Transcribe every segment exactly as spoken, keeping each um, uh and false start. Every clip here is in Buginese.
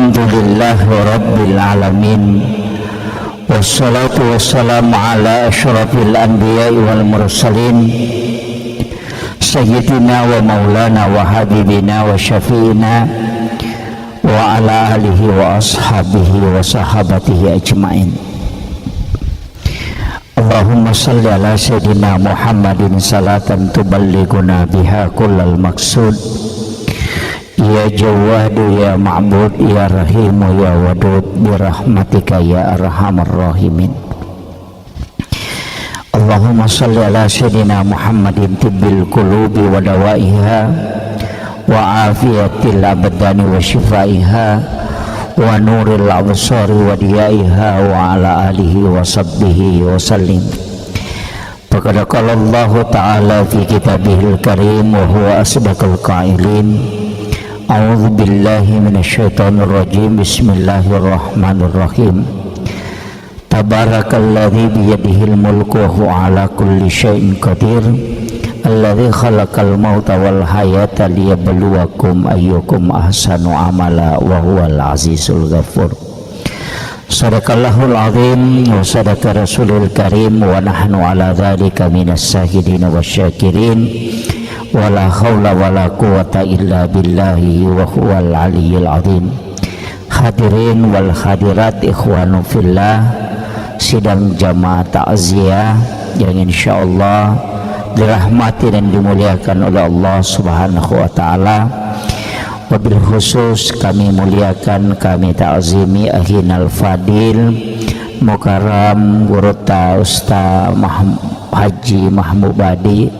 Alhamdulillahi rabbil alamin. Wassalatu wassalamu ala asyrafil anbiya'i wal mursalin. Sayyidina wa maulana wa habibina wa syafi'ina wa ala alihi wa ashabihi wa sahabatihi ajma'in. Allahumma salli ala Sayyidina Muhammadin salatan tuballighuna biha kullal maqsud. Ya Jawwadu, ya Ma'bud, ya Rahimu, ya Wadud, birahmatika ya arhamar rahimin. Allahumma salli ala Sayyidina Muhammadin tibbil qulubi wa dawaiha, wa afiyatil abdani wa shifaiha, wa nuril absari wa diyaiha, wa ala alihi wa sahbihi wa sallim. Faqad qala Allahu ta'ala fi kitabihil karim wa huwa asdaqul qailin. A'udzu billahi minasy syaithanir rajim. Bismillahirrahmanirrahim. Tabarakalladzi biyadihil mulku wa huwa ala kulli syai'in qadir. Alladzi khalaqal mauta wal hayata liyabluwakum ayyukum ahsanu amala wa huwal azizul ghafur. Sadaqallahul azim wa sadaqa rasulul karim wa nahnu ala dzalika minas syahidin wasyakirin. Wa la haula wa la quwwata illa billahi wa huwal aliyyil azim. Hadirin wal hadirat, ikhwanu fillah, sidang jamaah takziah yang insyaallah dirahmati dan dimuliakan oleh Allah Subhanahu wa taala. Wabil khusus kami muliakan, kami takzimi Akhinal Fadil Mukarram Gurutta Ustaz Mahm-, Haji Mahmud Badi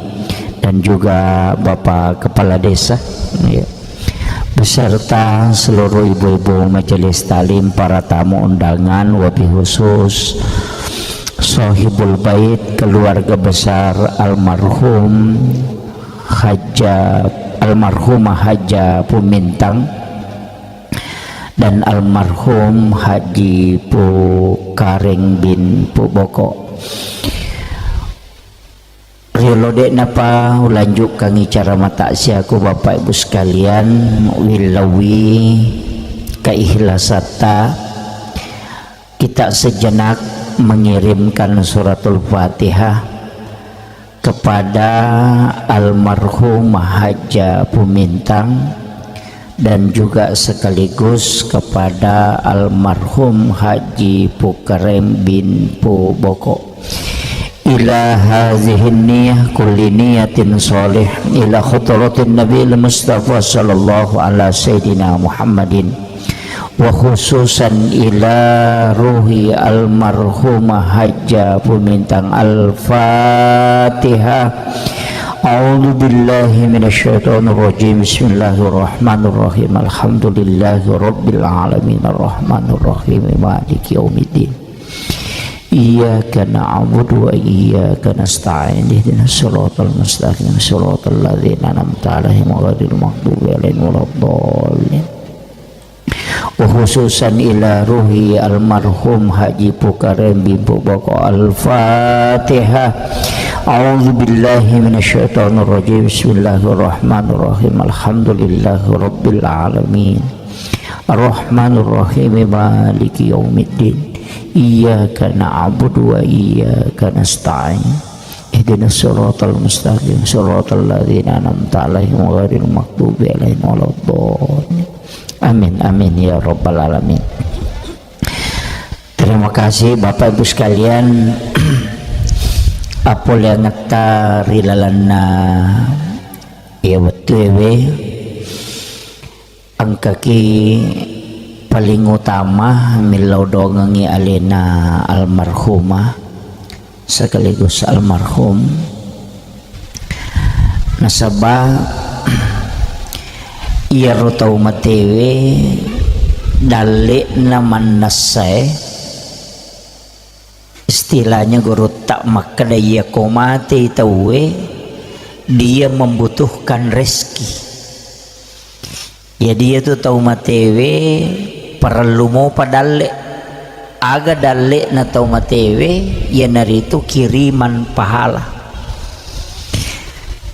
dan juga Bapak Kepala Desa, ya, beserta seluruh ibu-ibu majelis taklim, para tamu undangan, wabil khusus Sohibul Bait, keluarga besar almarhum Haja, almarhumah Haja Pumintang dan almarhum Haji Pu Kareng bin Pu Boko. Riolo de'napa ulanjukkangngi cara matakziahku, Bapak Ibu sekalian, willaui keikhlasatta, kita sejenak mengirimkan suratul Fatihah kepada almarhum Haja Pumintang dan juga sekaligus kepada almarhum Haji Pukarem bin Pu Boko. Ila hazihin niyah kulli niyatin shalih ila hadratin Nabil Mustafa sallallahu ala sayyidina Muhammadin wa khususan ila ruhi almarhumah Haja Pumintang. Al-Fatihah. A'udzu billahi minasy syaithanir rajim. Bismillahirrahmanirrahim. Alhamdulillahi rabbil alamin. Arrahmanirrahim. Maliki yaumiddin. Iyyaka na'budu wa iyyaka nasta'in. Ihdinas siratal mustaqim. Siratal ladzina an'amta 'alaihim ghairil maghdubi 'alaihim waladdallin. Wa khususan ila ruhi almarhum Haji Pukarem bin Pu Boko. Al-Fatihah. A'udzu billahi minasy syaithanir rajim. Bismillahirrahmanirrahim. Alhamdulillahi rabbil alamin. Arrahmanirrahim. Maliki yaumiddin. Iyyaka na'budu wa iyyaka nasta'in. Ihdinas siratal mustaqim, siratal ladzina an'amta 'alaihim ghairil maghdubi 'alaihim waladdallin. Amin, amin ya rabbal alamin. Terima kasih Bapak Ibu sekalian. Appoleangetta ri lalenna iya wettuewe, engkaki paling utama millau dongengngi alena almarhumah sekaligus almarhum. Nasaba iyaro tau matewe dalle'na mannessae, istilahnya gurutta makkeda, iyako matei tauwe, dia membutuhkan rezeki. Jadi, iyatu tau matewe parellu mopa dalle. Aga dalle'na tau matewe, iyanaritu kiriman pahala.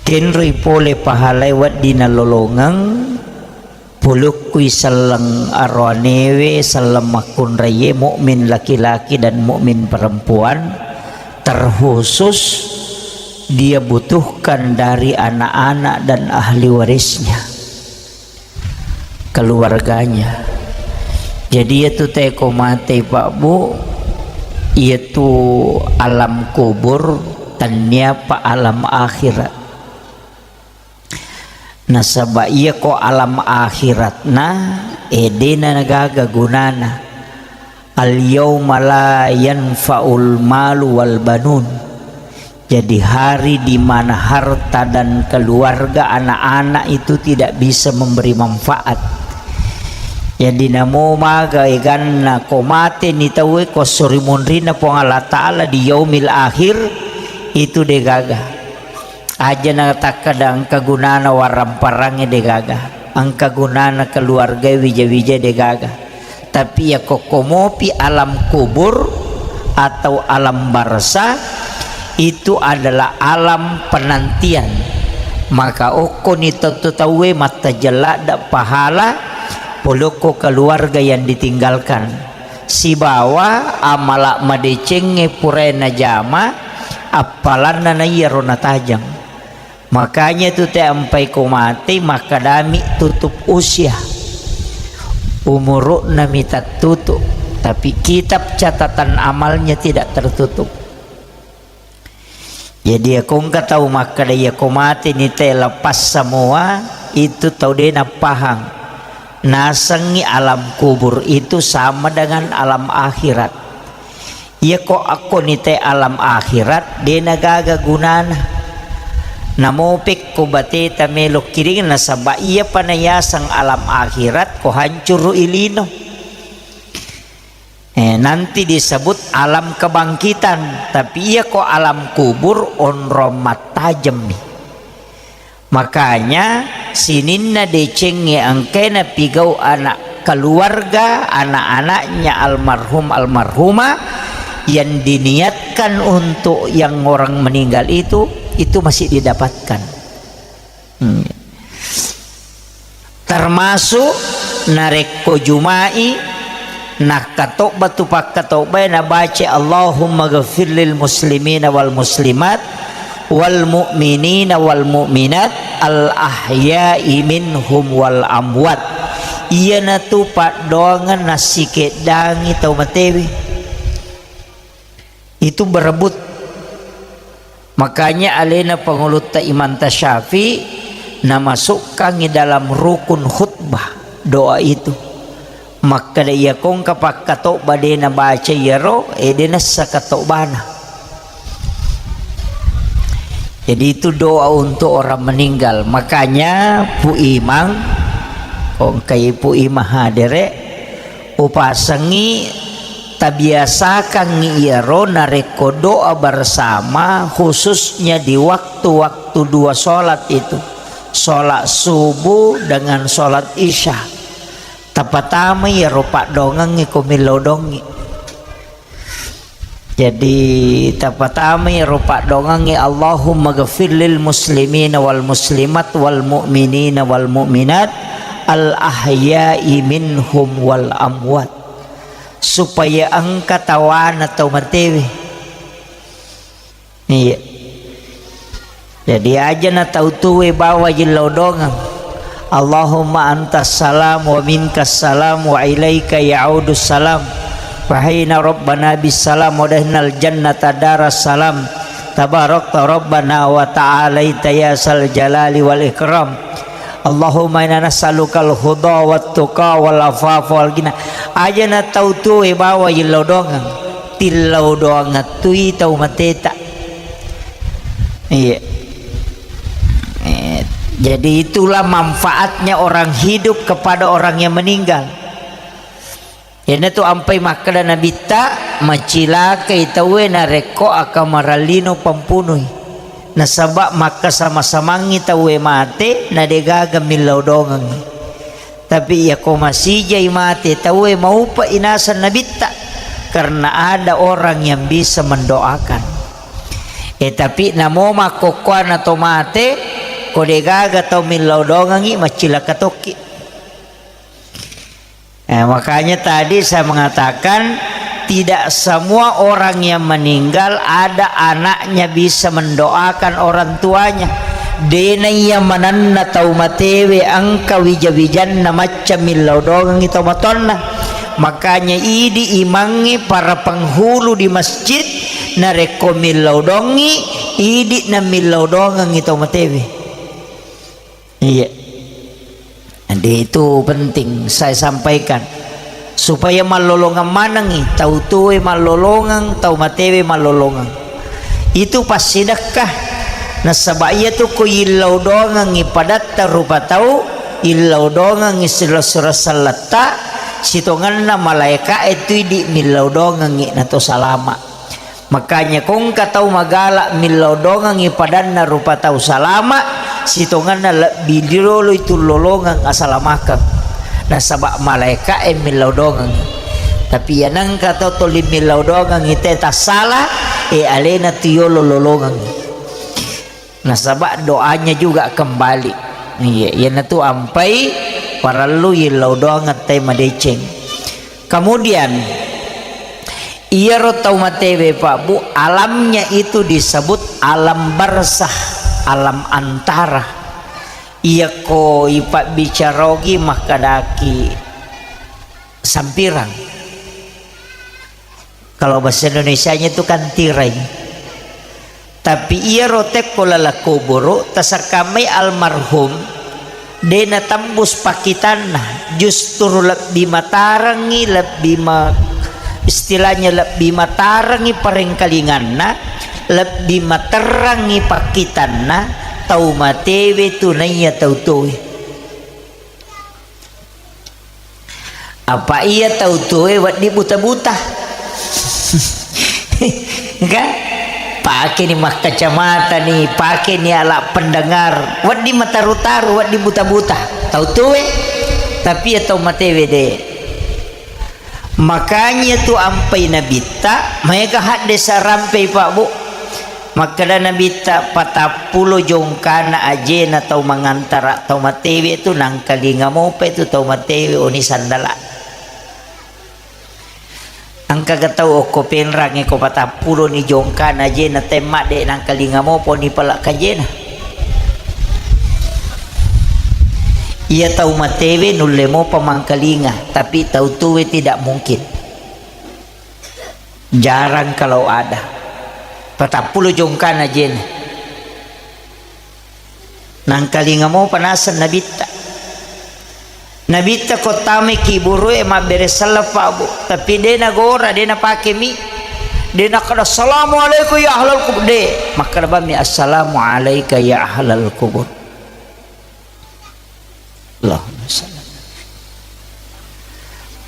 Kenroi pole pahalae wedding nalolongeng, Pulukkui selleng aroanewe, selleng makkunraie, mukmin laki-laki dan mukmin perempuan, terkhusus dia butuhkan dari anak-anak dan ahli warisnya, keluarganya. Jadi, iyatu teko mate, Pak Bu, iyatu alam kubur, tennia pa alam akhirat. Nasaba iyako alam akhiratna, e, dena gaga gunana. Al yauma la yanfa'ul malu wal banun. Jadi, hari di mana harta dan keluarga, anak-anak itu tidak bisa memberi manfaat. Jadi, namo maga eganna ko mate ni tauwe ko suri munrina Puang Allah Ta'ala di yaumil akhir, itu degaga. Aja na takkeda engka gunana warang-parangnge, degaga. Engka gunana keluarga wija-wija, degaga. Tapi iya kokko mopi alam kubur atau alam barzah, itu adalah alam penantian. Maka okkoni tentu tauwe mattajeng ladde pahala polokko keluarga yang ditinggalkan. Sibawa amala madecengnge purae najama, appalanna naiyaro natajeng. Makanya tu te ampai ko mate, makkadami tutup usia. Umuru'na mi tattutu, tapi kitab catatan amalnya tidak tertutup. Jadi, iya ko engka tau makkeda, iya ko mate ni te lepas semua, itu tau de napahang. Nasengngi alam kubur itu sama dengan alam akhirat. Iya ko akko ni te alam akhirat, de nagaga gunana. Namo pekko bateta melo kiring, nasaba iya pa nayaseng alam akhirat, ko hancuru ilino. Eh, nanti disebut alam kebangkitan, tapi iya ko alam kubur onrong mattajemmi. Makanya sininna decengnge engkae napigau anak keluarga, anak-anaknya almarhum almarhumah yang diniatkan untuk yang orang meninggal itu, itu masih didapatkan. Hmm. Termasuk narekko Juma'i, nakkatobba tu pakkatobbae nabaca, "Allahumma ghafir lil muslimina wal muslimat, wal mu'minina wal mu'minat, al ahya'i minhum wal amwat." Iyanatu paddoangeng nassikeddangi tau matewe. Itu berebut. Makanya alena pangulutta Imam Tasyafi namasukkangi dalam rukun khutbah doa itu. Makkeda, iya kongka pakkatobba de nabaca iyaro, eh, de nassa katobana. Jadi itu doa untuk orang meninggal. Makanya Pu Imang, kongkai Pu Imang hadere, upasengi tabiasakangngi iyaro narekko doa bersama, khususnya di waktu-waktu dua sholat itu, sholat subuh dengan sholat isya. Tapatama iyaro paddongengnge ko millau dongi. Jadi, tapatama iyaro paddongengnge, "Allahumma ghafir lil muslimina wal muslimat wal mu'minina wal mu'minat al ahya'i minhum wal amwat." Supaya engka tawana tau matewe. Iya. Jadi aja na tau tuwe bawa jillau dongeng. Allahumma antas salam wa minkas salam wa ilaika ya'udus salam. Fahina rabbana bis salam wa dahnal jannata daras salam. Tabarakta rabbana wa ta'alaita ya sal jalali wal ikram. Allahumma inna nas'alukal huda wat tuqa wal afafa wal ghina. Aja na tau tuwe bawa jillau dongeng. Tillau doang tui tau mateta. Iya. Eh, jadi itulah manfaatnya orang hidup kepada orang yang meninggal. Iyanatu ampai makkeda Nabitta, macilakai tauwe narekko akamarallino pampunui. Nasaba makkasama-samangngi tauwe mate, nadegaga millau dongengngi. Tapi iyako masijai mate tauwe, maupe'i naseng Nabitta, karena ada orang yang bisa mendoakan. Eh, tapi namo makkokkoana to mate, ko degaga tau millau dongengngi, maccilaka tokki. Eh, makanya tadi saya mengatakan, tidak semua orang yang meninggal ada anaknya bisa mendoakan orang tuanya. Dena iya manenna tau matewe engka wija-wijanna macca millau dongengngi tau matoanna. Makanya idi imangnge para penghulu di masjid, narekko millau dongi, idi na millau dongengngi tau matewe. Iya. Jadi itu penting saya sampaikan. Supaya mallolongeng manengngi, tau tuwe mallolongeng, tau matewe mallolongeng. Itu passidekka. Nasaba iya tu ko illau dongengngi padatta rupa tau, illau dongengngi sila-, sura selletta, sitongenna malaeka'e tu idi millau dongengngi nato salama. Makanya ko engka tau magala millau dongengngi padanna rupa tau salama, sitongenna lebbi riolo itu lolongeng asalamakeng. Nasaba malaeka'e millau dongengngi. Tapi iya nengka tau toli millau dongengngi te tassala, e alena tu yolo lolongengngi. Nasaba doanya juga kembali. Iya, iyanatu ampai parellu yillau doang ngettai madeceng. Kemudian, iyaro tau matewe, Pak Bu, alamnya itu disebut alam barzah, alam antara. Iyako ipabbicara ogi makkedaki sampirang. Kalau bahasa Indonesianya itu kan tirai. Tapi iyaro tekko laleng kuburu, tasakkamai almarhum, de natembus pakkitanna, justru lebbi matarengngi, lebbi ma-, istilahnya lebbi matarengngi parengkalinganna, lebbi materrangngi pakkitanna tau matewe tu naiya tau tuwe. Apa iya tau tuwe wedding buta-buta? Kan? Pakeni makkacamata ni, pakeni alat pendengar, wedding mataru-taru, wedding buta-buta. Tau tuwe, tapi iya tau matewe de. Makanya tu ampai nabitta, maega hadde sarampei, Pak Bu. Makkeda Nabitta, patappulo jongkana ajena tau mangantara tau matewe tu, nangkalinga mopa tu tau matewe oni sandala. Engkaga tau okko Penrang e ko patappulo ni jongkana ajena temmadde, nangkalinga mopa oni pala kajena. Iya tau matewe nulle mopa mangkalinga, tapi tau tuwe tidak mungkin. Jarang kalau ada. Patappulo jongkana ajena. Nangkalinga mopa naseng Nabitta. Nabitta ko tamai kiburu'e mabbere selleng, Pak Bu. Tapi de nagora, de napake mi. De nakkeda, "Assalamualaikum ya ahlal kubur." De. Makkeda bammi, "Assalamualaika ya ahlal kubur." Allahumma salli.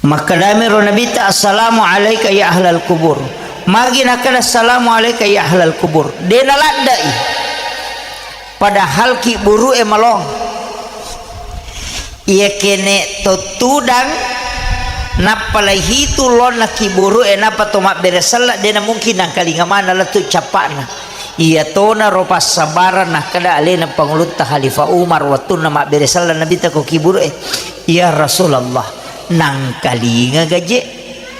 Makkedami ro Nabitta, "Assalamu alaika ya ahlal kubur." Magi nakkeda, "Assalamu alaika ya ahlal kubur." De naladdai. Padahal kiburu'e malong. Iya kene to tudang, nappa laihitu lonna kiburu'e, nappa to mabbere selleng, de namungkin nangkalinga maneng lettu cappa'na. Iyatonaro passabarang nakkeda alena Pangulutta Khalifah Umar wettunna mabbere selleng Nabitta ko kiburu'e, "Ya Rasulullah, nangkalinga gaje?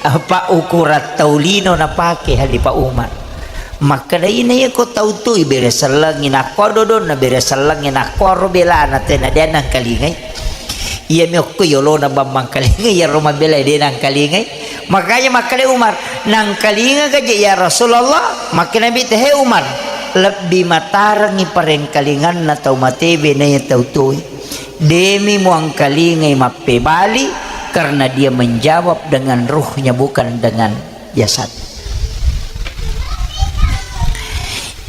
Apa ukurang tau lino napake Khalifah Umar?" Makkeda, "Ina iya ko tau tu ibere sellengi nakko dodonna bere sellengi nakko aro belana tena de nangkalingai." Iyami okko yolona bang mangkalingai, iyaro mabelai de nangkalingai. Makanya makkeda Umar, "Nangkalinga gaje ya Rasulullah?" Makkeda Nabitta, "He Umar, lebbi matarengngi parengkalinganna tau matewe naiya tau tuwe. Demi muangkalingai mappebali, karena dia menjawab dengan ruhnya, bukan dengan jasad."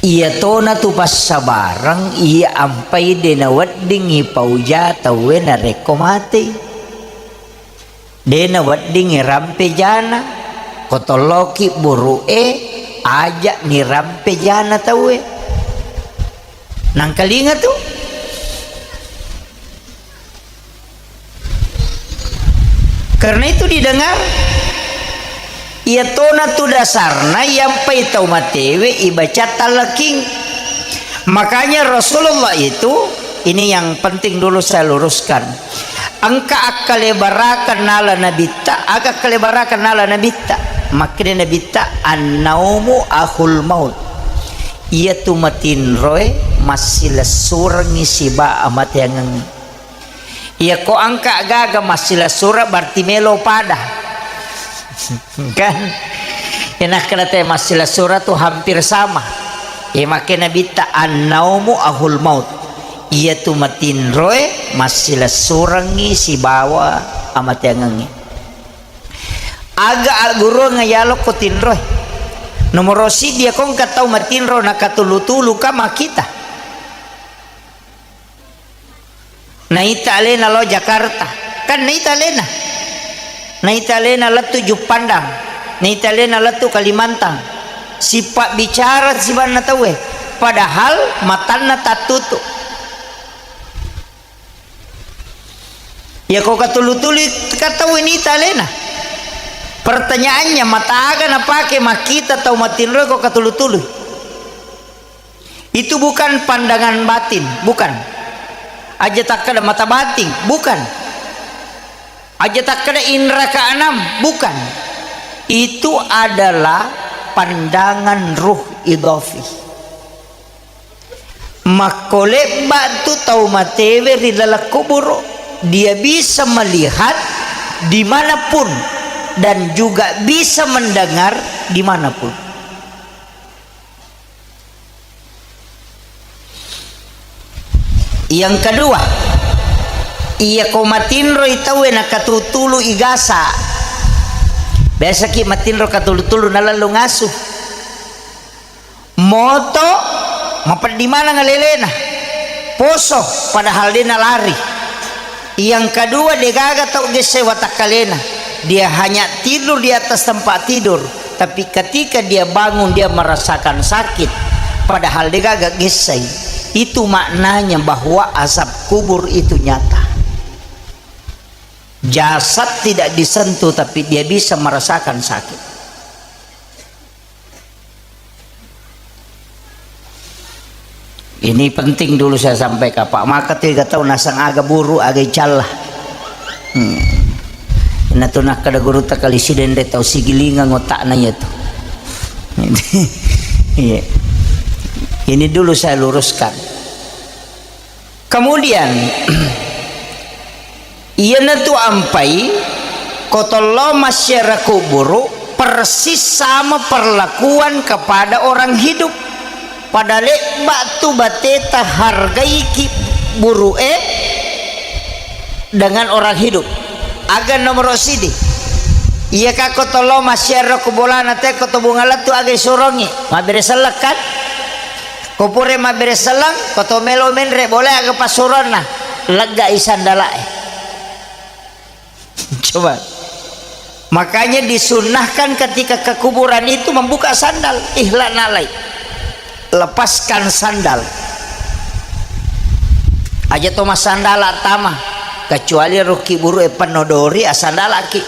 Iyatona tu passabareng iya ampai de naweddingngi pauja tauwe narekko matei. De naweddingngi rampe jana, ko tolloki buru'e, aja nirampe jana tauwe. Nangkalinga tu. Karena itu didengar, iyatona tu dasarna iyampai tau matewe ibaca talqin. Makanya Rasulullah itu, ini yang penting dulu saya luruskan. Engka akkalebarakeng nala nabitta, aga akkalebarakeng nala nabitta? Makkeda nabitta, "Annaumu akhul maut." Iyatu matinroe massilessurengngi siba amateangengngi. Iyako engka gaga massilessureng, berarti melo pada. Kan? Enak kena te massilessureng tu hampir sama. E, makkeda nabitta, "Annaumu akhul maut." Iyatu matinroe massilessurengngi sibawa amateangengngi. Aga agguruang yalokko tinroe? Nomoro siddi, iyako engka tau matinro nakatulu-tulu ka makkita. Naita alena lao Jakarta. Kan naita alena. Naita alena lettu Juppandang. Naita alena lettu Kalimantan. Sipabbicara sibanna tauwe. Padahal matanna tattutu. Iyako katulu-tulu ka tauwe naita alena. Pertanyaannya, mata aga napake makkita tau matinroe ko katulu-tulu? Itu bukan pandangan batin, bukan. Aja takkeda mata batin, bukan. Aja takkeda indra keenam, bukan. Itu adalah pandangan ruh idafi. Makkolebba tu tau matewe ri laleng kuburu, dia bisa melihat dimanapun dan juga bisa mendengar dimanapun. Yang kedua, iyako matinroi tauwe nakatutulu igasa. Biasaki matinro katulu-tulu nalallo ngasu. Moto, mapeddi maneng alelena. Poso, padahal de nalari. Yang kedua, degaga tau gessai watakkalena. Dia hanya tidur di atas tempat tidur, tapi ketika dia bangun, dia merasakan sakit, padahal degaga gessai. Itu maknanya bahwa azab kubur itu nyata. Jasad tidak disentuh, tapi dia bisa merasakan sakit. Ini penting dulu saya sampaikan, Pak. Maka tiga tahun nasang aga buru, aga icalla. Hmm. Natu nakkeda gurutta kali sidende tau sigilingang otakna iya tu. Iya. Ini dulu saya luruskan. Kemudian, iyanatu ampai, ko tollo masyarakat kuburu, persis sama perlakuan kepada orang hidup. Pada lebba tu bateta hargai ki buru'e dengan orang hidup. Aga nomoro sidi. Iya ka ko tollo masyarakat kubolana te ko to bunga lettu aga isurongi. Mabbere selleng kan? Ko pura mabbere selleng, ko to melo menre bola aga passuronna, leggai sandala'e. Coba. Makanya disunnahkan ketika ke kuburan itu membuka sandal, ikhla nalai. Lepaskan sandal. Aja to massandala tama, kecuali rukki buru e penno dori asandalaki.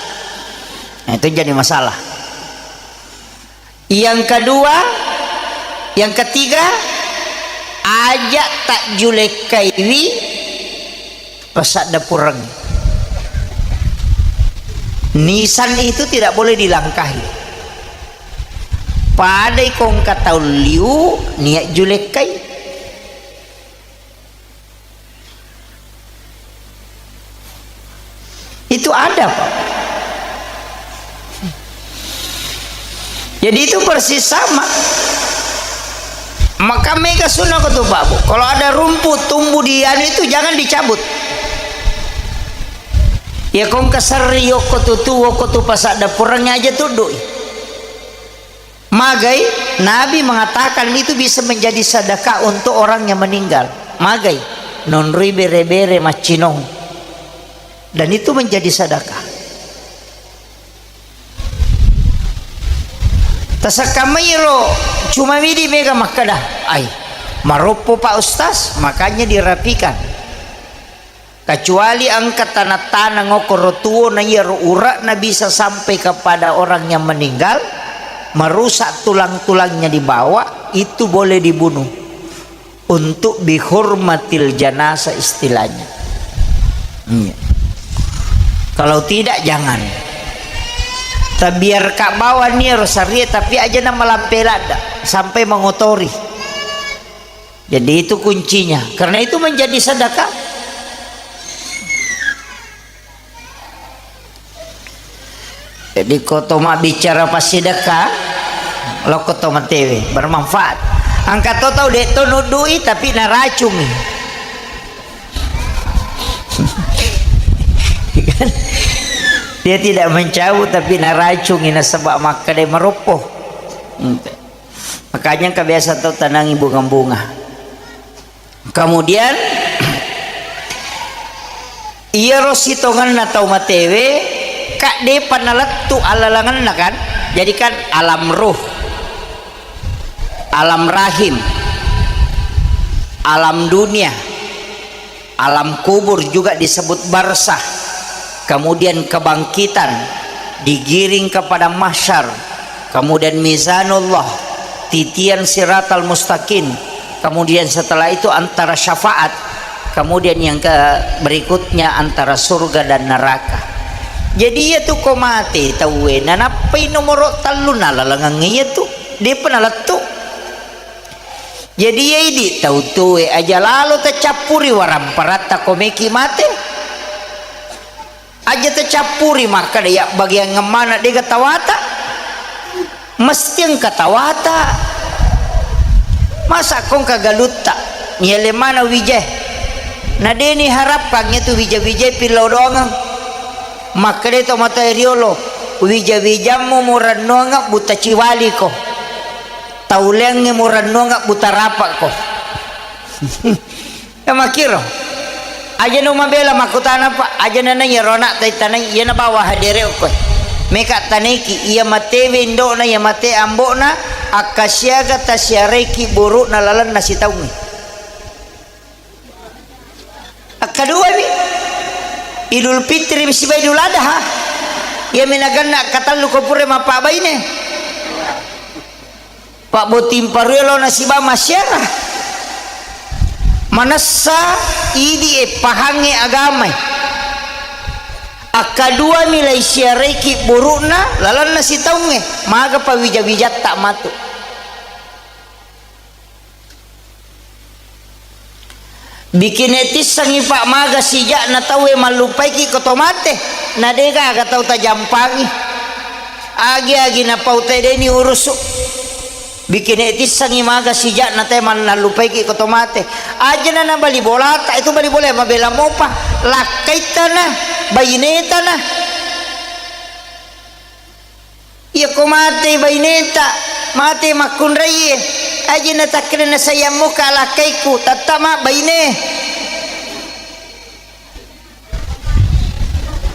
Nah, itu jadi masalah. Yang kedua, yang ketiga, aja tak julekkaiwi pasadda pureng. Nisan itu tidak boleh dilangkahi. Padai kongka tau liu niat julekkai. Itu ada, Pak. Jadi itu persis sama. Maka mega sunnah ko tu, Pak Bu. Kalau ada rumput tumbuh di anu itu jangan dicabut. Ya kong keserri yoko tu tu woko tu pasadda pureng aja tudui. Magai, Nabi mengatakan itu bisa menjadi sedekah untuk orang yang meninggal. Magai, nonroi bere-bere maccinong. Dan itu menjadi sedekah. Tasekkammairo cuma widi mega makkeda, ai, maroppo Pak Ustaz, makanya dirapikan. Kecuali engka taneng-taneng okkoro tuo na iyaro ure'na bisa sampai kepada orang yang meninggal, merusak tulang-tulangnya di bawah, itu boleh dibunuh. Untuk bihurmatil janasa istilahnya. Iya. Kalau tidak, jangan. Tabiarka bawang iyaro sarie, tapi aja na malampe ladda sampai mengotori. Jadi, itu kuncinya. Karena itu menjadi sedekah. Jadi, ko to mabbicara passidekka, lokko to matewe, bermanfaat. Engka to tau de' to nuddui, tapi naracungi. Dia tidak mencabut, tapi naracungi, nasaba makkeda maroppo. Makanya engka biasa tau tanangi bunga-bunga. Kemudian, iyaro sitongenna tau matewe, ka de'pa nalettu allalengenna, kan? Jadi, kan, alam ruh, alam rahim, alam dunia, alam kubur juga disebut barzah, kemudian kebangkitan, digiring ke padang mahsyar, kemudian mizanullah, titian siratal mustaqim, kemudian setelah itu antara syafaat, kemudian yang ke berikutnya antara surga dan neraka. Jadi, iya tu ko mate tauwe, nanappai nomoro tellu, nalalengengngi iya tu, de'pa nalettu. Jadi, iya idi tau tuwe, aja lalo tacappuri waramparatta ko meki mate. Aja tacappuri makkeda, iya, bagian mana de'ga tawata. Mesti engka tawata. Masa ko engka galutta, niale mana wijae. Na de'ni harappang iya tu wija-wijae pillau doangeng. Makkeda to matoa riolo, wija-wijammu murennuangeng buta ciwaliko. Tauleangngi murennuangeng buta rapakko. Ya makkiro. Aja no mabela makkutana, Pak. Aja nanai iyaro anak tai tanai, iya nabawa hadere okko. Meka tanaiki, iya matewe indo'na, iya mate ambo'na, akkasiaga tasiaraiki burukna lalenna sitaungnge. Akkaduami, Idul Fitri sibawa Idul Adha. Iyami naganna katellu ko pura mappabaine. Pabbotting parue lao nasibama siara. Manessa idi e pahangnge agamae. Akkaduami lai siaraiki burukna lalenna sitaungnge, maga pawija-wijatta matu. Bikine tissengngi, Pak, maga sija'na tauwe mallupaiki ko to mate, na degaga tau tajampangi. Agi-agi napau tedeni urusu. Bikine tissengngi maga sija'na tauwe mannallupaiki ko to mate. Ajana na bali bolata, itu bali bola mabela mopa. Lakkaittana, bainetana. Iyako matei baineta, matei makkunraie, aje natakkeda nasayang moka alakkaiku, tattama baine.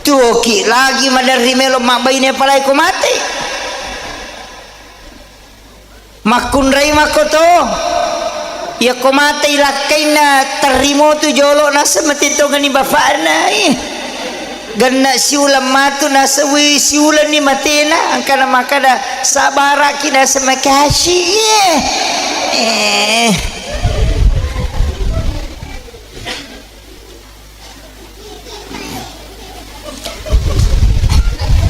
Tuoki lagi maderri melo mabbaine, apalagi ko matei. Makkunrai makkoto. Iyako matei lakkainna terrimo tu jolo, naseng mate tongeni bapakna. Ih. Genna siuleng matu naseng, wi, siulenni matena, engkana makkada, sabaraki naseng, makasih. Eh.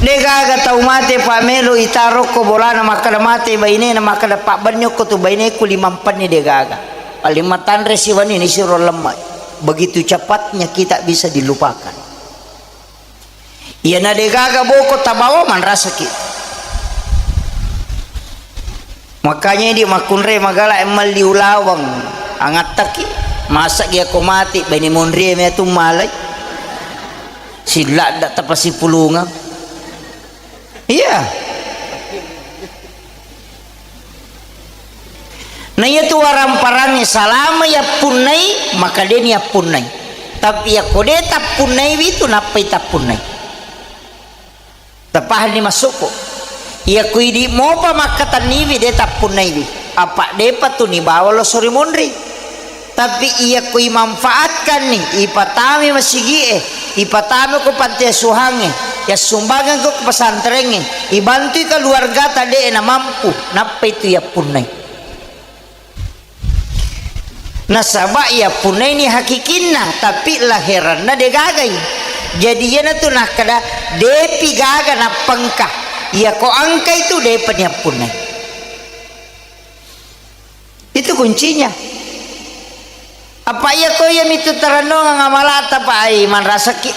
Degaga tau mate, Pak, melo itarokko bolana makkada mate bainena, makkada pabbenni okko tu baineku limampenni, degaga. Paling matanre siwenni nisiro lemme. Begitu cepatnya kita bisa dilupakan. Iyana degaga boko tabawa manrasaki. Makanya idi makkunrai magala emmalli ulaweng angattaki, masa iya ko mati baine monrie metu malai. Silladda tapasipulungang. Iya. Na iyatu waramparangnge salama yappunnai, maka deni yappunnai. Tapi yakko de tappunnaiwi tu nappai tappunnai. Tapahanni massukku. Iyako idi mopa makkatenniwi de tappunnaiwi. Apa depa tu nibawa loso ri monri. Tapi iyako imanfaatkanni, ipatami masigie, ipatami ko panti asuhangnge, yassumbangeng ko pesantrengnge, ibantui keluargata de na mampu, nappai tu yappunnai. Nasaba yappunnaini hakikinna, tapi laheranna degagai. Jadi iyanatu nakkeda, depi gaga nappengka. Iyako engka itu depa niappunnai. Itu kuncinya. Apa iyako iyamitu tarennungang amalata, Pak, ai manrasaki.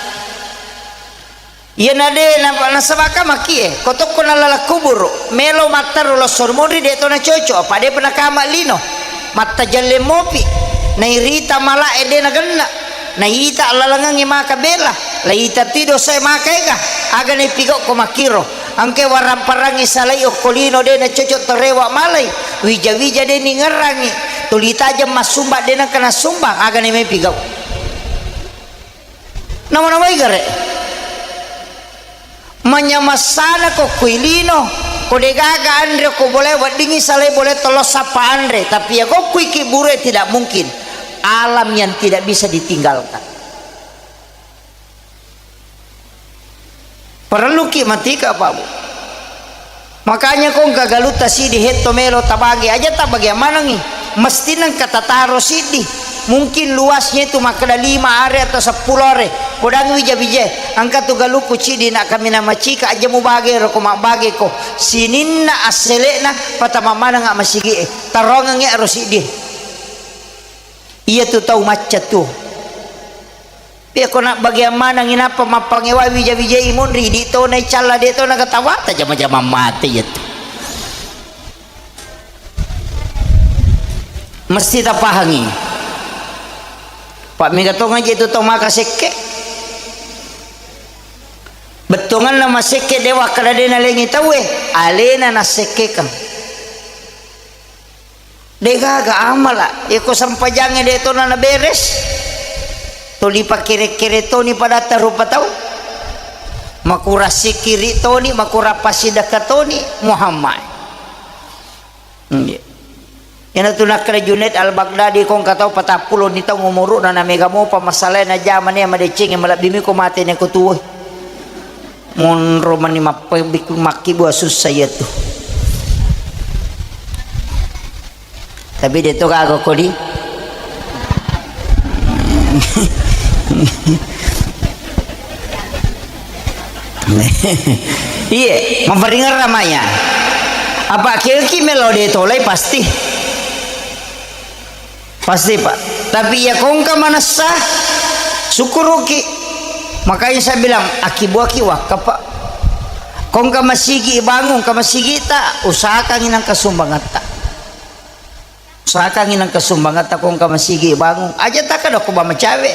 Iyana de na-, nasabaka makie, ko tokko nalala kuburu, melo matteru losso ri munri de to nacoco, apa depa nakama lino. Mattajelle mopi, nairita malae de nagenna. Naita lalangengngi maka bela, laita ti dosae maka ega, aga naipigau ko makkiro. Engke warang-parangngi salai okko lino de nacoco torewa malai, wija-wija de ningerangngi, tuli tajeng massumbang de nengka nassumbang, aga naimai pigau. Nama-namai gare. Manyamassana ko kui lino, ko degaga anre ko bole weddingi salai bole tollo sappa anre, tapi ya ko kui kibure tidak mungkin. Alam yang tidak bisa ditinggalkan. Parelluki matika, Pak, Bu. Makanya ko engka galutta sidi hetto melo tabage, aja tabage manengi. Mesti nengka tataro sidi. Mungkin luasnya itu makkeda lima are atau seppulo are. Podang wija-wija, engka tu galukku cidi nak kami nama cika aja mubage ro ko mabbage ko. Sininna asselekna patama maneng masigi e. Tarongengngi ro sidi. Iya tu tau macca tu. Iya ko nak bagian maneng inappa mappangewa wija-wija imunri di to na icalla de to na gatawata jama-jama mate iya tu. Mesti tapahangi. Pak mega tong aja itu tau maka sekke. Bettonganna masekke dewa kada de nalengi tauwe, alena nassekkekang. Degaga amala, eko sempajangnge de tona naberes. Toli pakere-kere toni padatta rupa tau. Makura sikiri toni, makura pasidakka toni, Muhammad. Iya. Iyanatu nakkeda Junaid Al-Baghdadi, ko engka tau patappulo ni taung umuru'na, na mega mopa masalae najama ne madecengi, malebbi miko mate ne ko tuwoi. Monro mani mappebik-, makkibua sussa iyatu. Tapi de to gaga kodi. Iye, maparingerra maya. Apa keki melo de tolai pasti. Pasti, Pak. Tapi iya kongka manessa, syukuruki. Makanya saya bilang, akibuaki wakka, Pak. Kongka masigi bangun, ka masigi ta, usahakangi nang kasumbangatta. Usahakangi nang kasumbangatta kongka masigi bangun. Aja taka doko ba macawe.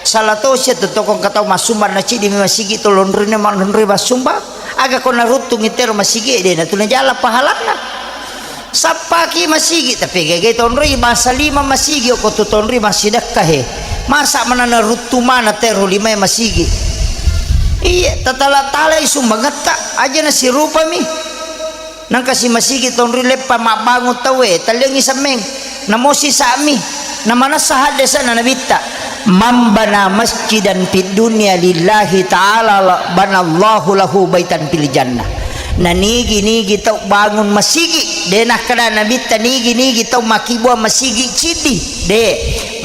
Salah to sia tu tokong katau masumbang na cidi mi masigi to lonrine ma lonroi masumbang. Aga ko naruttungi tero masigi de na tu najala pahalanna. Sappaki masigi tapi gege tonroi bangsa lima masigi ko tu tonroi masidekka he. Masa mana naruttu mana tero lima masigi. Iya, tatala-talai sumbangetta aja nasirupami. Nangka si masigi tonri leppa mabbangun tauwe, talliangi semmeng, namosi sa'mi, namanessa haddesa na nabitta, "Man bana masjidan fid dunya lillahi ta'ala la-, banallahu lahu baitan fil jannah." Na nigi-nigi tau bangun masigi, de nakkeda nabitta nigi-nigi tau makkibua masigi ciddi, de,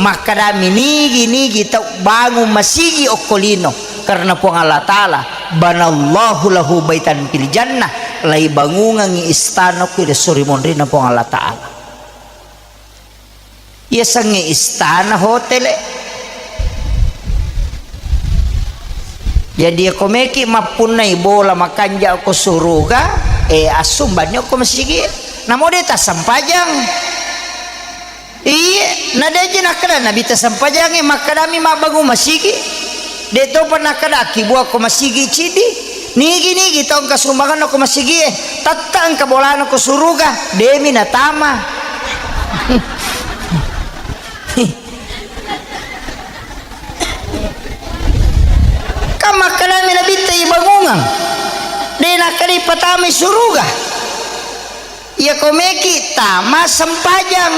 makkedami nigi-nigi tau bangun masigi okko lino. Karena Puang Allah Ta'ala, "Banallahu lahu baitan fil jannah," laibangungengngi istana ku ri esso ri monrinna Puang Allah Ta'ala. Iya sengnge istana hotele. Jadi ko meki mappunnai bola makanja ko suruga, eh, assumbanni ko masigi. Namo de tassempajang. Iye, na deje nakkeda Nabitta sempajangnge, makkedami mabbangung masigi. De topa nakkeda akkibuakko masigi ciddi. Nigi-nigi tau engka sumbanganna ko masigie, tatta engka bolana ko suruga, demi natama. Kan makkedami Nabitta ibangungang, de nakkeda ipatamai suruga. Iyako meki tama sempajang.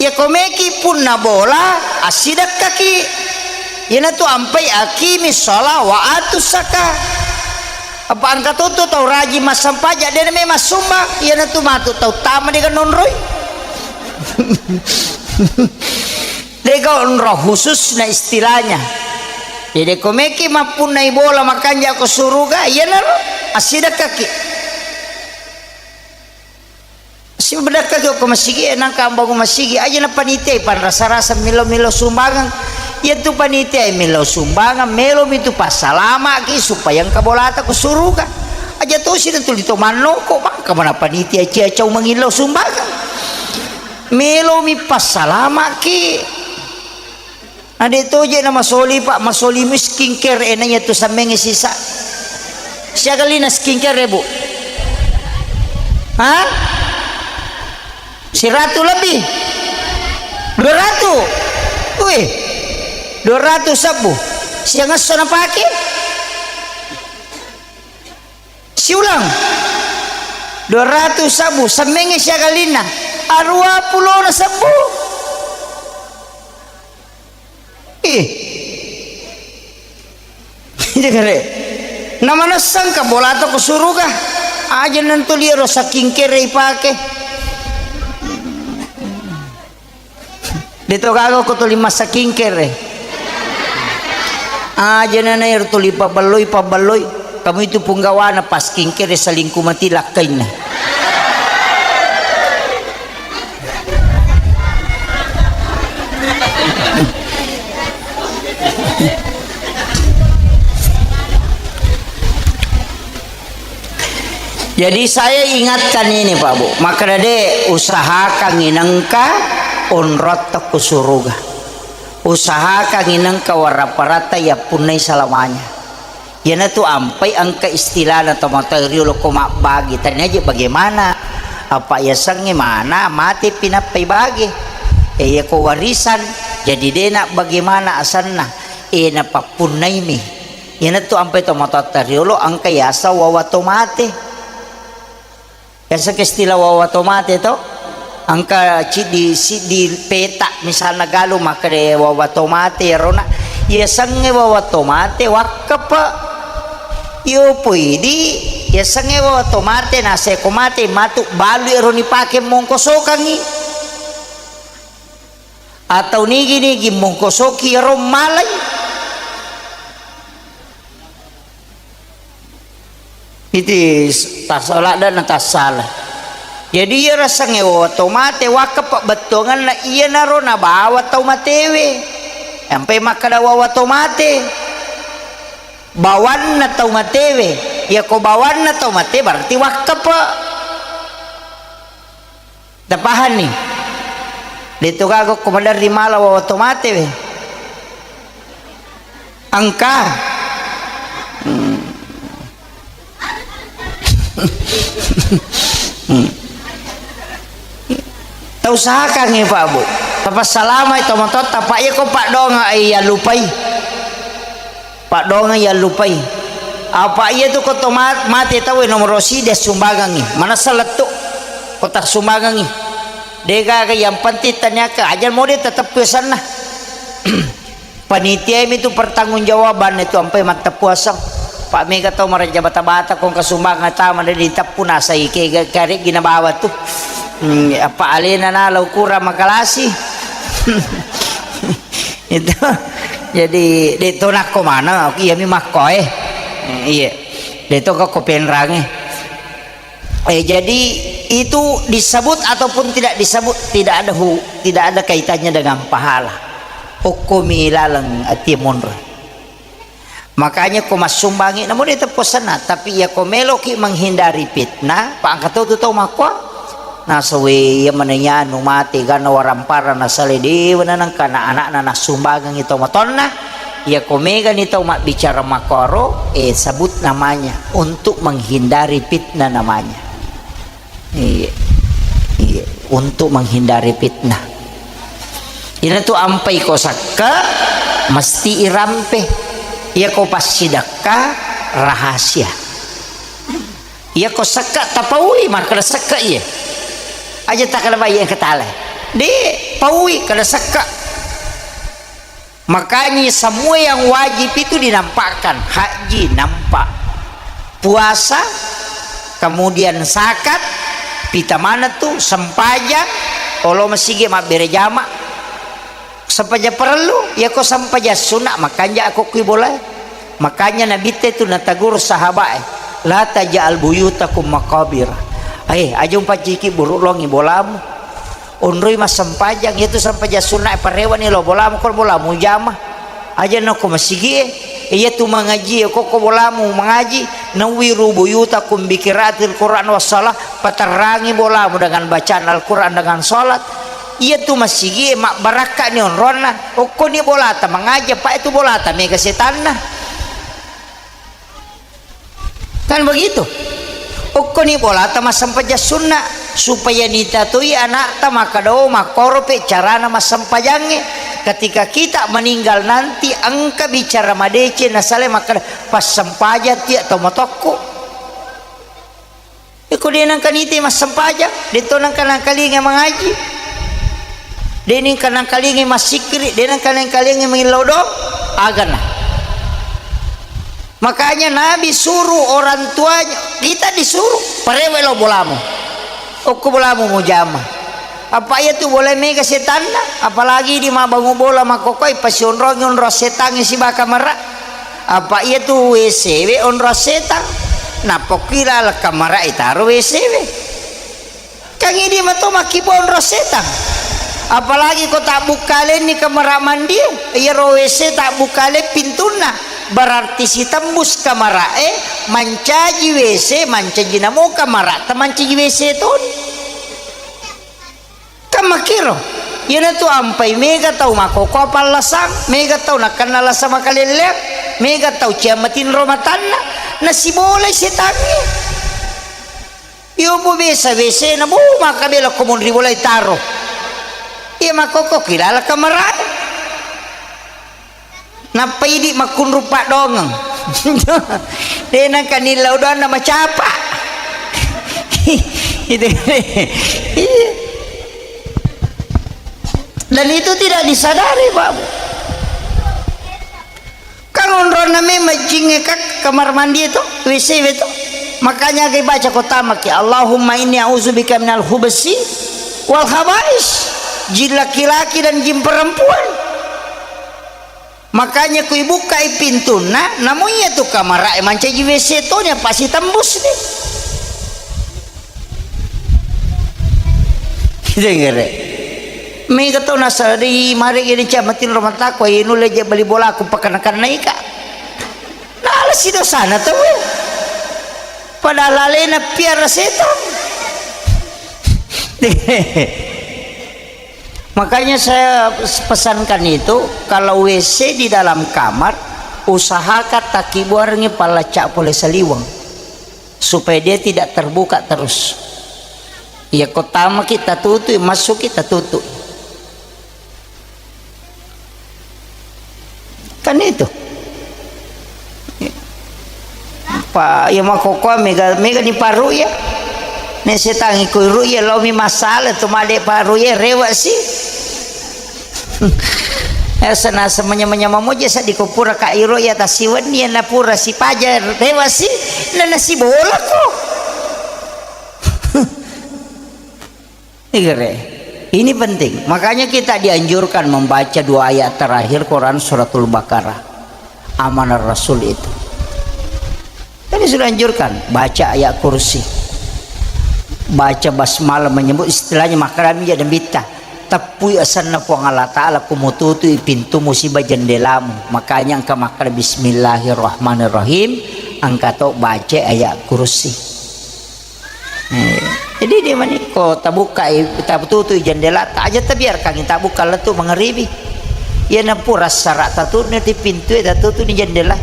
Iyako meki punna bola, assidekkaki. Iyanatu ampai aqimi sholah wa atu zaka. Apa engka toto tau rajin massempajang, de name massumbang. Iyanatu matu tau tama de nonroi. Dega onro khususna istilahnya. Jadi ko meki mappunnai bola makanja ko suruga, iyanaro assidekkaki. Sibedakkaki ko masigi, nangka ambangun masigi, aja na panitia panrasa-rasa millau-millau sumbangan. Iyatu panitia millau sumbangan, melomi tu passalamaki supaya engka bolata ko suruga. Aja tosi na tuli to mannoko, mangka mana panitia cia-cau mangillau sumbangan. Melomi passalamaki. Ade toje na masoli, Pak, masoli mu skincare, eh, na iya tu sammengnge sisa. Siaga lina skincare, Bu? Ha? Siratu lebih? Dua ratu? Wih, dua ratu sabbu. Siang esso napake? Siulang. Dua ratu sabbu, sammengnge siaga lina? Arua pulona sabbu. Ih. Iya kare. Namanessang ka bolata ko suruga. Aja nantu liero saking kere ipake. Deto gaga ko tuli massakingkere. Aja nana ero tuli pabelloi, pabelloi. Kamu itu punggawana pas kingkere salingku mati lakkainna. Jadi saya ingatkan ini, Pak Bu, makkeda de usahakan inengka onrotta ku suruga. Usahakan inengka waraparatta yappunnai salamanya. Iyanatu ampai engka istilahna tomatoa riolo ko mabbagi, tania je bagaimana, apa yasengnge mana mate pinappai bage. E, iya ko warisan, jadi dena bagaimana asanna, e, napappunnaimi. Iyanatu ampai tomatoatta riolo engka yaseng wawa tomate. Yaseng istilah wawa tomate to, engka ciddi-siddi peta misalna galu makkeda wawa tomate iyarona. Yasengnge wawa tomate wakkepe. Iyo poidi yasengnge wawa tomate naseko mate matu balu ero nipake mongkosokangngi. Atau nigi-nigi mongkosoki iyaro malai. Iti s-, tasala dan tassala. Jadi iya rasengnge wawa tomate wakka pabbettuangenna iyanaro nabawa tau matewe. Ampai makkeda wawa tomate. Bawanna tau matewe. Yako bawanna tau mate berarti wakkepe. Tapahanni? Deto gaga ko maderri mala wawa tomate we. Engka. Hmm. Hmm. Tausahakangngi, Pak, Bu. Tapassalamai tomatoatta, Pak, iya ko paddoangeng, eh, iyallupai. Paddoangeng iyallupai. Apa iya tu ko to ma-, mate tau nomoro sida sumbangangngi. Manessa lettu ko tassumbangangngi. Degaga yang penting taniaka aja mode tetep pesanna. Panitiami tu pertanggungjawabanna tu ampai matteppuaseng. Pak mega tau maraja bata-bata kong kasumbangan tama de diteppu nasai kega kareggi nabawa tu. Hmm, apa alena nala ukurang makalasi. Itu. Jadi, de to nakko mana, iyami makkoe. Eh, iya. De to ko penrange. Eh, jadi itu disebut ataupun tidak disebut, tidak ada hu-, tidak ada kaitannya dengan pahala. Hukumi laleng ati monro. Makanya ko massumbangi, namu de teppo senna, tapi iya ko meloki menghindari fitnah, pa engka to tu tau makko. Nasawe iya maneng anu mate ganna warampara nasale dewa nanangka na anakna nassumbangengi tau matonna. Iya ko megani tau mabbicara makkoro, eh, sebut namanya untuk menghindari fitnah namanya. Iya. Iya, untuk menghindari fitnah. Ina tu ampai ko sekke, mesti irampe. Iya ko passidekka, rahasia. Iya ko sekke tapaui, makkeda sekke iya. Aja takada bayi yang ketale. Di paui kada sekke. Makanya semua yang wajib itu dinampakkan. Haji nampak. Puasa, kemudian zakat, pita mana tu, sempajang, olo masigi mabbere jama. Sempajang parellu, iyako sempajang sunna, makanja ko kui bolae. Makanya Nabitta itu nataguru sahabae, "La taj'al buyutakum maqabir." Eh, aja umpacciki buru longi bolamu. Onroi massempajang, iyatu sempajang sunna parewani lo bolamu, ko bolamu jama. Aja nako masigie, iyatu mangaji, ko, ko bolamu mangaji, nawwiru buyutakum bi qiraatil Qur'an was shalah, paterrangi bolamu dengan bacaan Al-Quran dengan salat. Iyatu masigie mabbarakka ni onronna, okkoni bolata mangaji, apa itu bolata mega setanna. Kan begitu? Okkoni bolata massempajang sunna, supaya nitatoi anakta makkeda, "Oh, makkorope carana massempajangnge." Ketika kita meninggal nanti, engka bicara madeceng nasalai makkeda, "Passempajang tia to matokku." Iko de nangka nite massempajang, de to nangka nangkalinga mangaji, de nangka nangkalinga massikkiri, de nangka nangkalinga mangillau dong, agana. Makanya Nabi suruh orang tuanya, kita disuruh, parewe lo bolamu. Okko bolamu mujama. Apa iya tu bola mega setanna, apalagi di mabangu bola makkokoi, pasionrongi onrong setangnge sibawa kamara. Apa iya tu W C we onrong setang, napokki laleng kamara itaro W C we. Kan idi mato makkibua onrong setang. Apalagi ko tabbukkalenni kamara mandi, iyaro W C tabbukkaleng pintunna, berarti sitembus kamarae, mancaji W C, mancaji namo kamara, ta mancaji W C toni. Kan makkiro. Iyanatu ampai mega tau makkokkoe pallasang, mega tau nakkenna lasa makalelleang, mega tau ciama tinro matanna, nasibolai setangnge. Iyo bu biasa W C na bu makkabela ko monri bolai taro. Iya makkokko kilala kamarae. Nappa idi makkunru paddongeng. De nangka nillau doanna macapa. Itu. Iya. Dan itu tidak disadari, Pak. Kan onronna memang jingnge kak kamar mandi itu, W C itu. Makanya gai baca ko tamaki, "Allahumma inni a'udzubika minal khubsi wal khabais." Jin laki-laki dan jin perempuan. Makanya kui bukkai pintunna, namu iya tu kamarae mancaji W C toni, apa sitembus ni. Denggere. Mega to nasa di mari gini camatin rumah tako, inu leje bali bola aku pakana-kana ika. Nala si dosana to we. Padahal alena piara setan. Makanya saya pesankan itu, kalau W C di dalam kamar, usahakan takibuarengngi pallacca pole saliweng, supaya dia tidak terbuka terus. Iya, ko tamaki tatutui, massuki tatutui. Kan itu. Pa, iya makkokkoe mega, mega ni paru iya. Ne setangi ko ru iya, laomi masalah tu made paru iya, rewa si. Eh, senasa menya-menya mamoje sa di ko pura ka iro iya tasiwenni iya na pura sipaja rewa si, na nasibola ko. Igere. Ini penting. Makanya kita dianjurkan membaca dua ayat terakhir Quran Suratul Baqarah. Amanah Rasul itu. Tadi sudah anjurkan, baca ayat kursi. Baca basmalah, menyebut istilahnya makarami ya dan bitta. Teppui asanna Puang Allah Ta'ala, kumututui pintu musibah jendelamu. Makanya engka makkada bismillahirrahmanirrahim, engka to baca ayat kursi. Eh, jadi dia mani ko tabukkai, tabututui jendela, ta aja tabiarkan tabukka lettu mangaribi. Iya na pura sara tatutni di pintu, tatutni jendela.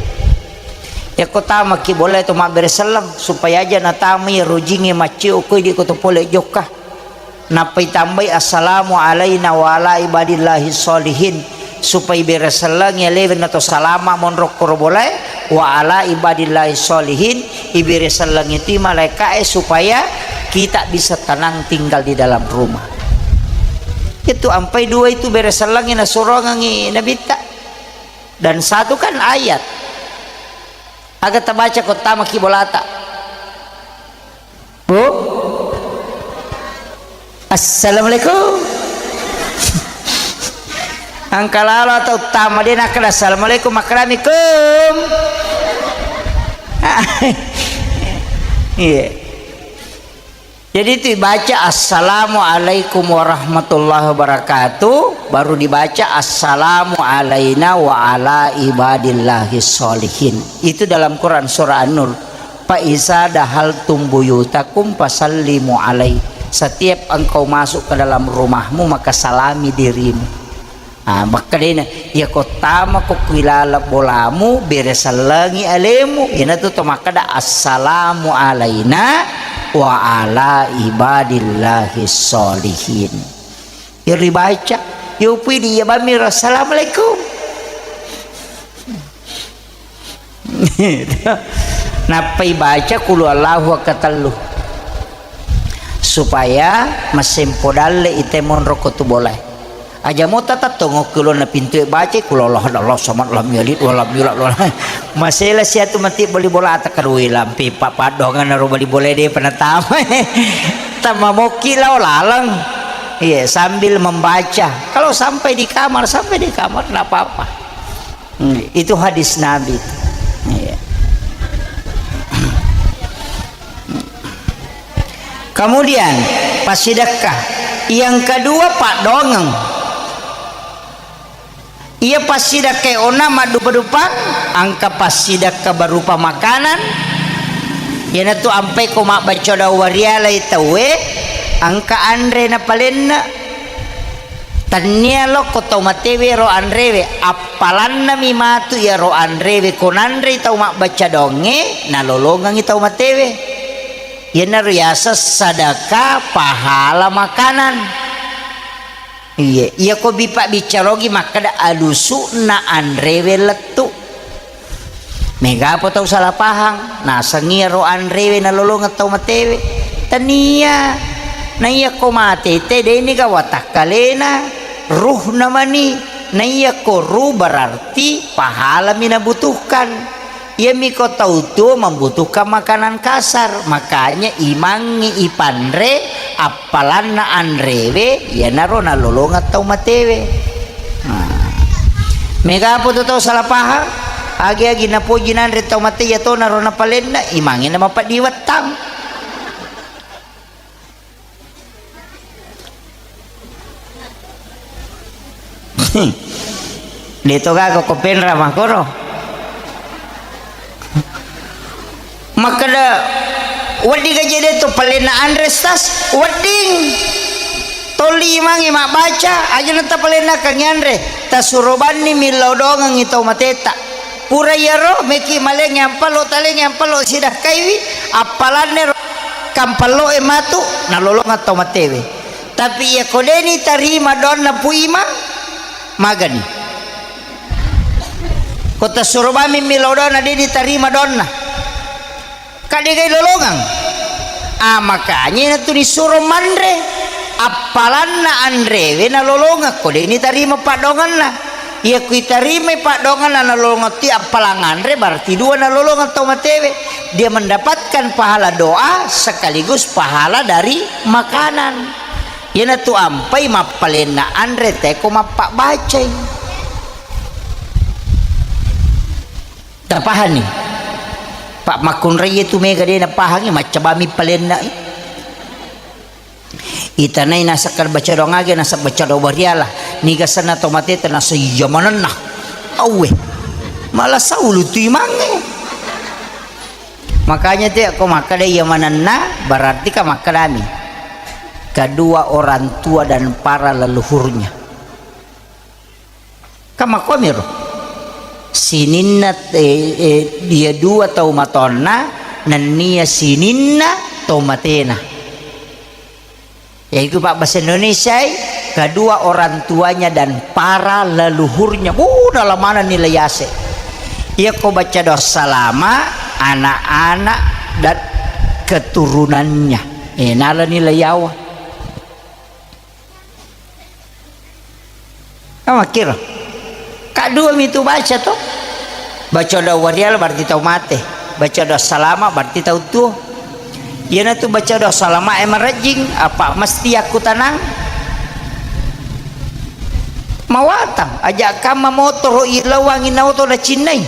Ya ko tamaki boleh to mabbere selleng supaya aja natamai rojingi maccio ko idi ko to pole jokka. Nappai tambai assalamu alaina wa ala ibadillahi sholihin. Supaya ibere sellengi alewe na to salama monro koro bolae, wa ala ibadillahi sholihin, ibere sellengi tu malaikae supaya kita bisa tenang tinggal di dalam rumah. Itu ampai dua itu bere sellengi nasurongengi nabitta. Dan satu kan ayat. Aga tabaca ko tamaki bolata. Bu? Assalamualaikum. Engka lalo tau tama de nakkeda assalamualaikum, makkedami kum. Iya. Jadi itu dibaca assalamualaikum warahmatullahi wabarakatuh, baru dibaca assalamu alaina wa ala ibadillahi sholihin. Itu dalam Quran surah An-Nur. Fa iza dahaltum buyutakum fasallimu alai. Setiap engkau masuk ke dalam rumahmu, maka salami dirimu. Ah, makkedana, iya ko tama ko kuilala bolamu, bere sellengi alemu, iyanatu to makkeda, "Assalamu alaina wa ala ibadillahi sholihin." Iya ribaca, iya upui di iya bammi, "Assalamualaikum." Nappai baca qul huwallahu wekka tellu. Supaya masempo dalle ite monro ko tu bolae. Aja mo tatattongo ki ulonna pintue baca, qul huwallahu ahad, Allahu samad, lam yalid wa lam yulad wa lam. Masela siatu mati bali bola atakkarui lampe pa-, paddongan ro bali bola de penatama. Tamamokki lao laleng. Iya, sambil membaca. Kalau sampai di kamar, sampai di kamar, nggak apa-apa. Hmm, itu hadis Nabi. Iya. Kemudian, passidekka. Yang kedua, paddongeng. Iya passidekka ona maddupa-dupang, engka passidekka berupa makanan. Iyanatu ampai ko mabbaca doa warialai tauwe, engka anre napalenna. Tennia lokko tau matewe ro anrewe, appalannami matu iyaro anrewe ko nanrei tau mabbaca donge, nalolongengngi tau matewe. Iyanaro yaseng sadaka pahala makanan. Iye, iyako bi pabbiccarogi makkeda alusu'na anrewe lettu. Megapo tau salah pahang, nasengngi iyaro anrewe nalolongeng tau matewe. Tania. Naiyako mate te, deniga watakkalena, ruhna mani. Naiyako ruh berarti pahalami nabutuhkan. Iyamiko tau tuo membutuhkan makanan kasar, makanya imangngi ipanre appalanna anrewe, iyanaro nalolongeng tau matewe. Nah. Megapo tu tau salah pahang, agi-agi napoji nanre tau mate, iyatonaro napalenna, imangngi namapaddiwettang. De to gaga ko penra makkoro. Makkeda, "Wedding gaje de to palenna anre, Stas?" "Wedding." Tolli imangngi mabbaca, aja nata palenna kangngi anre. Tasuro banni millau dongengngi tau mateta. Pura iyaro, meki malengngi ampallo, talengngi ampallo, sidakkaiwi, appalannero kampalloe matu, nalolongeng tau matewe. Tapi iyako deni tarima doanna Pu Imang, magani. Ko tasuro bammi millau doanna, deni tarima doanna. Ka degai lolongeng. Ah, makanya natu nisuro manre. Appalanna anrewe nalolongeng, ko deni tarima paddongenna. Iya kui tarimai paddongenna nalolongeng ti appalang anre, berarti dua nalolongeng tau matewe. Dia mendapatkan pahala doa sekaligus pahala dari makanan. Iyanatu ampai mappalenna anre teko mappabbacai. Tapahanni? Pak makkunrai tu mega de napahangi, maccabami palenna. Itanai nasakka baca doang age, nasab baca doang bariala. Niga senna to mateta nasa iya manenna. Auwe. Malah saulu tu imangnge. Makanya te ko makkeda iya manenna, berarti ka makkedami. Kedua orang tua dan para leluhurnya. Ka makkuamiro. Sininna, eh, eh, dia dua tau matonna, nennia sininna tau matena. Yaitu pabbahasa Indonesiai, kedua orang tuanya dan para leluhurnya. Uh, dalam mana nilai ase. Iya ko baca doa salama, anak-anak dan keturunannya. Eh, nala nilai yawa. Amakkiro. Ka dua mitu baca to. Baca doa warial berarti tau mate. Baca doa salama berarti tau tuo. Iyanatu baca doa salama e marejjing, apa mesti aku tenang? Mawatang, aja kamma motoro ilawang inna oto nacinnai.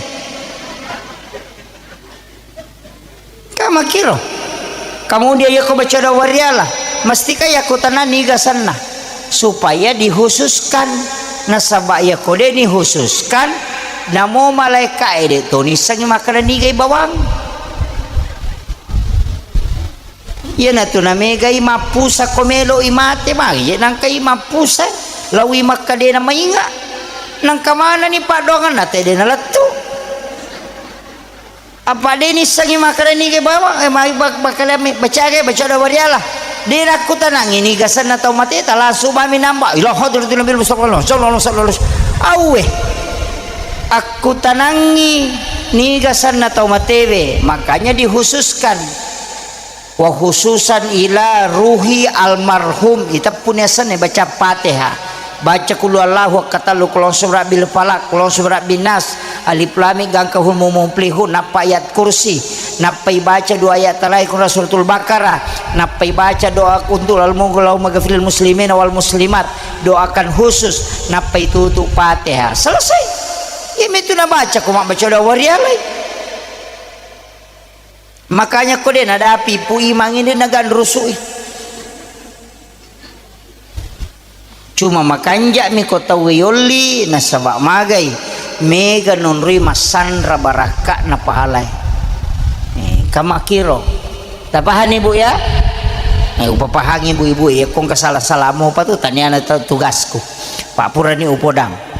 Kamakiro. Kemudian yako baca doa wariala, mestika yako tanani gasanna supaya dikhususkan. Nasaba yako de dikhususkan, namo malaika ede to nissengi makkeda nigai bawang. Iyanatu namegai mappusa ko melo'i mate, magi je nangkai mappusa, lawi makkadena mainga. Nangka manani paddoanganna tedena lettu. Apa de nissengi makkada niga bawang, eh, mai bak-, bakkalami bacaga, baca doa wariala. De nakkutanangi niga senna tau mateta, langsung mami namba, "Ila hadratin Nabil Mustafa, sallallahu alaihi wasallam." Auwe. Akkutanangi niga senna tau matewe, makanya dikhususkan. Wa khususan ila ruhi almarhum, iteppuni asenna baca Fatihah, baca qul huwallahu akkatellu, qul a'udzu birabbil falaq, qul a'udzu birabbin nas, alif lam mim, gangka hum mum muflihun, nappa ayat kursi, nappai baca dua ayat terakhir kuna suratul Baqarah, nappai baca doa untuk al-, Allahumma ghafiril muslimina wal muslimat, doakan khusus, nappai tutup Fatihah. Selesai. Iya mitu nabaca ko mabbaca doa warialai. Makanya ko de nadapi pu imangnge de naganrusui. Cuma makanja'mi ko tauwe yolli nasaba magai mega nonroi massanra barakka'na pahalae. Eh, kamakiro. Tapahani, Bu, ya? Eh, upapahangi, Bu, Ibu, ya, kong kasala-salamu apa tu taniana tu-, tugasku. Pak purani upodang.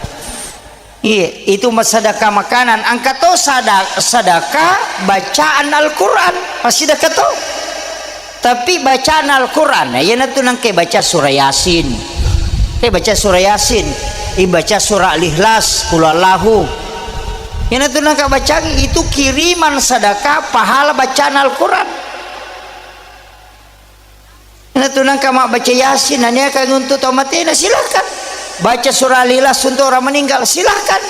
Iya, itu mah sedekah makanan. Engka to sada-, sedekah bacaan Al-Quran, pasti sedekah to. Tapi bacaan Al-Quran, iyanatu nangke baca surah Yasin. Eh, baca surah Yasin, ibaca surah Al-Ikhlas, Qul Huwallahu. Iyanatu nangka bacaan itu kiriman sedekah pahala bacaan Al-Quran. Natu nangka mabbaca Yasin, naniakan untuk tau matena, silahkan. Baca surah Al-Ikhlas untuk orang meninggal, silahkan.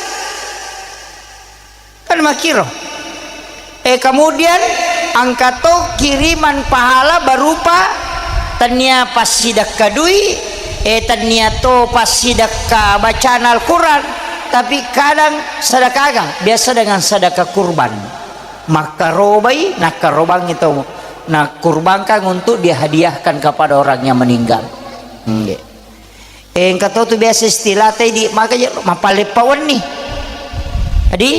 Kan makiro. Eh, kemudian engka to kiriman pahala berupa tania passidekka dui, eh, tania to passidekka bacaan Al-Quran, tapi kadang sedekah aga, biasa dengan sedekah kurban. Makkarobai, nakkarobangi to. Nakurbangkan untuk dihadiahkan kepada orang yang meninggal. Nggih. Eh, engka to tu biasa istilah tadi, maka je mappaleppa wenni. Jadi,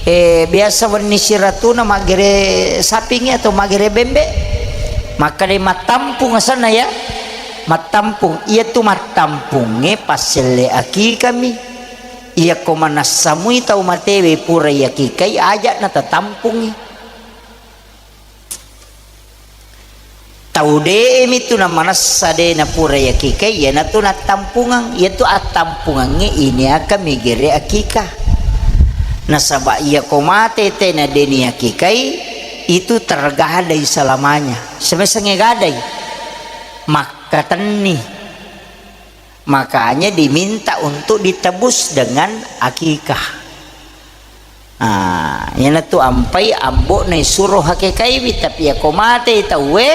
eh, biasa wenni siratuna maggere sapingi atau maggere bembe. Maka de mattampung asanna ya. Mattampung. Iya tu mattampungnge passelle akikami. Iya ko manassamui tau matewe pura yakikai aja natatampungi. Tau de'e mitu namanessa de napura yakikai, iyanatu nattampungang, iyatu attampungangnge iniaka migere akikah. Nasaba iyako mate tena deni akikai, itu tergadai selamanya. Semesengnge gadai, makkatenni. Makanya diminta untuk ditebus dengan akikah. Ah, iyanatu ampai ambo'na isuro hakekaiwi, tapi yako matei tauwe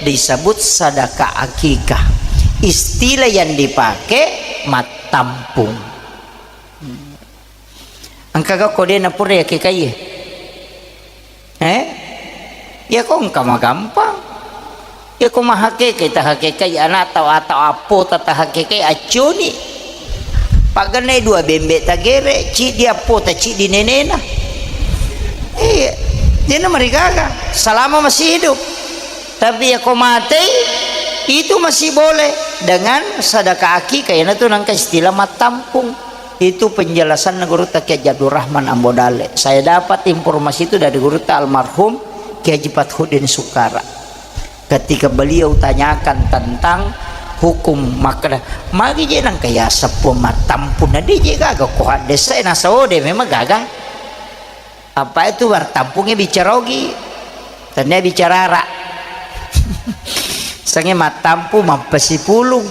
disebut sadaka akikah. Istilah yang dipakai mattampung. Engkaga ko de napura yakekai? Eh? Iya ko engka magampang. Iya ko mahakekai, tahakekai ana'ta atau appota tahakekai accuni. Pagennai dua bembe tagere, ciddi appota, ciddi nenena. Iya. Dena marigaga selama masih hidup. Tapi iya ko matei, itu masih boleh dengan sadaka akikah, iyanatu nangka istilah mattampung. Itu penjelasanna Gurutta Kiai Haji Abdul Rahman Ambo Dalle. Saya dapat informasi itu dari Gurutta almarhum Kiai Haji Fathuddin Sukara. Ketika beliau tanyakan tentang hukum makkeda, magi je nangka ya seppo mattampung na de je gaga ko haddesa na saode memang gaga. Apa itu mattampungnya bicara ogi? Tania bicara ara. Sange mattampung mappasipulung.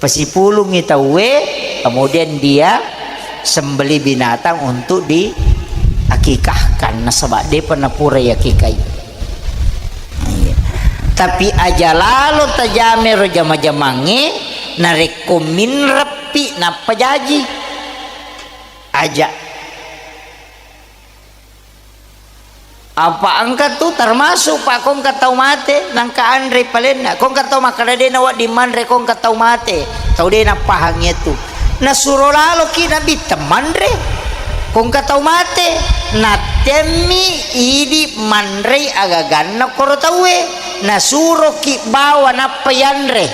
Pasipulungi tauwe, kemudian dia sembeli binatang untuk diakikahkan. Nasaba depa napura yakikai. Iya. Tapi aja lalo tajame ro jama-jamangnge, Narekko minreppi nappa jaji. Aja. Apa engka tu termasuk, Pak, ko engka tau mate, nangka anre palenna. Ko engka tau makkeda de' nawedding manre, ko engka tau mate. Tau de' nappahang itu. Nasuro laloki Nabitta manre. Ko engka tau mate, nattemmi idi manrei agaganna koro tauwe. Nasuroki bawa nappa yanre.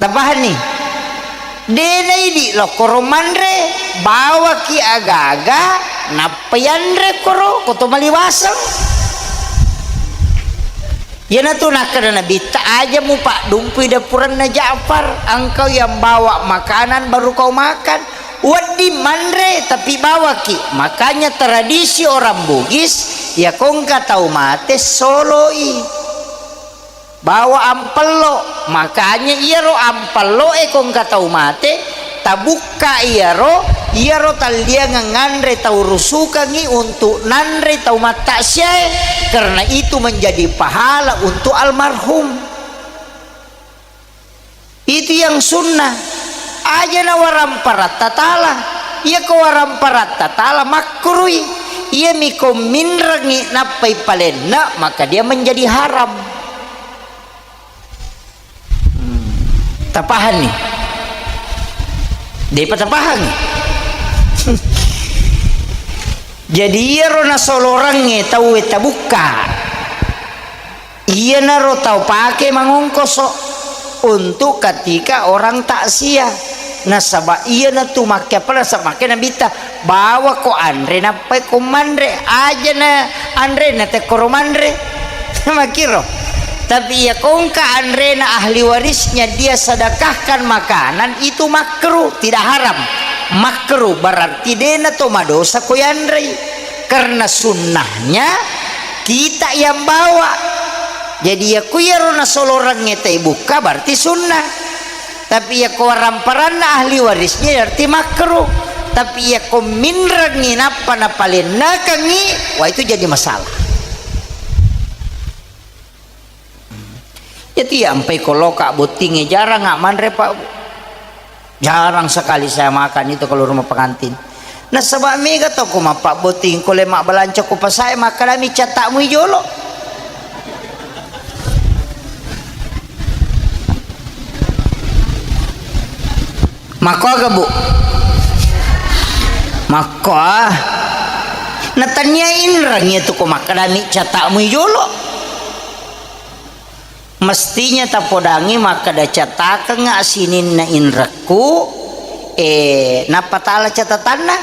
Tapahanni? De' naidi lokkoro manre, bawaki aga-aga, nappa yanre koro, ko to maliwaseng. Iyanatu nakkeda Nabitta, "Aja mupaddumpui dappuranna Ja'far, engkau yang bawa makanan baru kau makan." Wedding manre, tapi bawaki. Makanya tradisi orang Bugis, ya ko engka tau mate, soloi. Bawa ampello, makanya iyaro ampello e ko engka tau mate, tabukka iyaro, iyaro talliangeng nganre tau rusukangngi untuk nanre tau mattaksiae, karena itu menjadi pahala untuk almarhum. Itu yang sunnah. Aja na waramparatta tala. Iya ko waramparatta tala, makruhi. Iya mi ko minrengi nappai palenna, maka dia menjadi haram. Hmm. Tapahanni? Depa tapahangi? Jadi iyaro nasolorangnge tauwe tabukka. Iyanaro tau pake mangongkoso untuk ketika orang takziah. Nasaba iyanatu makke apa, nasaba makke Nabitta, "Bawako anre nappai ko manre." Ajana anrena tekkoro manre. Makkiro. Tapi iya ko engka anrena ahli warisnya dia sedekahkan makanan, itu makruh, tidak haram. Makruh berarti dena to madosa ko yanrei. Karena sunnahnya kita yang bawa. Jadi, iya ku iyaro nasolorangnge tai bukka, berarti sunnah. Tapi iya ko waramparanna ahli warisnya, berarti makruh. Tapi iya ko minrengi nappa napalennakengi, wah, itu jadi masalah. Jadi, iya ampai ko loka bottingnge, jarang manre, Pak. Jarang sekali saya makan itu kalau rumah pengantin. Nasaba mega to ko mappabbotting, ko le mabbalanca ko pasae, makkedami catakmu i jolo. Makkoga, Bu? Makko, ah. Natania inreng iya tu ko makkedami catakmu i jolo. Mestinya tapodangi makkeda, "Catakengnga sininna inrekku, eh, nappa tala catatanna."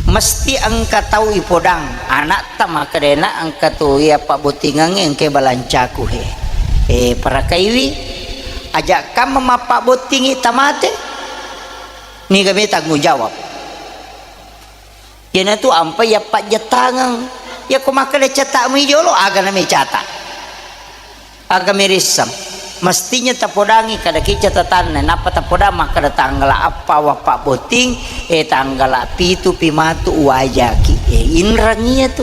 Mesti engka tau ipodang, anakta makkedana, "Engka tu iya pabbottingengnge, engka balancaku he." Eh, parakaiwi, aja kamma mappabbottingi tamate. Niga me tanggung jawab. Iyanatu ampai yappajettangeng. Iya ko makkeda catakmu i jolo, aga nami cata? Aga mirisseng? Mestinya tapodangi kadaki catatanna, nappa tapodang makkeda tanggala appa wappabotting, eh, tanggala pitu pi matu uwajaki. Eh, inreng iyatu.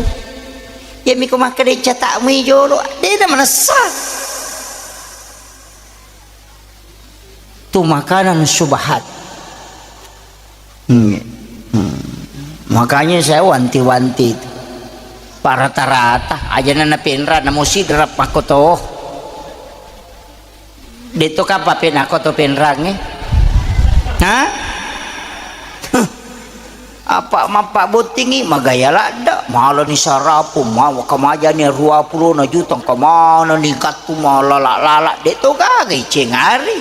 Iyami ko makkeda catakmu i jolo, dena manessa. Tu makanan syubhat. Hmm. Hmm. Makanya saya wanti-wanti itu. Pak rata-rata, aja na penra, namo sidra pakkoto. Deto kapa penako to penrange? Hah? Apa mappabottingi, magaya ladda, malani sarapu, mawa kamajani ruapulona juta, engka manani gattu malala-lala, de to gaga icengari.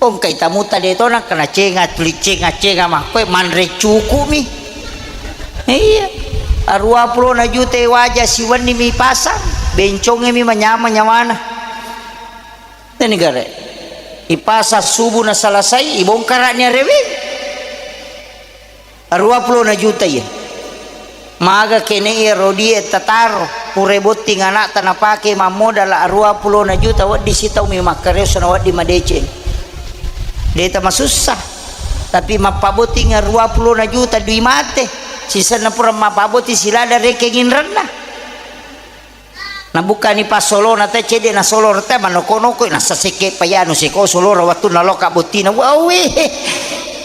Ongkai tamuta de to nakkana cenga, tuli cenga-cenga makkoe, manre cuku'mi. Iya. Ruapulona juta waja siwenni mi pasang, bencongemi manyameng nyawana. Teni gare. Ipasang subuh na selesai, ibongkara'ni areweng. Ruapulona juta iya. Maga kene iya rodie tataro, pura botting anakta napake mammodala ruapulona juta, wedding sitaumi makkareso na wedding madeceng. Deta masussa. Tapi mappabotting ruapulona juta dui mate. Sisenna pura mappabotting silada rekeng inrenna. Nabukkani passolona te, cedde' nasolor te, manoko-noko, nasasekke' payanu seko solora wattunna loka' bottina. Wawe,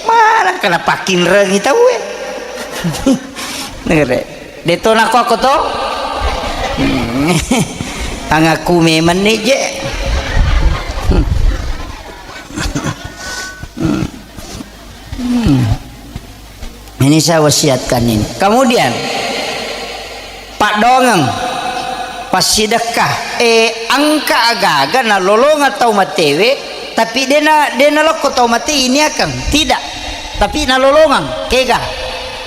mana kena pakkinrengi tauwe. Nere. De' to nako-, ako to? Angaku memang ni je. Hmm. Ini saya wasiatkan ini. Kemudian, paddoangeng, passidekka, eh, engka aga-aga nalolongeng tau matewe, tapi de'na, de'na lokko tau mate iniakeng, tidak. Tapi nalolongeng, kega?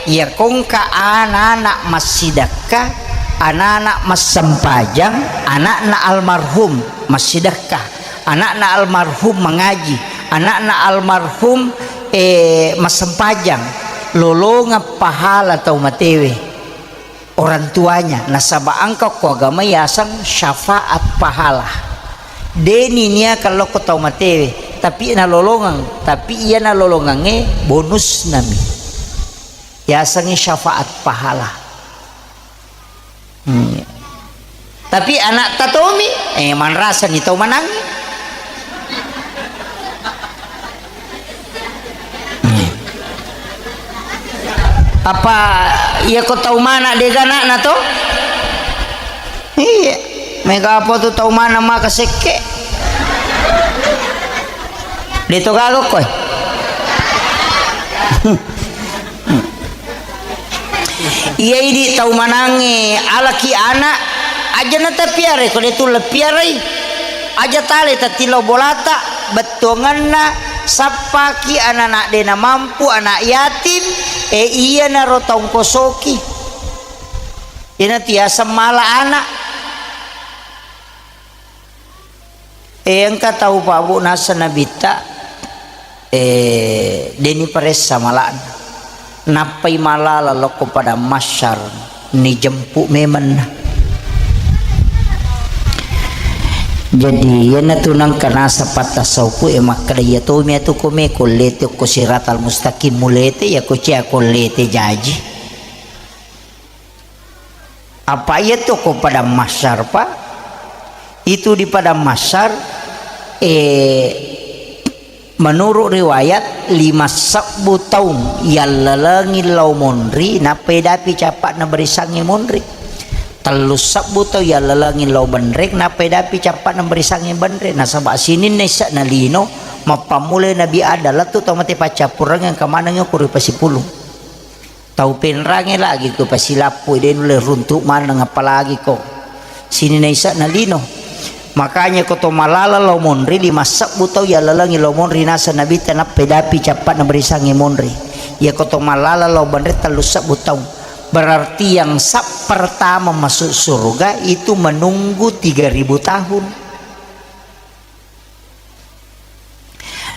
Iya kongka anak-anak massidekka, anak-anak massempajang, anakna almarhum massidekka. Anakna almarhum mangaji, anakna almarhum, eh, massempajang, lolongeng pahala tau matewe, orang tuanya, nasaba engka ko agama yaseng syafaat pahala. De'ni niakeng lokko tau matewe, tapi nalolongeng, tapi iya nalolongengnge bonusnami. Yasengnge syafaat pahala. Hmm. Tapi anakta tomi, eh, manrasani tau manangnge. Hmm. Apa iya ko tau mana de'ga anakna to? Iya. Mega apa tu tau mana maka sekke'. De' to gaga koe. Iya idi' tau manangnge alaki ana', aja' na tapiarai ko de' tu lepiarai. Aja' tale tatillau bolata, bettuangenna sappaki ana'-ana' de' namampu, ana' yatim, eh, iyanaro taungkosoki. Iyanatu yaseng mala ana'. Eh, engka tau, Pak, Bu, naseng Nabitta, eh, de'ni paressa mala'na. Nappai malala lokko padang mahsyar, nijempu memenna. Jadi, iyanatu nengka naseng pattassauku, eh, makkeda, iya tomi atu ko me, ko lete ko siratal mustaqim mulete, iya ko cia ko lete jaji. Apa iya tu ko padang mahsyar, Pak? Itu di padang mahsyar, eh, menurut riwayat, lima sebbu taung yallalengi lao monri, nappa edapi cappa'na barisangnge monri. Tellu sebbu taung yallalengi lao benreng, nappa edapi cappa'na barisangnge benreng. Nasaba sininna isse'na lino, mappammulai Nabi Adam, lettu tau mate paccappureng, engka maneng ko ripasipulung. Tau penrangnge lagi ko pasilappu, de' nulle runtu' maneng, apalagi ko sininna isse'na lino. Makanya ko to malala lao monri, lima sebbu tau yallalengi lao monri naseng Nabitta, nappa edapi cappa'na barisangnge monri. Iya ko to malala lao benreng tellu sebbu tau. Berarti yang sab pertama masuk surga itu menunggu tiga ribu tahun.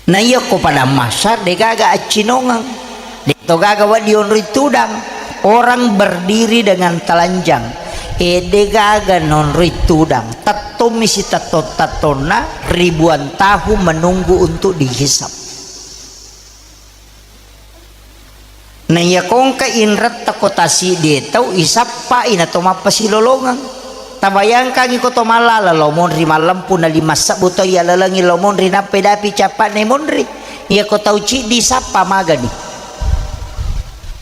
Na iya ko padang mahsyar, de' gaga accinongeng, de' to gaga wedding onroi tudang. Orang berdiri dengan telanjang, eh, de' gaga nonroi tudang. Tettommi sitettong-tettonna, ribuan tahun menunggu untuk dihisab. Na iya kongka inretta ko tasiddi tau isappai na to mappasilolongeng. Tabayangkangi ko to mallala lao monri mallempu na lima sebbu tau yallalengi lao monri nappa edapi cappa'na monri. Iya ko tau ciddi isappa magani.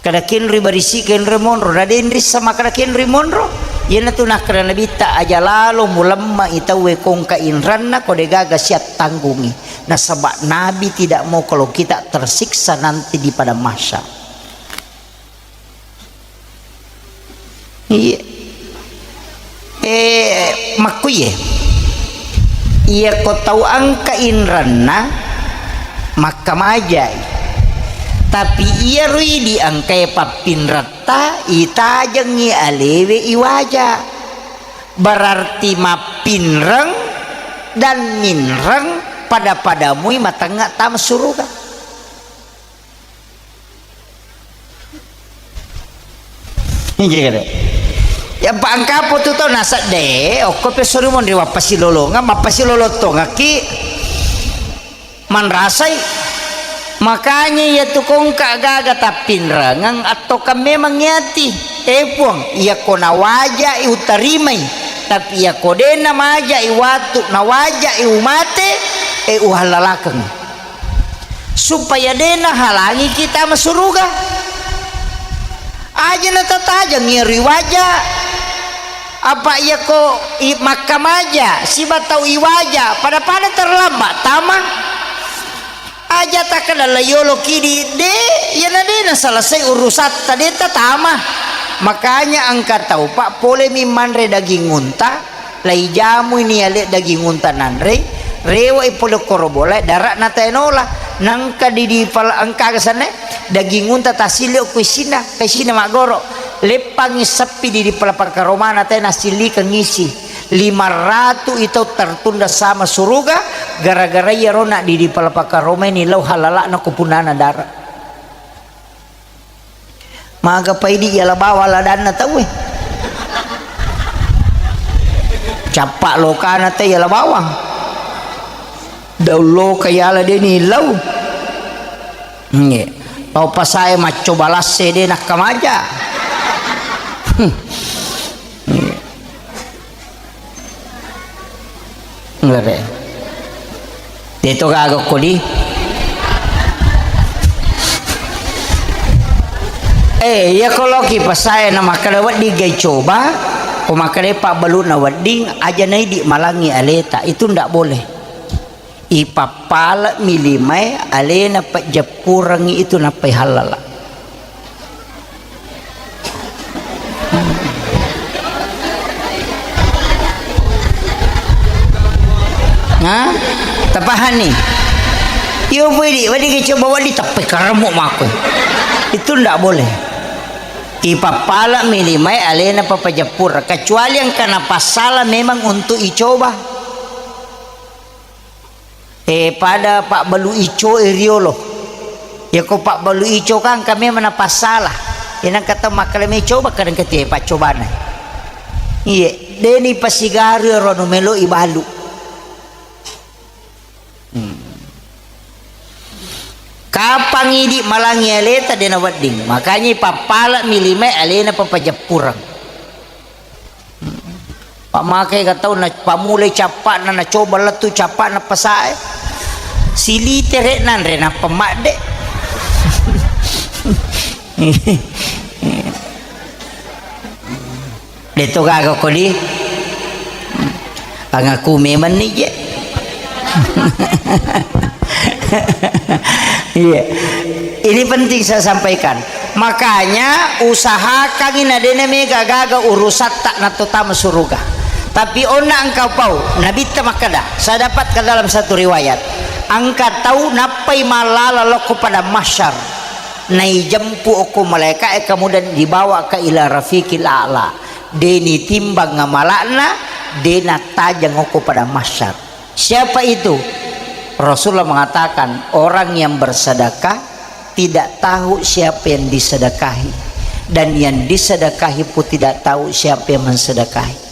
Kada kenroi barisi kenroi monro, na denrissa makkada kenroi monro. Iyanatu nakkada Nabitta, aja lalo mulemmai tauwe kongka inranna ko degaga siattanggungi. Nasaba Nabi tidak mau kalau kita tersiksa nanti di padang mahsyar. Iya. Eh, makkuye. Iya ko tau engka inranna makkamajai. Tapi iyaro idi engkae pappinretta itajengngi alewe iwaja. Berarti mappinreng dan minreng pada-padamui matengnga tama suruga. Injil kada. Ya, pa engkapo tu tau nasedde, okko pe sori monri wappasilolongeng, mappasilolong tongekki manrasai. Makanya iya tu kongka gaga tappinrengeng, attoka memang yati. Eh, Puang, iya ko nawajai utarimai. Tapi iyako de' namajai wattu, nawajai umate, e, uhallalakeng. Supaya de' nahalangi kita masuruga. Aja' natatajeng iyaro iwaja. Apa' iyako i-, makkamaja siba tau iwaja, pada-pada terlambat tama. Aja' takkeda la yolo kidi, de', iyana de' naselesai urusatta, de' tatama. Makanya engka tau, Pak, polemi manre daging unta, lai jamui ni ale daging unta nanre, rewe'i pole koro bolae, dara'na tae nola. Nangka di, di pala-, engka aga sanne, daging unta tasilli okko isinna, ka isinna maggoro. Leppangngi seppi di, di pala pangkaromana tae nasillikeng isi. Lima ratu i tau tertunda sama suruga, gara-gara iyaro na di, di pala pangkaromai ni lao halala'na ko punnana dara. Maga paidi yala bawang ladanna tauwe. Cappa lokana te yala bawang. Daung loka yala de' ni lau. Nge. Tau pasae maccoba lasse de' nakkamaja. Nggak ada. Deto gaga kodi. Eh, iya ko loki pasae na makkeda wedding gai coba, ko makkeda pabbalu na wedding, aja naidi malangi aleta, itu ndak boleh. Ipappale'mi limae alena pejeppurengngi itu nappai hallala. Hah? Tapahanni? Iyo, wedi, wedi coba wedi teppe karemu mako. Itu ndak boleh. Ipappale'mi limae alena papajeppur, kecuali engka napassala memang untuk icoba. Eh, pada pabbalu ico e riolo. Yako pabbalu ico kan kami mana pasala. Inang kata makkeda me coba kadang ketie paccobana. Iye, deni pasigaru ro nu melo ibalu. Hmm. Kapang idi malangi aleta dena wedding. Makanya pappala mi lima alena papajeppurang. Pamake ga tau na pamulai cappa'na, na coba lettu cappa'na pasae. Silite re nanre nappa madde. Deto gaga kodi. Pangaku memang ni je. Iya. Ini penting saya sampaikan. Makanya usahakan ina dene mega gaga urusatta na totama suruga. Tapi onna engkau pau, Nabitta makkeda, saya dapatkan dalam satu riwayat, engka tau nappai mallala lokko pada mahsyar, naijempu okko malaika e, kemudian dibawa ke ila rafiqil a'la. Deni timbang amalakna, dena tajang okko pada mahsyar. Siapa itu? Rasulullah mengatakan, orang yang bersedekah tidak tahu siapa yang disedekahi, dan yang disedekahi pun tidak tahu siapa yang mensedekahi.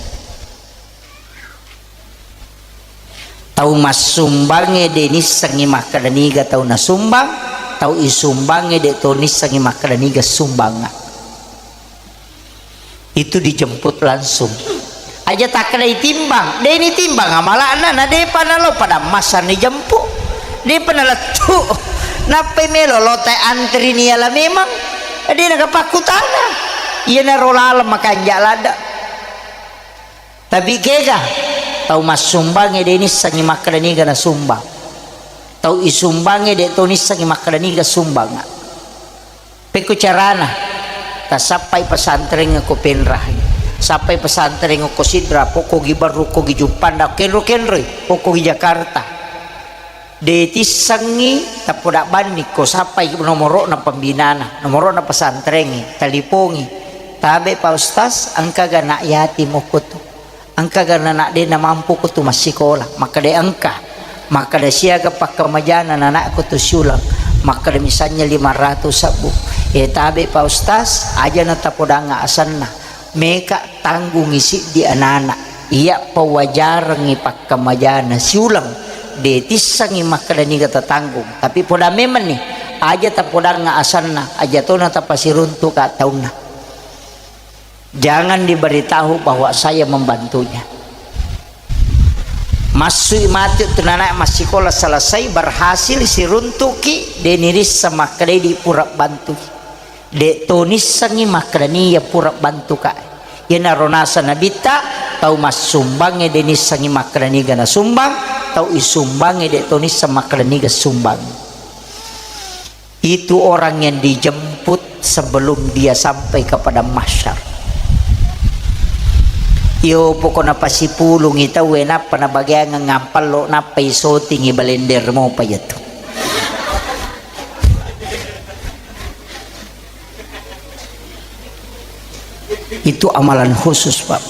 Tau massumbangnge de nissengngi makkeda niga tau nasumbang, tau isumbangnge de to nissengngi makkeda niga sumbangnga. Itu dijemput langsung. Aja takkedai timbang, de ni timbang amalakna, na depa nalo pada massa ni jemput. Depa nalettu. Nappai melo lotai antri ni ala memang. De na gapakkutana. Iyanaro laleng makanja ladda. Tapi kega tau massumbangnge de nissengngi makkeda niga nasumbang. Tau isumbangnge de to nissengngi makkeda niga sumbangnga. Pekko carana? Tasappai pesantren ko Penrah, sappai pesantren ko Sidra, pokkogi Barru, kogi Juppanda, kenro-kenroi, pokkogi Jakarta. De tissengngi tappoda banni ko sappai nomoro'na pembinana, nomoro'na pesantrengnge, talipongi. Tabe Pak Ustaz, engkaga anak yatim okko tu? Engkaga nanak de namampu ko tu massikola? Makkeda engka. Makkeda siaga pakkamajana nanakku tu siuleng? Makkeda misalnya lima ratus sabbu. E tabe Pak Ustaz, aja na tapodanga asenna. Meka tanggungi siddi anana. Iya pawajarengngi pakkamajana siuleng. De tissengngi makkeda niga tatanggung. Tapi poda memenni, aja tapodanga asenna, aja tona tapasiruntuka taunna. Jangan diberitahu bahwa saya membantunya. Massui matu tu nana massikola selesai, berhasil, siruntuki, de' nirisseng makkeda idi pura bantu. De' to nissengngi makkeda ni iya pura bantuka. Iyanaro naseng Nabitta, tau massumbangnge de' nissengngi makkeda niga nasumbang, tau isumbangnge de' to nisseng makkeda niga sumbang. Itu orang yang dijemput sebelum dia sampai ke padang mahsyar. Iyo, pokokna pasipulungi tauwe, nappa nabageangeng ampallo, nappa isotingi balender mopa iyatu. Itu amalan khusus, Pak.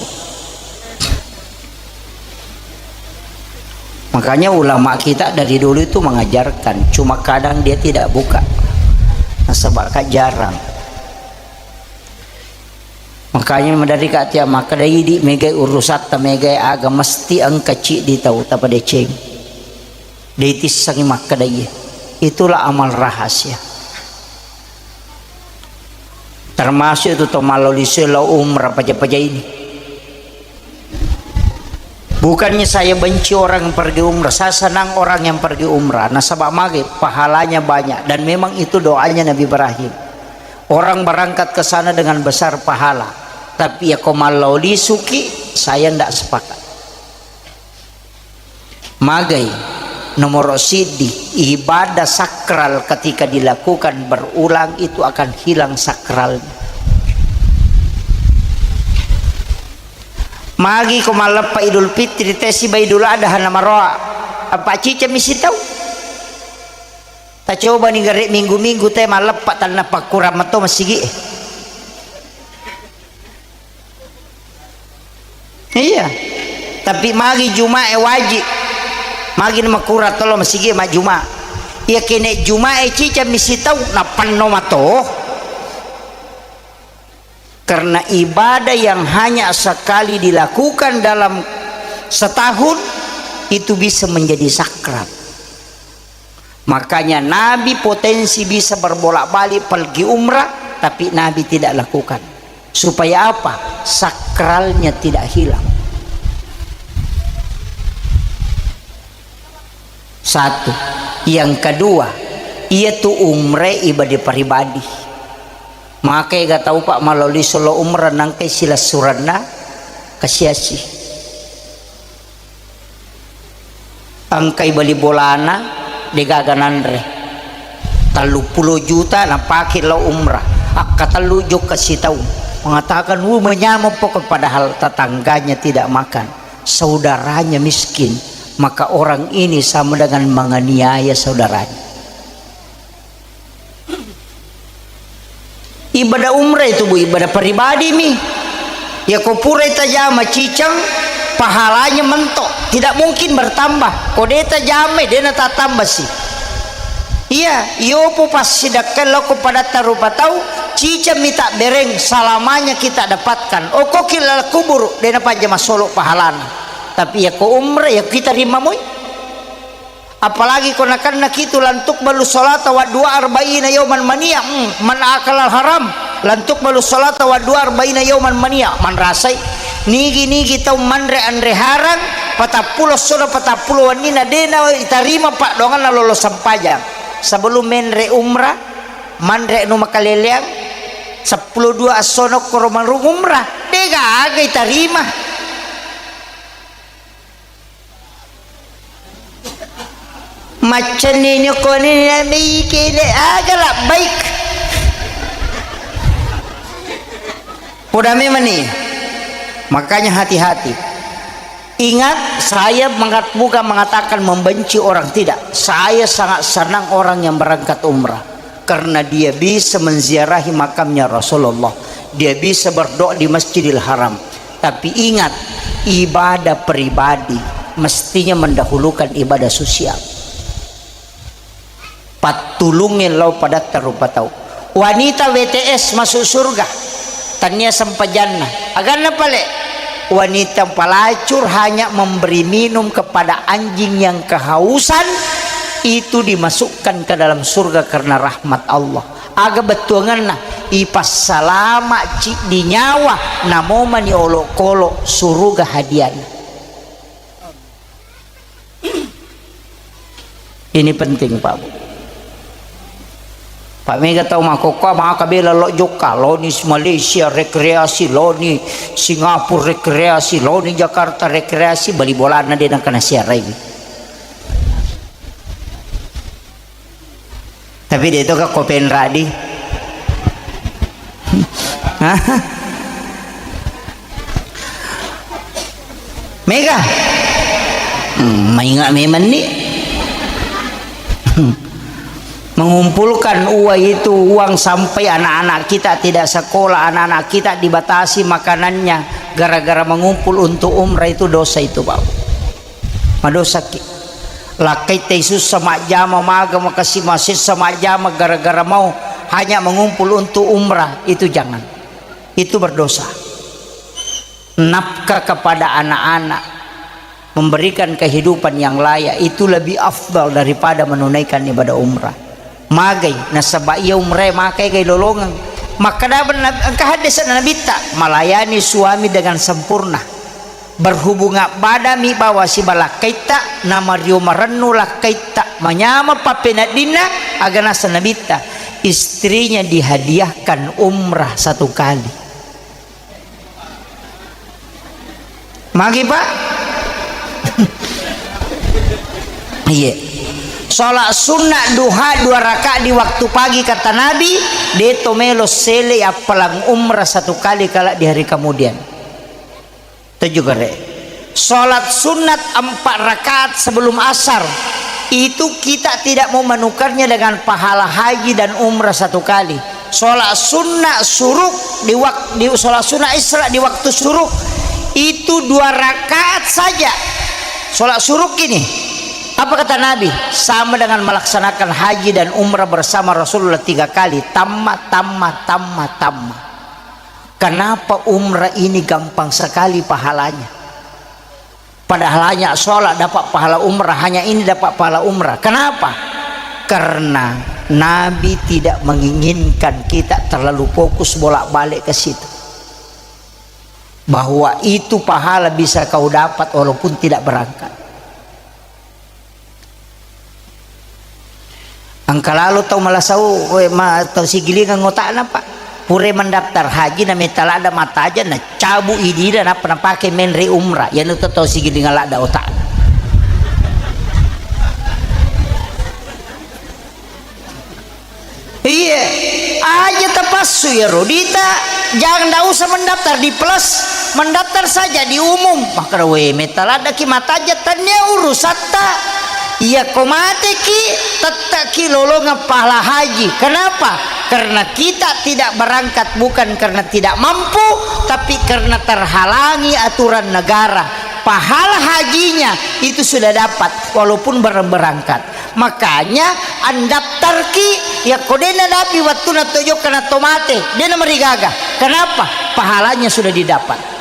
Makanya ulama kita dari dulu itu mengajarkan, cuma kadang dia tidak buka. Nasaba ka jarang. Makanya madari ka tia makkeda idi megai urusatta, megai aga mesti engka ciddi tau tapadeceng. De' itissengngi makkeda iye. Itulah amal rahasia. Termasuk itu to mallo lisue lao umrah paja-paja ini. Bukannya saya benci orang yang pergi umrah, saya senang orang yang pergi umrah. Nasaba mage, pahalanya banyak. Dan memang itu doanya Nabi Ibrahim. Orang berangkat ke sana dengan besar pahala. Tapi ya ko mallo lisuki, saya ndak sepakat. Magai, nomor siddi, ibadah sakral ketika dilakukan berulang itu akan hilang sakralnya. Magi ko malleppa Idul Fitri, te siba Idul Adha na maroa, apa ciceng mi sitau? Tacobani gare minggu-minggu te malleppa tanna pakkurang mato masigi. Iya. Tapi magi Jumae wajib. Magi na makurang tolo masigi majjuma. Iya kene Jumae ciceng mi sitau na penno mato. Karena ibadah yang hanya sekali dilakukan dalam setahun itu bisa menjadi sakral. Makanya Nabi potensi bisa berbolak-balik pergi umrah, tapi Nabi tidak lakukan. Supaya apa? Sakralnya tidak hilang. Satu. Yang kedua, iya tu umrah ibadah pribadi. Maka ega tau, Pak, maloli solo umrah nangkai silessuranna kasiasi. Engkai bali bolana, degaga nanre. Telluppulo juta napake lao umrah. Akkatellu jokka sitaung. Mengatakan, "Wuh, menyameng pokok," padahal tetangganya tidak makan, saudaranya miskin. Maka orang ini sama dengan menganiaya saudaranya. Ibadah umrah itu, Bu, ibadah pribadi mi. Ya ko purai tajama ciceng, pahalanya mentok, tidak mungkin bertambah. Ko de tajamai, de natattambasi. Iya, iyopo passidakkai lao ko padatta rupa tau, ciceng mi tabbereng, salamanya kita dapatkan. Okoki laleng kuburu, de napanja massolo pahalana. Tapi ya ko umrah, ya kita rimamoi. Apalagi ko nakenna kitu, "Lan tuqbalu sholata wa du'a arba'ina yauman mania." Hmm, man akalal haram, "Lan tuqbalu sholata wa du'a arba'ina yauman mania." Manrasai. Nigi-nigi tau manre anre harang, patappulo essona patappulo wenninna, dena itarima paddoanganna lolo sempajang. Sebelum menre umrah, manre anu makaleleang, seppulo dua essona koro marung umrah, degaga itarima. Maccenni ni koni nabi kene aga labbaik. Poda memang ni. Makanya hati-hati. Ingat, saya mengat-, bukan mengatakan membenci orang, tidak. Saya sangat senang orang yang berangkat umrah. Karena dia bisa menziarahi makamnya Rasulullah, dia bisa berdoa di Masjidil Haram. Tapi ingat, ibadah pribadi mestinya mendahulukan ibadah sosial. Pattulungnge lao padatta rupa tau. Wanita W T S masuk surga. Tania sempajanna. Aganna pale? Wanita pelacur hanya memberi minum kepada anjing yang kehausan, itu dimasukkan ke dalam surga karena rahmat Allah. Aga bettuanganna? ipassalama' ciddi nyawa, namomani olokolo suruga hadiana. Ini penting, Pak Bu. Pak, mega tau makkokkoe maka bela lo jokka, loni Malaysia rekreasi, loni Singapura rekreasi, loni Jakarta rekreasi, bali bolana de' nengka nasiarai. Tapi de' to ka ko penradi. Hah? Mega? Hmm, mainga' memang ni. Mengumpulkan uang itu, uang sampai anak-anak kita tidak sekolah, anak-anak kita dibatasi makanannya gara-gara mengumpul untuk umrah itu dosa itu, Pak. Madosaki. Lakkaitai sussa majjama, maga makasi masessa majjama gara-gara mau hanya mengumpul untuk umrah, itu jangan. Itu berdosa. Nafkah kepada anak-anak, memberikan kehidupan yang layak, itu lebih afdal daripada menunaikan ibadah umrah. Magai, nasaba' iya umrah makai gai lolongeng. Makkeda Nabi, engka hadis Nabitta, melayani suami dengan sempurna. Berhubungan badami bawa siba lakkaitta, namario marennu lakkaitta, manyameng pappeneddinna, aga naseng Nabitta, istrinya dihadiahkan umrah satu kali. Magi, Pak? Iya. Sholat sunnah duha dua rakaat di waktu pagi, kata Nabi, de' to melo sele appalang umrah satu kali kala di hari kemudian. Tujuh kere. Sholat sunat empat rakaat sebelum asar, itu kita tidak mau menukarnya dengan pahala haji dan umrah satu kali. Sholat sunnah suruk di wak-, di sholat sunnah Isra di waktu suruk, itu dua rakaat saja. Sholat suruk ini, apa kata Nabi? Sama dengan melaksanakan haji dan umrah bersama Rasulullah tiga kali. Tamma, tamma, tamma, tamma. Kenapa umrah ini gampang sekali pahalanya? Padahal hanya sholat dapat pahala umrah, hanya ini dapat pahala umrah. Kenapa? Karena Nabi tidak menginginkan kita terlalu fokus bolak-balik ke situ. Bahwa itu pahala bisa kau dapat walaupun tidak berangkat. Engka lalo tau malasau, we, ma-, tau sigilingeng otakna, Pak. Pura mendaftar haji, na metta ladda mataja, na cabu idina, nappa napake menre umrah. Yanu to tau sigilingeng ladda otakna. Iya, aja tapassu iyaro dita, jangan, ndak usah mendaftar di plus, mendaftar saja di umum. Makkeda, we, metta laddaki mataja, tania urusatta. Iya, ko mateki, tetteki lolongeng pahala haji. Kenapa? Karena kita tidak berangkat bukan karena tidak mampu, tapi karena terhalangi aturan negara. Pahala hajinya itu sudah dapat, walaupun belum berangkat. Makanya, andaftarki, yakko de' nadappi wettunna to jokka na to mate, de' namarigaga. Kenapa? Pahalanya sudah didapat.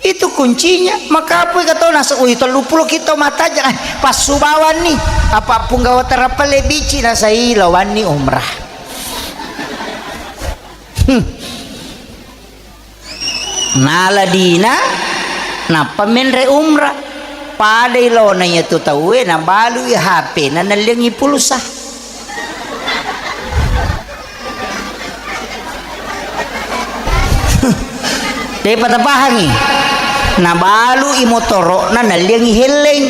Itu kuncinya. Makapui ka tau naseng, "Ui, telluppulo ki tau mattajang, eh, passubawanni." Apa punggawa terappa lebbici nasai lawanni umrah. Hmm. Nala dina, nappa menre umrah. Padai laona iyatu tauwe, nabalui H P-na, nalliangngi pulsa. De'pa tapahangi. Nabalui motoro'na, nalliangngi helleng.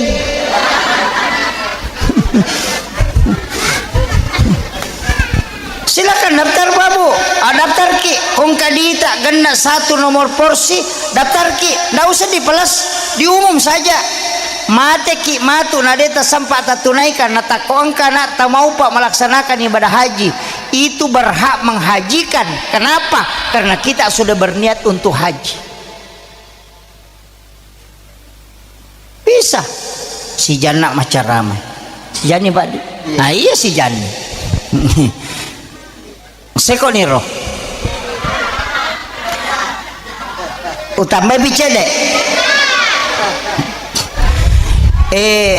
Silakan daftar, Pak Bu. Ah, daftarki. Kongka dita genna satu nomor porsi, daftarki. Ndak usah dipelas, diumum saja. Mateki matu na de' tasempa tatunaikan, na takko engka na tamaupa melaksanakan ibadah haji. Itu berhak menghajikan. Kenapa? Karena kita sudah berniat untuk haji. Bisa. Si Janna macarama. Si Janni, Pak. Nah, iya si Janni. Seko niro. Utambai pi cede. Eh,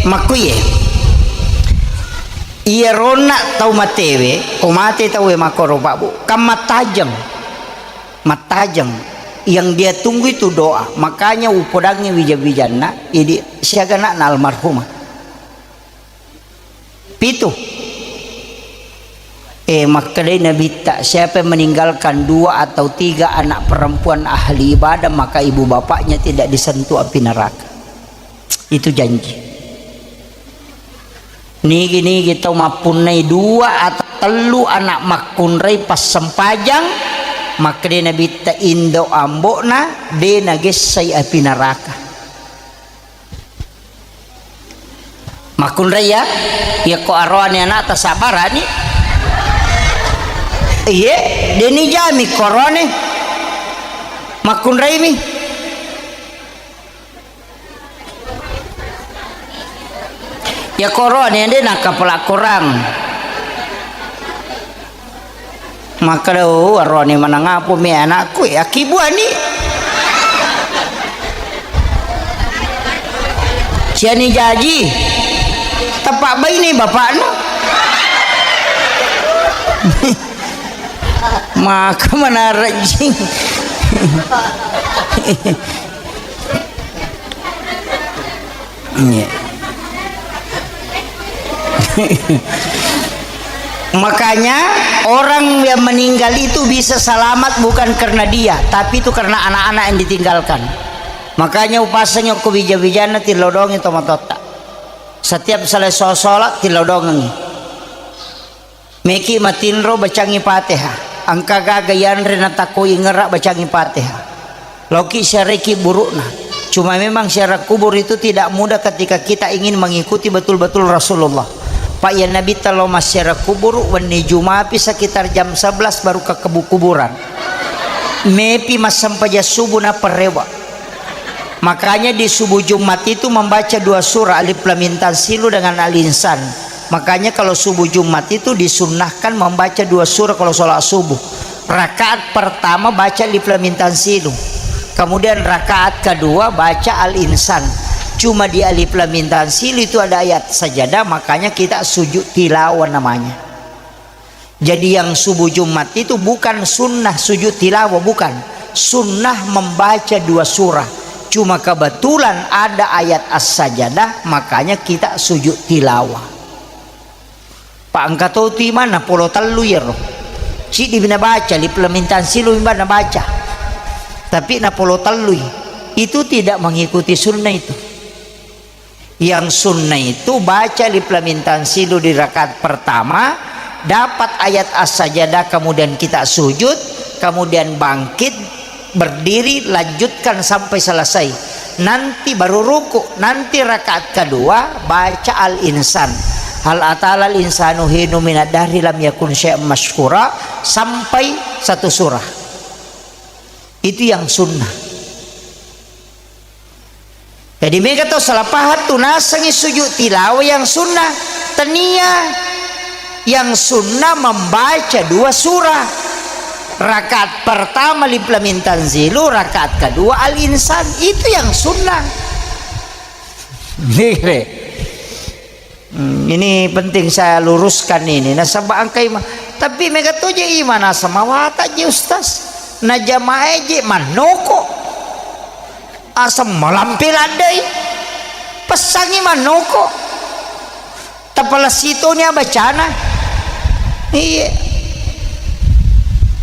makkuye. Iyaronna tau matewe, ko mate tauwe makkoro, Pak Bu, kan mattajeng. Mattajeng. Yang dia tunggu itu doa. Makanya upodangngi wija-wijanna, idi siaga anakna almarhumah. Pitu. Eh, makkedai Nabitta, siapa yang meninggalkan dua atau tiga anak perempuan ahli ibadah, maka ibu bapaknya tidak disentuh api neraka. Itu janji. Nigi-nigi tau mappunnai dua atau tellu anak makkunrai passempajang, makkedai Nabitta, indo ambo'na de nagessai api neraka. Makkunrai ya, yakko aroane anakta sabarani. Iye, deni jami ko aroane. Makkunraimi. Ya koro ande nakapala korang. Makkeda, "Oh, arone manangapo me anakku, eh, akkibuani." Siani jaji, tepak baine bapakna. Maka manarejjing. Iya. Makanya orang yang meninggal itu bisa selamat bukan karena dia, tapi itu karena anak-anak yang ditinggalkan. Makanya upasengi okko bija-bijana tilodongi tomatotta. Setiap selesai sholat tilodongi. Meki matinro bacangi Fatihah. Engka gaga yanre natakko ingera bacangi Fatihah. Loki siareki burukna. Cuma memang siarah kubur itu tidak mudah ketika kita ingin mengikuti betul-betul Rasulullah. Pak, ya Nabi talo massiarah kubur, wenni Jumapi sekitar jam sebelas baru ke kebu-, kuburan. Mepi massempajang subuh na perewa. Makanya di subuh Jumat itu membaca dua surah, Alif Lam Mim Tanzilu dengan Al-Insan. Makanya kalau subuh Jumat itu disunnahkan membaca dua surah kalau sholat subuh. Rakaat pertama baca Alif Lam Mim Tanzilu. Kemudian rakaat kedua baca Al-Insan. Cuma di Alif Lam Mim Tanzilu itu ada ayat sajadah, makanya kita sujud tilawah namanya. Jadi yang subuh Jumat itu bukan sunnah sujud tilawah, bukan. Sunnah membaca dua surah. Cuma kebetulan ada ayat As-Sajadah, makanya kita sujud tilawah. Pak, engka to tu imam napolo tellu iyaro. Ciddi mi nabaca, Alif Lam Mim Tanzilu mi nabaca. Tapi napolo tellui. Itu tidak mengikuti sunnah itu. Yang sunnah itu baca Alif Lam Mim Tanzilu di rakaat pertama, dapat ayat As-Sajadah, kemudian kita sujud, kemudian bangkit, berdiri, lanjutkan sampai selesai. Nanti baru ruku, nanti rakaat kedua baca Al-Insan. Hal atal al insanu hinu minad dahri lam yakun syai'an mazkura, sampai satu surah. Itu yang sunnah. Jadi mega tau salah paham tu nasengi sujud tilawah yang sunnah. Tania yang sunnah membaca dua surah. Rakaat pertama Alif Lam Mim Tanzilu, rakaat kedua Al-Insan. Itu yang sunnah. Ini, ini penting saya luruskan ini. Nasaba engka ima-, tapi mega to je imam naseng mawata je ustaz. Na jamaah je mannoko. Aseng malampe laddei. Pessangi mannoko. Tapalessi toni abacana. Iya.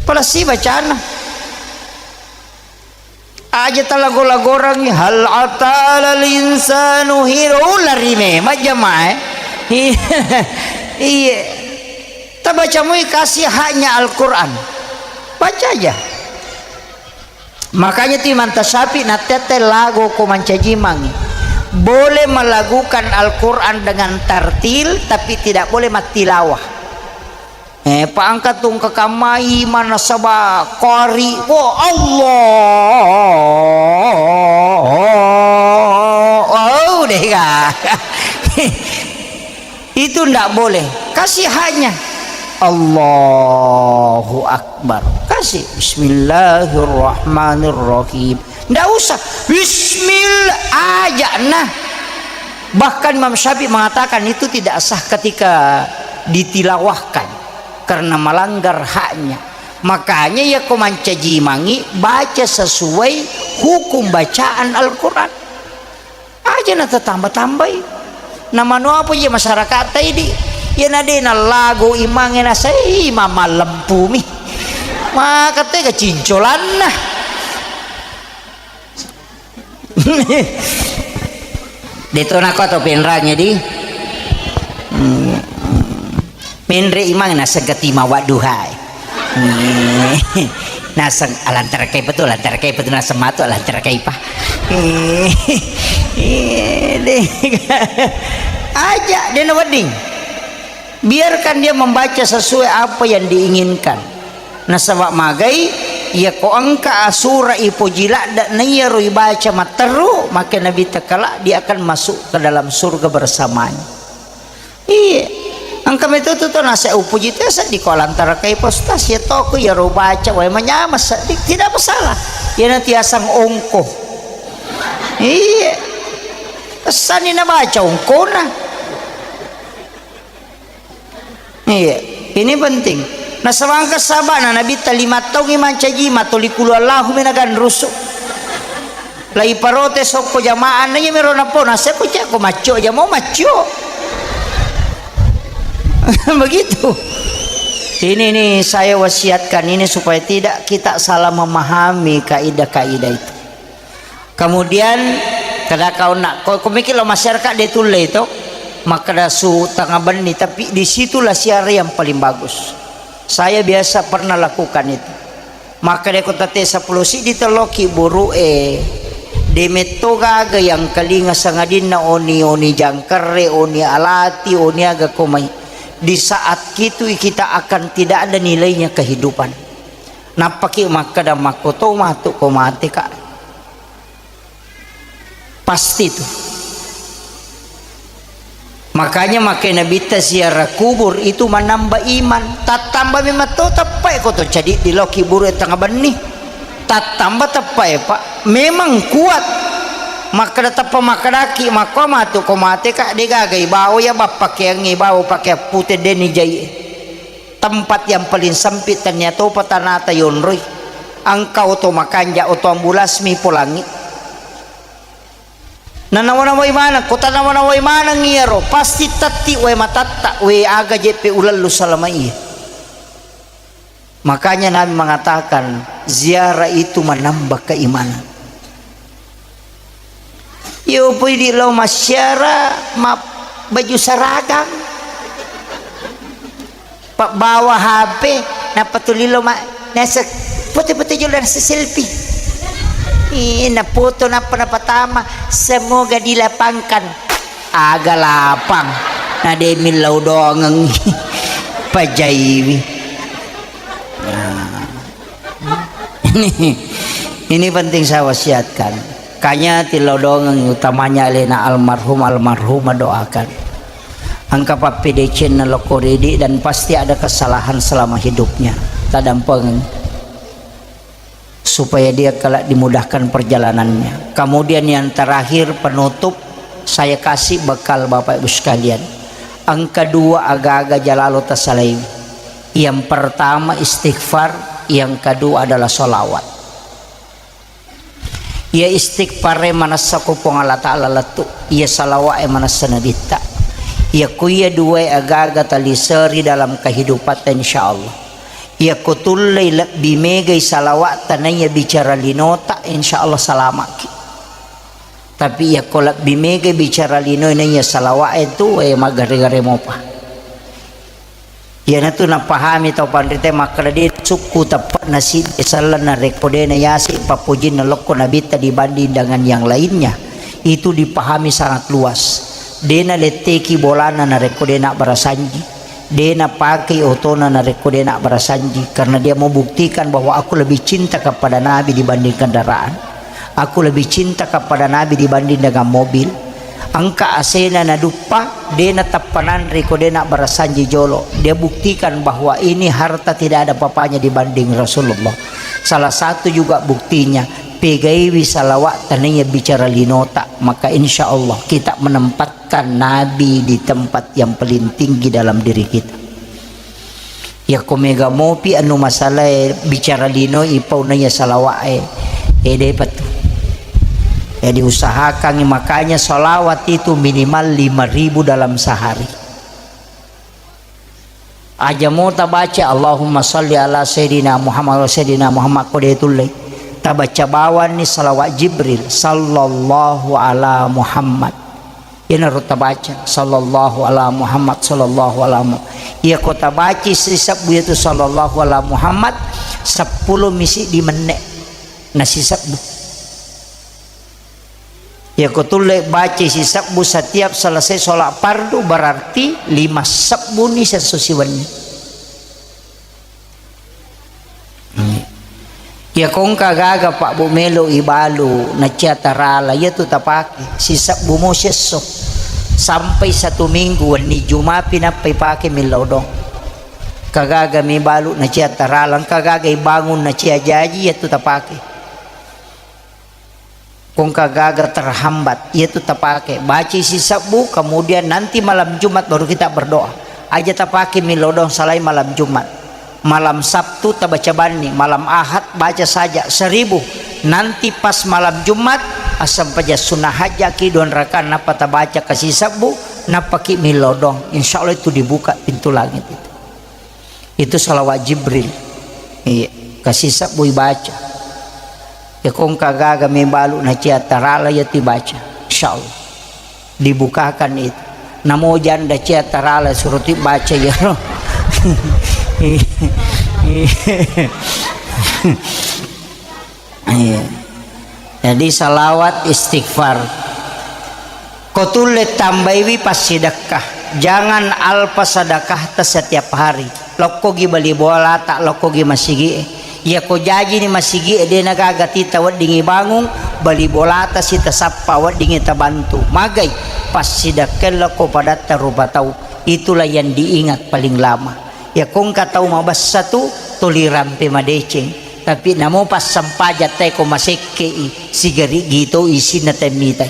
Palessi bacana. Aja talago-lagorangngi, "Hal atal al insanu hinu." Ulari memang jamaah, eh. Iya. Tabaca mui kasih haknya Al-Quran. Baca aja. Makanya tu Imam Tasyafi nattette lago ko mancaji mangi. Boleh melagukan Al-Quran dengan tartil, tapi tidak boleh mattilawah. Eh, paangka tungka kamai manasaba qari, wo Allah, oh, deh, ga. Itu ndak boleh. Kasih haknya. Allahu Akbar. Kasih. Bismillahirrahmanirrahim. Ndak usah. Bismillah aja nah. Bahkan Imam Syafi'i mengatakan itu tidak sah ketika ditilawahkan karena melanggar haknya. Makanya, yako mancaji imangngi, baca sesuai hukum bacaan Al-Quran. Aja natatamba-tambai. Na manu apa je masyarakat taidi? Ya, na de nallago imangnge, nasai imam mallempumi. Maka tega cincolanna. Deto nako atau penrangnya di. Hmm. Menre imang naseng ketima wadduhai. Hmm. Naseng alantara kaipa tu, alantara kaipa tu, naseng matu alantara kaipa. Hmm. Aja, de nawedding. Biarkan dia membaca sesuai apa yang diinginkan. Nasaba magai, yako engka asura ipoji ladde na iyaro ibaca matteru, maka Nabi tekala dia akan masuk ke dalam surga bersamanya. Iya. Engka metu tu to nase upoji tu seddi ko alantara kaipa, Ustaz, ya toko iyaro baca wae manyama seddi, tidak masalah. Ya nanti asang ongko. Iya. Sani nabaca ongkona. Iya, ini penting. Nasaba engka sabana Nabitta lima taungngi mancaji, matoli kulu Allahu mi naganrusu. Lai parotes okko jamaah na, iya mero napona, seko ceko maccio jamo maccio. Begitu. Ini nih saya wasiatkan ini supaya tidak kita salah memahami kaidah-kaidah itu. Kemudian, kada kau nak, ko, ko mikir lo masyarakat de tulle itu, makkeda su tengah benni, tapi disitulah siara yang paling bagus. Saya biasa pernah lakukan itu. Makkeda ko tate sepuluh siddi telloki buru e, de metto gaga yang kalinga sangadinna oni, oni jangkerre, oni alati, oni aga ko mai. Di saat itu kita akan tidak ada nilainya kehidupan. Nappaki makkeda makkoto matu ko mate ka. Pasti tu. Makanya makai Nabitta ziarah kubur itu menambah iman. Tattamba memang to teppai ko to cadi di loki buru tengah benni. Tattamba teppai, Pak. Memang kuat. Makkeda teppa makkedaki makko matu ko mate ka, de gaga ibawa ya bappakeangnge ibawa pakeang pute deni jai. Tempat yang paling sempit, tania topa tanata yonroi. Engka oto makanja, oto ambulas mi polangi. Nanawa-nawai maneng, ko tanawa-nawai maneng iyaro, pasti tetti wae matatta, we aga jeppe ulellu salama iya. Makanya Nabi mengatakan, ziarah itu menambah keimanan. Iyo pui di lao massiara ma baju seragam. Pabbawa H P, nappa tuli lao ma nasek foto-foto jolo, nasek selfie. Ih, nafoto nappa napatama, semoga dilapangkan. Aga lapang. Na de millau dongeng. Pajaiwi. Nah. Ini, ini penting saya wasiatkan. Kanya tilodongeng, utamanya alena almarhum, almarhumah doakan. Engka pappedecenna lokko ridi dan pasti ada kesalahan selama hidupnya. Tadampeng supaya dia kelak dimudahkan perjalanannya. Kemudian yang terakhir penutup, saya kasih bekal Bapak Ibu sekalian. Engka dua aga-aga jalalo tasalai. Yang pertama istighfar, yang kedua adalah salawat. Iya istighfar e manessa ko Puang Allah Ta'ala lettu, iya salawat e manessa Nabitta. Iya ku iya dua e aga-aga taliseri dalam kehidupatta, insya Allah. Iya ko tullei lebbi megai salawatta naiya bicara linota, insya Allah salamaki. Tapi iya ko lebbi megai bicara linoe naiya salawat e tu, eh, maggare-gare mopa. Iyanatu napahami tau panrita makkeda de sukku teppe'na siddi selleng narekko de nayaseng pappojinna lokko Nabitta dibanding dengan yang lainnya. Itu dipahami sangat luas. De naletteki bolana narekko de nabbarasanji, de napakei otona narekko de nabbarasanji, karena dia mau buktikan bahwa aku lebih cinta kepada Nabi dibanding kendaraan. Aku lebih cinta kepada Nabi dibanding dengan mobil. Engka asena naduppa, de nateppa nanre ko de nabbarasanji jolo. Dia buktikan bahwa ini harta tidak ada papanya dibanding Rasulullah. Salah satu juga buktinya, Pegaiwi salawa'ta naiya bicara linota, maka insya Allah kita menempatkan Nabi di tempat yang paling tinggi dalam diri kita. Yakko mega mopi anu masalae bicara lino ipau naiya salawa'e, eh, depa tu. Jadi usahakan makanya salawat itu minimal lima ribu dalam sehari. Aja mo tabaca Allahumma salli ala sayyidina Muhammad wa sayyidina Muhammad ko de tulle. Tabaca bawanni salawat Jibril sallallahu ala Muhammad. Iyanaro tabaca sallallahu ala Muhammad, sallallahu ala Muhammad. Iya ko tabaci sisebbu yatu sallallahu ala Muhammad, seppulo misi di menne na sisebbu. Yako tulle baca sisebbu setiap selesai sholat fardu, berarti lima sebbu ni sesso siwenni. Yako engka gaga Pak Bu melo ibalu nacia tarala, iya tu tapake sisebbu mo sesso sampai satu minggu, wenni Jumapi nappai pake millau dong. Kagaga mi balu nacia tarala, engka gaga ibangun nacia jaji, iya tu tapake. Ko engka gaga terhambat, iya tu tapake. Baca sisebbu, kemudian nanti malam Jumat baru kita berdoa. Aja tapake millau dong salai malam Jumat. Malam Sabtu tabaca banni, malam Ahad baca saja seribu. Nanti pas malam Jumat, assempajang sunnah hajjaki dua rakaat, nappa tabaca ka sisebbu, nappaki millau dong. Insya Allah itu dibuka pintu langit itu. Itu salawat Jibril. Iya, kasi sebbu ibaca. Ya, ko engka gaga mebalu nacia tarala, ya, tibaca. Insya Allah. Dibukakan itu. Namo janda cia tarala, suruh tibaca, ya. Iya. Jadi salawat, istighfar. Ko tulle tambaiwi passidekka. Jangan alpa sedekahta setiap hari. Lokkogi bali bolata, lokkogi masigi'e. Iya ko jajini masigi'e, de nagaga tita weddingi bangung, bali bolata sitasappa weddingi tabantu. Magai passidekka lokko padatta rupa tau. Itulah yang diingat paling lama. Iya ko engka tau mabessa tu, tuli rampe madeceng. Tapi namo passempajang tae ko masekke'i, sigariggi to isinna tae mitai.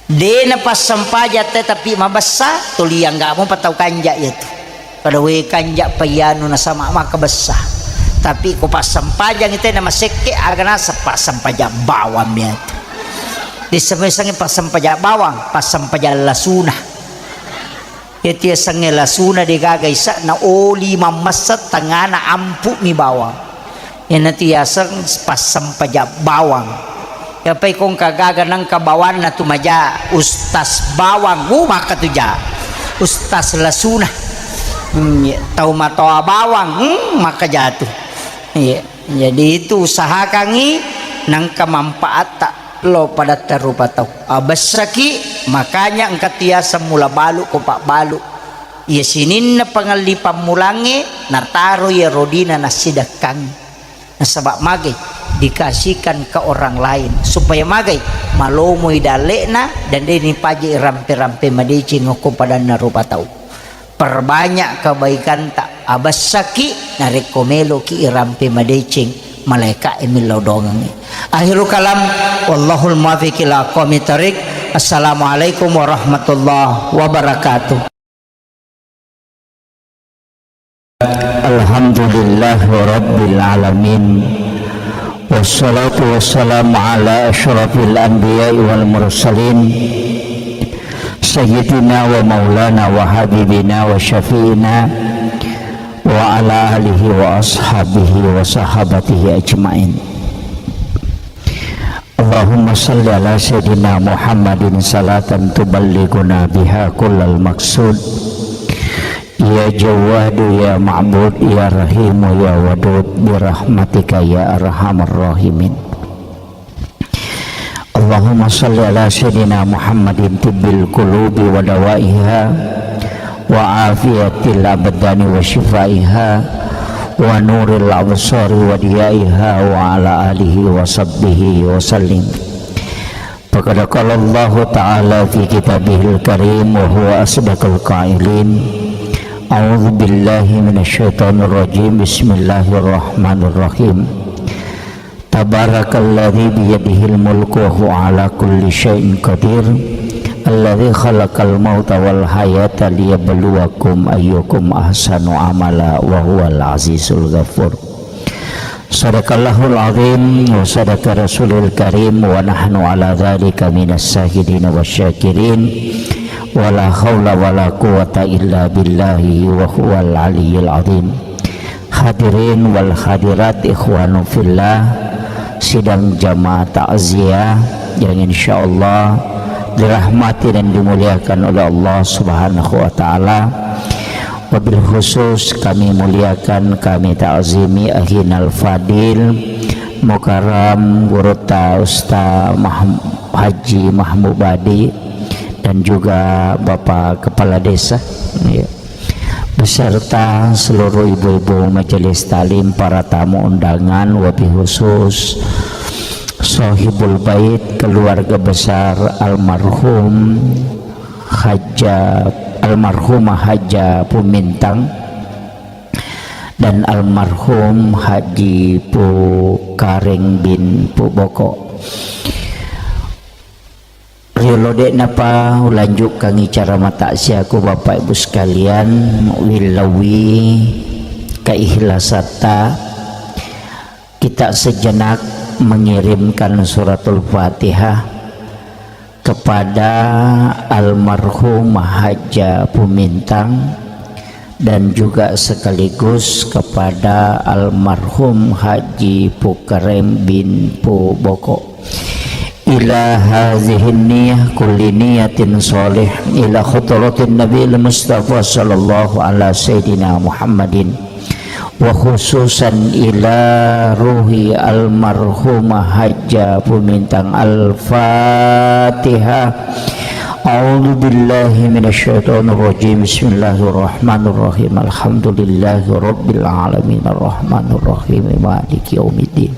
De na passempajang tae tapi mabessa, tuli angga mo patau kanja iya tu. Pada we kanja payanu nasama maka bessa. Tapi ko passempajang tae na masekke, aga naseng passempajang bawang iya tu. Diseme-seme passempajang bawang, passempajang lasuna. Iya tu yasengnge lasuna de gaga isa'na, oli mammessa tengngana ampu'mi bawang. Iyana tu yaseng passempajang bawang. Yapai ko engka gaga nengka bawanna tu maja, ustaz bawang, uh, maka tu ja. Ustaz lasuna. Hmm, iya. Tau matoa bawang, hmm, maka jatu. Iya. Jadi itu usahakangi nengka manfaatta lo padatta rupa tau. Abessaki, makanya engka tu yaseng mula balu ko pabbalu. Iya sininna pangelli pammulangnge nataro iya rodina nassidekkangngi. Nasaba magai dikasihkan ke orang lain supaya magai malomoi dalle'na dan de nipaja rampe-rampe madeceng okko padanna rupa tau. Perbanyak kebaikanta, abessaki narekko meloki irampe madeceng, malaeka'e millau dongengngi. Akhirul kalam, wallahul muwaffiq ila aqwamit thariq. Assalamualaikum warahmatullahi wabarakatuh. Alhamdulillahirabbil alamin. Wassalatu wassalamu ala asyrafil anbiya'i wal mursalin. Sayyidina wa maulana wa habibina wa syafi'ina wa ala alihi wa ashabihi wa sahabatihi ajma'in. Allahumma salli ala sayyidina Muhammadin salatan tuballighuna biha kullal maqsud. Ya Jawwadu ya Ma'bud ya Rahimu ya Wadud birahmatika ya arhamar rahimin. Allahumma salli ala sayyidina Muhammadin tibbil qulubi wa dawaiha wa afiyatil abdani wa shifaiha wa nuril absari wa diyaiha wa ala alihi wa sahbihi wa sallim. Faqad qala Allahu ta'ala fi kitabihil karim wa huwa asdaqul qailin. A'udzu billahi minasy syaithanir rajim. Bismillahirrahmanirrahim. Tabarakalladzi biyadihil mulku wa huwa ala kulli syai'in qadir. Alladzi khalaqal mauta wal hayata liyabluwakum ayyukum ahsanu amala wa huwal azizul ghafur. Sadaqallahul azim wa sadaqa rasulul karim wa nahnu ala dzalika minas syahidin wasyakirin. Wa la haula wa la quwwata illa billahi wa huwal aliyyil azim. Hadirin wal hadirat, ikhwanu fillah, sidang jamaah takziah yang insyaallah dirahmati dan dimuliakan oleh Allah Subhanahu wa taala. Wabil khusus kami muliakan, kami takzimi Akhinal Fadil Mukarram Gurutta Ustaz Mahm-, Haji Mahmud Badi dan juga Bapak Kepala Desa, ya, beserta seluruh ibu-ibu majelis taklim, para tamu undangan, wabil khusus Sohibul Bait, keluarga besar almarhum Haja, almarhumah Haja Pumintang dan almarhum Haji Pu Kareng bin Pu Boko. Riolo de'napa ulanjukkangngi cara matakziahku, Bapak Ibu sekalian, willawi keikhlasatta, kita sejenak mengirimkan suratul Fatihah kepada almarhumah Haja Pumintang dan juga sekaligus kepada almarhum Haji Pukarem bin Pu Boko. Ila hazihin niyah kulli niyatin sholih ila khudratin Nabil Mustafa sallallahu ala sayyidina Muhammadin, wa khususan ila ruhi almarhumah Haja Pumintang. Al-Fatihah. A'udzu billahi minasyaitonir rajim. Bismillahirrahmanirrahim. Alhamdulillahi rabbil alamin. Arrahmanirrahim. Maliki yaumiddin.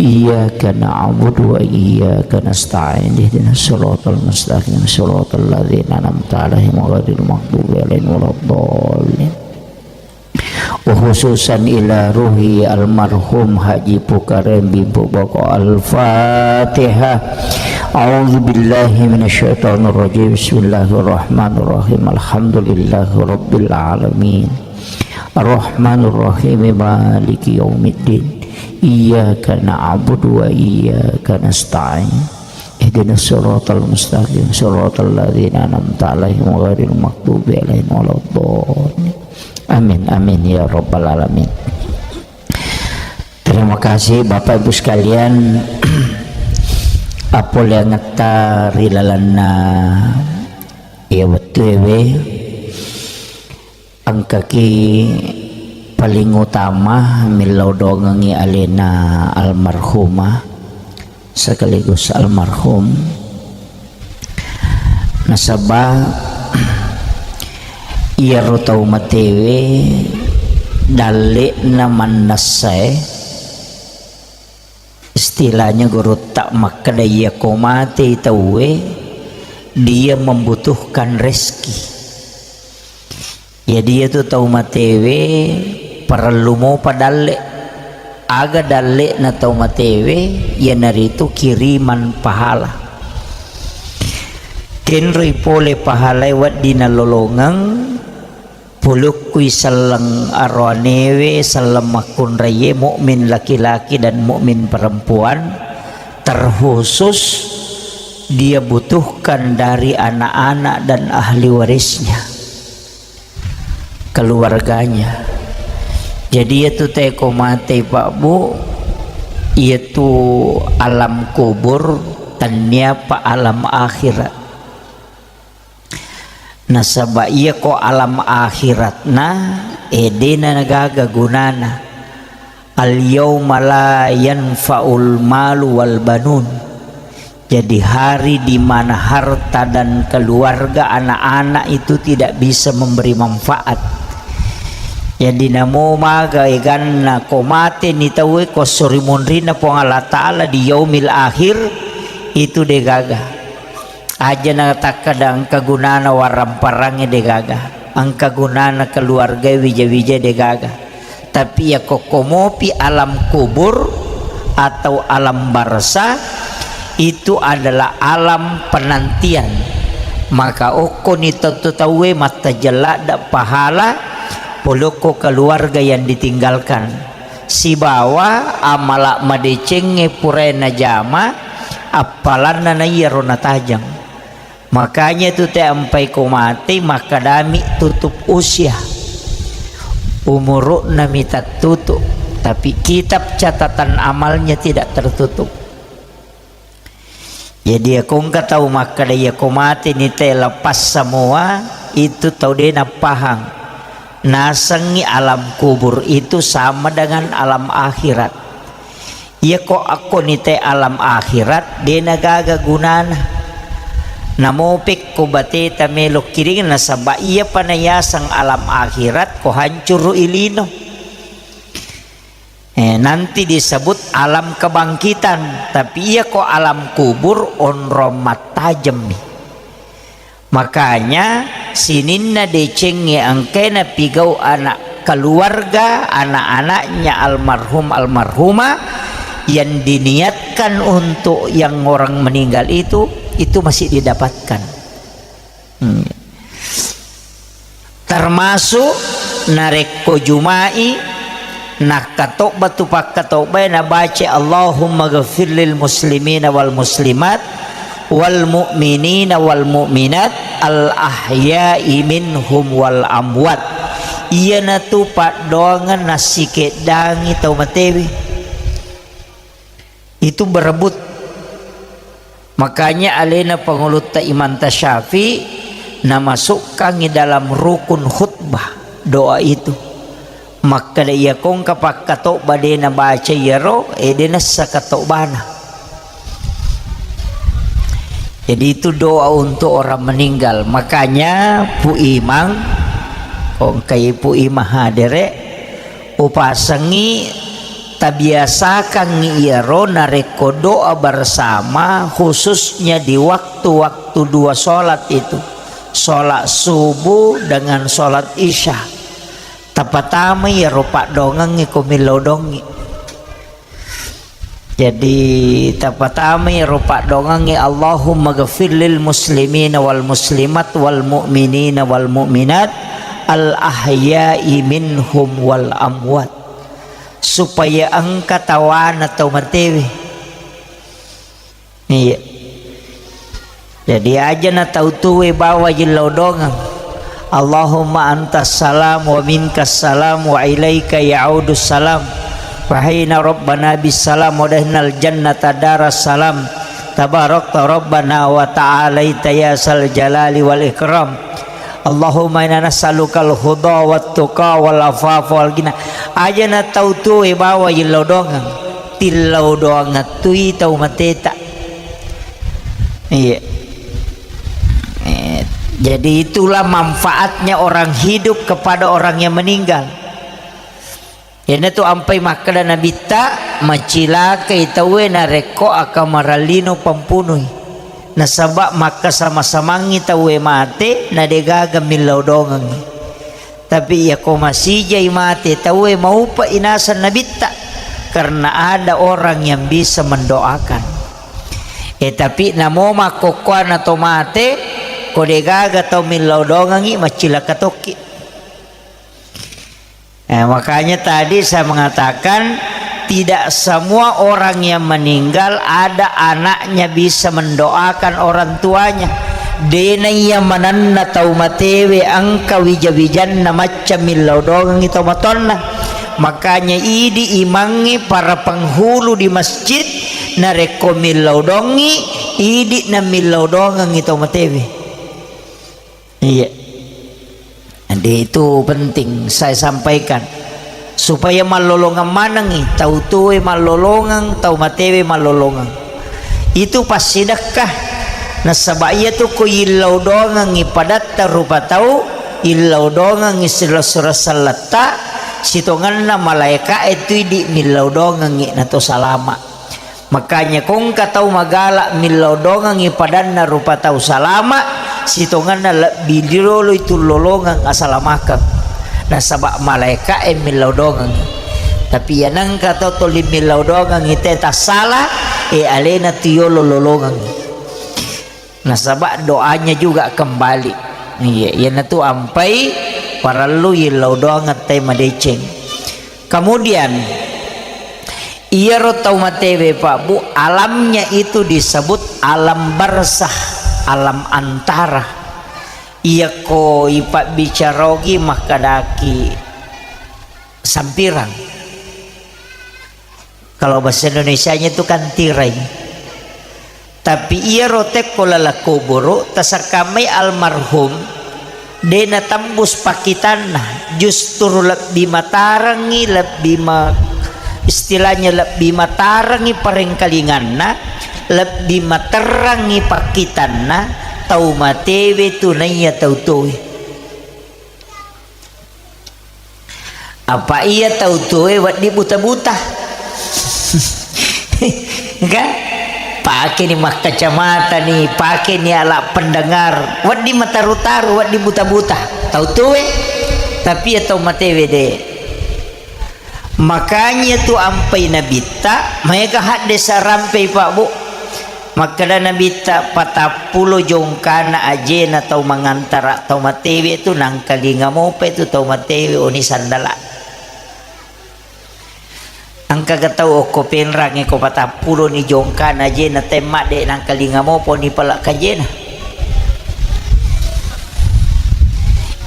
Iyyaka na'budu wa iyyaka nasta'in. Ihdinas siratal mustaqim. Siratal ladzina an'amta 'alaihim ghairil maghdubi 'alaihim waladdallin. Wa khususan ila ruhi almarhum Haji Pukarem bin Pu Boko. Al-Fatihah. A'udzu billahi minasyaitonir rajim. Bismillahirrahmanirrahim. Alhamdulillahi rabbil alamin. Arrahmanirrahim. Maliki yaumiddin. Iyyaka na'budu wa iyyaka nasta'in. Ihdinas siratal mustaqim, siratal ladzina an'amta 'alaihim ghairil maghdubi 'alaihim waladdallin. Amin, amin ya rabbal alamin. Terima kasih Bapak Ibu sekalian. Appoleangetta ri lalenna iya wettuewe, engkaki paling utama millau dongengngi alena almarhumah sekaligus almarhum. Nasaba iyaro tau matewe dalle'na mannessae, istilahnya gurutta makkeda, iyako matei tauwe, dia membutuhkan rezeki. Jadi, iyatu tau matewe parellu mopa dalle. Aga dalle'na tau matewe? Iyanaritu kiriman pahala. Kenroi pole pahalae wedding nalolongeng, pulukkui selleng aroanewe, selleng makkunraie, mukmin laki-laki dan mukmin perempuan, terkhusus dia butuhkan dari anak-anak dan ahli warisnya, keluarganya. Jadi, iyatu teko mate, Pak Bu, iyatu alam kubur, tenniapa alam akhirat. Nasaba iyako alam akhiratna, e, dena gaga gunana. Al-yauma la yanfa'ul malu wal banun. Jadi, hari di mana harta dan keluarga, anak-anak itu tidak bisa memberi manfaat. Jadi, namo maga eganna ko mateni tauwe, ko esso ri munrinna Puang Allah Ta'ala di yaumil akhir, itu degaga. Aja natakkeda engka gunana warang-parangnge, degaga. Engka gunana keluarga wija-wija, degaga. Tapi iyako ko mopi alam kubur, atau alam barza itu adalah alam penantian. Maka okkoni tau-, tauwe mattajeng ladde pahala polokko keluarga yang ditinggalkan. Sibawa amala madecengnge purae najama, appalanna naiyaro natajeng. Makanya tu te ampai ko mate, makkadami tutup usia. Umuru'na mi tattutu, tapi kitab catatan amalnya tidak tertutup. Jadi, iya ko engka tau makkeda, iya ko mate ni te lepas semua, itu tau de nappahang. Nasengngi alam kubur itu sama dengan alam akhirat. Iya ko akko ni te alam akhirat, de nagaga gunana. Namopek ko bateta melo kiring, nasaba iya pa nayaseng alam akhirat ko hancuru ilino. Eh, nanti disebut alam kebangkitan, tapi iya ko alam kubur onrong mattajemmi. Makanya sininna decengnge engkae napigau anak keluarga, anak-anaknya almarhum almarhumah yang diniatkan untuk yang orang meninggal itu, itu masih didapatkan. Hmm. Termasuk narekko Juma'i, nakkatobba tu pakkatobbae nabaca, "Allahumma ghafir lil muslimina wal muslimat, wal mu'minina wal mu'minat, al ahya'i minhum wal amwat." Iyanatu paddoangeng nassikeddangi tau matewe. Itu berebut. Makanya alena pangulutta Imam Tasyafi namasukkangi dalam rukun khutbah doa itu. Makkeda iya kongka pakkatobba de nabaca iyaro, eh, de nassa katobana. Jadi itu doa untuk orang meninggal. Makanya Pu Imang, kongkai Pu Imang hadere, upasengngi, tabiasakangngi iyaro narekko doa bersama, khususnya di waktu-waktu dua sholat itu, sholat subuh dengan sholat isya. Tapatama iyaro paddoangengnge ko millau dongi. Jadi, tapatama iyaro paddoangengnge, "Allahumma ghafir lil muslimina wal muslimat wal mu'minina wal mu'minat al ahya'i minhum wal amwat." Supaya engka tawana tau matewe. Iya. Jadi aja na tau tuwe bawa jillau dongeng. "Allahumma antas salam wa minkas salam wa ilaika ya'udus salam. Fahina rabbana bis salam wa dahnal jannata daras salam. Tabarakta rabbana wa ta'alaita ya sal jalali wal ikram. Allahumma inna nas'alukal huda wat tuqa wal afafa wal ghina." Aja na tau tuwe bawa jillau dongeng. Tillau doangettui tau mateta. Iya. Eh, jadi itulah manfaatnya orang hidup kepada orang yang meninggal. Iyanatu ampai makkeda Nabitta, "Macilakai tauwe narekko akamarallino pampunui." Nasaba makkasama-samangngi tauwe mate, na degaga millau dongengngi. Tapi iyako masijai mate tauwe, maupe'i naseng Nabitta, karena ada orang yang bisa mendoakan. Eh, tapi namo makkokkoanna to mate, ko degaga tau millau dongengngi, maccilaka tokki. Eh, makanya tadi saya mengatakan, tidak semua orang yang meninggal ada anaknya bisa mendoakan orang tuanya. Dena iya manenna tau matewe engka wija-wijanna macca millau dongengngi tau matoanna. Makanya idi imangnge para penghulu di masjid, narekko millau dongi, idi na millau dongengngi tau matewe. Iya. Jadi itu penting saya sampaikan. Supaya mallolongeng manengngi, tau tuwe mallolongeng, tau matewe mallolongeng. Itu passidekka. Nasaba iyatu ko illau dongengngi padatta rupa tau, illau dongengngi silessureng selletta, sitongenna malaeka'e tu idi millau dongengngi nato salama. Makanya kongka tau magala millau dongengngi padanna rupa tau salama, sitongenna lebbi riolo itu lolongeng asalamakeng. Nasaba malaeka'e millau dongengngi. Tapi iya nengka tau toli millau doangengngi te tassala, e alena tu yolo lolongengngi. Nasaba doanya juga kembali. Iya, iyanatu ampai parellu yillau doangeng te madeceng. Kemudian, iyaro tau matewe, Pak Bu, alamnya itu disebut alam barzah, alam antara. Iyako ipabbicara ogi makkedaki sampirang. Kalau bahasa Indonesianya itu kan tirai. Tapi iyaro tekko laleng kuburu, tasakkamai almarhum, de natembus pakkitanna, justru lebbi matarengngi, lebbi ma-, istilahnya lebbi matarengngi parengkalinganna, lebbi materrangngi pakkitanna tau matewe tu naiya tau tuwe. Apa iya tau tuwe wedding buta-buta? Kan? Pakeni makkacamata ni, pakeni ala pendengar, wedding mataru-taru, wedding buta-buta. Tau tuwe, tapi iya tau matewe de. Makanya tu ampai nabitta, maega haddesa rampei, Pak Bu. Makkeda nabitta, patappulo jongkana ajena tau mangantara tau matewe tu, nangkalinga mopa tu tau matewe oni sandala. Engkaga tau okko Penrang e ko patappulo ni jongkana ajena temmadde, nangkalinga mopa ni pala kajena.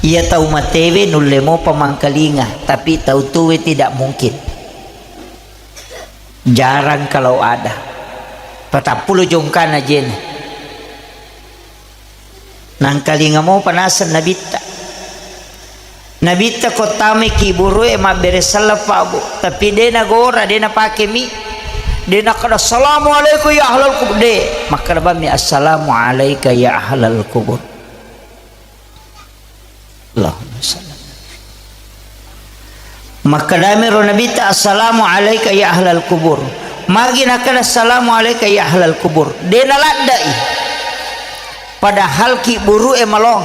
Iya tau matewe nulle mopa mangkalinga, tapi tau tuwe tidak mungkin. Jarang kalau ada. Patappulo jongkana ajena. Nangkalinga mopa naseng nabitta. Nabitta ko tamai kiburu'e mabbere selleng, Pak Bu, tapi de nagora, de napake mi. De nakkeda, "Assalamualaikum ya ahlal kubur." De, makkeda bammi, "Assalamualaika ya ahlal kubur." Allahumma salli. Makkedami ro nabitta, "Assalamu alaika ya ahlal kubur." Magi nakkeda, "Assalamu alaika ya ahlal kubur." De naladdai. Padahal kiburu'e malong.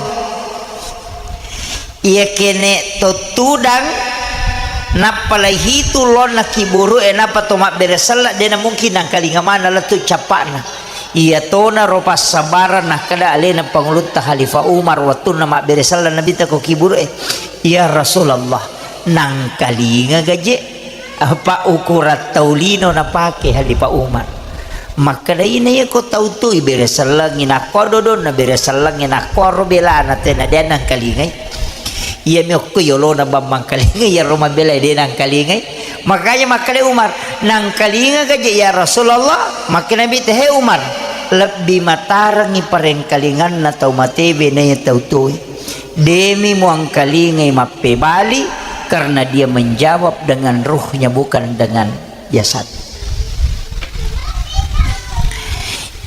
Iya kene to tudang, nappa laihitu lonna kiburu'e, nappa to mabbere selleng, de namungkin nangkalinga maneng lettu cappa'na. Iya tona ro passabarang nakkeda alena Pangulutta Khalifah Umar wettunna mabbere selleng nabitta ko kiburu'e, "Ya Rasulullah, nangkalinga gaje?" Apa ukuran tau lino napake Khalifah Umar. Makkeda, "Ina iya ko tau tu ibere sellengi nakko dodonna, bere sellengi nakko ro belana, tena de nangkalingai." Iyami okko yolona bang mangkalingai, iyaro mabelai de nangkalingai. Makanya makkeda Umar, "Nangkalinga gaje ya Rasulullah?" Makkeda Nabitta, "He Umar, lebbi matarengngi parengkalinganna tau matewe naiya tau tuwe. Demi muangkalingai mappebali, karena dia menjawab dengan ruhnya, bukan dengan jasad."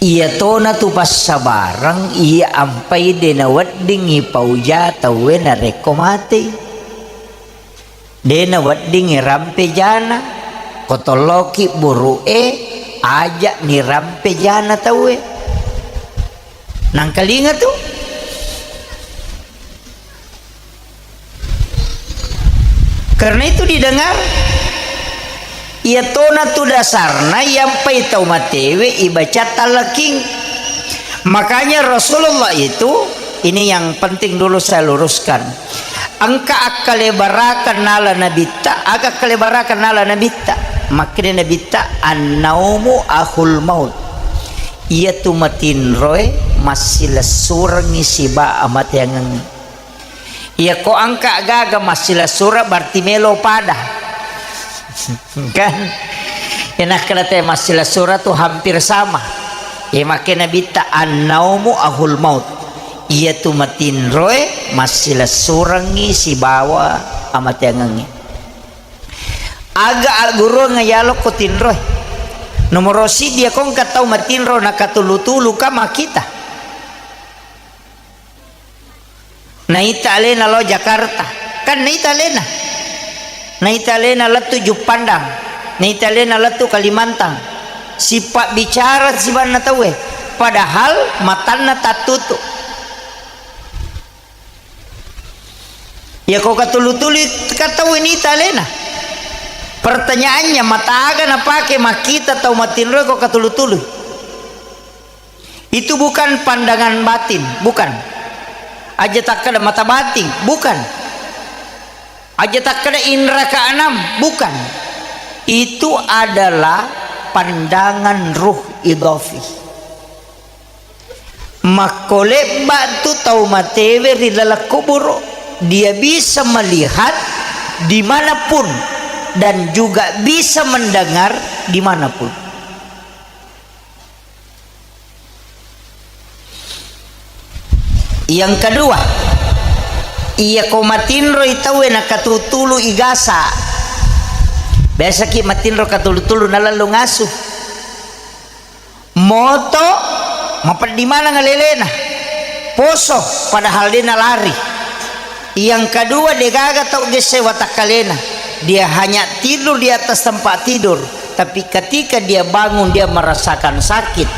Iya tona tu passabareng, iya ampai de naweddingngi pauja tauwe narekko matei. De naweddingngi rampe jana, ko tolloki buru'e, aja ni rampe jana tauwe. Nangkalinga tu. Karena itu didengar, iya tona tu dasarna, iyampai tau matewe ibaca talqin. Makanya Rasulullah itu, ini yang penting dulu saya luruskan. Engka akkalebarakeng nala nabitta, aga akkalebarakeng nala nabitta? Makkeda nabitta, "Annaumu akhul maut." Iyatu matinroe massilessurengngi siba amateangengnge. Iyako engka gaga massilessureng, berarti melo pada. Kan? Enakkeda te massilessureng tu hampir sama. Iya makkeda nabitta, "Annaumu akhul maut." Iyatu matinroe massilessurengngi sibawa amateangengnge. Aga agguruang yalokko tinroe? Nomoro siddi, iyako engka tau matinro nakatulu-tulu ka makkita. Naita alena lao Jakarta. Kan naita alena. Naita alena lettu Juppandang. Naita alena lettu Kalimantan. Sipabbicara sibanna tauwe. Padahal matanna tattutu. Iyako katulu-tulu ka tauwe naita alena. Pertanyaannya, mata aga napake makkita tau matinroe ko katulu-tulu? Itu bukan pandangan batin, bukan. Aja takkeda mata batin, bukan. Aja takkeda indra keenam, bukan. Itu adalah pandangan ruh idafi. Makko lebba tu tau matewe ri laleng kuburu, dia bisa melihat dimanapun dan juga bisa mendengar dimanapun. Yang kedua, iya ko matinroi tauwe nakatutulu igasa. Biasaki matinro katulu-tulu nalallu ngasu. Moto, mapeddi maneng alelena. Poso, padahal de nalari. Yang kedua, degaga tau gesse watakkalena. Dia hanya tidur di atas tempat tidur, tapi ketika dia bangun, dia merasakan sakit,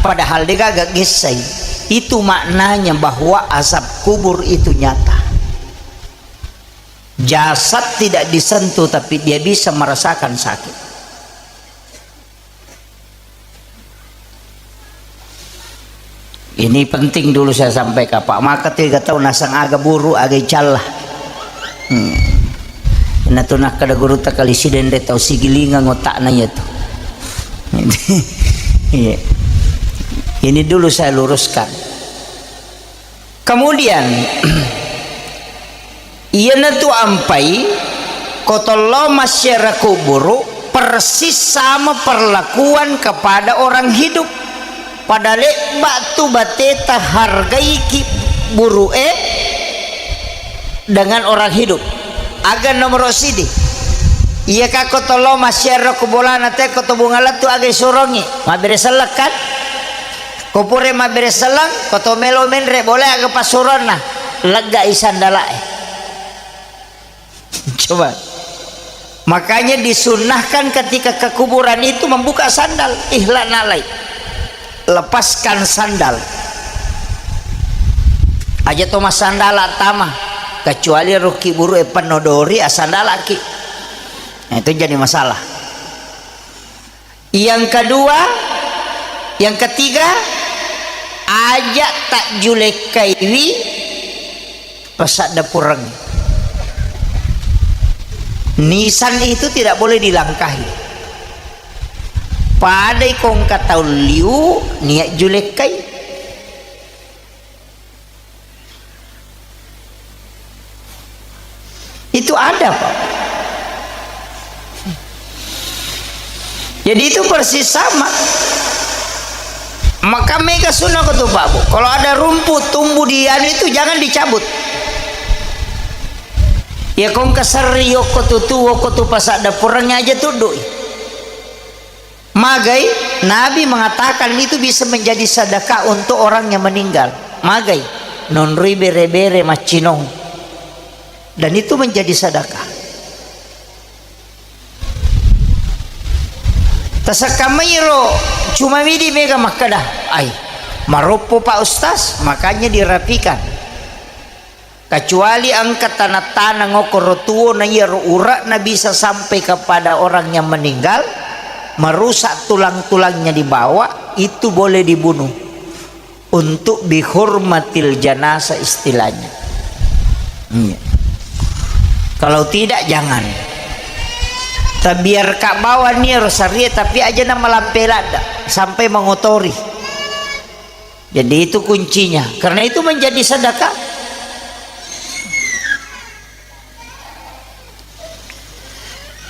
padahal degaga gessai. Itu maknanya bahwa azab kubur itu nyata. Jasad tidak disentuh, tapi dia bisa merasakan sakit. Ini penting dulu saya sampaikan, Pak. Maka tiga tahun nasang aga buru, aga icalla. Hmm. Natu nakkeda gurutta kali sidende tau sigilingang otakna iya tu. Iya. Ini dulu saya luruskan. Kemudian, iyanatu ampai, ko tollo masyarakat kuburu, persis sama perlakuan kepada orang hidup. Pada lebba tu bateta hargai ki buru e dengan orang hidup. Aga nomoro sidi. Iya ka ko tollo masyarakat kubolana te ko to bunga lettu aga isurongi. Mabbere selleng kan? Ko pura mabbere selleng, ko to melo menre bola aga passuronna, leggai sandalae. Coba. Makanya disunnahkan ketika ke kuburan itu membuka sandal, ihla nalai. Lepaskan sandal. Aja to massandala tama, kecuali rukki buru e penno dori, asandalaki. Nah, itu jadi masalah. Yang kedua, yang ketiga, aja takjulekkaiwi pasadda pureng. Nisan itu tidak boleh dilangkahi. Padai kongka tau liu niat julekkai. Itu ada, Pak. Jadi itu persis sama. Maka mega sunnah ko tu, Pak, Bu. Kalau ada rumput tumbuh di anu itu, jangan dicabut. Ya kongka serri yokko tu tuwo ko tu pasadda pureng aja tuddui. Magai, Nabi mengatakan itu bisa menjadi sedekah untuk orang yang meninggal. Magai, nonroi bere-bere maccinong. Dan itu menjadi sedekah. Tasakkamairo cuma midi mega makkeda, ai, maroppo Pak Ustaz, makanya dirapikan. Kecuali engka tanah-tanah ngokoro tuo na iyaro urakna bisa sampai kepada orang yang meninggal, merusak tulang-tulangnya di bawah, itu boleh dibunuh. Untuk bihormatil janasa istilahnya. Iya. Kalau tidak, jangan. Tabiarka bawang iyaro sarie, tapi aja na malampe ladda sampai mengotori. Jadi itu kuncinya. Karena itu menjadi sedekah.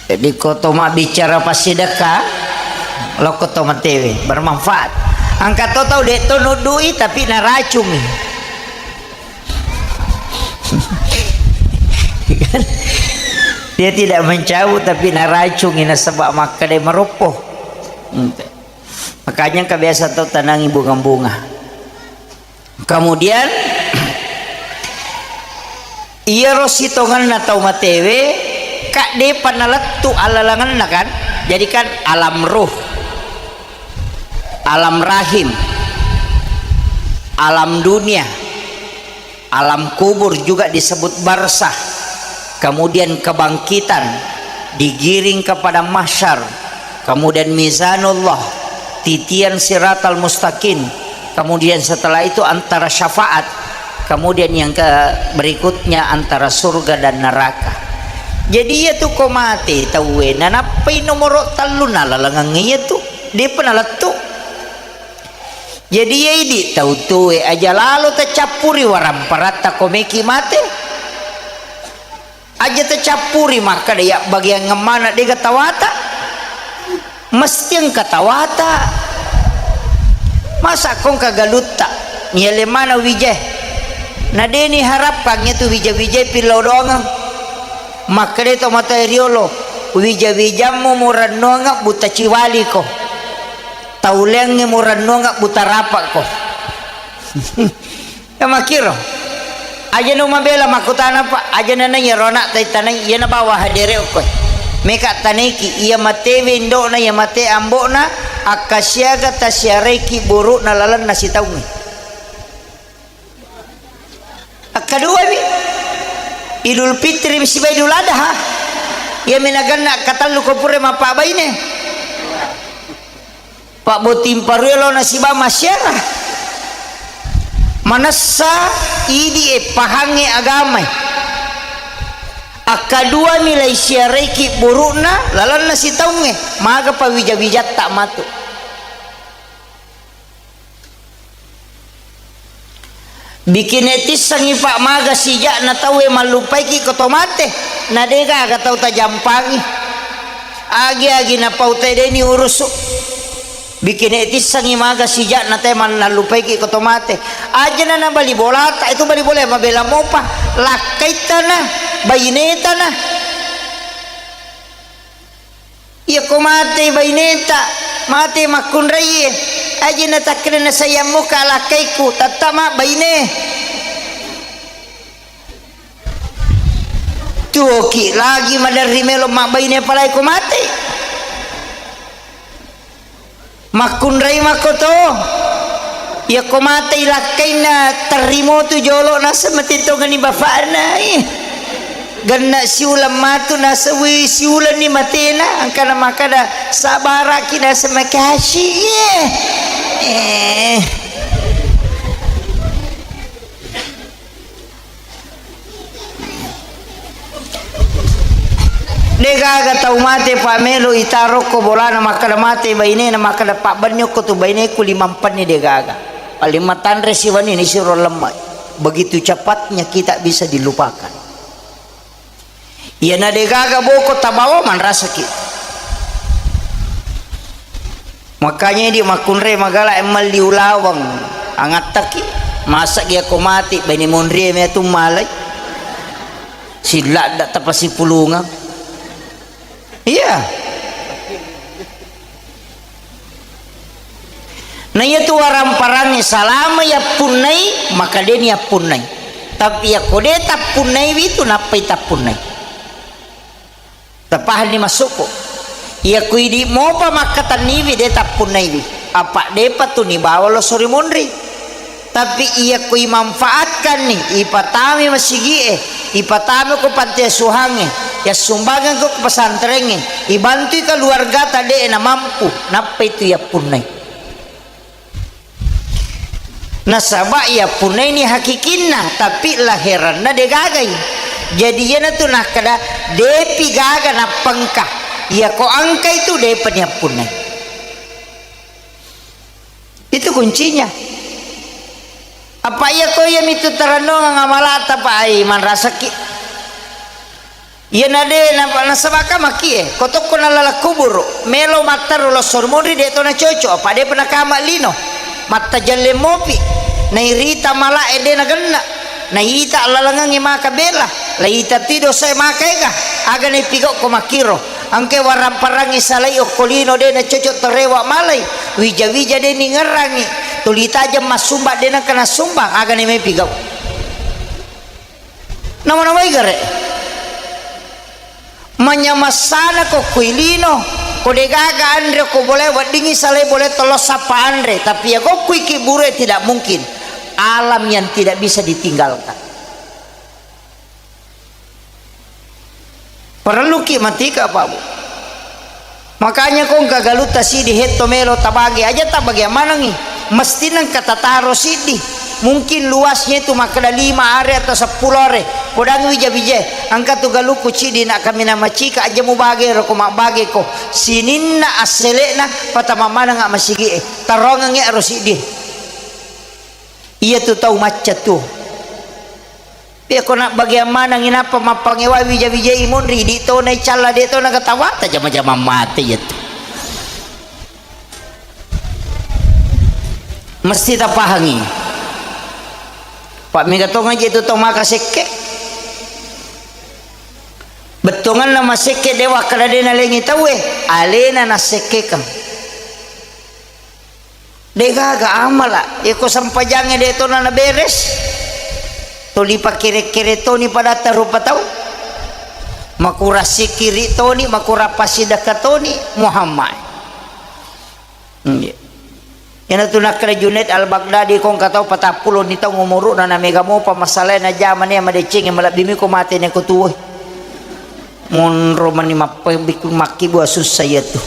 Jadi ko to mabbicara passidekka, lokko to matewe, bermanfaat. Engka to tau de to nuddui tapi naracungi. Dia tidak mencabut tapi naracungi nasaba makkeda maroppo. Makanya engka biasa tau tanangi bunga-bunga. Kemudian, iyaro sitongenna tau matewe, ka depa nalettu alalangenna kan? Jadi kan alam ruh, alam rahim, alam dunia, alam kubur juga disebut barzah, kemudian kebangkitan, digiring ke padang mahsyar, kemudian mizanullah, titian siratal mustaqim, kemudian setelah itu antara syafaat, kemudian yang ke berikutnya antara surga dan neraka. Jadi iya tu ko mate tauwe, nanappai nomoro tellu nalalengang iya tu, depa nalettu. Jadi iya idi tau tuwe aja lalo tacappuri waramparatta ko meki mate. Aja tacappuri makkeda iya bagiang mana dega tawata. Mesti engka tawata. Masa ko engka galutta, niale mana wije. Na deni harapkan itu wija-wije pillau doangeng. Makkeda to mata riolo, wija-wijammu murennuangeng buta ciwaliko. Tauleangnge murennuangeng buta rapakko. Ya makkiro. Aja no mabela makkutana, Pak. Aja na nai ro anak tai tanai, iya na bawa hadere okko. Meka tanaiki, iya matewe indokna, iya mate ambokna, akkasiaga tasiaraiki burukna lalenna sitaungnge. Akkaduami, Idul Fitri siba Idul Adha. Iya menaganna akkatellu ko pura mappabaine. Pabboting parue lona siba masyara. Manessa idi e pahangnge agamae. Akkaduami lai siaraiki burukna lalenna sitaungnge, maga pawija-wijatta matu. Bikine tissengngi, Pak, maga sija'na tauwe mallupaiki ko to mate, na degaga tau tajampangi. Agi-agi napau tedeni urusu. Bikine tissengngi maga sija'na te mannallupaiki ko to mate. Ajana na bali bolata, itu bali bola mabela mopa. Lakkaittana, bainetana. Iyako matei baineta, mate makkunraie, aje natakkeda nasayang muka lakkaiku, tattama baine. Tuoki lagi maderri melo mabbaine apalagi ko mate. Makkunrai makkoto. Iyako matei lakkainna terrimo tu jolo naseng matintongani bapakna. Ih. Genna siulang matu naseng, wih, siulang ni matena, angkana makkada sabaraki naseng makasih. Eh. Degaga tau mate pa melo itarokko bolana makkada mate bainena, makkada pabbenni okko tu baineku limampenni, degaga. Paling matanre siwenni nisiro lemme. Begitu cepatnya kita bisa dilupakan. Iyana degaga boko tabawa manrasaki. Makanya idi makkunrai magala emmalli ulaweng angattaki. Masa gia ko mati baine monrie metu malai. Silladda tapasipulungang. Iya. Na iyatu waramparangnge salama yappunnai, maka de ni yappunnai. Tapi yakko de tappunnaiwi tu nappai tappunnai. Tapahanni maksudku? Yakko idi mopa makkatenniwi de tappunnaiwi. Apa depa tu nibawa loso ri monri. Tapi iyako imanfaatkanni, ipatami masigi'e, ipatami ko panti asuhangnge, yassumbangeng ko pesantrengnge, ibantui keluargata de'e namampu, nappai tu yappunnai. Nasaba yappunnaini hakikinna, tapi laheranna degagai. Jadi iyanatu nakkeda, depi gaga nappengka. Iyako engkai tu depa ni yappunnai. Itu kuncinya. Apa iya ko iya mitu tarennongeng amalata, Pak, ai manrasaki. Iya na de na, nasabaka maki e, ko tokko nalala kuburu, melo mattaro losso ri monri de to na cocok, apa de pernah kama lino. Mattajalle mopi. Nairita mala e de na genna. Naita lalangengngi maka bela, laita ti dosae maka ega, aga naipigau ko makkiro, engke warang-parangngi salai okko lino de nacocok torewa malai, wija-wija de ningerangngi, tuli tajeng massumba de nengka nassumbang, aga naimai pigau. Nama-namai gare. Manyamassana ko kui lino, ko degaga anre ko bole weddingngi salai bole tello sappa anre, tapi ya ko kui kiburu tidak mungkin. Alam yang tidak bisa ditinggalkan. Parelluki matika, Pak, Bu. Makanya ko engka galutta siddi hetto melo tabage, aja tabage manengi. Mesti nengka tataro siddi. Mungkin luasnya itu makkeda lima are atau seppulo are. Podang wija-wija, engka tu galukku ciddi nak kaminang macika, aja mubage ro ko mabbage ko. Sininna assele'na patama maneng masigi e. Tarongengngi ro siddi. Iya tu tau macca tu. Iya ko nak bagian maneng inappa mappangewai wija-wijai monri, di to na icalla, de to na katawa, tajama-jama mate iya tu. Mesti tapahangi. Pak mega tong aja itu tau maka sekke. Bettonganna masekke dewa kada de nalengi tauwe, alena nasekkekang. Degaga amala, eko sempajangnge de tona naberes. Toli pakkere-kere toni padatta rupa tau. Makura sikiri toni, makura pasidakka toni, Muhammad. Nggih. Iyana tu nakkeda Junaid Al-Baghdadi, ko engka tau patappulo ni taung umuru'na, na mega mopa masalae na jamane madecengnge, malebbi mi ko mate ne ko tuwoi. Monro mani mappebikku makkibua sussa iyatu.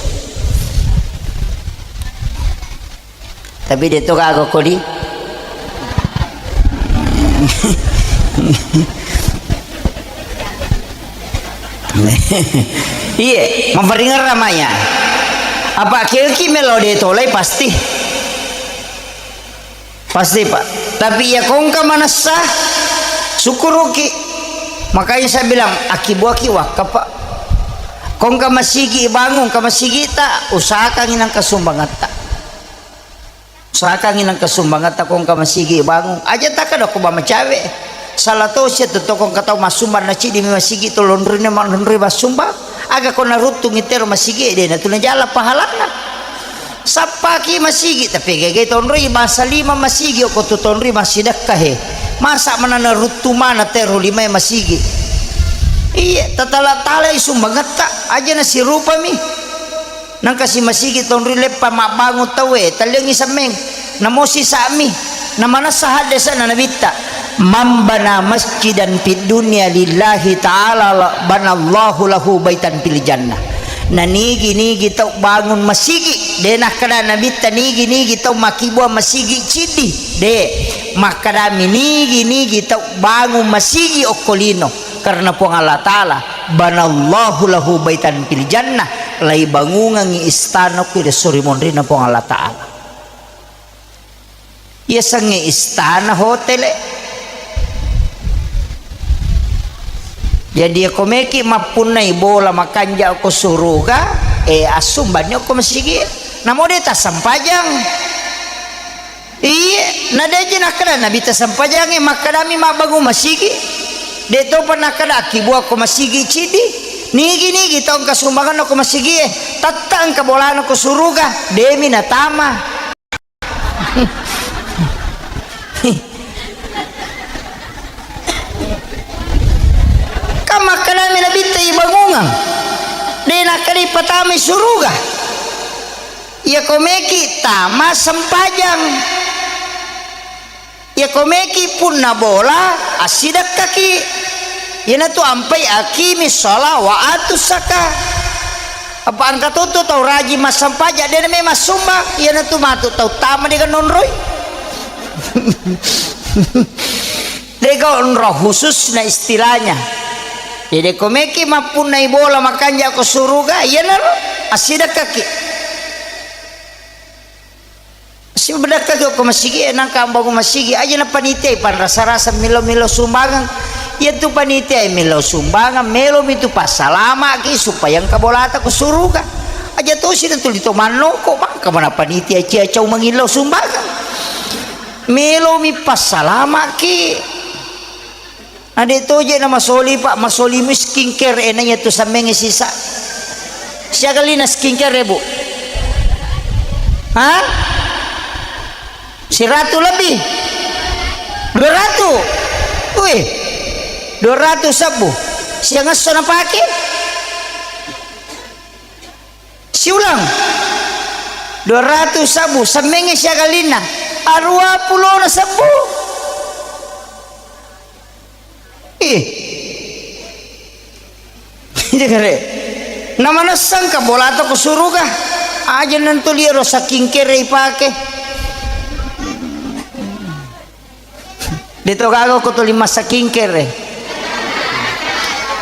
Tapi de to gaga kodi. Iye, maparingerra maya. Apa keki melo de tolai pasti. Pasti, Pak. Tapi iya kongka manessa, syukuruki. Makanya saya bilang, akibuaki wakka, Pak. Kongka masigi bangun, ka masigi ta, usahakangi nangka sumbangatta. Usahakangi nangka sumbangatta kongka masigi bangun. Aja taka doko ba macawe. Salah to sia tu tokong katau massumbang na cidi mi masigi to lonrine ma lonri massumbang. Aga ko naruttungi tero masigi de na tu najala pahalana. Sappaki masigi, tapi gege tonroi bangsa lima masigi, okko tu tonroi massidekka he. Masa manana ruttu mana tero limae masigi. Iya, tatala-talai sumbangetta, aja nasirupami. Nangka si masigi tonroi leppa mabbangun tauwe, talliangi semmeng. Namosi sa'mi, namanessa haddesana nabitta. Man bana masjidan fid dunya lillahi ta'ala la-, banallahu lahu baitan fil jannah. Na nigi-nigi tau bangun masigi, de nakkeda nabitta nigi-nigi tau makkibua masigi ciddi, de. Makkedami nigi-nigi tau bangun masigi okko lino karena Puang Allah Ta'ala, banallahu lahu baitan fil jannah, laibangungangngi istana okko ri suri monrina Puang Allah Ta'ala. Yasengnge istana hotele. Jadi, iyako meki mappunnai bola makanja ko suruga, eh, assumbanni ko masigi. Namo de tassempajang. Iye, na deje nakkeda Nabi tassempajangnge, makkedami mabbangung masigi. De topa nakkeda akkibuang ko masigi cidi. Nigi-nigi tau engka sumbanganna ko masigi e, tette engka bolana ko suruga, demi natama. Kan makkedami Nabitta ibangungang, de nakkeda ipatamai suruga. Iyako meki tama sempajang, iyako meki punna bola assidekkaki. Iyanatu ampai aqimi sholah wa atu zakah. Apa engka toto tau rajing massempajang, de name massumbang, iyanatu matu tau tama de nonroi. Dega onro khususna istilahnya. Jadi ko meki mappunnai bola makanja ko suruga, iyanaro assidekkaki. Sibedakkaki ko masigi, nangka ambangung masigi, aja na panitia panrasa-rasa milo-milo sumbangan. Iya tu panitia milo sumbangan, melo mi tu passalamaki supaya engka bolata ko suruga. Aja tosi na tuli to mannoko, maka mana panitia cia cau mangillau sumbangan. Melo mi passalamaki. Ade toje na masoli, Pak, masoli mi skincare, eh, naiya tu sammengnge sisa. Siaga lina skincare, Bu? Ha? Siratu lebih? Dua ratu? Wih, dua ratu sabbu. Siangesso napake? Siulang. Dua ratu sabbu, semmengnge siaga lina. Arua pulona sabbu. Ih. Kere. Namanessang ka bolata ko suruga. Aja nentuli ero saking kere ipake. Deto gaga ko tuli massakingkere.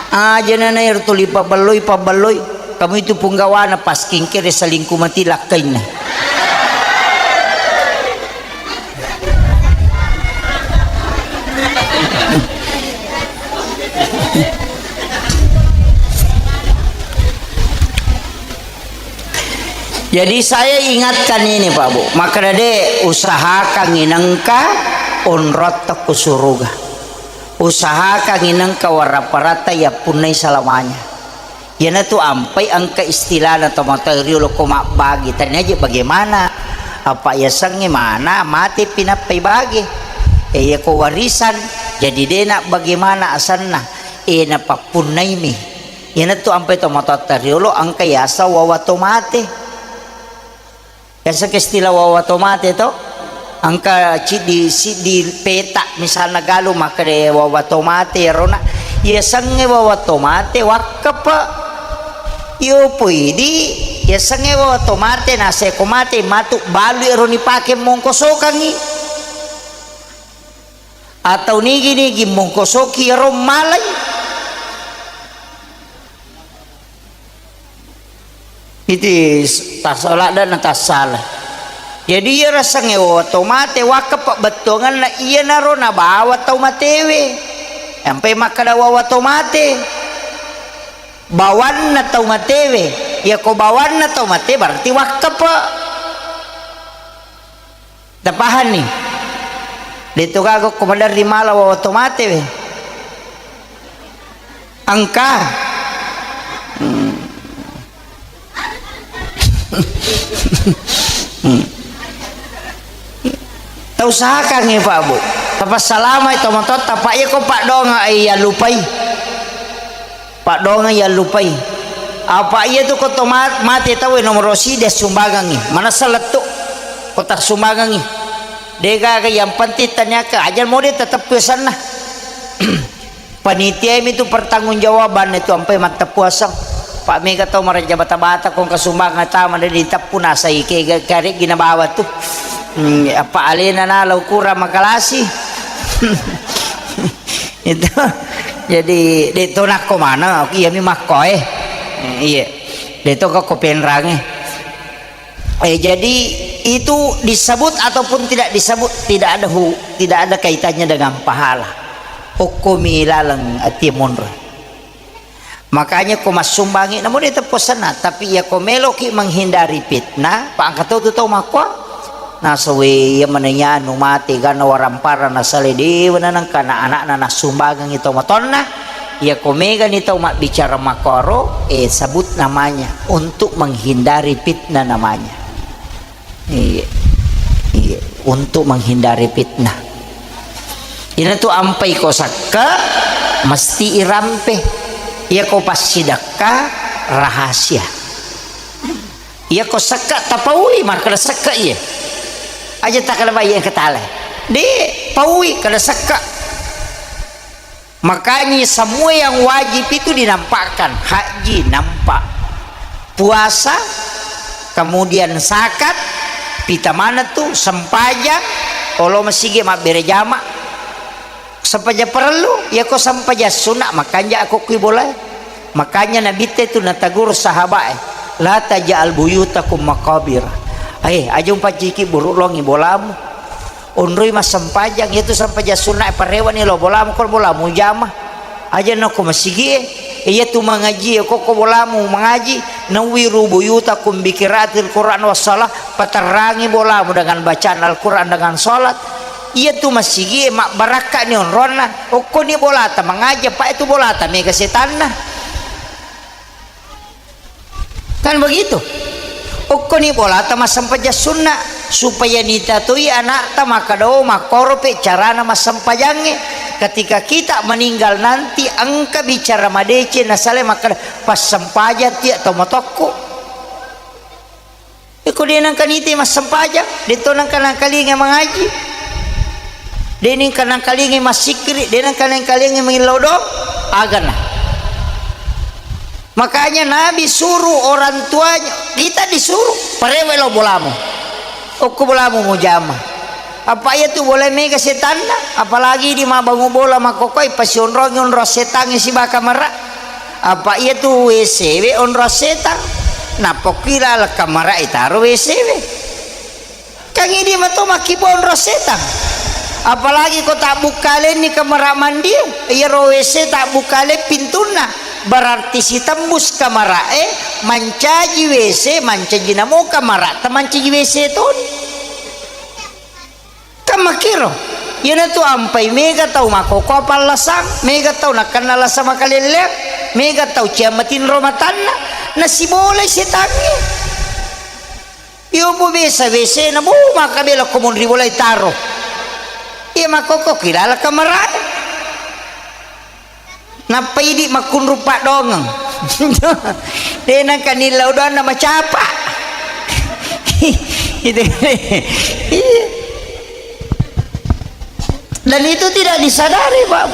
Aja nana ero tuli pabelloi, pabelloi. Kamu itu punggawana pas kingkere selingkuh mati lakkainna. Jadi saya ingatkan ini, Pak Bu, makkeda de usahakan inengka onrotta ku suruga. Usahakan inengka waraparatta yappunnai selamanya. Iyanatu ampai engka istilahna tomatoa riolo ko mabbagi, tania je bagaimana. Apa yasengnge mana mate pinappai bage. E, iya ko warisan, jadi dena bagaimana asanna. E, napappunnaimi. Iyanatu ampai tomatoatta riolo engka yaseng wawa tomate. Yaseng istilah wawa tomate to. Engka ciddi, siddi peta misalna galu makkeda wawa tomate erona. Yasengnge wawa tomate wakkepe. Iyo poidi yasengnge wawa tomate naseko mate matu balu ero nipake mongkosokangngi. Atau nigi-nigi mongkosoki ero malai. Iti s-, tassaladda na tassala. Jadi iya rasengnge wawa tomate wakkepe bettuangenna iyanaro nabawa tau matewe. Ampai makkeda wawa tomate. Bawanna tau matewe. Yako bawanna tau mate berarti wakkepe. Tapahanni? Deto gaga ko maderri mala wawa tomate we. Engka. Hmm. Hmm. Tausahakangngi, Pak Bu. Tapassalamai tomatoatta, Pak, iya ko paddoangeng, ai, yallupai. Paddoangeng yallupai. Apa iya tu ko to ma-, mate tau e nomoro sidi assumbangengngi. Manessa lettu ko tassumbangengngi. Degaga yang penting taniaka aja mode tetep pesanna. Panitia mi tu pertanggungjawabanna tu ampai matteppuaseng. Pak mega tau maraja bata-bata kong kasumbangeng tama de diteppu nasai kega kareggi nabawa tu. Hmm, apa alena nala ukurang makalasi. Itu. Jadi, de to nakko maneng, aku iya mi makko e. Eh, iya. De to ko penrange. Eh, jadi itu disebut ataupun tidak disebut, tidak ada hu-, tidak ada kaitannya dengan pahala. Okko mi laleng ati monro. Makanya ko massumbangi namo de teppo senna, tapi iya ko meloki menghindari fitnah, pa engka to tu tau makko. Nasawe iya maneng anu mate ganna warampara nasale dewa nanengka na anakna nassumbangengi tau matonna. Iya ko megani tau mabbicara makkoro, eh, sebut namanya untuk menghindari fitnah namanya. Iya. Iya, untuk menghindari fitnah. Ina tu ampai ko sakka mesti irampe. Iya ko passidakka rahasia. Iya ko sekka tapaui, makkeda sekka iya. Aja takkeda bai engka tale. De, paui kada sekka. Makanya semua yang wajib itu dinampakkan. Haji nampak. Puasa, kemudian zakat, pita mana tu, sempajang, olo masigi mabbere jama. Sempajang parellu, iya ko sempajang sunna, makanja ako kui bola. Makanya Nabitta itu nataguru sahabat e, "La taj'al buyutakum maqabir." Eh, aja umpacciki buruk longi bolamu. Onroi massempajang, iya tu sempajang sunna e, parewani lo bolamu, ko bolamu jama. Aja nako masigi e, iya tu mangaji e, ko, ko bolamu mangaji, nawwiru buyutakum bi qiraatil Qur'an was shalah, paterrangi bolamu dengan bacaan Al-Quran, dengan salat. Iya tu masigi e, mabbarakka ni onronna. Okkoni bolata mangaji, apa itu bolata mega setanna. Kan begitu. Okkoni bolata massempajang sunna, supaya nitatoi anakta makkeda, "Oh, makkoro pe carana massempajangnge." Ketika kita meninggal nanti, engka bicara madeceng nasale makkeda, "Passempajang tia to matokku." Iko de nengka nite massempajang, de to nengka nangkalinga mangaji, de nengka nangkalinga massikkiri, de nengka nangkalinga mangillau do, agana. Makanya Nabi suruh orang tuanya, kita disuruh, parewe lo bolamu. Okko bolamu mujama. Apa iya tu bola mega setanna, apalagi di mabangu bola makkokoi pasionrongi onro setangnge siba kamara. Apa iya tu W C we onro setang. Napokki laleng kamara itaro W C we. Kan idi mato makkibonro setang. Apalagi ko tabbukkalenni kamara mandi, iyaro W C tabbukkaleng pintunna, berarti sitembus kamarae, mancaji W C, mancaji namo kamara, ta mancaji W C toni. Kan makkiro. Iyanatu ampai mega tau makkokkoe pallasang, mega tau nakkenna lasa makalelleang, mega tau ciamma tinro matanna, nasibolai setangnge. Iyo bu biasa W C na bu maka bela ko monri bolai taro. Iya makkokko kilala kamarae. Nappa idi makkunru paddongeng. De nangka nillau doanna macapa. Itu. Iya. Dan itu tidak disadari, Pak.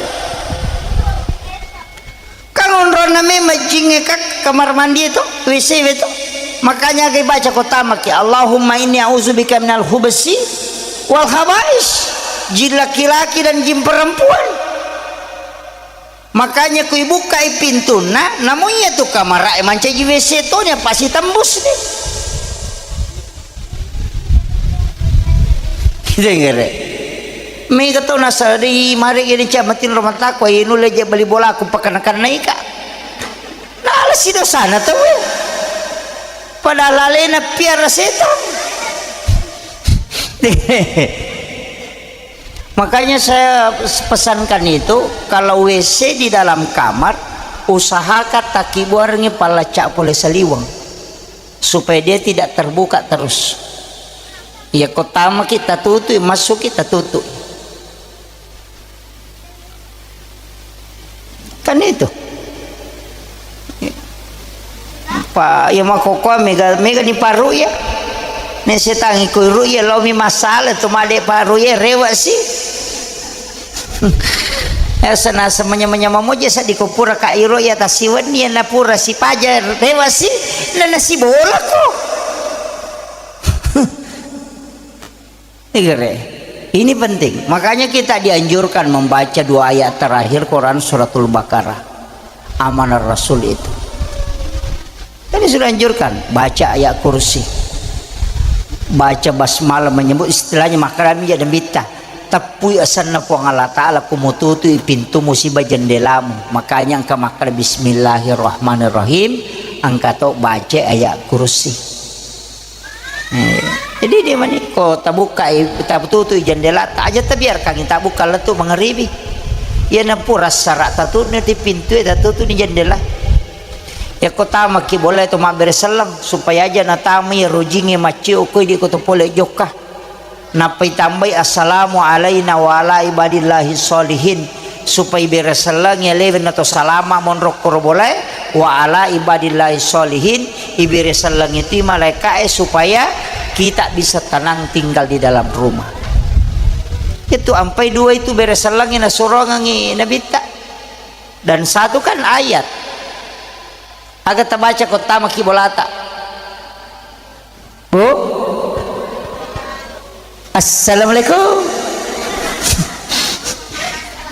Kan onronna memang jingnge kak kamar mandi itu, W C itu. Makanya gai baca ko tamaki, "Allahumma inni a'udzubika minal khubsi wal khabais." Jin laki-laki dan jin perempuan. Makanya kui bukai pintunna, namun iya tu kamarae mancaji W C toni, apa sitembus nih. Denggere. Mega to nasari mare gini cak matin rumah tako, inu leje beli bola aku pakan-kan naika. Nala si dosana tau. Padahal alena piara setan. Makanya saya pesankan itu, kalau W C di dalam kamar, usahakan takibuarengngi pallacca pole saliweng, supaya dia tidak terbuka terus. Iya, ko tamaki tatutui, massuki tatutui. Kan itu. Pa, iya makkokkoe mega, mega ni paru iya. Ne setangi ko iru iya, laomi masalah tu made paru iya, rewa si. Asa nasa manya-manya mamoja sa dikopura ka iro iya tasiwenni iya napura sipaja, rewa si. Nana sibola ko. Ini penting. Makanya kita dianjurkan membaca dua ayat terakhir Quran suratul Baqarah. Amanah Rasul itu. Tadi sudah anjurkan, baca ayat kursi. Baca basmalah menyebut istilahnya makarami ya dembita. Teppui asanna Puang Allah Ta'ala kumututui pintumu siba jendelamu. Makanya engka makkada bismillahirrahmanirrahim. Engka to baca ayat kursi. Eh, jadi dia mani, ko tabukkai, tabututui jendela, ta aja tabiarkan tabukka lettu mangaribi. Iya napura sara tatutni ti pintu, tatutuni jendela. Ya ko tamaki boleh tu mabbere selleng, supaya aja natamai rojingi maccio koi di ko to pole jokka. Nappai tambai assalamu alaina wa ala ibadillahi sholihin. Supaya ibere sellengi alewe na to salama monro koro bolae, wa ala ibadillahi sholihin, ibere sellengi ti malaikae supaya kita bisa tenang tinggal di dalam rumah. Itu ampai dua itu bere sellengi nasurongangi nabitta. Dan satu kan ayat. Aga tabaca ko tamaki bolata. Bu? Assalamualaikum.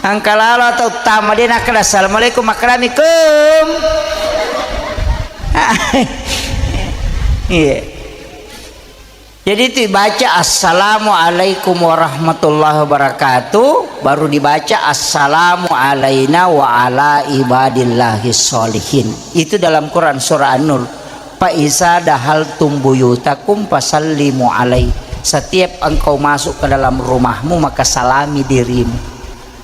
Engka lalo atau tama dia nakkeda assalamualaikum, makkedamikum. Iya. Jadi itu dibaca assalamualaikum warahmatullahi wabarakatuh, baru dibaca assalamu alaina wa ala ibadillahi sholihin. Itu dalam Quran surah An-Nur. Fa iza dahaltum buyutakum fasallimu alai. Setiap engkau masuk ke dalam rumahmu, maka salami dirimu.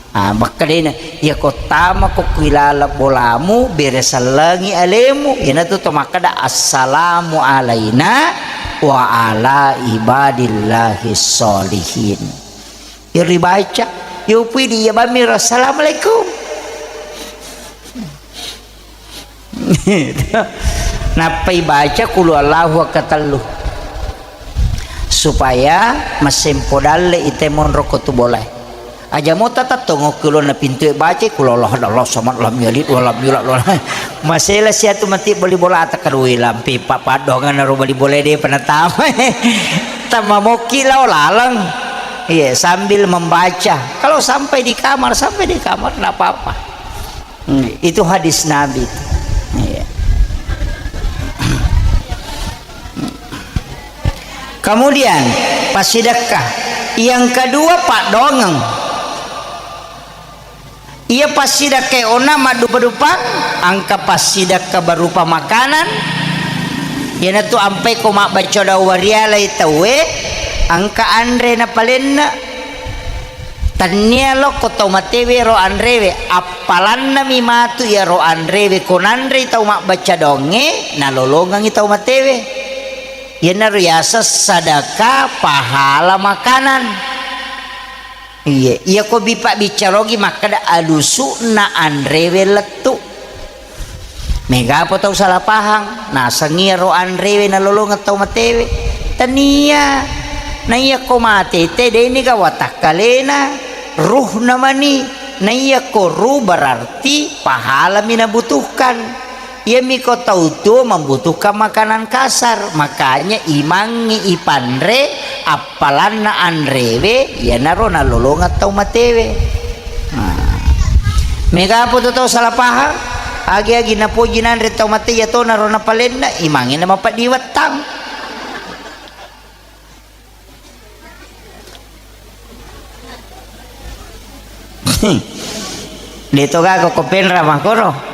Ah, makkedena, iya ko tama ko kuilala bolamu, bere sellengi alemu. Iyanatu to makkeda, "Assalamu alaina wa ala ibadillahi sholihin." Iya ribaca, iya upui di iya bammi, "Assalamualaikum." Nappai baca qul huwallahu akkatellu. Supaya masempo dalle ite monro ko tu bolae. Aja mo tatattongo kulonna pintu e baca, kulollah Allah samad lam yalid walam yulad walam. Masela siatu mati bali bola takkarui lampi papadongan ro bali bola de penatama. Tama moki lao laleng. Iya, sambil membaca. Kalau sampai di kamar, sampai di kamar, nggak apa-apa. Hmm, itu hadis Nabi. Iya. Kemudian, passidekka. Yang kedua, paddongeng. Iya passidekka ona maddupa-dupa, engka passidekka berupa makanan. Iyanatu ampai ko mabbaca dawarialai tauwe, engka anre napalenna. Tennia lokko tau matewe ro anrewe, appalannami matu iyaro anrewe ko nanrei tau mabbaca donge, nalolongengngi tau matewe. Iyanaro yaseng sadaka pahala makanan. Iye, iyako bipa biccarogi makkeda alusu'na anrewe lettu. Megapo tau salah pahang, nasengngi iyaro anrewe nalolongeng tau matewe. Tania. Naiyako mate te deni ga watakkalena, ruhna mani. Naiyako ruh berarti pahalami nabutuhkan. Iyamiko tau tuo membutuhkan makanan kasar, makanya imangngi ipanre appalanna anrewe, iyanaro nalolongeng tau matewe. Nah. Megapo tu tau salah paham, agi-agi napoji nanre tau mate, iyatonaro napalenna, imangngi namapeddi wettang. De to gaga ko penra makkoro.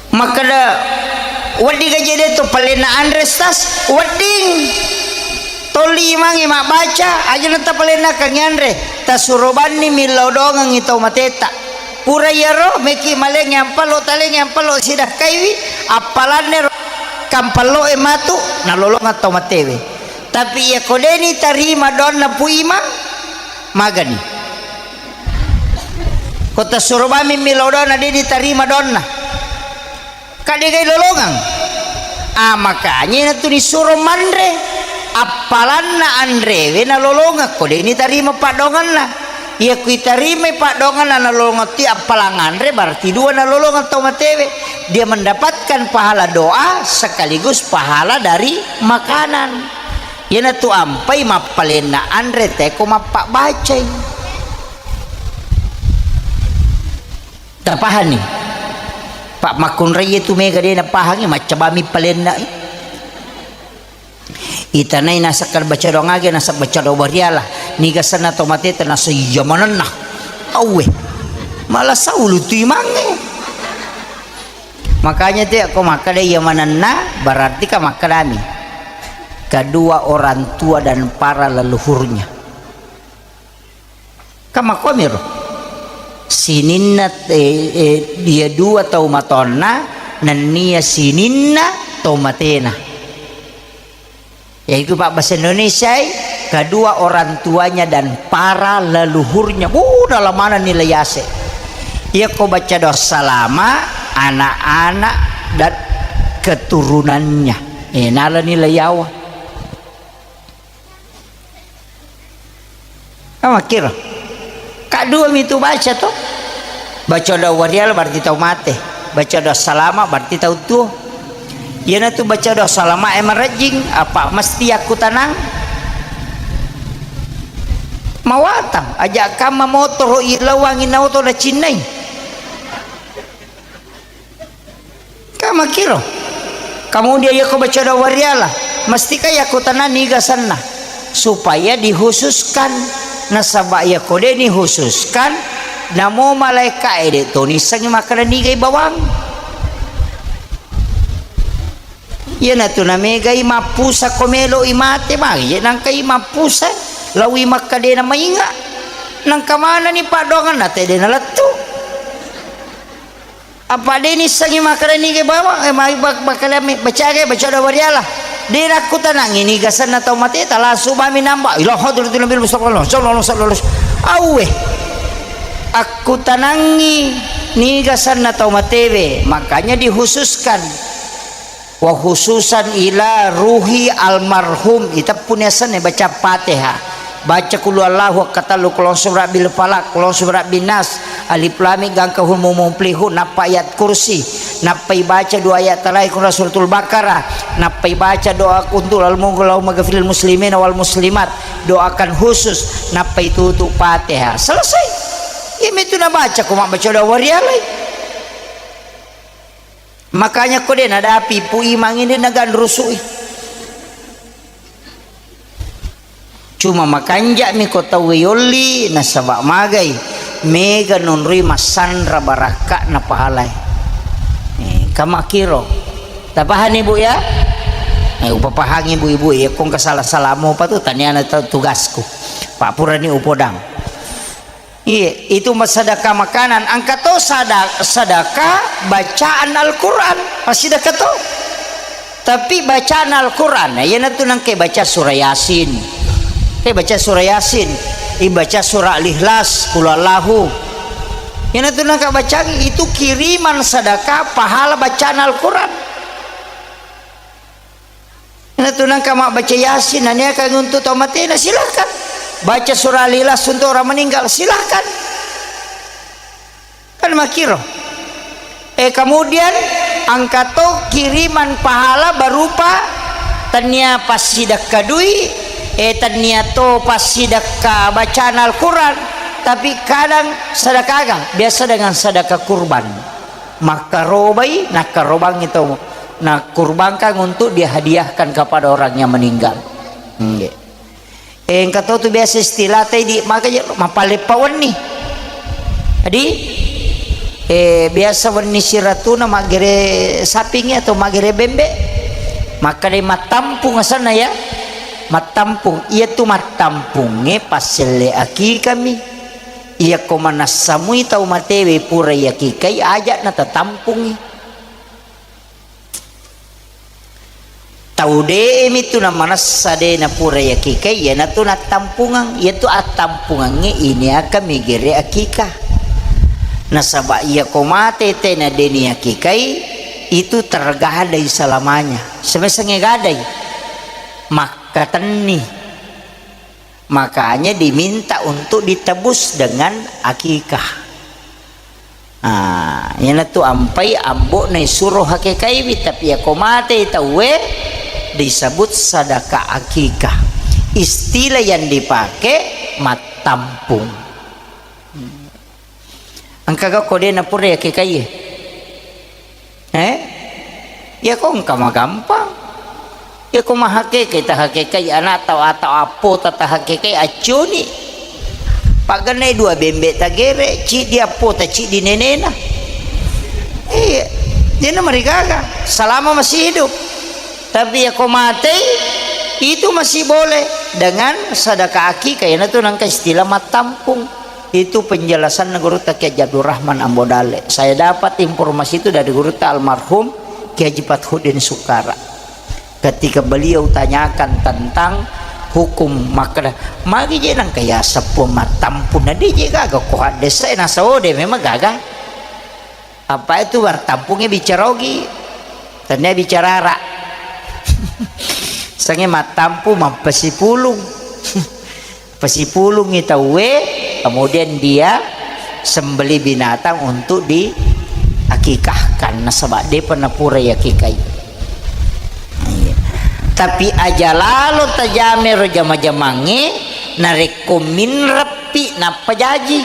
Makkeda, wedding gaje de to palenna anre, Stas? Wedding. Tolli imangnge mabbaca, aja nata palenna kangngi anre. Tasuro banni millau dongengngi tau mateta. Pura iyaro, meki malengngi ampallo, talengngi ampallo, sidakkaiwi, appalanne ro kampallo e matu, nalolongeng tau matewe. Tapi iyako deni tarima doanna Pu Imang, magani. Ko tasuro bami millau doanna, deni tarima doanna. Ka degai lolongeng. Ah, makanya natu nisuro manre. Appalanna anrewe nalolongeng, ko deni tarima paddongenna. Iya kuitarimai paddongenna nalolongeng ti appalang anre, berarti dua nalolongeng tau matewe. Dia mendapatkan pahala doa sekaligus pahala dari makanan. Iyanatu ampai mappalenna anre teko mappabbacai. Tapahanni? Pak makkunrai tu mega de napahangi, maccabami palenna. Itanai nasakka baca doang age, nasabbaca doang bariala. Niga senna to mateta nasa iya manenna. Auwe. Malah saulu tu imangnge. Makanya tu ko makkeda iya manenna, berarti ka makkedami kedua orang tua dan para leluhurnya. Ka makkuamiro. Sininna, eh, eh, dia dua tau matonna, nennia sininna tau matena. Yaitu pabbasa Indonesiai, kedua orang tuanya dan para leluhurnya. Wuh, dalam mana nilai ase. Iya ko baca doa salama, anak-anak dan keturunannya. Eh, nala nilai yawa. Amakkiro. Ka dua mitu baca to. Baca doa wariala berarti tau mate. Baca doa salama berarti tau tuo. Iyanatu baca doa salama e marejjing, apa mesti aku tenang? Mawatang, aja kamma motoro ilawangi naoto nacinnai. Ka makkiro. Kemudian yako baca doa wariala, mestika yako tenang niga senna supaya dikhususkan. Nasaba yako de nikhususkan, namo malaika e de to nissengi makkeda nigai bawang. Iyanatu namegai mappusa ko melo i mate, magi je nangkai mappusa, lawi makka de namainga. Nangka manani paddoangan nate de nalettu. Apa de nissengi makkeda niga bawang, eh, mai bak-, bakkalami, baca age, baca doa wariala. De nakkutanangi niga senna tau mate, talasu bami namba. Ila hadratin Nabi Mustafa sallallahu alaihi wasallam. Auwe. Akkutanangi niga senna tau matewe, makanya dikhususkan. Wa khususan ila ruhi almarhum, iteppuni asenna baca Fatihah. Baca qul huwallahu akkatellu, qul a'udzu birabbil falaq, qul a'udzu birabbin nas, alif lam mim, gangka hum mum muflihun, nappa ayat kursi, nappai baca dua ayat terakhir kunra suratul Baqarah, nappai baca doa untuk al-, Allahumma ghafiril muslimina wal muslimat, doakan khusus, nappai tutup Fatihah. Selesai. Iya mitu nabaca ko mabbaca doa warialai. Makanya ko de nadapi Pu Imang ini naganrusui. Cuma makanja'mi ko tauwe yolli nasaba magai mega nonroi massanra barakka'na pahalai. Eh, kamakiro. Tapahani, Bu, ya? Eh, upapahangi, Bu, Ibu, ya, kong kasala-salamu apa tu taniana tu-, tugasku. Pak purani upodang. Iya, itu sedekah makanan. Engka to sada-, sedekah bacaan Al-Quran. Pasti sedekah to. Tapi bacaan Al-Quran, iyanatu nengke baca surah Yasin. Eh, baca surah Yasin. Ibaca surah Al-Ikhlas, Qul Huwallahu. Iyanatu nengka bacaan itu kiriman sedekah pahala bacaan Al-Quran. Natu nangka mabbaca Yasin, naniakan untuk tau matena, silahkan. Baca surah Al-Ikhlas untuk orang meninggal, silahkan. Kan makiro. Eh, kemudian engka to kiriman pahala berupa tennia passidekka dui, eh, tennia to passidekka bacaan Al-Quran, tapi kadang sedekah aga? Biasa dengan sedekah kurban. Makkarobai, nakkarobangngi tau, nakkurbangkan untuk dihadiahkan kepada orang yang meninggal. Nggih. Eh, engka to tu biasa istilah tadi, maka je, mappaleppa wenni. Jadi, eh, biasa wenni siratuna maggere sapingngi atau maggere bembe. Makkeda mattampung asanna ya. Mattampung. Iya tu mattampungnge passelle akikami. Iyako manassamui tau matewe pura yakikai, aja natatampungi. Tau de'e mitu namanassa de napura yakikai, iyanatu nattampungang. Iyatu attampungangnge iniaka migere akikah. Nasaba iyako mate tena de niakikai, itu tergadai selamanya. Semesengnge gadai, makkatenni. Makanya diminta untuk ditebus dengan akikah. Ah, iyanatu ampai ambo'na isuro hakekaiwi, tapi yako matei tauwe disebut sadaka akikah. Istilah yang dipakai mattampung. Engkaga ko de napura yakekai e? Eh? Iyako engka magampang. Iyako mahakekai, tahakekai ana'ta atau appota tahakekai, accuni. Pagennai dua bembe tagere, ciddi appota, ciddi nenena. Iya. Dena marigaga selama masih hidup. Tapi iyako matei, itu masih boleh dengan sadaka akikah. Iyanatu nangka istilah mattampung. Itu penjelasanna Gurutta Kiai Haji Abdurrahman Ambo Dalle. Saya dapat informasi itu dari Gurutta almarhum Kiai Haji Fathuddin Sukara. Ketika beliau tanyakan tentang hukum, makkeda, magi je nangka ya seppo mattampung, na de je gaga ko haddesa e, nasao de memang gaga. Apa itu martampungnge bicara ogi, tennia bicara ara. Sange mattampu mappasipulung. Pasipulungi tauwe, kemudian dia sembeli binatang untuk diakikahkan, nasaba depa napura yakikai. Iya. Tapi aja lalo tajame ro jama-jamangnge, narekko minreppi nappa jaji.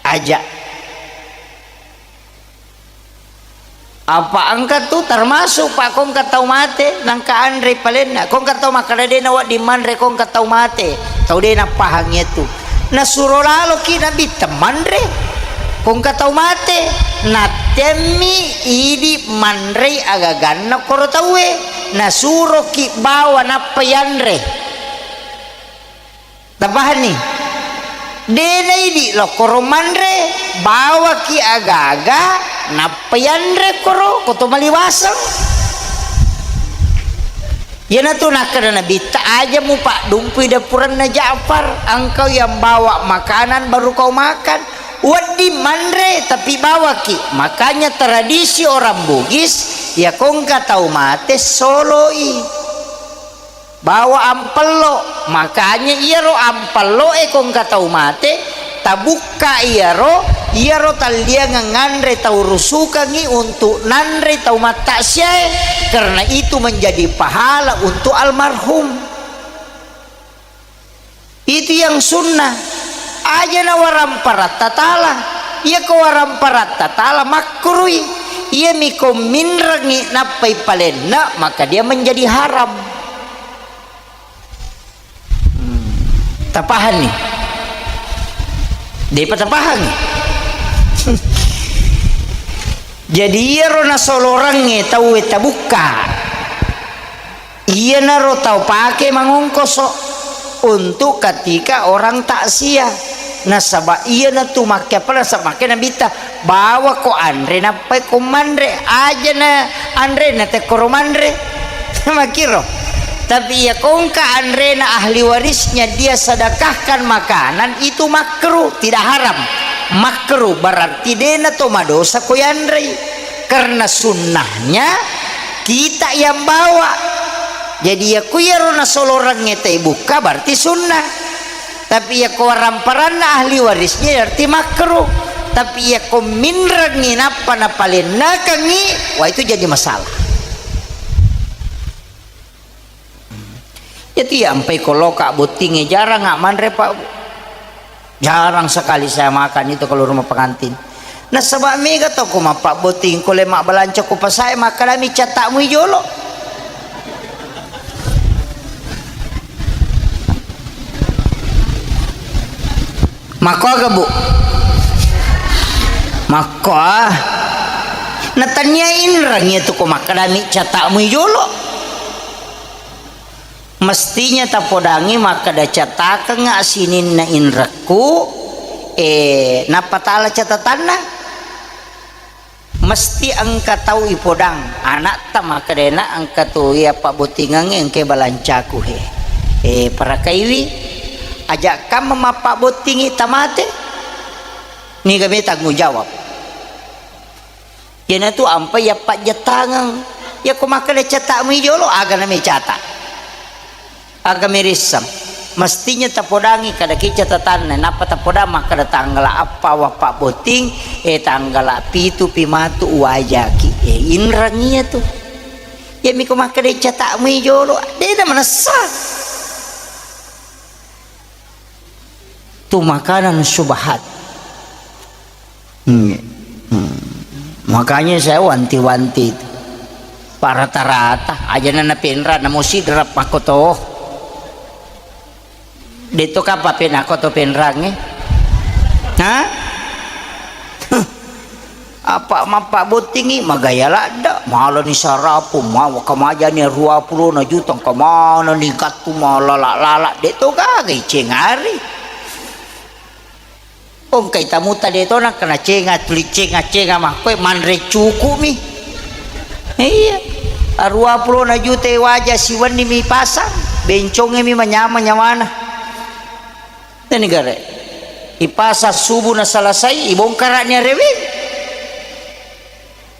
Aja. Apa engka tu termasuk, Pak, ko engka tau mate, nangka anre palenna. Ko engka tau makkeda de nawedding manre, ko engka tau mate, tau de nappahang iyatu. Nasuro laloki Nabitta manre. Ko engka tau mate, nattemmi idi manrei agaganna koro tauwe. Nasuroki bawa nappa yanre. Tapahanni? De naidi lokkoro manre, bawaki aga-aga, nappa yanre koro, koto maliwaseng. Iyanatu nakkeda Nabitta, aja mupaddumpui dapuranna Ja'far, engkau yang bawa makanan baru kau makan. Wedding manre tapi bawaki. Makanya tradisi orang Bugis, ya ko engka tau mate soloi. Bawa ampello, makanya iyaro ampello'e ko engka tau mate, tabukka iyaro, iyaro talliangeng anre tau rusukangngi untuk nanre tau mattaksiae, karena itu menjadi pahala untuk almarhum. Itu yang sunnah. Aja na waramparatta tala. Iya ko waramparatta tala makruhi. Iya mi ko minrengi nappai palenna, maka dia menjadi haram. Hmm. Tapahanni? Depa tapahangi? Jadi iyaro nasolorangnge tauwe tabukka. Iyanaro tau pake mangongkoso untuk ketika orang takziah. Nasaba iyanatu makke apa nasaba makke Nabitta, "Bawa ko anre nappai ko manre, aja na anre na tekkoro manre." Makiro. Tapi iya ko engka anrena ahli warisnya dia sedekahkan makanan, itu makruh, tidak haram. Makruh berarti dena to madosa ko yanrei. Karena sunnahnya kita yang bawa. Jadi, iya ku iyaro nasolorangnge tai bukka, berarti sunnah. Tapi iya ko waramparanna ahli warisnya, berarti makruh. Tapi iya ko minrengi nappa napalennakangi, wah, itu jadi masalah. Jadi, iya ampai ko loka bottingnge, jarang manre, Pak. Jarang sekali saya makan itu kalau rumah pengantin. Nasaba mega to ko mappabbotting, ko le mabbalanca ko pasae, makkedami catta'mu i jolo. Makko aga, Bu? Makko, ah. Natania inreng iya tu ko makkedami catta'mu i jolo. Mestinya tapodangi makkeda, "Catakengnga sininna inrekku, eh, nappa tala catatanna." Mesti engka tau ipodang, anakta makkedana engka tu iya pabbottingengnge engka balancaku he. Eh, parakaiwi, aja kamma mappabbottingi tamate. Niga me tanggung jawab. Iyanatu ampai yappajjattangeng. Iya ko makkeda catta'mu i jolo, aga nami cata? Aga mirisseng? Mestinya tapodangi kadaki catatanna, nappa tapodang makkeda tanggala appa wappabbotting, eh, tanggala pitu pi matu uwajaki. Eh, inreng iyatu. Iyami ko makkeda catta'mu i jolo, dena manessa. Tu makanan syubhat. Hmm. Hmm. Makanya saya wanti-wanti itu. Pak, rata-rata aja na penra namo sidrap makkoto. Deto kapa penako to penrange? Ha? Apa mappabottingi magaya ladda, malani sarapu, mawa kamajani ruapulona juta, engka manani gattu malala-lala, de to gaga icengari. Ongkai tamuta de to nakkana cenga tuli cenga-cenga makkoe manre cuku'mi. Iya. Ruapulona juta waja siwenni mi pasang, benconge mi manyameng nyawana. Nani gare. Ipasang subuh na salasai, ibongkara'ni areweng.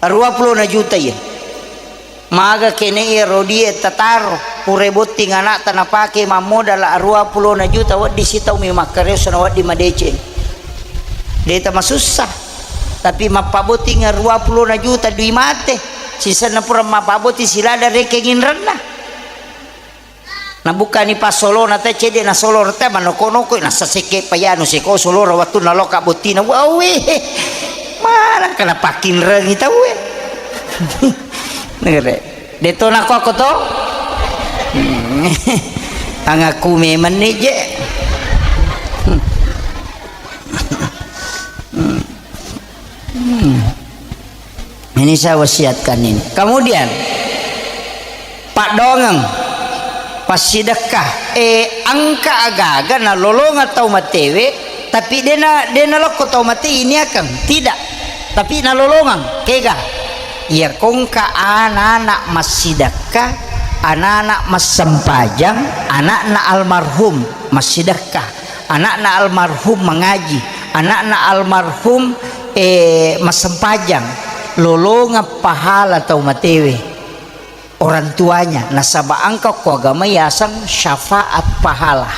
Ruapulona juta iya. Maga kene iya rodie tataro, pura botting anakta napake mammodala ruapulona juta, wedding sitaumi makkareso na wedding madeceng. Deta masussa. Tapi mappabotting ruapulona juta dui mate. Sisenna pura mappabotting silada rekeng inrenna. Nabukkani passolona te cedde nasolo rete manoko-noko nasa sekke payanu seko solora wettunna loka bottina. Wawe, maneng kana pakkinrengi tauwe. Nere. Deto nako ako to? Angaku memang ni je. Hmm. Ini saya wasiatkan ini. Kemudian, paddoangeng, passidekka, eh, engka aga-aga nalolongeng tau matewe, tapi dena, dena lokko tau mate iniakeng, tidak. Tapi nalolongeng, kega? Iya kongka anak-anak massidekka, anak-anak massempajang, anakna almarhum massidekka. Anakna almarhum mangaji, anakna almarhum, eh, massempajang, lolongeng pahala tau matewe. orang tuanya, nasaba engka ko agama yaseng syafaat pahala.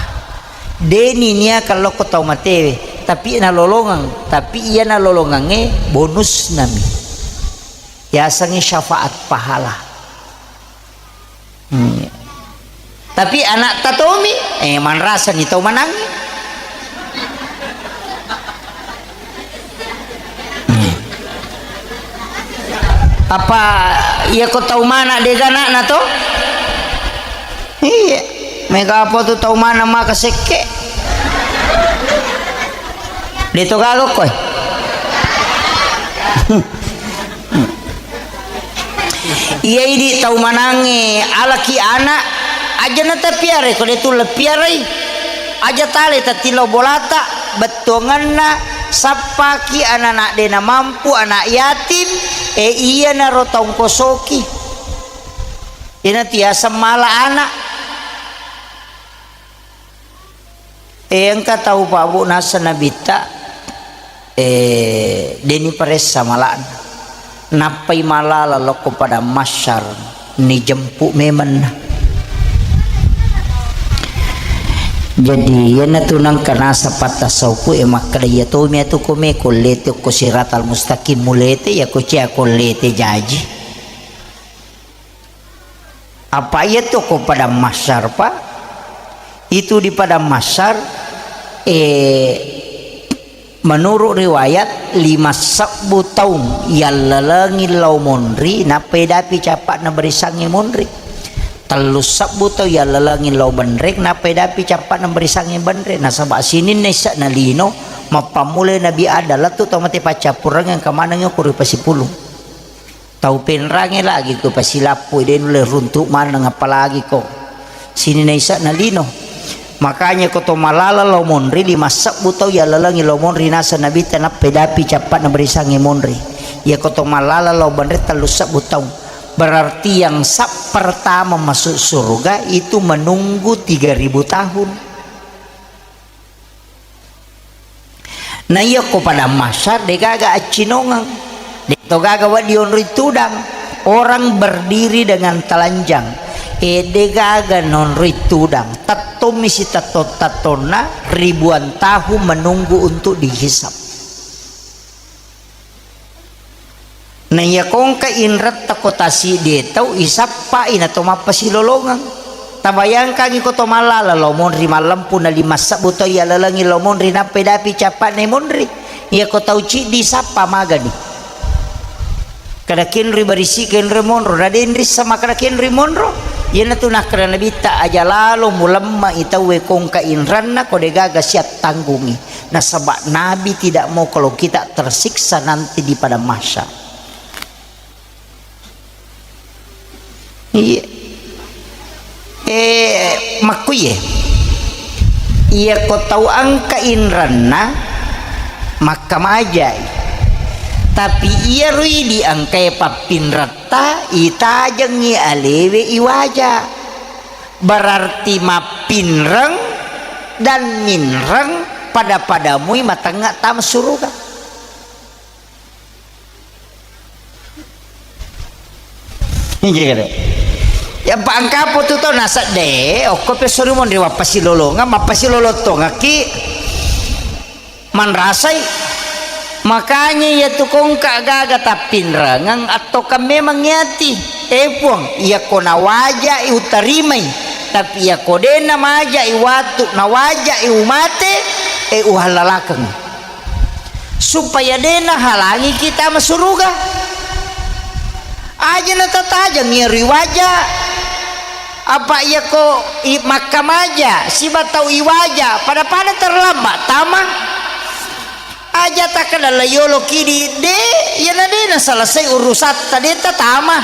Deni niaka lokko tau matewe, tapi nalolongeng, tapi iya nalolongengnge bonus nami. Yasengnge syafaat pahala. Hmm. Tapi anak tatomi, eh, manrasani tau manangngi. Hmm. Apa iya ko tau mana dega anakna to? Iya. Mega apa tu tau mana maka sekke? De to gaga koe. Iya idi tau manangnge alaki anak, aja na tapiarai ko de tu lepiarai. Aja tale tatillau bolata, bettuangenna sappaki anak-anak de namampu, anak yatim, e iyanaro taungkosoki. Iyana tiaseng mala anak. Eh, engka tau, Pak, Bu, naseng Nabitta, eh, deni paressa mala'na. Nappai malala lokko padang mahsyar, nijempu memenna. Jadi, iyanatu nengka naseng patta saupu, eh, makkeda, iya tomi atu ko me, ko lete ko siratal mustaqim mulete, iya ko cia ko lete jaji. Apa iya tu ko padang mahsyar, Pak? Itu di padang mahsyar, eh, menurut riwayat, lima sebbu taung yallalengi lao monri, nappa edapi capa'na barisangnge monri. Tellu sebbu taung yallalengi lao benreng, nappa edapi capa'na barisangnge benreng. Nasaba sininna isse'na lino, mappammulai Nabi Adam, lettu tau mate paccappureng, engka manengngi okko ri pasipulung. Tau penrangnge lagi ko pasilappui, de nulle runtu maneng, apalagi ko sininna isse'na lino. Makanya ko to malala lao monri, lima sebbu tau yallalengi lao monri naseng Nabitta, nappa edapi capa'na barisangnge monri. Iya ko to malala lao benreng, tellu sebbu taung. Berarti yang sab pertama masuk surga itu menunggu tiga ribu tahun. Na iya ko padang mahsyar, de gaga accinongeng, de to gaga wedding onroi tudang. Orang berdiri dengan telanjang, eh, de gaga nonroi tudang. Tettommi sitettong-tettonna, ribuan tahun menunggu untuk dihisab. Na iya ko engka inretta ko tasiddi tau, isappai na to mappasilolongeng. Tabayangkangi ko to mallala lao monri mallempu na lima sebbu tau yallalengi lao monri, nappa edapi capa'na monri. Iya ko tau ciddi isappa magani. Kada kenroi barisi, kenroi monro, na denrissa makkeda kenroi monro. Iyanatu nakkeda Nabitta, aja lalo mulemma i tauwe ko engka inranna, ko de gaga siattanggungi. Nasaba Nabi tidak mau kalau kita tersiksa nanti di padang mahsyar. Iya. Eh, makkuye. Iya ko tau engka inranna, makkamajai. Tapi iya rui di engkae pappinratta, itajengngi alewe iwaja. Berarti mappinreng dan minreng pada-pada mui matengnga tama suruga. Iya, kada. Ya, pa engka apa tu tau nasedde, okko pe sori monri wappasilolongeng, mappasilolong tongekki. Manrasai. Makanya iya tu ko engka gaga tappinrengeng, attoka memang iyati. Eh, Puang, iya ko nawajai utarimai. Tapi iya ko de namajai watu, nawajai umate, eh, uhallalakeng. Supaya de nahalangi kita masuruga. Aja natatajeng iya riwaja. Apa iya ko i-, makkamaja siba tau iwaja, pada-pada terlambat tama. Aja takkeda la yolo kidi, de, iyana de naselesai urusatta, de tatama.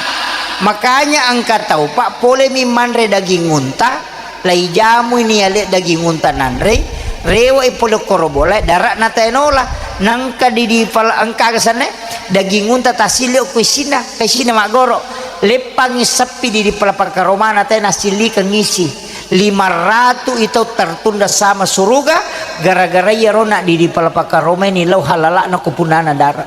Makanya engka tau, Pak, polemi manre daging unta, laijamui ni ale daging unta nanre, rewa i pole koro bola, dara'na tae nola. Nangka di, di pala-, engka aga sanne, daging unta tasili okko isina, ka isina maggoro. Leppangi seppi di, di pala pakkaromana tae nasilikeng isi. Lima ratu i tau tertunda sama suruga, gara-gara iyaro na di, di pala pakkaromai ni lao halala'na ko punana dara.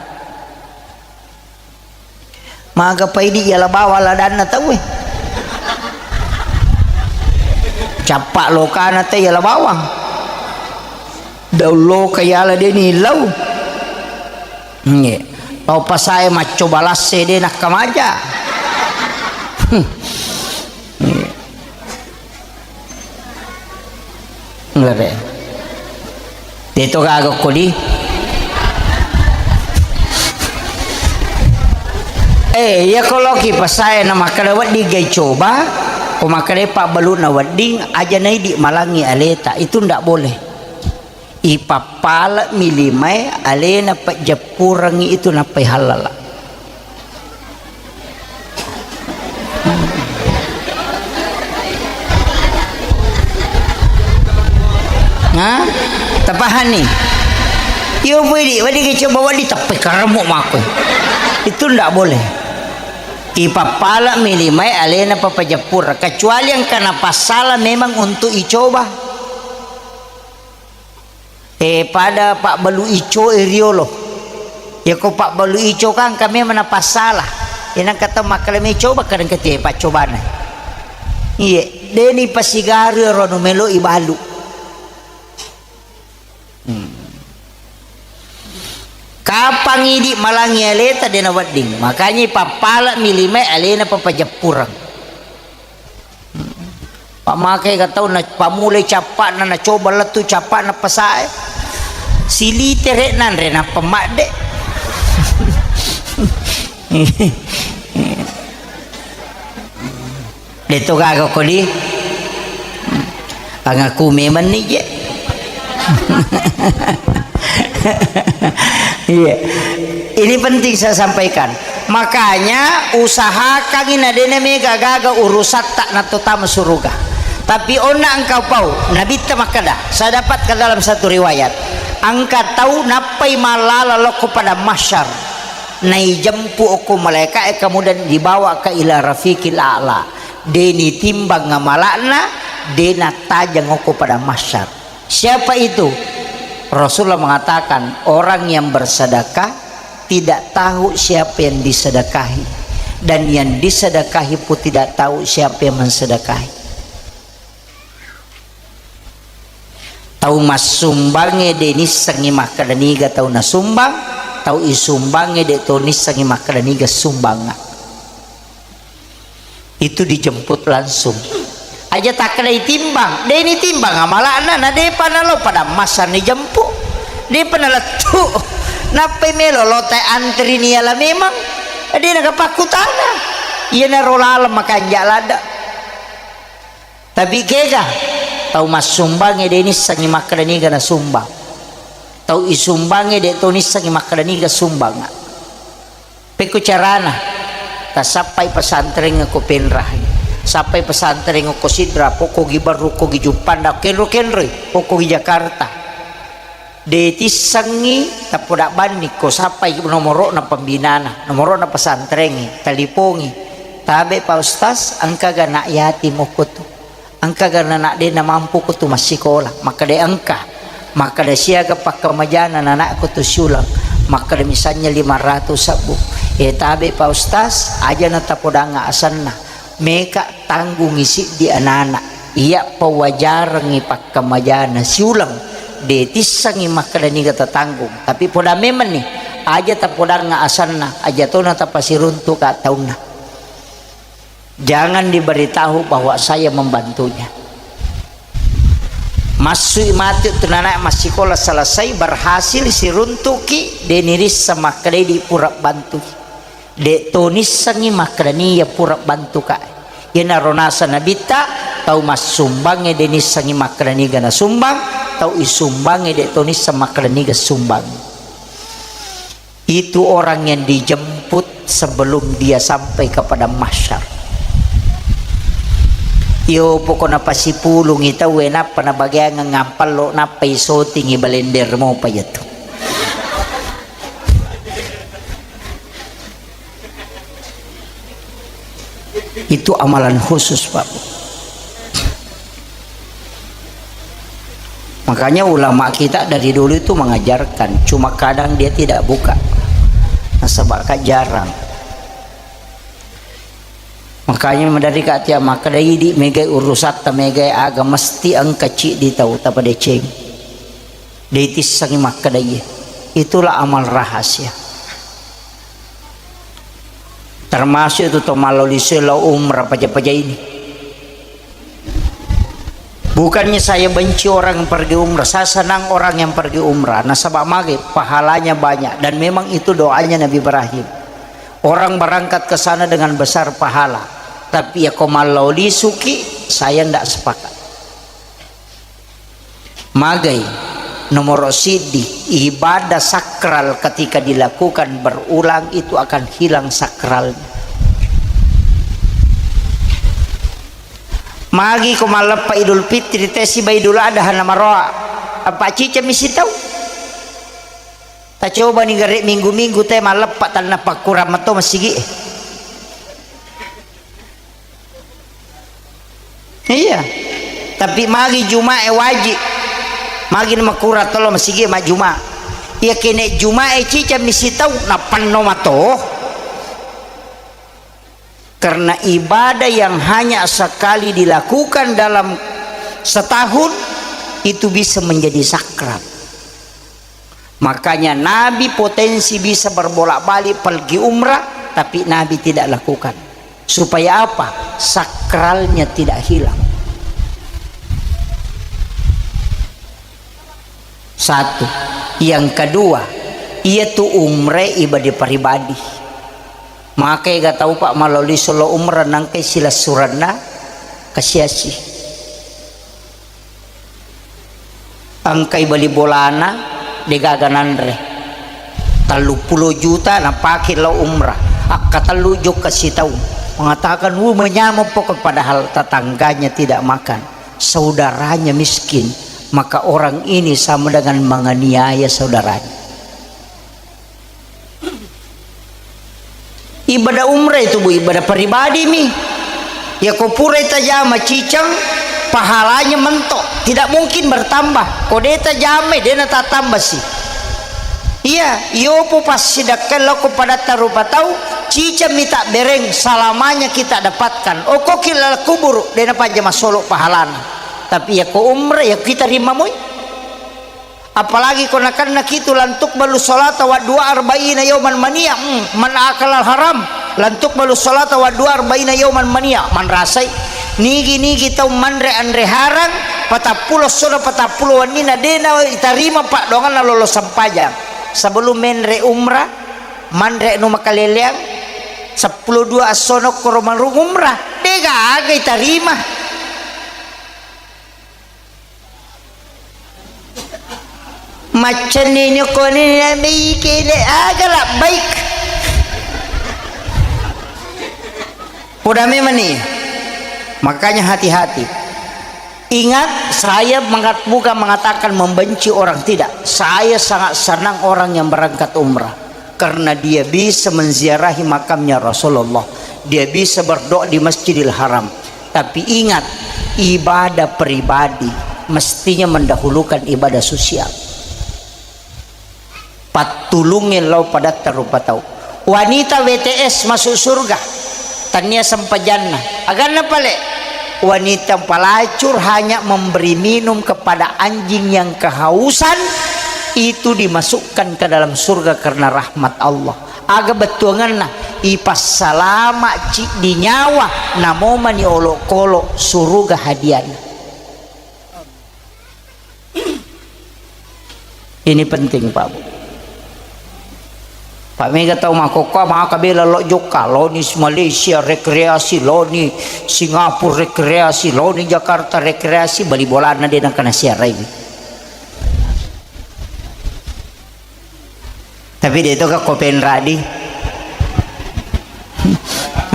Maga paidi iala bawang ladanna tauwe. Cappa lokana te yala bawang. Daung loka yala deni lau. Nge. Tau pasae maccoba lasse de nakkamaja. Nggare. Deto gaga kodi. Eh, iya ko loki pasae na makkeda wedding gai coba, ko makkeda pabbaluna wedding, aja naidi malangi aleta, itu ndak boleh. Ipappale'mi limae alena pejeppurengngi itu nappai hallala. Nah, tapahani? Iyo, wedi, wedi ke coba wedi tappai karemu mako. Itu ndak boleh. Ipappale'mi limae alena papajeppureng, kecuali engka napassala memang untuk icoba. Eh, pada pabbalu ico e riolo. Yako pabbalu ico kan kami mana pasala. Inang kata makkeda me coba kadang ketie paccobana. Iye, deni pasigaru ro nu melo ibalu. Hmm. Kapang idi malangi aleta dena wedding. Makanya pappala mi lima alena papajeppureng. Pamake ga tau na pamulai cappa'na, na coba lettu cappa'na pasae. Silite re nanre nappa madde. Deto gaga kodi. Angaku memang ni je. Iya. Ini penting saya sampaikan. Makanya usahakangi nadena mega gaga urusatta natto tama suruga. Tapi onna engkau pau, nabitta makkeda, saya dapatkan dalam satu riwayat, engka tau nappai mallala lokko pada mahsyar, naijempu okko malaika'e, kemudian dibawa ke ila rafiqil a'la. Deni timbang amala'na, dena tajang okko pada mahsyar. Siapa itu? Rasulullah mengatakan, orang yang bersedekah tidak tahu siapa yang disedekahi, dan yang disedekahi pun tidak tahu siapa yang mensedekahi. Tau massumbangnge de nissengngi makkeda niga tau nasumbang, tau isumbangnge de to nissengngi makkeda niga sumbangnga. Itu dijemput langsung. Aja takkedai timbang, de ni timbang amala'na, na depa nalo pada massa ni jemput. Depa nalettu. Nappai melo lotai antri ni ala memang. De na pakkutana. Iyanaro laleng makanja ladde. Tapi kega tau massumbangnge de nissengngi makkeda niga nasumbang. Tau isumbangnge de to nissengngi makkeda niga sumbangnga. Pekko carana, tasappai pesantren ko Penrah, sappai pesantren ko Sidrap, ko Gibarru, ko Gijumpanda, kenro-kenroi, ko Jakarta. De tissengngi tappoda banni ko sappai nomoro'na pembinana, nomoro'na pesantrengnge, talipongi. Tabe Pak Ustaz, engkaga anak yatim okko tu? Engkaga nanak de namampu ko tu massikola? Makkeda engka. Makkeda siaga pakkamajana nanakku tu siuleng? Makkeda misalnya lima ratus sebbu. E tabe Pak Ustaz, aja na tapodangnga asenna. Meka tanggungi siddi anana. Iya pawajarengngi pakkamajana siuleng. De tissengngi makkeda niga tatanggung. Tapi poda memenni, aja tapodangnga asenna, aja tona tapasiruntuka taunna. Jangan diberitahu bahwa saya membantunya. Massui matu tu nanak massikola selesai, berhasil siruntuki, de nirisseng makkedai di pura bantui. De to nissengngi makkeda niya pura bantuka. Iyanaro naseng nabitta, tau massumbangnge de nissengngi makkeda niga nasumbang, tau isumbangnge de to nisseng makkeda niga sumbang. Itu orang yang dijemput sebelum dia sampai ke padang mahsyar. Iyo pokokna pasipulungi tauwe nappa nabageangeng ampallo nappa isotingi balender mopa iyatu. Itu amalan khusus, Pak. Makanya ulama kita dari dulu itu mengajarkan, cuma kadang dia tidak buka. Nasaba ka jarang. Makanya maderri ka tia makkeda idi megai urusatta, megai aga mesti engka ciddi tau tapadeceng. Dei tissengi makkeda iye. Itulah amal rahasia. Termasuk itu to mallo lisu lao umrah paja-paja ini. Bukannya saya benci orang yang pergi umrah, saya senang orang yang pergi umrah. Nasaba mage, pahalanya banyak. Dan memang itu doanya Nabi Ibrahim. Orang berangkat ke sana dengan besar pahala. Tapi ya ko mallo lisuki, saya ndak sepakat. Magai, nomor siddi, ibadah sakral ketika dilakukan berulang itu akan hilang sakralnya. Magi ko malleppa Idul Fitri, te siba Idul Adha na maroa. Apa cica misi tau? Tacobani gare minggu-minggu te malleppa tanna pakkurang mato masigi e. Iya. Tapi magi Jumae wajib. Magi na makkurang tolo masigi e majjuma. Iya kene Jumae cica misi tau na penno mato. Karena ibadah yang hanya sekali dilakukan dalam setahun itu bisa menjadi sakral. Makanya Nabi potensi bisa berbolak-balik pergi umrah, tapi Nabi tidak lakukan. Supaya apa? Sakralnya tidak hilang. Satu. Yang kedua, iya tu umre ibadah pribadi. Maka ega tau pa maloli solo umrah nangkai silessurenna kasiasi. Engkai bali bolana, degaga nanre. Telluppulo juta napake lao umrah. Akkatellu jokka sitaung. Mengatakan, "Wuh, menyameng pokok," padahal tetangganya tidak makan. Saudaranya miskin, maka orang ini sama dengan menganiaya saudaranya. Ibadah umrah itu, Bu, ibadah pribadi mi. Ya ko purai tajama ciceng, pahalanya mentok, tidak mungkin bertambah. Ko de tajamai, de natatambah si. Iya, iyopo passidakkai lao ko padatta rupa tau, ciceng mi tabbereng, salamanya kita dapatkan. Okoki laleng kuburu, de napaja masolo pahalana. Tapi ya ko umrah, ya kita rimamoi. Apalagi ko nakenna kitu, "Lan tuqbalu sholata wa du'a arba'ina yauman mania." Hmm, man akalal haram, "Lan tuqbalu sholata wa du'a arba'ina yauman mania." Manrasai, nigi-nigi tau manre anre harang, patappulo essona, patappulo wennina, de na itarima paddoanganna lolo sempajang. Sebelum menre umrah, manre anu makaleleang, seppulo dua essona koro marung umrah, de gaga itarima. Maccenni nyokoni nabi kene aga labbaik. Poda memang ni. Makanya hati-hati. Ingat, saya mengat-, bukan mengatakan membenci orang, tidak. Saya sangat senang orang yang berangkat umrah. Karena dia bisa menziarahi makamnya Rasulullah. Dia bisa berdoa di Masjidil Haram. Tapi ingat, ibadah pribadi mestinya mendahulukan ibadah sosial. Pattulungngi lao padatta rupa tau. Wanita W T S masuk surga. Tania sempajanna. Aganna pale? Wanita pelacur hanya memberi minum kepada anjing yang kehausan, itu dimasukkan ke dalam surga karena rahmat Allah. Aga bettuanganna, ipassalama ciddi nyawa, namomani olokolo suruga hadiana. Ini penting, Pak Bu. Pak, mega tau makkokkoe maka bela lao jokka, laoni Malaysia rekreasi, laoni Singapura rekreasi, laoni Jakarta rekreasi, bali bolana de nengka nasiarai. Tapi de to ka ko penradi.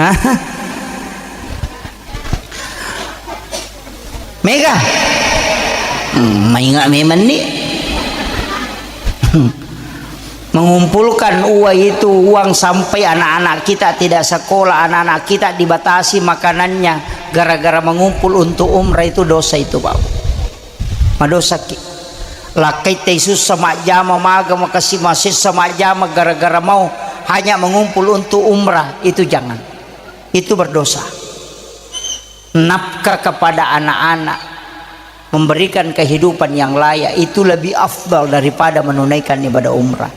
Hah? Mega? Hmm, maingat memang ni. Mengumpulkan uang itu, uang sampai anak-anak kita tidak sekolah, anak-anak kita dibatasi makanannya gara-gara mengumpul untuk umrah, itu dosa itu, Pak. Madosaki. Lakkai tei sussa majjama, maga makasi masessa majjama gara-gara mau hanya mengumpul untuk umrah, itu jangan. Itu berdosa. Nafkah kepada anak-anak, memberikan kehidupan yang layak, itu lebih afdal daripada menunaikan ibadah umrah.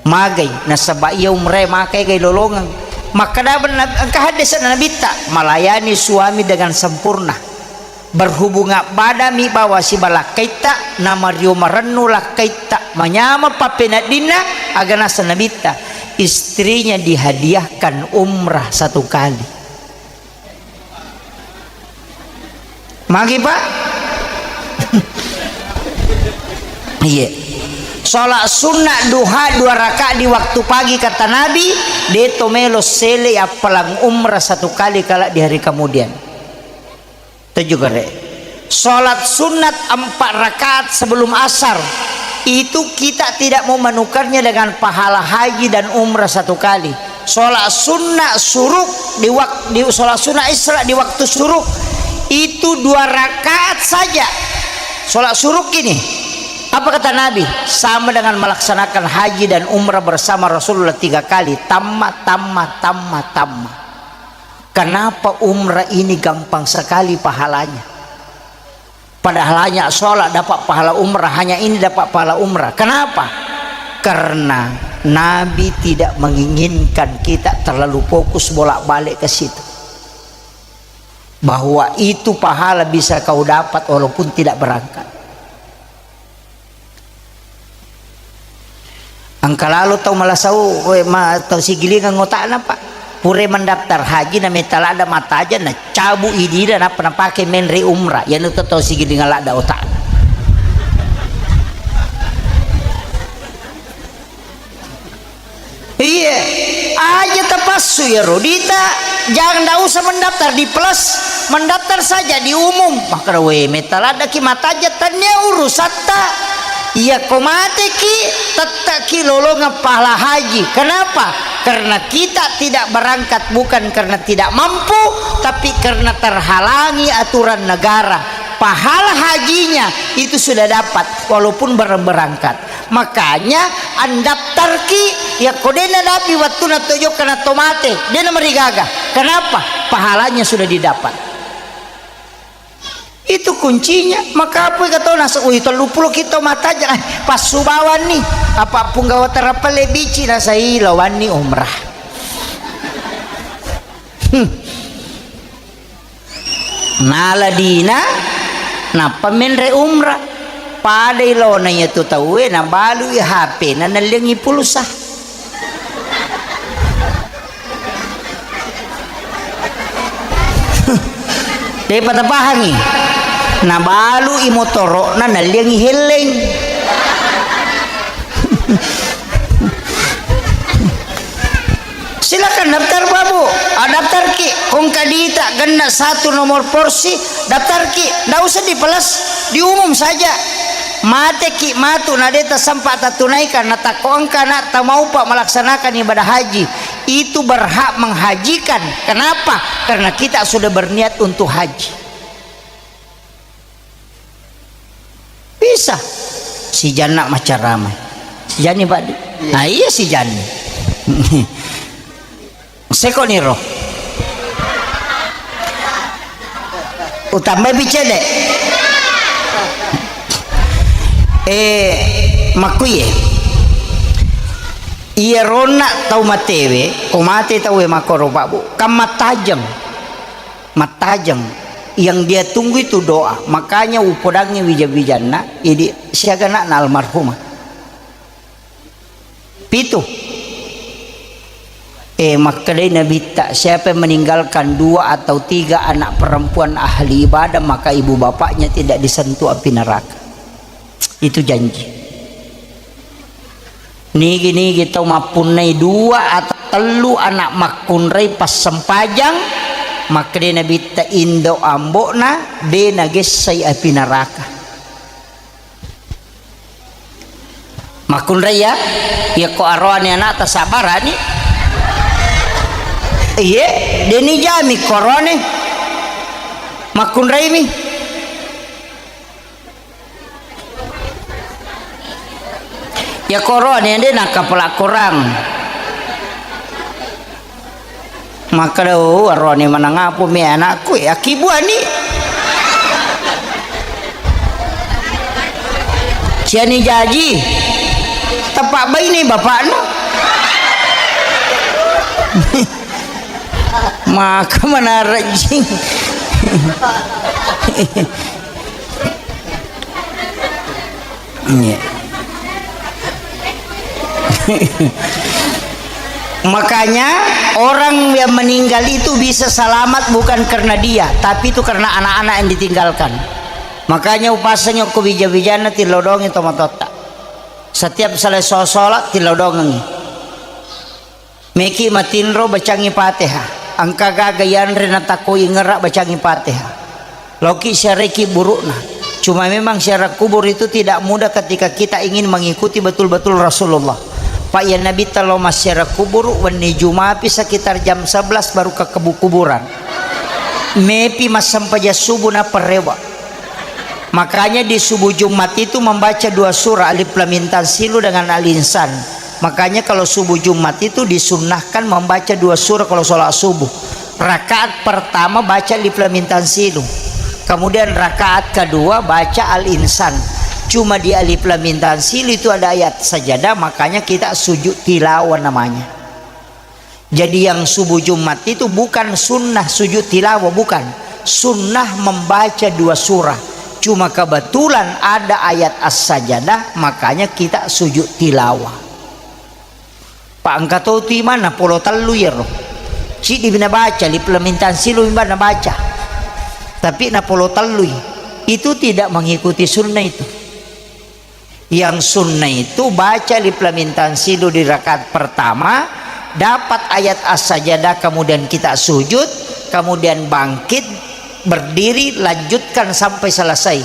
Magai, nasaba iya umrah makai gai lolongeng. Makkeda Nab-, engka hadis Nabitta, melayani suami dengan sempurna. Berhubungan badami bawa siba lakkaitta, namario marennu lakkaitta, manyameng pappeneddinna, aga naseng Nabitta, istrinya dihadiahkan umrah satu kali. Magi, Pak? Iya. Sholat sunnah duha dua rakaat di waktu pagi, kata Nabi, de to melo sele appalang umrah satu kali kala di hari kemudian. Tujuh kali. Sholat sunat empat rakaat sebelum asar, itu kita tidak mau menukarnya dengan pahala haji dan umrah satu kali. Sholat sunnah suruk di wak-, di sholat sunnah Isra di waktu suruk itu dua rakaat saja. Sholat suruk ini, apa kata Nabi? Sama dengan melaksanakan haji dan umrah bersama Rasulullah tiga kali. Tamma, tamma, tamma, tamma. Kenapa umrah ini gampang sekali pahalanya? Padahal hanya sholat dapat pahala umrah, hanya ini dapat pahala umrah. Kenapa? Karena Nabi tidak menginginkan kita terlalu fokus bolak-balik ke situ. Bahwa itu pahala bisa kau dapat walaupun tidak berangkat. Engka lalo tau malasau, we, ma-, tau sigilingeng otakna, Pak. Pura mendaftar haji, na metta ladda mataja, na cabu idina, nappa napake menre umrah. Yanu to tau sigilingeng ladda otakna. Iya, aja tapassu ya Rodita, jangan, ndak usah mendaftar di plus, mendaftar saja di umum. Maka we metta ladda ki mataja, tania urusatta. Iya ko mate ki, tette ki lolongeng pahala haji. Kenapa? Karena kita tidak berangkat bukan karena tidak mampu, tapi karena terhalangi aturan negara. Pahala hajinya itu sudah dapat, walaupun bareng berangkat. Makanya, andaftarki, yakko de' nadapi wattuna to jokka na to mate, de' namarigaga. Kenapa? Pahalanya sudah didapat. Itu kuncinya. Makapui katona, wih, telluppulo ki to matajang, eh, passubawanni. Apa punggawa terapale bici na saila wanni umrah. Hmm. Nala dina, nappa menre umrah. Padai laona iyatu tauwe, nabalui H P na, nalliangi pulsa. Depa tapahangi. Nabalui motoro'na, nalliangi helleng. Silakan daftar, Pak, Bu. Ah, daftarki. Kongka dita genna satu nomor porsi, daftarki. Ndak usah dipelas, diumum saja. Mateki matu na de' tasempa tatunaikan, na takko engka na tamaupa melaksanakan ibadah haji, itu berhak menghajikan. Kenapa? Karena kita sudah berniat untuk haji. Bisa. Si Janna macarama. Si Janni, Pak. Nah, iya si Janni. Seko niro. Utambai pi cede. Eh, makkuye. Iya ronna tau matewe, ko mate tauwe makkoro, Pak, Bu. Kan mattajeng. Mattajeng. Yang dia tunggu itu doa. Makanya upodangngi wija-wijanna, idi siaga anakna almarhumah. Pitu. Eh, makkedai Nabitta, siapa yang meninggalkan dua atau tiga anak perempuan ahli ibadah, maka ibu bapaknya tidak disentuh api neraka. Itu janji. Nigi-nigi tau mappunnai dua atau tellu anak makkunrai passempajang, makkedai Nabitta, indo ambo'na de' nagessai api neraka. Makkunrai ya, yakko aroane anakta sabarani. Iye, de' nijami ko aroane. Makkunraimi. Yakko aroane de' nakkapala korang. Makkeda, "Oh, arone manang apa mi anakku, eh, akkibuani." Ciani jaji, tepak baine bapakna. Maka manarejing. Iya. Makanya orang yang meninggal itu bisa selamat bukan karena dia, tapi itu karena anak-anak yang ditinggalkan. Makanya upasengi okko bija-bijanna, tillodongi tomatoatta. Setiap selesai sholat, tillodongengi. Meki matinro, bacangi Fatihah. Engka gaga yanre natakko ingera, bacangi Fatihah. Loki siareki burukna. Cuma memang siarah kubur itu tidak mudah ketika kita ingin mengikuti betul-betul Rasulullah. Pak, ya Nabi talo massiarah kubur, wenni Jumapi sekitar jam sebelas baru ke kebu-, kuburan. Mepi massempajang subuh na perrewa. Makanya di subuh Jumat itu membaca dua surah, Alif Lam Mim Tanzilu dengan Al Insan. Makanya kalau subuh Jumat itu disunnahkan membaca dua surah kalau sholat subuh. Rakaat pertama baca Alif Lam Mim Tanzilu. Kemudian rakaat kedua baca Al Insan. Cuma di Alif Lam Mim Tanzilu itu ada ayat sajadah, makanya kita sujud tilawah namanya. Jadi yang subuh Jumat itu bukan sunnah sujud tilawah, bukan. Sunnah membaca dua surah. Cuma kebetulan ada ayat As-Sajadah, makanya kita sujud tilawah. Pak, engka to tu imang napolo tellu iyaro. Ciddi bina baca, Alif Lam Mim Tanzilu bina baca. Tapi napolo tellui. Itu tidak mengikuti sunnah itu. Yang sunnah itu baca Alif Lam Mim Tanzilu di rakaat pertama, dapat ayat As-Sajadah, kemudian kita sujud, kemudian bangkit, berdiri, lanjutkan sampai selesai.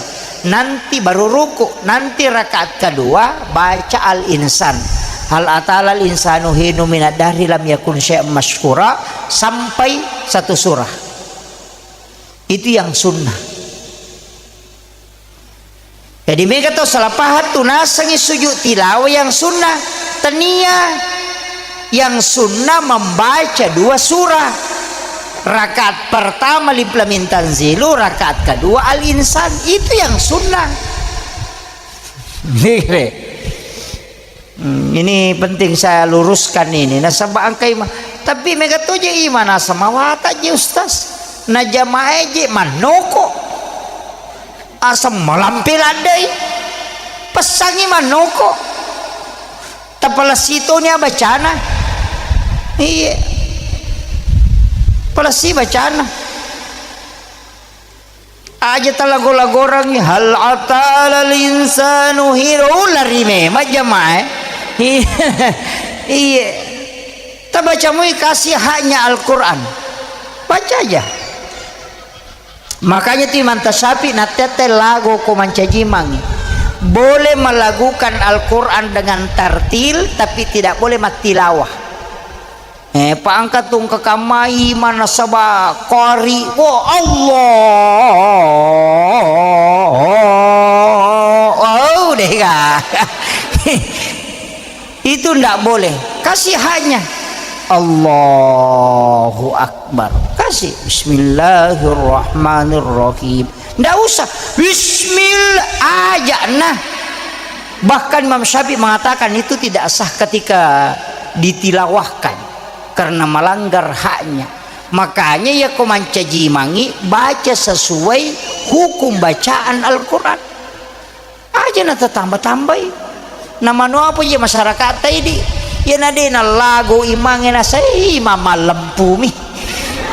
Nanti baru ruku, nanti rakaat kedua baca Al-Insan. Hal atal al insanu hinu minad dahri lam yakun syai'an masyhura sampai satu surah. Itu yang sunnah. Jadi mega tau salah paham tu nasengi sujud tilawah yang sunnah. Tania, yang sunnah membaca dua surah. Rakaat pertama Alif Lam Mim Tanzilu, rakaat kedua Al Insan. Itu yang sunnah. Hmm, ini penting saya luruskan ini. Nasaba engka ima-, tapi mega to je imang naseng mawata je ustaz. Na jamaah je mannoko. Aseng malampe laddai. Pessangi mannoko. Tapalessi toni bacana. Iya. Palessi bacana. Aja talago-lagorangngi, "Hal atal al insanu hinu", lari memang jamaah, eh. Iya. Iya. Tabaca mui kasih haknya Al-Quran. Baca aja. Makanya tu Imam Tasyafi nattette lago ko mancajimangngi. Boleh melagukan Al-Quran dengan tartil, tapi tidak boleh mattilawah. Eh, pa engka tu engka kamai mana saba qari, wo Allah, oh, deh, ga. Itu ndak boleh. Kasih haknya. Allahu Akbar. Kasih. Bismillahirrahmanirrahim. Ndak usah. Bismillah aja nah. Bahkan Imam Syafi'i mengatakan itu tidak sah ketika ditilawahkan karena melanggar haknya. Makanya ya ko mancajimangngi baca sesuai hukum bacaan Al-Quran. Aja na tatamba-tambai. Na manu apa je masyarakat taidi. Ya na de na lagu imangnge na sai mama lempumi.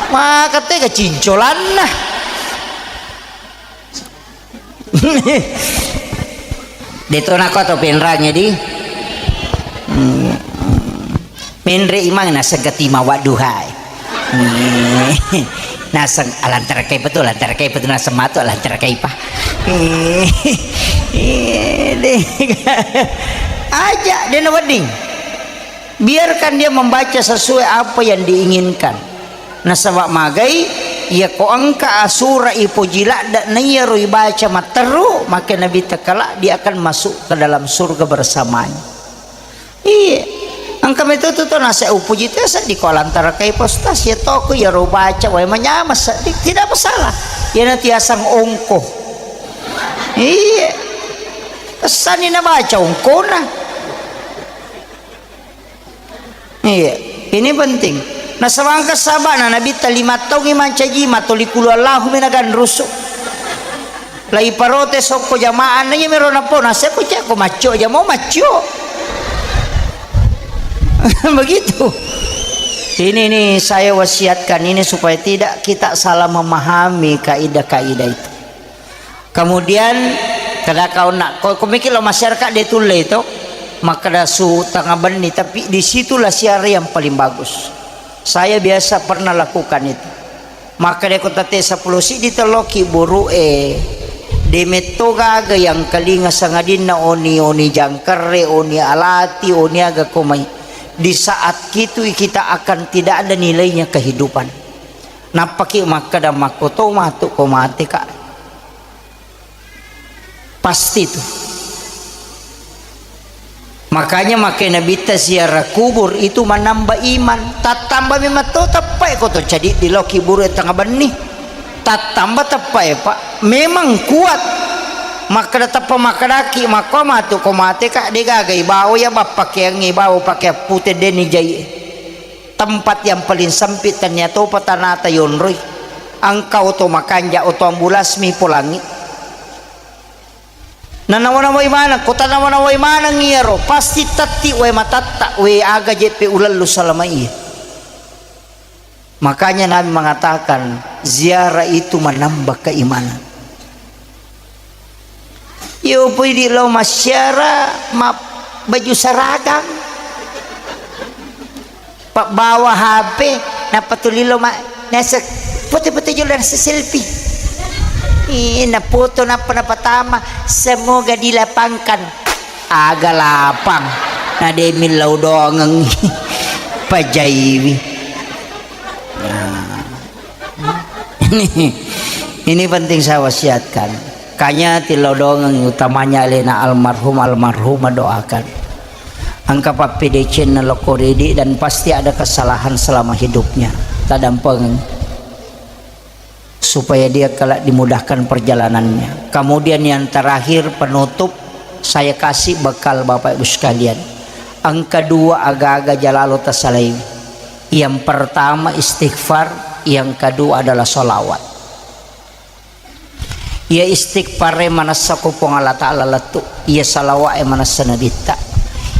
Maka tega cincolanna. Deto nako atau penrangnya di. Hmm. Menre imang naseng ketima wadduhai. Hmm. Naseng alantara kaipa tu, alantara kaipa tu naseng matu, alantara kaipa. Hmm. Iya, deh. Aja, dena wedding. Biarkan dia membaca sesuai apa yang diinginkan. Nasaba magai, iya ko engka asura ipoji ladda na iyaro ibaca matteru, maka Nabi tekala dia akan masuk ke dalam surga bersamanya. Iya. Engka metu tu to nase upuji tu seddi ko lantara kai postas ya toko ya ro baca wae manyama seddi, tidak masalah. Ya nanti asang ongko. Iya. Sani na baca ongkona. Iya, ini penting. Nasabangka sabana Nabitta lima taungngi mancaji matoli kulu Allahu mi naganrusu. Lai parote sokko jamaah na iya mero nappo naseko ceko maccio jamo maccio. Begitu. Ini nih saya wasiatkan ini supaya tidak kita salah memahami kaidah-kaidah itu. Kemudian, kada kau nak, ko, ko mikir lo masyarakat dia tulle itu, makkeda su tengah benni, tapi di situlah siara yang paling bagus. Saya biasa pernah lakukan itu. Makkeda ko tate sepuluh sidi teloki buru e, demetto gaga yang kalinga sangadinna oni, oni jangkere, oni alati, oni aga komai. Di saat itu kita akan tidak ada nilainya kehidupan. Nappaki makkeda makkoto matu ko mate ka. Pasti itu. Makanya makai Nabitta ziarah kubur itu menambah iman. Tattamba memang to teppai ko to cadi di loki buru tengah benni. Tattamba teppai Pak. Memang kuat. Makkeda teppa makkedaki makko matu ko mate ka degaga ibawa ya bappakeangngi ibawa pakeang pute deni jai. Tempat yang paling sempit tania topa tanata yonroi. Engka oto makanja oto ambulas mi polangi. Nanawa-nawai maneng, ko tanawa-nawai maneng iyaro, pasti tetti wae matatta, we aga jeppe ulellu salama iya. Makanya Nabi mengatakan, ziarah itu menambah keimanan. Iyo pui di lo masyara ma baju saragang. Pabbawa H P, nappa tuli lo ma nasek foto-foto jolo nasek selfie. Ih, napoto nappa napatama, semoga dilapangkan. Aga lapang. Na de millau doangeng. Pajaiwi. Nah. Ini, ini penting saya wasiatkan. Kanya tilodongeng utamanya alena almarhum almarhumah doakan. Engka pappedecenna lokko ridi dan pasti ada kesalahan selama hidupnya. Tadampeng supaya dia kelak dimudahkan perjalanannya. Kemudian yang terakhir penutup saya kasih bekal Bapak Ibu sekalian. Engka dua aga-aga jalalo tasalai. Yang pertama istighfar, yang kedua adalah salawat. Iya istighfar e manessa ko Puang Allah Ta'ala lettu, iya salawat e manessa Nabitta.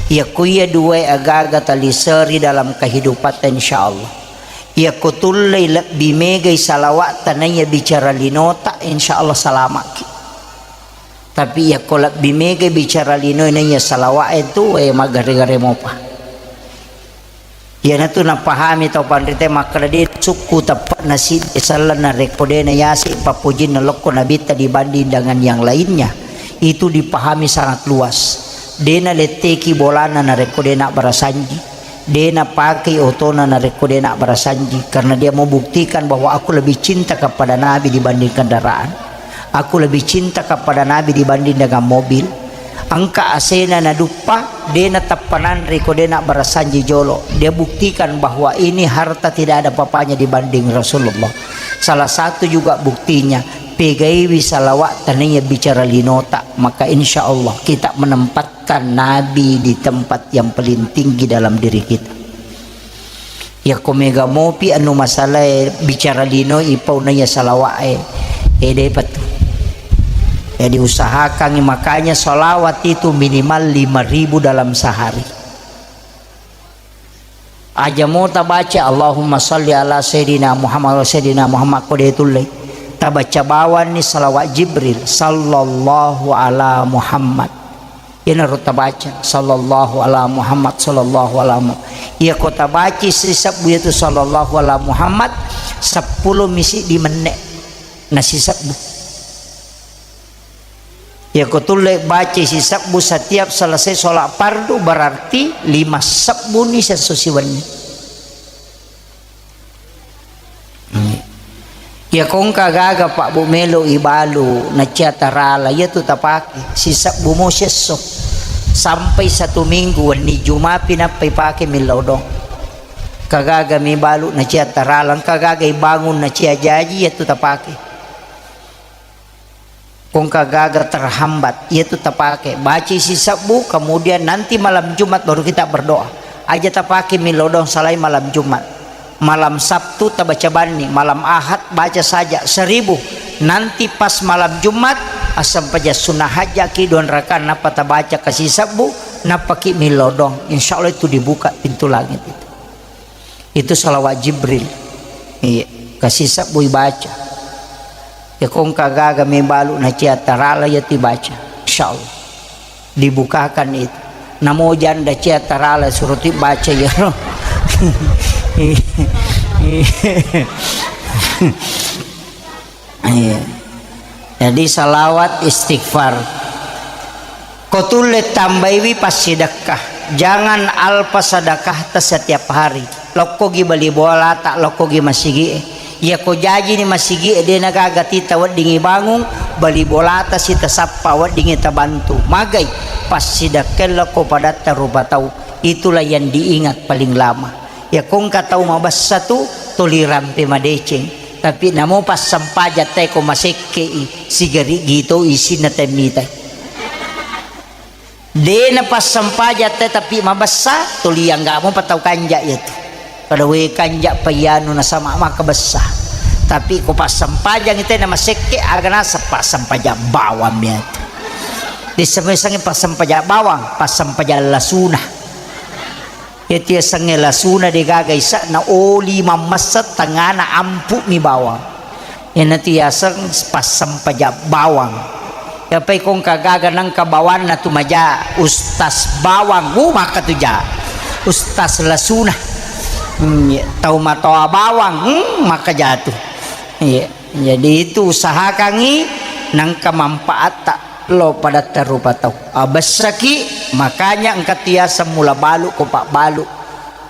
Iya ku iya dua e aga-aga taliseri dalam kehidupatta, insya Allah. Iya ko tullei lebbi megai salawat tanaiya bicara linota, insya Allah salamaki. Tapi iya ko lebbi megai bicara lino naiya salawat e tu, eh, magare-gare mopa. Iyanatu napahami tau panrita makkeda, de sukku teppe'na siddi selleng narekko de nayaseng pappojinna lokko Nabitta dibanding dengan yang lainnya. Itu dipahami sangat luas. De naletteki bolana narekko de nabbara sanji. De napakei otona narekko de nabbara sanji. Karena dia mau buktikan bahwa aku lebih cinta kepada Nabi dibanding kendaraan. Aku lebih cinta kepada Nabi dibanding dengan mobil. Engka asena naduppa, de nateppa nanre ko de nabbara sanji jolo. Dia buktikan bahwa ini harta tidak ada papanya dibanding Rasulullah. Salah satu juga buktinya, pegaiwi salawat tania bicara linota, maka insya Allah kita menempatkan Nabi di tempat yang paling tinggi dalam diri kita. Yakko mega mopi anu masalae bicara lino ipau naiya salawa'e, ede patu. Jadi usahakan makanya salawat itu minimal lima ribu dalam sehari. Aja mo tabaca Allahumma salli ala sayyidina Muhammad wa sayyidina Muhammad ko de tulle. Tabaca bawanni salawat Jibril sallallahu ala Muhammad. Iyanaro tabaca, sallallahu ala Muhammad, sallallahu ala Muhammad. Iyako tabaci sisebbu iyatu sallallahu ala Muhammad, seppulo misi di menne nasisebbu. Iyako tulle baca sisebbu setiap selesai sholat fardu, berarti lima sebbu ni sesso siwenni. Iya kongka gaga Pak Bu melo ibalu nacia tarala, iya tu tapake sisebbu mo siesso. Sampai satu minggu, wenni Jumapi nappai pake millau dong. Kagaga mi balu na cia tarala, kagaga ibangun na cia jaji, yatu tapake. Kong kagaga terhambat, yatu tapake. Baca sisebbu, kemudian nanti malam Jumat baru kita berdoa. Aja tapake millau dong salai malam Jumat. Malam Sabtu tabaca banni, malam Ahad baca saja seribu. Nanti pas malam Jumat, assempajang sunnah hajjaki dua rakaat, nappa tabaca kasisebbu, nappaki millau dong. Insya Allah itu dibuka pintu langit itu. Itu salawat Jibril. Iya, kasisebbu ibaca. Ya, kong kagaga mebalu na cia tarala, ya tibaca. Insya Allah. Dibukakan itu. Namo janda cia tarala, suruh tibaca ya. Iya. Jadi salawat istighfar. Ko tulle tambaiwi passidekka. Jangan alpa sedekahta setiap hari. Lokkogi bali bolata, lokkogi masigi'e. Iya ko jajini masigi'e, de nagaga tita weddingi bangung, bali bolata sitasappa weddingi tabantu. Magai, passidekka lokko padatta rupa tau. Itulah yang diingat paling lama. Ya kongka tau mabessa tu tuli rampe madeceng. Tapi namo passempajang te ko masekkei, sigari gito isinna temmitai. Dena passempajang te tapi mabessa, tuli anggamo patau kanja iya tu. Pada we kanja payanu nasama maka bessa. Tapi ko passempajang te na masekke, aga nasa passempajang bawang iya tu. Diseme-seme passempajang bawang, passempajang lasuna. Iya tu yasengnge lasuna de gaga isa'na, oli mammessa tengngana ampu'mi bawang. Iyanatu yaseng passempajang bawang. Yapai kongka gaga nengka bawanna tu maja, Ustaz Bawang, uh, maka tu ja. Ustaz lasuna. Hmm, iya. Tau matoa bawang, hmm, maka jatu. Iya. Jadi itu usahakangngi nengka manfaatta lo padatta rupa tau. Abessaki, makanya engka tu yaseng mula balu ko pabbalu.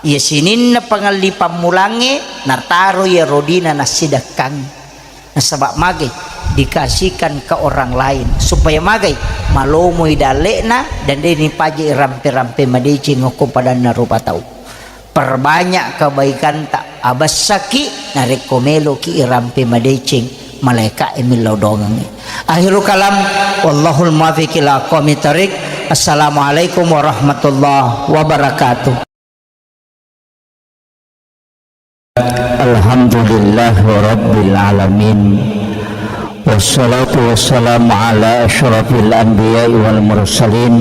Iya sininna pangelli pammulangnge nataro iya rodina nassidekkangngi. Nasaba magai dikasihkan ke orang lain supaya magai malomoi dalle'na dan de nipaja irampe-rampe madeceng okko padanna rupa tau. Perbanyak kebaikanta, abessaki narekko meloki irampe madeceng malaeka'e millau dongengnge. Akhirul kalam, wallahul muwaffiq ila aqwamit thariq. Assalamualaikum warahmatullahi wabarakatuh. Alhamdulillahirabbil alamin. Wassalatu wassalamu ala asyrafil anbiya'i wal mursalin.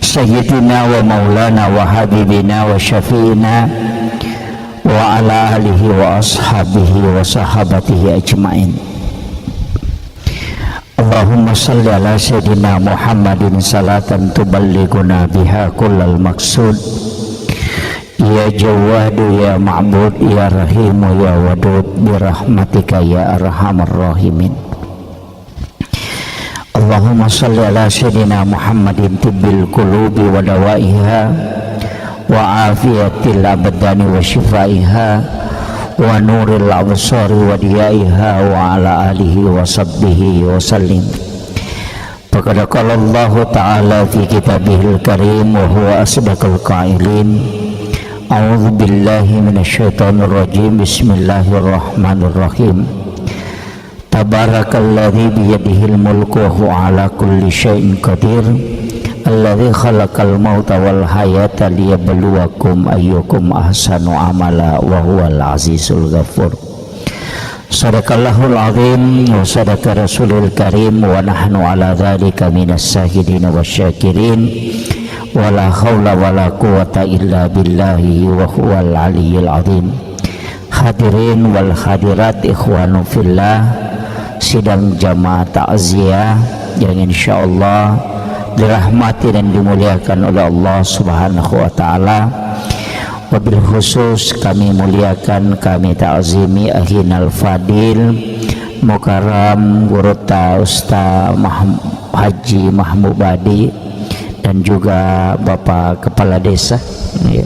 Sayyidina wa maulana wa habibina wa syafi'ina wa ala alihi wa ashabihi wa sahabatihi ajma'in. Allahumma salli ala sayyidina Muhammadin salatan tuballighuna biha kullal maqsud. Ya Jawwadu ya Ma'bud ya Rahimu ya Wadud birahmatika ya arhamar rahimin. Allahumma salli ala sayyidina Muhammadin tibbil qulubi wa dawaiha wa afiyatil abdani wa shifaiha wa nuril absari wa diyaiha wa ala alihi wa sahbihi wa sallim. Faqad qala Allahu ta'ala fi kitabihil karim wa huwa asdaqul qailin. A'udzu billahi minasy syaithanir rajim. Bismillahirrahmanirrahim. Tabarakalladzi biyadihil mulku wa huwa ala kulli syai'in qadir. Alladzi khalaqal mauta wal hayata liyabluwakum ayyukum ahsanu amala wa huwal azizul ghafur. Sadaqallahul azim wa sadaqa rasulul karim wa nahnu ala dzalika minas syahidin wasyakirin. Wa la haula wa la quwwata illa billahi wa huwal aliyyil azim. Hadirin wal hadirat, ikhwanu fillah, sidang jamaah takziah yang insyaallah dirahmati dan dimuliakan oleh Allah Subhanahu wa taala. Wabil khusus kami muliakan, kami takzimi akhinal fadil Mukarram, Gurutta Ustaz Mahm-, Haji Mahmud Badi, dan juga Bapak Kepala Desa, ya,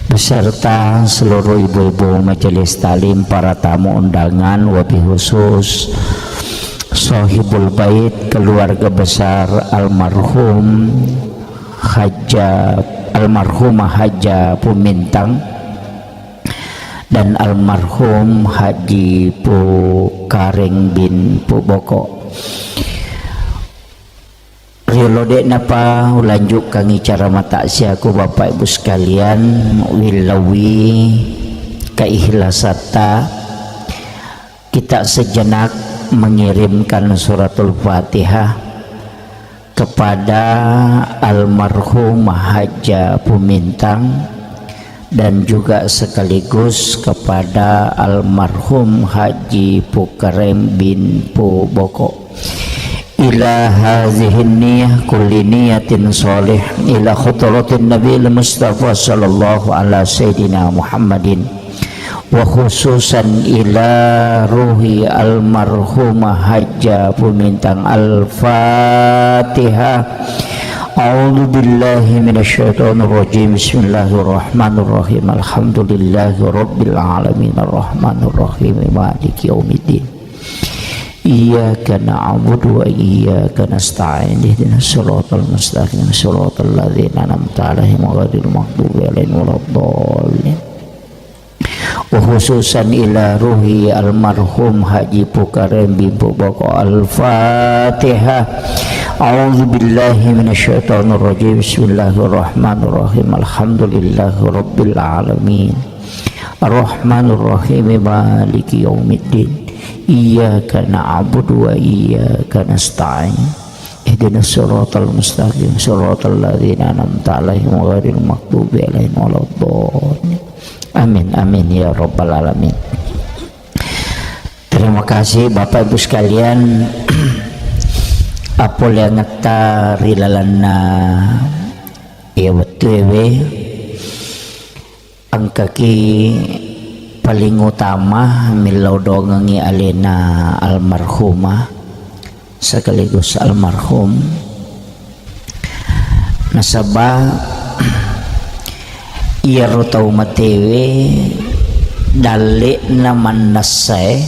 beserta seluruh ibu-ibu majelis taklim, para tamu undangan, wabil khusus Sohibul Bait, keluarga besar almarhum Hajjah, almarhumah Hajjah Pumintang dan almarhum Haji Pu Kareng bin Pu Boko. Riolo de'napa ulanjukkangi cara mataksiaku, Bapak Ibu sekalian, willawi keikhlasatta, kita sejenak mengirimkan suratul Fatihah kepada almarhum Hajjah Pumintang dan juga sekaligus kepada almarhum Haji Pukarem bin Pu Boko. Ila hazihin niyah kulli niyatin shalih ila hadratin Nabil Mustafa sallallahu ala sayyidina Muhammadin wa khususan ila ruhi almarhumah Hajjah Pumintang. Al-Fatihah. A'udzu billahi minasyaitonir rajim. Bismillahirrahmanirrahim. Alhamdulillahi rabbil alamin. Arrahmanirrahim. Maliki yaumiddin. Iyyaka na'budu wa iyyaka nasta'in. Ihdinas siratal mustaqim. Siratal ladzina an'amta 'alaihim ghairil maghdubi 'alaihim waladdallin. Wa khususan ila ruhi almarhum Haji Pukarem bin Pu Boko. Al-Fatihah. A'udzu billahi minasyaitonir rajim. Bismillahirrahmanirrahim. Alhamdulillahi rabbil alamin. Arrahmanirrahim. Maliki yaumiddin. Iyyaka na'budu wa iyyaka nasta'in. Ihdinas siratal mustaqim. Siratal ladzina an'amta 'alaihim ghairil maghdubi 'alaihim waladdallin. Amin, amin ya rabbal alamin. Terima kasih Bapak Ibu sekalian. Appoleangetta ri lalenna iya wettuewe, engkaki paling utama millau dongengi alena almarhumah sekaligus almarhum. Nasaba iyaro tau matewe dalle'na mannessae,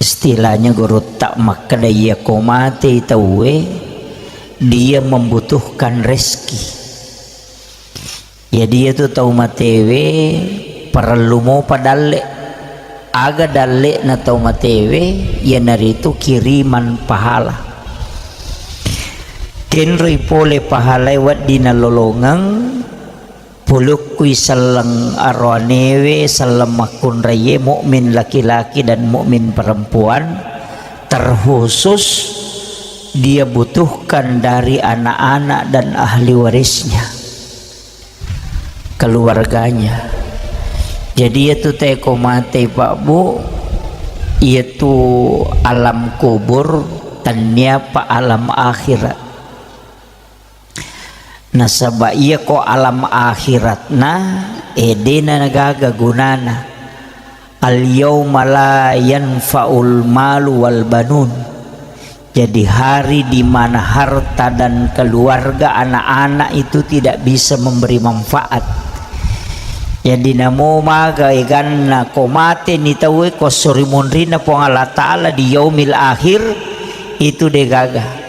istilahnya gurutta makkeda, iyako matei tauwe, dia membutuhkan rezeki. Jadi, iyatu tau matewe parellu mopa dalle. Aga dalle'na tau matewe? Iyanaritu kiriman pahala. Kenroi pole pahalae wedding nalolongeng, pulukkui selleng aroanewe, selleng makkunraie, mukmin laki-laki dan mukmin perempuan, terkhusus dia butuhkan dari anak-anak dan ahli warisnya, keluarganya. Jadi, iyatu teko mate, Pak Bu, iyatu alam kubur, tenniapa alam akhirat. Nasaba iyako alam akhiratna, e, dena nagaga gunana. Al-yauma la yanfa'ul malu wal banun. Jadi, hari di mana harta dan keluarga, anak-anak itu tidak bisa memberi manfaat. Jadi, namo maga eganna ko mateni tauwe, ko esso ri munrinna Puang Allah Ta'ala di yaumil akhir, itu degaga.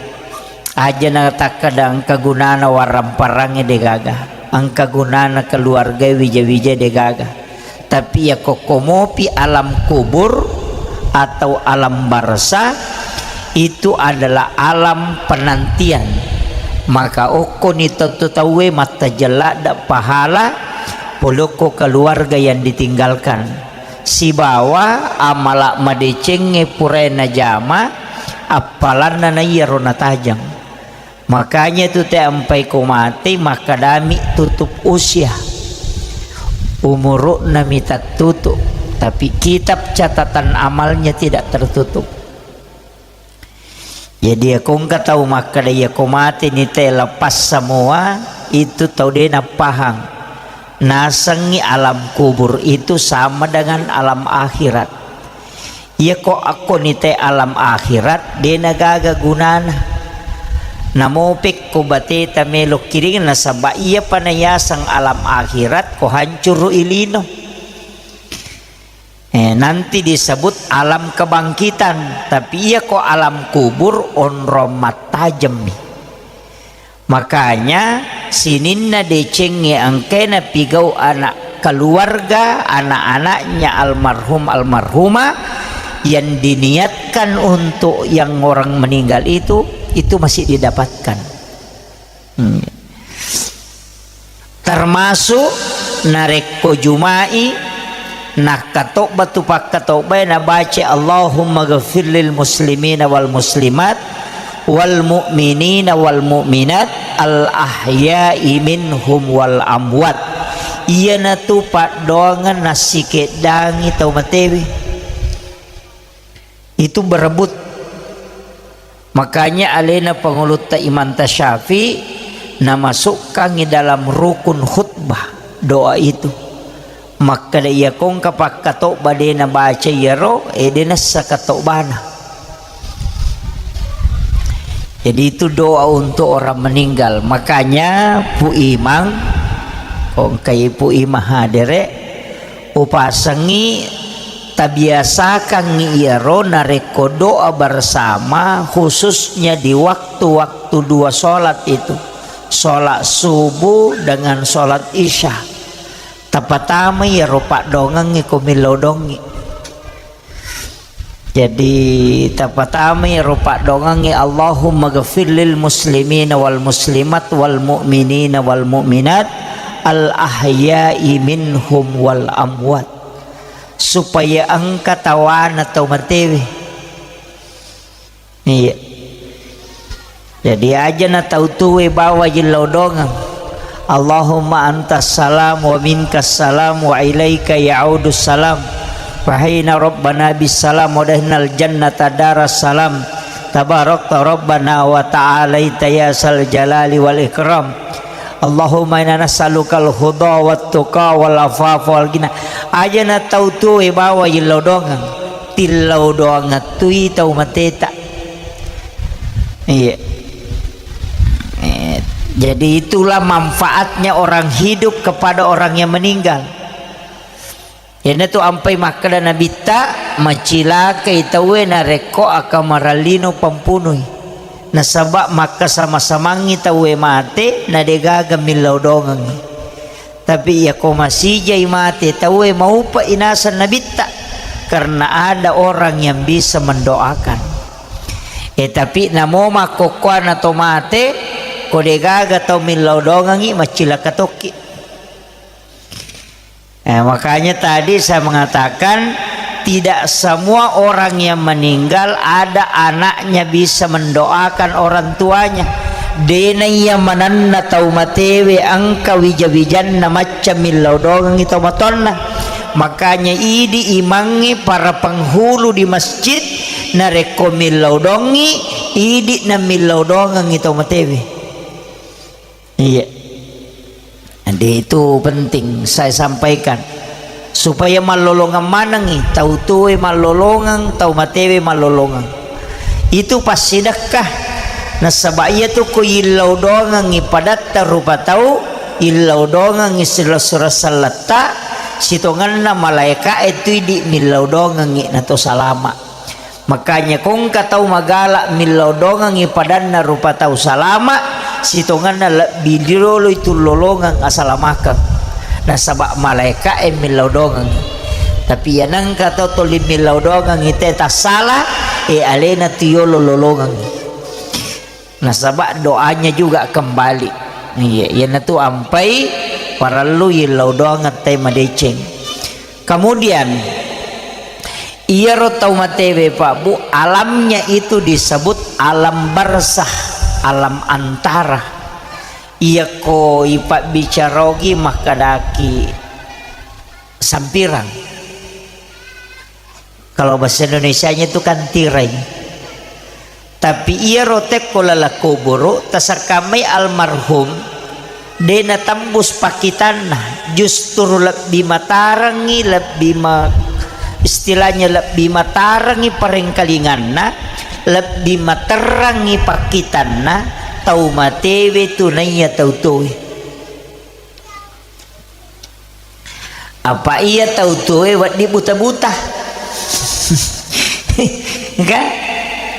Aja natakkeda engka gunana warang-parangnge, degaga. Engka gunana keluarga wija-wija, degaga. Tapi iyako komopi alam kubur atau alam barzah, itu adalah alam penantian. Maka okkoni tentu tauwe mattajeng ladde pahala polokko keluarga yang ditinggalkan. Sibawa amala madecengnge purae najama, appalanna naiyaro natajeng. Makanya tu te ampai ko mate, makkedami tutup usia. Umuru'na mi tattutu, tapi kitab catatan amalnya tidak tertutup. Jadi, iyako engka tau makkeda, iyako mate ni te lepas semua, itu tau de napahang. Nasengngi alam kubur itu sama dengan alam akhirat. Iyako akko ni te alam akhirat, de nagaga gunana. Namo pekko bateta melo kiring, nasaba iyapa nayaseng alam akhirat, ko hancuru ilino. Eh, nanti disebut alam kebangkitan, tapi iya ko alam kubur onrong mattajemmi. Makanya sininna decengnge engkae napigau anak keluarga, anak-anaknya almarhum almarhumah yang diniatkan untuk yang orang meninggal itu, itu masih didapatkan. Hmm. Termasuk narekko Juma'i, nakkatobba tu pakkatobbae nabaca, "Allahumma ghafir lil muslimina wal muslimat, wal mu'minina wal mu'minat, al ahya'i minhum wal amwat." Iyanatu paddoangeng nassikeddangi tau matewe. Itu berebut. Makanya alena pangulutta Imam Tasyafi namasukkangi dalam rukun khutbah doa itu. Makkeda iya kongka pakkatobba de nabaca iyaro, eh, de nassa katobana. Jadi itu doa untuk orang meninggal. Makanya Pu Imang, kongkai Pu Imang hadere, upasengi tabiasakangngi iyaro narekko doa bersama, khususnya di waktu-waktu dua sholat itu, sholat subuh dengan sholat isya. Tapatama iyaro paddoangengnge ko millau dongngi. Jadi tapatama iyaro paddoangengnge, "Allahumma ghafir lil muslimina wal muslimat wal mu'minina wal mu'minat, al ahya'i minhum wal amwat." Supaya engka tawana tau matewe. Iya. Jadi aja na tau tuwe bawa yillau dongeng. Allahumma antas salam wa minkas salam wa ilaika ya'udus salam. Fahina rabbana bis salam wa dahinal jannata daras salam. Tabarakta rabbana wa ta'alaita ya sal jalali wal ikram. Allahumma inna nas'alukal huda wat tuqa wal afafa wal ghina. Aja na tau tuwe bawa yillau dongeng. Tillau dongeng tui tau mateta. Iya. Eh, jadi itulah manfaatnya orang hidup kepada orang yang meninggal. Iyanatu ampai makkeda Nabitta, macilakai tauwe narekko akamarallino pampunui. Nasaba makkasama-samangngi tauwe mate, na degaga millau dongengngi. Tapi iyako masijai mate tauwe, maupe'i naseng Nabitta, karena ada orang yang bisa mendoakan. Eh, tapi namo makkokkoanna to mate, ko degaga tau millau dongengngi, macilaka tokki. Eh, makanya tadi saya mengatakan, tidak semua orang yang meninggal ada anaknya bisa mendoakan orang tuanya. Dena iya manenna tau matewe engka wija-wijanna macca millau dongengngi tau matoanna. Makanya idi imangnge para penghulu di masjid, narekko millau dongngi, idi na millau dongengngi tau matewe. Iya. Jadi itu penting saya sampaikan. Supaya mallolongeng manengngi, tau tuwe mallolongeng, tau matewe mallolongeng. Itu passidekka. Nasaba iyatu ko yillau dongengngi padatta rupa tau, yillau dongengngi sila-, sura selletta, sitongenna malaeka'e tu idi millau dongengngi nato salama. Makanya kongka tau magala millau dongengngi padanna rupa tau salama, sitongenna lebbi riolo itu lolongeng asalamakeng. Nasaba malaeka'e millau dongengngi. Tapi iya nengka tau toli millau dongengngi te tassala, e alena tu yolo lolongengngi. Nasaba doanya juga kembali. Iya, iyanatu ampai parellu yillau dongeng te madeceng. Kemudian, iyaro tau matewe, Pak Bu, alamnya itu disebut alam barzah, alam antara. Iyako ipabbicara ogi makkedaki sampirang. Kalau bahasa Indonesianya itu kan tirai. Tapi iyaro tekko laleng kuburu, tasakkamai almarhum, de natembus pakkitanna, justru lebbi matarengngi, lebbi ma-, istilahnya lebbi matarengngi parengkalinganna, lebbi materrangngi pakkitanna tau matewe tu naiya tau tuwe. Apa iya tau tuwe wedding buta-buta? Kan?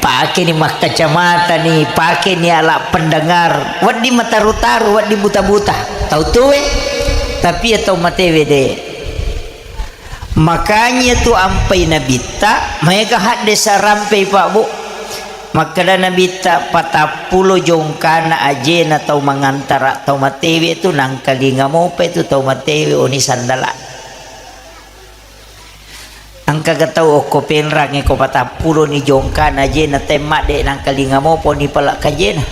Pake ni makkacamata ni, pake ni alat pendengar, wedding mataru-taru, wedding buta-buta. Tau tuwe, tapi iya tau matewe de. Makanya tu ampai nabitta, maega hadde sarampei, Pak, Bu. Makkeda nabitta, patappulo jongkana ajena tau mangantara tau matewe tu, nangkalinga mopa itu tau matewe oni sandala. Engkaga tau okko Penrang e ko patappuloni jongkana ajena temmadde nangkalinga mopa ni pala kajena.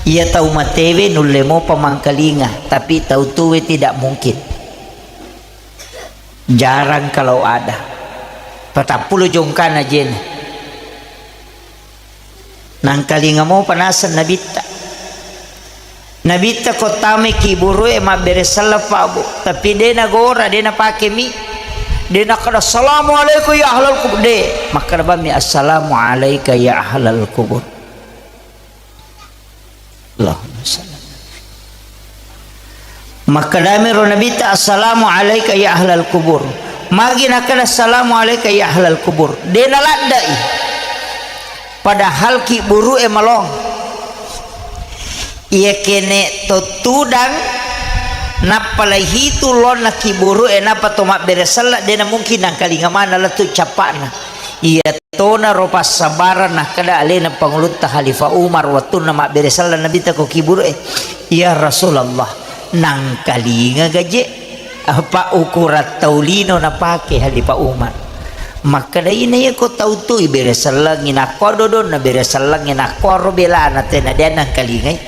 Iya tau matewe nulle mopa mangkalinga, tapi tau tuwe tidak mungkin. Jarang kalau ada. Patappulo jongkana ajena. Nangkalinga mopa naseng nabitta. Nabitta ko tamai kiburu'e mabbere selleng, Pak, Bu. Tapi de nagora, de napake mi. De nakkeda, "Assalamualaikum ya ahlal kubur." De. Makkeda bammi, "Assalamualaika ya ahlal kubur." Allahumma salli. Makkedami ro nabitta, "Assalamu alaika ya ahlal kubur." Magi nakkeda, "Assalamu alaika ya ahlal kubur." De naladdai. Padahal kiburu'e malong. Iya kene tottudang nappa laihitu lonna kiburu'e nappa to mabbere selleng, de namungkin nangkalinga maneng lettu cappa'na. Iya tona ro passabarang nakkeda alena Pangulutta Khalifah Umar wettunna mabbere selleng nabitta ko kiburu'e, "Ya Rasulullah, nangkalinga gaje?" Apa ukurang tau lino napake Khalifah Umar. Makkeda, "Ina iya ko tau tu ibere sellengi nakko dodonna bere sellengi nakko ro belana tena de nangkalingai."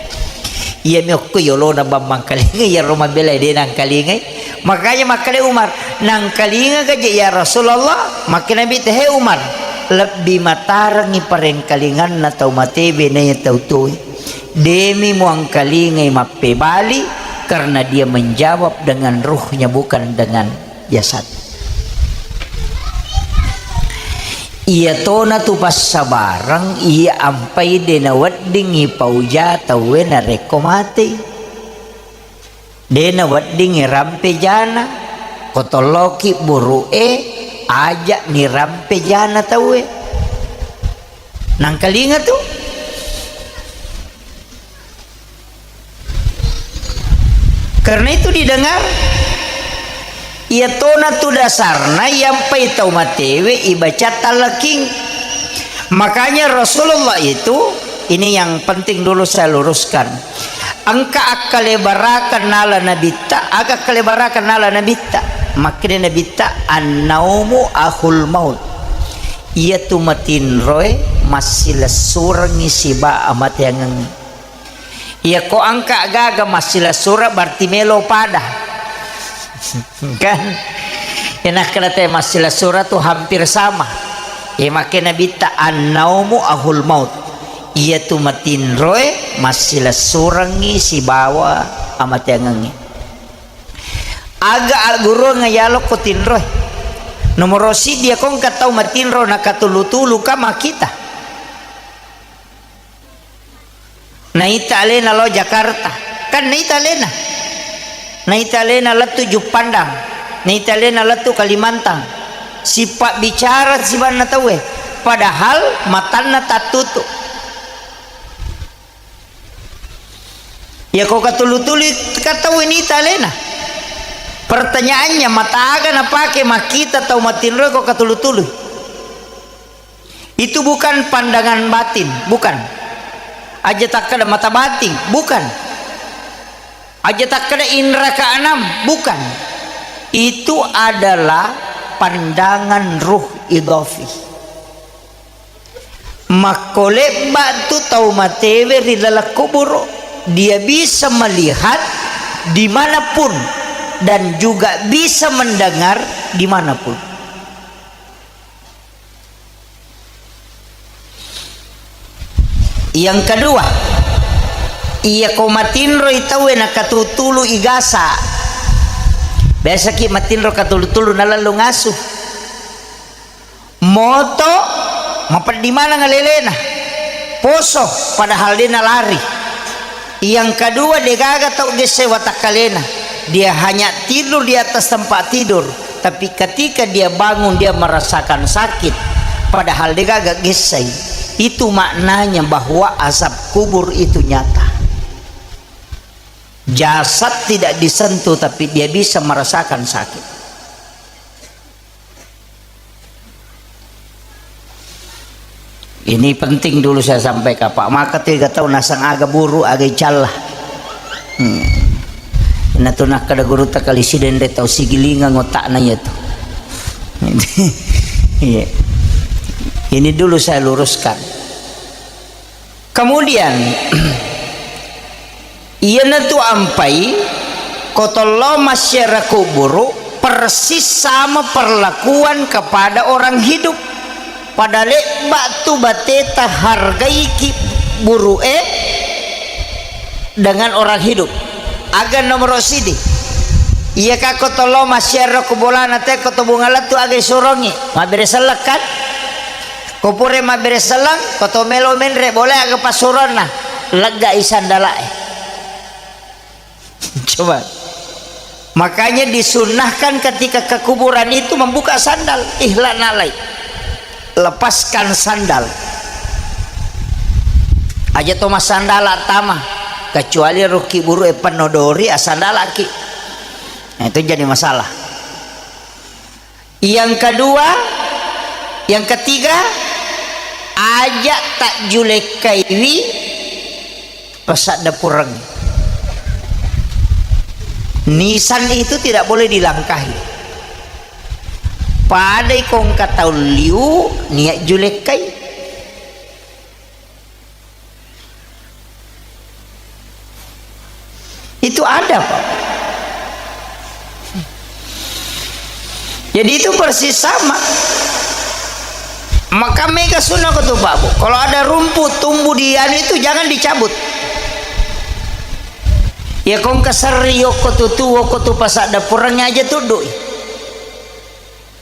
Iyami okko yolona bang mangkalingai, iyaro mabelai de nangkalingai. Makanya makkeda Umar, "Nangkalinga gaje ya Rasulullah?" Makkeda Nabitta, "He Umar, lebbi matarengngi parengkalinganna tau matewe naiya tau tuwe. Demi muangkalingai mappebali, karena dia menjawab dengan ruhnya, bukan dengan jasad." Iya tona tu passabarang, iya ampai de naweddingngi pauja tauwe narekko matei. De naweddingngi rampe jana, ko tolloki buru'e, aja nirampe jana tauwe. Nangkalinga tu. Karena itu didengar, iya tona tu dasarna iyampai tau matewe ibaca talqin. Makanya Rasulullah itu, ini yang penting dulu saya luruskan. Engka akkalebarakan nala nabitta, aga akkalebarakan nala nabitta. Makkeda nabitta, "Annaumu akhul maut." Iyatu matinroe massilessurengngi siba amateangengngi. Iyako engka gaga massilessura berarti melo pada. Kan? Inakkeda te massilessura tu hampir sama. Iya makkeda nabitta, "Annaumu ahul maut." Iyatu matinroe massilessurengngi sibawa amateangengngi. Aga agguruang yalokko tinroe. Nomoro siddi, iyako engka tau matinro nakatulu-tulu ka makkita. Naita alena lao Jakarta, kan naita alena. Naita alena lettu Juppandang, naita alena lettu Kalimantan. Sipabbicara sibanna tauwe, padahal matanna tattutu. Iyako katulu-tulu ka tauwe naita alena. Pertanyaannya, mata aga napake makkita tau matinroe ko katulu-tulu? Itu bukan pandangan batin, bukan. Aja takkeda mata batin, bukan. Aja takkeda indra keenam, bukan. Itu adalah pandangan ruh idhafi. Makkolebba tu tau matewe ri laleng kuburu, dia bisa melihat dimanapun dan juga bisa mendengar dimanapun. Yang kedua, iyako matinroi tauwe nakatutulu igasa. Biasaki matinro katulu-tulu nalallo ngasu. Moto mapeddi maneng alelena. Poso padahal de nalari. Yang kedua, degaga tau gessai watakkalena. Dia hanya tidur di atas tempat tidur, tapi ketika dia bangun, dia merasakan sakit, padahal degaga gessai. Itu maknanya bahwa azab kubur itu nyata. Jasad tidak disentuh, tapi dia bisa merasakan sakit. Ini penting dulu saya sampaikan, Pak. Maka tiga tahun nasang aga buru, aga icalla. Hmm. Nah, tu nakkeda guru takali sidende tau sigilingang otakna iya tu. Iya. Ini dulu saya luruskan. Kemudian, iyanatu ampai, ko tollo masyarakat kuburu, persis sama perlakuan kepada orang hidup. Pada lebba tu bateta hargaiki buru'e dengan orang hidup. Aga nomoro sidi. Iya ka ko tollo masyarakat kubolana te ko to bunga lettu aga isurongi. Mabbere selleng kan? Ko pura mabbere selleng, ko to melo menre, boleh aga passuronna, leggai sandala'e. Coba. Makanya disunnahkan ketika ke kuburan itu membuka sandal, ihla nalai. Lepaskan sandal. Aja to massandala tama, kecuali rukki buru e penno dori asandalaki. Nah, itu jadi masalah. Yang kedua, yang ketiga, aja tak julekkaiwi pasadda pureng. Nisan itu tidak boleh dilangkahi. Padai kongka tau liu niat julekkai. Itu ada, Pak. Jadi itu persis sama. Maka mega sunnah ko tu, Pak Bu. Kalau ada rumput tumbuh di anu itu jangan dicabut. Ya kong keserri yoko tu tuwo ko tu pasadda pureng aja tuddui.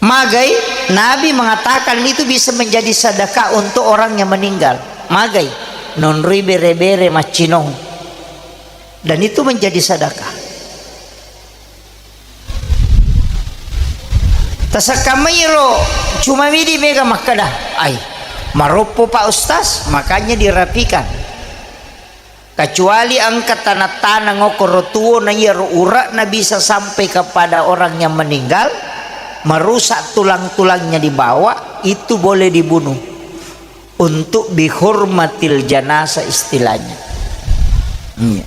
Magai, Nabi mengatakan itu bisa menjadi sedekah untuk orang yang meninggal. Magai, nonroi bere-bere maccinong. Dan itu menjadi sedekah. Tasekkamai ro, cuma widi mega makkeda, "Ai, maroppo Pak Ustaz," makanya dirapikan. Kecuali engka taneng-taneng okkoro tuo na iyaro ure'na bisa sampai kepada orang yang meninggal, merusak tulang-tulangnya di bawah, itu boleh dibunuh. Untuk bihurmatil janazah istilahnya. Iya.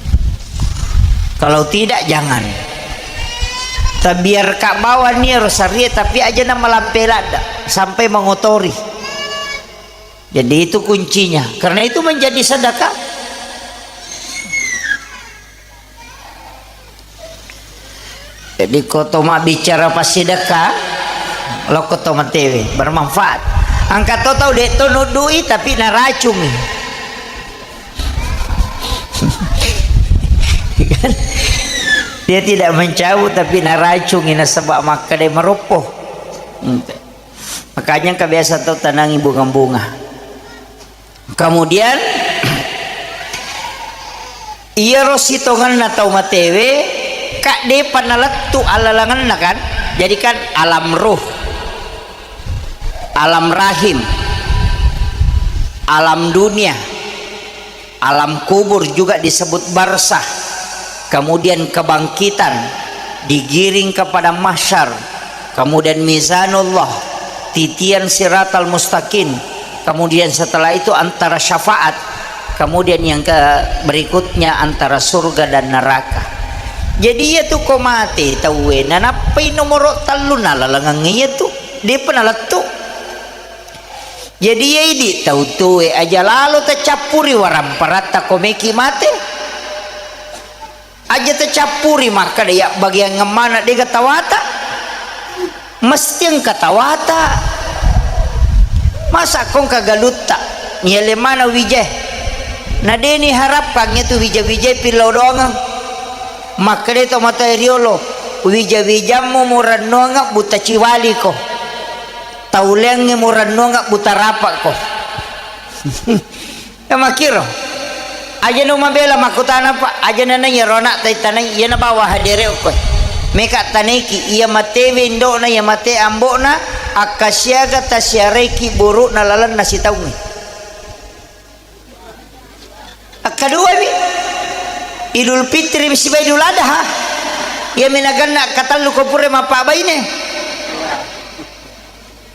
Kalau tidak, jangan. Tabiarka bawang iyaro sarie, tapi aja na malampe ladda, sampai mengotori. Jadi itu kuncinya. Karena itu menjadi sedekah. Jadi ko to mabbicara passidekah, lokko to matewe, bermanfaat. Engka to tau de' to nuddui tapi naracungi. Dia tidak mencabut tapi naracungi nasaba makkeda maroppo. Makanya engka biasa tau tanangi bunga-bunga. Kemudian, iyaro sitongenna tau matewe, ka de'pa nalettu allalengenna kan? Jadi kan alam ruh, alam rahim, alam dunia, alam kubur juga disebut barzah, kemudian kebangkitan, digiring kepada mahsyar, kemudian mizanullah, titian siratal mustaqim, kemudian setelah itu antara syafaat, kemudian yang ke berikutnya antara surga dan neraka. Jadi iya tu ko mate tauwe, nanappai nomoro tellu nalalengeng iya tu, de'pa nalettu. Jadi iya idi tau tuwe aja lalo tacappuri waramparatta ko meki mate. Aja tacappuri makkeda iya bagiang mana de'ga tawata. Mesti engka tawata. Masa kongka galutta. Nyele mana wije. Na de'ni harapang itu wija-wije pillau doangeng. Makkeda to mata riolo, wija-wijammu murennuanga buta ciwaliko. Tauleangnge murennuanga buta rapakko. Ya makkiro. Aja no mabela makkutana, Pak, aja nana iyaro anak taitanai, iyana bawa hadere okkoe. Meka tanaiki, iya matewe indo'na, iya mate ambo'na, akkasiaga tasiaraiki buru'na lalenna sitaungnge. Akkaduami, Idul Fitri sibawa Idul Adha. Iyami naganna akkatellu ko pura mappabaine.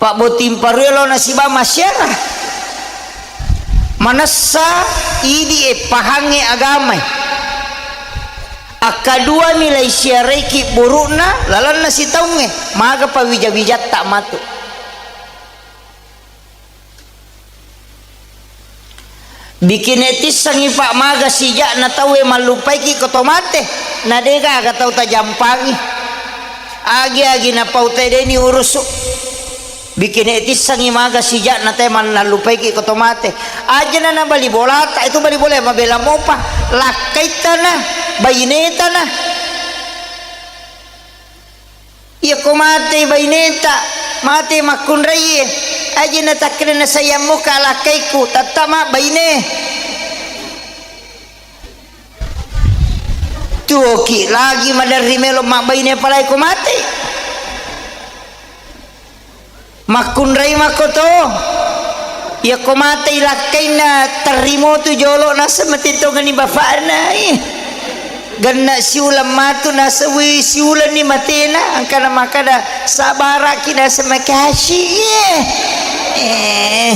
Pabbotting parue lao nasibama siara. Manessa idi e pahangnge agamae. Akkaduami lai siaraiki buru'na lalenna sitaungnge. Maga pawija-wijatta matu. Bikine tissengngi, Pak, maga sija'na tauwe mallupaiki ko to mate, na degaga tau tajampangi. Agi-agi napau tedeni urusu. Bikine tissengngi maga sija'na te mannallupaiki ko to mate. Ajana na bali bolata, itu bali bola mabela mopa. Lakkaittana, bainetana. Iyako matei baineta, matei makkunraie, aja natakkeda nasayang muka lakkaiku, tattama baine. Tuoki lagi maderri melo mabbaine apalagi ko matei. Makkunrai makkoto. Iyako matei lakkainna terrimo tu jolo naseng matintongani bapakna. Ih. Genna siuleng matu naseng, wi siulenni matena, engkana makkada sabaraki naseng makasih. Ih. Eh.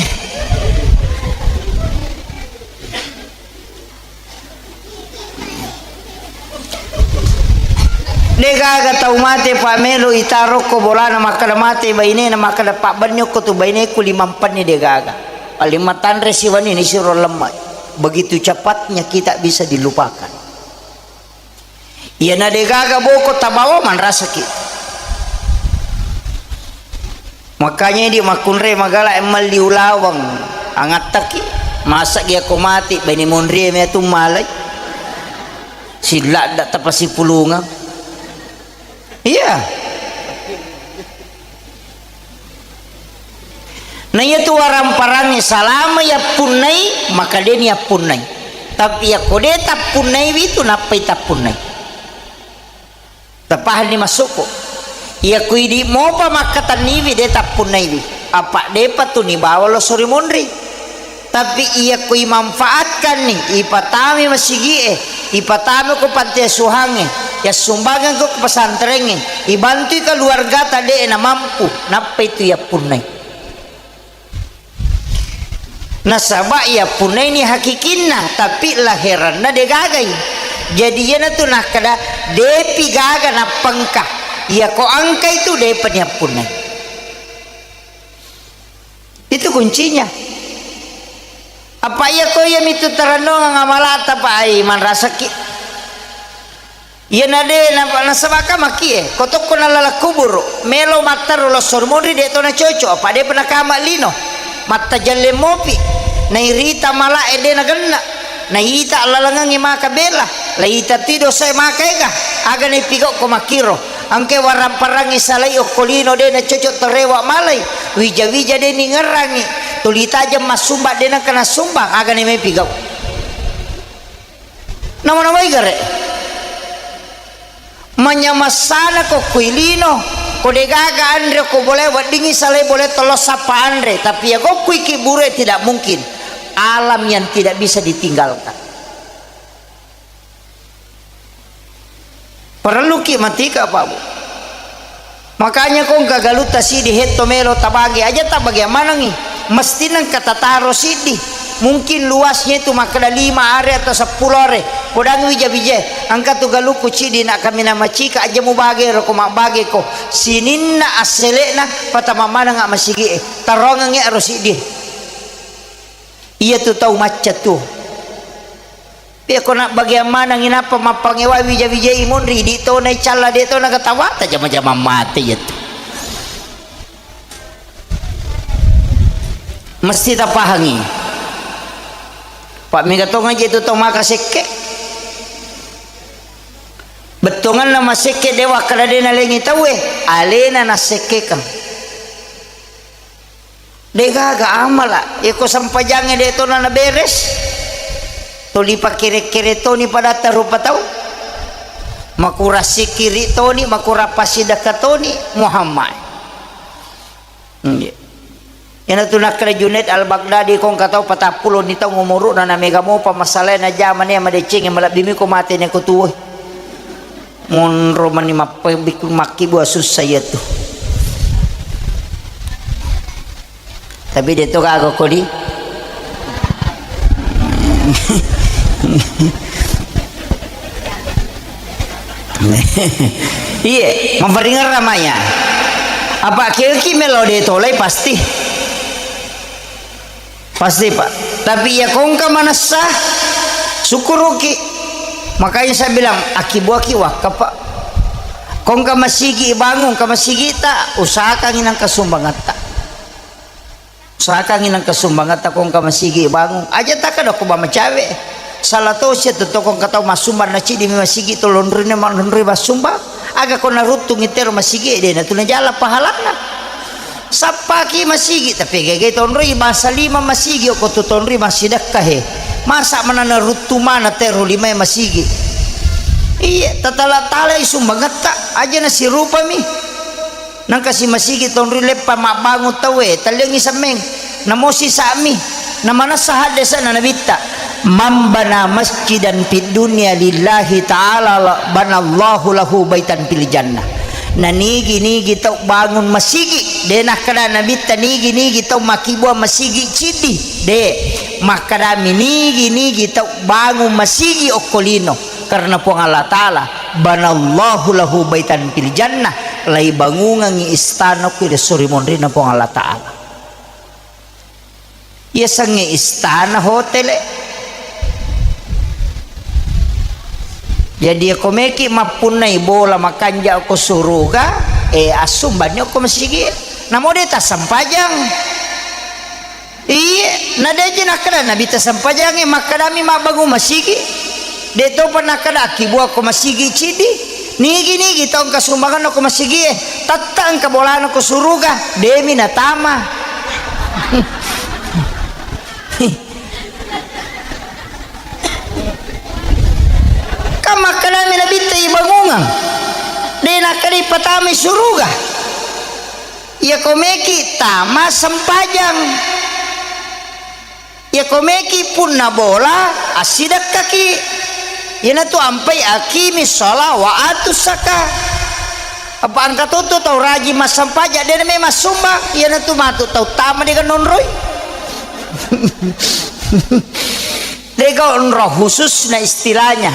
Degaga tau mate, Pak, melo itarokko bolana makkada mate bainena, makkada pabbenni okko tu baineku limampenni, degaga. Paling matanre siwenni nisiro lemme. Begitu cepatnya kita bisa dilupakan. Iyana degaga boko tabawa manrasaki. Makanya idi makkunrai magala emmalli ulaweng angattaki, masa iya ko mati baine monrie metu malai. Silladda tapasipulungang. Iya. Na iyatu waramparangnge salama yappunnai, maka deni yappunnai. Tapi yakko de tappunnaiwi tu nappai tappunnai. Tapahanni maksudku? Iyako idi mopa makkatenniwi, de tappunnaiwi. Apa depa tu nibawa loso ri monri. Tapi iyako imanfaatkanni, ipatami masigie, ipatami ko panti asuhangnge, yassumbangeng ko pesantrengnge, ibantui keluargata de na mampu, nappai tu yappunnai. Nasaba iyappunnaini hakikinna, tapi laheranna degagai. Jadi iyanatu nakkeda, depi gaga nappengka. Iyako engkai tu depa niyappunnai. Itu kuncinya. Apa iyako iyamitu tarennongang amalata, Pak, ai manrasaki. Iyana de na-, nasabaka makkie, ko tokko nalala kuburu, melo mattaro losso ri monri, de to nacoco, apa depa nakama lino. Mattajelle mopi, nairita malae de nagenna, naita lalangangngi maka bela, laita ti dosae maka ega, aga naipigau ko makkiro. Engke waramparangngi salai okko lino de nacoco torewa malai, wija-wija de ningerangi, tuli tajeng massumba de nengka nassumbang, aga naimai pigau. Nama-namai gare. Manyamassana ko kui lino, ko degaga anre ko bole weddingi salai bole tollo sappa anre, tapi ya ko kui kiburu tidak mungkin. Alam yang tidak bisa ditinggalkan. Parelluki matika, Pak, Bu. Makanya ko engka galutta sidi hetto melo tabage, aja tabage manengi. Mesti nengka tataro sidi. Mungkin luasnya itu makkeda lima are atau seppulo are. Podang wija-wija. Engka tu galukku cidi nak kami nama cika aja mubage ro ko mabbage ko. Sininna asselekna patama maneng masigi e. Tarongengi aro sidi. Iya tu tau macca tu. Iya, ko nabbageang manengngi nappa mappangewai wija-wijai monri, idi tona icalla, de tona gatawa, tajama-jamang mate iya tu. Mesti tapahangi. Pak, mega tonga je tu tau maka sekke. Bettuanganna masekke de wakkada de nalengi tauwe, alena nassekkekang. Degaga amala, iko sempajangnge de tona naberes. Tuli pakere-kere toni padatta rupa tau. Makura sikiri toni, makura pasidekka toni, Muhammad. Iya. Iyanatu nakkeda Junaid Al-Baghdadi, ko engka tau patappulo ni taung umuru'na, na mega mopa masalae, na jamane madecengi, malebbi miko mate ne ko tuwoi. Monro mani mappebik-, makkibua sussa iyatu. Tapi de to gaga kodi. Iye, maparingerra maya. Apa keki melo de tolai pasti. Pasti, Pak. Tapi iya kongka manessa, syukuruki. Makanya saya bilang, akibuaki wakka, Pak. Kongka masigi bangun, ka masigi ta, usahakangi nangka sumbangatta. Usahakangi nangka sumbangatta kongka masigi bangun. Aja taka doko ba macawe. Salah to sia tu tokong katau massumbang na cidi mi masigi to lonrine ma-, lonri massumbang. Aga ko naruttungi tero masigi de na tu najala pahalana. Sappaki masigi, tapi gege tonroi bangsa lima masigi, okko tu tonroi massidekka he. Masa manana ruttu mana tero limae masigi. Iya, tatala-talai sumbangetta, aja nasirupami. Nangka si masigi tonroi leppa mabbangun tauwe, talliangi semmeng. Namosi sa'mi, namanessa haddesana nabitta. Man bana masjidan fid dunya lillahi ta'ala la-, banallahu lahu baitan fil jannah. Na nigi-nigi tau bangun masigi, de nakkeda nabitta nigi-nigi tau makkibua masigi ciddi, de. Makkedami nigi-nigi tau bangun masigi okko lino karena Puang Allah Ta'ala, banallahu lahu baitan fil jannah, laibangungengngi istana okko ri esso ri monrinna Puang Allah Ta'ala. Yasengnge istana hotele. Jadi, ko meki mappunnai bola makanja ko suruga, eh, assumbanni ko masigi. Namo de tassempajang. Iye, na deje nakkeda Nabi tassempajang, eh, makkedami mabbangung masigi. De topa nakkeda akkibuakko masigi cidi. Nigi-nigi tau engka sumbanganna ko masigie, tatta engka bolana ko suruga, demi natama. Kan makkedami Nabitta ibangungang, de nakkeda ipatamai suruga. Iya ko meki tama sempajang. Iya ko meki punna bola, assidekkaki. Iyanatu ampai aqimi sholah wa atu zaka. Apa engka toto tau rajin massempaja, de name massumbang. Iyanatu matu tau tama de ganonroi. De gaonro khususna istilahnya.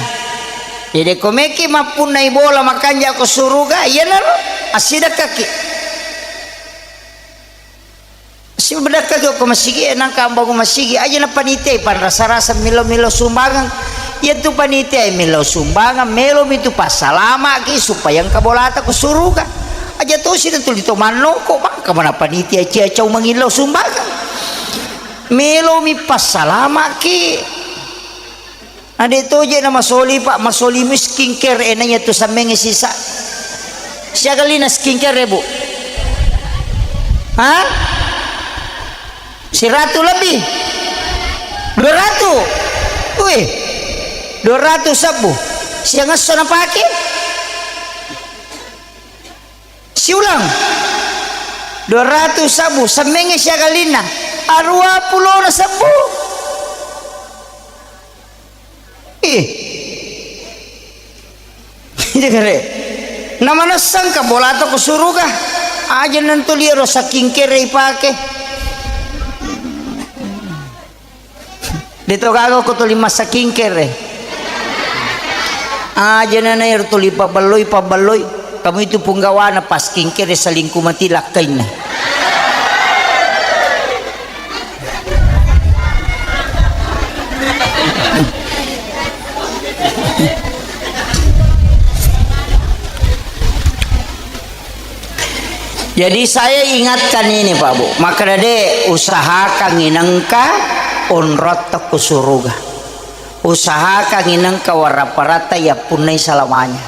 Jadi ko meki mappunnai bola makanja ko suruga, iyanaro assidekkaki. Sibedakkaki okko masigi e, nangka ambangung masigi, aja na panitia panrasa-rasa millau-millau sumbangan. Iyantu panitia millau sumbangan, melomi tu passalamaki supaya engka bolata ko suruga. Aja tosi na tuli to mannoko, bangka mana panitia cia cau mangillau sumbangan. Melomi passalamaki. Ade toje na masoli, Pak, masoli mi skincare, eh, naiya tu sammengnge sisa. Siaga lina skincare, Bu? Ha? Siratu lebih? Dua ratu? Wih, dua ratu sabbu. Siang esso napake? Siulang. Dua ratu sabbu, sammengnge siaga lina? Arua pulona sabbu. Ih. Jagare. Namanessang ka bolata ko suruga. Aja nantu liaro saking kere ipake. De to gaga ko tuli massaking kere. Aja nana ero tuli paballoi, paballoi. Kamu itu punggawana pas skincare selingkuh mati lakkainna. Jadi saya ingatkan ini, Pak Bu, makkeda de usahakan inengka onrotta ku suruga. Usahakan inengka waraparatta yappunnai salamanya.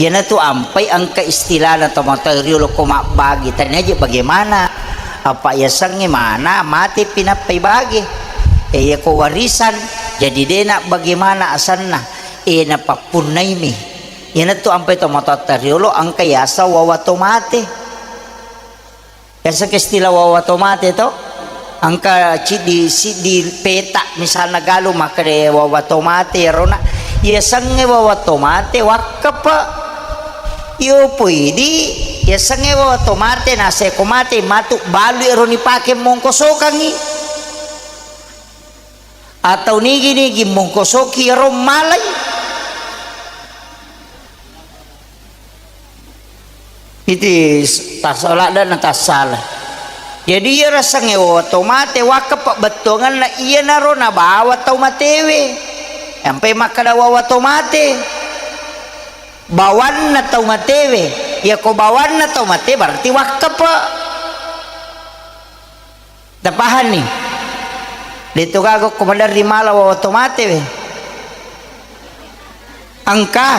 Iyanatu ampai engka istilahna tomatoa riolo ko mabbagi, tania je bagaimana? Apa yasengnge mana mate pinappai bage. E, iya ko warisan, Jadi, dena bagaimana asanna, e, napappunnaimi. Iyanatu ampai tomatoatta riolo engka yaseng wawa tomate. Yaseng istilah wawa tomate to? Engka ciddi, siddi peta misalna galu makkeda wawa tomate rona. Yasengnge wawa tomate wakkepe. Iyo poidi yasengnge wawa tomate naseko mate matu balu ero nipake mongkosokangngi. Atau nigi-nigi mongkosoki ero malai. Iti s-, tas-, ladde'na tassala. Jadi, iya rasengnge wawa tomate, wakkepe bettuangenna iyanaro nabawa tau matewe. Ampai makkeda wawa tomate. Bawanna tau matewe. Iyako bawanna tau mate berarti wakkepe. Tapahanni? De'to gaga ko maderri mala wawa tomate we. Engka.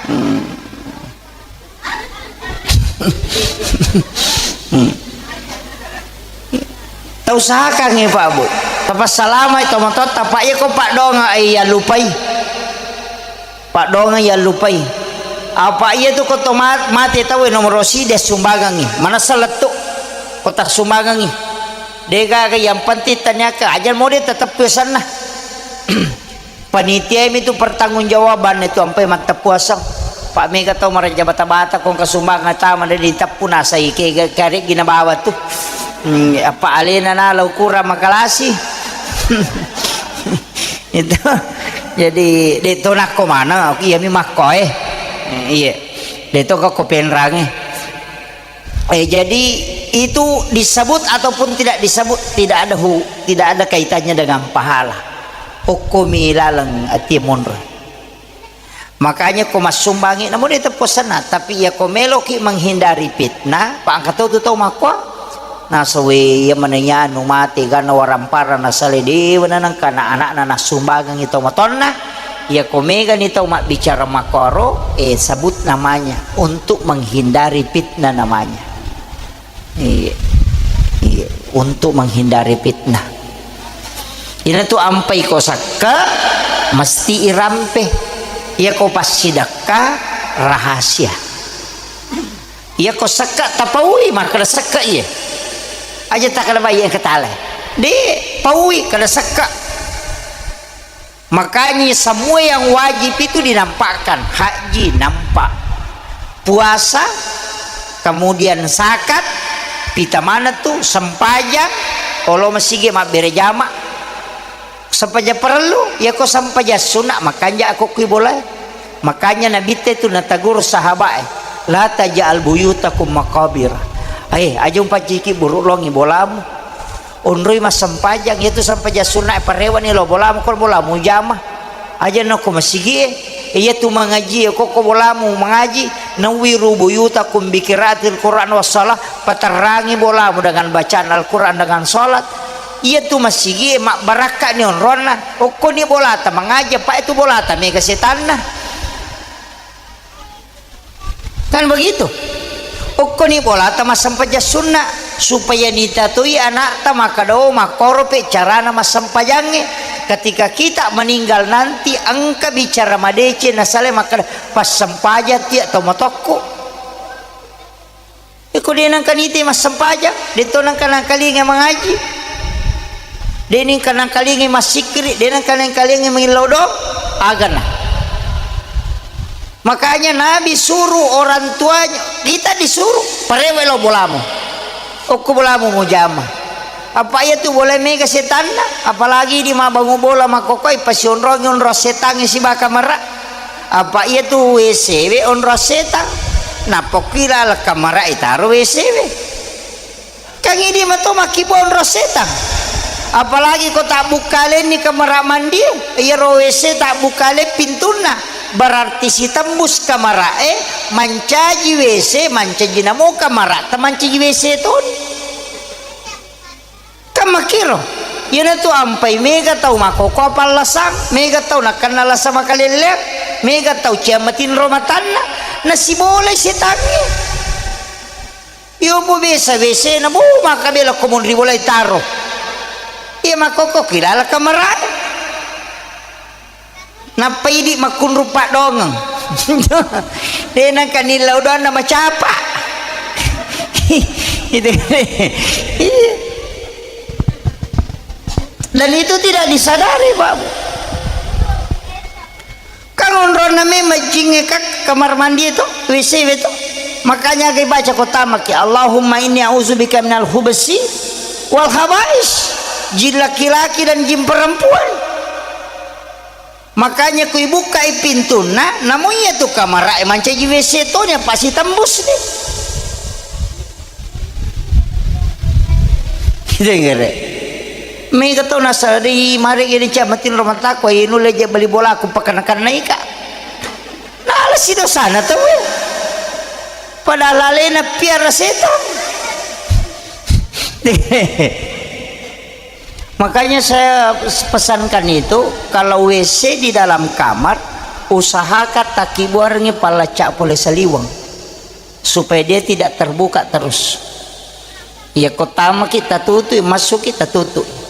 Hmm. Hmm. Tausahakangngi, Pak, Bu. Tapassalamai tomatoatta, Pak, iya ko paddoangeng, eh, yallupai. Paddoangeng yallupai. Apa iya tu ko to ma-, mate tau nomoro sidi sumbangengngi. Manessa lettu ko tassumbangengngi. Degaga yang penting taniakkang aja mode tetep pesanna. Panitia mi tu pertanggungjawaban itu ampai matteppu aseng. Pak mega tau maraja bata-bata ko engka sumbangeng tama de diteppu nasai ke karegi nabawa tu. Hmm, apa alena nala ukurang makalasi. Itu. Jadi, de to nakko maneng, aku iya mi makko, eh. Eh, iya. De to ko penrange. Eh, jadi itu disebut ataupun tidak disebut, tidak ada hu-, tidak ada kaitannya dengan pahala. Okko mi laleng atie monro. Makanya ko massumbangi, namun itu pesanna. Tapi iya ko meloki menghindari fitnah, Pak, angka tau tu tau makko. Nasawe iya maneng anu mate ganna warampara nasale dewa nanangka na anakna nassumbangengngi tau matonna. Iya ko megani tau mabbicara makkoro, eh, sebut namanya untuk menghindari fitnah namanya. Iya. Iya, untuk menghindari fitnah. Inatu ampai ko sakka mesti irampe. Iya ko passidakka rahasia. Iya ko sakka tapaui makkeda sakka iya. Aja takkeda bai engka tale. De, paui kada sakka. Makanya semua yang wajib itu dinampakkan, haji nampak, puasa, kemudian zakat, pita maneng tu, sempajang, olo masigi mabbere jama, sempajang parellu, yako sempajang sunna, makanja ako kui bolae. Makanya Nabitte tu natagur sahabae, "La taj'al buyutakum maqabir." Eh, aja umpanciki buruk longi bolamu. Onroi massempajang, iyatu sempajang sunna e parewani lao bolamu, ko bolamu jama. Aja nokko masigie, iyatu mangaji, ko ko bolamu mangaji, nawwiru buyutakum bi qiraatil Qur'an was shalah, paterrangi bolamu dengan bacaan Al-Quran dengan salat. Iyatu masigie mabbarakka ni onronna, okkoni bolata mangaji, apa itu bolata mega setanna. Kan begitu? Okkoni bolata massempajang sunna, supaya nitatoi anakta makkeda, "Oh, makkorope carana massempajangnge." Ketika kita meninggal nanti, engka bicara madeceng nasale makkeda, "Passempajang tia tau matokku." Iko de nangka nite massempajang, de to nangka nangkalinga mangaji. De ningka nangkalinga massikkiri, de nangka nangkalinga mangillau dong, agana. Makanya Nabi suruh orang tuanya, kita disuruh, parewe lo bolamu. Okko bolamu mujama. Apa iya tu bola mega setanna, apalagi di mabbangu bola makkokoi, pasionrongi onrong setangnge sibawa kamera. Apa iya tu W C we onrong setang, nappokki laleng kamera itaro W C we. Kan idi mato makkibua onrong setang. Apalagi ko tabbukka lenni kamera mandi, iyaro W C tabbukka leng pintunna, berarti sitembus kamera e, mancaji W C, mancaji namo kamera, ta mancaji W C toni. Kan makkiro, iyanatu ampai mega tau makkokkoa pallasang, mega tau nakkenna lasa makalelleang, mega tau ciamma tinro matanna, nasibolai setangnge. Iyo bu biasa W C na bu makkabela ko monri bolai taro. Iya makkokko kilala kamarae. Nappa idi makkunru paddongeng. De nangka nillau doanna macapa. Itu. Iya. Dan itu tidak disadari, Pak. Kan onronna memang jingnge ka kamar mandi itu, W C itu. Makanya gai baca ko tamaki, "Allahumma inni a'udzubika minal khubsi wal khabais." Jin laki-laki dan jin perempuan. Makanya kui bukai pintunna, namu iya tu kamarae mancaji W C toni, apa sitembus ni. Dengar. Mega tau nasadi mari gini cak matin rumah takwa inu leje bali bola aku pakan-kan naika. Nala si dosana tau. Padahal alena piara setan. Makanya saya pesankan itu, kalau W C di dalam kamar, usahakan takibuarengngi pallacca pole saliweng, supaya dia tidak terbuka terus. Iya, ko tamaki tatutui, masuki tatutui.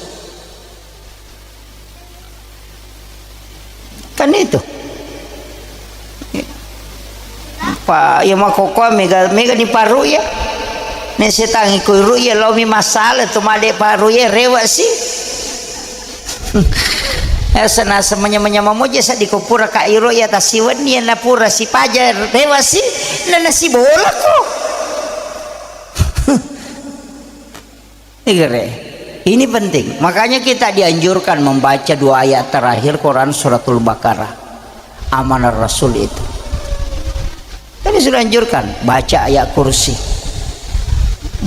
Kan itu. Pa, iya makkokkoe mega, mega ni paru iya. Ne setangi ko ru iya, laomi masalah tu made paru iya, rewa si. Eh, senasa menya-menya mamoje sa di ko pura ka iro iya tasiwenni iya na pura sipaja rewa si, na nasibola ko. Igere. Ini penting. Makanya kita dianjurkan membaca dua ayat terakhir Quran suratul Baqarah. Amanah Rasul itu. Tapi sudah anjurkan, baca ayat kursi.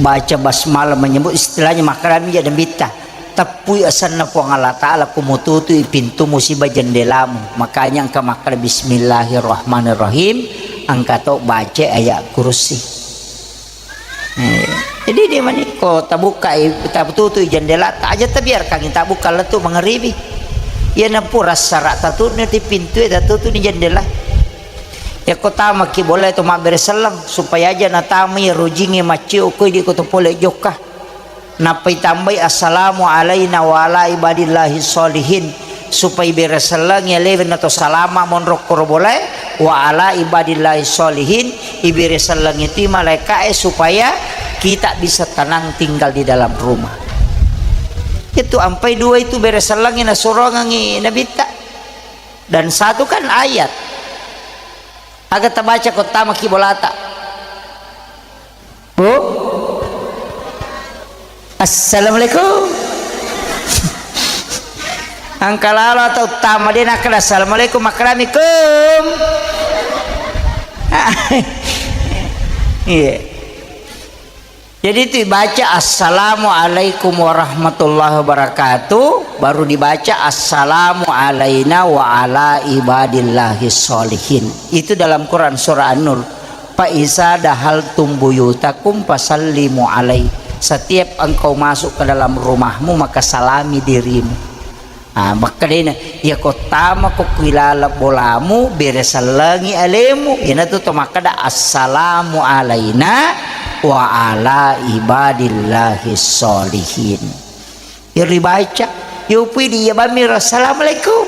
Baca basmalah menyebut istilahnya makarami jadi bitta. Teppui asanna Puang Allah Ta'ala, kumututui pintu musibah jendelamu. Makanya engka makkada bismillahirrahmanirrahim, engka to baca ayat kursi. Eh, jadi dia mani, ko tabukai, tatutui jendela, tak aja tabiarkan, tabuka lettu mangeribi. Iya napura sara tatutni di pintu, tatutni jendela. Ya ko tamaki boleh tu mabbere selleng, supaya aja natamai rojingi maccio koi di ko to pole jokka. Nappa itambai, "Assalamu alaina wa ala ibadillahi sholihin," supaya ibere sellengi alewe na to salama monro koro bolae, "wa ala ibadillahi sholihin," ibere sellengi tu malaikae supaya kita bisa tenang tinggal di dalam rumah. Itu ampai dua itu bere sellengi nasurongangi Nabitta. Dan satu kan ayat. Aga tabaca ko tamaki bolata. Bu? Assalamualaikum. Engka lalo atau tama de nakkeda assalamualaikum, makkedami kum. Iya. Jadi itu dibaca assalamualaikum warahmatullahi wabarakatuh, baru dibaca assalamu alaina wa ala ibadillahi sholihin. Itu dalam Quran surah An-Nur. Fa iza dahaltum buyutakum fasallimu alai. Setiap engkau masuk ke dalam rumahmu, maka salami dirimu. Ah, makkedana, iya ko tama ko kuilala bolamu, bere sellengi alemu. Iyanatu to makkeda, "Assalamu alaina wa ala ibadillahi sholihin." Iya ribaca, iya upui di iya bammi, "Assalamualaikum."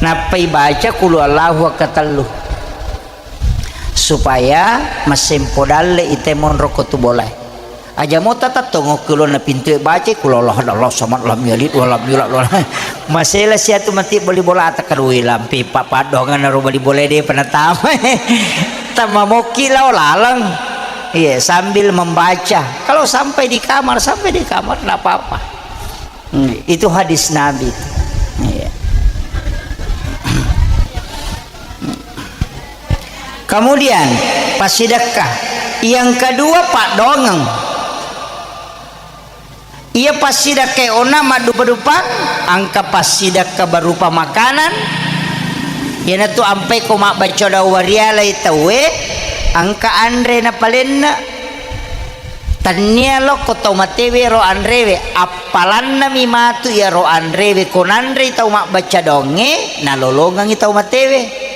Nappai baca kulu Allahu akkatellu. Supaya masempo dalle ite monro ko tu bolae. Aja mo tatattongo kulonna pintu e baca kulu Allah, Allah samad lam yalid wa lam yulad wa lam. Masela siatu mati bali bola takkarui lampi papaddongan ro bali bola de penatama. Tamamokki lao laleng. Iya, sambil membaca. Kalau sampai di kamar, sampai di kamar, nggak apa-apa. Hmm, itu hadis Nabi. Iya. Kemudian, passidekka. Yang kedua, paddongeng. Iya passidekka onna maddupa-dupang, engka passidekka berupa makanan. Iyanatu ampai ko mabbaca dau warialai tauwe, engka anre napalenna. Tannia lokko tau matewe ro anrewe, appalannami matu iyaro anrewe ko nanrei tau mabbaca donge, nalolongengi tau matewe.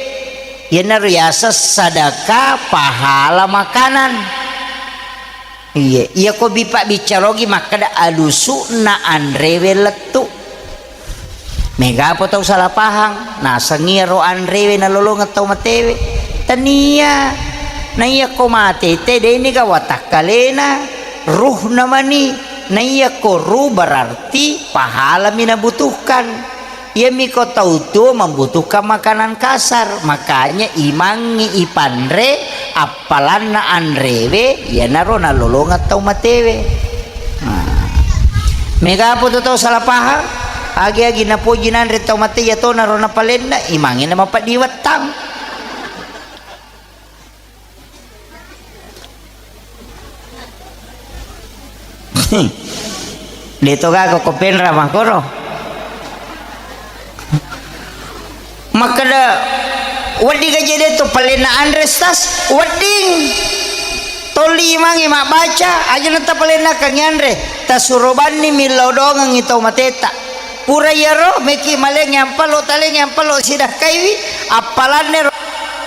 Iyanaro yaseng sadaka pahala makanan. Iye, iyako bi pabbiccarogi makkeda alusu'na anrewe lettu. Megapo tau salah pahang, nasengngi iyaro anrewe nalolongeng tau matewe. Tania, na iyako mate te deni ga watakkalena, ruhna mani. Na iyako ruh berarti pahalami nabutuhkan. Iyamiko tau tuo membutuhkan makanan kasar, makanya imangngi ipanre appalanna anrewe, iyanaro nalolongeng tau matewe. Nah. Megapo tu tau salah paham, agi-agi napoji nanre tau mate, iyatonaro napalenna, imangngi namapeddi wettang. De to gaga ko penra makoro. Makkeda, wedding gaje de to palenna anre, Stas? Wedding. Tolli imangngi mabbaca, aja na tapalennakangngi anre. Tasuro banni millau doangengngi tau mateta. Pura iyaro, meki malengngi ampallo, talengngi ampallo, sidakkaiwi, appalannero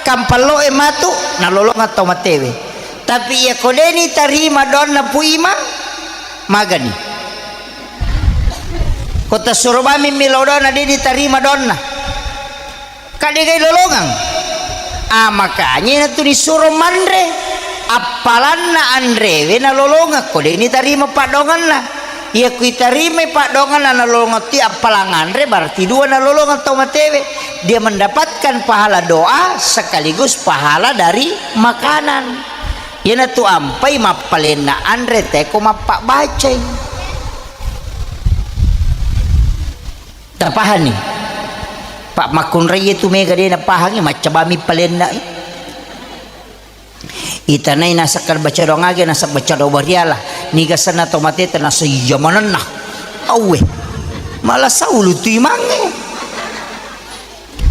kampalloe matu, nalolongeng tau matewe. Tapi iyako deni tarima doanna Pu Imang, magani. Ko tasuro bammi millau doanna, deni tarima doanna. Ka degai lolongeng. Ah, makanya natu disuro manre. Appalanna anrewe nalolongeng, ko deni tarima paddoangenna. Iya kui tarimai paddoangenna nalolongeng ti appalang anre, berarti dua nalolongeng tau matewe. Dia mendapatkan pahala doa sekaligus pahala dari makanan. Iyanatu ampai mappalenna anre teko mappabbacai. Tapahanni? Pak makkunrai tu mega de napahangi, maccabami palenna. Itanai nasakka baca doang age, nasab baca doang bariala. Niga senna to mateta nasa iya manenna. Auwe. Malah saulu tu imangnge.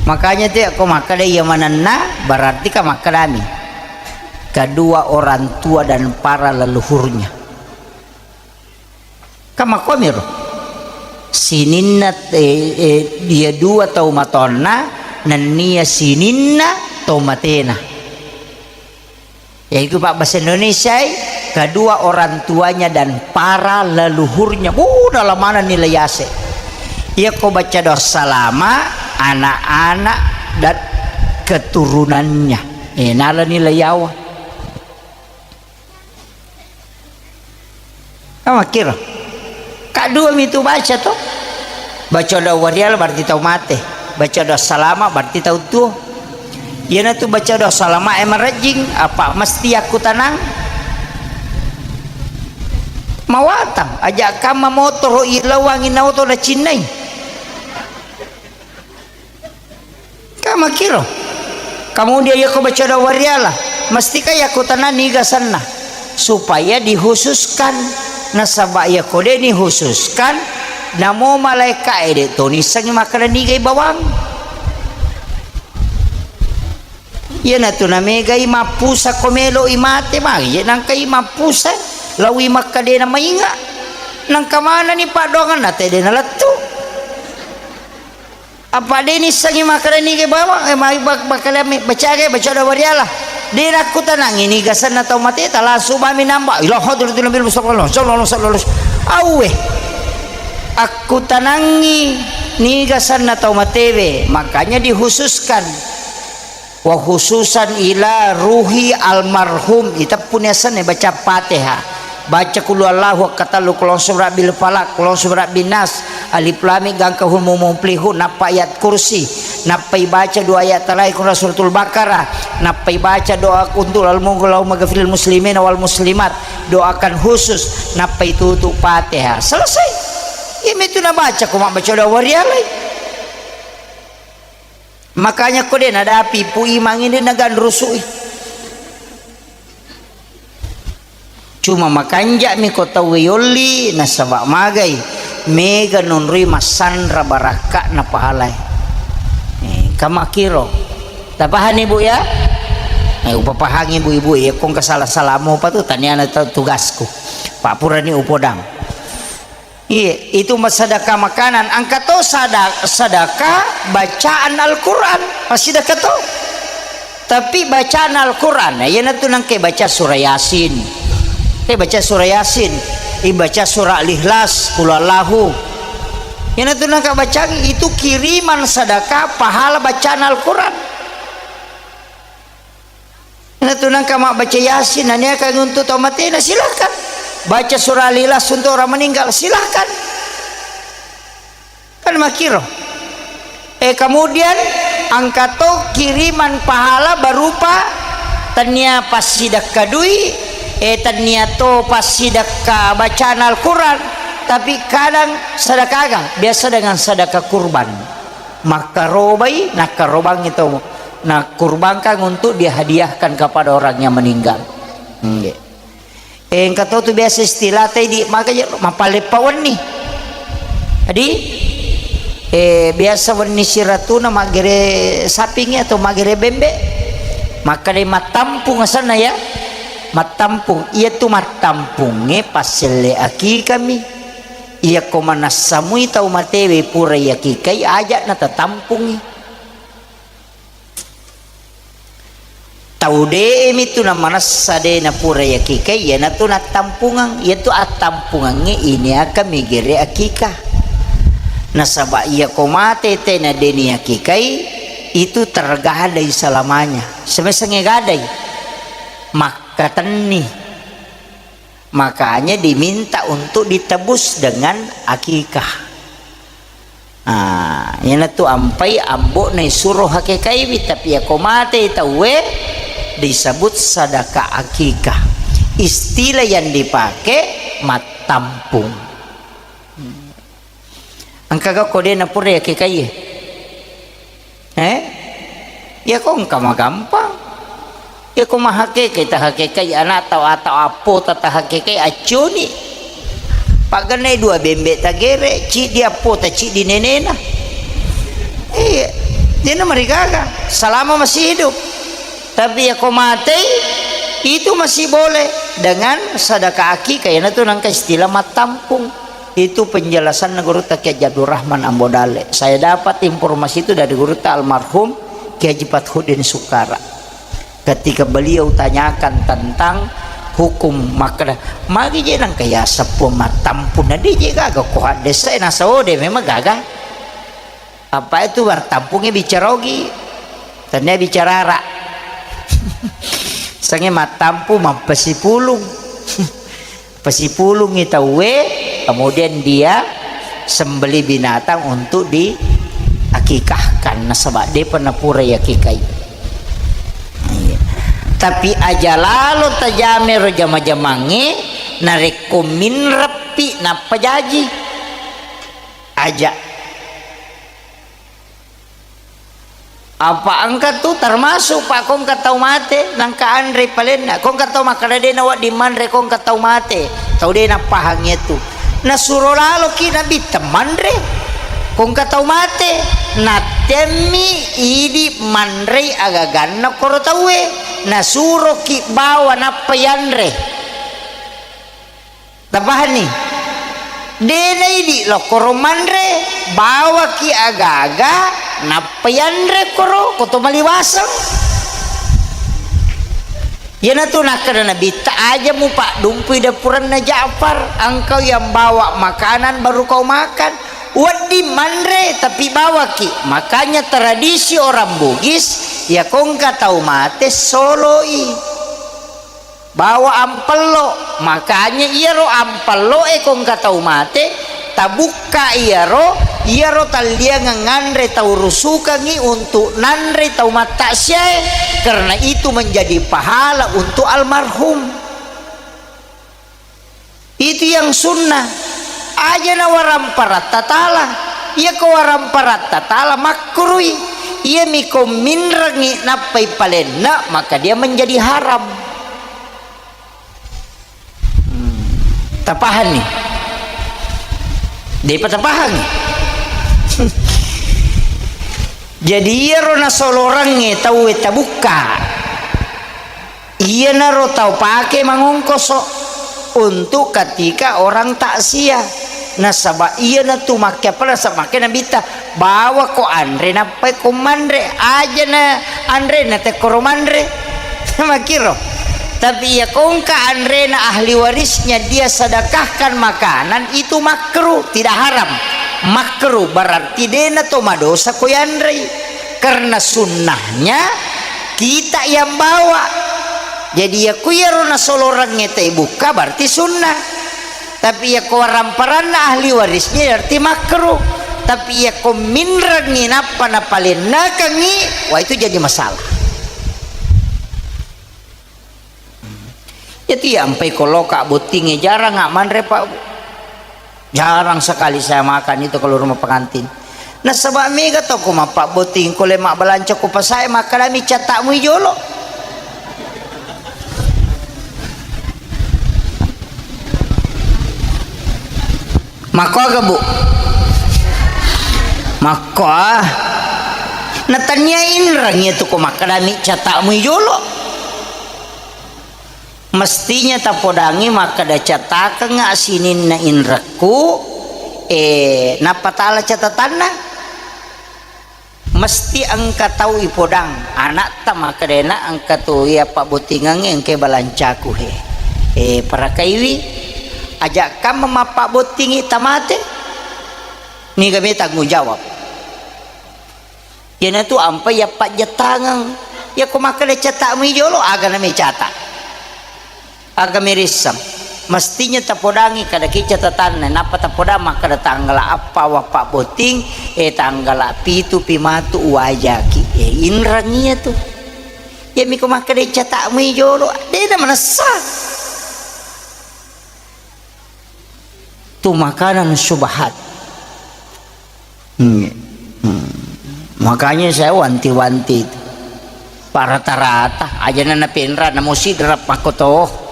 Makanya te ko makkeda iya manenna, berarti ka makkedami kedua orang tua dan para leluhurnya. Ka makkuamiro. Sininna, eh, eh, dia dua tau matonna, nennia sininna tau matena. Yaitu pabbasa Indonesiai, kedua orang tuanya dan para leluhurnya. Uh, dalam mana nilai ase. Iya ko baca doa salama, anak-anak dan keturunannya. Eh, nala nilai yawa. Amakkiro. Ka dua mitu baca to. Baca doa wariala berarti tau mate. Baca doa salama berarti tau tuo. Iyanatu baca doa salama e marejjing, apa mesti yakkutanang? Mawatang, aja kamma motoro ilawang inaoto nacinnai. Ka makkiro. Kemudian yako baca doa wariala, mestika yako tanani gasanna supaya dikhususkan. Nasaba yako de dikhususkan, namo malaika e de to nissengi makkeda nigai bawang. Iyanatu namegai mappusa ko melo i mate, magi je nangkai mappusa, lawi makkadena mainga. Nangka manani paddoanganna tedena lettu. Apa de nissengi makkeda niga bawang, eh, mai bak-, bakkalami, bacaga, baca doa wariala. De nakkutanangi niga senna tau mateta, langsung mami namba, "Ila hadratin Nabi Mustafa sallallahu alaihi wasallam." Auwe. Akkutanangi niga senna tau matewe, makanya dikhususkan. Wa khususan ila ruhi almarhum, iteppuni asenna baca Fatihah. Baca qul huwallahu akkatellu, qul a'udzu birabbil falaq, qul a'udzu birabbin nas, alif lam mim, gangka hum mum muflihun, nappa ayat kursi, nappai baca dua ayat terakhir kuna suratul Baqarah, nappai baca doa untuk al-, Allahumma ghafiril muslimina wal muslimat, doakan khusus, nappai tutup Fatihah. Selesai. Iya mitu nabaca ko mabbaca doa warialai. Makanya ko de nadapi Pu Imang ini naganrusui. Cuma makanja'mi ko tauwe yolli, nasaba magai mega nonroi massanra barakka'na pahalae. Eh, kamakiro. Tapahani, Bu, ya? Eh, upapahangi, Bu, Ibu, ya, kong kasala-salamu apa tu, taniana tu-, tugasku. Pak purani upodang. Iya, itu sedekah makanan. Engka to sada-, sedekah bacaan Al-Quran. Pasti sedekah to. Tapi bacaan Al-Quran, iyanatu nangke baca surah Yasin. Ibaca surah Yasin, ibaca surah Al-Ikhlas, Qul Huwallahu. Iyanatu naka bacangi itu kiriman sedekah pahala bacaan Al-Quran. Iyanatu naka mabbaca Yasin, naniakan untuk tau matena, silahkan. Baca surah Al-Ikhlas untuk orang meninggal, silahkan. Kan makkiro. Eh, kemudian engka to kiriman pahala berupa tennia passidekka dui, eh, tennia to passidekka bacaan Al-Quran, tapi kadang sedekah aga? Biasa dengan sedekah kurban. Makkarobai, nakkarobangi to, nakurbangkan untuk dihadiahkan kepada orang yang meninggal. Nggih. Eh, engka to tu biasa istilah tadi, maka je mappaleppa wenni. Jadi, eh, biasa wenni siratuna maggere sapingngi atau maggere bembe. Makkeda mattampung asenna ya. Mattampung. Iya tu mattampungnge passelle akikami. Iyako manassamui tau matewe pura yakikai, aja natatampungi. Tau de'e mitu namanessa de napura yakikai, iyanatu nattampungang. Iyatu attampungangnge iniaka migere akikah. Nasaba iyako mate tena deni yakikai, itu tergadai selamanya. Semesengnge gadai, makkatenni. Makanya diminta untuk ditebus dengan akikah. Ah, iyanatu ampai ambo'na isuro hakekaiwi, tapi iyako mate tauwe disebut sadaka akikah. Istilah yang dipakai mattampung. Engka ga ko de napura yakekai? Eh? Iyako engka magampang. Iyako mahakeke tahakekai ana'ta atau appota tahakekai accuni. Pagennai dua bembe tagere, ciddi appota, ciddi nenena. Iya. Dena marigaga selama masih hidup. Tapi iyako matei, itu masih boleh dengan sadaka akikah, iyanatu nangka istilah mattampung. Itu penjelasanna Gurutta Kiai Haji Abdul Rahman Ambo Dalle. Saya dapat informasi itu dari Gurutta almarhum Kiai Haji Fathuddin Sukara. Ketika beliau tanyakan tentang hukum, makkeda, magi je nangka yaseng mattampung, na de je gaga ko haddesa, nasa ode memang gaga. Apa itu mattampungnya bicara ogi, tania bicara ara. Sange mattampu mappasipulung. Pasipulungi tauwe, kemudian dia sembeli binatang untuk diakikahkan, nasaba depa napura yakikai. Iya. Tapi aja lalo tajame ro jama-jamangnge, narekko minreppi nappa jaji. Aja. Apa engka tu termasuk, Pak, ko engka tau mate, nangka anre palenna. Ko engka tau makkeda de nawedding manre, ko engka tau mate. Tau de napahangi tu. Nasuro laloki Nabitta manre. Ko engka tau mate, nattemmi idi manrei agaganna koro tauwe. Nasuroki bawa nappa yanre. Tapahanni? De naidi lokkoro manre, bawaki aga-aga, nappa yanre koro, koto maliwaseng. Iyanatu nakkeda Nabitta, aja mupaddumpui dapuranna Ja'far, engkau yang bawa makanan baru kau makan. Wedding manre, tapi bawaki. Makanya tradisi orang Bugis, ya ko engka tau mate, soloi. Bawa ampello, makanya iyaro ampello e ko engka tau mate, tabukka iyaro, iyaro talliangeng nganre tau rusukangngi untuk nanre tau mattaksiae, karena itu menjadi pahala untuk almarhum. Itu yang sunnah. Aja na waramparatta tala. Iya ko waramparatta tala makkurui. Iya mi ko minrengi nappai palenna, maka dia menjadi haram. Hmm. Tapahanni? Depa tapahangi? Jadi iyaro nasolorangnge tauwe tabukka. Iyanaro tau pake mangongkoso untuk ketika orang takziah. Nasaba iyanatu makke apa, nasaba makke Nabitta, "Bawa ko anre nappai ko manre, aja na anre na tekkoro manre." Makkiro. Tapi iya kongka anrena ahli warisnya dia sedekahkan makanan, itu makruh, tidak haram. Makruh berarti dena to madosa ko yanrei. Karena sunnahnya kita yang bawa. Jadi iya ku iyaro nasolorangnge tai bukka berarti sunnah. Tapi iya ko waramparanna ahli warisnya berarti makruh. Tapi iya ko minrengngi nappa napalennakengngi, wah itu jadi masalah. Jadi ampai ko loka bottingnge jarang manre, Pak. Jarang sekali saya makan itu kalau rumah pengantin. Nasaba mega to ko mappabbotting ko le mabbalanca ko pasae makkadami catakmu jolo. Makko aga, Bu? Makko ah. Natania inreng iya tu ko makkadami catakmu jolo. Mestinya tapodangi makkada catakengnga sininna inrekku, eh, nappa tala catatanna. Mesti engka tau ipodang, anakta makkedana engka tu iya pabbottingengnge engka balancaku he. Eh, parakaiwi, aja kamma mappabbottingi tamate. Niga me tanggung jawab. Iyanatu ampai yappajettangeng. Yako makkeda catakmu jolo, aga nami cata. Aga mirisseng. Mestinya tapodangi kada ki catatanna, nappa tapodang makkeda tanggala appa wappabbotting, eh, tanggala pitu pi matu uwajaki. Eh, inreng iya tu. Yami ko makkeda catakmu jolo, dena manessa. Tu makanan syubhat. Hmm. Hmm. Makanya saya wanti-wanti itu. Pak rata-rata aja na penra namo sidra pakkoto.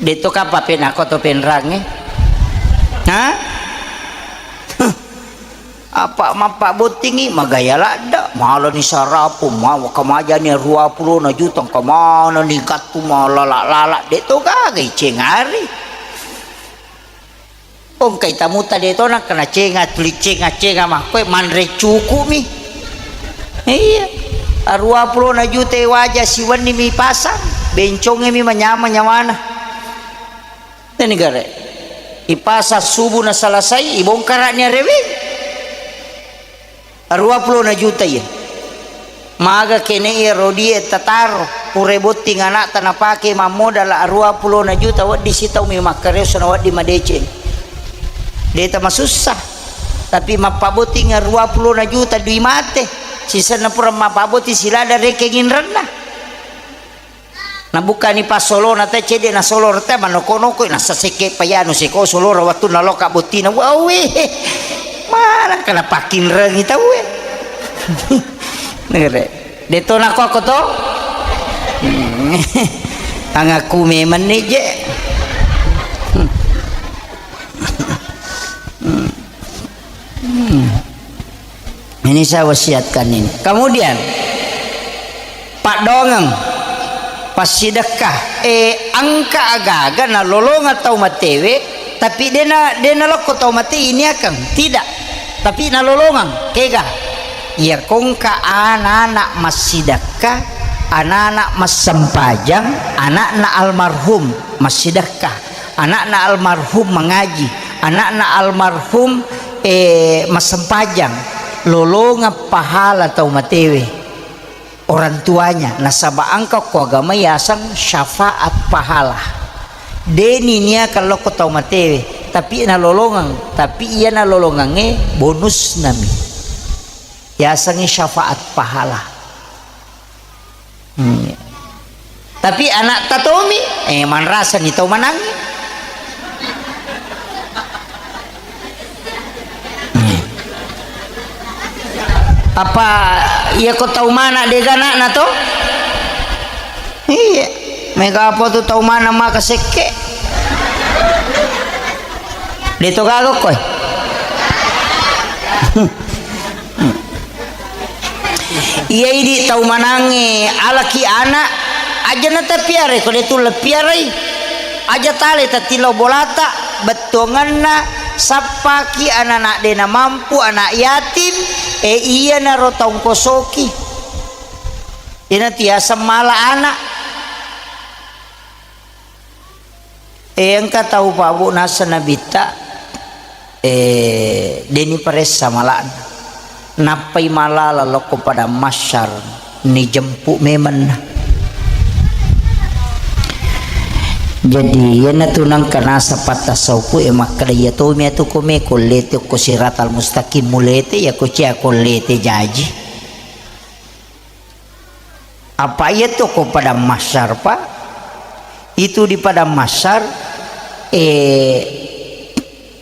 Deto kapa penako to penrange? Ha? Apa mappabbottingi magaya ladda, malani sarapu, mawa kamajani ruapulona juta, engka manani gattu malala-lala, de to gaga icengari. Ongkai tamuta de to nakkana cenga, tuli cenga-cenga makkoe manre cukumi. Iya. Ruapulona juta waja siwenni mi pasang, bencongemi manyamang nyawana. Teni gare. Ipasang subuh na selesai, ibongkarani areweng. Ruapulona juta iya. Maga kene iya rodie tataro, pura botting anakta napake mammodal ruapulona juta, wedding sitaumi makkareo sona wedding madeceng. Deta masussa. Tapi mappabotting ruapulona juta dui mate. Sisenna pura mappabotting silada rekeng inrenna. Nabukkani passolona te cedde nasolo rete manoko-noko nasa sekke payanu seko solora wattunna loka bottina. Wawe, mana kana pakkinrengi tauwe. Nere. Deto nako ako to? Angaku memang ni je. Hmm. Ini saya wasiatkan ini. Kemudian, paddongeng, passidekka, eh, engka aga-aga nalolongeng tau matewe, tapi dena, dena lokko tau mate ini akan, tidak. Tapi nalolongeng, kega. Iya kongka anak-anak massidekka, anak-anak massempajang, anakna almarhum massidekka. Anakna almarhum mangaji, anakna almarhum, eh, massempajang, lolongeng pahala tau matewe, orang tuanya, nasaba engka ko agama yaseng syafaat pahala. Deni niakeng lokko tau matewe, tapi nalolongeng, tapi iya nalolongengnge bonusnami. Yasengnge syafaat pahala. Hmm. Tapi anakta tomi, eh, manrasani tau manangngi. Hmm. Apa iya ko tau mana dega anakna to? Iya. Mega apa tu tau mana maka sekke? Deto gaga koe. Iya idi tau manangnge alaki anak, aja na tapiarai ko de tulle piarai. Aja tale tatillau bolata, bettuangenna sappaki anak-anak de namampu, anak yatim, e iyanaro taungkosoki. Ina tiaseng mala anak. Eh, engka tau, Pak, Bu, naseng Nabitta, eh, deni paressa mala'na. Nappai malala lokko padang mahsyar, nijempu memenna. Jadi, iyanatu nangka nasa patta saupu e makkeda, iya tomi atu kome kollete okko siratal mustaqim mulete, iya ko cia kollete jaji. Apa iya tu ko padang mahsyar, Pak? Itu di padang mahsyar, eh,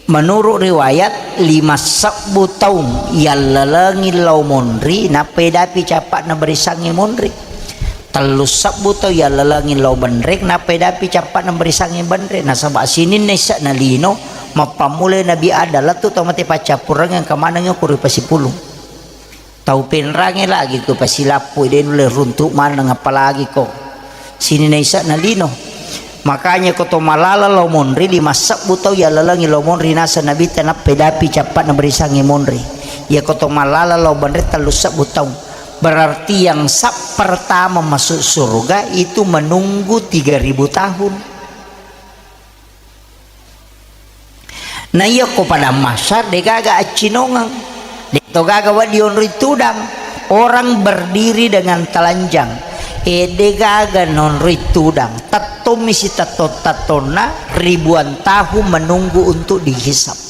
menurut riwayat, lima sebbu taung yallalengi lao monri, nappa edapi cappa'na barisangnge monri. Tellu sebbu taung yallalengi lao benreng, nappa edapi cappa'na barisangnge benreng. Nasaba sininna isse'na lino, mappammulai Nabi Adam, lettu tau mate paccappurengeng, engka manengngi ko ripasipulung. Tau penrangnge lagi ko pasilappu, de nulle runtu maneng, apalagi ko sininna isse'na lino. Makanya ko to malala lao monri, lima sebbu tau yallalengi lao monri, naseng Nabitta, nappa edapi cappa'na barisangnge monri. Iya ko to malala lao benreng, tellu sebbu tau. Berarti yang sab pertama masuk surga itu menunggu tiga ribu tahun. Na iya ko padang mahsyar, degaga accinongeng. De to gaga wedding onroi tudang. Orang berdiri dengan telanjang. E, degaga nonroi tudang. Tettommi sitettong-tettonna ribuan tahun menunggu untuk dihisab.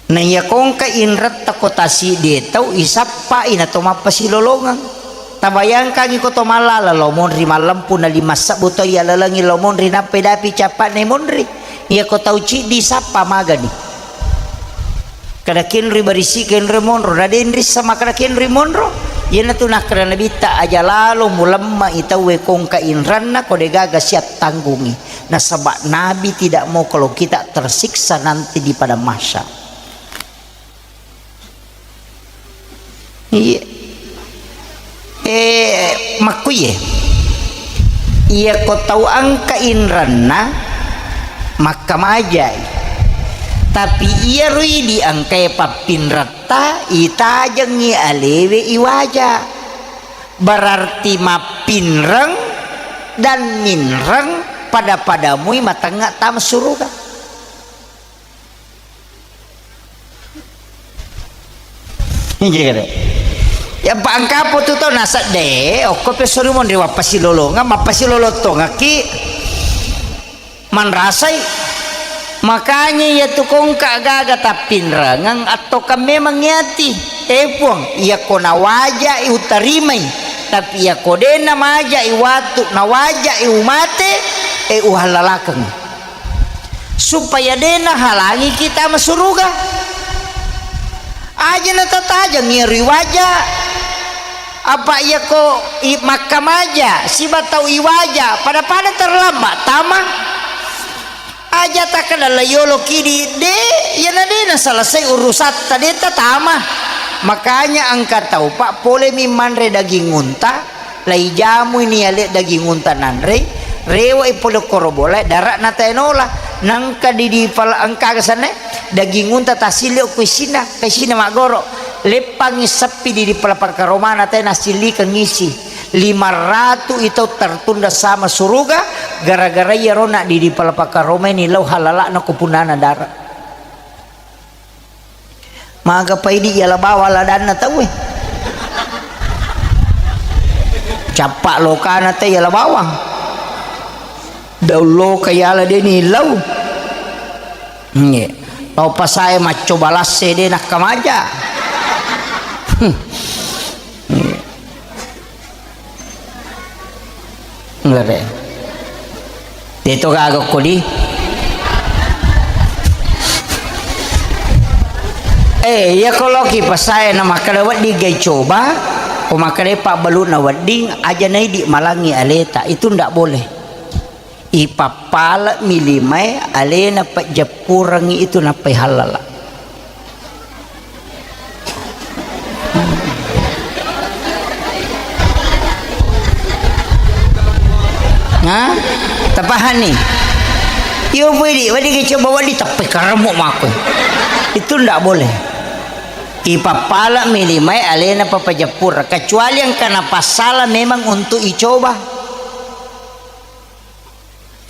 Na iya ko engka inretta ko tasiddi e tau, isappai na to mappasilolongeng. Tabayangkangi ko to mallala lao monri, mallempu na lima sebbu tau yallalengi lao monri, nappa edapi cappa'na monri. Iya ko tau ciddi isappa magani. Kada kenroi barisi, kenroi monro, na denrissa makkada kenroi monro. Iyanatu nakkada Nabitta, aja lalo mulemmai tauwe ko engka inranna, ko degaga siap tanggungi. Nasaba Nabi tidak mau kalau kita tersiksa nanti di padang mahsyar. Iya. Eh, makkuye. Iya ko tau engka inranna, makkamajai. Tapi iyaro idi engkae pappinretta, itajengngi alewe iwaja. Berarti mappinreng dan minreng pada-padamui matengnga tama suruga. Inji kede. Ya, pa engka po tu tau nasedde, okko pe sori monri wappasilolongeng, mappasilolong tongekki manrasai. Makanya iya tu ko engka gaga tappinrengeng, attoka memang iyati. Eh, Puang, iya ko nawajai utarimai, tapi iya ko de namajai watu, nawajai umate, eh, uhallalakeng. Supaya de nahalangi kita masuruga. Aja na tatajeng iyaro iwaja. Apa iya ko i-, makkamaja siba tau iwaja, pada-pada terlambat tama. Aja takkeda la yolo kidi, de, iyana de naselesai urusatta, de tatama. Makanya engka tau, Pak, polemi manre daging unta, laijamui ni ale daging unta nanrei, rewai pole koro bolae, dara'na tae nola. Nangka di, di pala engka aga sanne, daging unta tasilli okko isinna, ka isinna maggoro. Leppangi seppi di, di pala pakkaromana tae nasillikeng isi. Lima ratu itau tertunda sama suruga, gara-gara iyaro na di, di pala pakkaromai ni lau halala'na ko punnana dara. Maga paidi yala bawang ladanna tauwe. Cappa lokana te yala bawang. Daun loka yala deni lau. Nge. Tau pasae maccoba lasse de nakkamaja. Nge. Lere. Deto gaga kodi. Eh, iya ko loki pasae na makkeda wedding gai coba, ko makkeda pabbalu'na wedding, aja naidi malangi aleta, itu ndak boleh. Ipappale'mi limae alena pejeppurengngi itu nappai hallala. Ha? Tapahanni? Iyo, pedi, wedding coba wedding, tapi karemu mako. Itu ndak boleh. Ipappale'mi limae alena papajeppur, kecuali engka napassala memang untuk icoba.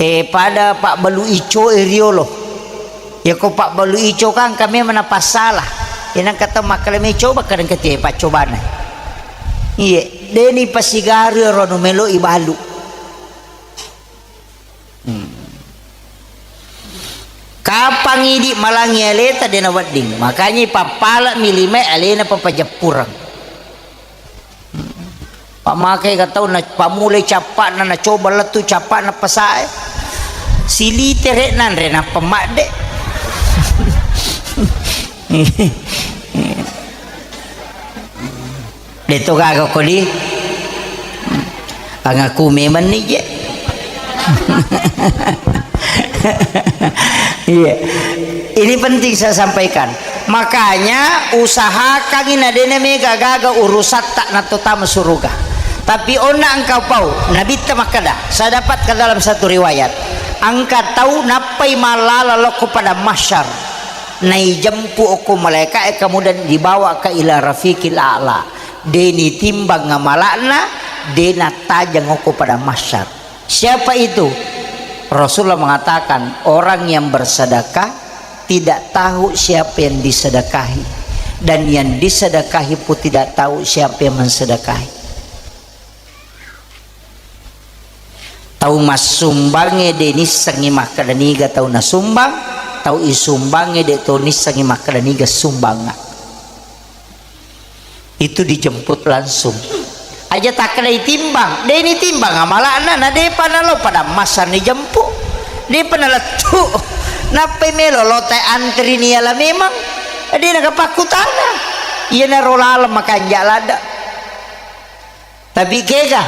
Eh, pada pabbalu ico e riolo. Yako pabbalu ico kan kami mana pasala. Inang kata makkeda me coba kadang ketie paccobana. Iye, deni pasigaru ro nu melo ibalu. Hmm. Kapang idi malangi aleta dena wedding. Makanya pappala mi lima alena papajappurang. Pamake ga tau na pamulai cappa'na, na coba lettu cappa'na pasae. Silitere nanre nappa madde. Deto gaga kodi. Angaku memang ni je. Iya. Ini penting saya sampaikan. Makanya usahakan ina dena mega gaga urusatta na totama suruga. Tapi onna engkau pau, Nabitta makkeda, saya dapatkan dalam satu riwayat, engka tau nappai mallala lokko pada mahsyar, naijempu okko malaika e, kemudian dibawa ke ila rafiqil a'la. Deni timbang amalakna, dena tajang okko pada mahsyar. Siapa itu? Rasulullah mengatakan, orang yang bersedekah tidak tahu siapa yang disedekahi, dan yang disedekahi pun tidak tahu siapa yang mensedekahi. Tau massumbangnge de nissengngi makkeda niga tau nasumbang, tau isumbangnge de to nissengngi makkeda niga sumbangnga. Itu dijemput langsung. Aja takkedai timbang, de nitimbang amala'na, na depa nalo pada massa nijempu, depa nalettu. Nappai melo lotai antri niala memang, de nagapakkutana. Iyanaro laleng makanja ladde. Tapi kega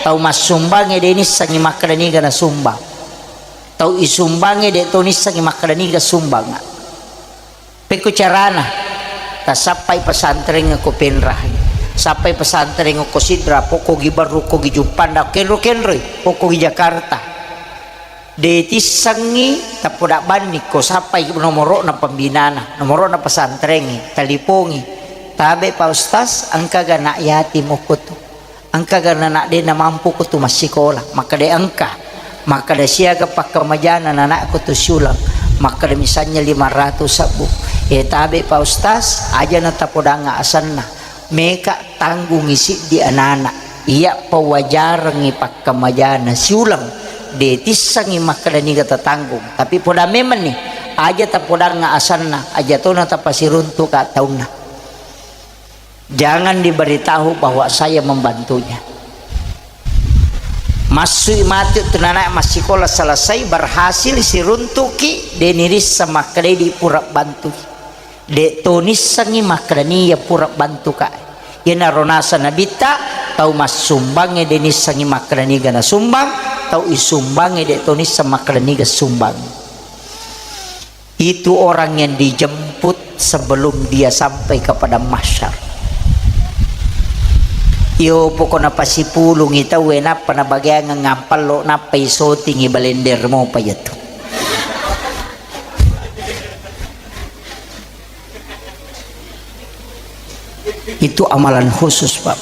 tau massumbangnge de nissengngi makkeda niga nasumbang. Tau isumbangnge de to nissengngi makkeda niga sumbangnga. Pekko carana, tasappai pesantren ko Penrah, sappai pesantren ko Sidrap, ko Gibarru, ko Gijumpanda, kenro-kenroi, ko Gijakarta. De tissengngi tappoda banni ko sappai nomoro'na pembinana, nomoro'na pesantrengnge, talipongi, tabe Pak Ustaz, engkaga anak yatim okko tu. Engkaga anak de namampu ko tu massikola, makkeda engka, makkeda siaga pakkamajana anakku tu siuleng, makkeda misalnya lima ratus sebbu. Eh, tabe Pak Ustaz, aja na tapodangnga asenna. Meka tanggungi siddi anana. Iya pawajarengngi pakkamajana siuleng. De tissengngi makkeda niga tatanggung. Tapi poda memenni, aja tapodangnga asenna, aja tona tapasiruntuka taunna. Jangan diberitahu bahwa saya membantunya. Massui mati tu nana massikola selesai, berhasil siruntuki, de nirissa makkeda di pura bantui. De to nissengngi makkeda ni ya pura bantuka. Iyanaro nasa nabitta, tau massumbangnge de nissengngi makkeda niga nasumbang, tau isumbangnge de to nisseng makkeda niga sumbang. Itu orang yang dijemput sebelum dia sampai ke padang mahsyar. Iyo pokokna pasipulungi tauwe nappa nabageangeng ampallo nappa isotingi balender mopa iyatu. Itu amalan khusus, Pak.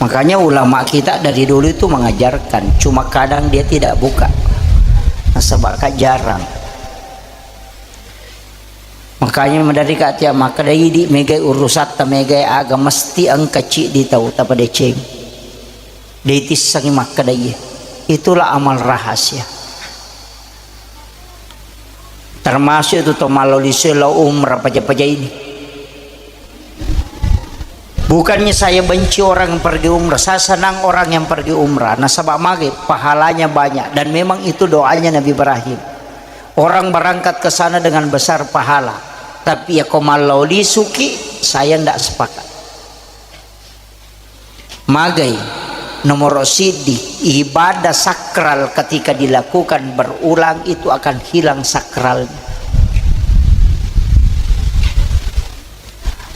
Makanya ulama kita dari dulu itu mengajarkan, cuma kadang dia tidak buka. Nasaba ka jarang. Makanya madari ka tiap makkeda idi megai urusatta, megai aga mesti engka ciddi tau tapadeceng. De tissengngi makkeda iye. Itulah amal rahasia. Termasuk itu to mallo lisu lao umrah paja-paja ini. Bukannya saya benci orang yang pergi umrah, saya senang orang yang pergi umrah. Nasaba mage pahalanya banyak dan memang itu doanya Nabi Ibrahim. Orang berangkat ke sana dengan besar pahala. Tapi ya ko mallo lisuki, saya ndak sepakat. Magai, nomor siddi, ibadah sakral ketika dilakukan berulang itu akan hilang sakralnya.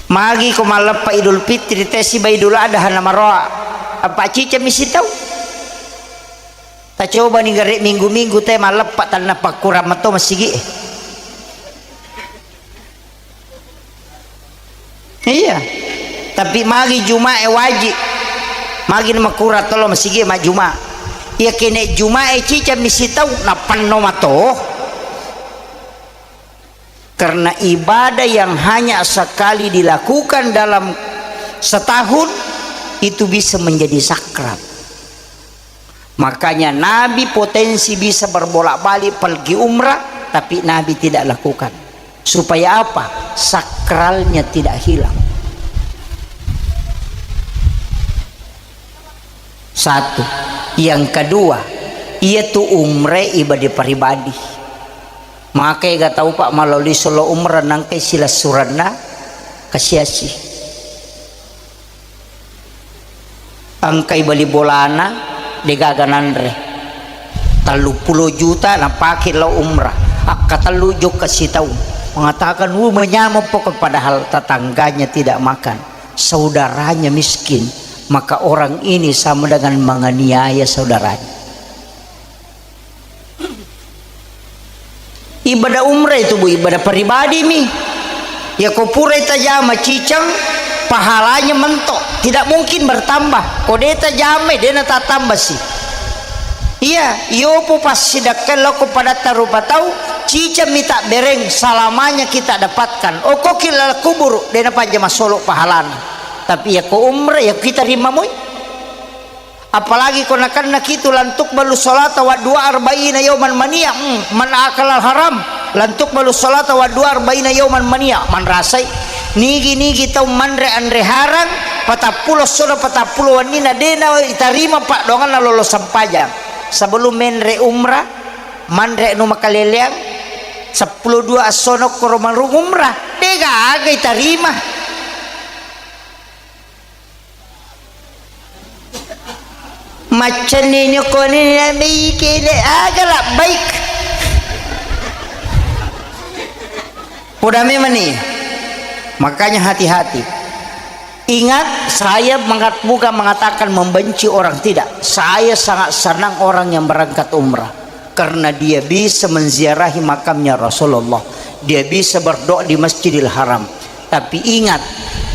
Magi ko malleppa Idul Fitri te siba Idul Adha na maroa, apa cicca misi tau? Tacobani gare minggu-minggu te malleppa tanna pakkurang mato masigi. Iya. Tapi magi Jumae wajib. Magi makurang tolo masigi majjuma. Iya kene juma e ciceng mi sitau napenno mato. Karena ibadah yang hanya sekali dilakukan dalam setahun itu bisa menjadi sakral. Makanya Nabi potensi bisa berbolak-balik pergi umrah, tapi Nabi tidak lakukan. Supaya apa? Sakralnya tidak hilang. Satu. Yang kedua, iya tu umrah ibadah pribadi. Maka ega tau, Pak, maloli solo umrah nangkai silessuranna kasiasi. Engkai bali bolana, degaga nanre. Telluppulo juta napake lao umrah. Akkatellu jokka sitaung. Mengatakan, "Uh, menyameng pokok," padahal tetangganya tidak makan, saudaranya miskin, maka orang ini sama dengan menganiaya saudaranya. Ibadah umrah itu, Bu, ibadah pribadi mi. Ya, ko purai tajama ciceng, pahalanya mentok, tidak mungkin bertambah. Ko de tajamai, de natatambah si. Iya, iyopo passidakkel loko padatta rupa tau, ciceng mi tabbereng, selamanya kita dapatkan. Oko ki laleng kuburu, de napanja masolo pahalana. Tapi ya ko umrah, ya kita rimamoi. Apalagi ko nakenna kitu, "Lan tuqbalu salata wa du'a arba'ina yauman mania." Hmm, man akalal haram, "Lan tuqbalu salata wa du'a arba'ina yauman mania." Manrasai, nigi-nigi tau manre anre harang, patappulo essona patappulo wennina, dena itarima paddoanganna lolo sempajang. Sebelum menre umrah, manre anu makaleleang, seppulo dua essona koro manrung umrah, degaga itarima. Maccenni ni kone ni labbaik, le aga labbaik. Poda memang ni. Makanya hati-hati. Ingat, saya mengat-, bukan mengatakan membenci orang, tidak. Saya sangat senang orang yang berangkat umrah. Karena dia bisa menziarahi makamnya Rasulullah, dia bisa berdoa di Masjidil Haram. Tapi ingat,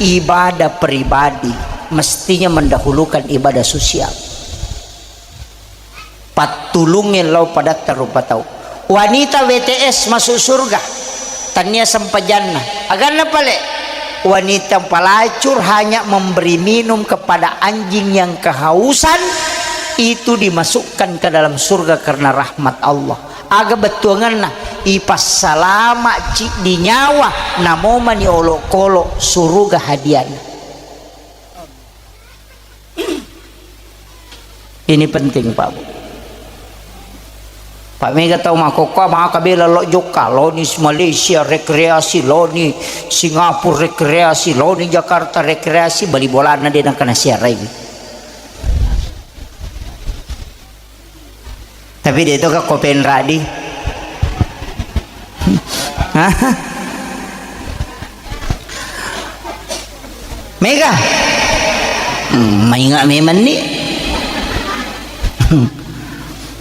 ibadah pribadi mestinya mendahulukan ibadah sosial. Pattulungnge lao padatta rupa tau. Wanita W T S masuk surga. Tania sempajanna. Aganna pale, wanita pelacur hanya memberi minum kepada anjing yang kehausan, itu dimasukkan ke dalam surga karena rahmat Allah. Aga bettuanganna, ipassalama ciddi nyawa, namomani olokolo suruga hadiana. Ini penting, Pak Bu. Pak, mega tau makkokkoe maka bela lo jokka, loni Malaysia rekreasi, loni Singapura rekreasi, loni Jakarta rekreasi, bali bolana de nangka nasiarai. Tapi de to ka ko penradi. Hah? Mega. Hmm, maingat memang ni.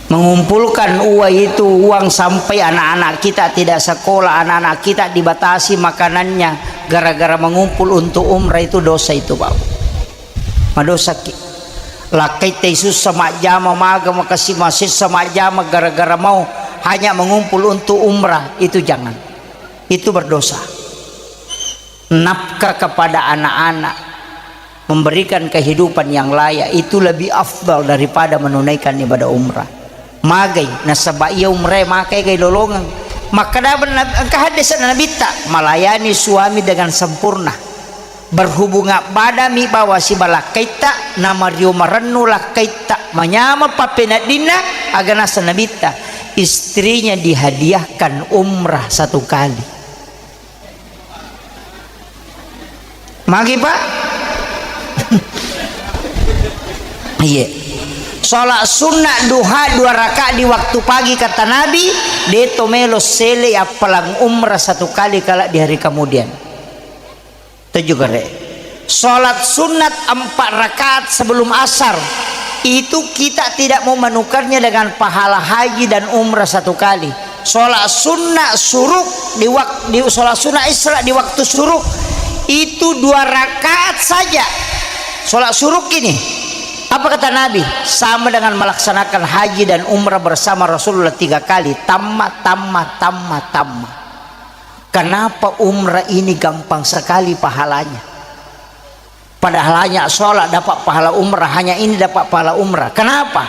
Mengumpulkan uang itu, uang sampai anak-anak kita tidak sekolah, anak-anak kita dibatasi makanannya gara-gara mengumpul untuk umrah, itu dosa itu, Pak. Madosaki. Lakkaitai sussa majjama, maga makasi masessa majjama gara-gara mau hanya mengumpul untuk umrah, itu jangan. Itu berdosa. Nafkah kepada anak-anak, memberikan kehidupan yang layak, itu lebih afdal daripada menunaikan ibadah umrah. Magai, nasaba iya umrah makai gai lolongeng. Makkada Nab-, engka hadis Nabitta, melayani suami dengan sempurna. Berhubungan badami bawa siba lakkaitta, namario marennu lakkaitta, manyameng pappeneddinna, aga naseng Nabitta, istrinya dihadiahkan umrah satu kali. Magi, Pak? Iya. Sholat sunnah duha dua rakaat di waktu pagi, kata Nabi, deto melo sele appalang umrah satu kali kala di hari kemudian. Tujuh kere. Sholat sunat empat rakaat sebelum asar, itu kita tidak mau menukarnya dengan pahala haji dan umrah satu kali. Sholat sunnah suruk di wak-, di sholat sunnah Isra di waktu suruk, itu dua rakaat saja. Sholat suruk ini, Apa kata Nabi? Sama dengan melaksanakan haji dan umrah bersama Rasulullah tiga kali. Tamma, tamma, tamma, tamma. Kenapa umrah ini gampang sekali pahalanya? Padahal hanya sholat dapat pahala umrah, hanya ini dapat pahala umrah. Kenapa?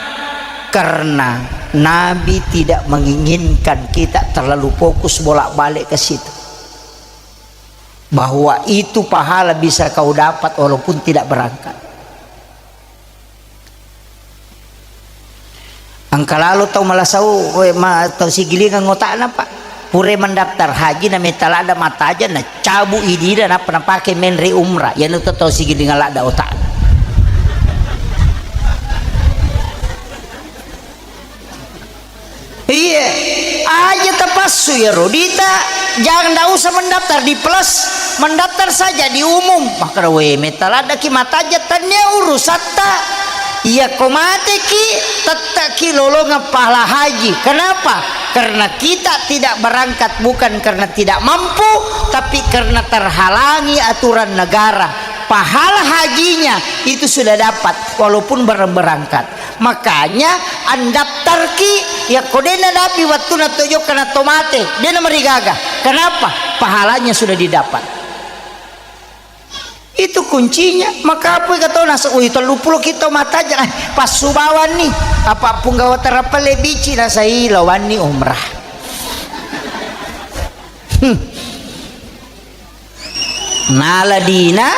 Karena Nabi tidak menginginkan kita terlalu fokus bolak-balik ke situ. Bahwa itu pahala bisa kau dapat walaupun tidak berangkat. Engka lalo tau malasau, we, ma-, tau sigilingeng otakna, Pak. Pura mendaftar haji, na metta ladda mataja, na cabu idina, nappa napake menre umrah. Yanu to tau sigilingeng ladda otakna. Iya, aja tapassu iyaro. Dita, jangan, ndak usah mendaftar di plus, mendaftar saja di umum. Makkeda, we, metta laddaki mataja, tania urusatta. Iya, ko mateki, tettaki lolongeng pahala haji. Kenapa? Karena kita tidak berangkat bukan karena tidak mampu, tapi karena terhalangi aturan negara. Pahala hajinya itu sudah dapat, walaupun ber-, berangkat. Makanya, andaftarki, yakko de' nadapi wattunna to jokka na to mate, de' namarigaga. Kenapa? Pahalanya sudah didapat. Itu kuncinya. Makapui katona, ui, telluppulo ki to matajang, eh, passubawanni. Apa punggawa terappa lebbici nasai lawanni umrah. Hmm. Nala dina,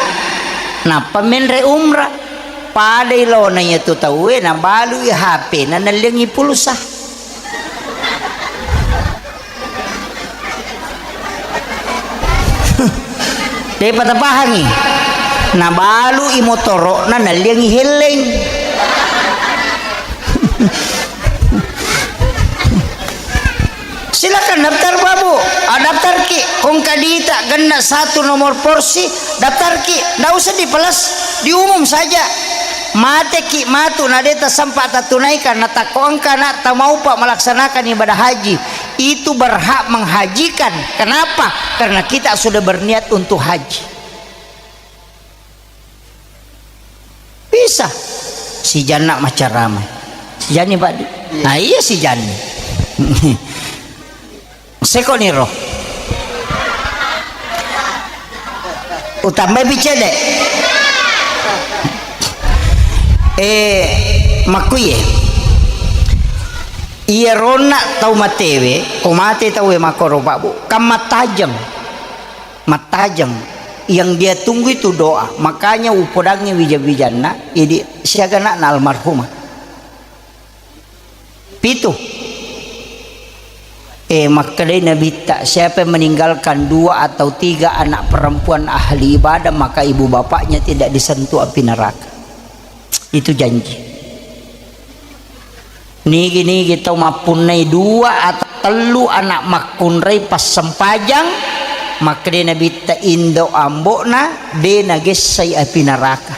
nappa menre umrah. Padai lona iyatu tauwe, nabalui H P-na, nalliangi pulsa. Depa tapahangi. Nabalui motoro'na, nalliangi helleng. Silakan daftar, Pak, Bu. Ah, daftarki. Kongka dita genna satu nomor porsi, daftarki. Ndak usah di plus, di umum saja. Mateki matu na de' tasempa tatunaikan, na takko engka na tamaupa melaksanakan ibadah haji, itu berhak menghajikan. Kenapa? Karena kita sudah berniat untuk haji. Bisa. Si Janna maccarama. Si Janni, Pak. Nah, iya si Janni. Seko niro. Utambai pi cede. Eh, makkuye. Iya ronna tau matewe, ko mate tauwe makkoro, Pak, Bu. Kan mattajeng. Mattajeng. Yang dia tunggu itu doa. Makanya upodangngi wija-wijanna, idi siaga anakna almarhumah. Pitu. Eh, makkedai Nabitta, siapa yang meninggalkan dua atau tiga anak perempuan ahli ibadah, maka ibu bapaknya tidak disentuh api neraka. Itu janji. Nigi-nigi tau mappunnai dua atau tellu anak makkunrai passempajang, makkeda Nabitta, indo ambo'na de' nagessai api neraka.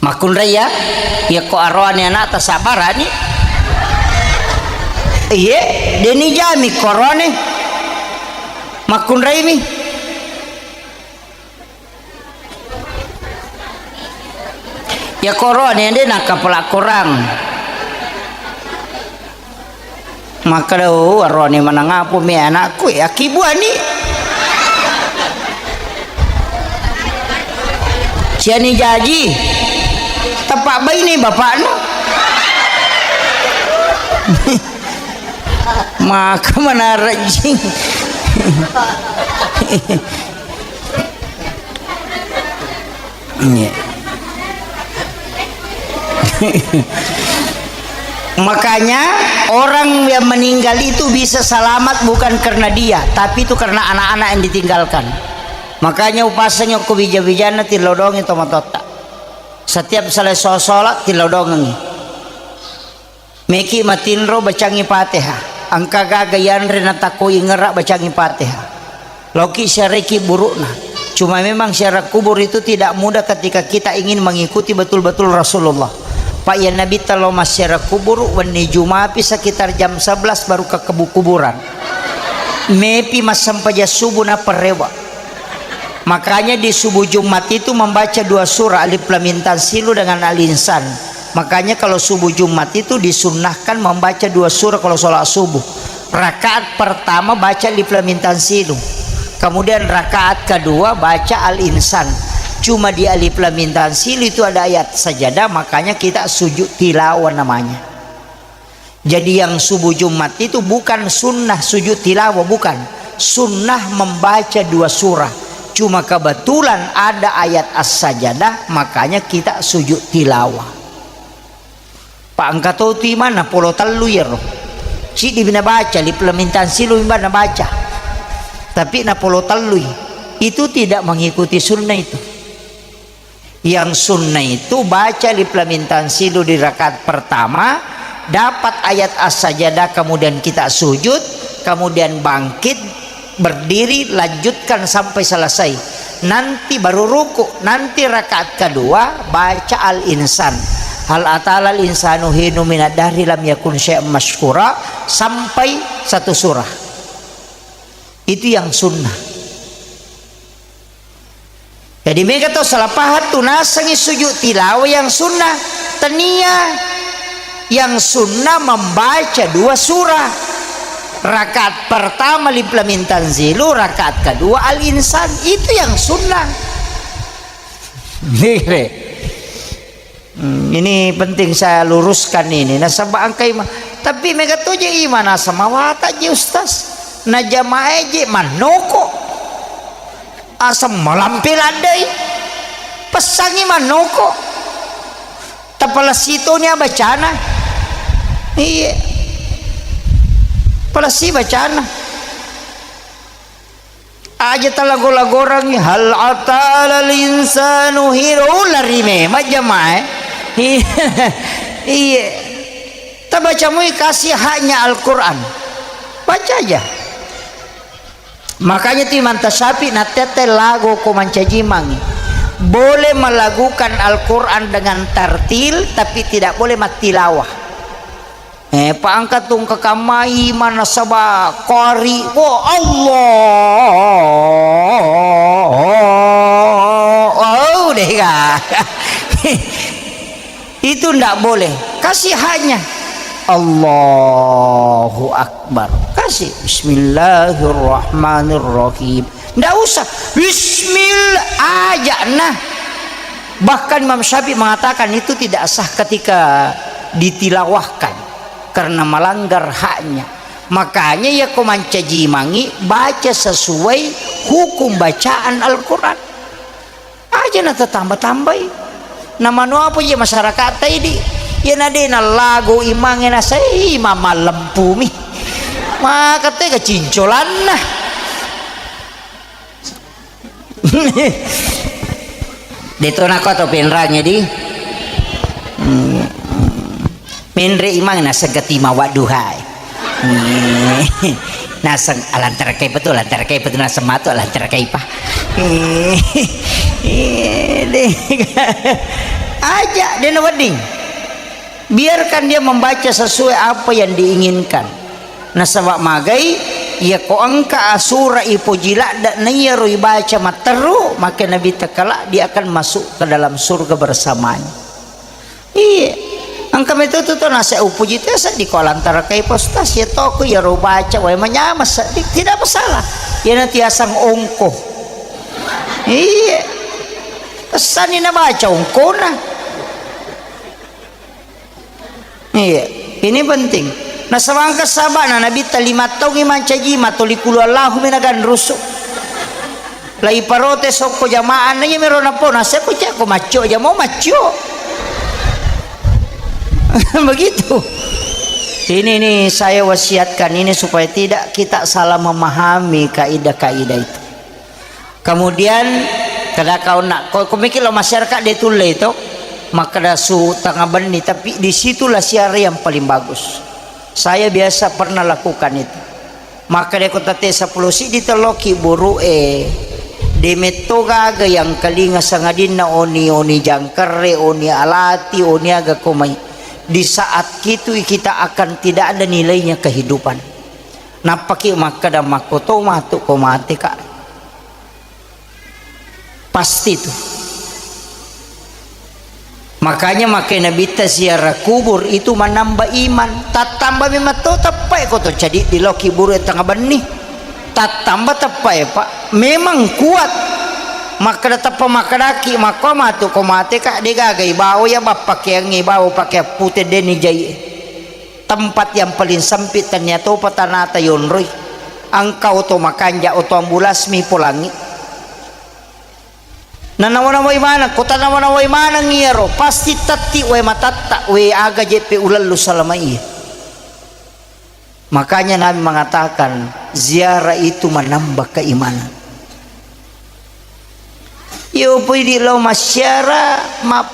Makkunrai ya, yakko aroane anakta sabarani. Iye, de' nijami ko aroane. Makkunraimi. Ya koroane de' nakkapala korang. Makkeda, "Oh, aroane manang apa me anakku, eh, akkibuani." Siani jaji, teppa baine bapakna. Maka manarejjing. Iya. Makanya orang yang meninggal itu bisa selamat bukan karena dia, tapi itu karena anak-anak yang ditinggalkan. Makanya upasengi ko wija-wijanna tilodongi tomatoatta. Setiap selesai sholat tilodongengi. Meki matinro bacangi Fatihah. Engka gaga yanre natakoi ngera bacangi Fatihah. Loki siareki burukna. Cuma memang siara kubur itu tidak mudah ketika kita ingin mengikuti betul-betul Rasulullah. Pak ya Nabi talo massiara kubur wenni Jumapi sekitar jam sebelas baru ke kebu-, kuburan. Mepi massempajang subuh na perewa. Makanya di subuh Jumat itu membaca dua surah, Alif Lam Mim Tanzilu dengan Al-Insan. Makanya kalau subuh Jumat itu disunnahkan membaca dua surah kalau sholat subuh. Rakaat pertama baca Alif Lam Mim Tanzilu. Kemudian rakaat kedua baca Al-Insan. Cuma di Alif Lam Mim Tanzilu itu ada ayat sajadah, makanya kita sujud tilawah namanya. Jadi yang subuh Jumat itu bukan sunnah sujud tilawah, bukan. Sunnah membaca dua surah. Cuma kebetulan ada ayat As-Sajadah, makanya kita sujud tilawah. Pak, engka to tu imang napolo tellu iyaro. Siddi nabaca, Alif Lam Mim Tanzilu imang nabaca. Tapi napolo tellui. Itu tidak mengikuti sunnah itu. Yang sunnah itu baca Alif Lam Mim Tanzilu di rakaat pertama, dapat ayat As-Sajadah, kemudian kita sujud, kemudian bangkit, berdiri, lanjutkan sampai selesai. Nanti baru ruku, nanti rakaat kedua baca Al-Insan. Hal atal al insanu hinu minad dahri lam yakun syai'an mazkura, sampai satu surah. Itu yang sunnah. Jadi mega tau salah paham tu, nasengi sujud tilawah yang sunnah. Tania, yang sunnah membaca dua surah. Rakaat pertama Alif Lam Mim Tanzilu, rakaat kedua Al-Insan. Itu yang sunnah. Ini. Hmm, ini penting saya luruskan ini. Nasaba engka imang, tapi mega to je imang naseng mawata je, Ustaz. Na jamaah je mannoko. Aseng malampe laddai. Pessangi mannoko. Tapalessi toni bacana. Iya. Palessi bacana. Aja talago-lagorangngi, "Hal atal al insanu hinu", lari memang jamaah, eh. Iya. Tabaca mui kasih haknya Al-Quran. Baca aja. Makanya tu Imam Tasyafi nattette lago ko mancaji imangngi. Boleh melagukan Al-Quran dengan tartil, tapi tidak boleh mattilawah. Eh, pa engka tu engka kamma imang nasaba qari, oh, Allah. Oh, deh, ga. Itu ndak boleh. Kasih haknya. Allahu Akbar. Kasih. Bismillahirrahmanirrahim. Ndak usah. Bismillah aja nah. Bahkan Imam Syafi'i mengatakan itu tidak sah ketika ditilawahkan karena melanggar haknya. Makanya ya ko mancaji imangngi baca sesuai hukum bacaan Al-Quran. Aja na tatamba-tambai. Na manu apa je masyarakat taidi. Ya na de na lago imangnge na sai imang mallempumi. Maka tega cincolanna. De to nako to penrangnge di. Hmm. Menre imang naseng ketima wadduhai. Hmm. Naseng alantara kaipa tu, alantara kaipa tu, naseng matu alantara kaipa. Hmm. Aja de na wedding. Biarkan dia membaca sesuai apa yang diinginkan. Nasaba magai, iya ko engka asura ipoji ladde na iyaro ibaca matteru, maka Nabi tekala dia akan masuk ke dalam surga bersamanya. Iya. Engka metu tu to nase upoji tu seddi ko alantara kaipa Ustaz, ya toko iyaro baca wae manyama seddi, tidak masalah. Iya nanti asang ongko. Iya. Pesanni na baca ongkona. Iya, ini penting. Nasaba engka sabana Nabitta lima taungngi mancaji ima toli kulu Allahu mi naganrusu. Lai parotes okko jamaah na iya mero napona, "Seko ceko maccio aja mau maccio." Begitu. Ini nih saya wasiatkan ini supaya tidak kita salah memahami kaidah-kaidah itu. Kemudian, kada kau nak, ko, ko mikir lo masyarakat de tulle itu, makkeda su tengah benni, tapi di situlah siara yang paling bagus. Saya biasa pernah lakukan itu. Makkeda ko tate sepuluh siddi telloki buru e, de metto gaga yang kelinga sangadinna oni, oni jangkere, oni alati, oni aga ko mai. Di saat itu kita akan tidak ada nilainya kehidupan. Nappaki makkeda makko to matu ko mate ka. Pasti tu. Makanya makkeda Nabitta ziarah kubur itu menambah iman. Tattamba memang to teppai ko to cadi di lao kiburu tengah benni. Tattamba teppai, Pak. Memang kuat. Makkeda teppa makkedaki makko matu ko mate ka de gaga ibawa ya bappakeangnge ibawa pakeang pute deni jai. Tempat yang paling sempit tania topa tanata yonroi. Engka oto makanja oto ambulasmi polangi. Nanawa-nawai maneng, ko tanawa-nawai maneng iyaro, pasti tetti wae matatta, we aga jeppe ulellu salama iya. Makanya Nabi mengatakan, ziarah itu menambah keimanan. Iyo pui di lao masyara ma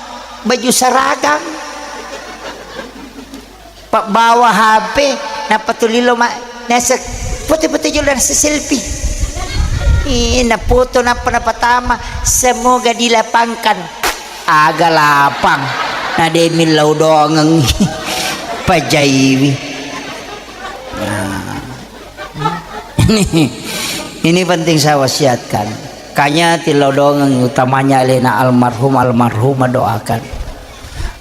baju seragam. Pabbawa H P, nappa tuli lo ma nasek foto-foto jolo dan selfie. Ih, nafoto nappa napatama, semoga dilapangkan. Aga lapang, na de millau doangeng. Pajaiwi. Nah. Ini, ini penting saya wasiatkan. Kanya tillau doangeng utamanya alena almarhum, almarhumah doakan.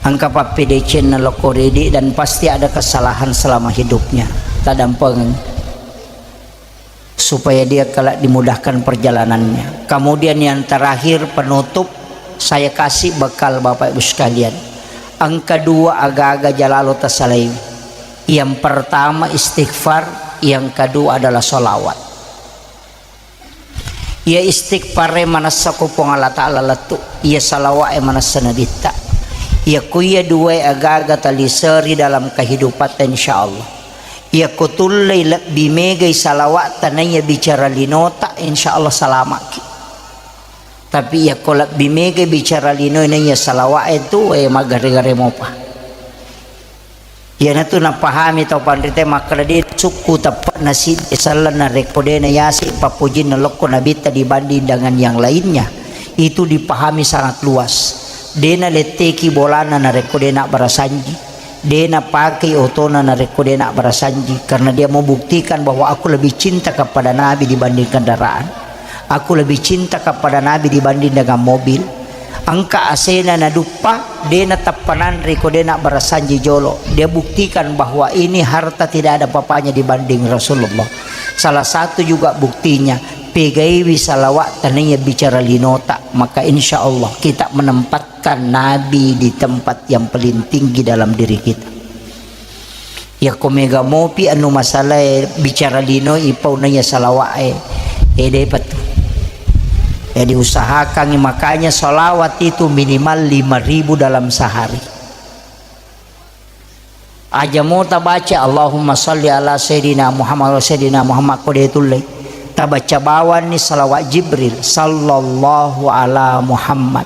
Engka pappedecenna lokko ridi dan pasti ada kesalahan selama hidupnya. Tadampeng supaya dia kelak dimudahkan perjalanannya. Kemudian yang terakhir penutup, saya kasih bekal Bapak Ibu sekalian. Engka dua aga-aga jalalo tasalai. Yang pertama istighfar, yang kedua adalah salawat. Iya istighfar e manessa ko Puang Allah Ta'ala lettu, iya salawat e manessa Nabitta. Iya ko iya dua e aga-aga taliseri dalam kehidupatta, insya Allah. Iya ko tullei lebbi megai salawatta naiya bicara linota, insya Allah salamaki. Tapi iya ko lebbi megai bicara linoe naiya salawat e tu, eh, maggare-gare mopa. Iyanatu napahami tau panrita makkeda de sukku teppe'na siddi selleng narekko de nayaseng pappojinna lokko Nabitta dibanding dengan yang lainnya. Itu dipahami sangat luas. De naletteki bolana narekko de nabbarasanji. De napakei otona narekko de nabbarasanji. Karena dia mau buktikan bahwa aku lebih cinta kepada Nabi dibanding kendaraan. Aku lebih cinta kepada Nabi dibanding dengan mobil. Engka asena naduppa, de nateppa nanre ko de nabbarasanji jolo. Dia buktikan bahwa ini harta tidak ada papanya dibanding Rasulullah. Salah satu juga buktinya, pegaiwi salawat tania bicara linota, maka insya Allah kita menempatkan Nabi di tempat yang paling tinggi dalam diri kita. Yakko mega mopi anu masalae bicara lino ipau naiya salawa'e, eh, depa tu. Jadi usahakan makanya salawat itu minimal lima ribu dalam sehari. Aja mo tabaca Allahumma salli ala sayyidina Muhammad wa sayyidina Muhammad ko de tulle. Tabaca bawanni salawat Jibril sallallahu ala Muhammad.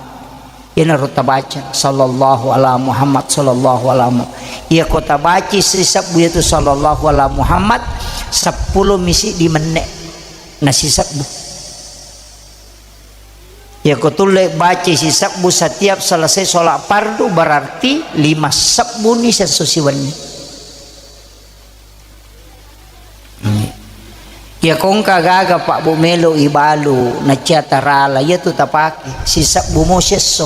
Iyanaro tabaca, sallallahu ala Muhammad, sallallahu ala Muhammad. Iyako tabaci sisebbu iyatu sallallahu ala Muhammad, seppulo misi di menne nasisebbu. Iyako tulle baci sisebbu setiap selesai sholat fardu, berarti lima sebbu ni sesso siwenni. Iya kongka gaga Pak Bu melo ibalu nacia tarala, iyatu tapake sisebbu mo siesso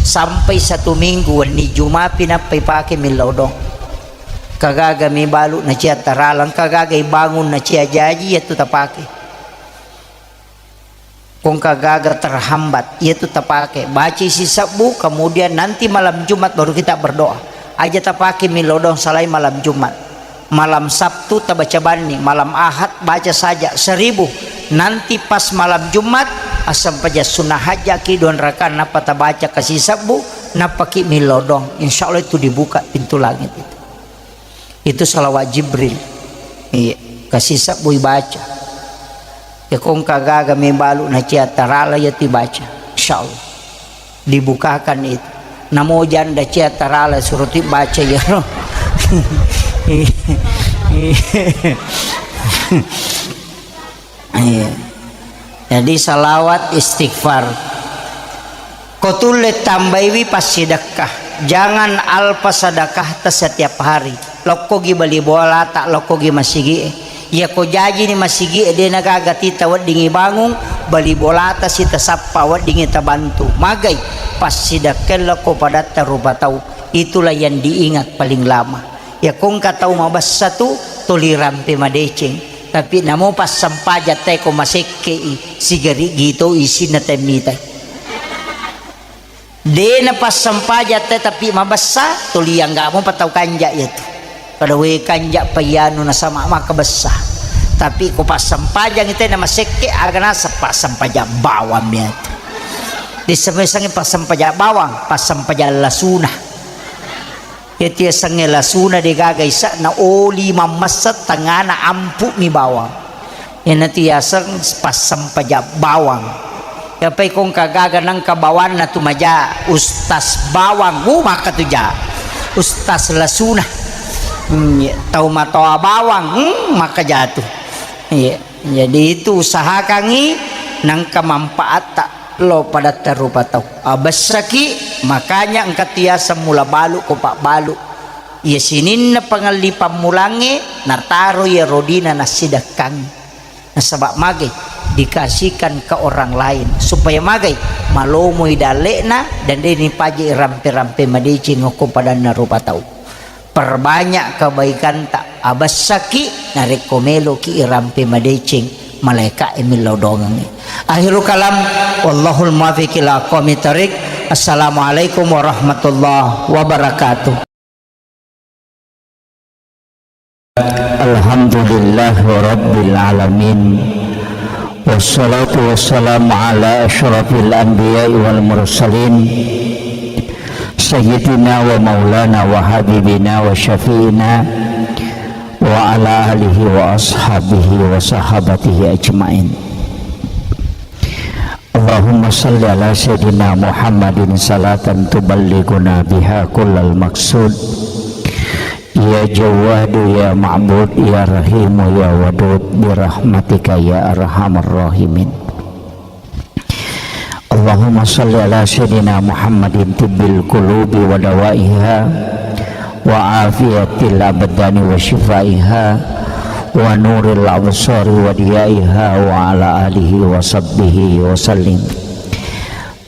sampai satu minggu, wenni Jumapi nappa ipake millau dong. Kagaga mibalu nacia tarala, engka gaga ibangun nacia jaji, iyatu tapake. Kongka gaga terhambat, iyatu tapake. Baci sisebbu, kemudian nanti malam Jumat baru kita berdoa. Aja tapake millau dong salai malam Jumat. Malam Sabtu tabaca banni, malam Ahad baca saja seribu. Nanti pas malam Jumat, assempaja sunnah hajjaki dua rakaat, nappa tabaca ke sisebbu, nappaki millau dong. Insya Allah itu dibuka pintu langit itu. Itu salawat Jibril. Iya, kasih sebbu ibaca. Ya kongka gaga mebalu nacia tarala ya tibaca. Insya Allah. Dibukakan itu. Namo janda cia tarala suruh tibaca ya. Iya. Jadi salawat istighfar. Ko tulle tambaiwi passidekka. Jangan alpa sedekahta setiap hari. Lokkogi bali bolata, lokkogi masigi'e. Iya ko jajini masigi'e, de nagaga tita weddingi bangung, Bali bolata sitasappa weddingngi tabantu. Magai? Passidakkellako padatta rupa tau. Itulah yang diingat paling lama. Yakko engka tau mabessa tu, tuli rampe madeceng. Tapi namo passempajang tae ko masekke i, sigariggi to isinna temmitai. De napassempajang te tapi mabessa, tuli angga mopa tau kanja iyatu. Kada we kanja payanu nasama maka bessa. Tapi ko passempajang te na masekke, aga naseng passempajang bawang iyatu. Diseme-seme passempajang bawang, passempajang lasuna. Iyatu yasengnge lasuna de gaga isa'na, oli mammessa tengngana ampu'mi bawang. Iyanatu yaseng passempajang bawang. Yapai ko engka gaga nengka bawanna tu maja, Ustaz Bawang, uh, maka tu ja. Ustaz Lasuna. Hmm, iya. Tau matoa bawang, hmm, maka jatu. Iya. Jadi itu usahakangngi nengka manfaatta lo padatta rupa tau. Abessaki, makanya engka tu yaseng mula balu ko pabbalu. Iya sininna pangelli pammulangnge, nataro iya rodina nassidekkangngi. Nasaba magai? Dikasihkan ke orang lain. Supaya magai? Malomoi dalle'na dan de nipaja irampe-rampe madeceng okko padanna rupa tau. Perbanyak kebaikanta, abessaki narekko meloki irampe madeceng, malaeka e millau dongengngi. Akhirul kalam, wallahul muwaffiq ila aqwamit thariq. Assalamualaikum warahmatullahi wabarakatuh. Alhamdulillahirabbil alamin. Wassalatu wassalamu ala asyrafil anbiya'i wal mursalin. Sayyidina wa maulana wa habibina wa syafi'ina wa ala alihi wa ashabihi wa sahabatihi ajmain. Allahumma salli ala Sayyidina Muhammadin salatan tuballighuna biha kullal maqsud. Ya Jawwadu ya Ma'bud ya Rahimu ya Wadud birahmatika ya arhamar rahimin. Allahumma salli ala Sayyidina Muhammadin tibbil qulubi wa dawaiha wa afiyatil abdani wa shifaiha wa nuril absari wa diyaiha wa ala alihi wa sahbihi wa sallim.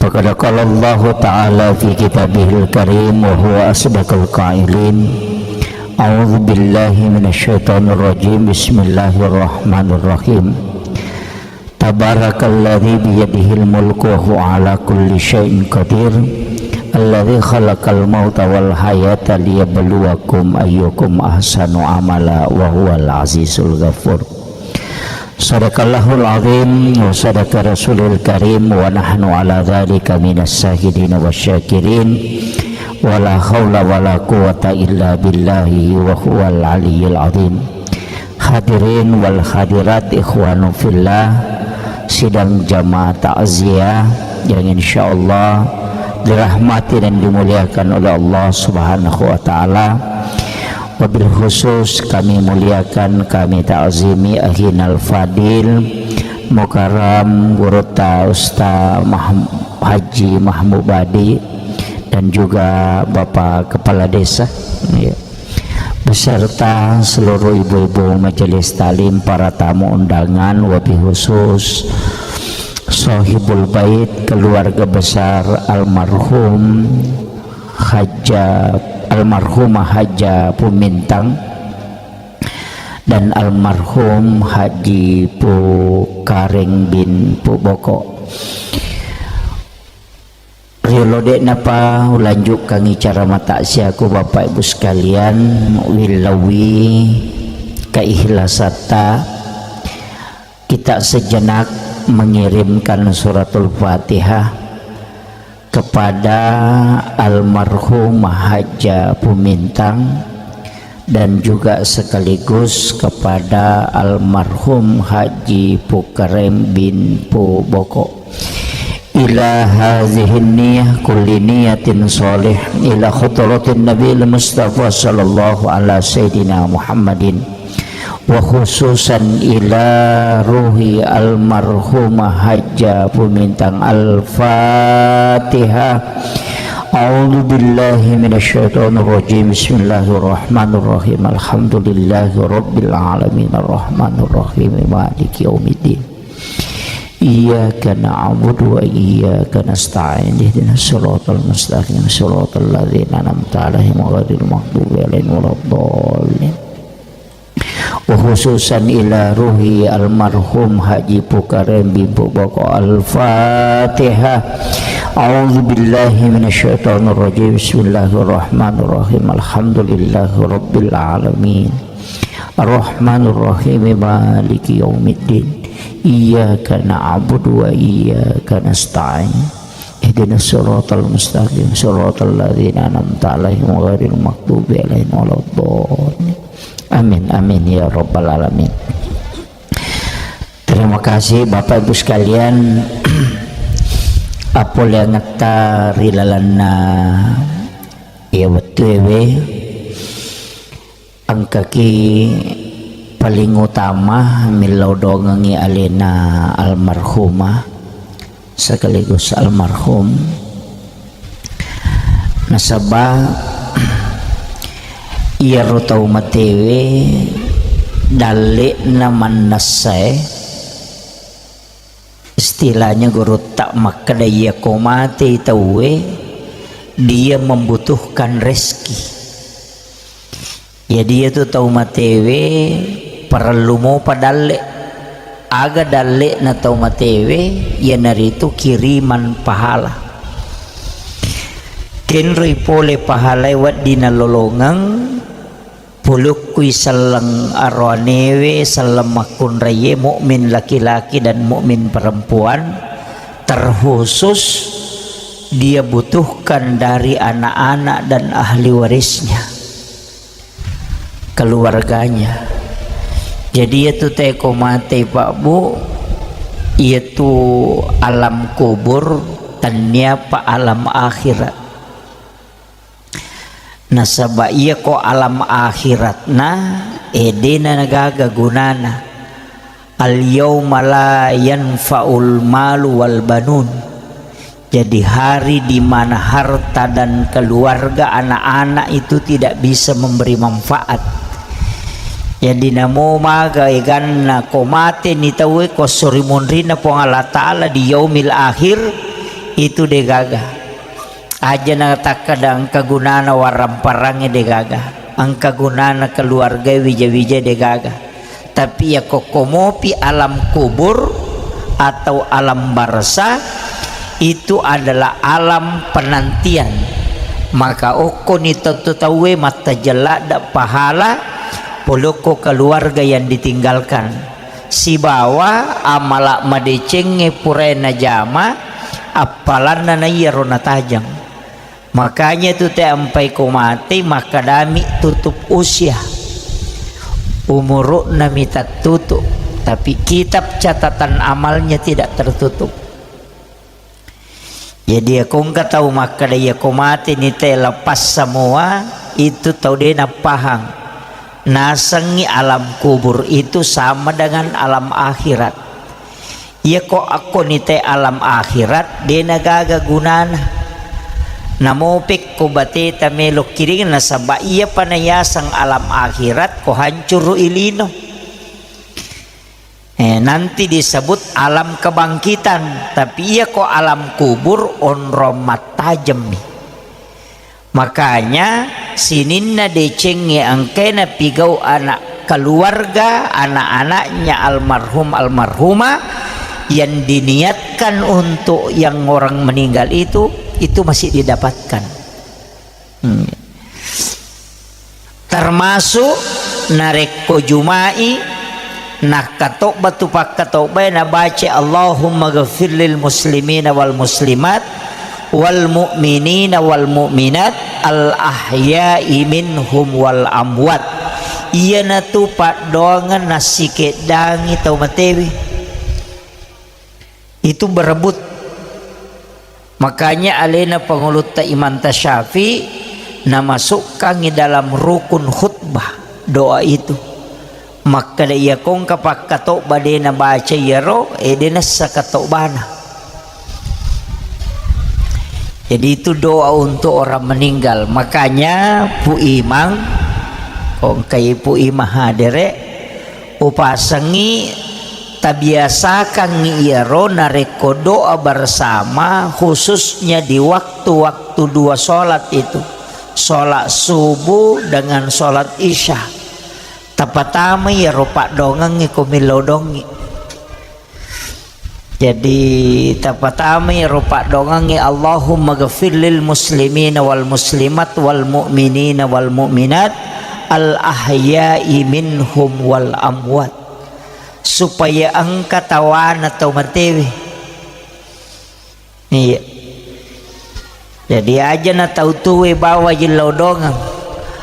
Faqad qala Allahu ta'ala fi kitabihil karim wa huwa asdaqul qailin. A'udzu billahi minasyaitonir rajim. Bismillahirrahmanirrahim. Tabarakalladzi biyadihil mulku wa huwa ala kulli syai'in qadir. Alladzi khalaqal mauta wal hayata liyabluwakum ayyukum ahsanu amala wa huwal azizul ghafur. Sadaqallahul azim wa sadaqa rasulul karim wa nahnu ala dzalika minas syahidin wasyakirin. Wa la haula wa la quwwata illa billahi wa huwal aliyyil azim. Hadirin wal hadirat, ikhwanu fillah, sidang jamaah takziah yang insyaallah dirahmati dan dimuliakan oleh Allah Subhanahu wa taala. Wabil khusus kami muliakan, kami takzimi akhinal fadil Mukarram, Gurutta Ustaz Mahm-, Haji Mahmud Badi, dan juga Bapak Kepala Desa, ya, beserta seluruh ibu-ibu majelis taklim, para tamu undangan, wabil khusus Sohibul Bait, keluarga besar almarhum Hajjah, almarhumah Hajjah Pumintang, dan almarhum Haji Pu Kareng bin Pu Boko. Riolo de'napa ulanjukkangngi cara mataksiaku, Bapak Ibu sekalian, willaui keikhlasatta, kita sejenak mengirimkan suratul Fatihah kepada almarhum Hajjah Pumintang dan juga sekaligus kepada almarhum Haji Pukarem bin Pu Boko. Ila hazihin niyah kulli niyatin sholih ila khudratin Nabil Mustafa sallallahu ala sayyidina Muhammadin. Wa khususan ila ruhi almarhumah Hajjah Pumintang. Al-Fatihah. A'udzu billahi minasyaitonir rajim. Bismillahirrahmanirrahim. Alhamdulillahi rabbil alamin. Arrahmanirrahim. Maliki yaumiddin. Iyyaka na'budu wa iyyaka nasta'in. Ihdinas siratal mustaqim, siratal ladzina an'amta 'alaihim ghairil maghdubi 'alaihim waladdallin. Wa khususan ila ruhi almarhum Haji Pukareng Bimpu Boko. Al-Fatihah. A'udzu billahi minasyaitonir rajim. Bismillahirrahmanirrahim. Alhamdulillahi rabbil alamin. Arrahmanirrahim. Maliki yaumiddin. Iyyaka na'budu wa iyyaka nasta'in. Ihdinas siratal mustaqim, siratal ladzina an'amta 'alaihim ghairil maghdubi 'alaihim waladdallin. Amin, amin ya rabbal alamin. Terima kasih Bapak Ibu sekalian. Appoleangetta ri lalenna iya wettuewe, engkaki paling utama millau dongengngi alena almarhumah sekaligus almarhum. Nasaba iyaro tau matewe dalle'na mannessae, istilahnya gurutta makkeda, iyako matei tauwe, dia membutuhkan rezeki. Jadi iyatu tau matewe parellu mopa dalle. Aga dalle'na tau matewe? Iyanaritu kiriman pahala. Kenroi pole pahalae wedding nalolongeng, polokkui selleng aroanewe, selleng makkunraie, mukmin laki-laki dan mukmin perempuan, terkhusus dia butuhkan dari anak-anak dan ahli warisnya, keluarganya. Jadi iyatu teko mate, Pak Bu, iyatu alam kubur, tenniapa alam akhirat. Nasaba iyako alam akhiratna, eh, dena gaga gunana. Al-yauma la yanfa'ul malu wal banun. Jadi hari di mana harta dan keluarga, anak-anak itu tidak bisa memberi manfaat. Jadi namo maga eganna ko mate ni tauwe, ko sori munrinna Puang Allah Ta'ala di yaumil akhir, itu degaga. Aja na takkeda engka gunana waramparangnge, degaga. Engka gunana keluarga wija-wija, degaga. Tapi ya kokkomopi alam kubur atau alam barzah, itu adalah alam penantian. Maka okkoni tentu tauwe mattajeng ladde pahala polokko keluarga yang ditinggalkan. Sibawa amala madecengnge purae najama, appalanna na iyaro natajeng. Makanya tu te ampai ko mate, makkadami tutup usia. Umuru'na mi tattutu, tapi kitab catatan amalnya tidak tertutup. Jadi, ya, ko engka tau makkeda, "Iya, ko mate ni te lepas semua," itu tau de nappahang. Nasengngi alam kubur itu sama dengan alam akhirat. Iya, ko akko ni te alam akhirat, de nagaga gunana. Namopekko bateta melo kiring, nasaba iya pa nayaseng alam akhirat, ko hancuru ilino. Eh, nanti disebut alam kebangkitan, tapi iya ko alam kubur onrong mattajemmi. Makanya sininna decengnge engkae napigau anak keluarga, anak-anaknya almarhum, almarhumah yang diniatkan untuk yang orang meninggal itu, itu masih didapatkan. Hmm. Termasuk narekko Juma'i, nakkatobba tu pakkatobbae nabaca, "Allahumma ghafir lil muslimina wal muslimat, wal mu'minina wal mu'minat, al ahya'i minhum wal amwat." Iyanatu paddoangeng nassikeddangi tau matewe. Itu berebut. Makanya alena pangulutta Imam Tasyafi namasukkangi dalam rukun khutbah doa itu. Makkeda, iya kongka pakkatobba de nabaca iyaro, eh, de nassa katobana. Jadi itu doa untuk orang meninggal. Makanya Pu Imang, kongkai Pu Imang hadere, upasengi Tabiasakangngi iyaro narekko doa bersama, khususnya di waktu-waktu dua sholat itu, sholat subuh dengan sholat isya. Tapatamai iyaro paddoangengnge ko millau doangngi. Jadi, tapatamai iyaro paddoangengnge, "Allahumma ghafir lil muslimina wal muslimat wal mu'minina wal mu'minat al ahya'i minhum wal amwat." Supaya engka tawana tau matewe. Iya. Jadi, aja na tau tuwe bawa yillau doangeng.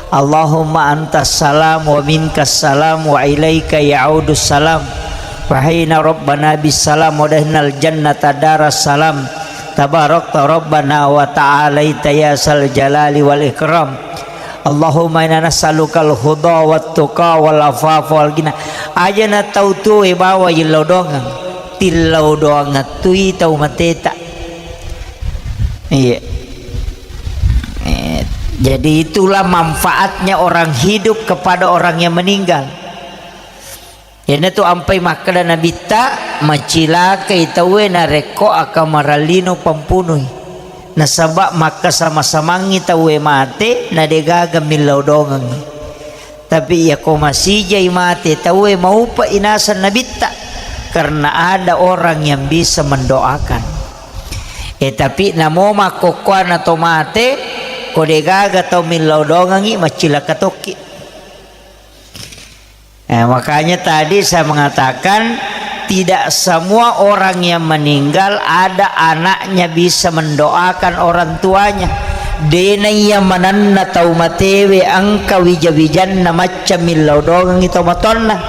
Allahumma antas salam wa minkas salam wa ilaika ya'udus salam. Fahina rabbana bis salam wa dahnal jannata daras salam. Tabarakta rabbana wa ta'alaita ya sal jalali wal ikram. Allahumma inna nas'alukal huda wat tuqa wal afafa wal ghina. Aja na tau tuwe bawa yillau doangeng. Tillau doangettui tau mateta. Iya. Eh, jadi itulah manfaatnya orang hidup kepada orang yang meninggal. Iyanatu ampai makkeda Nabitta, macilakai tauwe narekko akamarallino pampunui. Nasaba makkasama-samangngi tauwe mate, na degaga millau doangengngi. Tapi iyako masijai mate tauwe, maupe'i naseng Nabitta, karena ada orang yang bisa mendoakan. Eh, tapi namo makkokkoanna to mate, ko degaga tau millau doangengngi, maccilaka tokki. Eh, makanya tadi saya mengatakan, tidak semua orang yang meninggal ada anaknya bisa mendoakan orang tuanya. Dena iya manenna tau matewe engka wija-wijanna macca millau doangengngi tau matoanna.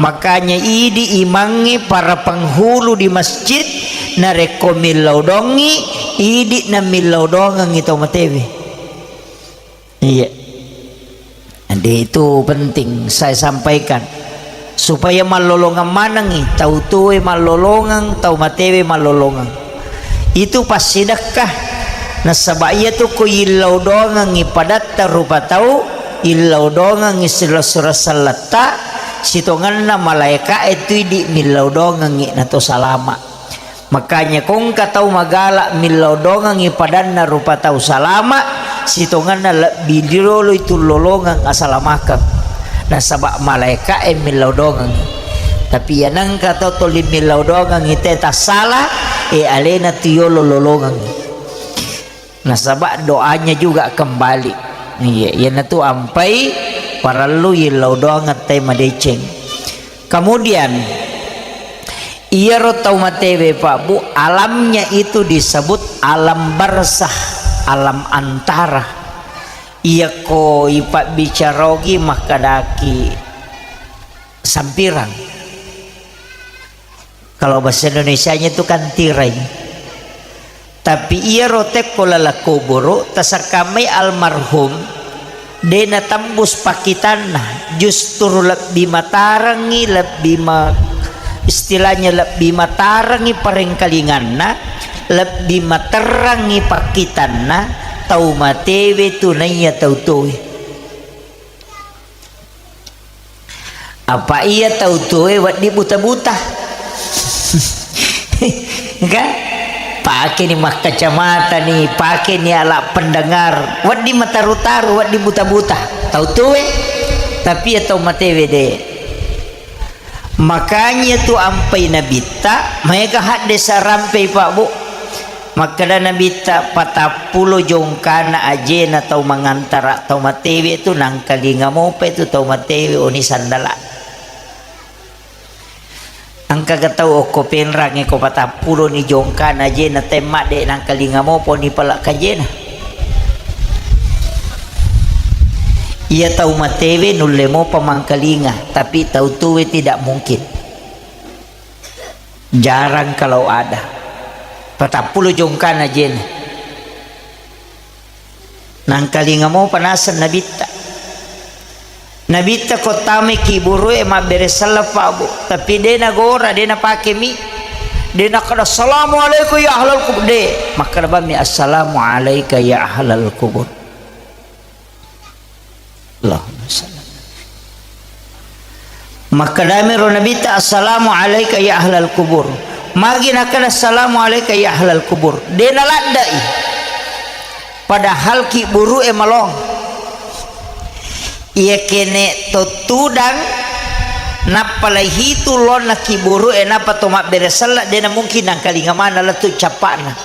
Makanya idi imangnge para penghulu di masjid, narekko millau doangngi, idi na millau doangengngi tau matewe. Iya. Jadi itu penting saya sampaikan. Supaya mallolongeng manengngi, tau tuwe mallolongeng, tau matewe mallolongeng. Itu passidekka. Nasaba iyatu ko yillau doangengngi padatta rupa tau, yillau doangengngi silessureng selletta, sitongenna malaeka'e tu idi millau doangengngi nato salama. Makanya ko engka tau magala millau doangengngi padanna rupa tau salama, sitongenna lebbi rioloi tullolongeng asalamakeng. Nasaba malaeka'e millau doangengngi. Tapi iya nengka tau tuli millau doangengngi te tassala, e alena tu yolo lolongengngi. Nasaba doanya juga kembali. Iya, iyanatu ampai parellu yillau doangeng te madeceng. Kemudian, iyaro tau matewe, Pak Bu, alamnya itu disebut alam barzah, alam antara. Iyako ipabbicara ogi makkedaki sampirang. Kalau bahasa Indonesianya itu kan tirai. Tapi iyaro tekko laleng kuburu, tasakkamai almarhum, de natembus pakkitanna, justru lebbi matarengngi, lebbi ma-, istilahnya lebbi matarengngi parengkalinganna, lebbi materrangngi pakkitanna tau matewe tu naiya tau tuwe. Apa iya tau tuwe wedding buta-buta? Kan? Pakeni makkacamata ni, pakeni ala pendengar, wedding mataru-taru, wedding buta-buta. Tau tuwe, tapi iya tau matewe de. Makanya tu ampai Nabitta, maega haddesa rampei, Pak Bu. Makkeda Nabitta, patappulo jongkana ajena tau mangantara tau matewe tu, nangkalinga mopa tu tau matewe oni sandala. Engkaga tau okko Penrang e ko patappulo ni jongkana ajena temmadde, nangkalinga mopa oni pala kajena. Iya tau matewe nulle mopa mangkalinga, tapi tau tuwe tidak mungkin. Jarang kalau ada. Patappulo jongkana ajena. Nangkalinga mopa naseng Nabitta. Nabitta ko tamai kiburue mabbere selleng, Pak Bu. Tapi de nagora, de napake mi. De nakkeda, "Assalamualaikum ya ahlal kubur." De. Makkeda bammi, "Assalamualaika ya ahlal kubur." Allahumma salli. Makkedami ro Nabitta, "Assalamu alaika ya ahlal kubur." Magi nakkeda, "Assalamu alaika ya ahlal kubur." De naladde'i. Padahal kiburu'e malong. Iya kene to tudang, nappa laihitu lonna kiburu'e, nappa to mabbere selle, de namungkin nangkalinga maneng lettu cappa'na.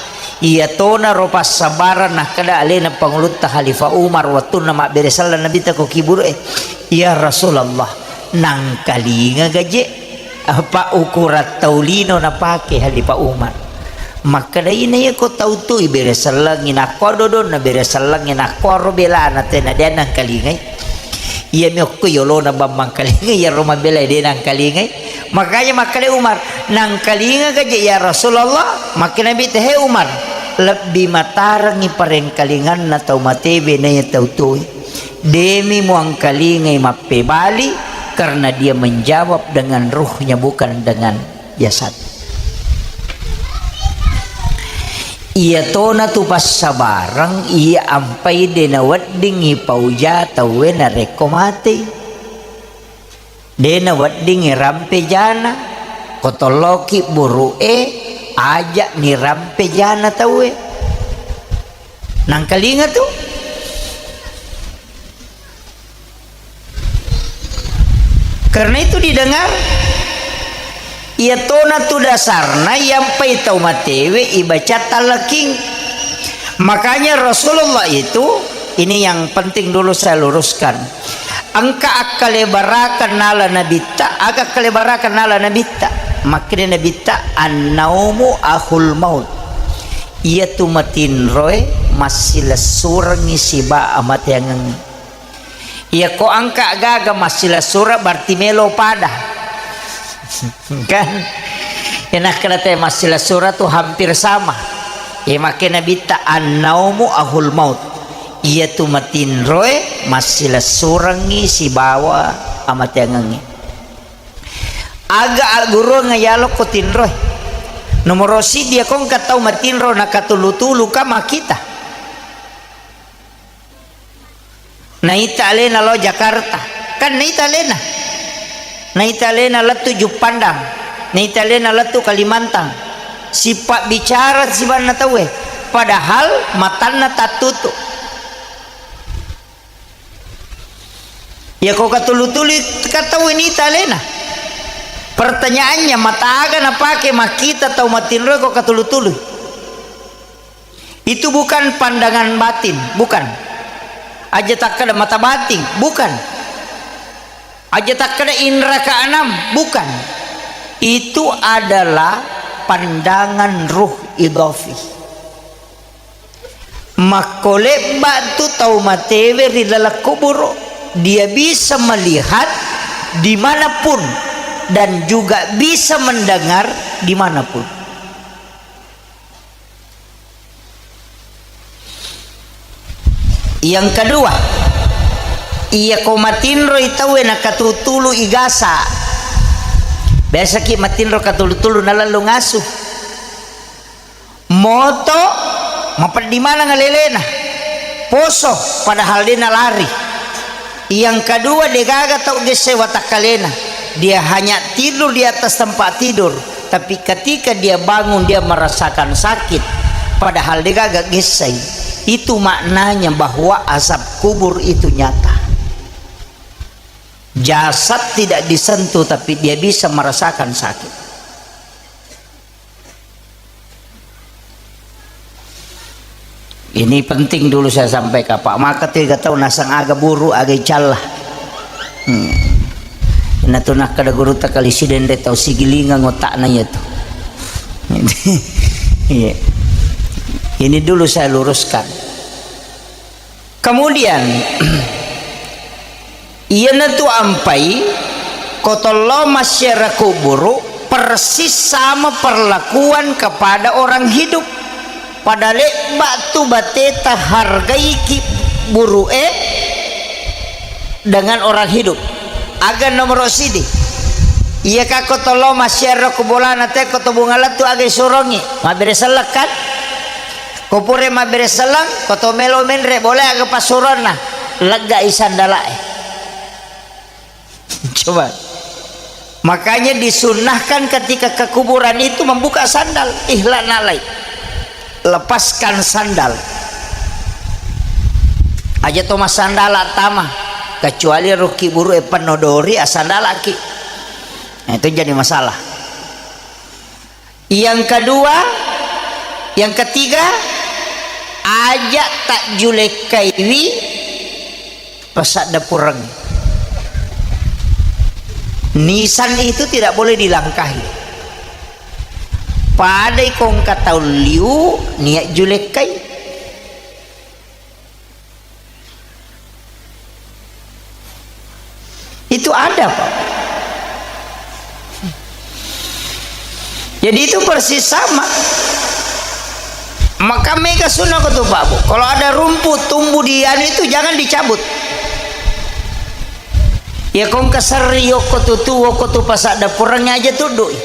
Iya tona ro passabarang nakkeda alena Pangulutta Khalifah Umar wettunna mabbere selle Nabitta ko kiburu'e, "Ya Rasulullah, nangkalinga gaje?" Apa ukurang tau lino napake Khalifah Umar. Makkeda, "Ina iya ko tau tu ibere sellengngi nakko dodonna bere sellengngi nakko ro belana tena de nangkalingai." Iyami okko yolona bambang kalingai, iyaro mabela de nangkalingai. Makanya makkeda Umar, "Nangkalinga gaje ya Rasulullah?" Makkeda Nabitta, "He Umar, lebbi matarengngi parengkalinganna tau matewe naiya tau tuwe. Demi muangkalingai mappebali karena dia menjawab dengan ruhnya, bukan dengan jasad." Iya tona tu passabareng, iya ampai de naweddingngi pauja tauwe narekko matei. De naweddingngi rampe jana, ko tolloki buru'e, aja ni rampe jana tauwe. Nangkalinga tu. Karena itu didengar, iya tona tu dasarna yampai tau matewe ibaca talqin. Makanya Rasulullah itu, ini yang penting dulu saya luruskan. Engka akkalebarakeng nala Nabitta, aga akkalebarakeng nala Nabitta? Makkeda Nabitta, "Annaumu akhul maut." Iyatu matinroe massilessurengngi siba amateangengnge. Iyako engka gaga massilessureng, berarti melo pada. Kan? Enak kena te massilessureng tu hampir sama. Iya makkeda Nabitta, "Annaumu akhul maut." Iyatu matinroe massilessurengngi sibawa amateangengnge. Aga agguruang yalokko tinroe? Nomoro siddi, iyako engka tau matinro nakatulu-tulu ka makkita. Naita alena lao Jakarta. Kan naita alena. Naita alena lettu Juppandang. Naita alena lettu Kalimantan. Sipabbicara sibanna tauwe. Padahal matanna tattutu. Iyako katulu-tului ka tauwe naita alena. Pertanyaannya, mataga napake makkita tau matinroe ko katulu-tului? Itu bukan pandangan batin, bukan. Aja takkeda mata batin, bukan. Aja takkeda indra keenam, bukan. Itu adalah pandangan ruh idhafi. Makko lebba tu tau matewe ri laleng kuburu, dia bisa melihat dimanapun dan juga bisa mendengar dimanapun. Yang kedua, iyako matinroi tauwe nakatutului gasa. Biasaki matinro katulu-tulu nalellung asu. Moto, mapeddi maneng alelena. Poso, padahal de nalari. Yang kedua, degaga tau gessai watakkalena. Dia hanya tidur di atas tempat tidur, tapi ketika dia bangun, dia merasakan sakit, padahal degaga gessai. Itu maknanya bahwa azab kubur itu nyata. Jasad tidak disentuh, tapi dia bisa merasakan sakit. Ini penting dulu saya sampaikan, Pak. Maka tu ega tau nasang aga buru, aga icalla. Hmm. Natu nakkeda gurutta kali sidende tau sigilingang otakna iya tu. Iya. Ini dulu saya luruskan. Kemudian, iyanatu ampai, ko tollo masyarakat kuburu, persis sama perlakuan kepada orang hidup. Pada lebba tu bateta hargai ki buru'e dengan orang hidup. Aga nomoro sidi. Iya ka ko tollo masyarakat kubolana te ko to bunga lettu aga isorongi. Mabbere selleng kan? Ko pura mabbere selleng, ko to melo menre bola aga passuroanna, leggai sandala'e. Coba. Makanya disunnahkan ketika ke kuburan itu membuka sandal, ikhla' na'lai. Lepaskan sandal. Aja to massandala' tama, kecuali ro kuburu'e penno dori, assandala'ki. Nah, itu jadi masalah. Yang kedua, yang ketiga, aja' tajjulekkaiwi pasadda pureng. Nisan itu tidak boleh dilangkahi. Padai ko engka tau liu, nia' julekkai. Itu ada, Pak. Jadi itu persis sama. Maka mega sunnah ko tu, Pak, Bu. Kalau ada rumput tumbuh di anu itu, jangan dicabut. Ya, ko engka serri, yokko tu, tu, yokko tu pasadda pureng aja tudui.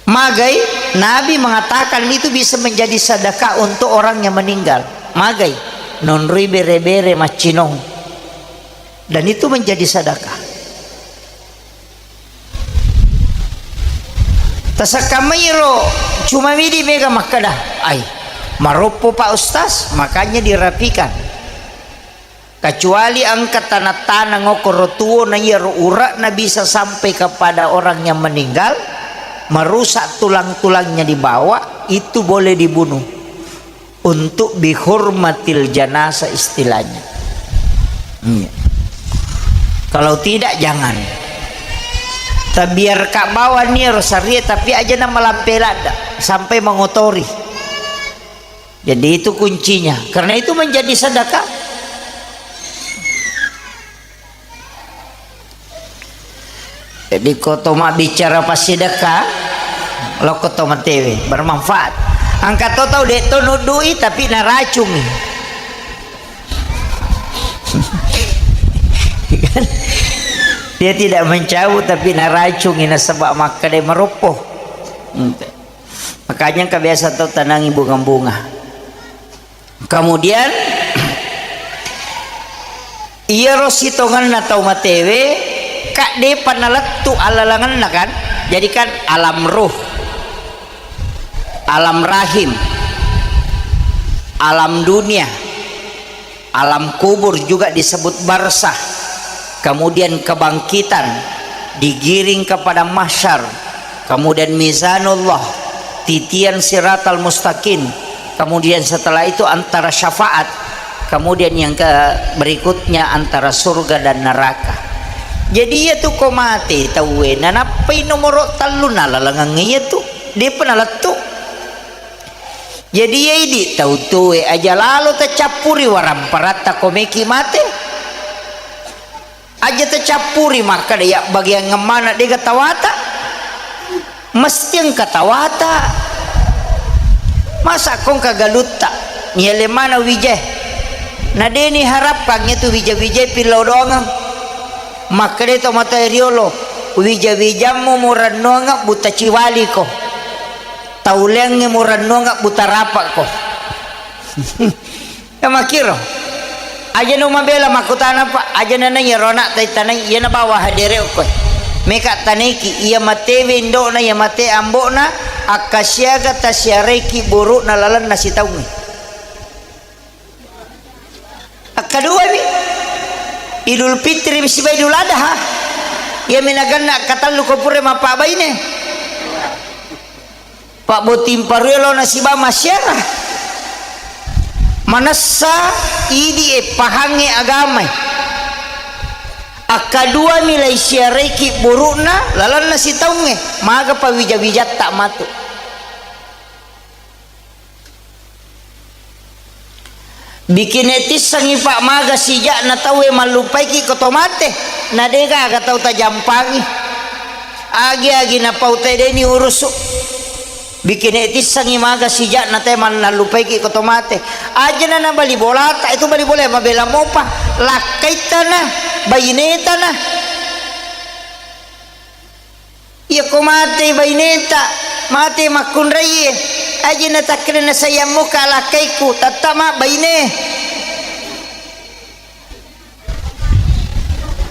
Magai, Nabi mengatakan itu bisa menjadi sedekah untuk orang yang meninggal. Magai, nonroi bere-bere maccinong. Dan itu menjadi sedekah. Tasekkamai ro, cuma midi mega makkeda, "Ai, maroppo Pak Ustaz, makanya dirapikan." Kecuali engka tanang-tanang okkoro tuo na iyaro ure'na bisa sampai kepada orang yang meninggal, merusak tulang-tulangnya di bawah, itu boleh dibunuh. Untuk bihurmatil janasa istilahnya. Iya. Kalau tidak, jangan. Tabiarka bawang iyaro sarie, tapi aja na malampe ladda sampai mengotori. Jadi itu kuncinya. Karena itu menjadi sedekah. Jadi ko to mabbicara passidekka, lokko to matewe, bermanfaat. Engka to tau de' to nuddui tapi naracungi. Dia tidak mencabut tapi naracungi nasaba' makkeda maroppo. Makanya engka biasa tau tanangi bunga-bunga. Kemudian, iyaro sitongenna tau matewe, ka de'pa nalettu' alalangenna, kan? Jadi, kan, alam ruh, alam rahim, alam dunia, alam kubur juga disebut barzah, kemudian kebangkitan, digiring kepada mahsyar, kemudian mizanullah, titian siratal mustaqim, kemudian setelah itu antara syafaat, kemudian yang ke berikutnya antara surga dan neraka. Jadi, iya tu ko mate tauwe, nanappai nomoro tellu nalalangengnge iya tu, de'pa nalettu'. Jadi, iya idi tau tuwe aja lalo tacappuri waramparatta ko meki mate. Aja tacappuri makkeda iya bagiang emmana de'ga tawata. Mesti engka tawata. Masa ko engka galutta, niale mana wijae. Na de'ni harapkang itu wija-wijae pillau doangeng. Makkeda to mata riolo, wija-wijammu murennuangeng buta ciwaliko. Tauleangnge murennuangeng buta rapakko. Ya makkiro. Aja no mabela makkutana, Pak. Aja na naiya ro anak tai tanai, iya na bawa hadere okko. Meka tanaiki, iya matewe indo'na, iya mate ambo'na, akkasiaga tasiaraiki buru'na lalenna sitaungnge. Akkaduami, Idul Fitri sibawa Idul Adha. Iya minaganna akkatellu ko pura mappabaine. Pabboting parue lona siba masyara. Manessa idi e pahangnge agamae. Akkaduami lai siaraiki buru'na lalenna sitaungnge, maga pawija-wijatta matu. Bikine tissengngi, Pak, maga sija'na tauwe mallupaiki ko to mate, na degaga tau tajampangi. Agi-agi napau tedeni urusu. Bikine tissengngi maga sija'na te mannallupaiki ko to mate. Ajana na bali bolata, itu bali bola mabela mopa. Lakkaittana, bainetana. Iya ko mate baineta, mate makkunraie, aja na takkeda na sayang muka lakkaiku, tattama baine.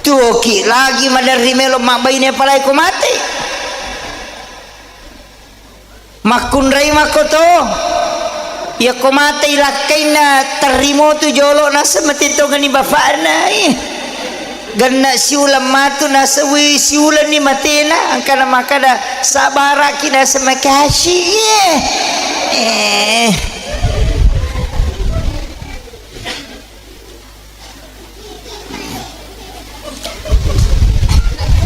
Tu Tuoki lagi maderri melo mabbaine, apalagi ko mate. Makkunrai makko to. Yakko mate ilakkainna terrimo tu jolo naseng mate tongani bapakna. Ih. Genna siulang matu naseng, wi siulang ni matena, angkana makkada sabaraki naseng makasih. Eh.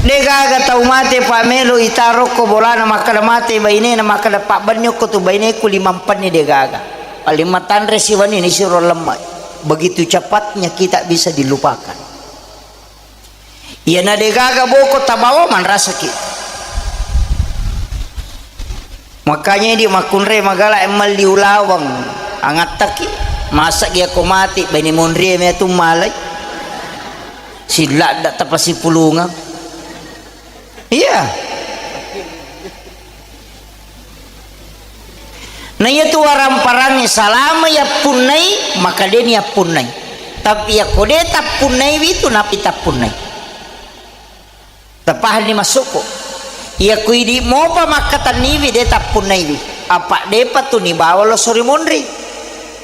Degaga tau mate pa melo itaro ko bolana makkada mate bainena, makkada pabbenni okko tu baineku limampenni, degaga. Paling matanre siwani ni siro lemme. Begitu cepatnya kita bisa dilupakan. Iyana degaga boko tabawa manrasaki. Makanya idi makkunrai magala emmalli ulaweng angattaki. Masa gia ko mati baine monrie metu malai. Silladda tapasipulungang. Iya. Na iyatu warang-parangnge salama yappunnai, maka de ni yappunnai. Tapi yakko de tappunnaiwi tu napi tappunnai. Tapahanni massukku. Yakko idi mopa makkatenniwi de tappunnaiwi. Apa depa tu nibawa loso ri monri.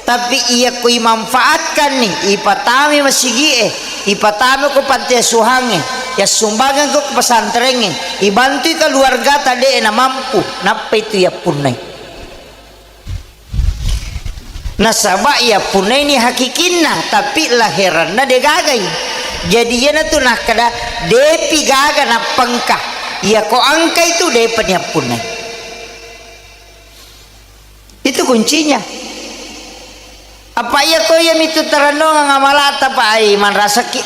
Tapi iyakko imanfaatkanni, ipatami masigi'e, ipatami ko panti asuhangnge, yassumbangeng ko pesantrengnge, ibantui keluargata de'e namampu, nappai tu yappunnai. Nasaba yappunnai ni hakikinna, tapi laheranna degagai. Jadi iyanatu nakkeda, depi gaga nappengka. Iyako engkai tu depa niappunnai. Itu kuncinya. Apa iya ko iya mitu tarennongang amalata, Pak, ai manrasaki.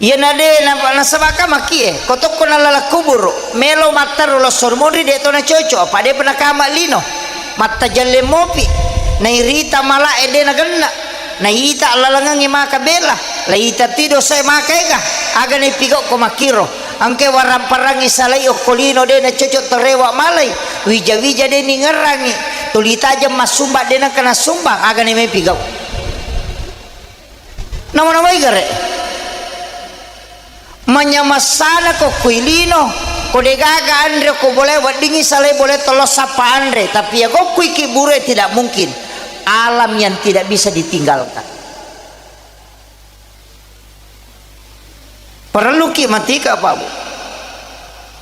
Iya na de na, nasabaka maki e, ko tokko nalala kuburu, melo mattaro losso monri de to na cocok, apa de pernah kama lino. Matta jelle mopi, nairita mala e de na genna. Naita lalangengngi maka bela, laita ti dosae maka ega, aga naipigau ko makkiro. Engke warang-parangngi salai okko lino de na cocok torewa malai, wija-wija de ningerangi, tuli tajeng massumba de nengka nassumbang, aga naimai pigau. Nama-namai gare. Manyamassana ko kui lino, ko degaga anre ko bole weddingi salai bole tollo sappa anre, tapi ya ko kui kiburu tidak mungkin. Alam yang tidak bisa ditinggalkan. Parelluki matika, Pak, Bu.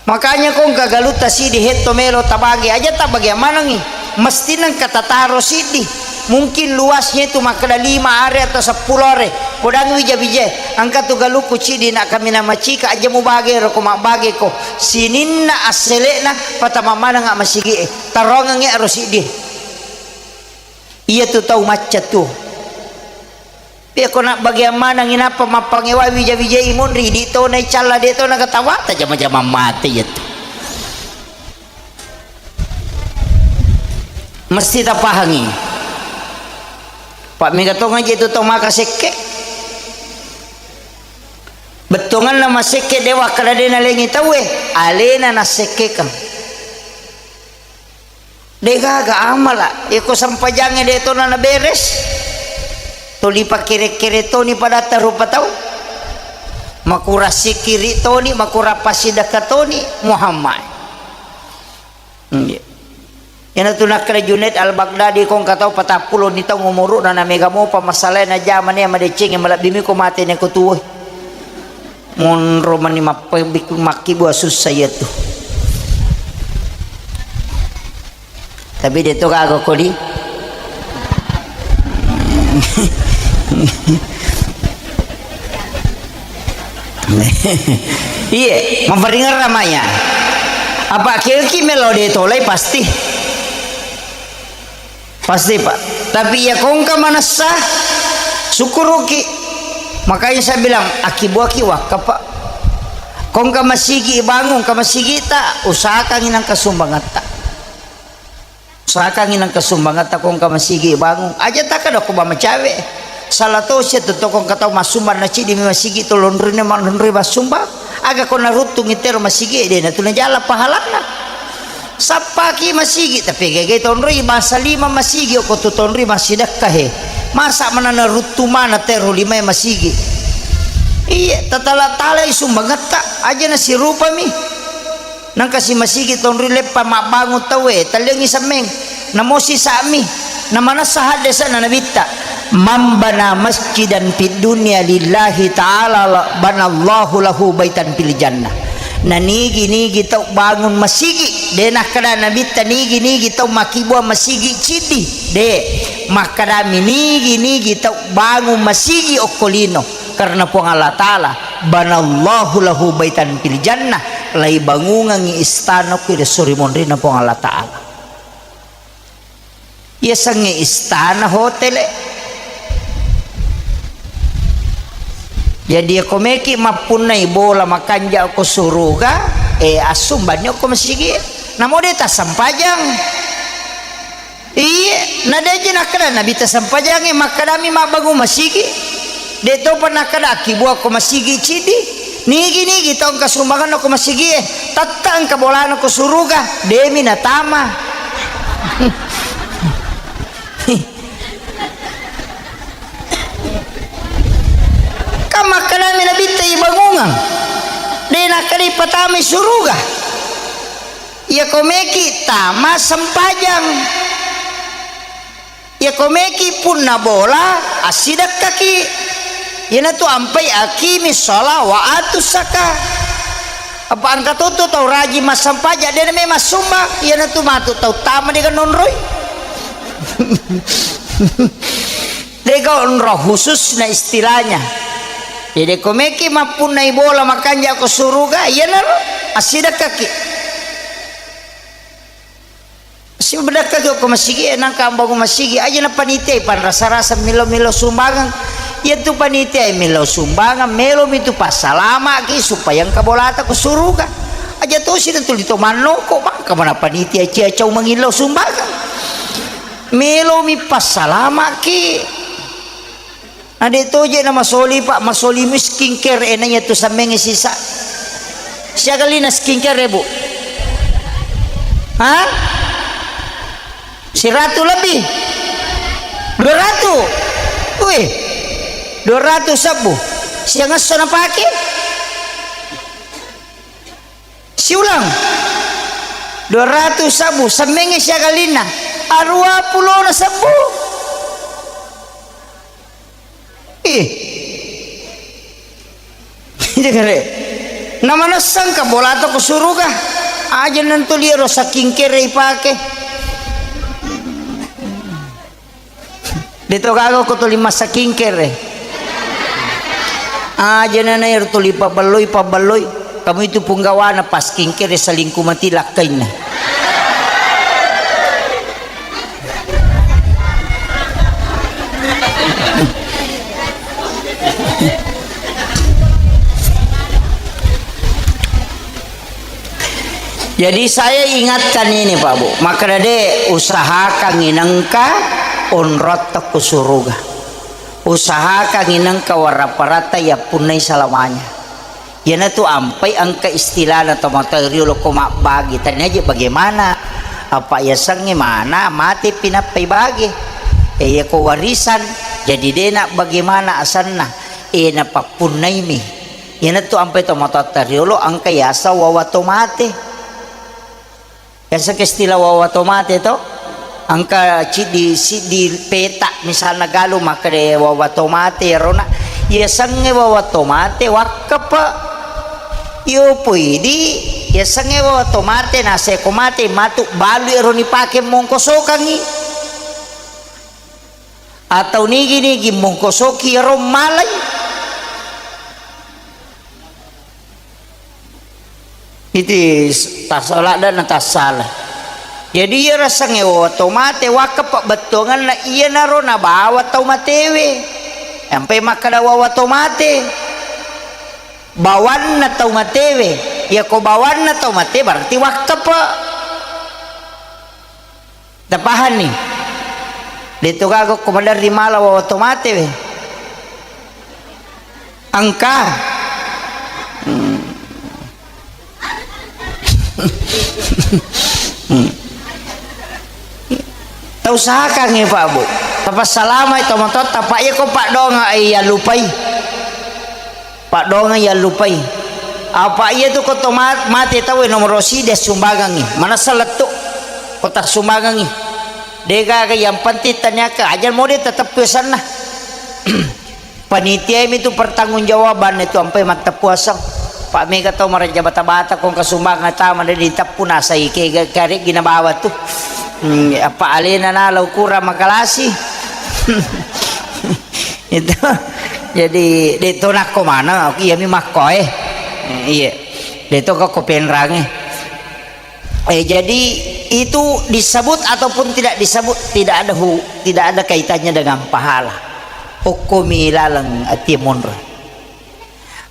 Makanya ko engka galutta sidi hetto melo tabagi, aja tabagi manengi. Mesti nengka tataro sidi. Mungkin luasnya itu makkeda lima are atau seppulo are. Podang wija-wija. Engka tu galukku cidi nak kami na macika aja mubage ro ko mabbage ko. Sininna asselekna patama maneng masigi e. Tarongengngi aro sidi. Iya tu tau macca tu. Iya ko nak bagian maneng inappa mappangewai wija-wijai monri, di tona icalla, de tona katawa, tajama-jamang mate iya tu. Mesti tapahangi. Pak mega tong aja tu tau maka sekke. Bettonganna masekke dewa kada de nalengi tauwe, alena nasekkekang. Degaga amala, iko sempajangnge de tona naberes. Tuli pakere-kere toni padatta rupa tau. Makura sikiri toni, makura pasidakka toni, Muhammad. Iya. Iyana tu nakkeda Junaid Al-Baghdadi, ko engka tau patappulo ni taung umuru'na, na mega mopa masalae na jamane madecengnge, malebbi mi ko mate ne ko tuwoi. Monro mani mappebbi-, makkibu asussa iyatu. Tapi de to gaga kodi. Iye, maparingerra maya. Apa keki melo de tolai pasti. Pasti, Pak. Tapi iya kongka manessa, syukuruki. Makanya saya bilang, akibuaki wakka, Pak. Kongka masigi bangun, ka masigi ta, usahakangi nang kasumbangatta. Usahakangi nang kasumbangatta kongka masigi bangun. Aja taka doko mamacawe. Salah tosi tu tokong katau massumbang na cidi mi masigi to lonrine manonroi massumbang. Aga ko naruttungi tero masigi de na tu najala pahalanna. Sappaki masigi, tapi gege tonroi bangsa lima masigi, oko tu tonroi massidekka he. Masa mana naruttu mana tero lima masigi. Iya, tatala-talai sumbangetta, aja nasirupami. Nangka si masigi tonri leppa mabbangun tauwe, talliangi semmeng. Namo sisa'mi, namanessa haddesana nabitta, "Man bana masjidan fid dunya lillahi ta'ala la-, banallahu lahu baitan fil jannah." Na nigi-nigi tau bangun masigi, de nakkeda nabitta nigi-nigi tau makkibua masigi ciddi, de, makkadami nigi-nigi tau bangun masigi okko lino karena Puang Allah Ta'ala, "Banallahu lahu baitan fil jannah," laibangungengngi istana okko ri esso ri monrinna Puang Allah Ta'ala. Yasengnge istana hotele. Jadi, yako meki mappunnai bola makanja ko suruga, eh, assumbanni okko masigi. Namo de tassempajang. Iye, na deje nakkeda Nabi tassempajang, eh, makkedami mabbangung masigi. De topa nakkeda akkibuakko masigi cidi. Nigi-nigi tau engka sumbanganna ko masigie, tette engka bolana ko suruga, demi natama. Kan makkedami Nabitta ibangungang, de nakkeda ipatamai suruga. Iyako meki tama sempajang. Iyako meki punna bola, assidekkaki. Iyanatu ampai aqimi sholah wa atu zaka. Apa engka toto tau rajin massampajang, de name massumbang. Iyanatu matu tau tama de nonroi. Dega onro khususna istilahnya. Jadi ko meki mappunnai bola makanja ko suruga, iyanaro assidekkaki. Sibedakkaki okko masigi e, nangka ambangung masigi, aja na panitia panrasa-rasa millau-millau sumbangan. Iyatu panitia millau sumbangan, melomi tu passalamaki supaya engka bolata ko suruga. Aja tosi na tuli to mannoko, mangka mana panitia cia cau mangillau sumbangan. Melomi passalamaki. Na de toje na masoli, Pak, masoli mi skincare, eh, na iya tu sammengnge sisa. Siaga lina skincare, Bu? Ha? Siratu lebih? Dua ratu? Wih, dua ratu sabbu. Siang esso napake? Siulang. Dua ratu sabbu, semmengnge siaga lina. Arua pulona sabbu. Ih. Iya kare. Namanessang ka bolata ko suruga. Aja nantu liero saking kere ipake. De to gaga ko tuli massakingkere. Aja nana ero tuli pabelloi, pabelloi. Kamu itu punggawana pas kingkere selingkuh mati lakkainna. Jadi saya ingatkan ini, Pak Bu, makkeda de usahakan inengka onrotta ku suruga. Usahakan inengka waraparatta yappunnai selamanya. Iyanatu ampai engka istilahna tomatoa riolo ko mabbage, tania je bagaimana? Apa yasengnge mana mate pinappai bage. E, iya ko warisan, jadi dena bagaimana asanna. E, napappunnaimi. Iyanatu ampai tomatoatta riolo engka yaseng wawa tomate. Yaseng istilah wawa tomate to. Engka ciddi, siddi peta misalna galu makkeda wawa tomate iyarona. Yasengnge wawa tomate wakkepe. Iyo poidi yasengnge wawa tomate naseko mate matu balu ero nipake mongkosokangngi. Atau nigi-nigi mongkosoki iyaro malai. Iti tasala dan tassala. Jadi iya rasengnge wawa tomate wakka pabbettuanganna iyanaro nabawa tau matewe. Ampai makkeda wawa tomate. Bawanna tau matewe. Iyako bawanna tau mate berarti wakkepe. Tapahanni? De to gaga ko maderri mala wawa tomate we. Engka. Hmm. Hmm. Tausahakangngi, Pak, Bu. Tapassalamai tomatoatta, Pak, iya ko paddoangeng ai yallupai. Paddongeng yallupai. Apa iya tu ko to ma-, mate tau e nomoro sidi sumbangengngi. Manessa lettu ko tassumbangengngi. Degaga yang penting taniaka aja mode tetep pesanna. Panitia mi tu pertanggungjawabanna tu ampai matteppu aseng. Pak mega tau maraja bata-bata kong kasumbangeng tama dan diteppu nasai ke ga-, kare gina bawa tu. Hmm, apa alena nala ukurang makalasi. Itu. Jadi, de to nakko mana, iya mi makko e. Eh, iya. De to ko penrange. Eh, jadi itu disebut ataupun tidak disebut, tidak ada hu-, tidak ada kaitannya dengan pahala. Okko mi laleng ati monro.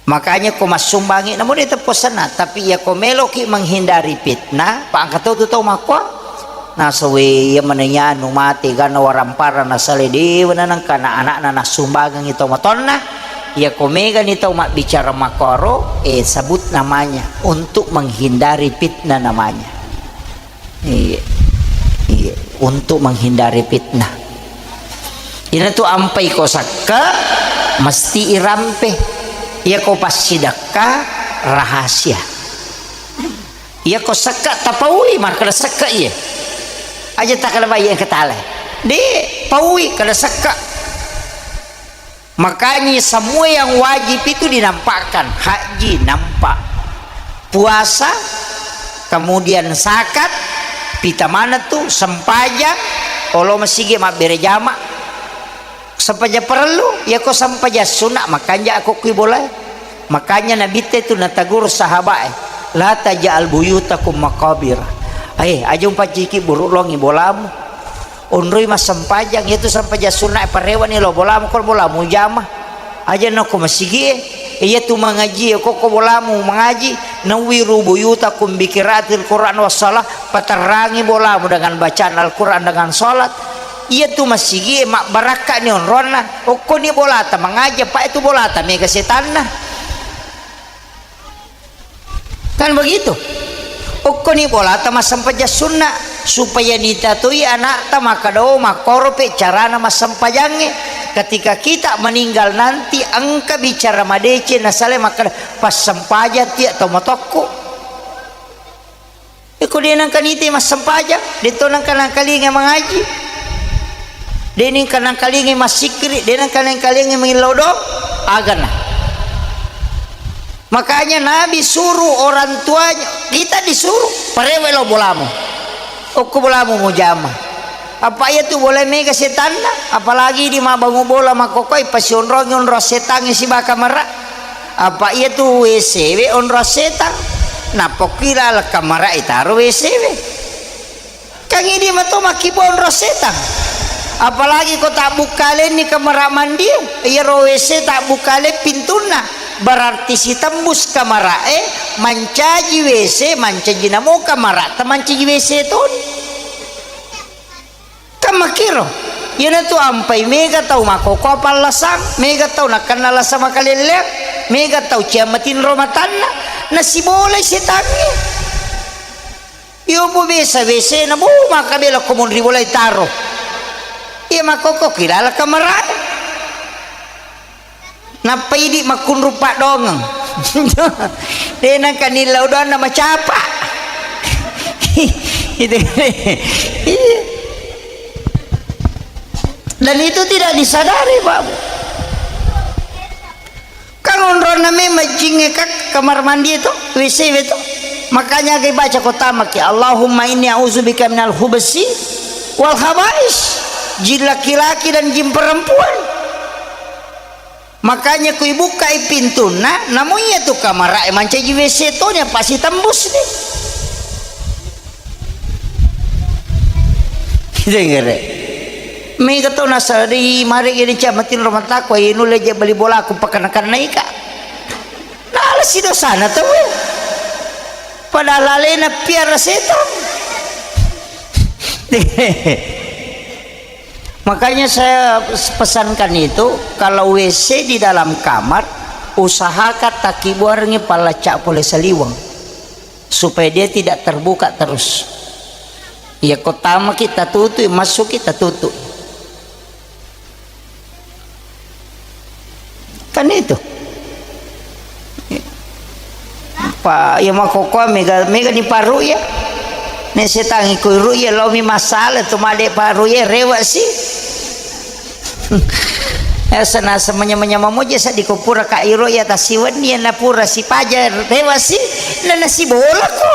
Makanya ko massumbangi namu de tepposenna, tapi iya ko meloki menghindari fitnah, pa engka to tu tau makko. Nasawe iya maneng anu mate ganna warampara nasale dewa nanengka na anakna nassumbangengi tau matonna. Iya ko megani tau mabbicara makkoro, eh, sebut namanya untuk menghindari fitnah namanya. Iya. Iya, untuk menghindari fitnah. Ina tu ampai ko sakka mesti irampe. Iya ko passidakka rahasia. Iya ko sakka tapaui makkada sakka iya. Aja takada bayi yang ketale. De, paui kada sakka. Makanya semua yang wajib itu dinampakkan. Haji nampak, puasa, kemudian zakat, pita mana tu, sempajang, olo masigi mabbere jama. Sempajang perlu, ya ko sempajang sunat, makanja aku kui boleh. Makanya Nabi te tu natagur sahabat, la taj'al buyutakum maqabir. Eh, aja umpaciki buruk longi bolamu. Onroi massempajang, iyatu sempajang sunna e parewani lao bolamu, ko bolamu jama. Aja nokko masigie, iyatu mangaji, ko ko bolamu mangaji, nawwiru buyutakum bi qiraatil Qur'an was shalah, paterrangi bolamu dengan bacaan Al-Quran dengan salat. Iyatu masigie mabbarakka ni onronna, okkoni bolata mangaji, apa itu bolata mega setanna. Kan begitu. Okkoni bolata massempajang sunna, supaya nitatoi anakta makkada, "Oh, makkorope carana massempajangnge." Ketika kita meninggal nanti, engka bicara madeceng nasale makkada, "Passempajang tia to matokku." Eko de nengka nite massempajang, de to nengka nangkalinga mangaji. De nengka nangkalinga massikkiri, de nengka nangkalinga mangillau do, agana. Makanya Nabi suruh orang tuanya, kita disuruh, parewe lo bolamu. Okko bolamu mujama. Apa iya tu bola mega setanna, apalagi di mabbangu bola makkokoi, pasionrongi onrong setangnge siba kamara. Apa iya tu W C we onrong setang, napokki laleng kamara itaro W C we. Kan idi mato makkibua onrong setang. Apalagi ko tabbukkalenni kamara mandi, iyaro W C tabbukkaleng pintunna, berarti sitembus kamara e, mancaji W C, mancaji namo kamara, ta mancaji W C toni. Kan makkiro. Iyanatu ampai mega tau makkokkoe pallasang, mega tau nakkenna lasa makalelleang, mega tau ciammatinro matanna, nasibolai setangnge. Iyo bu biasa W C na bu makkabela ko monri bolai taro. Iya makkokko kilala kamarae. Nappa idi makkunru paddongeng. De nangka nillau doanna macapa. Itu. Iya. Dan itu tidak disadari, Pak. Kan onronna memang jingnge ka kamar mandi itu, W C itu. Makanya gai baca ko tamaki, "Allahumma inni a'udzubika minal khubsi wal khabais." Jin laki-laki dan jin perempuan. Makanya kui bukkai pintunna, namu iya tu kamarae mancaji W C toni, apa sitembus ni. Denggere. Mega to nasari mari gini cak matin rumah tako, inu leje beli bola aku pakan-kan naika. Nala si dosana tu. Padahal alena piara setan. Makanya saya pesankan itu, kalau W C di dalam kamar, usahakan takibuarengi pallacca pole saliweng, supaya dia tidak terbuka terus. Ya, ko tamaki tatutu, masuki tatutu. Kan itu. Pa iya makkokkoe mega, mega ni paru'ya. Ne setangi ko ru'ya laomi masalah tu made paru'ya rewa si. Eh, sana semanya-manya mamoje sa dikopura ka iro ya tasiwenni ya napura sipaja rewa si. Nana sibola ko.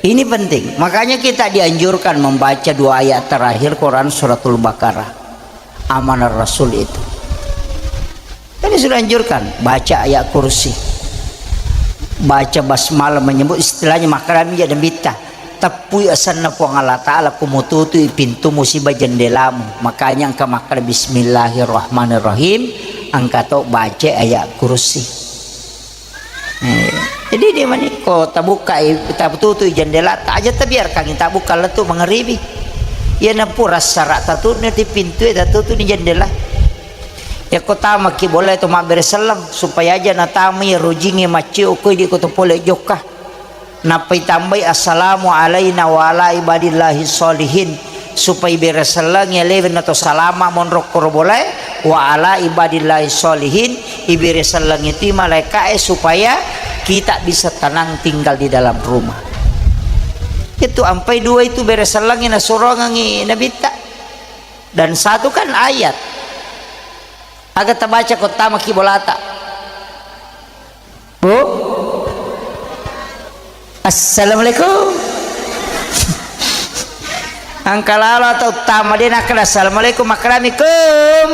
Ini penting. Makanya kita dianjurkan membaca dua ayat terakhir Quran suratul Baqarah. Amanah Rasul itu. Jadi sudah anjurkan, baca ayat kursi. Baca basmalah menyebut istilahnya makarami ya demitta. Teppui asanna Puang Allah Ta'ala kumututui pintu musibah jendelamu. Makanya engka makkada bismillahirrahmanirrahim, engka to baca ayat kursi. Eh, jadi dia mani ko tabuka, eh, tabututui jendela, ta aja tabiarkan tabuka lettu mangaribi. Iya napura sara tatutni ti pintu, eh, tatutuni jendela. Ya ko tamaki boleh to mabbere selleng supaya aja natamai rojingi maccio koi di ko to pole jokka. Nappai tambai assalamu alaina wa ala ibadillahi sholihin. Supaya ibere sellengi alewe na to salama monro koro bolae, wa ala ibadillahi sholihin, ibere sellengi ti malaikae supaya kita bisa tenang tinggal di dalam rumah. Itu ampai dua itu bere sellengi nasurongangi nabitta. Dan satu kan ayat. Aga tabaca ko tamaki bolata. Bu? Assalamualaikum. Engka lalo atau tama de nakkeda assalamualaikum, makkedamikum.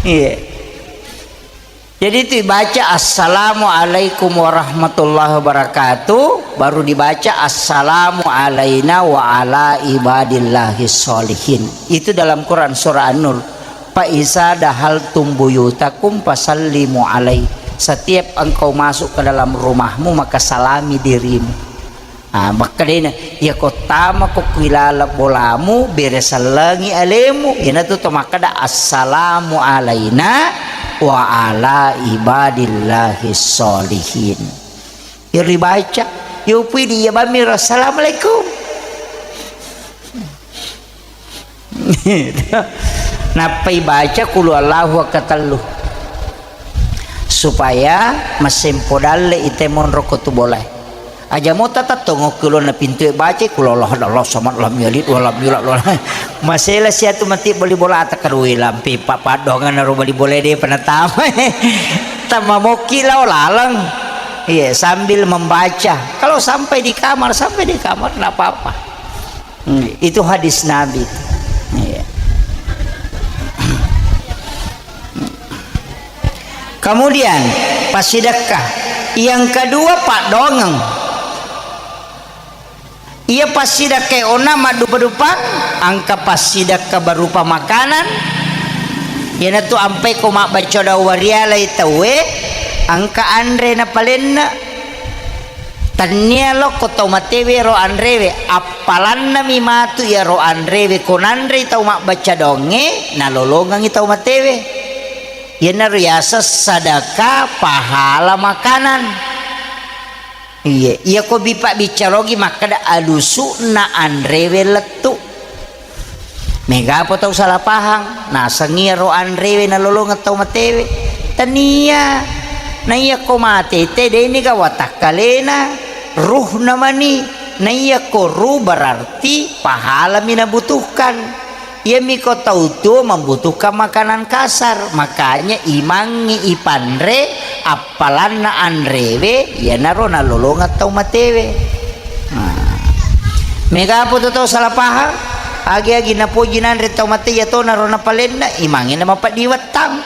Iya. Jadi itu dibaca assalamualaikum warahmatullahi wabarakatuh, baru dibaca assalamu alaina wa ala ibadillahi sholihin. Itu dalam Quran surah An-Nur. Fa iza dahaltum buyutakum fasallimu alai. Setiap engkau masuk ke dalam rumahmu, maka salami dirimu. Ah, makkedana, iya ko tama ko kuilala bolamu, bere sellengi alemu. Iyanatu to makkeda, assalamu alaina wa ala ibadillahi sholihin. Iya ribaca, iya upui di iya bammi, assalamualaikum. Nappai baca kulu Allahu akkatellu. Supaya masempo dalle ite monro ko tu bolae. Aja mo tatattongo kulonna pintu e baca kulu Allah, Allah samad, lam yalid, wa lam yulad, wa lam. Masela siatu mati bali bola atakkarui lampi papadongan ro bali bola de penatama. Tamamokki lao laleng. Iya, sambil membaca. Kalau sampai di kamar, sampai di kamar, nggak apa-apa. Hmm, itu hadis Nabi. Iya. Kemudian, passidekka. Yang kedua, paddongeng. Iya passidekka ona maddupa-dupa, engka passidekka berupa makanan. Iyanatu ampai ko mabbaca dawarialai tauwe, engka anre napalenna. Tennia lokko tau matewe ro anrewe, appalannami matu iyaro anrewe ko nanrei tau mabbaca donge, nalolongengngi tau matewe. Iyanaro yaseng sadaka pahala makanan. Iye, iya ko bipa biccarogi makkeda alusu'na anrewe lettu. Megapo tau salah pahang, nasengngi iyaro anrewe nalolongeng tau matewe. Tania. Naiya ko mate te, deni ga watakkalena, ruhna mani. Naiya ko ruh berarti pahalami nabutuhkan. Iyami ko tau tuo membutuhkan makanan kasar, makanya imangngi ipanre appalanna anrewe, iyanaro nalolongeng tau matewe. Nah. Megapo tu tau salah paham, agi-agi napoji nanre tau mate, iya tonaro napalenna, imangngi na mapaddiwettang.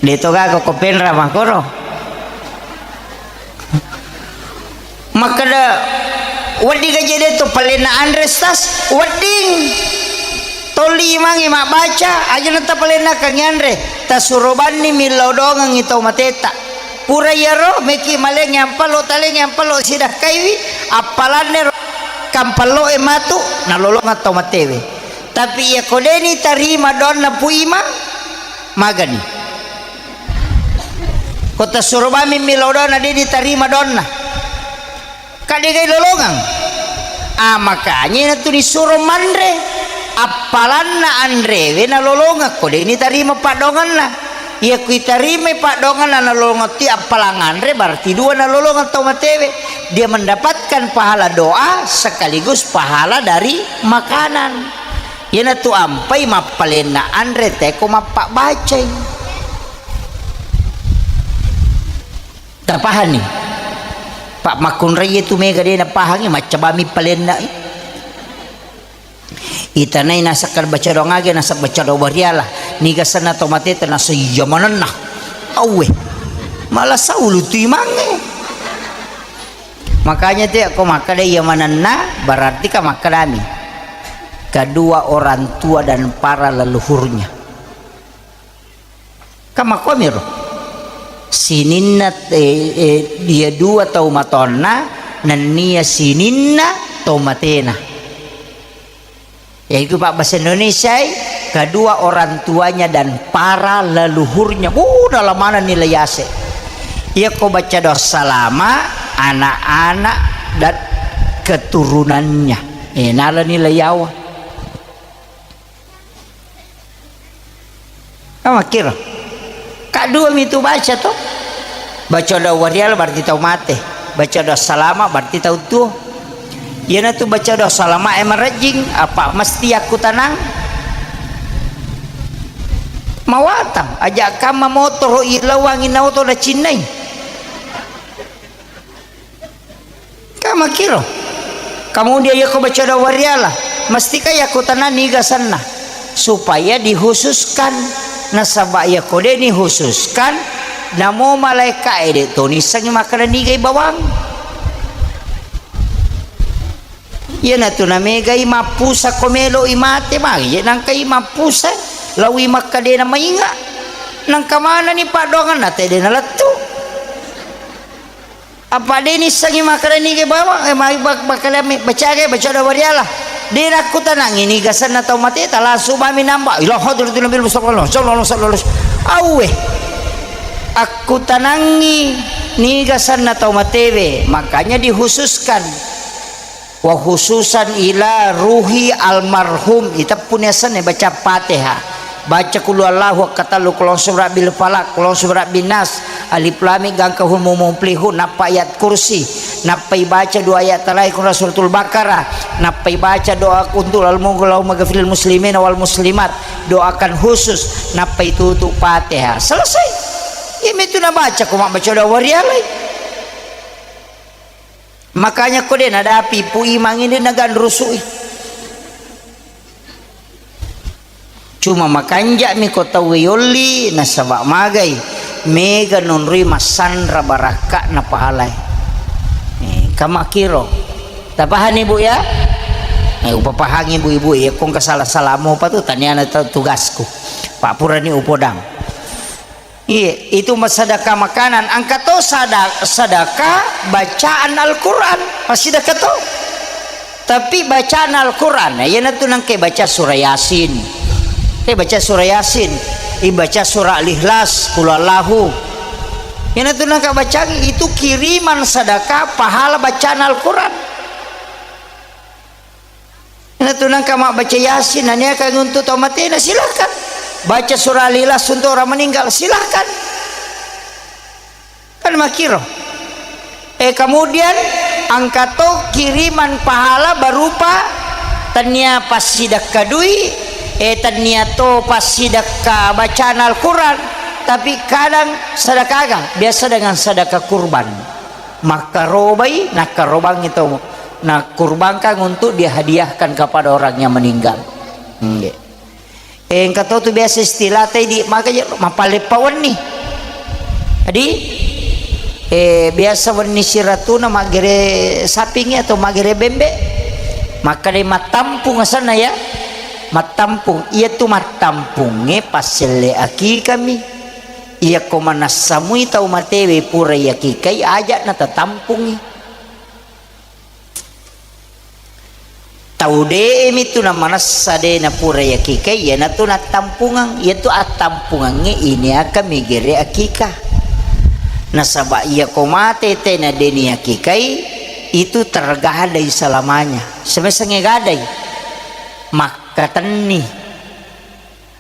De to gaga ko penra makkoro. Makkeda, wedding gaje de to palenna anre, Stas? Wedding. Tolli imangngi mabbaca, aja na tapalennakangngi anre. Tasuro banni millau dongengngi tau mateta. Pura iyaro, meki malengngi ampallo, talengngi ampallo, sidakkaiwi, appalanne ro kampallo e matu, nalolongeng tau matewe. Tapi iya ko deni tarima doanna Pu Imang, magani. Ko tasuro bammi millau doanna, deni tarima doanna. Ka degai lolongeng. Ah, makanya natu nisuro manre. Appalanna anrewe nalolongeng, ko de nitarima paddoangenna. Iya ku itarimai paddoangenna nalolongeng ti appalang anre, berarti dua nalolongeng tau matewe. Dia mendapatkan pahala doa sekaligus pahala dari makanan. Iyanatu ampai mappalenna anre teko mappabbacai. Tapahanni? Pak makkunrai itu mega de napahangi, maccabami palenna. Itanai nasakka baca doang age, nasab baca doang wariala. Niga senna tau mateta, nasa iya manenna. Auwe. Malah saulu tu imangnge. Makanya tu ko makkeda iya manenna, berarti ka makkedami. Kedua orang tua dan para leluhurnya. Ka makkuamiro. Sininna, eh, eh, dia dua tau matonna, nennia sininna tau matena. Yaitu pabbasa Indonesiai, kedua orang tuanya dan para leluhurnya. Wuh, dalam mana nilai ase. Iya ko baca doa salama, anak-anak dan keturunannya. Eh, nala nilai yawa. Amakkiro. Ka dua mitu baca to. Baca doa wariala berarti tau mate. Baca doa salama berarti tau tuo. Iyanatu baca doa salama e marejjing, apa mesti aku tenang? Mawatang, aja kamma motoro ilawangi naoto nacinnai. Ka makkiro. Kemudian yako baca doa wariala, mestika yako tanah niga senna supaya dikhususkan. Nasaba yako de nikhususkan, namo malaika e de to nissengi makkeda nigai bawang. Iyanatu namegai mappusa ko melo i mate, magi je nangkai mappusa, lawi makkedena mainga. Nangka manani paddoangan nate de nalettu. Apa de nissengi makkeda niga bawang, eh, mai bak-, bakkalami, bacaga, baca doa wariala. De nakkutanangi niga senna tau mateta, langsung mami namba, ila hadratin Nabi Mustafa, sallallahu alaihi wasallam. Auwe. Akkutanangi niga senna tau matewe, makanya dikhususkan. Wa khususan ila ruhi almarhum, iteppuni asenna baca Fatihah. Baca Qul Huwallahu akkatellu, Qul A'udzu Birabbil Falaq, Qul A'udzu Birabbin Nas, Alif Lam Mim, Gangka Hum Mum Muflihun, nappa ayat kursi, nappai baca dua ayat terakhir Qul Suratul Baqarah, nappai baca doa untuk Allahumma ghafiril muslimina wal muslimat, doakan khusus, nappai tutup Fatihah. Selesai. Iya metu nabaca ko mabbaca doa warialai. Makanya ko de nadapi pu imangi de naganrusui. Cuma makanja'mi ko tauwe yolli nasaba magai mega nonroi massanra barakka'na pahalai. Eh, kamakiro. Tapahani, Bu, ya? Eh, upapahangi, Bu, Ibu, ya, kong kasala-salamu apa tu taniana tu-, tugasku. Pak purani upodang. Iya, itu ma-, sedekah makanan. Engka to sada-, sedekah bacaan Al-Quran, pasti sedekah to. Tapi bacaan Al-Quran, iyanatu nangke baca surah Yasin. Eh, baca surah Yasin, ibaca surah Al-Ikhlas, Qul Huwallahu. Iyanatu nangka bacaan itu kiriman sedekah pahala bacaan Al-Quran. Natu nangka mabbaca Yasin, naniakang untuk tau matena, silahkan. Baca surah Al-Ikhlas untuk orang meninggal, silahkan. Kan makkiro. Eh, kemudian engka to kiriman pahala berupa tennia passidekka dui, eh, tennia to passidekka bacaan Al-Quran, tapi kadang sedekah aga? Biasa dengan sedekah kurban. Makkarobai, nakkarobangngi to, nakurbangkan untuk dihadiahkan kepada orang yang meninggal. Nggih. Eh, engka to tu biasa istilah tadi, makanya mapaleppa wenni. Jadi, eh, biasa wenni siratuna maggere sapingi atau maggere bembe. Makkadai mattampung asanna ya. Mattampung. Iya tu mattampungnge passelle akikami. Iyako manassamui tau matewe pura yakikai, aja natatampungi. Tau de'e mitu namanassa de napura yakikai, iyanatu nattampungang. Iyatu attampungangnge iniaka migere akika. Nasaba iyako mate tena de niyakikai, itu tergadai selamanya. Semesenge gadai, makkatenni.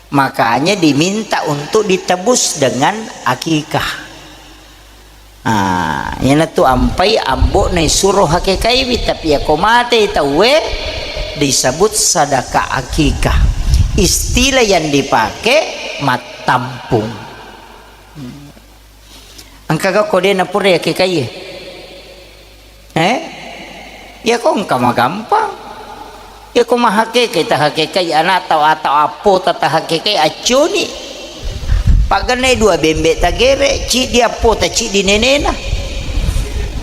Makanya diminta untuk ditebus dengan akikah. Ah, iyanatu ampai ambo'na isuro hakekaiwi, tapi yako matei tauwe disebut sadaka akikah. Istilah yang dipakai mattampung. Engkaga ko de napurai akekaiye? Eh? Yako engka magampang. Yako mahakekai, tahakekai ana'ta atau appota, tahakekai accuni. Pagennai dua bembe tagere, ciddi appota, ciddi nenena.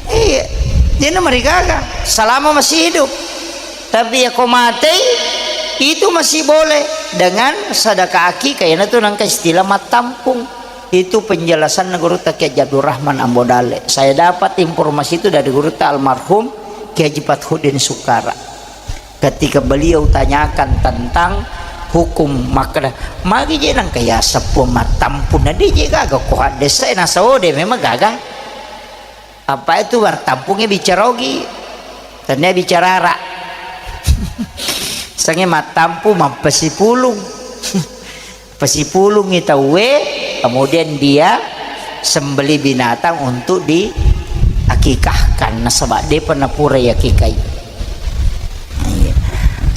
Iya. Dena marigaga selama masih hidup. Tapi yako matei, itu masih boleh dengan sadaka akikah, iyanatu nangka istilah mattampung. Itu penjelasanna Gurutta Kiai Haji Abdul Rahman Ambo Dalle. Saya dapat informasi itu dari Gurutta almarhum Kiai Haji Fathuddin Sukara. Ketika beliau tanyakan tentang hukum, makkeda, "Magi je nangka yaseng mattampung, na de je gaga ko haddesa, nasaba de memang gaga." Apa itu mattampungnya bicara ogi? Tania bicara ara. Sange mattampu mappasipulung. Pasipulungi tauwe, kemudian dia sembeli binatang untuk diakikahkan. Nasaba depa napura yakikai. Iya.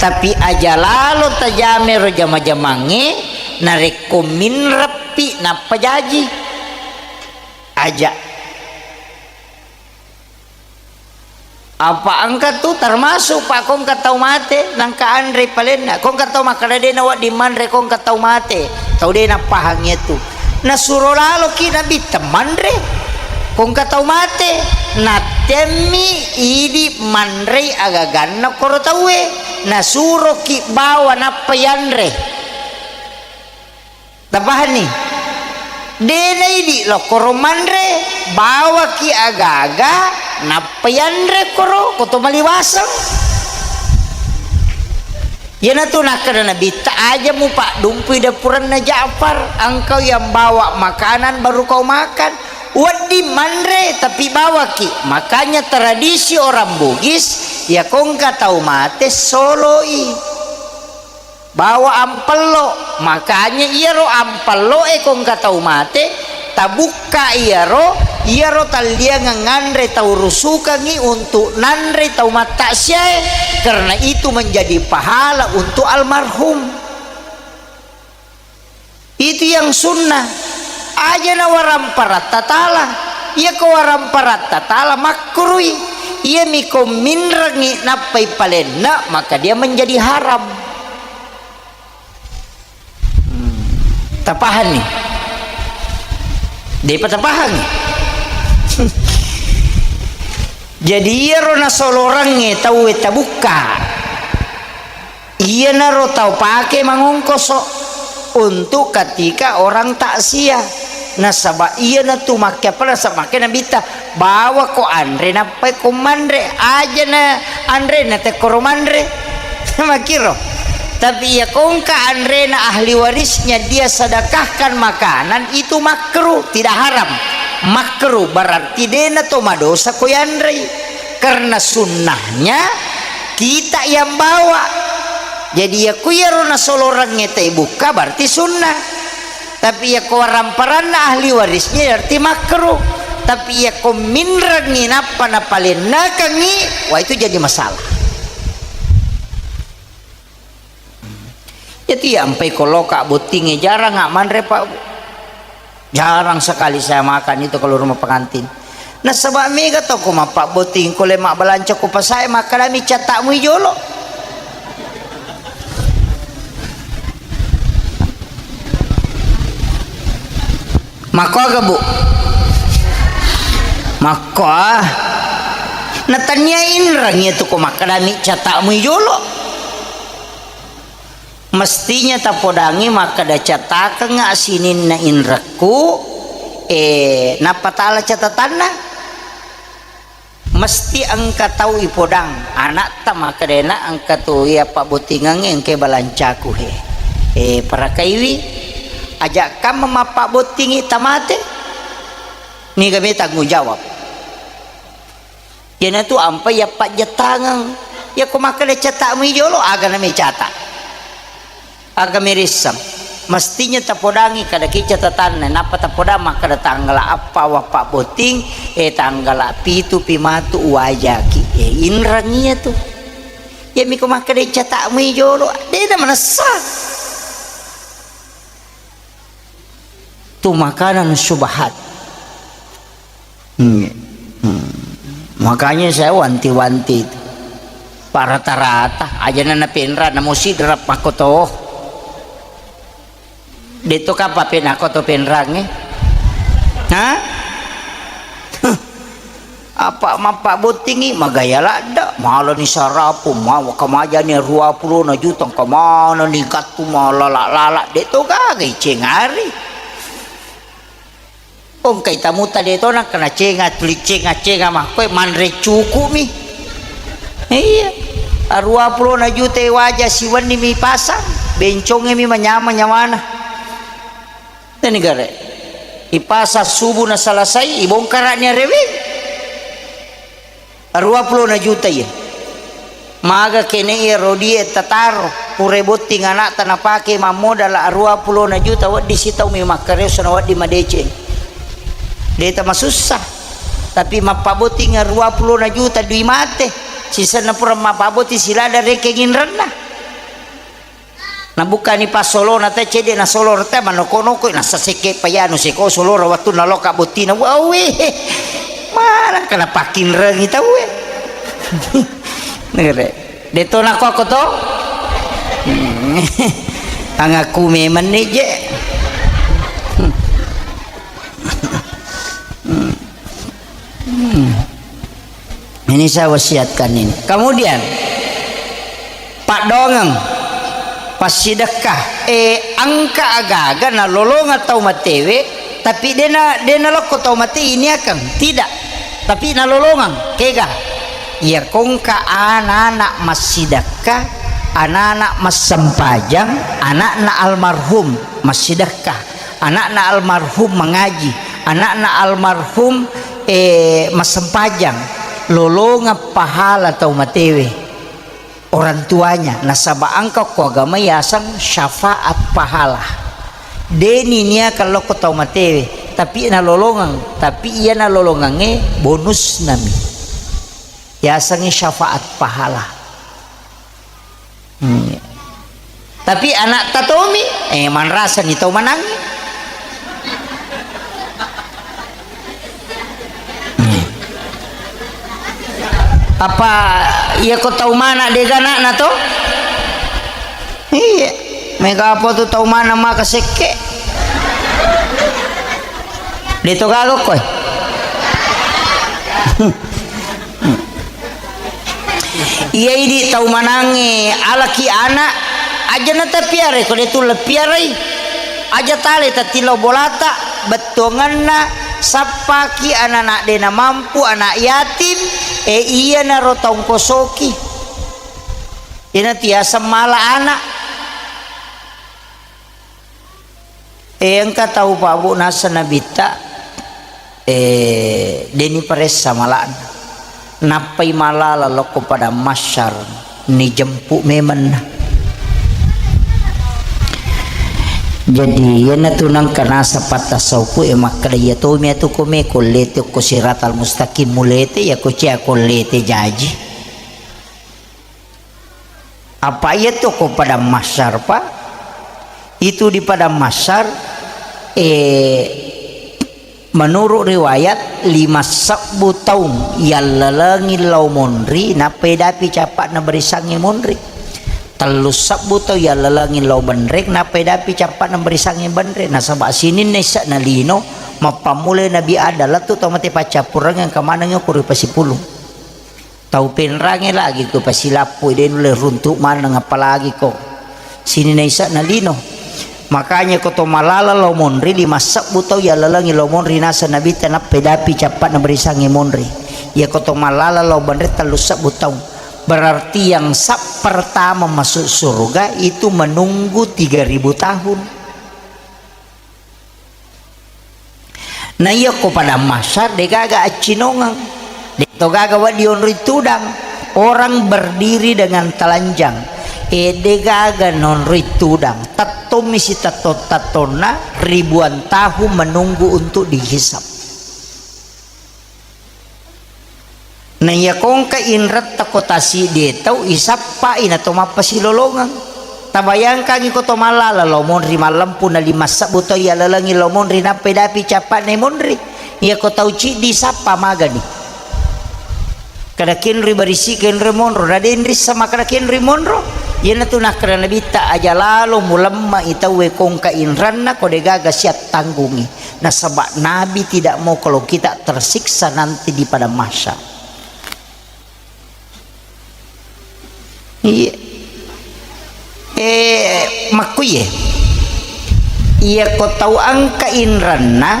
Tapi aja lalo tajame ro jama-jamangnge, narekko minreppi nappa jaji. Aja. Apa engka tu termasuk, Pak, ko engka tau mate, nangka anre palenna. Ko engka tau makkeda de nawedding manre, ko engka tau mate. Tau de napahang iyatu. Nasuro laloki Nabitta manre. Ko engka tau mate, nattemmi idi manrei agaganna koro tauwe. Nasuroki bawa nappa yanre. Tapahanni? De naidi lokkoro manre, bawaki aga-aga, nappa yanre koro, koto maliwaseng. Iyanatu nakkeda Nabitta, "Aja mupaddumpui dapuranna Ja'far, engkau yang bawa makanan baru kau makan. Wedding manre, tapi bawaki." Makanya tradisi orang Bugis, ya ko engka tau mate, soloi. Bawa ampello, makanya iyaro ampelloe ko engka tau mate, tabukka iyaro, iyaro talliangeng nganre tau rusukangngi untuk nanre tau mattaksiae, karena itu menjadi pahala untuk almarhum. Itu yang sunnah. Aja na waramparatta tala. Iya ko waramparatta tala makruhi. Iya mi ko minrengi nappai palenna, maka dia menjadi haram. Hmm. Tapahanni? Depa tapahangi? Jadi iyaro nasolorangnge tauwe tabukka. Iyanaro tau pake mangongkoso untuk ketika orang takziah. Nasaba iyanatu makke apa nasaba makke Nabitta, "Bawako anre nappai ko manre, ajana anrena tekkoro manre." Makkiro. Tapi iya ko engka anrena ahli warisnya dia sedekahkan makanan, itu makruh, tidak haram. Makruh berarti dena to madosa ko yanrei. Karena sunnahnya kita yang bawa. Jadi, iya ku iyaro nasolorangnge taibukka, berarti sunnah. Tapi iya ko waramparanna ahli warisnya, berarti makruh. Tapi iya ko minrengngi nappa napalennakengngi, wah, itu jadi masalah. Jadi, iya ampai ko loka bottingnge, jarang manre, Pak. Jarang sekali saya makan itu kalau rumah pengantin. Nasaba mega to ko mappabbotting, ko le mabbalanca ko pasae, makkedami catta'mu i jolo. Makko aga, Bu? Makko, ah. Natania inreng iya tu ko makkedami catta'mu i jolo. Mestinya tapodangi makkeda, cattakengnga sininna inrekku, eh, nappa tala catatanna. Mesti engka tau ipodang, ana'ta makkedana engka tu iya pabbottingengnge, engka balancaku he. Eh, parakaiwi, aja kamma mappabbottingi tamate. Niga me tanggung jawab. Iyanatu ampai yappajjettangeng. Iyako makkeda catatmu i jolo, aga nami cata? Aga merisseng? Mestinya tapodangi kadaki catatanna, nappa tapodang makkeda tanggala appa wappabotting, eh, tanggala pitu pi matu uwajaki. Eh, inreng iyatu. Iyamiko makkeda catatmu i jolo, de'na manessa. Tu makanan syubhat. Hmm. Hmm. Makanya saya wanti-wanti itu. Pak rata-rata, aja na penra, namo sidrap makkoto. De'to kapang penako to penrangnge. Ha? Apa mappabottingi, magaya ladda, malani sarapu, mawa kamajani ruapulona juta, engka manani gattu malala-lala, de'to gaga icengari. Engkai tamuta de'to nakkana cenga, tuli cenga-cenga makkoe manre cuku'mi. Iya. Ruapulona juta waja siwenni mi pasang, bencongngemi manyameng nyawana. Teni gare. Ipasang subuh na salasai, ibongkara'ni areweng. Ruapulona juta iya. Maga kene iya rodie tataro, pura botting anakta napake mammodala ruapulona juta, wedding sitaumi makkareso na wedding madeceng. De'ta masussa. Tapi mappabotting ruapulona juta dui mate. Sisenna pura mappabotting silada rekeng inrenna. Nabukkani passolona te cedde nasolo rete manoko-noko nasa sekke payanu seko solora wattunna loka bottina. Wawe. Mana kena pakkinrengi tauwe. Nere. De'to nako aku to. Angaku memang ni je. Hmm. Ini saya wasiatkan ini. Kemudian, paddoangeng, passidekka, eh, engka agaga nalolongeng tau matewe, tapi dena, dena lokko tau mate iniakeng, tidak. Tapi nalolongeng, kega? Iya kongka anak-anak massidekka, anak-anak massempajang, anakna almarhum massidekka. Anakna almarhum mangaji, anakna almarhum, eh, massempajang, lolongeng pahala tau matewe, orang tuanya, nasaba engka ko agama yaseng syafaat pahala. Deni niakeng lokko tau matewe, tapi nalolongeng, tapi iya nalolongengnge bonusnami. Yasengnge syafaat pahala. Hmm. Tapi anakta tomi, eh, manrasani tau manangnge. Hmm. Apa iya ko tau mana dega anakna to? Iya. Mega apa tu tau mana maka sekke? De to gaga koe. Iya idi tau manangnge alaki anak, aja na tapiarai ko de tu lepiarai. Aja tale tatillau bolata, bettuanganna sappaki anak-anak de namampu, anak yatim, e iyanaro taungkosoki. Iyana tiaseng mala anak. Eh, engka tau, Pak, Bu, naseng Nabitta, eh, deni paressa mala'na. Nappai malala lokko padang mahsyar, nijempu memenna. Jadi, iyanatu nengka naseng patta saupu e makkeda, iya tomi atu ko me ko lete ko siratal mustaqim mulete, iya ko cia ko lete jaji. Apa iya to ko padang mahsyar, Pak? Itu di padang mahsyar, eh, menurut riwayat, lima sebbu taung yallalengi lao monri, nappa edapi cappa'na barisangnge monri. Tellu sebbu taung yallalengi lao benreng, nappa edapi cappa'na barisangnge benreng. Nasaba sininna isse'na lino, mappammulai Nabi Adam, lettu tau mate paccappurengeng, engka manengngi okko ri pasipulung. Tau penrangnge lagi ko pasilappui, de nulle runtu maneng, apalagi ko sininna isse'na lino. Makanya ko to malala lao monri, lima sebbu tau yallalengi lao monri, naseng Nabitta, nappa edapi cappa'na barisangnge monri. Iya ko to malala lao benreng, tellu sebbu taung. Berarti yang sab pertama masuk surga itu menunggu tiga ribu tahun. Na iya ko padang mahsyar, de gaga accinongeng. De' to gaga wedding onroi tudang. Orang berdiri dengan telanjang. E, de' gaga nonroi tudang. Tettommi si tetto-tettonna ribuan tahun menunggu untuk dihisab. Na iya kongka inretta ko tasiddie tau isappai na to mappasilolongeng. Tabayangkangi ko to mallala lao monri mallempu na lima sebbu tau iya lalengi lao monri nappai dapi cappa'na monri. Iya ko tau ciddi sappa magani. Kada kenroi barisi kenroi monro, na denri sama kada kenroi monro. Iyanatu nakkeda Nabitta aja lalo mulemma i tauwe kongka inranna ko de gaga siattanggungi. Nasaba Nabi tidak mau kalau kita tersiksa nanti di padang mahsyar. Iya. Eh, makkuye. Iya ko tau engka inranna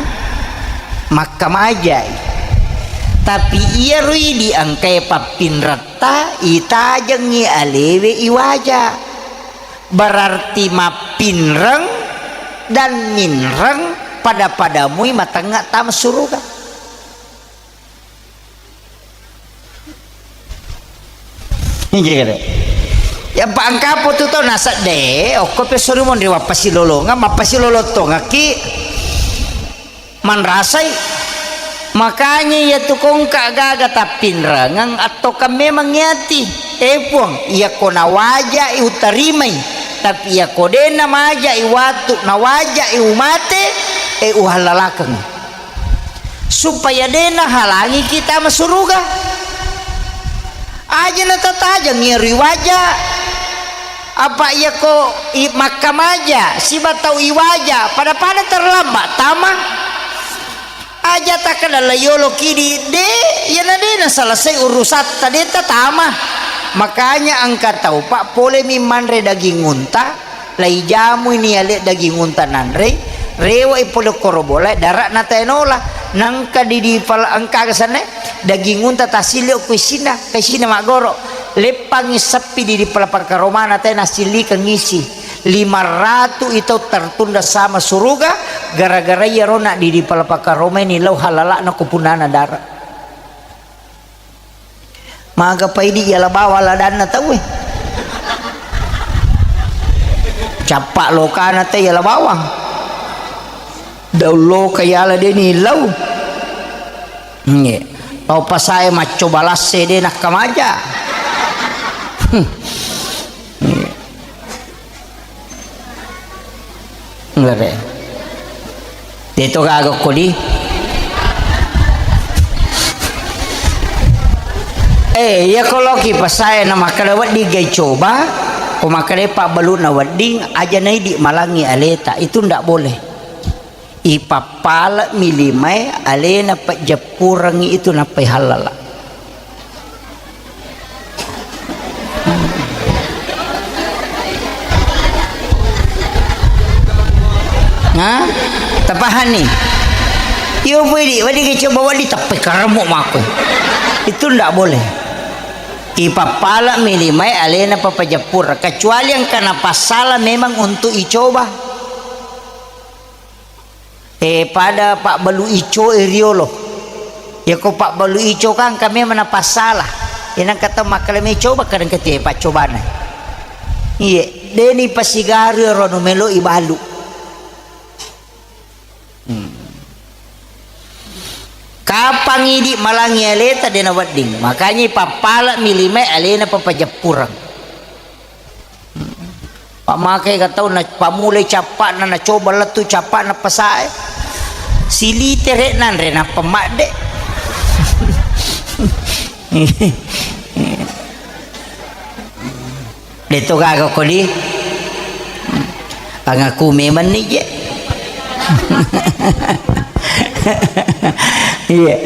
makkamajai. Tapi iya rui di engkae pappinratta itajengi alewe iwaja. Berarti mappinreng dan minreng pada-padamui matengnga tama suruga. Iya, iya. Ya, pa engka apa tu tau nasedde, okko pe sori monri wappasilolongeng, mappasilolong tongekki manrasai. Makanya iya tu kongka gaga tappinrengeng attoka memang yati. Eh, Puang, iya ko nawajai utarimai. Tapi iya ko de nawajai watu, nawajai umate, eh, uhallalakeng. Supaya de nahalangi kita masuruga. Aja natatajeng iyaro iwaja. Apa iyako i-, makkamaja siba tau iwaja pada-pada terlambat tama. Aja takkeda la yolo kidi de, iyana de naselesai urusatta de tatama. Makanya engka tau pa polemi manre daging unta. Laijamui ni ale daging unta nanrei, rewe'i pole koro bolae, dara'na tae nola. Nangka di, di pala-, engka aga sanne, daging unta tasilio ku isinna, ka isinna maggoro. Leppangi seppi di, di pala pakkaromana tae nasilikeng isi. Lima ratu itau tertunda sama suruga, gara-gara iyaro na di, di pala pakkaromai ni lau halala'na ko punana dara. Maga paidi yala bawang ladanna tauwe. Cappa lokana te yala bawang. Daung loka yala deni lau. Nge. Tau pasae maccoba lasse de nakkamaja. Hmm. Nggak ada. Deto gaga kodi. Eh, iya ko loki pasae na makkeda wedding gai coba, ko makkeda pabbaluna wedding, aja naidi malangi aleta, itu ndak boleh. Ipappale'mi limae alena pejeppurengngi itu nappai hallala. Ha? Tapahani? Iyo pui di, wadi ke coba wadi tappai karemu mako. Itu ndak boleh. Ipappale'mi limae alena papajeppureng, kecuali engka napassala memang untuk icoba. Eh, pada pabbalu ico e riolo. Yako pabbalu ico kan kami mana pasala. Inang kata makkeda me coba kadang ketie paccobana. Iye, deni pasigaru ro nu melo ibalu. Hmm. Kapang idi malangi aleta dena wedding. Makanya pappala mi lima alena papajeppureng. Pammakai ka tau na pamulai cappa'na, na coba lettu cappa'na pasae. Silitere nanre nappa madde. Deto gaga kodi. Angaku memang ni je. Iya.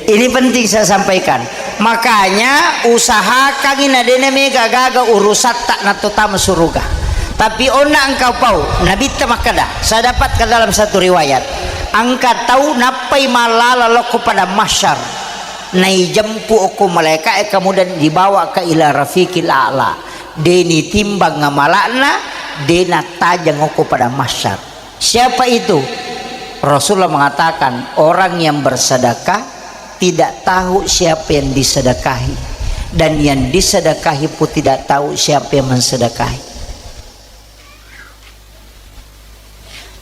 Ini penting saya sampaikan. Makanya usahakangi na dena mega gaga urusatta na totama suruga. Tapi onna engkau pau, Nabitta makkeda, saya dapatkan dalam satu riwayat, engka tau nappai mallala lokko pada mahsyar, naijempu okko malaika'e, kemudian dibawa ke ila rafiqil a'la, deni timbang ngamala'na, dena tajang okko pada mahsyar. Siapa itu? Rasulullah mengatakan, orang yang bersedekah Tidak tahu siapa yang disedekahi, dan yang disedekahi pun tidak tahu siapa yang mensedekahi.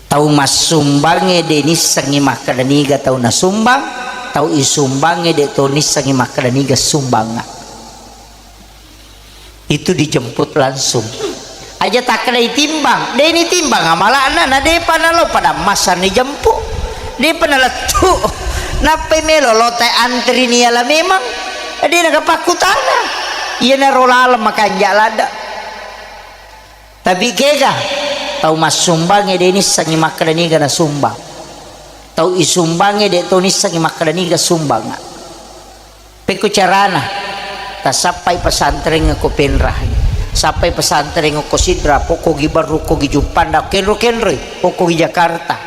Tau massumbangnge de nissengngi makkeda niga tau nasumbang, tau isumbangnge de to nissengngi makkeda niga sumbangnga. Itu dijemput langsung. Aja takkeda itimbang, de nitimbang amala'na, na depa nalo pada massa nijemput, depa nalettu. Nappai melo lotai antri niala memang, de nagapakkutana. Iyanaro laleng makanja ladde. Tapi kega, tau massumbangnge de nissengngi makkeda niga nasumbang. Tau isumbangnge de to nissengngi makkeda niga sumbangnga. Pekko carana, tasappai pesantrengnge ko Penrah, sappai pesantrengnge ko Sidrap, pokkogi Berru, kogi Juppandang, kenro-kenroi, pokkogi Jakarta.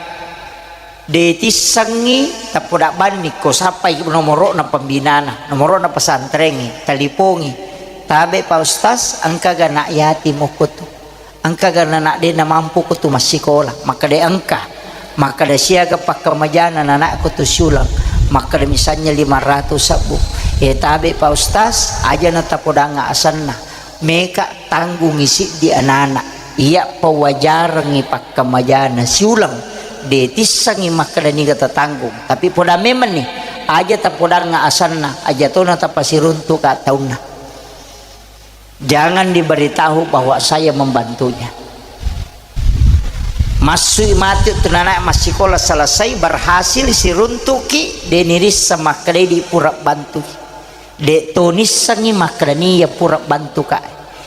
De tissengngi tappoda banni ko sappai nomoro'na pembinana, nomoro'na pesantrengnge, talipongi. Tabe Pak Ustaz, engkaga anak yatim okko tu? Engkaga anak de namampu ko tu massikola? Makkeda engka. Makkeda siaga pakkamajana anakku tu siuleng? Makkeda misalnya lima ratus sebbu. E tabe Pak Ustaz, aja na tapodanga asenna. Meka tanggungi siddi anana. Iya pawajarengngi pakkamajana siuleng. De tissengngi makkeda niga tatanggung. Tapi poda memenni, aja tapodanga asenna, aja tona tapasiruntuka taunna. Jangan diberitahu bahwa saya membantunya. Massui matu tu nana massikola selesai, berhasil siruntuki, de nirisseng makkeda idi pura bantui. De to nissengngi makkeda niya pura bantuka.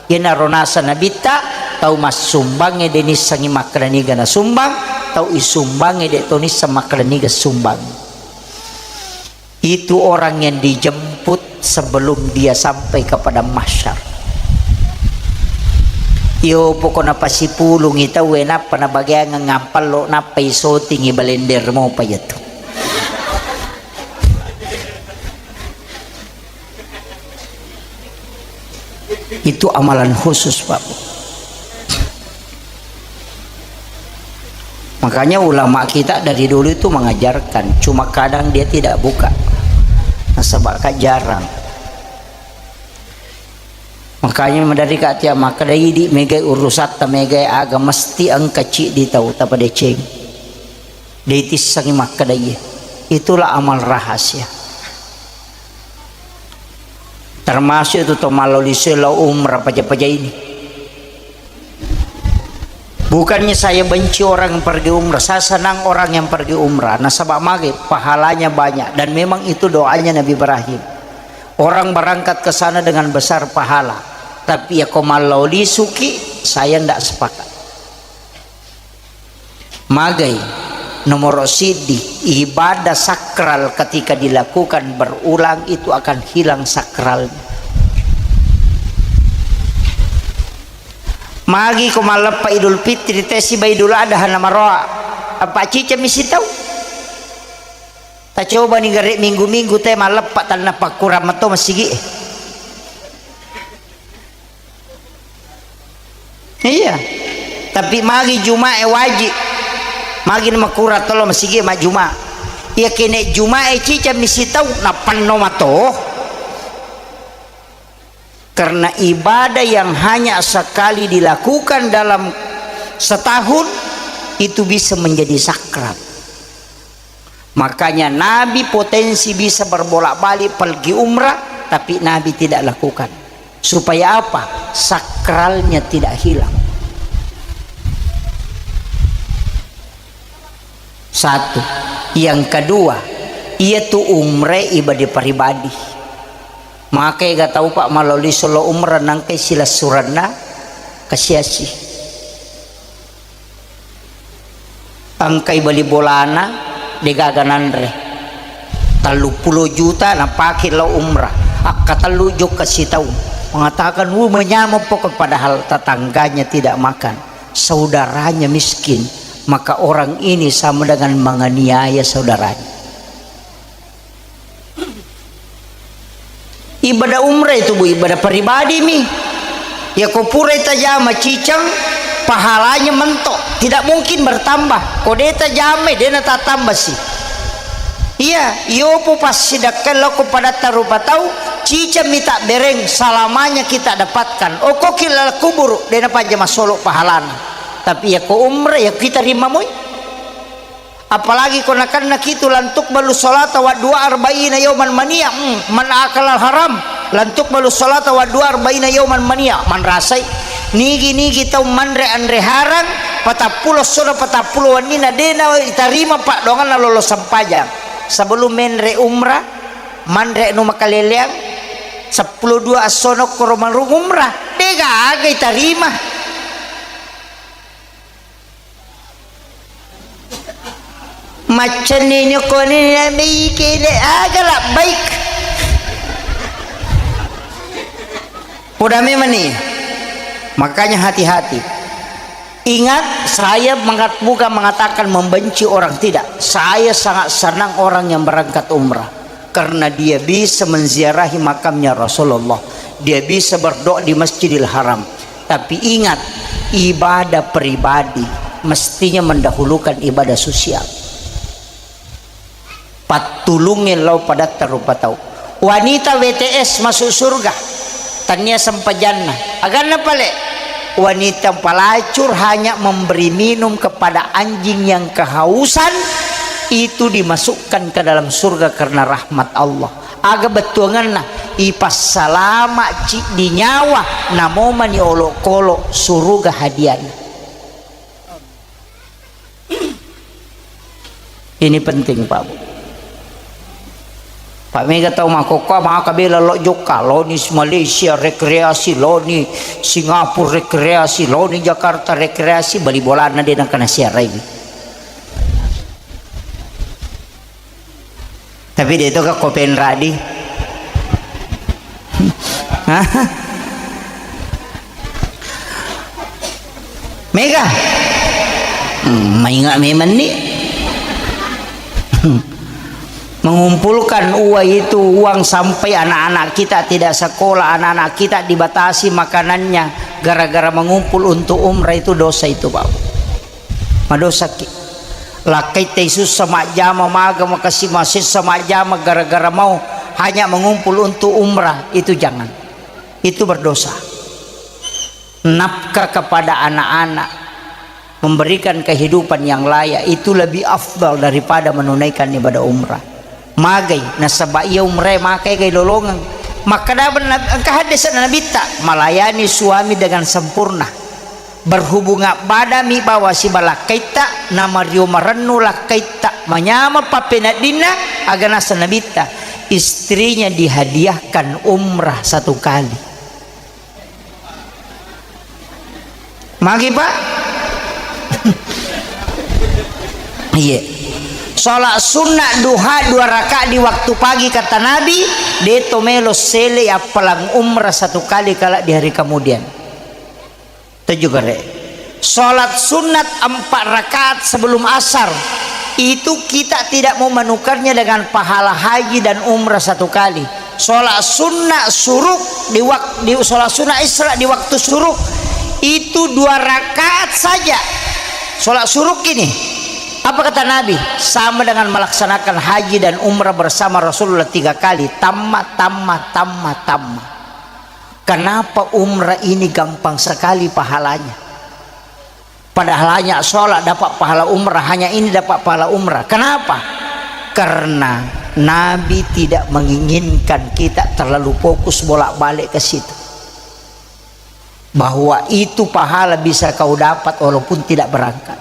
Iyanaro naseng Nabitta, tau massumbangnge de nissengngi makkeda niga nasumbang, tau isumbangnge de to nisseng makkeda niga sumbang. Itu orang yang dijemput sebelum dia sampai ke padang mahsyar. Iyo pokokna pasipulungi tauwe nappa nabageangeng ampallo nappa isotingi balender mopa iyatu. Itu amalan khusus, Pak. Makanya ulama kita dari dulu itu mengajarkan, cuma kadang dia tidak buka. Nasaba ka jarang. Makanya madari ka tia makkeda idi megai urusatta megai aga mesti engka ciddi tau tapadeceng. De tissengngi makkeda iye. Itulah amal rahasia. Termasuk itu to mallo lisu lao umrah paja-paja ini. Bukannya saya benci orang yang pergi umrah, saya senang orang yang pergi umrah. Nasaba mage pahalanya banyak dan memang itu doanya Nabi Ibrahim. Orang berangkat ke sana dengan besar pahala. Tapi ya ko mallo lisuki, saya ndak sepakat. Magai nomoro siddi, ibadah sakral ketika dilakukan berulang itu akan hilang sakralnya. Magi ko malleppa Idul Fitri te siba Idul Adha na maroa, apa cicami sitau? Tacobani gare minggu-minggu te malleppa tanna pakkurang mato masigi e. Iya. Tapi magi Jumae wajib. Magi na makurang tolo masigi majjuma. Iya kene Jumae cicami sitau napenno mato. Karena ibadah yang hanya sekali dilakukan dalam setahun itu bisa menjadi sakral. Makanya Nabi potensi bisa berbolak-balik pergi umrah, tapi Nabi tidak lakukan. Supaya apa? Sakralnya tidak hilang. Satu. Yang kedua, iya tu umrah ibadah pribadi. Maka ega tau, Pak, maloli solo umrah nangkai silessurenna kasiasi. Engkai bali bolana, degaga nanre. Telluppulo juta napake lao umrah. Akkatellu jokka sitaung. Mengatakan, "Wuh, menyameng pokok," padahal tetangganya tidak makan, saudaranya miskin, maka orang ini sama dengan menganiaya saudaranya. Ibadah umrah itu, Bu, ibadah pribadi mi. Ya ko purai tajama ciceng, pahalanya mentok, tidak mungkin bertambah. Ko de tajamai, de natatambah si. Iya, iyopo passidekkae lao ko padatta rupa tau, cicammi tabbereng, salamanya kita dapatkan. Okkoki laleng kuburu, de' napaja massolo pahalana. Tapi iya ko umrah, iya kita rimamoi. Apalagi ko nakenna kitu, "Lan tuqbalu sholata wa du'a arba'ina yauman maniya." Hmm, man akalal haram, "Lan tuqbalu sholata wa du'a arba'ina yauman maniya." Manrasai, nigi-nigi tau manre anre harang, patappulo essona, patappulo wenninna, de' na itarima paddoanganna lollo sempajang. Sebelum menre umrah, manre anu makaleleang, seppulo dua essona koro marung umrah, de' gaga itarima. Maccenni nyokoni nabi kene aga labbaik. Poda memang nih. Makanya hati-hati. Ingat, saya mengat-, bukan mengatakan membenci orang, tidak. Saya sangat senang orang yang berangkat umrah. Karena dia bisa menziarahi makamnya Rasulullah. Dia bisa berdoa di Masjidil Haram. Tapi ingat, ibadah pribadi mestinya mendahulukan ibadah sosial. Pattulungnge lao padatta rupa tau. Wanita W T S masuk surga. Tania sempajanna. Aganna pale? Wanita pelacur hanya memberi minum kepada anjing yang kehausan, itu dimasukkan ke dalam surga karena rahmat Allah. Aga bettuanganna, ipassalama ciddi nyawa, namomani olokolo suruga hadiahna. Ini penting, Pak Bu. Pak, mega tau makkokkoe maka bela lao jokka, laoni Malaysia rekreasi, laoni Singapura rekreasi, laoni Jakarta rekreasi, bali bolana de' nengka nasiarai. Tapi de' to ka ko penradi. Hah? Mega? Hmm, maingat memang ni. Mengumpulkan uang itu, uang sampai anak-anak kita tidak sekolah, anak-anak kita dibatasi makanannya gara-gara mengumpul untuk umrah, itu dosa itu, Pak. Madosaki. Lakkaitta sussa majjama, maga makasi masessa majjama gara-gara mau hanya mengumpul untuk umrah, itu jangan. Itu berdosa. Nafkah kepada anak-anak, memberikan kehidupan yang layak, itu lebih afdal daripada menunaikan ibadah umrah. Magai, nasaba iya umrah makai gai lolongeng. Makkeda ben-, engka hadis Nabitta, melayani suami dengan sempurna. Berhubungan badami bawa siba lakkaitta, namario marennu lakkaitta, manyameng pappeneddinna, aga naseng Nabitta, istrinya dihadiahkan umrah satu kali. Magi, Pak? Iya. Sholat sunnah duha dua rakaat di waktu pagi, kata Nabi, de' to melo sele appalang umrah satu kali kala di hari kemudian. Tujuh kali. Sholat sunat empat rakaat sebelum asar, itu kita tidak mau menukarnya dengan pahala haji dan umrah satu kali. Sholat sunnah suruk di wak-, di sholat sunnah Isra di waktu suruk, itu dua rakaat saja. Sholat suruk ini, apa kata Nabi? Sama dengan melaksanakan haji dan umrah bersama Rasulullah tiga kali. Tamma, tamma, tamma, tamma. Kenapa umrah ini gampang sekali pahalanya? Padahal hanya sholat dapat pahala umrah, hanya ini dapat pahala umrah. Kenapa? Karena Nabi tidak menginginkan kita terlalu fokus bolak-balik ke situ. Bahwa itu pahala bisa kau dapat walaupun tidak berangkat.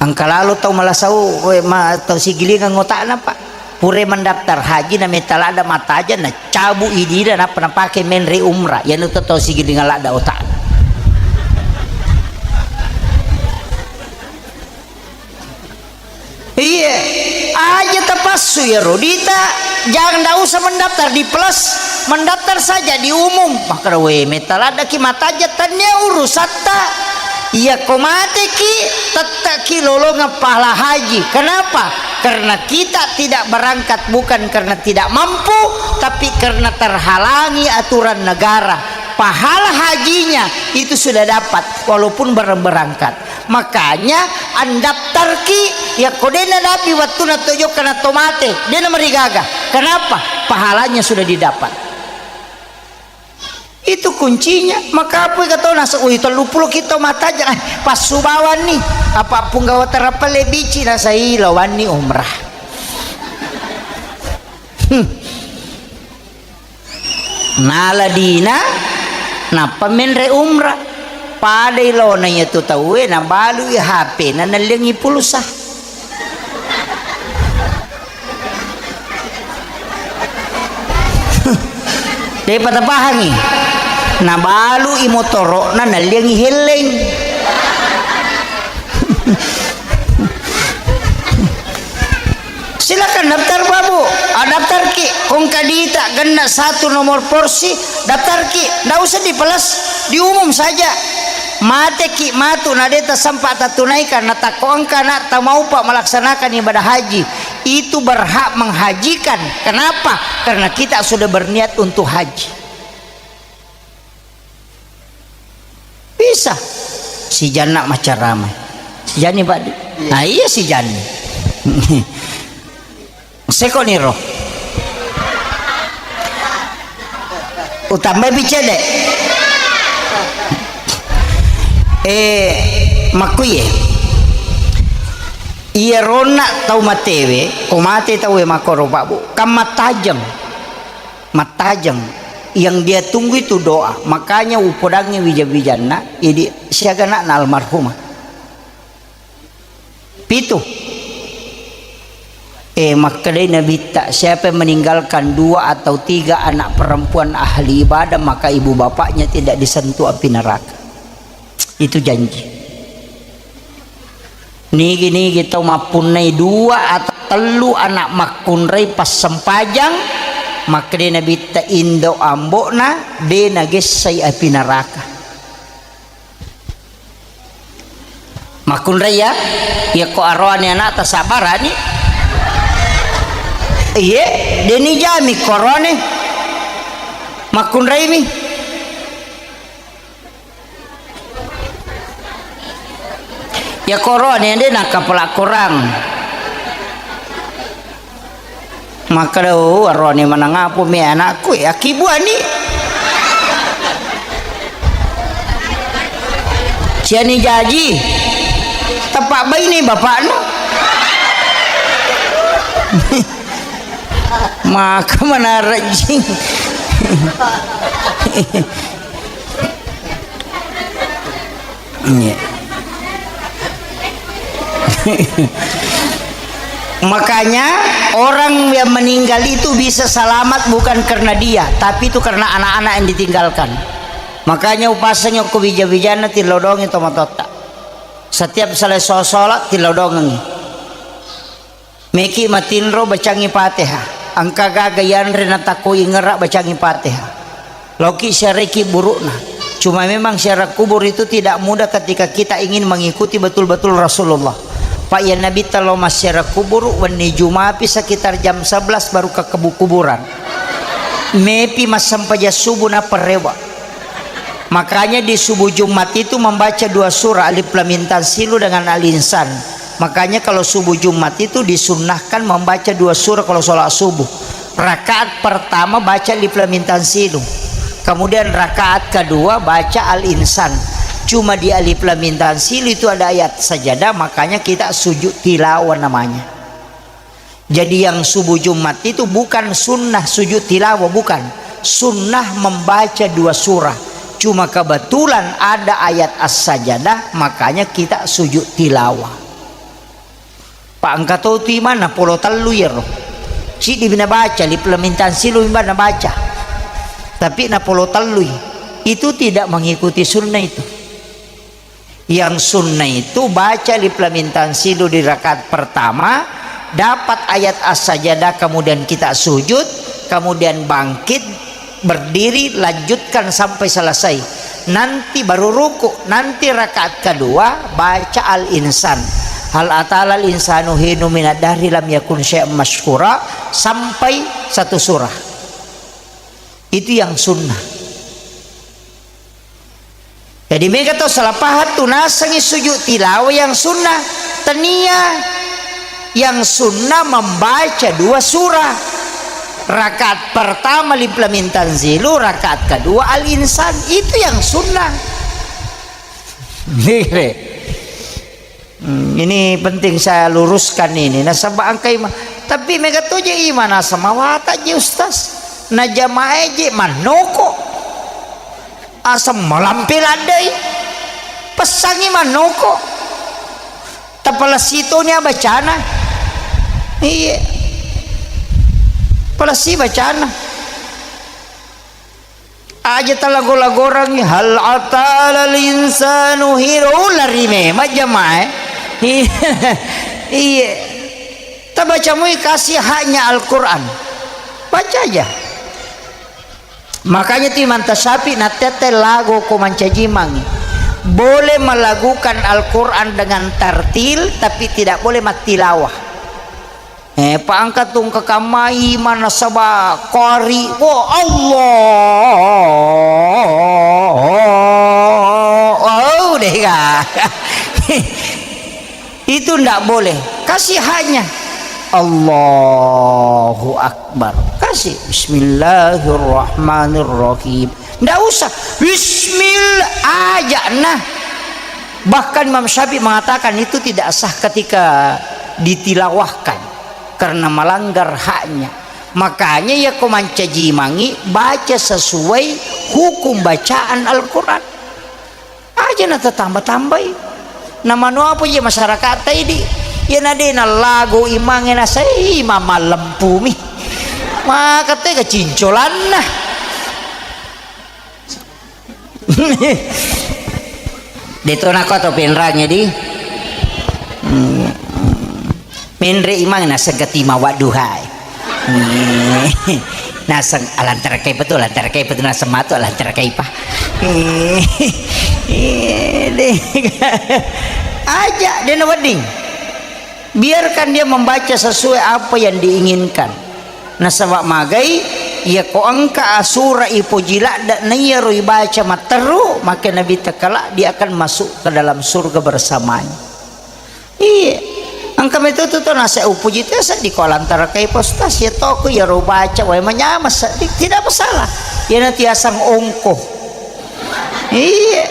Engka lalo tau malasau, we, ma-, tau sigilingeng otakna, Pak. Pura mendaftar haji, na metta ladda mataja, na cabu idina, nappa napake menre umrah. Yanu to tau sigilingeng ladda otakna. Iya, aja tapassu ya Rodita, jangan, ndak usah mendaftar di plus, mendaftar saja di umum. Makkeda, we, metta laddaki mataja, tania urusatta. Iya, ko mateki, tetteki lolongeng pahala haji. Kenapa? Karena kita tidak berangkat bukan karena tidak mampu, tapi karena terhalangi aturan negara. Pahala hajinya itu sudah dapat, walaupun bareng berangkat. Makanya andaftarki, yakko de' nadapi wettunna to jokka na to mate, de' namarigaga. Kenapa? Pahalanya sudah didapat. Itu kuncinya. Makapui katona se-, ui, telluppulo ki to mattajang, eh, passubawanni. Apa punggawa terappale bici na sai lawanni umrah. Hmm. Nala dina, nappa menre umrah. Padai laona iyatu tauwe, nabalui H P-na, nalliangi pulsa. Depa tapahangi. Nabalui motoro'na, nalliangi helleng. Silakan daftar, Pak, Bu. Ah, daftarki. Kongka dita genna satu nomor porsi, daftarki. Ndak usah dipelas, diumum saja. Mateki matu na de' tasempa tattunaikan, na takko engka na tamaupa melaksanakan ibadah haji, itu berhak menghajikan. Kenapa? Karena kita sudah berniat untuk haji. Bisa. Si Janna macarama. Si Jani, Pak. Nah, iya si Jani. Seko niro. Utambai pi cede. Eh, makkuye. Iya ronna tau matewe, ko mate tauwe makkoro, Pak, Bu. Kan mattajeng. Mattajeng. Yang dia tunggu itu doa. Makanya upodangngi wija-wijanna, idi siaga anakna almarhumah. Pitu. Eh, makkedai Nabitta, siapa yang meninggalkan dua atau tiga anak perempuan ahli ibadah, maka ibu bapaknya tidak disentuh api neraka. Itu janji. Nigi-nigi tau mappunnai dua atau tellu anak makkunrai passempajang, makkedai Nabitta, indo ambo'na de' nagessai api neraka. Makkunrai ya, yakko aroane anakta sabarani. Iye, deni jami ko aroane. Makkunraimi. Yakko aroane de' nakkapala korang. Makkeda, "Oh, aroane maneng apo me anakku, eh, akkibuani." Ciani jaji, teppa baine bapakna. Maka manarejjing. Iya. Makanya orang yang meninggal itu bisa selamat bukan karena dia, tapi itu karena anak-anak yang ditinggalkan. Makanya upasengi okko wija-wijanna, tillodongi tomatoatta. Setiap selesai sholat, tillodongengi. Meki matinro, bacangi Fatihah. Engka gaga yanre natakko ingera, bacangi Fatihah. Laoki siareki buru'na. Cuma memang ziarah kubur itu tidak mudah ketika kita ingin mengikuti betul-betul Rasulullah. Pak, ya Nabi, telo massiarah kubur, wenni Jumapi sekitar jam sebelas baru ke kebu-, kuburan. Mepi massempajang subuh na perrewa. Makanya di subuh Jumat itu membaca dua surah, Alif Lam Mim Tanzilu dengan Al-Insan. Makanya kalau subuh Jumat itu disunnahkan membaca dua surah kalau sholat subuh. Rakaat pertama baca Alif Lam Mim Tanzilu. Kemudian rakaat kedua baca Al-Insan. Cuma di Alif Lam Mim Tanzilu itu ada ayat sajadah, makanya kita sujud tilawah namanya. Jadi yang subuh Jumat itu bukan sunnah sujud tilawah, bukan. Sunnah membaca dua surah. Cuma kebetulan ada ayat As-Sajadah, makanya kita sujud tilawah. Pak, engka to tu imam napolo tellu iyaro. Siddi mi nabaca, Alif Lam Mim Tanzilu mi nabaca. Tapi napolo tellui. Itu tidak mengikuti sunnah itu. Yang sunnah itu baca Alif Lam Mim Tanzilu di rakaat pertama, dapat ayat As-Sajadah, kemudian kita sujud, kemudian bangkit, berdiri, lanjutkan sampai selesai. Nanti baru ruku, nanti rakaat kedua baca Al-Insan. Hal atal al insanu hinu minad dahri lam yakun syai'an masyhura, sampai satu surah. Itu yang sunnah. Jadi mega tau salah paham tu, nasengi sujud tilawah yang sunnah. Tania, yang sunnah membaca dua surah. Rakaat pertama Alif Lam Mim Tanzilu, rakaat kedua Al-Insan. Itu yang sunnah. Hmm, ini penting saya luruskan ini. Nasaba engka ima-, tapi mega to je ima naseng mawata je ustaz. Na jamaah je mannoko. Aseng malampe laddai. Pessangi mannoko. Tapalessi toni bacana. Iya. Palessi bacana. Aja talago-lagorangngi, "Hal atalal insanu hinu." Oh, lari memang jamaah, eh. Iya. Tabaca mui kasih haknya Al-Quran. Baca aja. Makanya tu Imam Tasyafi nattette lago ko mancajimangi. Boleh melagukan Al-Quran dengan tartil, tapi tidak boleh mattilawah. Eh, paangka tungka kamai mana saba kori. Oh, Allah. Oh, deh, ga. Itu ndak boleh. Kasih haknya. Allahu Akbar. Kasih. Bismillahirrahmanirrahim. Ndak usah. Bismillah. Aja nah. Bahkan Imam Syafi'i mengatakan itu tidak sah ketika ditilawahkan karena melanggar haknya. Makanya ya ko mancajimangi baca sesuai hukum bacaan Al-Quran. Aja na tatamba-tambai. Na manu apa je masyarakat taidi. Ya na de na lagu imange na sai mama lempumi. Maka tega cincolanna. Deto nako atau penrangnya di. Hmm. Menre imang naseng ketima wadduhai. Hmm. Naseng alantara kaipa tu, alantara kaipa tu, naseng matu alantara kaipa. Hmm. Aja dena wedding. Biarkan dia membaca sesuai apa yang diinginkan. Nasaba magai, iya ko engka asura ipoji ladda na iyaro ibaca matteru, maka Nabi tekala dia akan masuk ke dalam surga bersamanya. Iya. Engka metu tu to nasa upoji tu seddi ko lantara kai postas ya toko iyaro baca wae manyama seddi, tidak masalah. Iya nanti asang ongko. Iya.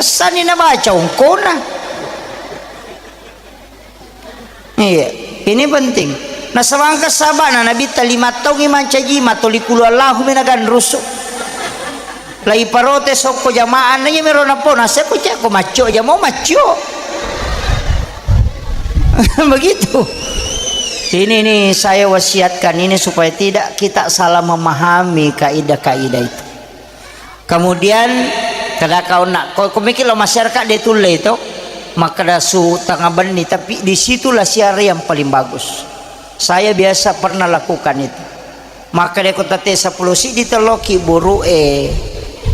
Sani na baca ongkona. Iya, ini penting. Nasaba engka sabana Nabitta lima taungngi mancaji, matoli puluh Allahu mi naganrusu. Lai parotes okko jamaah, na iya mero napau, nasa ko cek ko maccio aja mau maccio. Begitu. Ini nih saya wasiatkan ini supaya tidak kita salah memahami kaidah-kaidah itu. Kemudian, kada kau nak, ko, ko mikir lo masyarakat dia tulle itu, makkeda su tengah benni, tapi di situlah siara yang paling bagus. Saya biasa pernah lakukan itu. Makkeda ko tate sepuluh siddi telloki buru e,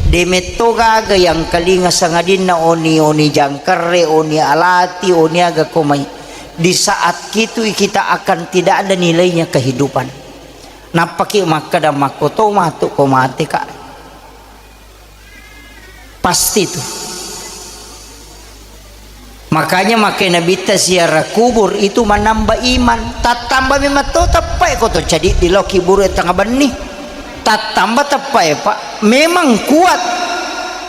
demetto gaga yang kalinga sangadinna oni, oni jangkere, oni alati, oni aga komai. Di saat itu kita akan tidak ada nilainya kehidupan. Nappaki makkeda makko to matu ko mate ka. Pasti itu. Makanya makai Nabitta ziarah kubur itu menambah iman. Tattamba memang to teppai ko to cadi di loki buru tengah benni. Tattamba teppai, Pak. Memang kuat.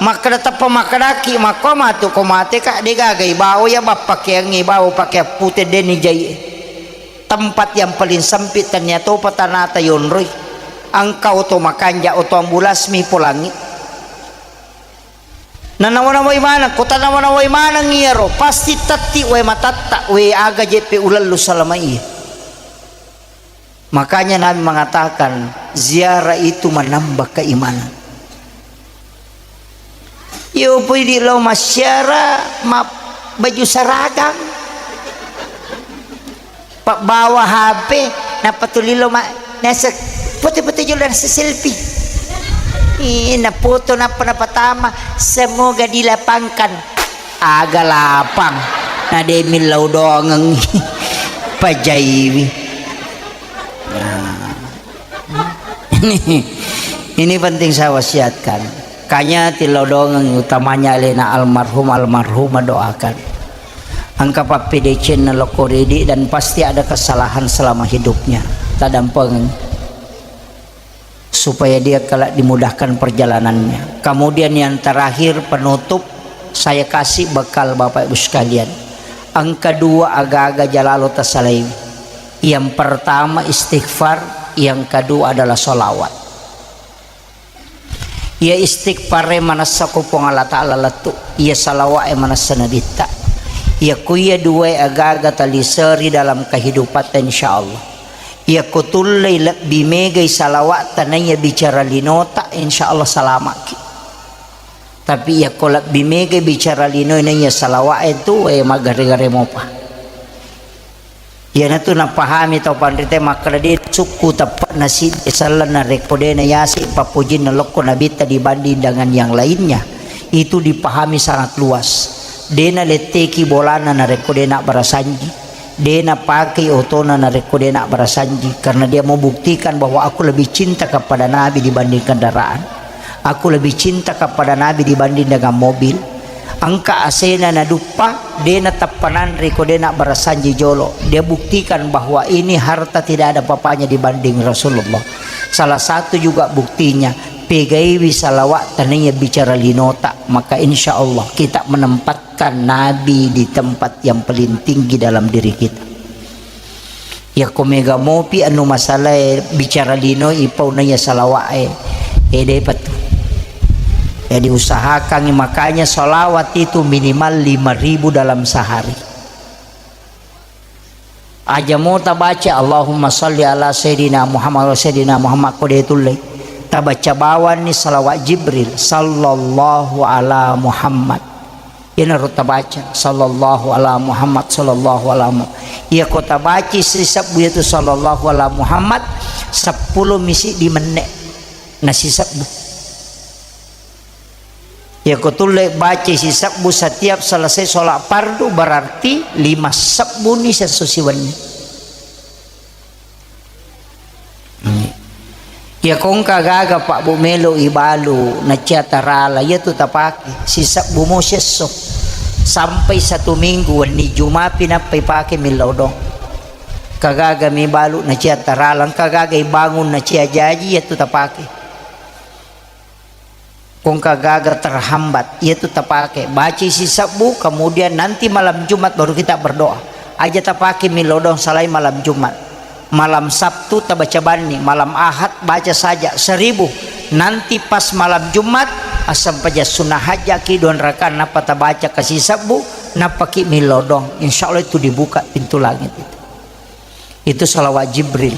Makkeda teppa makkedaki makko matu ko mate ka, degaga ibawa ya bappakeangnge ibawa pakeang pute deni jai. Tempat yang paling sempit tania topa tanata yonroi. Engka oto makanja, oto ambulas mi polangi. Nanawa-nawai maneng, ko tanawa-nawai maneng iyaro, pasti tetti wae matatta, we aga jeppe ulellu salama iya. Makanya Nabi mengatakan, ziarah itu menambah keimanan. Iyo pui di lo masyara ma baju saragang. Pabbawa H P, nappa tuli lo ma nasek foto-foto jolo nasek selfie. Ih, napoto nappa napatama, semoga dilapangkan. Aga lapang. Na de millau doangeng. Pajaiwi. Nah. Ini, ini penting saya wasiatkan. Makanya tilodongeng, utamanya alena almarhum, almarhumah, doakan. Engka pappedecenna lokko ridi dan pasti ada kesalahan selama hidupnya. Tadampengeng. Supaya dia kelak dimudahkan perjalanannya. Kemudian yang terakhir, penutup, saya kasih bekal Bapak Ibu sekalian. Engka dua aga-aga jalalo tasalaiwi. Yang pertama istighfar, yang kedua adalah salawat. Iya istighfar e manessa ko Puang Allah Ta'ala lettu, iya salawat e manessa Nabitta. Iya ku iya dua aga-aga taliseri dalam kehidupatta, insya Allah. Iya ko tullei lebbi megai salawatta naiya bicara linota, insya Allah salamaki. Tapi iya ko lebbi megai bicara lino naiya salawat e tu, eh, maggare-gare mopa. Iyanatu napahami tau panrita makkeda, de sukku teppe'na siddi selleng narekko de nayaseng pappojinna lokko Nabitta dibanding dengan yang lainnya. Itu dipahami sangat luas. De naletteki bolana narekko de nabbarasanji. De napakei otona narekko de nabbarasanji. Karena dia mau buktikan bahwa aku lebih cinta kepada Nabi dibanding kendaraan. Aku lebih cinta kepada Nabi dibanding dengan mobil. Engka asena naduppa, de nateppa nanre ko de nabbarasanji jolo. Dia buktikan bahwa ini harta tidak ada papanya dibanding Rasulullah. Salah satu juga buktinya, pegaiwi salawat tania bicara linota, maka insya Allah kita menempatkan Nabi di tempat yang paling tinggi dalam diri kita. Yakko mega mopi anu masalae bicara lino ipau naiya salawat e, eh, depa tu. Jadi usahakan, makanya salawat itu minimal lima ribu dalam sehari. Aja mo tabaca Allahumma salli ala sayyidina Muhammad wa sayyidina Muhammad ko de tulle. Tabaca bawanni salawat Jibril, sallallahu ala Muhammad. Iyanaro tabaca, sallallahu ala Muhammad, sallallahu ala Muhammad. Iya ko tabaci sisebbu iyatu sallallahu ala Muhammad, seppulo mi siddi menne' na sisebbu. Iya ko tulle baca sisebbu setiap selesai sholat fardu, berarti lima sebbu ni sesso siwenni. Iya kongka gaga Pak Bu melo ibalu nacia tarala, iya tu tapake sisebbu mo sesso sampai satu minggu, wenni Jumapi nappa ipake millau dong. Kagaga mi balu nacia tarala, engka gaga ibangun nacia jaji, iya tu tapake. Kongka gaga terhambat, iya tu tapake. Baca sisebbu, kemudian nanti malam Jumat baru kita berdoa. Aja tapake millau dong salai malam Jumat. Malam Sabtu tabaca banni, malam Ahad baca saja seribu. Nanti pas malam Jumat, assempajang sunnah hajjaki dua rakaat, nappa tabaca kasisebbu, nappaki millau dong. Insya Allah itu dibuka pintu langit itu. Itu salawat Jibril.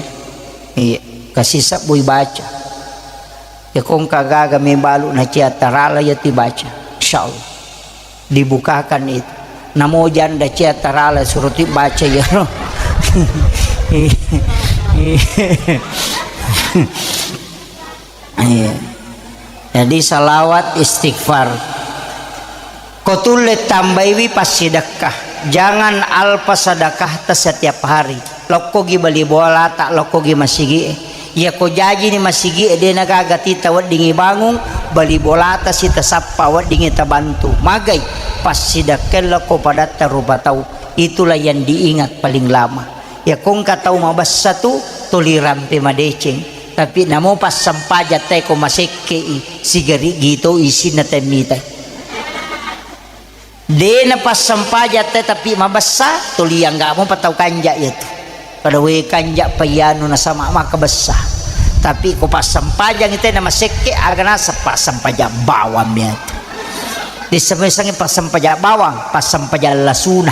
Iya, kasisebbu ibaca. Iya kongka gaga mebalu nacia tarala iya tu ibaca. Insya Allah. Dibukakan itu. Namo janda cia tarala suruh tu baca ya. Iya. Jadi salawat istighfar. Ko tulle tambaiwi passidekka. Jangan alpa sedekahta setiap hari. Lokkogi bali bolata, lokkogi masigi'e. Iya ko jajini masigi'e, de nagaga tita weddingi bangung, bali bolata sitasappa weddingi tabantu. Magai, passidekkai lokko padatta rupa tau. Itulah yang diingat paling lama. Iya kongka tau mabessa tu, tuli rampe madeceng. Tapi namo passempajang tae ko masekke'i, sigari gito isinna tae mitai. De napassempajang tae tapi mabessa, tuli angga mopa tau kanja iyatu. Pada we kanja pa iyanu nasama maka bessa. Tapi ko passempajang tae namasekke, aga naseng passempajang bawang iyatu. Dissengngi passempajang bawang, passempajang lasuna.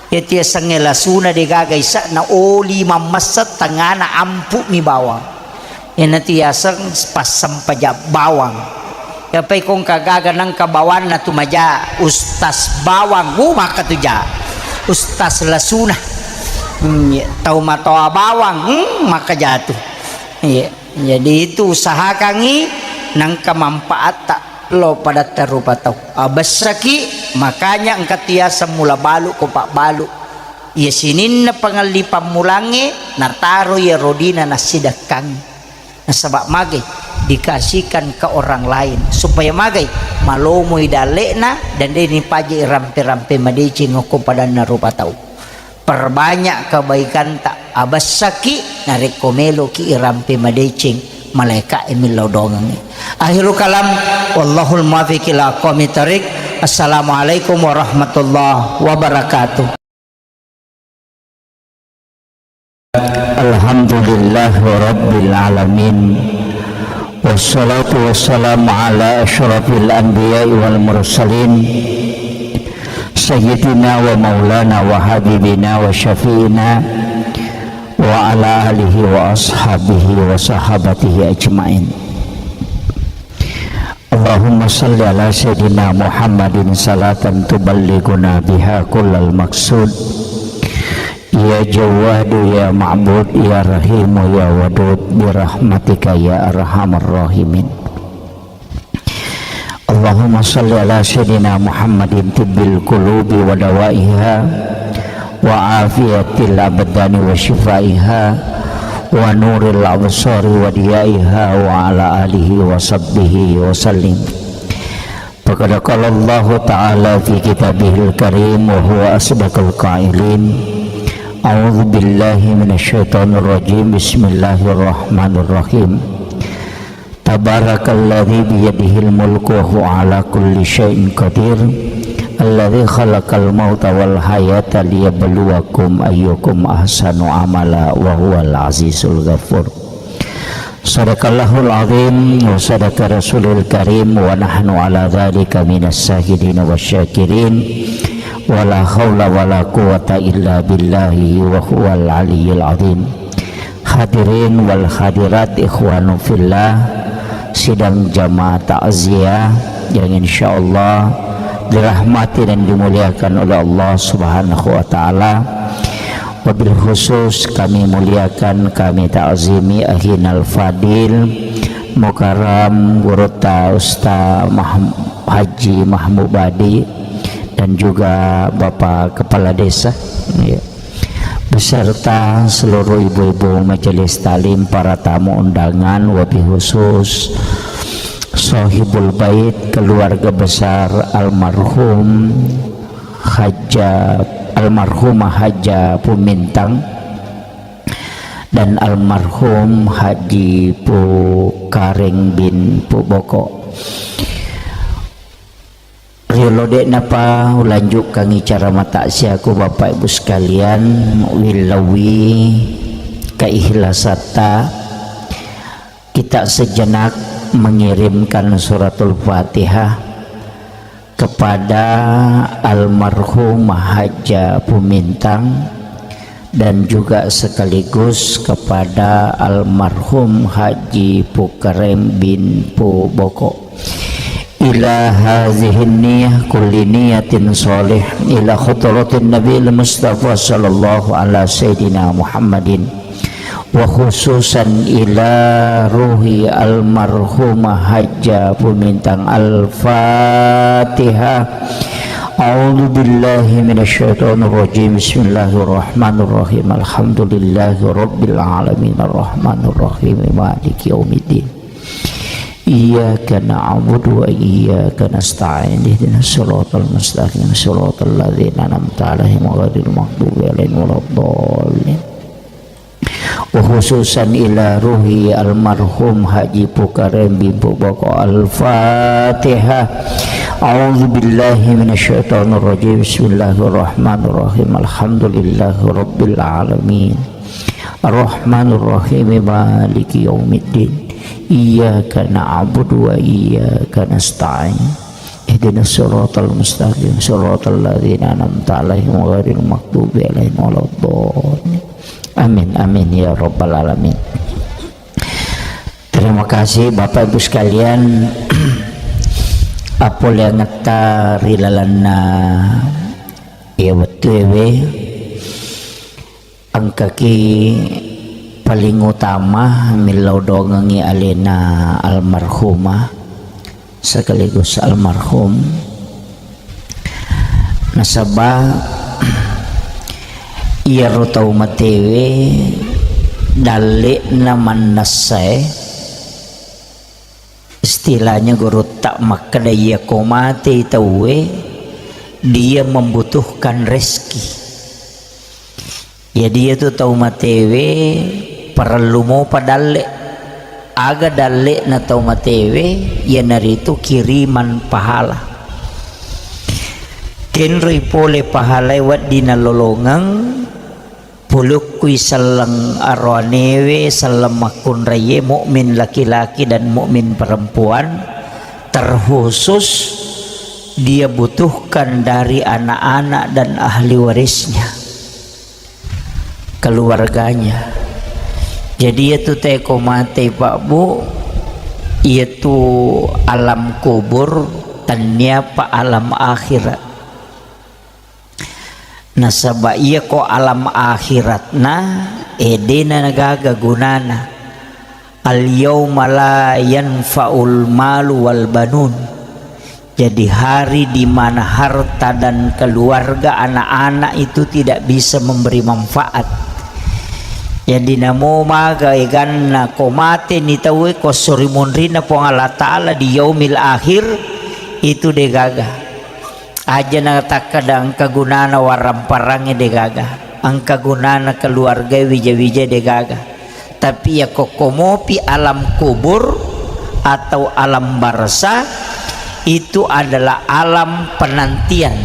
Iyatu yasengnge lasuna degaga ise'na, oli mammessa tengngana ampu'mi bawang. Iyanatu yaseng passempajang bawang. Yapai kongka gaga nengka bawanna tu maja, Ustaz Bawang, uh, maka tu ja. Ustaz lasuna. Hmm, iya. Tau matoa bawang, hmm, maka jatu. Iya. Jadi itu usahakangi nengka manfaatta lo padatta rupa tau. Abessaki, makanya engka tu yaseng mula balu ko pabbalu. Iya sininna pangelli pammulangnge nataro iya rodina nassidekkangngi. Nasaba mage, dikasihkan ke orang lain, supaya magai malomoi dalle'na dan de' nipaja irampe-rampe madeceng okko padanna rupa tau. Perbanyak kebaikanta, abessaki narekko meloki irampe madeceng malaeka e millau dongengngi. Akhirul kalam, wallahul muwaffiq ila aqwamit thariq. Assalamualaikum warahmatullahi wabarakatuh. Alhamdulillah rabbil alamin. Wassalatu wassalamu ala asyrafil anbiya'i wal mursalin. Sayyidina wa maulana wa habibina wa syafi'ina wa ala alihi wa ashabihi wa sahabatihi ajma'in. Allahumma salli ala Sayyidina Muhammadin salatan tuballighuna biha kullal maqsud. Ya Jawwadu ya Ma'bud ya Rahimu ya Wadud birahmatika ya arhamar rahimin. Allahumma salli ala Sayyidina Muhammadin tibbil qulubi wa dawaiha wa afiyatil abdani wa shifaiha wa nuril absari wa diyaiha wa ala alihi wa sahbihi wa sallim. Faqad qala Allahu ta'ala fi kitabihil karim wa huwa asdaqul qailin. A'udzu billahi minasy syaithanir rajim. Bismillahirrahmanirrahim. Tabarakalladzi biyadihil mulku wa huwa ala kulli syai'in qadir. Alladzi khalaqal mauta wal hayata liyabluwakum ayyukum ahsanu amala wa huwal azizul ghafur. Sadaqallahul azim wa sadaqa rasulul karim wa nahnu ala dzalika minas syahidin wasyakirin. Wa la haula wa la quwwata illa billahi wa huwal aliyyul azim. Hadirin wal hadirat, ikhwanu fillah, sidang jamaah takziah yang insyaallah dirahmati dan dimuliakan oleh Allah Subhanahu wa taala. Wabil khusus kami muliakan, kami ta'zimi akhinal fadil Mukarram Gurutta Ustaz Mahm-, Haji Mahmud Badi dan juga Bapak Kepala Desa, ya, beserta seluruh ibu-ibu majelis taklim, para tamu undangan, wabil khusus Sohibul Bait, keluarga besar almarhum Haja, almarhumah Haja Pumintang dan almarhum Haji Pu Kareng bin Pu Boko. Riolo de'napa ulanjukkangngi cara matakziaku, Bapak Ibu sekalian, willaui keikhlasatta, kita sejenak mengirimkan suratul Fatihah kepada almarhumah Haja Pumintang dan juga sekaligus kepada almarhum Haji Pukerem bin Pu Boko. Ila hazihin niyah kulli niyatin sholih ila khudratin Nabil Mustafa sallallahu ala sayyidina Muhammadin. Wa khususan ila ruhi almarhumah Haja Pumintang. Al-Fatihah. A'udzu billahi minasy syaithanir rajim. Bismillahirrahmanirrahim. Alhamdulillahi rabbil alamin. Arrahmanirrahim. Maliki yaumiddin. Iyyaka na'budu wa iyyaka nasta'in. Ihdinas siratal mustaqim. Siratal ladzina an'amta 'alaihim ghairil maghdubi 'alaihim waladdallin. Wa khususan ila ruhi almarhum Haji Pukarem bin Pu Boko. Al-Fatihah. A'udzu billahi minasy syaithanir rajim. Bismillahirrahmanirrahim. Alhamdulillahi rabbil alamin. Arrahmanirrahim. Maliki yaumiddin. Iyyaka na'budu wa iyyaka nasta'in. Ihdinas siratal mustaqim, siratal ladzina an'amta 'alaihim ghairil maghdubi 'alaihim waladdallin. Amin, amin ya rabbal alamin. Terima kasih Bapak Ibu sekalian. Appoleangetta ri lalenna iya wettuewe. Engkaki paling utama millau dongengngi alena almarhumah sekaligus almarhum. Nasaba iyaro tau matewe dalle'na mannessae Istilahnya gurutta makkeda, iya ko matei tauwe, dia membutuhkan rezeki. Jadi, iyatu tau matewe parellu mopa dalle. Aga dalle'na tau matewe? Iyanaritu kiriman pahala. Kenroi pole pahalae wedding nalolongeng, pulukkui selleng aroanewe, selleng makkunraie, mukmin laki-laki dan mukmin perempuan, terkhusus dia butuhkan dari anak-anak dan ahli warisnya, keluarganya. Jadi, iyatu teko mate, Pak Bu, iyatu alam kubur, tenniapa alam akhirat. Nasaba iyako alam akhiratna, e, dena gaga gunana. Al yauma la yanfa'ul malu wal banun. Jadi, hari di mana harta dan keluarga, anak-anak itu tidak bisa memberi manfaat. Jadi, namo maga eganna ko mate ni tauwe, ko sori monrina Puang Allah Ta'ala di yaumil akhir, itu degaga. Aja na takkeda engka gunana warang-parangnge, degaga. Engka gunana keluarga wija-wija, degaga. Tapi iya kokkomopi alam kubur atau alam barzah, itu adalah alam penantian.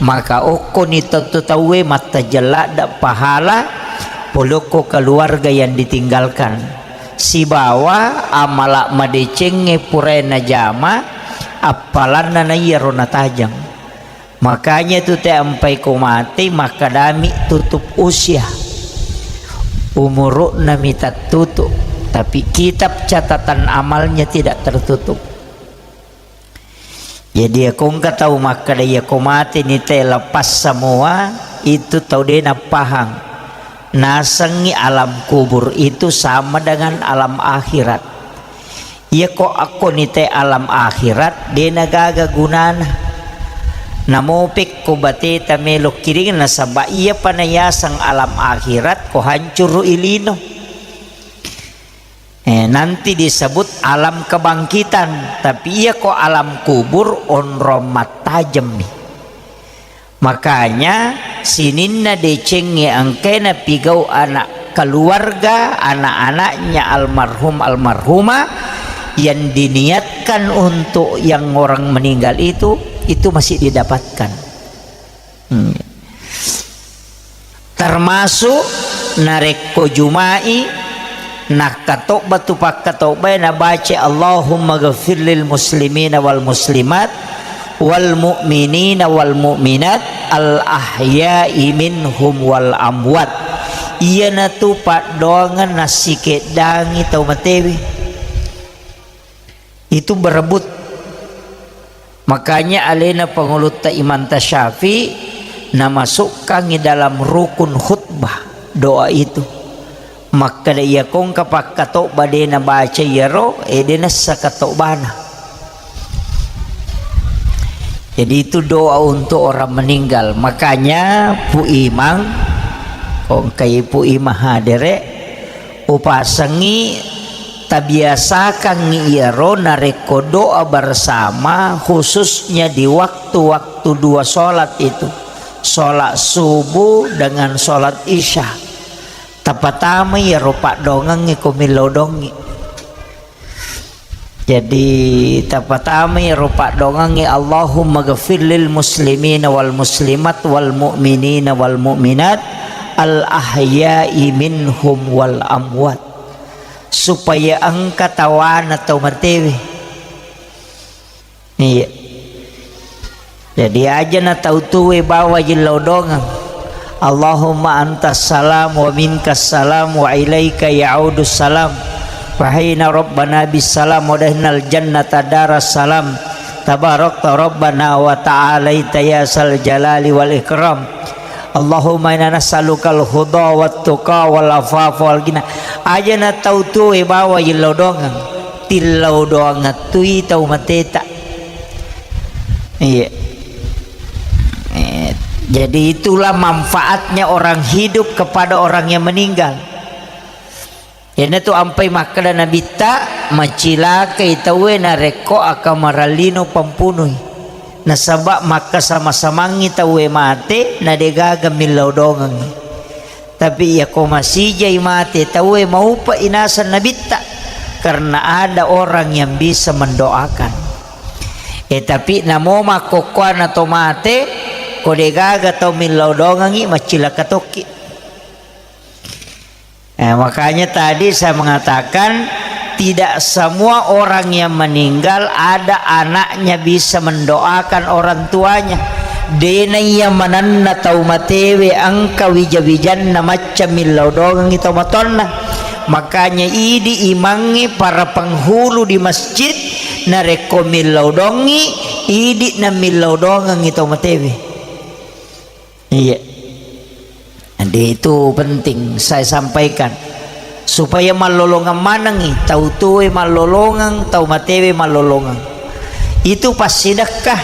Maka okkoni tentu tauwe mattajeng ladde pahala polokko keluarga yang ditinggalkan. Sibawa amala madecengnge purae najama, appalanna naiyaro natajeng. Makanya tu te ampai ko mate, makkadami tutup usia. Umuru'na mi tattutu, tapi kitab catatan amalnya tidak tertutup. Jadi, iya ko engka tau makkeda, iya ko mate ni te lepas semua, itu tau de nappahang. Nasengngi alam kubur itu sama dengan alam akhirat. Iya ko akko ni te alam akhirat, de nagaga gunana. Namopekko bateta melo kiring, nasaba iya pa nayaseng alam akhirat, ko hancuru ilino. Eh, nanti disebut alam kebangkitan, tapi iya ko alam kubur onrong mattajemmi. Makanya sininna decengnge engkae napigau anak keluarga, anak-anaknya almarhum almarhumah yang diniatkan untuk yang orang meninggal itu, itu masih didapatkan. Hmm. Termasuk narekko Juma'i, nakkatobba tu pakkatobbae nabaca, "Allahumma ghafir lil muslimina wal muslimat, wal mu'minina wal mu'minat, al ahya'i minhum wal amwat." Iyanatu paddoangeng nassikeddangi tau matewe. Itu berebut. Makanya alena pangulutta Imam Tasyafi namasukkangi dalam rukun khutbah doa itu. Makkeda, iya kongka pakkatobba de nabaca iyaro, e de nassa katobbana. Jadi itu doa untuk orang meninggal. Makanya Pu Imang, kongkai Pu Imang hadere, upasengngi, tabiasakangngi iyaro narekko doa bersama, khususnya di waktu-waktu dua sholat itu, sholat subuh dengan sholat isya. Tapatama iyaro paddoangengnge ko millau dongngi. Jadi, tapatama iyaro paddoangengnge, "Allahumma ghafir lil muslimina wal muslimat wal mu'minina wal mu'minat al ahya'i minhum wal amwat." Supaya engka tawana tau matewe. Iya. Jadi aja na tau tuwe bawa jillau dongeng. Allahumma antas salam wa minkas salam wa ilaika ya'udus salam. Fahina rabbana bis salam wa dahinal jannata daras salam. Tabarakta rabbana wa ta'alaita ya sal jalali wal ikram. Allahumma inna nas'alukal huda wat tuqa wal afafa wal gina. Aja na tau tuwe bawa jillau dongeng. Tillau doang tui tau mateta. Iya. Eh, jadi itulah manfaatnya orang hidup kepada orang yang meninggal. Iyanatu ampai makkeda Nabitta, macilakai tauwe narekko akamarallino pampunui. Nasaba makkasama-samangngi tauwe mate, na degaga millau dongengngi. Tapi iyako masijai mate tauwe, maupe'i naseng Nabitta, karena ada orang yang bisa mendoakan. Eh, tapi namo makkokkoana to mate, ko degaga tau millau dongengngi, maccilaka tokki. Eh, makanya tadi saya mengatakan, tidak semua orang yang meninggal ada anaknya bisa mendoakan orang tuanya. Dena iya manenna tau matewe engka wija-wijanna macca millau dongengngi tau matonna. Makanya idi imangnge para penghulu di masjid, narekko millau dongi, idi na millau dongengngi tau matewe. Iya. Jadi itu penting saya sampaikan. Supaya mallolongeng manengngi, tau tuwe mallolongeng, tau matewe mallolongeng. Itu passidekka.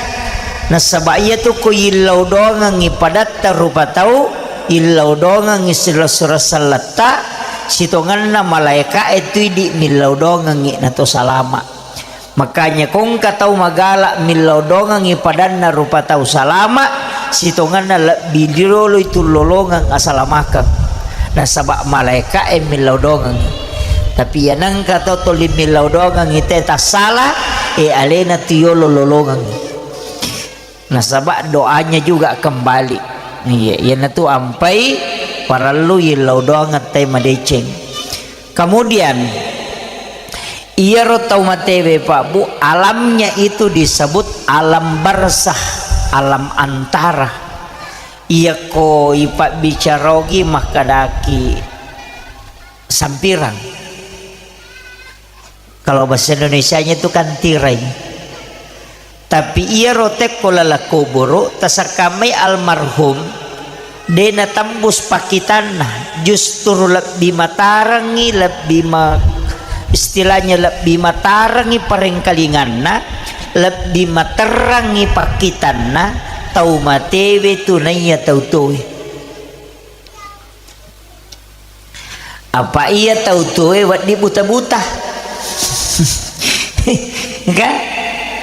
Nasaba iyatu ko yillau doangengngi padatta rupa tau, yillau doangengngi silessureng selletta, sitongenna malaeka'e tu idi millau doangengngi nato salama. Makanya kongka tau magala millau dongengngi padanna rupa tau salama, sitongenna lebbi rioloi tullolongeng asalamakeng. Nasaba malaeka'e millau dongengngi. Tapi iya nengka tau toli millau dongengngi te tassala, e alena tu yolo lolongengngi. Nasaba doanya juga kembali. Iya, iyanatu ampai parellu yillau doangeng te madeceng. Kemudian, iyaro tau matewe, Pak Bu, alamnya itu disebut alam barzah, alam antara. Iyako ipabbicara ogi makkedaki sampirang. Kalau bahasa Indonesianya itu kan tirai. Tapi iyaro tekko laleng kuburu, tasakkamai almarhum, de natembus pakkitanna, justru lebbi matarengngi, lebbi ma-, istilahnya lebbi matarengngi parengkalinganna, lebbi materrangngi pakkitanna tau matewe tu naiya tau tuwe. Apa iya tau tuwe wedding buta-buta? Kan?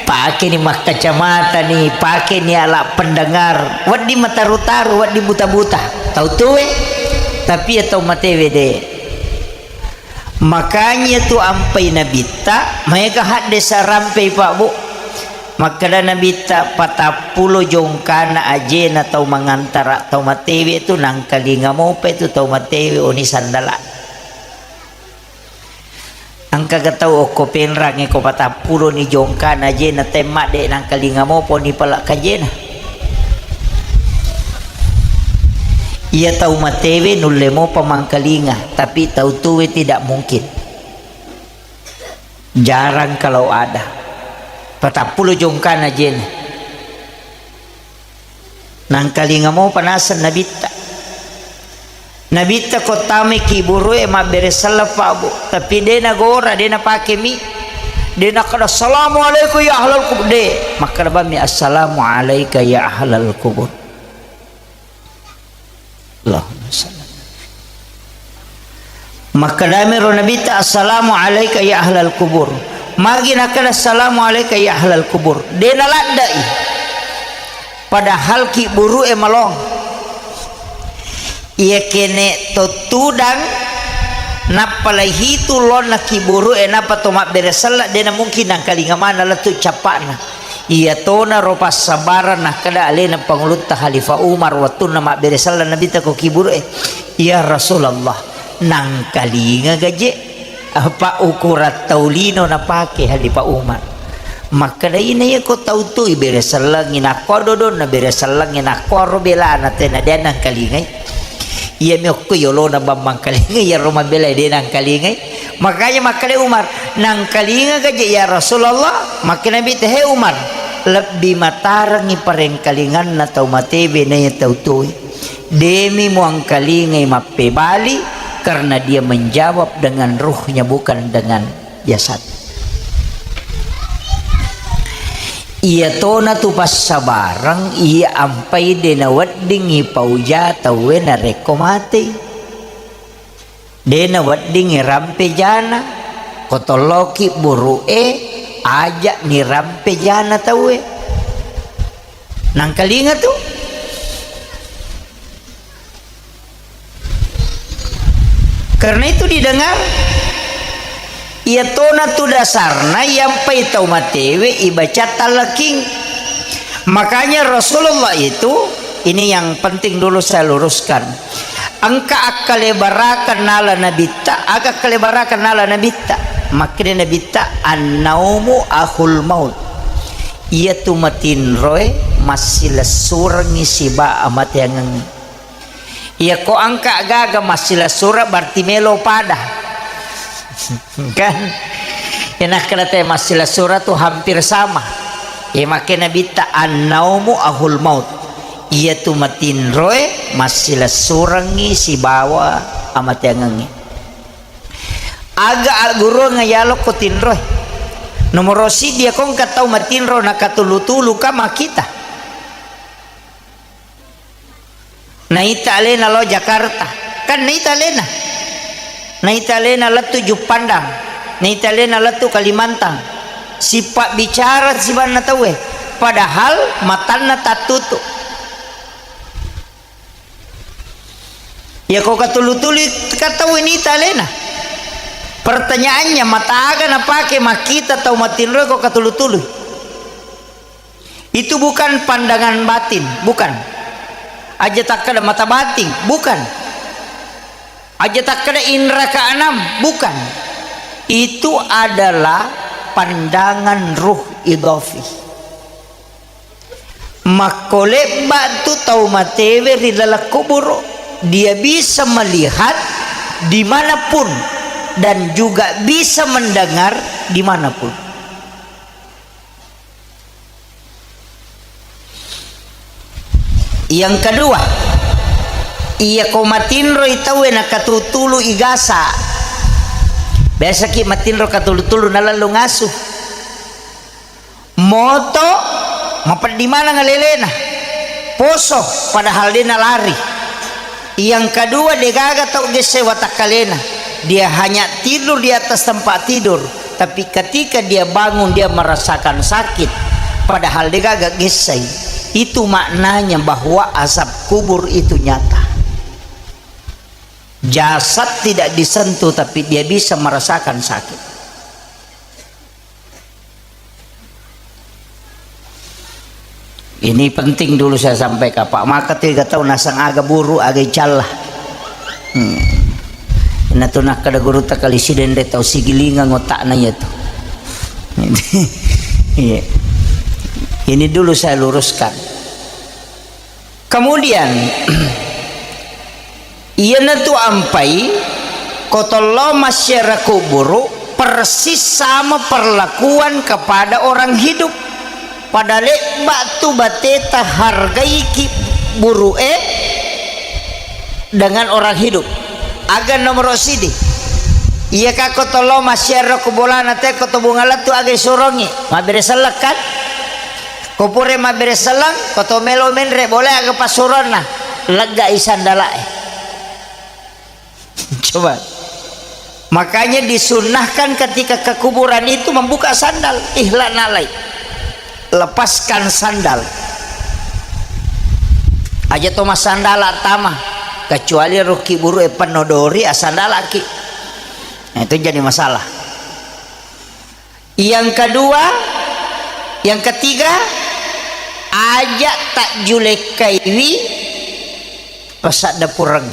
Pakeni makkacamata ni, pakeni ala pendengar, wedding mataru-taru, wedding buta-buta. Tau tuwe, tapi iya tau matewe de. Makanya tu ampai nabitta, maega hadde sarampei, Pak Bu. Makkeda Nabitta, patappulo jongkana ajena tau mangantara tau matewe tu, nangkalinga mopa tu tau matewe oni sandala. Engkaga tau okko Penrang e ko patappulo ni jongkana ajena temmadde, nangkalinga mopa oni pala kajena. Iya tau matewe nulle mopa mangkalinga, tapi tau tuwe tidak mungkin. Jarang kalau ada. Patappulo jongkana ajena. Nangkalinga mopa naseng nabitta. Nabitta ko tamai kiburu'e mabbere selleng, Pak Bu. Tapi de nagora, de napake mi. De nakkeda, "Assalamualaikum ya ahlal kubur." De. Makkeda bammi, "Assalamualaika ya ahlal kubur." Allahumma salli. Makkedami ro Nabitta, "Assalamu alaika ya ahlal kubur." Magi nakkeda, "Assalamu alaika ya ahlal kubur." De naladdai. Padahal kiburu'e malong. Iya kene to tudang, nappa laihitu lonna kiburu'e, nappa to mabbere selleng, de namungkin nangkalinga maneng lettu cappa'na. Iyatonaro passabarang nakkeda alena Pangulutta Khalifah Umar wettunna mabbere selleng Nabitta ko kiburu'e, "Ya Rasulullah, nangkalinga gaje?" Apa ukurang tau lino napake Khalifah Umar. Makkeda, "Ina iya ko tau tu ibere sellengi nakko dodonna, bere sellengi nakko aro belana, tena de nangkalingai." Iyami okko yolona bang mangkalingai, iyaro mabelai de nangkalingai. Makanya makkeda Umar, "Nangkalinga gaje ya Rasulullah?" Makkeda Nabitta, "He Umar, lebbi matarengngi parengkalinganna tau matewe naiya tau tuwe. Demi muangkalingai mappebali, karena dia menjawab dengan ruhnya, bukan dengan jasad." Iyatona tu passabareng iya ampai de naweddingngi pauja tauwe narekko matei. De' nawedding irampe jana, ko tolloki buru'e, aja' nirampe jana tauwe. Nangkalinga tu. Karena itu didengar, iya tona tu dasarna iyampai tau matewe ibaca talqin. Makanya Rasulullah itu, ini yang penting dulu saya luruskan. Engka akkalebarakeng nala nabitta, aga akkalebarakeng nala nabitta? Makkeda nabitta, "Annaumu akhul maut." Iyatu matinroe massilessurengngi siba amateangengngi. Iyako engka gaga massilessura berarti melo pada. Kan? Inakkeda te massilessura tu hampir sama. Iya makkeda nabitta, "Annaumu akhul maut." Iyatu matinroe massilessurengngi sibawa amateangengngi. Aga agguruang yalokko tinroe? Nomoro siddi, iyako engka tau matinro nakatulu-tulu ka makkita. Naita alena lao Jakarta. Kan naita alena. Naita alena lettu Juppandang. Naita alena lettu Kalimantan. Sipabbicara sibanna tauwe. Padahal matanna tattutu. Iyako katulu-tulu ka tau naita alena. Pertanyaannya, mata aga napake makkita tau matinroe ko katulu-tulu? Itu bukan pandangan batin, bukan. Aja takkeda mata batin, bukan. Aja takkeda indra keenam, bukan. Itu adalah pandangan ruh idhafi. Makko lebba tu tau matewe ri laleng kuburu, dia bisa melihat dimanapun dan juga bisa mendengar dimanapun. Yang kedua, iyako matinroi tauwe nakatulu-tulu igasa. Biasaki matinro katulu-tulu nalellung asu. Moto, mapeddi maneng alelena. Poso, padahal de nalari. Yang kedua, degaga tau gesse watakkalena. Dia hanya tidur di atas tempat tidur, tapi ketika dia bangun, dia merasakan sakit, padahal degaga gessai. Itu maknanya bahwa azab kubur itu nyata. Jasad tidak disentuh, tapi dia bisa merasakan sakit. Ini penting dulu saya sampaikan, Pak. Maka tiga tahun nasang aga buru, aga icalla. Hmm. Ina tu nakkeda gurutta kali sidende tau sigilingang otakna iya tu. Iya. Ini dulu saya luruskan. Kemudian, iyanatu ampai, ko tollo masyarakat kuburu, persis sama perlakuan kepada orang hidup. Pada lebba tu bateta hargaiki buru'e dengan orang hidup. Aga nomoro sidi. Iya ka ko tollo masyarakat kubolana te ko to bunga lettu aga isurongi. Mabbere selleng kan? Ko pura mabbere selleng, ko to melo menre bole aga passuronna, leggai sandala'e. Coba. Makanya disunnahkan ketika ke kuburan itu membuka sandal, ikhla' na'lai. Lepaskan sandal. Aja to massandala tama, kecuali rukki buru e penno dori, asandalaki. Nah, itu jadi masalah. Yang kedua, yang ketiga, aja tajjulekkaiwi pasadda pureng.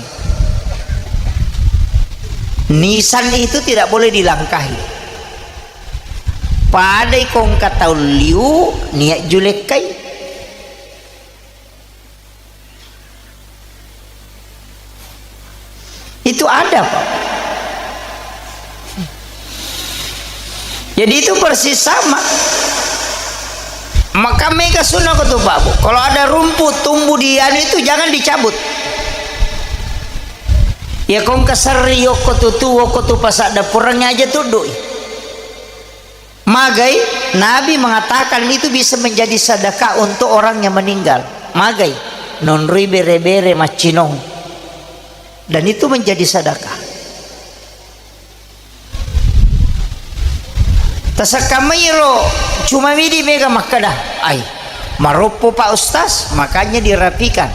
Nisan itu tidak boleh dilangkahi. Padai ko engka tau liu, niat julekkai. Itu ada, Pak. Jadi itu persis sama. Maka mega sunnah ko tu, Pak, Bu. Kalau ada rumput tumbuh di anu itu, jangan dicabut. Ya, kong keserri, yoko tu, tu, woko tu, pasadda purengnya aja tudui. Magai, Nabi mengatakan itu bisa menjadi sedekah untuk orang yang meninggal. Magai, nonroi bere-bere maccinong. Dan itu menjadi sedekah. Tasekkamai ro cuma midi mega makkeda, "Ai, maroppo Pak Ustaz, makanya dirapikan."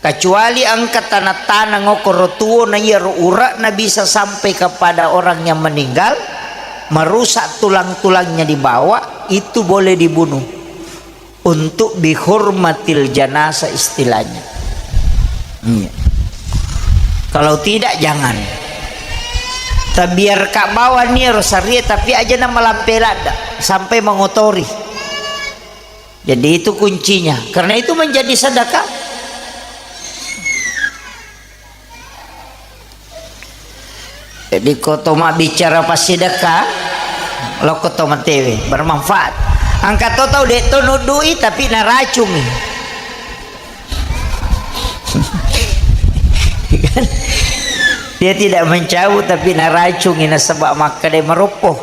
Kecuali engka tanah-tanah ngokoro tuo na iyaro urakna bisa sampai kepada orang yang meninggal, merusak tulang-tulangnya di bawah, itu boleh dibunuh. Untuk bihurmatil janasa istilahnya. Iya. Kalau tidak, jangan. Tabiarka bawani ro sarie, tapi aja na malampe ladda sampai mengotori. Jadi itu kuncinya. Karena itu menjadi sedekah. Jadi, ko to mabbicara passidekka, lokko to matewe, bermanfaat. Engka to tau de' to nuddui, tapi naracungi. Dia tidak mencabut, tapi naracungi, nasaba makkeda maroppo.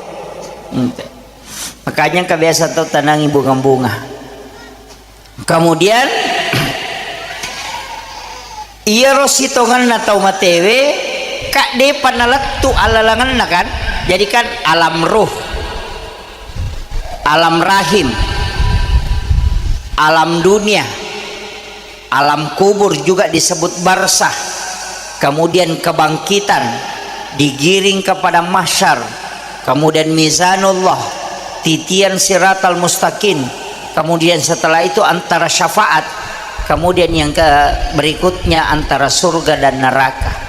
Makanya engka biasa tau tanangi bunga-bunga. Kemudian, iyaro sitongenna tau matewe, ka de'pa nalettu alalangenna, kan? Jadi, kan, alam ruh, alam rahim, alam dunia, alam kubur juga disebut barzah, kemudian kebangkitan, digiring kepada mahsyar, kemudian mizanullah, titian siratal mustaqim, kemudian setelah itu antara syafaat, kemudian yang ke berikutnya antara surga dan neraka.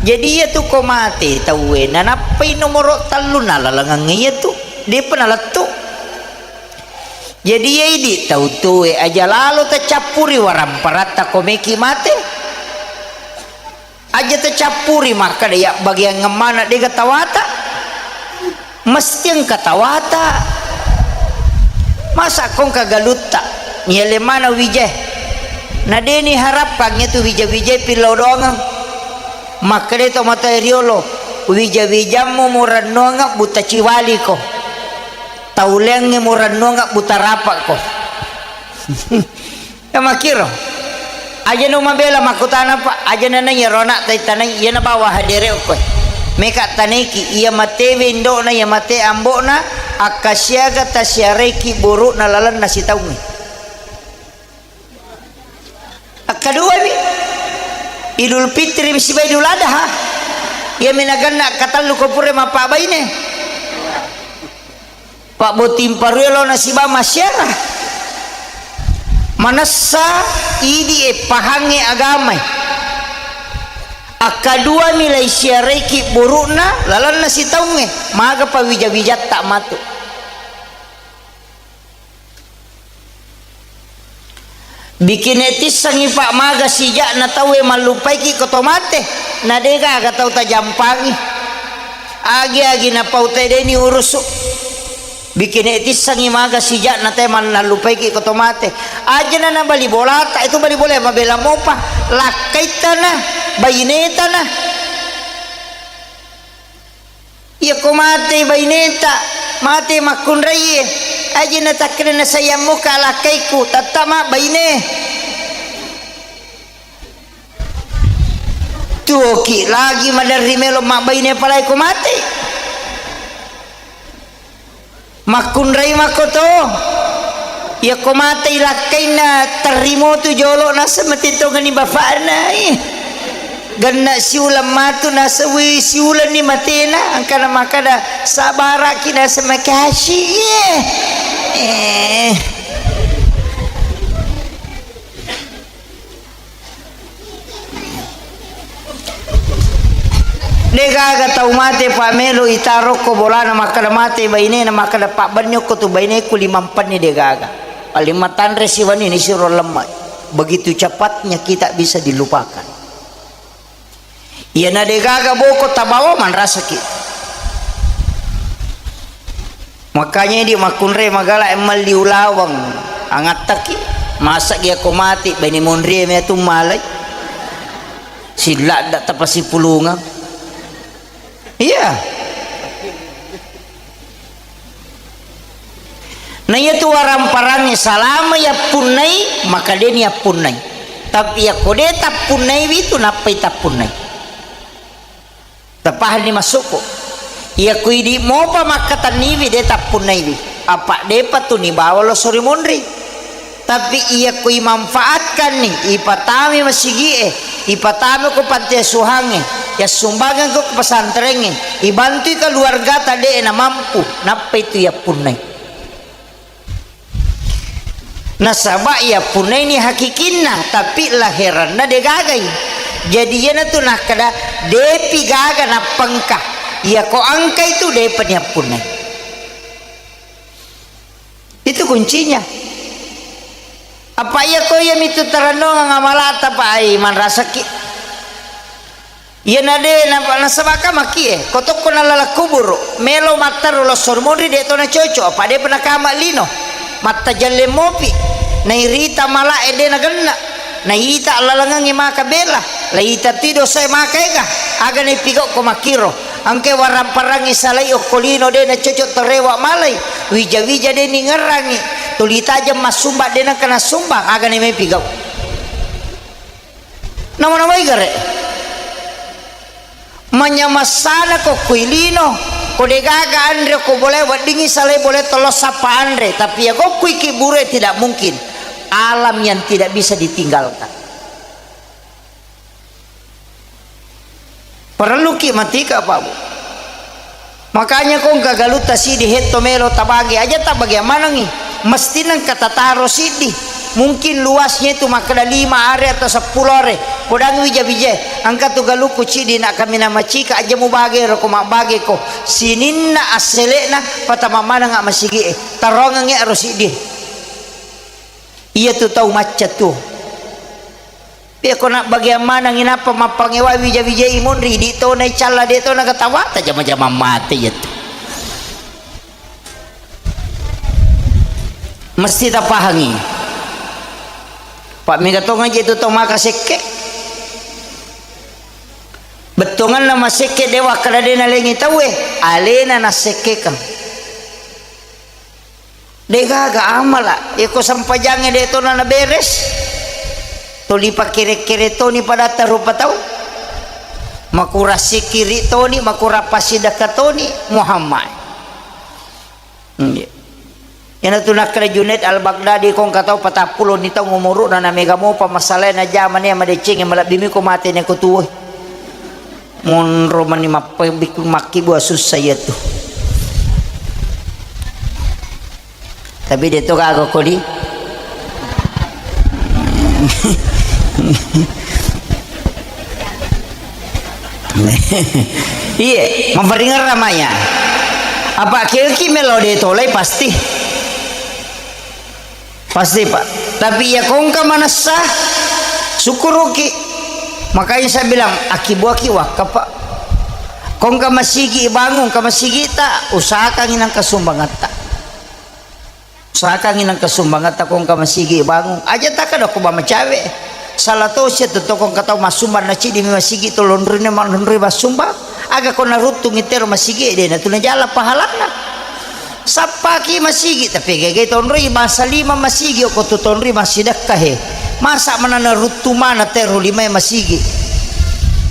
Jadi, iya tu ko mate tauwe, nanappai nomoro tellu nalalangang iya tu, de'pa nalettu. Jadi, iya idi tau tuwe aja lalo tacappuri waramparatta ko meki mate. Aja tacappuri makkeda iya bagiang mana de'ga tawata. Mesti engka tawata. Masa ko engka galutta, niale mana wije. Na de'ni harapkang itu wija-wije pillau doangeng. Makkeda to matoa riolo, wija-wijammu murennuangeng buta ciwaliko. Tauleangnge murennuangeng buta rapakko. Ya makkiro. Aja no mabela makkutana, Pak. Aja nanai iyaro anak taitanai, iya nabawa hadere okkoe. Meka tanaiki, iya matewe indo'na, iya mate ambo'na, akkasiaga tasiaraiki buru'na lalenna sitaungnge. Akkaduami, Idul Fitri siba Idul Adha. Iya minaganna akkatellu ko pura mappabaine. Pabbotting parue lao nasibang massiara. Manessa idi e pahangnge agamae. Akkaduami lai siaraiki buru'na lalenna sitaungnge, maga pawija-wijatta matu. Bikine tissengngi, Pak, maga sija'na tauwe mallupaiki ko to mate, na de'gaga tau tajampangi. Agi-agi napau tedeni urusu. Bikine tissengngi maga sija'na tauwe mannallupaiki ko to mate. Ajana na bali bolata, itu bali bola mabela mopa. Lakkaittana, bainetana. Iyako matei baineta, matei makkunraie, aje natakkeda nasayang muka lakkaiku, tattama baine. Tuoki lagi maderri melo mabbaine apalagi ko matei. Makkunrai makkoto. Iyako matei lakkainna terrimo tu jolo naseng mate tongeni bapakna. Ih. Genna siuleng matu naseng, wih, siulenni matena, engkana makkada sabaraki naseng makasi. Eh. Eh. De'gaga tau mate, Pak, melo itarokko bolana makkada mate bainena, makkada pabbenni okko tu baineku limampenni, de'gaga. Paling matanre siwenni nisiro lemme. Begitu cepatnya kita bisa dilupakan. Iyana de'gaga boko tabawa manrasaki. Makanya idi makkunrai magala emmalli ulaweng angattaki. Masa gia ko mati baine monrie me tu malai. Silladda tapasipulungang. Iya. Na iyatu waramparangnge salama yappunnai, maka de'ni yappunnai. Tapi yakko de' tappunnaiwi tu nappai tappunnai. Tapahanni massukku. Iya ku idi mopa makkatenniwi, de tappunnaiwi. Apa depa tu nibawa losso ri monri. Tapi iya ku imanfaatkanni, ipatami masigi'e, ipatami ko panti asuhangnge, yassumbangeng ko pesantrengnge, ibantui keluargata de na mampu, nappa itu yappunnai. Nasaba iya punnaini hakikinna, tapi laheranna de gagai. Jadi iyanatu nakkeda, depi gaga nappengka. Iya ko angka itu depa ni appunnai. Itu kuncinya. Apa iya ko iya mitu tarennongang amalata, Pak, ai manrasaki. Iyana de na-, nasaba kamaki e, ko tokko nalala kuburu, melo mattaro losso ri monri de to nacoco, apa de pa nakama lino. Mattajalle mopi, nairita mala e de nagenna, naita lalangengngi maka bela, laita ti dosa e maka ega, aga naipigau ko makkiro, angke warang-parangngi salai okko lino de nacoco torewa malai, wija-wija de ningerangi, tuli tajeng massumba de nengka nassumbang, aga nai mai pigau. Nama-namai gare. Manyamassana ko kui lino, ko degaga anre ko bole weddingi salai bole tollo sappa anre, tapi ya ko kui ki bure tidak mungkin. Alam yang tidak bisa ditinggalkan. Parelluki matika, Pak, Bu. Makanya ko engka galutta siddi hetto melo tabagi, aja tabagi manengi. Mesti nengka tataro siddi. Mungkin luasnya itu makkeda lima are atau seppulo are. Podang wija-wija. Engka tu galukku siddi nak kami na macika aja mubage ro ko mabbage ko. Sininna asselekna patama maneng masigi e. Tarongengi ro siddi. Iya tu tau macca tu. Iya, ko nabbagiang maneng, inappa mappangewa wija-wijai monri, idi tona icalla, de tona katawa, tajama-jama mate iya tu. Mesti tapahangi. Pak, mega tong aja itu tau maka sekke. Bettonganna masekke dewa kada de nalengi tauwe, alena nasekkekang. Degaga amala, iko sempajangnge de tona naberes. Tuli pakere-kere toni padatta rupa tau. Makura sikiri toni, makura pasidakka toni, Muhammad. Nggih. Iyana tu nakkeda Junaid Al-Baghdadi, ko engka tau patappulo ni taung umuru'na, na mega mopa masalae na jamane madecengnge, malebbi mi ko mate ne ko tuwoi. Monro mani mappebikku makkibua sussa iyatu. Tapi de to gaga kodi. Iye, maparingerra maya. Apa keki melo de tolai pasti. Pasti, Pak. Tapi iya kongka manessa, syukuruki. Makanya saya bilang, akibuaki wakka, Pak. Kongka masigi bangun, ka masigi ta, usahakangi nangka sumbangatta. Usahakangi nangka sumbangatta kongka masigi bangun. Aja taka doko ba macawe. Salah tosi tu tokong katau massumbang na cidi mi masigi to lonrine ma lonri massumbang. Aga ko naruttungi tero masigi de na tu najala pahalana. Sappaki masigi, tapi gege tonroi bangsa lima masigi, okko tu tonroi massidekka he. Masa mana naruttu mana tero limae masigi.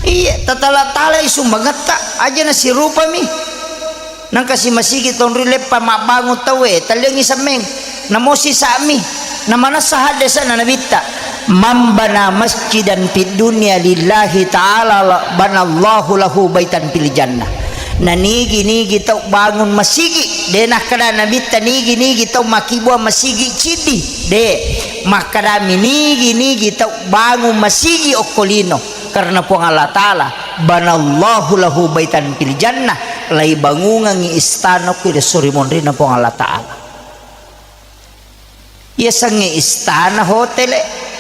Iya, tatala-talai sumbangetta, aja nasirupami. Nangka si masigi tonroi leppa mabbangun tauwe, talliangi semmeng. Namo sisa'mi, namanessa haddesa'na nabitta, "Man bana masjidan fid dunya lillahi ta'ala la-, banallahu lahu baitan fil jannah." Na nigi-nigi tau bangun masigi, de nakkeda nabitta nigi-nigi tau makkibua masigi ciddi, de, makkedami nigi-nigi tau bangun masigi okko lino karena Puang Allah Ta'ala, banallahu lahu baitan fil jannah, laibangungengngi istana okko ri sori monrina Puang Allah Ta'ala. Yasengnge istana hotele.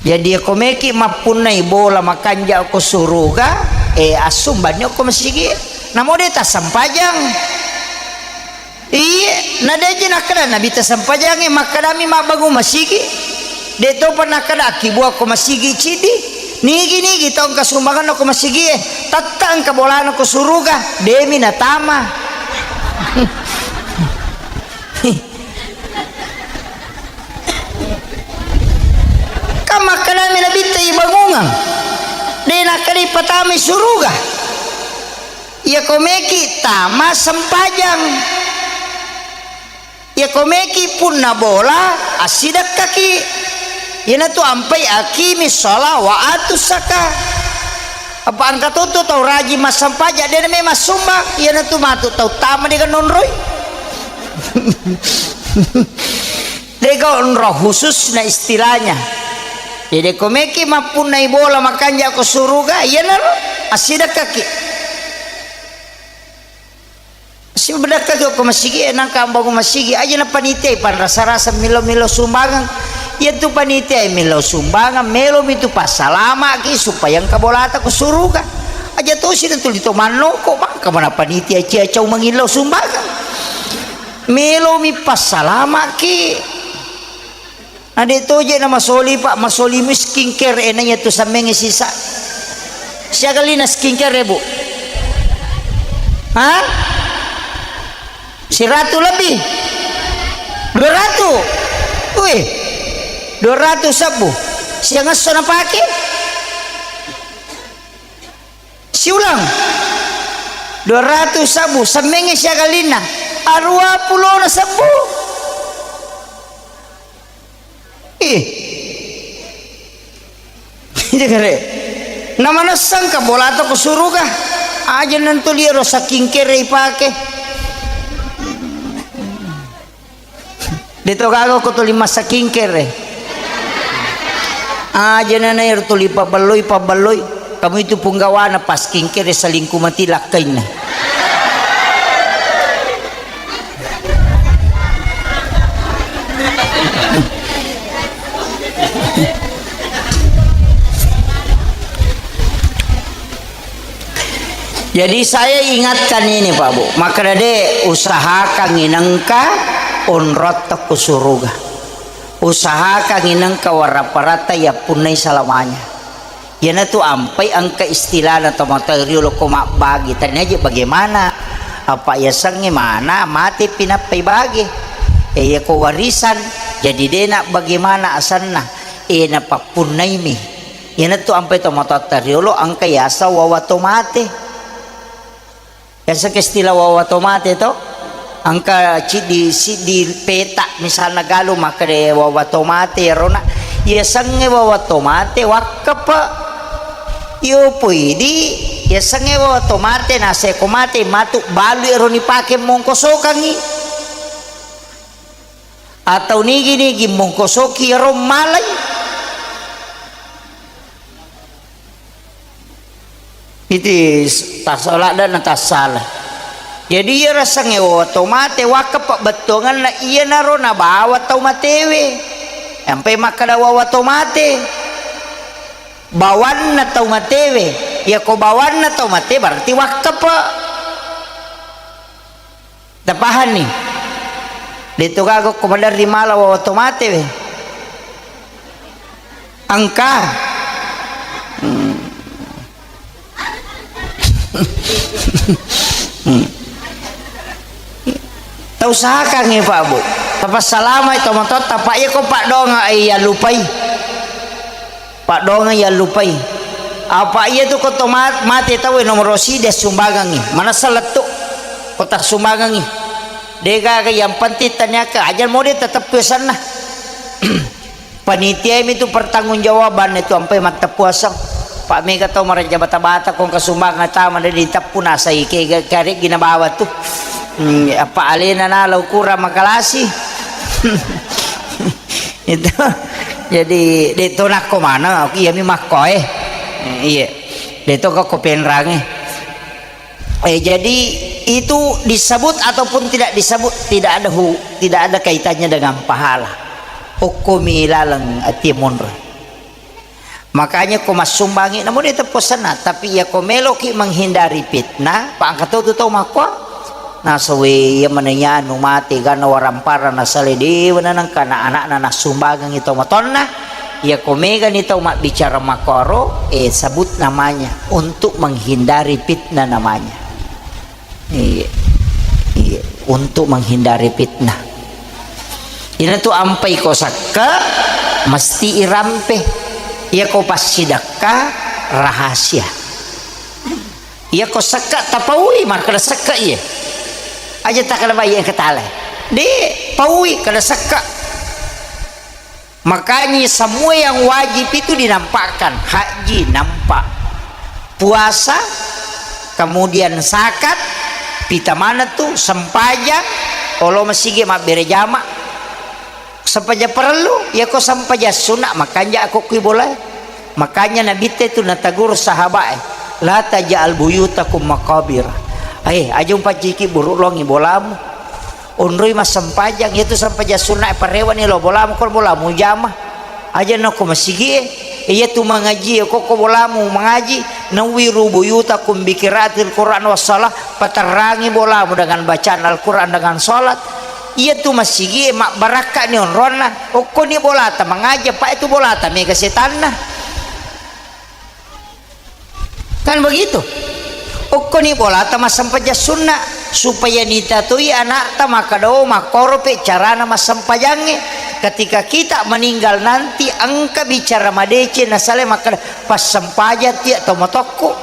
Jadi, ko meki mappunnai bola makanja ko suruga, eh, assumbanni ko masigi. Namo de tassempajang. Iye, na deje nakkeda Nabi tassempajang, eh, makkedami mabbangung masigi. De topa nakkeda akkibuang ko masigi cidi. Nigi-nigi tau engka sumbanganna ko masigie, tette engka bolana ko suruga, demi natama. Kan makkedami Nabitta ibangungang. De Akkeda ipatamai suruga. Iyako meki tama sempajang. Iyako meki punna bola, assidekkaki. Iyanatu ampai aqimi sholah wa atu zakah. Apa engka to tu tau rajin massempajang, de' na memang sumbang. Iyanatu matu tau tama de' ga nonroi. De' ga onro khususna istilahnya. Jadi ko meki mappunnai bola makanja ko suruga, iyanaro assidekkaki. Sibedakkaki ko masigi, nangka ambangung masigi, aja na panitia panrasa-rasa millau-millau sumbangan. Iyantu panitia millau sumbangan, melomi tu passalamaki supaya engka bolata ko suruga. Aja tosi na tuli to mannoko, mangka mana panitia cia cau mangillau sumbangan. Melomi passalamaki. Na de' toje na masoli, Pak, masoli mi skincare, eh, na iya tu sammengnge sisa. Siaga lina skincare, Bu? Ha? Siratu lebih? Dua ratu? Wih, dua ratu sabbu. Siang esso napake? Siulang. Dua ratu sabbu, semmengnge siaga lina. Arua pulona sabbu. Ih. Iya kare. Namanessang ka bolata ko suruga. Aja nantu liaro saking kere ipake. De' to gaga ko tuli massakingkere. Aja nana ero tuli pabelloi, pabelloi. Kamu itu punggawana pas kingkere selingkuh mati lakkainna. Jadi saya ingatkan ini, Pak Bu, makkeda de' usahakan inengka onrotta ku suruga. Usahakan inengka waraparatta yappunnai salamanya. Iyanatu ampai engka istilahna tomatoa riolo ko mabbagi, tania je bagaimana, apa yasengnge mana mate pinappai bage. E, iya ko warisan, jadi dena bagaimana asanna, e, napappunnaimi. Iyanatu ampai tomatoatta riolo engka yaseng wawa tomate. Yaseng istilah wawa tomate to. Engka ciddi, siddi peta misalna galu makkeda wawa tomate erona. Yasengnge wawa tomate wakkepe. Iyo poidi yasengnge wawa tomate naseko mate matu balu ero nipake mongkosokangngi. Atau nigi-nigi mongkosoki ero malai. Iti s-, tassaladda na tassala. Jadi iya rasengnge wawa tomate wakka pabbettuangenna iyanaro nabawa tau matewe. Ampai makkeda wawa tomate. Bawanna tau matewe. Yako bawanna tau mate berarti wakkepe. Tapahanni? De'to gaga ko maderri mala wawa tomate we. Engka. Hmm. Hmm. Tausahakangngi, Pak, Bu. Tapassalamai tomatoatta, Pak, iya ko paddoangeng, ai, yallupai. Paddoangeng yallupai. Apa iya tu ko to ma-, mate tau e nomoro sidi assumbangengngi. Manessa lettu ko tassumbangengngi. Degaga yang penting taniaka aja mode tetep pesanna. Panitiami tu pertanggungjawabanna tu ampai matteppuaseng. Pak mega tau maraja bata-bata kong kasumbangan tama de diteppu nasai kega kareggi nabawa tu. Hmm, apa alena nala ukurang makalasi. Itu. Jadi, de to nakko maneng, aku iyami makkoe. Eh, iya. De to ko penrange. Eh, jadi itu disebut ataupun tidak disebut, tidak ada hu-, tidak ada kaitannya dengan pahala. Okkomi laleng atie monro. Makanya ko massumbangi, namu de teppo senna, tapi iya ko meloki menghindari fitnah, pa engka to tu tau makko. Nasawe iya maneng anu mate ganna warampara nasale dewa nanengka na anakna nassumbangengi tau matonna. Iya ko megani tau mabbicara makkoro, eh, sebut namanya untuk menghindari fitnah namanya. Iya. Iya, untuk menghindari fitnah. Inatu ampai ko sakke, mesti irampe. Iya ko passidekka, rahasia. Iya ko sekka tapaui, makkeda sekka iya. Aja takada bayi engka tale. De, paui kada sekka. Makanya semua yang wajib itu dinampakkan. Haji nampak. Puasa, kemudian zakat, pita mana tu, sempajang, olo masigi mabbere jama. Sempajang parellu, iya ko sempajang sunna, makanja ko kui bola. Makanya Nabi te tu natagur sahabat e, "La taj'al buyutakum maqabir." Eh, aja umpacciki buruk longi bolamu. Onroi massempajang, iya tu sempajang sunna, parewani lo bolamu, ko bolamu jama. Aja nako masigi e, iya tu mangaji e, ko, ko bolamu mangaji, nawwiru buyutakum bi qiraatil Qur'an was shalah, paterrangi bolamu dengan bacaan Al-Quran, dengan salat. Iya tu masigi e, mabbarakka ni onronna. Okkoni bolata mangaji, apa itu bolata mega setanna. Kan begitu. Okkoni bolata massempajang sunna, supaya nitatoi anakta makkeda, "Oh, makkoro pe carana massempajangnge." Ketika kita meninggal nanti, engka bicara madeceng nasale makkeda, "Passempajang tia to matokku."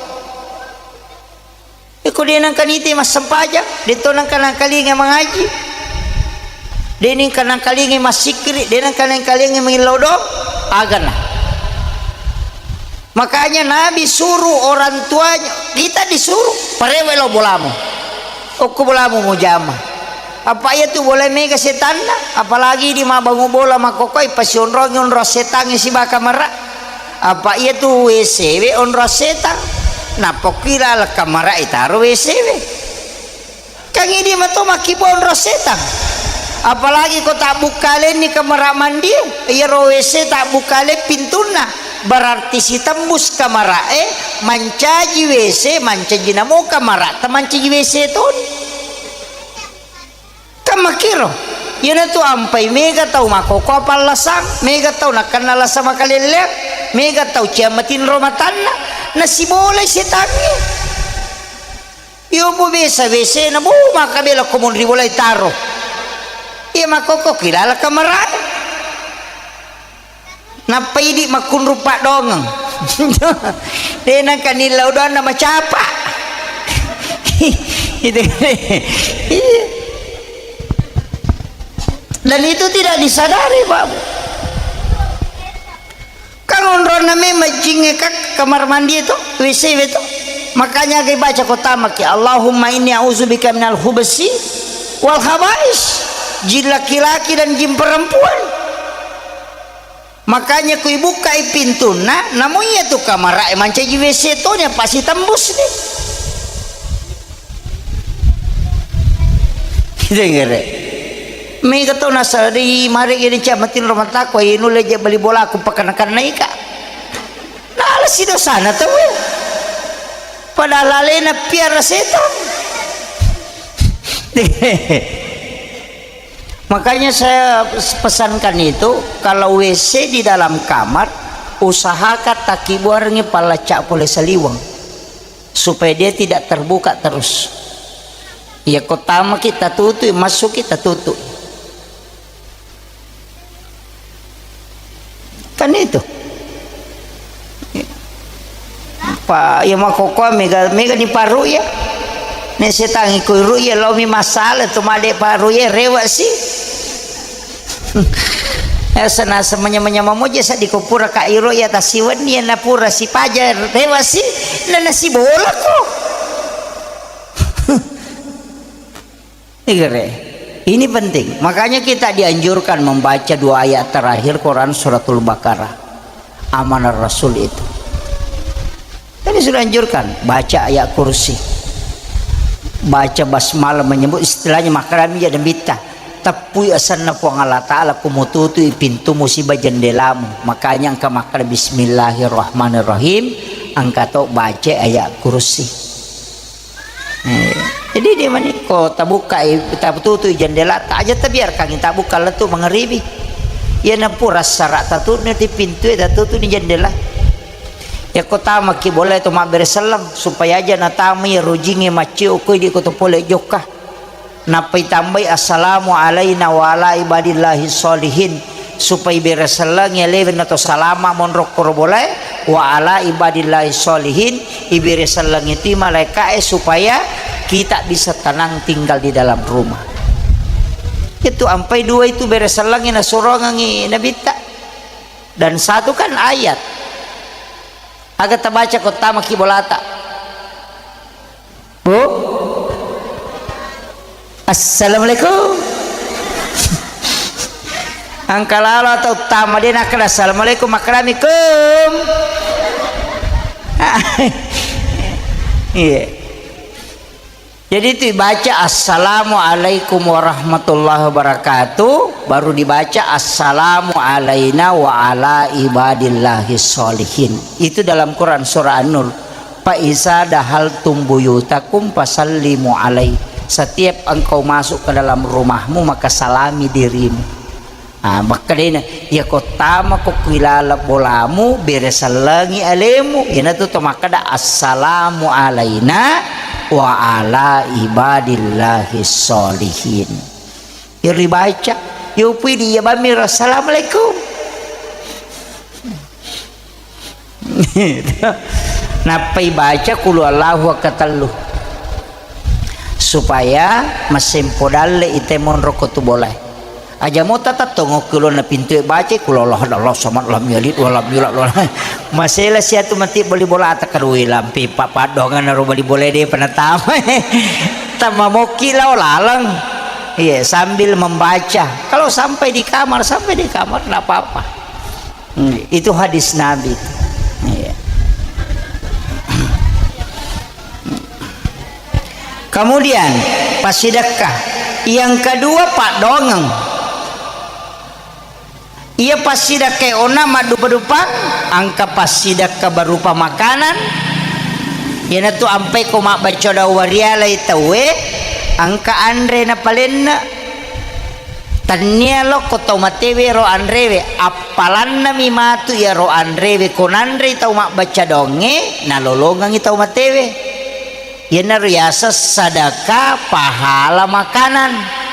Iko de nengka niti massempajang, de to nengka nangkalinga mangaji, de nengka nangkalinga massikkiri, de nengka nangkalinga mangillau do, agana. Makanya Nabi suruh orang tuanya, kita disuruh, parewe lo bolamu. Okko bolamu mujama. Apa iya tu bola mega setanna, apalagi di mabbangu bola makkokoi, pasionrongi onrong setangnge sibaka mara. Apa iya tu W C we onrong setang. Napokki laleng kamara itaro W C we. Kan idi mato makkibonro setang. Apalagi ko tabbukkalenni kamara mandi, iyaro W C tabbukkaleng pintunna, berarti sitembus kamarae, mancaji W C, mancaji namo kamara, tamancaji W C toni. Kan makkiro. Iyanatu ampai mega tau makkokko pallasang, mega tau nakkenna lasa makalelleang, mega tau ciammatinro matanna, nasibolai setangnge. Iyo, bu, biasa W C na, bu, makkabela ko monri bolai taro. Iya makkokko kilala kamarae. Nappa idi makkunru paddongeng. De nangka nillau doanna macapa. Itu. Iya. Dan itu tidak disadari, Pak. Kan onronna memang jingnge ka kamar mandi itu, W C itu. Makanya gai baca ko tamaki, "Allahumma inni a'udzubika minal khubsi wal khabais." Jin laki-laki dan jin perempuan. Makanya kui bukkai pintunna, namu iya tu kamarae mancaji W C toni, pasti tembus ni. Denggere. Mega to nasa di mare gini ciammatinro mataku, ayo nulle je bali bolaku pakana-kana ika. Nala si dosana tau e. Padahal alena piara setan. Makanya saya pesankan itu, kalau W C di dalam kamar, usahakan takibuarengi pallacca pole saliweng. Supaya dia tidak terbuka terus. Iya, ko tamaki tatutui, massuki tatutui. Kan itu. Pa, iya makkokkoe mega, mega ni paru iya. Ne setangi ko ru iya, laomi masalah tu made paru iya, rewa si. Asa nasa manya-manya mamoja sa di ko pura ka iro iya tasiwenni iya na pura sipaja rewa si, na nasibola ko. Igere. Ini penting. Makanya kita dianjurkan membaca dua ayat terakhir Quran suratul Baqarah. Amanah Rasul itu. Tadi sudah anjurkan, baca ayat kursi. Baca basmalah menyebut istilahnya makarami ya dan bitta. Teppui asanna Puang Allah Ta'ala, kumututui pintumu siba jendelamu. Makanya engka makkeda, "Bismillahirrahmanirrahim." Engka to baca ayat kursi. Eh, jadi dia mani, ko tabukkai, tabututui jendela, ta-, aja tabiarkan tabukka lettu mangaribi. Iya napura sara tatutni ti pintu, tatutuni jendela. Ya ko tamaki boleh to mabbere selleng, supaya aja natamai rojingi maccio koi di ko to pole jokka. Nappai tambai, "Assalamu alaina wa ala ibadillahi sholihin." supaya ibere sellengi alewe na to salama monro koro bolae, wa ala ibadillahi sholihin, ibere sellengi tu malaika'e supaya kita bisa tenang tinggal di dalam rumah. Itu ampai dua itu bere sellengi nasurongangi Nabitta. Dan satu kan ayat. Aga tabaca ko tamaki bolata. Bu? Assalamualaikum. Angka lalo atau tama dia nakada assalamualaikum, makadami kum. Iya. Jadi itu dibaca assalamualaikum warahmatullahi wabarakatuh, baru dibaca assalamu alaina wa ala ibadillahi sholihin. Itu dalam Quran surah An-Nur. Fa iza dahaltum buyutakum fasallimu alai. Setiap engkau masuk ke dalam rumahmu, maka salami dirimu. Ah, makkedana, iya ko tama ko kuilala bolamu, bere sellengi alemu. Iyanatu to makkeda, "Assalamu alaina wa ala ibadillahi sholihin." Iya ribaca, iya upui di iya bammi, "Assalamualaikum." Nappai baca kulu Allahu akkatellu. Supaya masempo dalle ite monro ko tu bolae. Aja mo tatattongo kulonna pintu e baca kulu Allah, Allah samad, lam yalid, wa lam yulad, wa lam. Masela siatu mati bali bola atakkarui lampi pa-, paddongeng naro bali bola de penatama. Tama mokki lao laleng. Iya, sambil membaca. Kalau sampai di kamar, sampai di kamar, nggak apa-apa. Hmm, itu hadis Nabi. Iya. Kemudian, passidekka. Yang kedua, paddongeng. Iya passidekka ona maddupa-dupang, engka passidekka berupa makanan. Iyanatu ampai ko mabbaca doa warialai tauwe, engka anre napalenna. Tennia lokko tau matewe ro anrewe, appalannami matu iyaro anrewe ko nanrei tau mabbaca donge, nalolongengngi tau matewe. Iyanaro yaseng sadaka pahala makanan.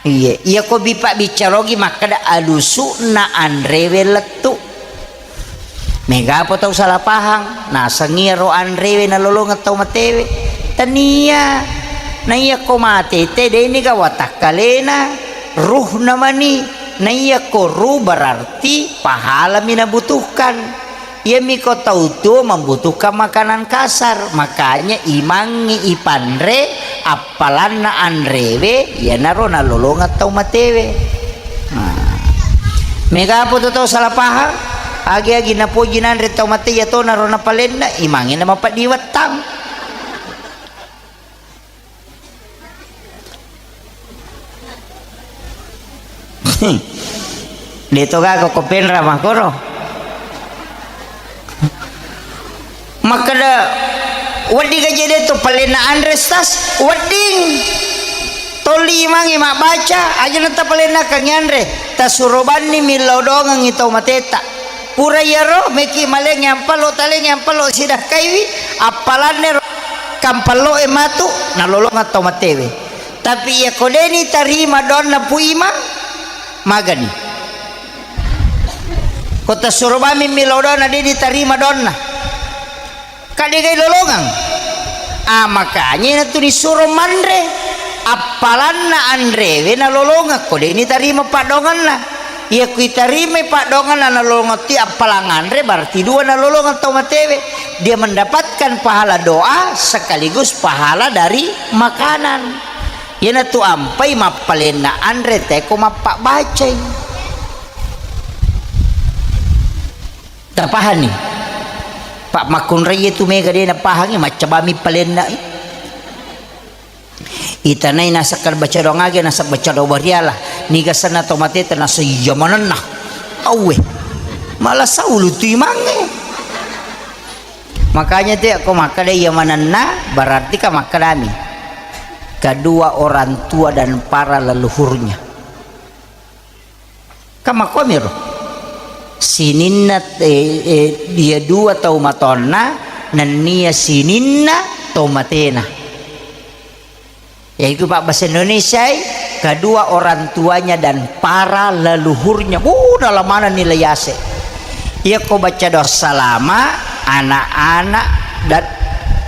Iye, iyako bipa biccarogi makkeda alusu'na anrewe lettu. Megapo tau salah pahang, nasengngi iyaro anrewe nalolongeng tau matewe. Tania, naiyako mate te, deni ga watakkalena, ruhna mani, naiyako ruh berarti pahalami nabutuhkan. Iyami ko tau tuo membutuhkan makanan kasar, makanya imangngi ipanre, appalanna anrewe, iyanaro nalolongeng tau matewe. Nah. Megapo tu tau salah pahang, agi-agi napoji nanre tau mate, iyatonaro napalenna, imangngi namapeddi wettang. De to gaga ko penra makkoro. Makkeda, wedding aja de to palenna anre, stas, wedding. Toli imangngi mabbaca, aja na tapalennakangngi anre. Tasuro banni millau dongengngi tau mateta. Pura iyaro, meki malengngi ampallo, talengngi ampallo, sidakkaiwi, appalanne ro kampallo e matu, nalolongeng tau matewe. Tapi iyako deni tarima doanna Pu Imang, magani. Ko tasuro bammi millau doanna, deni tarima doanna. Ka degai lolongeng. Ah, makanya natu nisuro manre. Appalanna anrewe nalolongeng, ko deni tarima paddongenna. Iya kuitarimai paddongenna nalolongeng ti appalang anre, berarti dua nalolongeng tau matewe. Dia mendapatkan pahala doa sekaligus pahala dari makanan. Iyanatu ampai mappalenna anre teko mappabbacai. Tapahanni? Pak makkunrai tu mega de napahangi, maccabami palenna. Itanai nasakka baca doang age, nasabbaca doang bariala. Niga senna to mateta nasa iya manenna. Auwe. Malah saulu tu imangnge. Makanya tu ko makkeda iya manenna, berarti ka makkedami. Kedua orang tua dan para leluhurnya. Ka makkuamiro. Sininna, eh, eh, dia dua tau matonna, nennia sininna tau matena. Ya, iku pabbasa Indonesiai, kedua orang tuanya dan para leluhurnya. Wuh, dalam mana nilai ase. Iya ko baca doa salama, anak-anak dan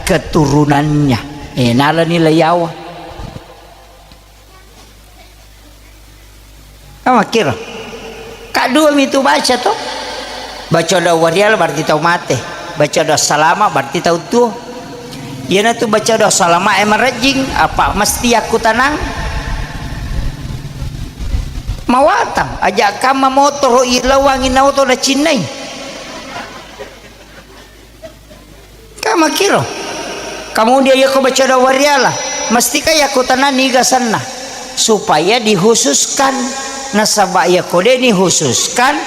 keturunannya. Eh, nala nilai yawa. Amakkiro. Kaddua mitu baca to. Baca doa wariala berarti tau mate. Baca doa salama berarti tau tuo. Iyanatu baca doa salama e marejjing, apa mesti yakkutanang? Mawatang, aja kamma motoro ilawang inaoto nacinnai. Ka makkiro. Kemudian yako baca doa wariala, mestika yakkutanang niga senna supaya dikhususkan. Nasaba yako de nikhususkan,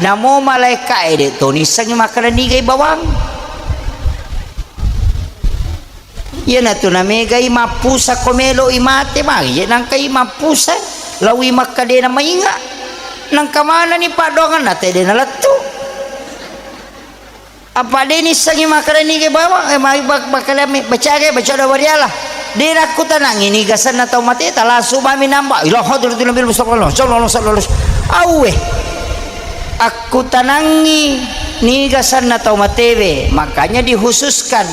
namo malaika e de to nissengi makkeda nigai bawang. Iyanatu namegai mappusa ko melo i mate, magi je nangkai mappusa, lawi makka de namainga. Nangka manani paddoangan nate de nalettu. Apa de nissengi makkeda niga bawang, eh, mai bak-, bakkalami, bacaga, baca doa wariala. De nakkutanangi niga senna tau mate, talasu mami namba. Ila hadratin Nabi Mustafa sallallahu alaihi wasallam. Auwe. Akkutanangi niga senna tau matewe, makanya dikhususkan.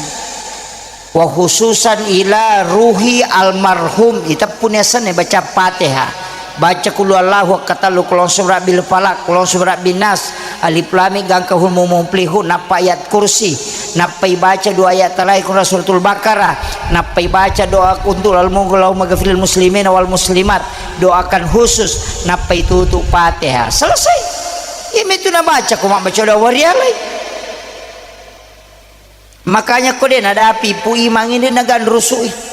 Wa khususan ila ruhi almarhum, iteppuni asenna baca Fatihah. Baca qul huwallahu akkatellu, qul a'udzu birabbil falaq, qul a'udzu birabbin nas, alif lam mim, gangka hum mum muflihun, nappa ayat kursi, nappai baca dua ayat terakhir suratul Baqarah, nappai baca doa untuk al-, Allahumma ghafiril muslimina wal muslimat, doakan khusus, nappai tutup Fatihah. Selesai. Iya metu nabaca ko mabbaca doa warialai. Makanya ko de nadapi Pu Imang ini naganrusui.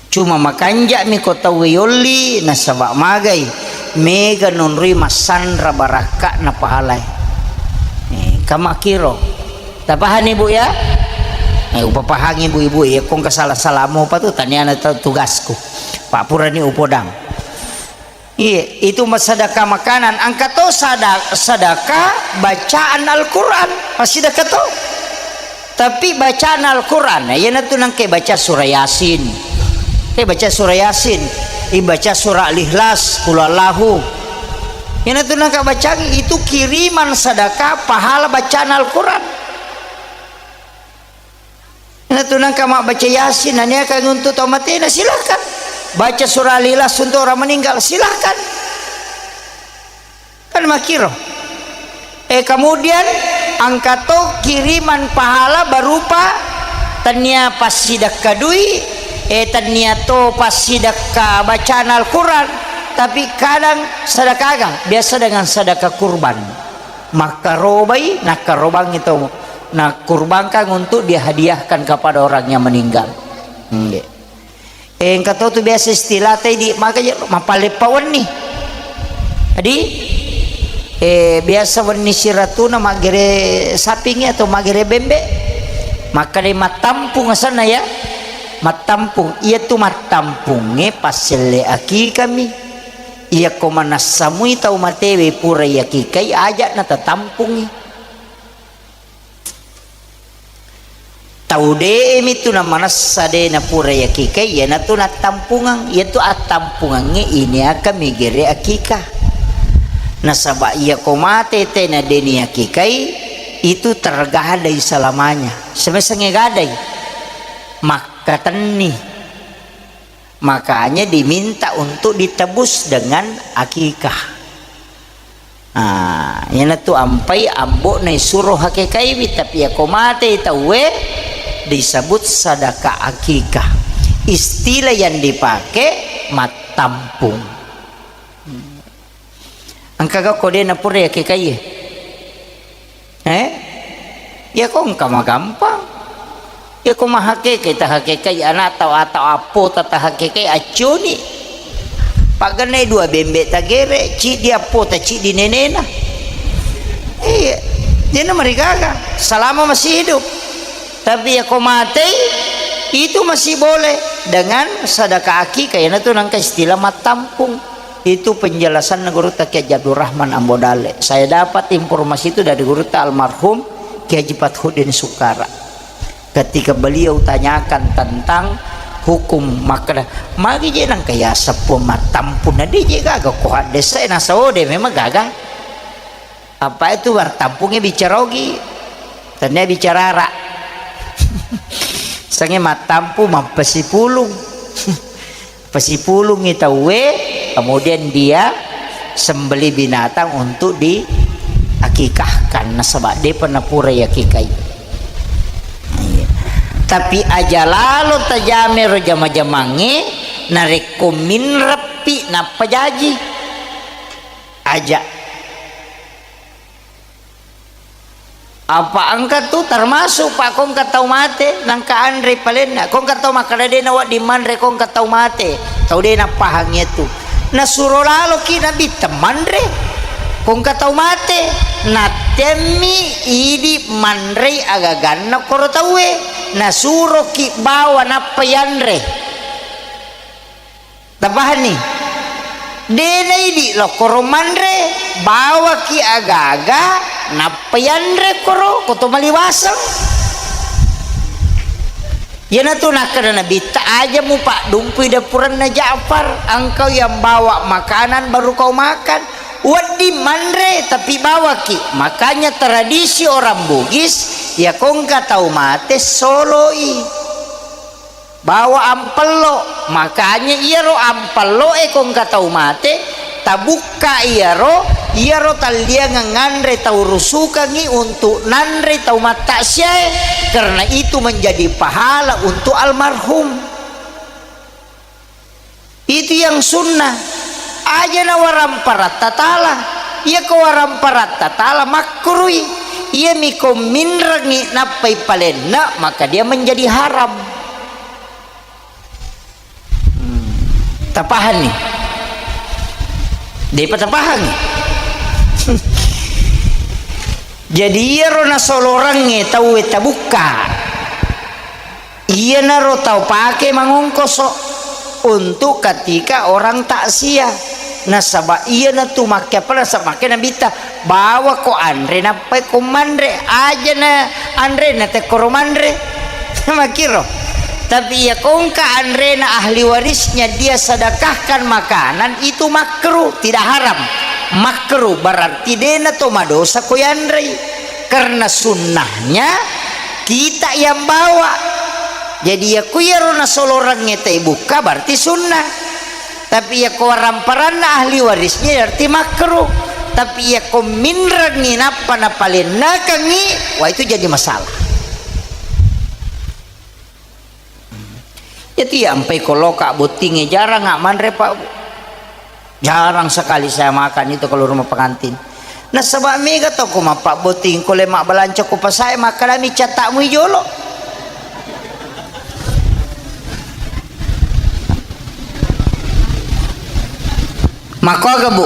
Cuma makanja'mi ko tauwe yolli nasaba magai mega nonroi massanra barakka'na pahalai. Eh, kamakiro. Tapahani, Bu, ya? Eh, upapahangi, Bu, Ibu, ya, kong kasala-salamu apa tu taniana tu-, tugasku. Pak purani upodang. Iya, itu ma-, sedekah makanan. Engka to sada-, sedekah bacaan Al-Quran. Massidekah to. Tapi bacaan Al-Quran, iyanatu nangke baca surah Yasin. Ke baca surah Yasin, ibaca surah Al-Ikhlas, Qul Huwallahu. Iyanatu nangka bacaan itu kiriman sedekah pahala bacaan Al-Quran. Natu nangka mabbaca Yasin, naniakan untuk tau matena, silahkan. Baca surah Al-Ikhlas untuk orang meninggal, silahkan. Kan makkiro. Eh, kemudian engka to kiriman pahala berupa tennia passidekka dui, eh, tennia to passidekka bacaan Al-Quran, tapi kadang sedekah aga? Biasa dengan sedekah kurban. Makkarobai, nakkarobangi to. Nah, kurbankan untuk dihadiahkan kepada orang yang meninggal. Nggih. Eh, engka to tu biasa istilah tadi, makanya mapaleppa wenni. Jadi, eh, biasa wenni siratuna maggere sapingi atau maggere bembe. Maka dei mattampung asanna ya. Mattampung. Iya tu mattampunge passelle akikami. Iya ko manassamui tau matewe pura yakikai aja natatampungi. Tau de'mi tu namanessa de napura yakikai, iyanatu nattampungang. Iyatu attampungangnge ini akan migere akikah. Nasaba iya ko mate tena deni akikai, itu tergadai selamanya. Semesengnge gadai. Makkatenni. Makanya diminta untuk ditebus dengan akikah. Ah, iyanatu ampai ambo'na isuro hakekaiwi, tapi yako matei tauwe disebut sadaka akikah. Istilah yang dipakai mattampung. Engkaga ko de napura akikaie? Eh? Iya ko engka magampang. Iya ko mahakekai, tahakekai ana'ta atau appota, tahakekai accuni. Pagennai dua bembe tagere, ciddi appota, ciddi nenena. Iya. Dena marigaga. Selama masih hidup. Tapi iya ko matei, itu masih boleh dengan sadaka akikah. Iyanatu nangka istilah mattampung. Itu penjelasanna Gurutta Kiai Haji Abdurrahman Ambo Dalle. Saya dapat informasi itu dari Gurutta almarhum Kiai Haji Fathuddin Sukara. Ketika beliau tanyakan tentang hukum makkeda, magi je nangka yaseng Puang mattampu, na de je gaga ko haddese, nasao de memang gaga. Apa itu wartampungnge bicara ogi, tania bicara ara. Sange mattampu mappasipulung. Pasipulungi tauwe, kemudian dia sembeli binatang untuk diakikahkan, nasaba depa napura yakikai. Iya. Tapi aja lalo tajame ro jama-jamangnge, narekko minreppi nappa jaji. Aja. Apa engka tu termasuk, Pak, ko engka tau mate, nangka anre palenna. Ko engka tau makkeda de nawedding manre, ko engka tau mate. Tau de nappahang iyatu. Nasuro laloki Nabitta manre. Ko engka tau mate, nattemmi idi manrei agaganna koro tauwe. Nasuroki bawa nappa yanre. Tapahanni? De naidi lokkoro manre, bawaki agaga, nappa yanre koro, koto maliwaseng. Iyanatu nakkeda Nabitta, aja mupaddumpui dappuranna Ja'far, engkau yang bawa makanan baru kau makan. Wedding manre, tapi bawaki. Makanya tradisi orang Bugis, ya ko engka tau mate, soloi. Bawa ampello, makanya iyaro ampelloe ko engka tau mate, tabukka iyaro, iyaro talliangeng nganre tau rusukangngi untuk nanre tau mattaksiae, karena itu menjadi pahala untuk almarhum. Itu yang sunnah. Aja nawaramparang tatala. Iya ko waramparatta tala makruhi. Iyami ko minrengngi nappai palenna, maka dia menjadi haram. Hmm. Tapahanni? Depa tapahangi? Jadi iyaro nasolorangnge tauwe tabukka. Iyanaro tau pake mangongkoso untuk ketika orang takziah. Nasaba iyanatu makke apa, nasaba makke Nabitta, bawako anre nappai ko manre, ajana anre natekkoro manre. Makkiro. Tapi iya ko engka anrena ahli warisnya dia sedekahkan makanan, itu makruh, tidak haram. Makruh berarti dena to madosa ko yanrei. Karena sunnahnya kita yang bawa. Jadi, iya ku iyaro nasolorangnge tai bukka, berarti sunnah. Tapi iya ko waramparanna ahli warisnya, berarti makruh. Tapi iya ko minrengngi nappa napalennakengngi, wah, itu jadi masalah. Jadi, iya ampai ko loka bottingnge, jarang manre, Pak. Jarang sekali saya makan itu kalau rumah pengantin. Nasaba mega to ko mappabbotting, ko le mabbalanca ko pasae, makkedami catakmu i jolo. Makko aga, Bu?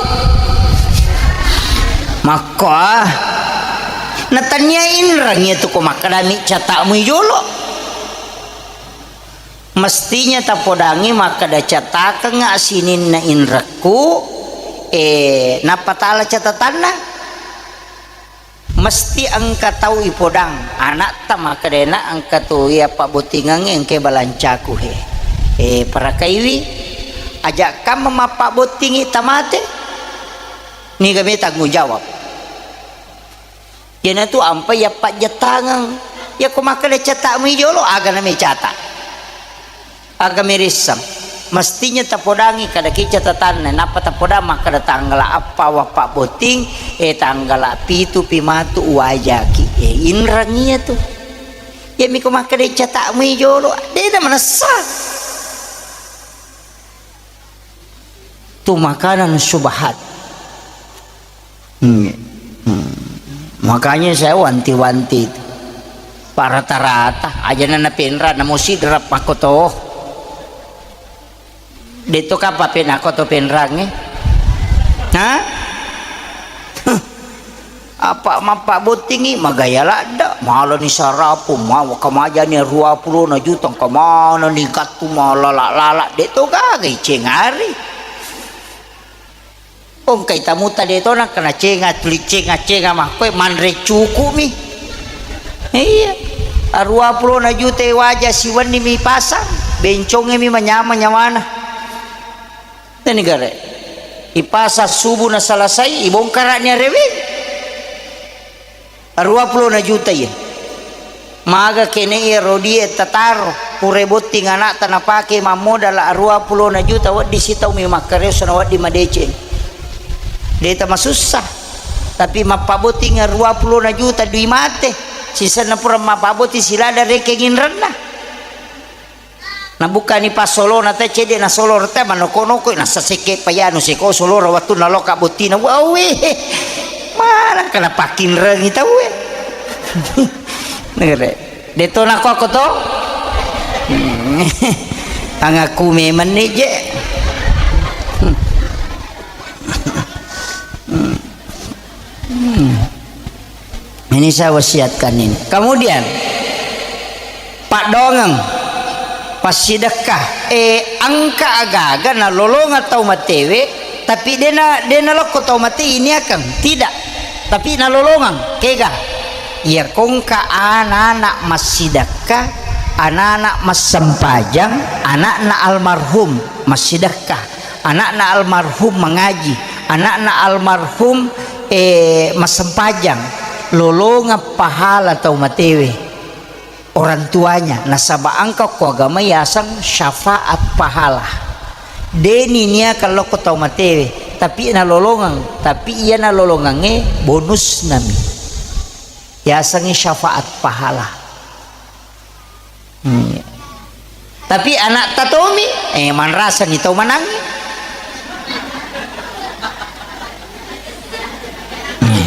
Makko, ah. Natania inreng iya tu ko makkedami catakmu i jolo. Mestinya tapodangi makkeda, catakengnga sininna inrekku, eh, nappa tala catatanna. Mesti engka tau ipodang, anakta makkedana engka tu iya pabbottingengnge engka balancaku he. Eh, parakaiwi, aja kamma mappabbottingi tamate. Niga me tanggung jawab. Iyanatu ampai iya pajjettangeng. Iya ko makkeda catakmu i jolo, aga nami cata? Aga mirisseng? Mestinya tapodangi kada ki catatanna, nappa tapodang makkeda tanggala appa wa pabbotting, eh, tanggala pitu pi matu uwajaki. Eh, inreng iyatu. Iyami ko makkeda catakmu i jolo, dena manessa. Tu makanan syubhat. Hmm. Hmm. Makanya saya wanti-wanti itu. Pak, rata-rata aja na penra, namo sidrap makko to. Deto kapa penako to penrangnge? Hah? Apa mappabbottingi, magaya ladda, malani sarapu, mawa kamajani ruapulona juta, engka manani gattu malala-lala, de to gaga icengari. Engkai tamuta de to nangka nacenga, tuli cenga-cenga makkoe, manre cuku'mi. Iya. Ruapulona juta waja siwenni mi pasang. Bencongngemi manyameng nyawana. Teni gare. Ipasang subuh na salasai, ibongkara'ni areweng. Aruwa pulona juta iya. Maga kene iya rodi e tataro, pura botting ana'ta napake mammodala aruwa pulona juta, wedding sitaumi makkarioso na wedding madeceng. Deta masussa. Tapi mappabotting aruwa pulona juta dui mate. Sisenna pura mappabotting silada rekeng inrenna. Nabukkani passolona te cedde nasolo rete manoko-noko nasa sekke payanu seko solora wettunna loka bottina. Wawe, mana kena pakinrengi tauwe. Nere. Deto nako ako to? Angaku memang ni je. Hmm. Ini saya wasiatkan ini. Kemudian, paddoangeng, passidekka, eh, engka aga-aga nalolongeng tau matewe, tapi dena, dena lokko tau mate ini akan, tidak. Tapi nalolongeng, kega? Iya kongka anak-anak massidekka, anak-anak massempajang, anakna almarhum massidekka. Anakna almarhum mangaji, anakna almarhum, eh, massempajang, lolongeng pahala tau matewe, orang tuanya. Nasaba engka ko agama yaseng syafaat pahala. Deni niakeng lokko tau matewe, tapi nalolongeng, tapi iya nalolongengnge bonusnami. Yasengnge syafaat pahala. Hmm. Tapi anakta tomi, eh, manrasani tau manangnge. Hmm.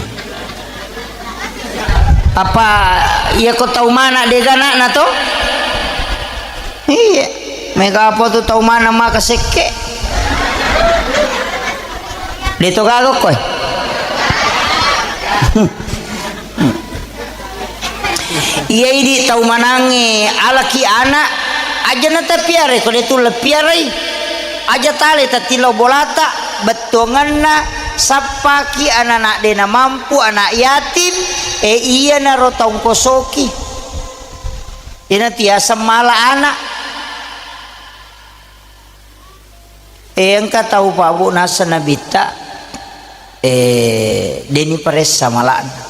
Apa iya ko tau mana dega anakna to? Iya. Mega apa tu tau mana maka sekke? De to gaga koe. Iya idi tau manangnge alaki anak, aja na tapiarai ko de tulle piarai. Aja tale tatillau bolata, bettuanganna sappaki anak-anak de namampu, anak yatim, e iyanaro taung kosoki. Iyana tiaseng mala anak. Eh, engka tau, Pak, Bu, naseng Nabitta, eh, deni paressa mala'na.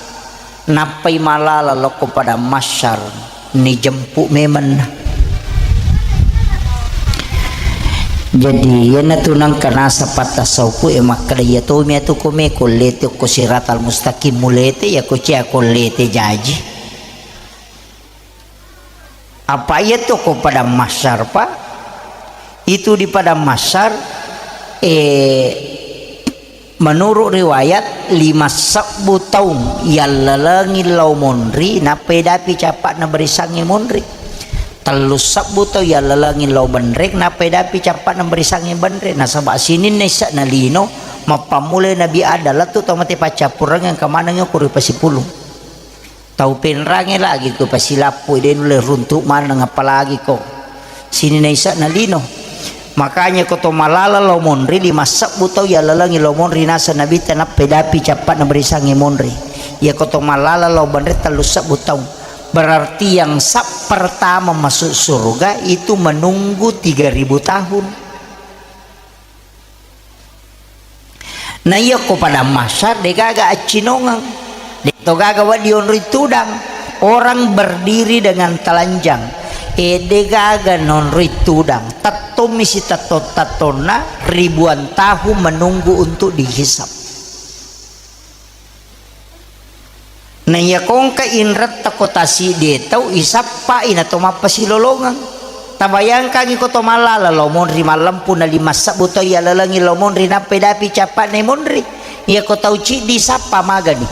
Nappai malala lokko padang mahsyar, nijempu memenna. Jadi, iyanatu nengka naseng pattasawuku, eh, makkeda, iya tomi atu kome kollete okko siratal mustaqim mulete, iya ko cia kollete jaji. Apa iya tu ko padang mahsyar, Pak? Itu di padang mahsyar, eh, menurut riwayat, lima sebbu taung yallalengi lao monri, nappa edapi cappa'na barisangnge monri. Tellu sebbu taung yallalengi lao benreng, nappa edapi cappa'na barisangnge benreng. Nasaba sininna isse'na lino, mappammulai Nabi Adam, lettu tau mate paccappurengeng, engka manengngi okko ri pasipulung. Tau penrangnge lagi ko pasilappui, de nulle runtu maneng, apalagi ko sininna isse'na lino. Makanya ko to malala lao monri, lima sebbu tau yallalengi lao monri naseng Nabitta, nappa edapi cappa'na barisangnge monri. Iya ko to malala lao benreng tellu sebbu taung. Berarti yang sab pertama masuk surga itu menunggu tiga ribu tahun. Na iya ko padang mahsyar, de gaga accinongeng, de to gaga wedding onroi tudang. Orang berdiri dengan telanjang, e de gaga nonroi tudang, tettommi sitetto-tettonna ribuan tahun menunggu untuk dihisab. Na iya kongka inretta ko tasiddi tau isappai na to mappasilolongeng. Tabayangkangi ko to mallala lao monri mallempu na lima sebbu tau yallalengi lao monri nappa edapi cappa'na monri. Iya ko tau ciddi isappa magani.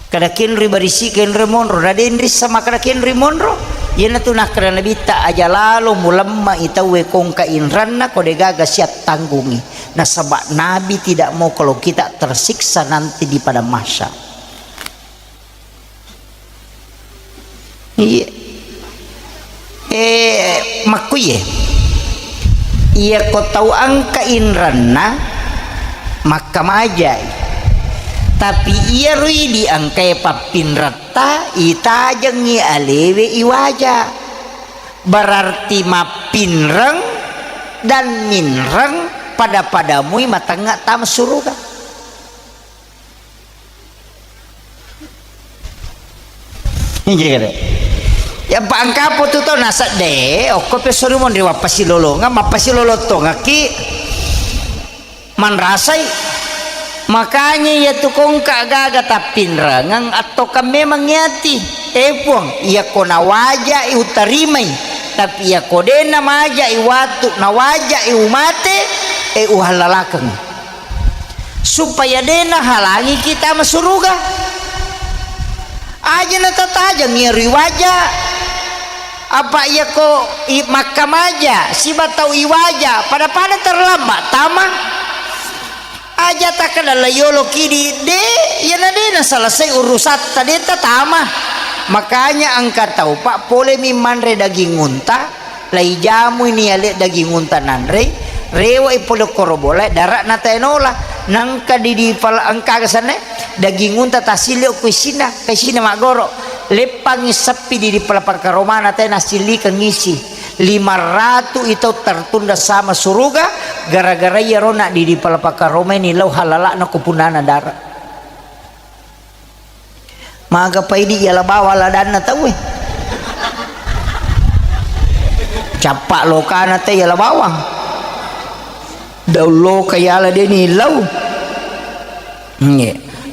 Kada kenroi barisi kenroi monro, na denrissa makkada kenroi monro. Iyanatu nakkada Nabitta aja lalo mulemma i tauwe kongka inranna ko degaga siattanggungi. Nasaba Nabi tidak mau kalau kita tersiksa nanti di padang mahsyar. Iya. Eh, makkuye. Iya ko tau engka inranna makkamajai. Tapi iyaro idi engkae pappinratta itajengngi alewe iwaja. Berarti mappinreng dan minreng pada-padamui matengnga tama suruga. Injigere. Ya, pa engkapo tu tau nasedde, okko pe sori monri wappasilolongeng, mappasilolong tongekki manrasai. Makanya iya tu kongka gaga tappinrengeng, attoka memang yati. Eh, Puang, iya ko nawajai utarimai, tapi iya ko de namajai watu, nawajai umate, eh, uhallalakeng. Supaya de nahalangi kita masuruga. Aja natatajeng iyaro iwaja. Apa iya ko i-, makkamaja siba tau iwaja, pada-pada terlambat tama. Aja takkeda la yolo kidi, de, iyana de naselesai urusatta, de tatama. Makanya engka tau, Pak, polemi manre daging unta, laijamui ni ale daging unta nanrei, rewe'i pole koro bolae, dara'na tae nola. Nangka di, di pala-, engka aga senna, daging unta tasilli okko isina, ka isina maggoro. Leppangi seppi di, di pala pangkaromana tae nasillikeng isi. Lima ratu i tau tertunda sama suruga, gara-gara iyaro na di, di pala pangkaromai ni lao halala'na ko punana dara. Maga paidi yala bawang ladanna tauwe. Cappa lokana te yala bawang. Daung loka yala deni lau. Nge.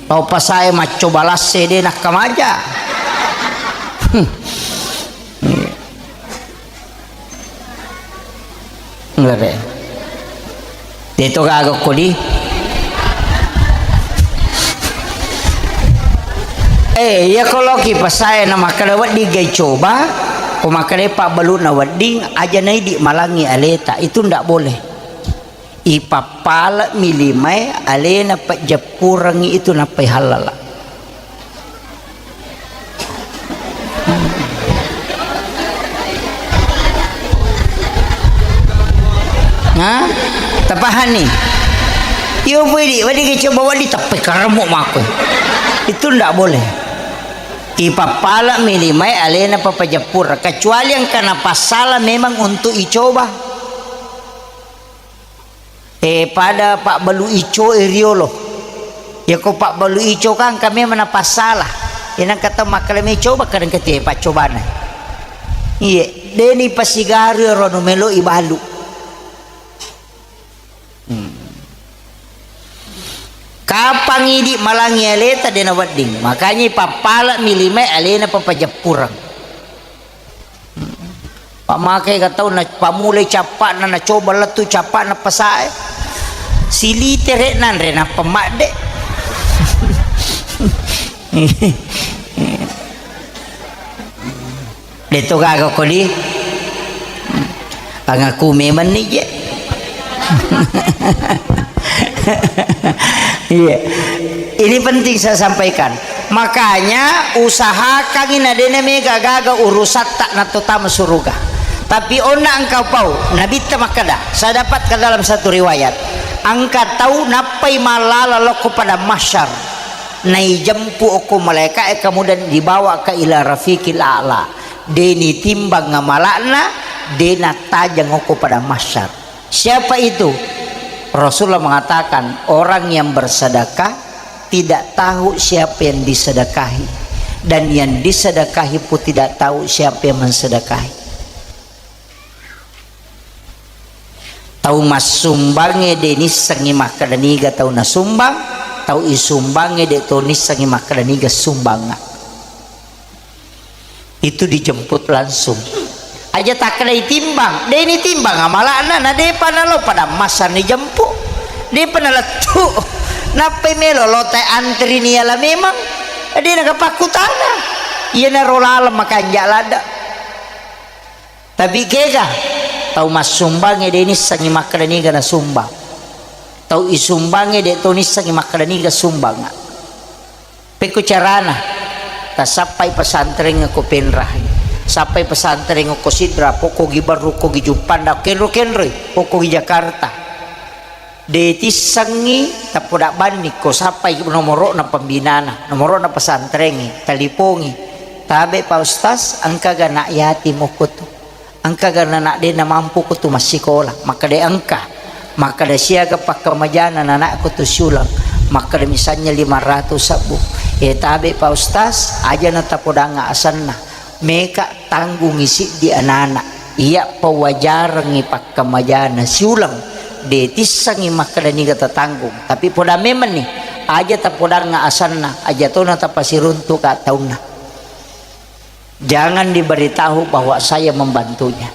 Tau pasae macco balasse de nakkamaja. Nggak ada. Deto gaga kodi. Eh, iya ko loki pasae na makkeda wedding gai coba, ko makkeda pabbalu na wedding, aja naidi malangi aleta, itu ndak boleh. Ipappale'mi limae alena pejjeppurengngi itu nappai hallala. Ha? Tapahanni? Iyo, poi di, wedding coba wedding teppai karemu mako. Itu ndak boleh. Ipappale'mi limae alena papajeppureng, kecuali engka napassala memang untuk icoba. Eh, pada pabbalu ico e riolo. Yako pabbalu ico kan kami mana pasala. Ina kata makkeda me coba kadang kete paccobana. Iye, deni pasigaru ro nu melo ibalu. Hmm. Kapang idi malangi aleta dena wedding. Makanya pappala mi lima alena papajeppureng. Pamake ga tau na pamulai cappa'na, na coba lettu cappa'na pasae. Silite re nanre nappa madde. Deto gaga kodi. Angaku memang ni je. Iya. Ini penting saya sampaikan. Makanya usahakan ina dena mega gaga urusatta na totama suruga. Tapi onna engkau pau, Nabitta makkeda, saya dapatkan dalam satu riwayat, engka tau nappai mallala lokko pada mahsyar, naijempu okko malaika'e, kemudian dibawa ke ila rafiqil a'la. Deni timbang amala'na, dena tajang okko pada mahsyar. Siapa itu? Rasulullah mengatakan, orang yang bersedekah tidak tahu siapa yang disedekahi, dan yang disedekahi pun tidak tahu siapa yang mensedekahi. Tau massumbangnge de nissengngi makkeda niga tau nasumbang, tau isumbangnge de to nissengngi makkeda niga sumbangnga. Itu dijemput langsung. Aja takkedai timbang, de ni timbang amala'na, na depa nalo pada massa ni jemput. Depa nalettu. Nappai melo lotai antri ni yala memang. De nagapakkutana. Iyanaro laleng makanja ladde. Tapi kega tau massumbangnge de nissengngi makkeda niga nasumbang. Tau isumbangnge de to nissengngi makkeda niga sumbangnga. Pekko carana? Tasappai pesantren ko Penrah, sappai pesantren ko Sidra, pokkogi Barru, kogi Juppanda, kenro-kenroi, pokkogi Jakarta. De tissengngi tappoda banni ko sappai nomoro'na pembinana, nomoro'na pesantrengnge, talipongi. Tabe Pak Ustaz, engkaga anak yatim okko tu? Engka ga nana' de' namampu ko tu massikola? Makkeda engka. Makkeda siaga pakkamajana nana'ku tu siuleng? Makkeda misalnya lima ratus sebbu. E tabe' Pak Ustaz, aja' na tapodangnga asenna. Meka tanggungi siddi anana'. Iya' pawajarengngi pakkamajana siuleng. De' tissengngi makkeda niga tatanggung. Tapi poda memenni, aja' tapodangnga asenna, aja' tona tapasiruntuka taunna. Jangan diberitahu bahwa saya membantunya.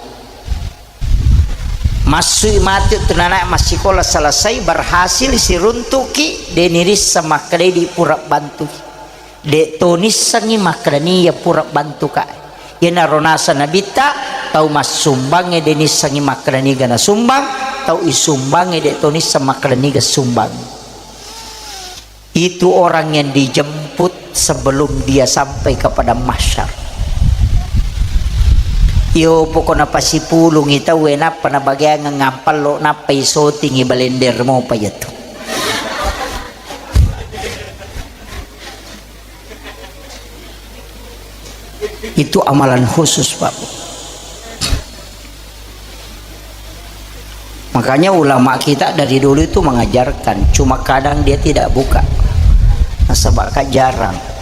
Massui matu tu nana' massikola selesai, berhasil siruntuki, de' nirisseng makkeda idi' pura bantui. De' to nissengngi makkeda niya pura bantuka. Iyanaro naseng Nabitta, tau massumbangnge de' nissengngi makkeda niga nasumbang, tau isumbangnge de' to nisseng makkeda niga sumbang. Itu orang yang dijemput sebelum dia sampai ke padang mahsyar. Iyo, pokokna pasipulungi tauwe, nappa nabageangeng ampallo, nappa isotingi balender mopa iyatu. Itu amalan khusus, Pak. Makanya ulama kita dari dulu itu mengajarkan, cuma kadang dia tidak buka. Nasaba' ka jarang.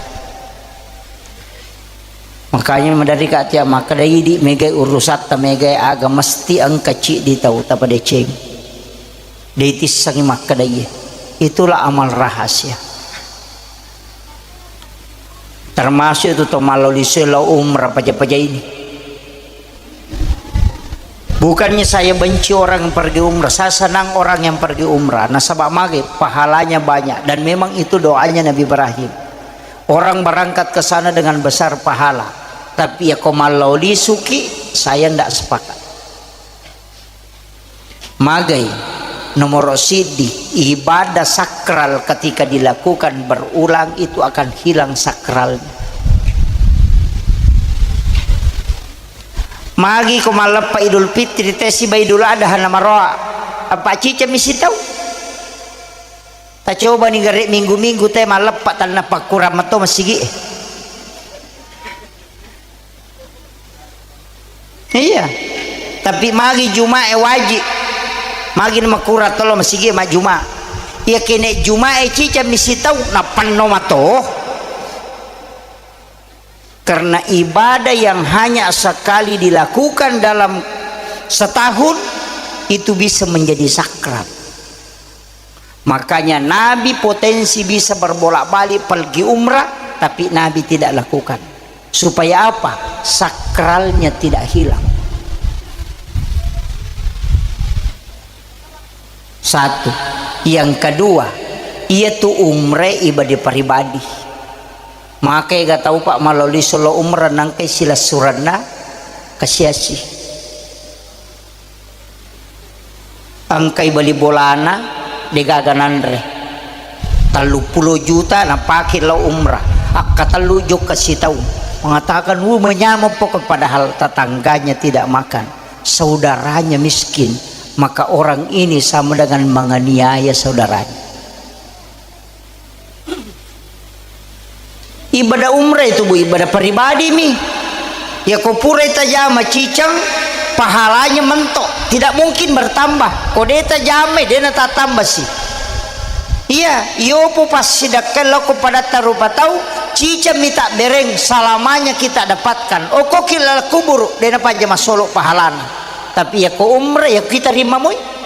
Makanya maderri ka tia makkeda idi' megai urusatta, megai aga, mesti engka ciddi tau tapadeceng. De' tissengngi makkeda iye. Itulah amal rahasia. Termasuk itu to mallo lisu lao umrah paja-paja ini. Bukannya saya benci orang yang pergi umrah, saya senang orang yang pergi umrah. Nasaba' mage, pahalanya banyak. Dan memang itu doanya Nabi Ibrahim. Orang berangkat ke sana dengan besar pahala. Tapi ya ko mallo lisuki, saya ndak sepakat. Magai, nomoro siddi, ibadah sakral ketika dilakukan berulang itu akan hilang sakralnya. Magi ko malleppa Idul Fitri te siba Idul Adha na maroa, apa ciceng mi sitau? Tacobani gare' minggu-minggu te malleppa, tanna pakkurang mato masigi e. Iya. Tapi magi Juma'e wajib. Magi na makurang tolo masigi majjuma'. Iya kene Juma'e ciceng mi sitau, napenno mato. Karena ibadah yang hanya sekali dilakukan dalam setahun itu bisa menjadi sakral. Makanya Nabi potensi bisa berbolak-balik pergi umrah, tapi Nabi tidak lakukan. Supaya apa? Sakralnya tidak hilang. Satu. Yang kedua, iya tu umrah ibadah pribadi. Maka ega tau, Pak, maloli solo umrah nangkai silessurenna kasiasi. Engkai bali bolana, degaga nanre. Telluppulo juta napake lao umrah. Akkatellu jokka sitaung. Mengatakan, "Wuh, manyameng pokok," padahal tetangganya tidak makan. Saudaranya miskin. Maka orang ini sama dengan menganiaya saudaranya. Ibadah umrah itu, Bu, ibadah pribadi mi. Ya, ko purai tajama ciceng, pahalanya mentok, tidak mungkin bertambah. Ko de tajamai, de natattambasi. Iya, iyopo passidakkai lao ko padatta rupa tau, ciceng mi tabbereng, selamanya kita dapatkan. Okoki laleng kuburu, de napaja massolo pahalana. Tapi ya ko umrah, ya kita rimamoi.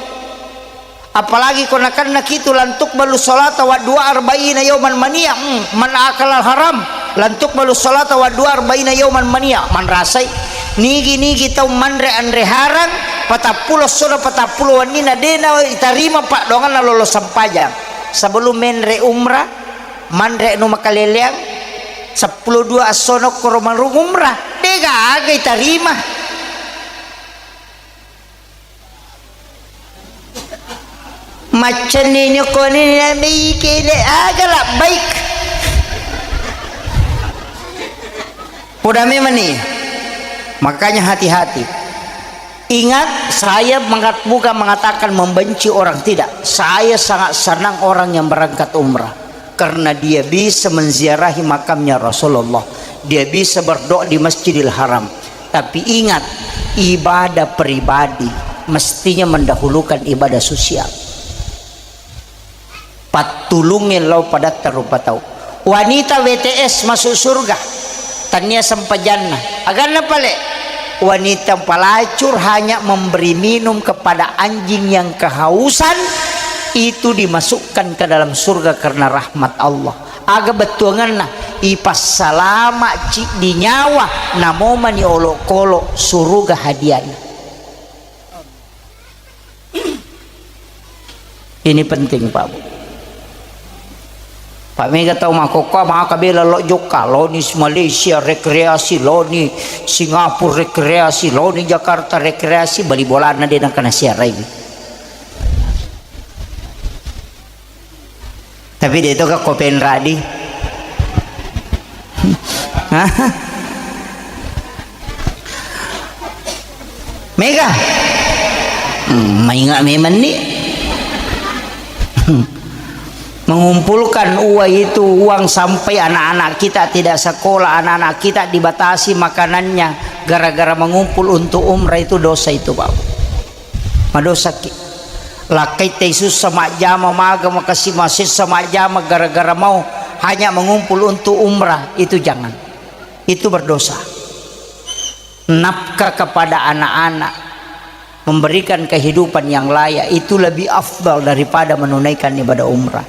Apalagi ko nakenna kitu, "Lan tuqbalu sholata wa du'a arba'ina yauman maniya." Hmm, man akalal haram, "Lan tuqbalu sholata wa du'a arba'ina yauman maniya." Manrasai, nigi-nigi tau manre anre harang, patappulo essona, patappulo wenninna, de na itarima paddoanganna lolo sempajang. Sebelum menre umrah, manre anu makaleleang, seppulo dua essona koro marung umrah, de gaga itarima. Maccenni nyokoni nabi kene aga labbaik. Poda memang ni. Makanya hati-hati. Ingat, saya mengat-, bukan mengatakan membenci orang, tidak. Saya sangat senang orang yang berangkat umrah. Karena dia bisa menziarahi makamnya Rasulullah. Dia bisa berdoa di Masjidil Haram. Tapi ingat, Ibadah pribadi mestinya mendahulukan ibadah sosial. Pattulungnge lao padatta rupa tau. Wanita W T S masuk surga, tania sempajanna. Aganna pale? Wanita pelacur hanya memberi minum kepada anjing yang kehausan, itu dimasukkan ke dalam surga karena rahmat Allah. Aga bettuangenna? Ipassalama ciddi nyawa, namomani olokolo suruga hadiahna. Ini penting, Pak Bu. Pak, mega tau makkokkoe maka bela lo jokka, loni Malaysia rekreasi, loni Singapura rekreasi, loni Jakarta rekreasi, bali bolana de' nakana siarai. Tapi de' to ka ko penradi. Mega. Hmm, maingat memang ni. Mengumpulkan uang itu, uang sampai anak-anak kita tidak sekolah, anak-anak kita dibatasi makanannya gara-gara mengumpul untuk umrah, itu dosa itu, Pak. Madosaki. Lakkaitta sussa majjama, maga makasi masessa majjama gara-gara mau hanya mengumpul untuk umrah, itu jangan. Itu berdosa. Nafkah kepada anak-anak, memberikan kehidupan yang layak, itu lebih afdal daripada menunaikan ibadah umrah.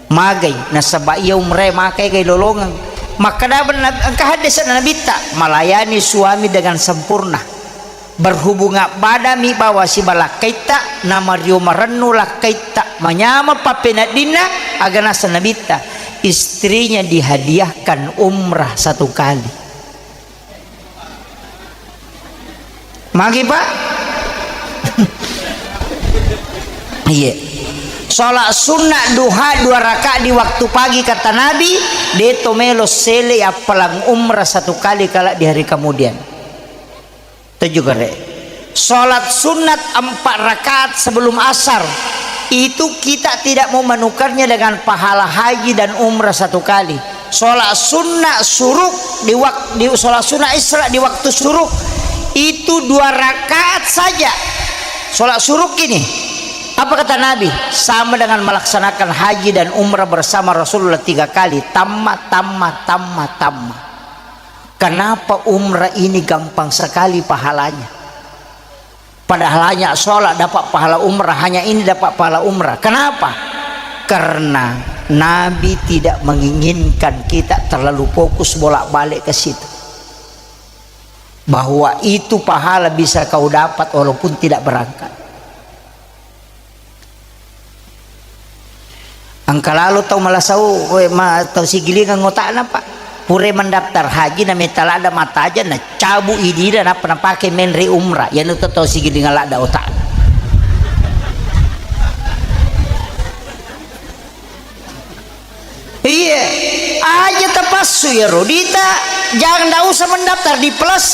Magai, nasaba iya umrah makai kai lolongeng. Makkada Nab-, engka hadis Nabitta, melayani suami dengan sempurna. Berhubungan badami bawa siba lakkaitta, namario marennu lakkaitta, manyameng pappeneddinna, aga naseng Nabitta, istrinya dihadiahkan umrah satu kali. Magi, Pak? Iya. Sholat sunnah duha dua rakaat di waktu pagi, kata Nabi, de' to melo sele appalang umrah satu kali kala di hari kemudian. Tujuh kare. Sholat sunat empat rakaat sebelum asar, itu kita tidak mau menukarnya dengan pahala haji dan umrah satu kali. Sholat sunnah suruk di wak-, di sholat sunnah Isra di waktu suruk, itu dua rakaat saja. Sholat suruk ini, apa kata Nabi? Sama dengan melaksanakan haji dan umrah bersama Rasulullah tiga kali. Tamma, tamma, tamma, tamma. Kenapa umrah ini gampang sekali pahalanya? Padahal hanya sholat dapat pahala umrah, hanya ini dapat pahala umrah. Kenapa? Karena Nabi tidak menginginkan kita terlalu fokus bolak-balik ke situ. Bahwa itu pahala bisa kau dapat walaupun tidak berangkat. Engka lalo tau malasau, we, ma-, tau sigilingeng otakna, Pak. Pura mendaftar haji, na metta ladda mataja, na cabu idina, nappa napake menre umrah. Yanu to tau sigilingeng ladda otakna. Iya, aja tapassu iyaro dita, jangan, ndak usah mendaftar di plus,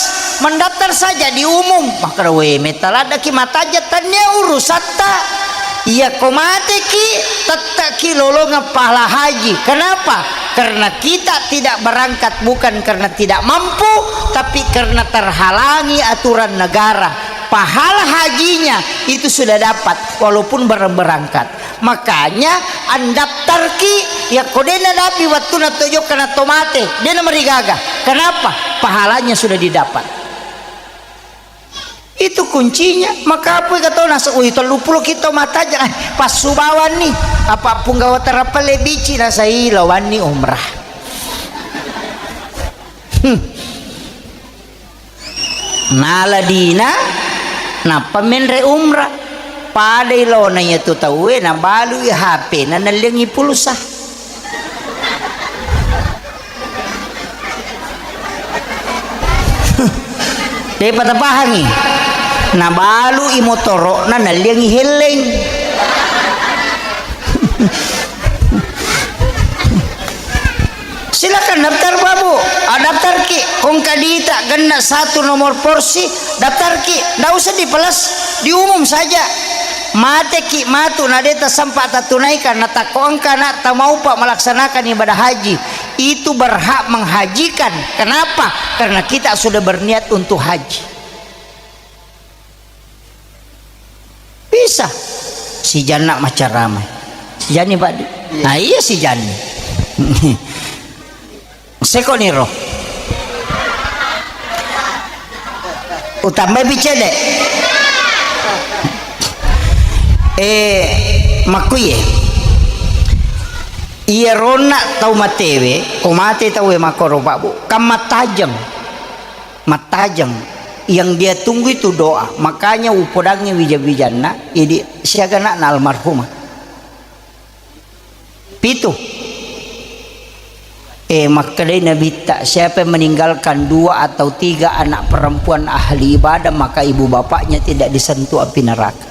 mendaftar saja di umum. Makkeda, "We, metta laddaki mataja, tania urusatta." Iya, ko mateki, tetteki lolongeng pahala haji. Kenapa? Karena kita tidak berangkat bukan karena tidak mampu, tapi karena terhalangi aturan negara. Pahala hajinya itu sudah dapat, walaupun bareng berangkat. Makanya, andaftarki, yakko de' nadapi wattuna to jokka na to mate, de' namarigaga. Kenapa? Pahalanya sudah didapat. Itu kuncinya. Maka apa kata nasa, "Wih, tellu pulo kita mataja, eh, passu bawanni." Apa punggawa terapale bici nasa, "Ih, lawanni umrah." Hmm. Nala dina, nappa menre umrah. Padai laona iyatu tauwe, nabalui H P-na, nalliangi pulsa. Depa tapahangi. Nabalui motoro'na, nalliangi helleng. Silakan daftar, Pak, Bu. Ah, daftarki. Kongka dita genna satu nomor porsi, daftarki. Ndak usah di plus, di umum saja. Mateki matu na de' tasempa tatunaikan, na takko engka na tamaupa melaksanakan ibadah haji, itu berhak menghajikan. Kenapa? Karena kita sudah berniat untuk haji. Sijanna maccarama. Sijanni, Pak. Nah, iya, sijanni. Sekoniro. Utambai pi cede. Eh, makkuye. Iya ronna tau matewe, ko mate tauwe makkoro, Pak, Bu. Kan mattajeng. Mattajeng. Yang dia tunggu itu doa. Makanya upodangngi wija-wijanna, idi siaga anakna almarhumah. Pitu. Eh, makkedai Nabitta, siapa yang meninggalkan dua atau tiga anak perempuan ahli ibadah, maka ibu bapaknya tidak disentuh api neraka.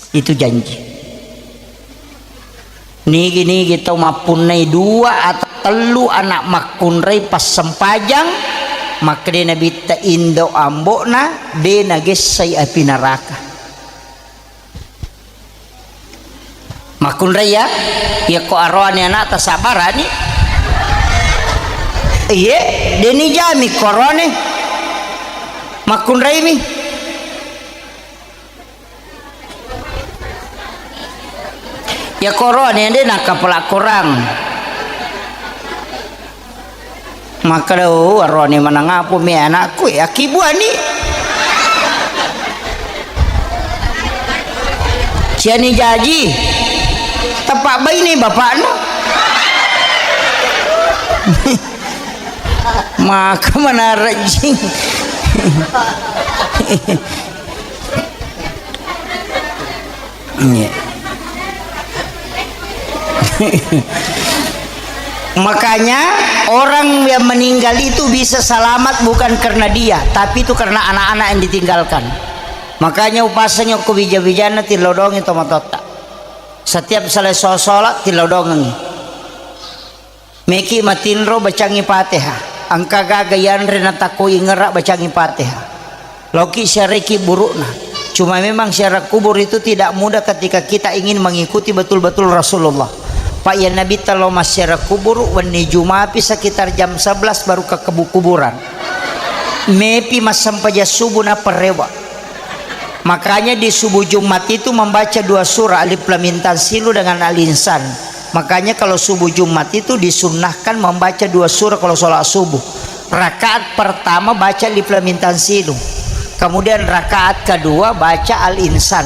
Itu janji. Nigi-nigi tau mappunnai dua atau tellu anak makkunrai passempajang, makkedai Nabitta, indo ambo'na de nagessai api neraka. Makkunrai ya, iya ko aroane anakta sabarani. Iye, deni jami korone. Makkunraimi. Ya koroane de nakapala korang. Makkeda, "Oh, arone manang apa mi anakku, eh, akkibuani." Ciani jaji, tepak baine bapakna. Maka manarejing. Iya. Makanya orang yang meninggal itu bisa selamat bukan karena dia, tapi itu karena anak-anak yang ditinggalkan. Makanya upasengi okko wija-wijanna, tilodongi tomatoatta. Setiap selesai sholat, tilodongengi. Meki matinro, bacangi Fatihah. Engka gaga yanre natakoi ngera, bacangi Fatihah. Loki siareki burukna. Cuma memang siarah kubur itu tidak mudah ketika kita ingin mengikuti betul-betul Rasulullah. Pak, ya Nabi telo massiarah kubur, wenni Jumapi sekitar jam sebelas baru ke kebu-, kuburan. Mepi massempajang subuh na perewa. Makanya di subuh Jumat itu membaca dua surah, Alif Lam Mim Tanzilu dengan Al-Insan. Makanya kalau subuh Jumat itu disunnahkan membaca dua surah kalau sholat subuh. Rakaat pertama baca Alif Lam Mim Tanzilu. Kemudian rakaat kedua baca Al-Insan.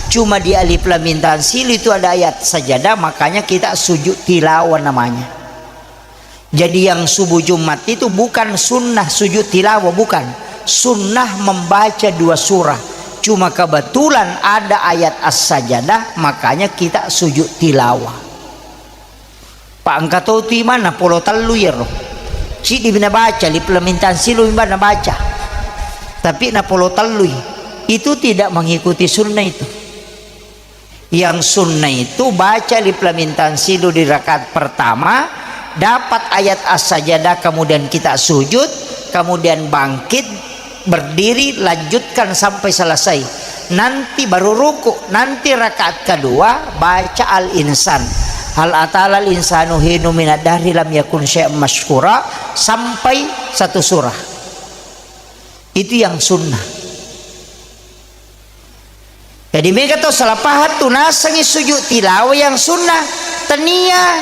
Cuma di Alif Lam Mim Tanzilu itu ada ayat sajadah, makanya kita sujud tilawah namanya. Jadi yang subuh Jumat itu bukan sunnah sujud tilawah, bukan. Sunnah membaca dua surah. Cuma kebetulan ada ayat As-Sajadah, makanya kita sujud tilawah. Pak, engka to tu imam napolo tellu iyaro. Ciddi mi nabaca, Alif Lam Mim Tanzilu mi nabaca. Tapi napolo tellui. Itu tidak mengikuti sunnah itu. Yang sunnah itu baca Alif Lam Mim Tanzilu di rakaat pertama, dapat ayat As-Sajadah, kemudian kita sujud, kemudian bangkit, berdiri, lanjutkan sampai selesai. Nanti baru ruku, nanti rakaat kedua baca Al-Insan. Hal atal al insanu hinu minad dahri lam yakun syai'an mazkura, sampai satu surah. Itu yang sunnah. Jadi mega to salah paham tu nasengi sujud tilawah yang sunnah. Tania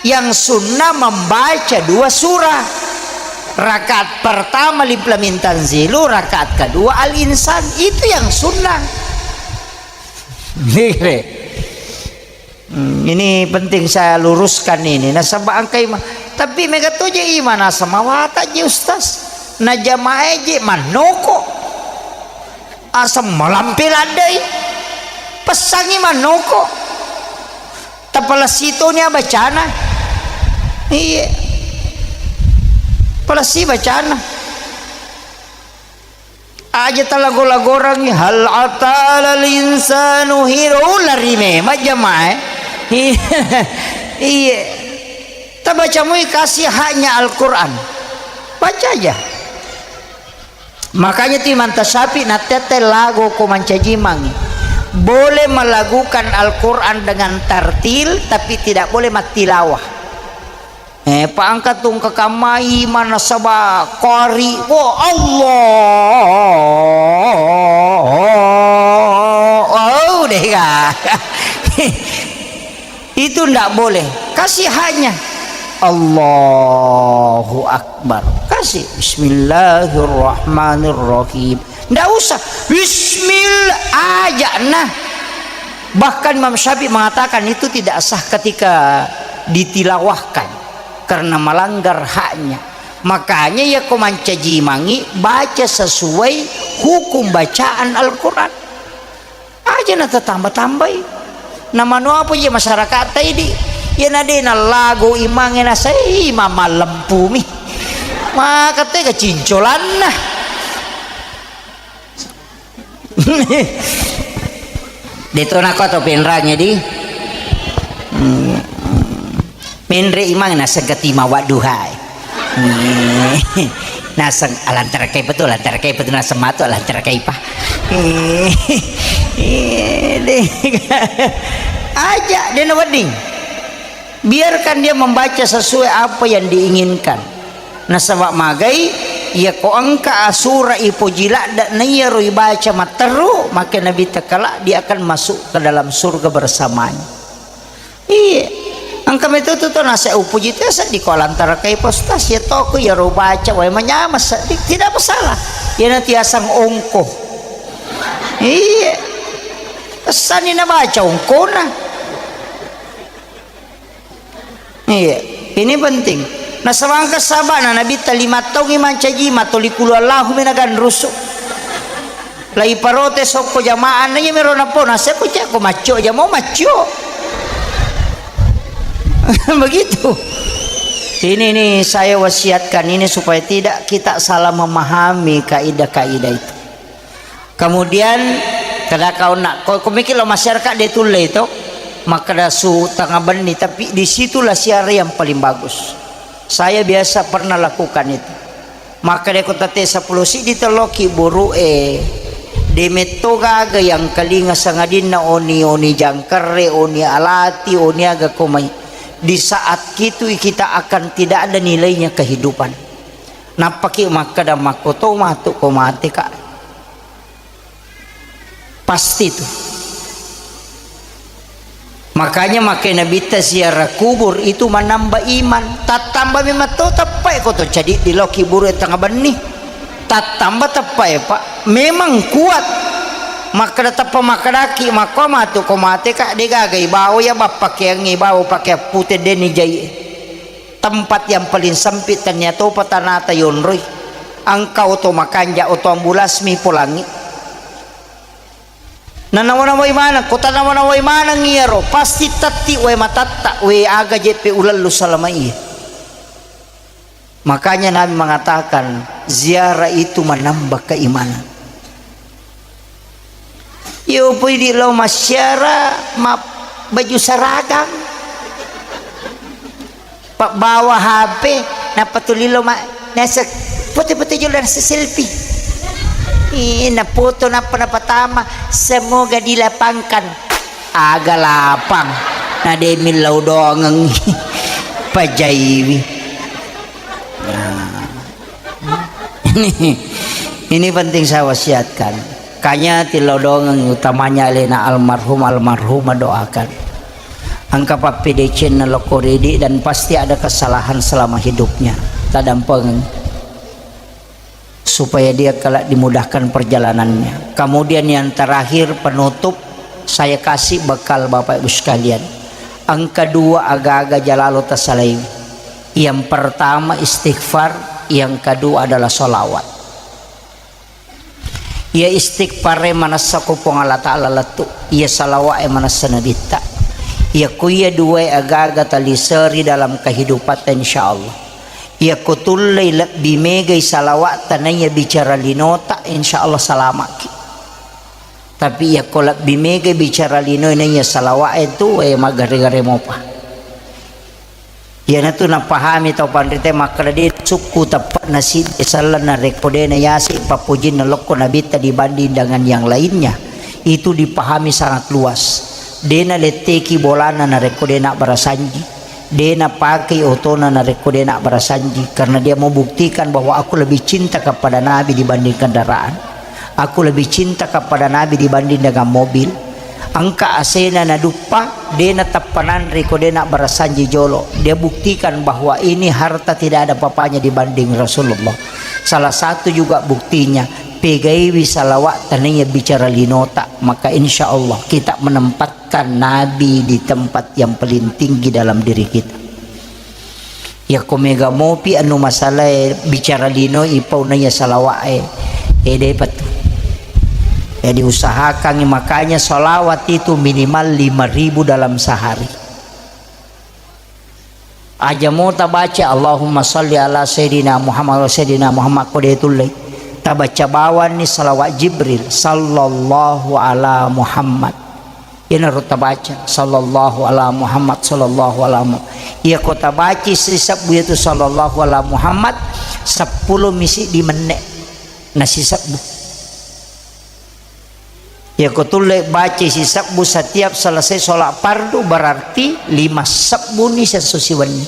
yang sunnah membaca dua surah. Rakaat pertama Alif Lam Mim Tanzilu, rakaat kedua Al-Insan. Itu yang sunnah. Nire. Hmm, ini penting saya luruskan ini. Nasaba engka ima-, tapi mega to je imam naseng mawata je ustaz. Na jamaah je mannoko. Aseng malampe laddai. Pessangi mannoko. Tapalessi toni bacana. Iya. Palessi bacana. Aja talago-lagorangngi, "Hal atal insanu hinu." Lari memang jamaah, eh. Iya. Iya. Tabaca mui kasih haknya Al-Quran. Baca aja. Makanya tu Imam Tasyafi nattette lago ko mancaji mangi. Boleh melagukan Al-Quran dengan tartil, tapi tidak boleh mattilawah. Eh, paangka tungka kamai manasaba qari. Wo Allah. Itu ndak boleh. Kasih haknya. Allahu Akbar. Kasih. Bismillahirrahmanirrahim. Ndak usah. Bismillah. Aja nah. Bahkan Imam Syafi'i mengatakan itu tidak sah ketika ditilawahkan. Karena melanggar haknya. Makanya ya ko mancaji mangi baca sesuai hukum bacaan Al-Quran. Aja na tatamba-tambai. Na manu apa je masyarakat ta idi. Ya na de na lagu imangnge na sai mama lempumi. Maka tega cincolanna. De to nako to penrangnge di. Hmm. Menre imang naseng ketima wadduhai. Naseng alantara kaipa tu, alantara kaipa tu, naseng matu alantara kaipa. Aja, de na wedding. Biarkan dia membaca sesuai apa yang diinginkan. Nasaba magai, iya ko engka asura ipoji ladda na iyaro ibaca matteru, maka Nabi tekala dia akan masuk ke dalam surga bersamanya. Iya. Engka metu tu to nase upuji tu seddi ko lantara kai postas ya toko ya ro baca wae manyama seddi, tidak masalah. Ya nanti asang ongko. Iya. Sani na baca ongkona. Iya. Ini penting. Nasabangka sabana Nabi ta lima taungi mancaji matoli kulu Allahu mena ganrusu. Lai parotes okko jamaah na iya mero nappo naseko cek ko maccio jamo maccio. Begitu. Ini nih saya wasiatkan ini supaya tidak kita salah memahami kaidah-kaidah itu. Kemudian kada kau nak ko, ko mikir lo masyarakat dia tulle itu maka su tengah benni tapi disitulah siara yang paling bagus. Saya biasa pernah lakukan itu. Makkedako tette seppulo siddi telloki buru'e, de metto gaga yang kalinga sangadinna oni, oni jangkerre, oni alati, oni aga komai. Di saat itu kita akan tidak ada nilainya kehidupan. Nappaki makkeda makkoto matu ko mate ka. Pasti itu. Makanya makai Nabitta ziarah kubur itu menambah iman. Tattamba memang to teppai ko to cadi di loki buru tengah benni. Tattamba teppai Pak. Memang kuat. Makkeda teppa makkedaki makko matu ko mate ka degaga ibawa ya bappakeangngi ibawa pakai pute deni jai. Tempat yang paling sempit tania topa tanata yonroi. Engka oto makanja oto ambulasmi polangi. Nanawa-nawai maneng, ko tanawa-nawai maneng iyaro, pasti tetti wae matatta, we aga jeppe ulellu salama iya. Makanya Nabi mengatakan, ziarah itu menambah keimanan. Iyo pui di lo masyara ma baju saragang. Pabbawa H P, nappa tuli lo ma nasek foto-foto jolo nasek selfie. Ih, napoto nappa napatama, semoga dilapangkan. Aga lapang. Na de millau doangeng. Pajaiwi. Nah. Ini, ini penting saya wasiatkan. Kanya tilodongeng utamanya alena almarhum almarhumah doakan. Engka pappedecenna lokko ridi dan pasti ada kesalahan selama hidupnya. Tadampeng supaya dia kelak dimudahkan perjalanannya. Kemudian yang terakhir penutup saya kasih bekal Bapak Ibu sekalian. Engka dua aga-aga jalalo tasalai. Yang pertama istighfar, yang kedua adalah salawat. Iya istighfare manessa ko Puang Allah Ta'ala lettu, iya salawa'e manessa Nabitta. Iya ko iya duae aga-aga taliseri dalam kehidupatta, insyaallah. Iya ko tullei lebbi megai salawa'ta naiya bicara linota, insyaallah salama'ki. Tapi iya ko lebbi megai bicara linoe naiya salawa'e tu, eh, maggare-gare mopa. Iyanatu napahami tau panrita makkeda de sukku teppe'na siddi selleng narekko de nayasi pappojinna lokko Nabitta dibanding dengan yang lainnya. Itu dipahami sangat luas. De naletteki bolana narekko de nabbarasanji. De napakei otona narekko de nabbarasanji. Karena dia membuktikan bahwa aku lebih cinta kepada Nabi dibanding kendaraan. Aku lebih cinta kepada Nabi dibanding dengan mobil. Engka asena naduppa, de natappa nanre ko de nabbarasanji jolo. Dia buktikan bahwa ini harta tidak ada papanya dibanding Rasulullah. Salah satu juga buktinya, pegaiwi salawat tanaya bicara linota, maka insya Allah kita menempatkan Nabi di tempat yang paling tinggi dalam diri kita. Yakko mega mopi anu masalae bicara lino ipau naiya salawa'e, ede patu. Jadi usahakan, makanya salawat itu minimal lima ribu dalam sehari. Aja mo tabaca Allahumma salli ala sayyidina Muhammad wa sayyidina Muhammad ko de tulle. Tabaca bawanni salawat Jibril, sallallahu ala Muhammad. Iyanaro tabaca, sallallahu ala Muhammad, sallallahu ala Muhammad. Iya ko tabaci sisebbu iyatu sallallahu ala Muhammad, seppulo misi di menne nasisebbu. Iya ko tulle baci sisebbu setiap selesai sholat fardu, berarti lima sebbu ni sesso siwenni.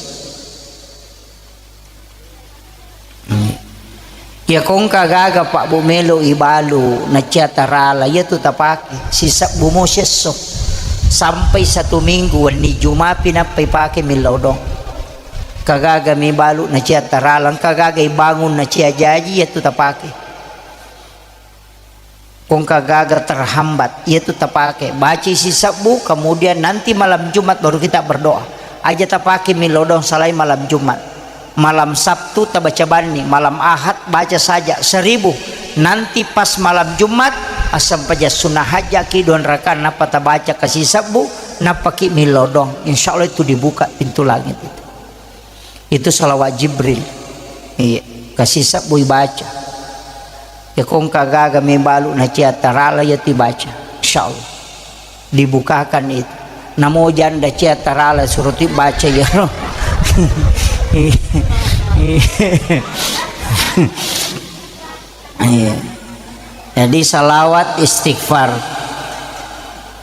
Iya kongka gaga Pak Bu melo ibalu nacia tarala, iya tu tapake sisebbu mo siesso sampai satu minggu, wenni Jumapi nappa ipake millau dong. Kagaga mibalu nacia tarala, engka gaga ibangun nacia jaji, iya tu tapake. Kongka gaga terhambat, iya tu tapake. Baca sisebbu, kemudian nanti malam Jumat baru kita berdoa. Aja tapake millau dong salai malam Jumat. Malam Sabtu tabaca banni, malam Ahad baca saja seribu. Nanti pas malam Jumat, asam paja sunnah hajaki dua rakaat, nappa tabaca ke sisebbu, nappa ki millau dong. Insya Allah itu dibuka pintu langit itu. Itu salawat Jibril. Iya, kasisebbu ibaca. Ya kongka gaga mebalu nacia tarala ya tibaca. Insyaallah. Dibukakan itu. Namo janda cia tarala suruh tibaca ya. Iya. Jadi salawat istighfar.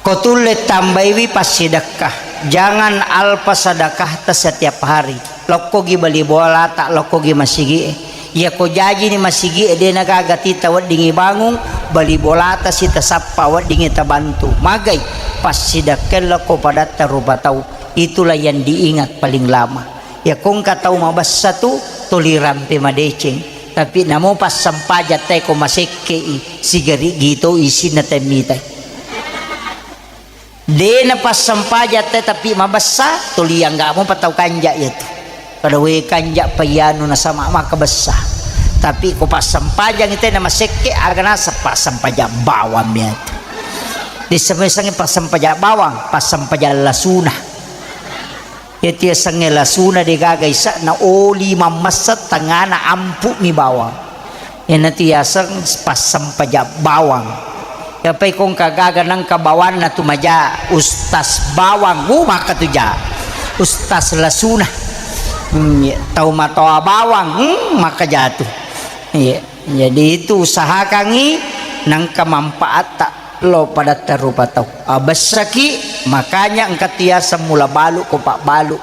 Ko tulle tambaiwi passidekka. Jangan alpa sedekahta setiap hari. Lokkogi bali bolata, lokkogi masigi'e. Iya ko jajini masigi'e, de nagaga tita weddingi bangung, bali bolata sitasappa weddingi tabantu. Magai, passidekka lokko padatta rupa tau. Itulah yang diingat paling lama. Ya kongka tau mabessa tu tuli rampe madeceng. Tapi namo passempajang te ko masekkei, sigari gito isinna temmitai. Dena passempajang te tapi mabessa, tuli anggamo patau kanja iya tu. Kada we kanja payanu nasama maka bessa. Tapi ko passempajang te na masekke, aga naseng passempajang bawang iya tu. Diseme-seme passempajang bawang, passempajang lasuna. Iyatu yasengnge lasuna degaga isa'na oli mammessa tengngana ampu'mi bawang. Iyanatu yaseng passempajang bawang. Yapai kongka gaga nengka bawanna tu maja, Ustaz Bawang, uh, maka tu ja. Ustaz lasuna. Hmm, iya. Tau matoa bawang, hmm, maka jatu. Iya. Jadi itu usahakangngi nengka manfaatta. Lo padatta rupa tau. Abessaki, makanya engka tu yaseng mula balu ko pabbalu.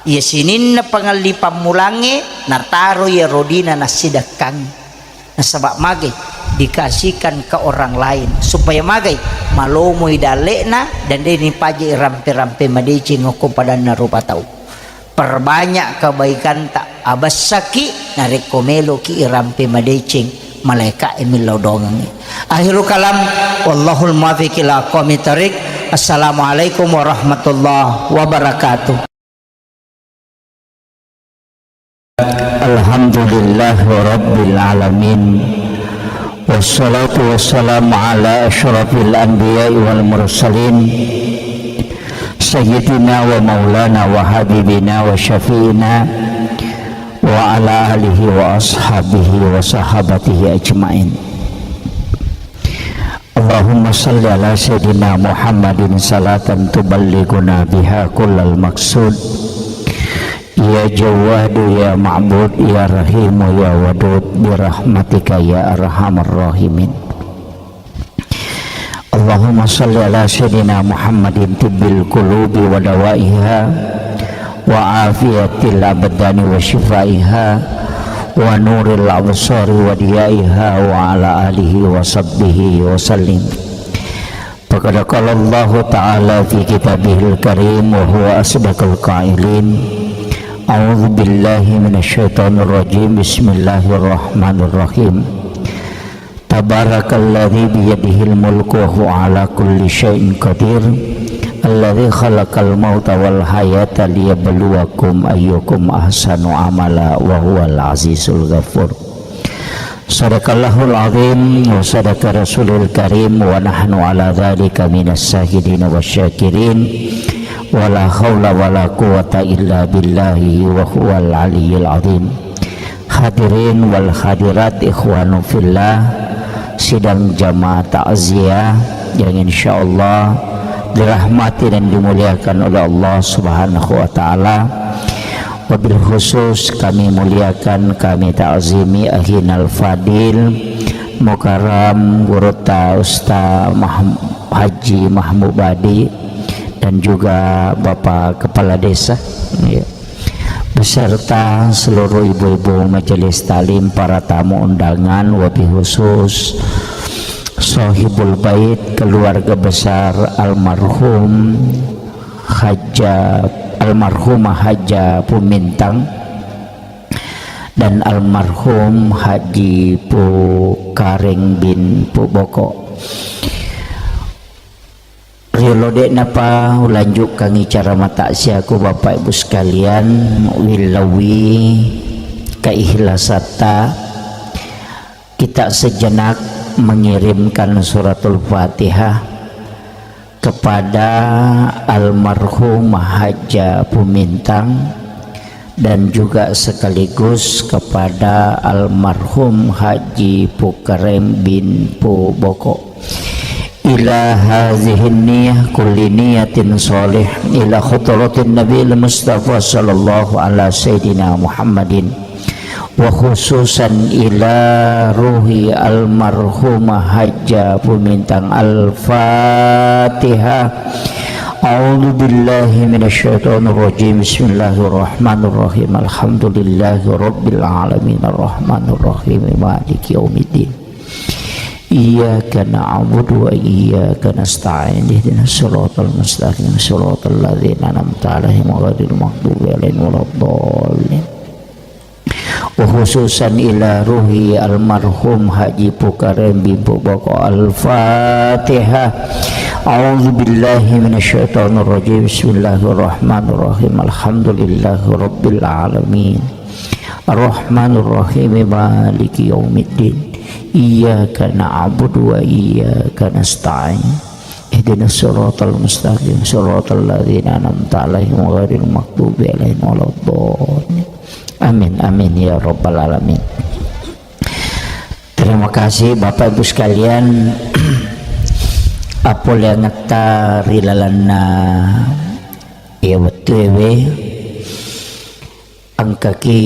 Iya sininna pangelli pammulangnge, nataro iya rodina nassidekkangngi. Nasaba magai dikasihkan ke orang lain. Supaya magai malomoi dalle'na dan de nipaja rampe-rampe madeceng okko padanna rupa tau. Perbanyak kebaikanta, abessaki narekko meloki irampe madeceng, malaeka'e millau dongengngi. Akhirul kalam, wallahul muwaffiq ila aqwamit thariq. Assalamualaikum warahmatullahi wabarakatuh. Alhamdulillahirabbil alamin. Wassalatu wassalamu ala asyrafil anbiya'i wal mursalin. Sayyidina wa maulana wa habibina wa syafi'ina wa ala alihi wa ashabihi wa sahabatihi ajma'in. Allahumma salli ala sayyidina Muhammadin salatan tuballighuna biha kullal maqsud. Ya Jawwadu ya Ma'bud ya Rahimu ya Wadud birahmatika ya arhamar rahimin. Allahumma salli ala sayyidina Muhammadin tibbil qulubi wa dawaiha wa afiyatil abdani wa shifaiha wa nuril absari wa diyaiha wa ala alihi wa sahbihi wa sallim. Faqad qala Allahu ta'ala fi kitabihil karim wa huwa asdaqul qailin. A'udzu billahi minasy syaithanir rajim. Bismillahirrahmanirrahim. Tabarakalladzi biyadihil mulku wa huwa ala kulli syai'in qadir. Alladzi khalaqal mauta wal hayata liyabluwakum ayyukum ahsanu amala wa huwal azizul ghafur. Sadaqallahul azim wa sadaqa rasulul karim wa nahnu ala dzalika minas syahidin wasy syakirin. Wa la haula wa la quwwata illa billahi wa huwal aliyyil azim. Hadirin wal hadirat, ikhwanu fillah, sidang jamaah takziah yang insyaallah dirahmati dan dimuliakan oleh Allah Subhanahu wa taala. Wabil khusus kami muliakan, kami ta'zimi akhinal fadil Mukarram Gurutta Ustaz Mah-, Haji Mahmud Badi dan juga Bapak Kepala Desa, ya, beserta seluruh ibu-ibu majelis taklim, para tamu undangan, wabil khusus Sohibul Bait, keluarga besar almarhum Haja, almarhumah Haja Pumintang dan almarhum Haji Pu Kareng bin Pu Boko. Riolo de'napa ulanjukkangngi cara mataksiaku, Bapak Ibu sekalian, willauwi keikhlasatta, kita sejenak mengirimkan suratul Fatihah kepada almarhumah Haja Pumintang dan juga sekaligus kepada almarhum Haji Pukarem bin Pu Boko. Ila hazihin niyah kulli niyatin shalih ila hadratin Nabil Mustafa sallallahu ala sayyidina Muhammadin. Wa khususan ila ruhi almarhumah Haja Pumintang. Al-Fatihah. A'udzu billahi minasy syaithanir rajim. Bismillahirrahmanirrahim. Alhamdulillahi rabbil alamin. Arrahmanirrahim. Maliki yaumiddin. Iyyaka na'budu wa iyyaka nasta'in. Ihdinas siratal mustaqim. Siratal ladzina an'amta 'alaihim ghairil maghdubi 'alaihim waladdallin. Wa khususan ila ruhi almarhum Haji Pukarem bin Pu Boko. Al-Fatihah. A'udzu billahi minasy syaithanir rajim. Bismillahirrahmanirrahim. Alhamdulillahi rabbil alamin. Arrahmanirrahim. Maliki yaumiddin. Iyyaka na'budu wa iyyaka nasta'in. Ihdinas siratal mustaqim, siratal ladzina an'amta 'alaihim ghairil maghdubi 'alaihim waladdallin. Amin, amin ya rabbal alamin. Terima kasih Bapak Ibu sekalian. Appoleangetta ri lalenna iya wettuewe, engkaki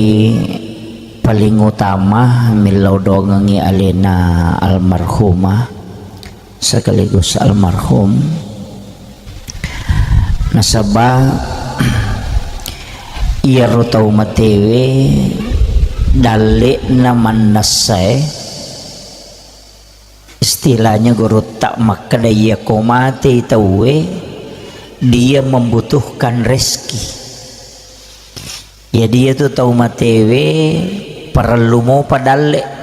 paling utama millau dongengngi alena almarhumah sekaligus almarhum. Nasaba iyaro tau matewe dalle'na mannessae, istilahnya gurutta makkeda, iyako matei tauwe, dia membutuhkan rezeki. Jadi iyatu tau matewe parellu mopa dalle.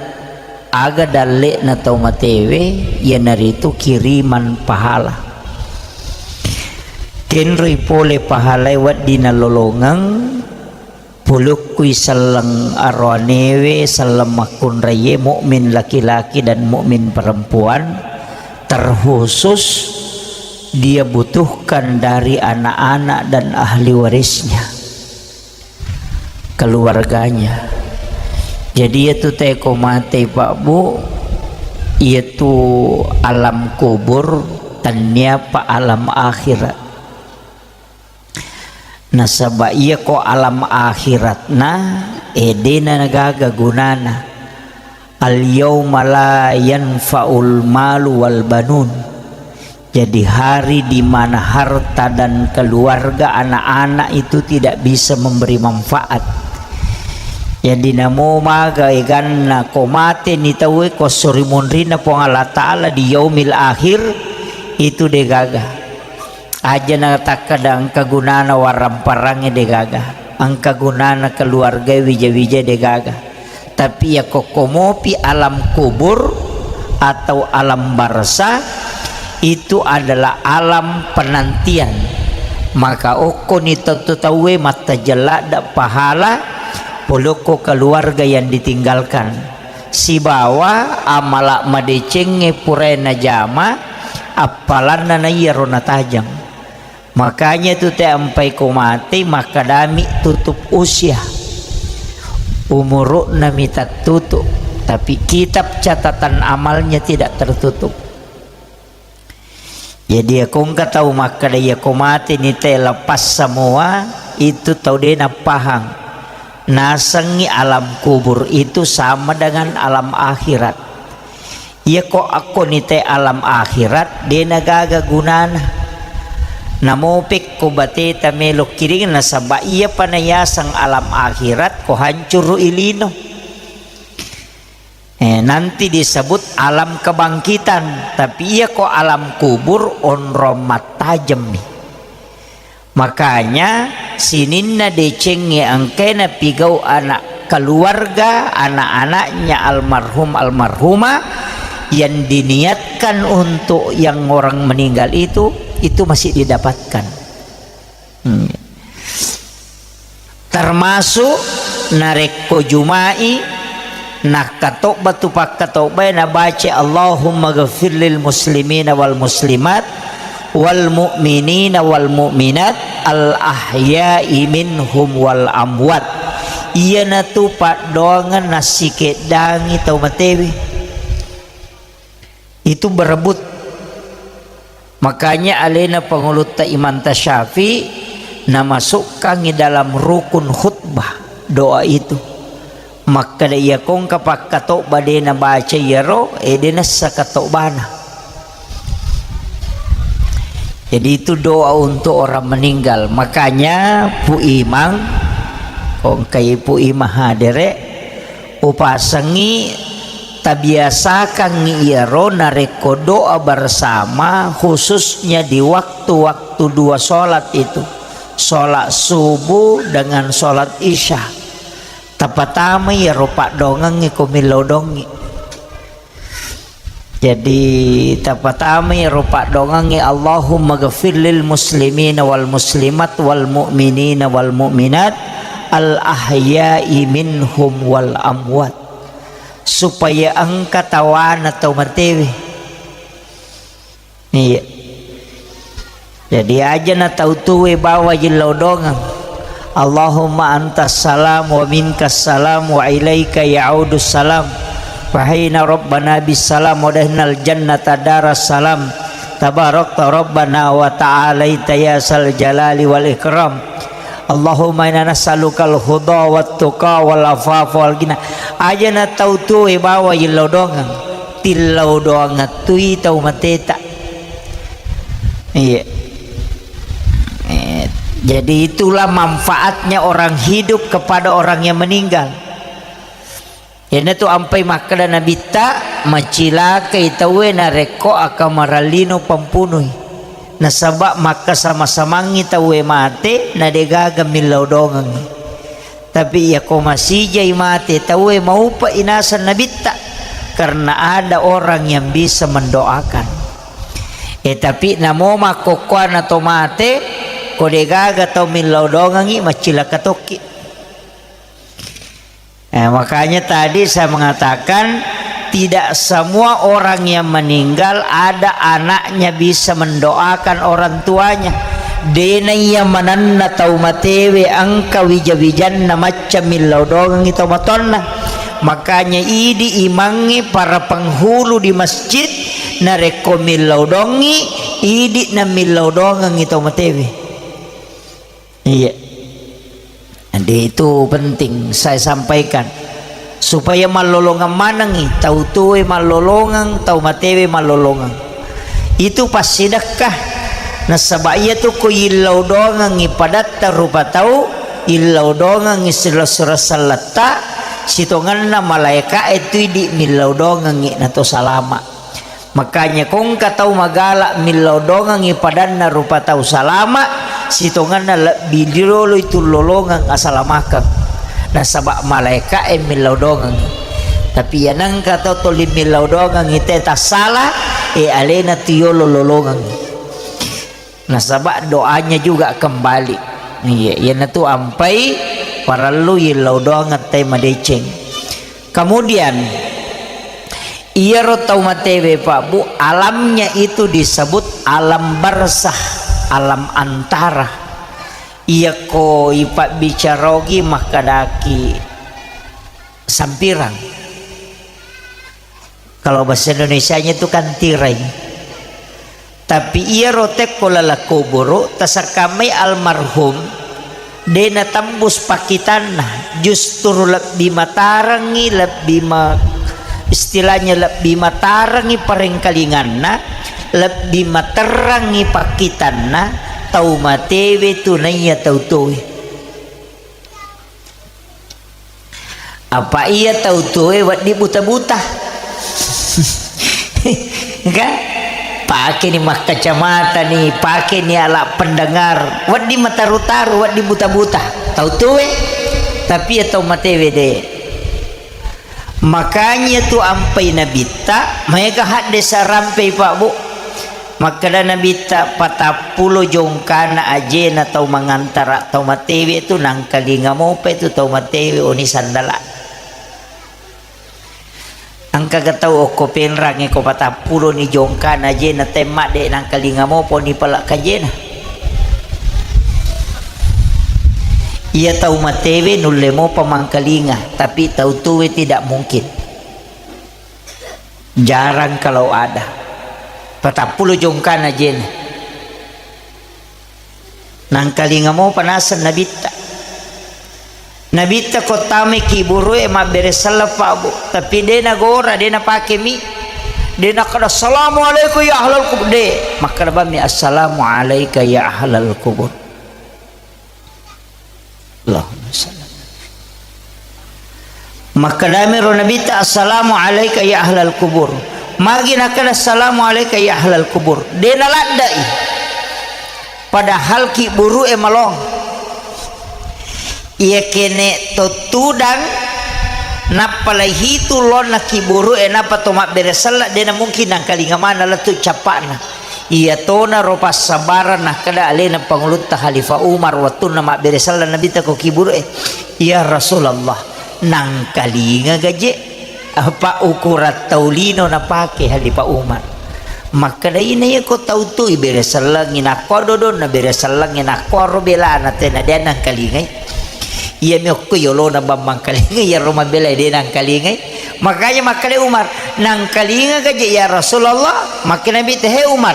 Aga dalle'na tau matewe? Iyanaritu kiriman pahala. Kenroi pole pahalae wedding nalolongeng, pulukkui selleng aroanewe, selleng makkunraie, mukmin laki-laki dan mukmin perempuan, terkhusus dia butuhkan dari anak-anak dan ahli warisnya, keluarganya. Jadi iyatu teko mate, Pak Bu, iyatu alam kubur tenniapa alam akhirat. Nasaba iyako alam akhiratna, eh, dena gaga gunana. Al-yauma la yanfa'ul malu wal banun. Jadi hari di mana harta dan keluarga, anak-anak itu tidak bisa memberi manfaat. Jadi namo maga eganna ko mate ni tauwe ko esso ri munrinna Puang Allah Ta'ala di yaumil akhir, Itu degaga. Aja na takkeda engka gunana warang-parangnge degaga. Engka gunana keluarga wija-wija degaga. Tapi yakko komopi alam kubur atau alam barzah, itu adalah alam penantian. Maka okkoni tau-tauwe mattajeng ladde pahala polokko keluarga yang ditinggalkan. Sibawa amala madecengnge purae najama, appalanna naiyaro natajeng. Makanya tu te ampai ko mate, makkedami tutup usia. Umuru'na mi tattutup, tapi kitab catatan amalnya tidak tertutup. Jadi, yakko engka tau makkeda, "Yakko mate ni te lepas semua," itu tau de napahang. Nasengngi alam kubur itu sama dengan alam akhirat. Yakko akko ni te alam akhirat, de nagaga gunana. Namopekko bateta melo kiring, nasaba iya pa nayaseng alam akhirat, ko hancuru ilino. Eh, nanti disebut alam kebangkitan, tapi iya ko alam kubur onrong mattajemmi. Makanya sininna decengnge engkae napigau anak keluarga, anak-anaknya almarhum almarhumah yang diniatkan untuk yang orang meninggal itu, itu masih didapatkan. Hmm. Termasuk narekko Juma'i, nakkatobba tu pakkatobbae nabaca, "Allahumma ghafir lil muslimina wal muslimat, wal mu'minina wal mu'minat, al ahya'i minhum wal amwat." Iyanatu paddoangeng nassikeddangi tau matewe. Itu berebut. Makanya alena pangulutta Imam Tasyafi namasukkangi dalam rukun khutbah doa itu. Makkeda, "Iya kongka pakkatobba de nabaca iyaro, eh, de nassa katobana." Jadi itu doa untuk orang meninggal. Makanya Pu Imang, kongkai Pu Imang hadere, upasengngi, tabiasakangngi iyaro narekko doa bersama, khususnya di waktu-waktu dua sholat itu, sholat subuh dengan sholat isya. Tapatama iyaro paddoangengnge ko millau dongngi. Jadi, tapatamai ro paddoangengnge, "Allahumma ghafir lil muslimina wal muslimat wal mu'minina wal mu'minat al ahya'i minhum wal amwat." Supaya engka tawana tau matewe. Iya. Jadi, aja na tau tuwe bawa jillau dongeng. Allahumma antas salam wa minkas salam wa ilaika ya'udus salam. Fahina rabbana bis salam wa dahnal jannata daras salam. Tabarakta rabbana wa ta'alaita ya sal jalali wal ikram. Allahumma inna nas'alukal huda wat tuqa wal afafa wal ghina. Aja na tau tuwe bawa jillau dongeng. Tillau doangettui tau mateta. Iya. Eh, jadi itulah manfaatnya orang hidup kepada orang yang meninggal. Iyanatu ampai makkeda Nabitta, macilakai tauwe narekko akamarallino pampunui. Nasaba makkasama-samangngi tauwe mate, na degaga millau dongengngi. Tapi iyako masijai mate tauwe, maupe'i naseng Nabitta, karena ada orang yang bisa mendoakan. Eh, tapi namo makkokkoanna to mate, ko degaga tau millau dongengngi, maccilaka tokki. Eh, makanya tadi saya mengatakan, tidak semua orang yang meninggal ada anaknya bisa mendoakan orang tuanya. Dena iya manenna tau matewe engka wija-wijanna macca millau dongengngi tau matoanna. Makanya idi imangnge para penghulu di masjid, narekko millau dongi, idi na millau dongengngi tau matewe. Iya. Jadi itu penting saya sampaikan. Supaya mallolongeng manengngi, tau tuwe mallolongeng, tau matewe mallolongeng. Itu passidekka. Nasaba iyatu ko yillau dongengngi padatta rupa tau, yillau dongengngi sila-, sura selletta, sitongenna malaeka'e tu idi millau dongengngi nato salama. Makanya kongka tau magala millau dongengngi padanna rupa tau salama, sitongenna lebbi riolo itu lolongeng asalamakeng. Nasaba malaeka e millau dongengngi. Tapi iya nengka tau tuli millau dongengngi te tassala, e alena tu yolo lolongengngi. Nasaba doanya juga kembali. Iya, iyanatu ampai parellu yillau doangeng tai madeceng. Kemudian, iyaro tau matewe, Pak Bu, alamnya itu disebut alam barzah, alam antara. Iyako ipabbicara ogi makkedaki sampirang. Kalau bahasa Indonesianya itu kan tirai. Tapi iyaro tekko laleng kuburu, tasakkamai almarhum, de natembus pakkitanna, justru lebbi matarengngi, lebbi ma-, istilahnya lebbi matarengngi parengkalinganna, lebbi materrangngi pakkitanna tau matewe tu naiya tau tuoe. Apa iya tau tuoe wedding buta-buta? Kan? Pake ni makkacamata ni, pake ni alat pendengar, wedding mataru-taru, wedding buta-buta. Tau tuoe, tapi iya tau matewe de. Makanya tu ampai nabitta, maega hadde sarampei, Pak Bu. Makkeda nabitta, patappulo jongkana ajena tau mangantara tau matewe tu, nangkalinga mopa itu tau matewe oni sandala. Engkaga tau okko Penrang e ko patappulo ni jongkana ajena temmadde, nangkalinga mopa oni pala kajena. Iya tau matewe nulle mopa mangkalinga, tapi tau tuoe tidak mungkin. Jarang kalau ada. Patappulo jongkana ajena. Nangkalinga mopa naseng nabitta. Nabitta ko tamai kuburu e mabbere selleng, Pak Bu. Tapi de nagora, de napake mi. De nakkeda, "Assalamualaikum ya ahlal kubur." De. Makkeda bammi, "Assalamualaika ya ahlal kubur." Allahumma salli. Makkedami ro nabitta, "Assalamu alaika ya ahlal kubur." Magi nakkeda, "Assalamu alaika ya ahlal kubur." De naladdai. Padahal kiburu e malong. Iya kene to tudang, nappa laihitu lonna kiburu e, nappa to mabbere selleng, de namungkin nangkalinga maneng lettu cappa'na. Iyatonaro passabarang nakkeda alena Pangulutta Khalifah Umar wettunna mabbere selleng nabitta ko kiburu e, "Ya Rasulullah, nangkalinga gaje?" Apa ukurang tau lino napake Khalifah Umar. Makkeda, "Ina iya ko tau tu ibere sellengi nakko dodonna bere sellengi nakko aro belana tena de nangkalingai." Iyami okko yolona bang mangkalingai, iyaro mabelai de nangkalingai. Makanya makkeda Umar, "Nangkalinga gaje ya Rasulullah?" Makkeda Nabitta, "He Umar,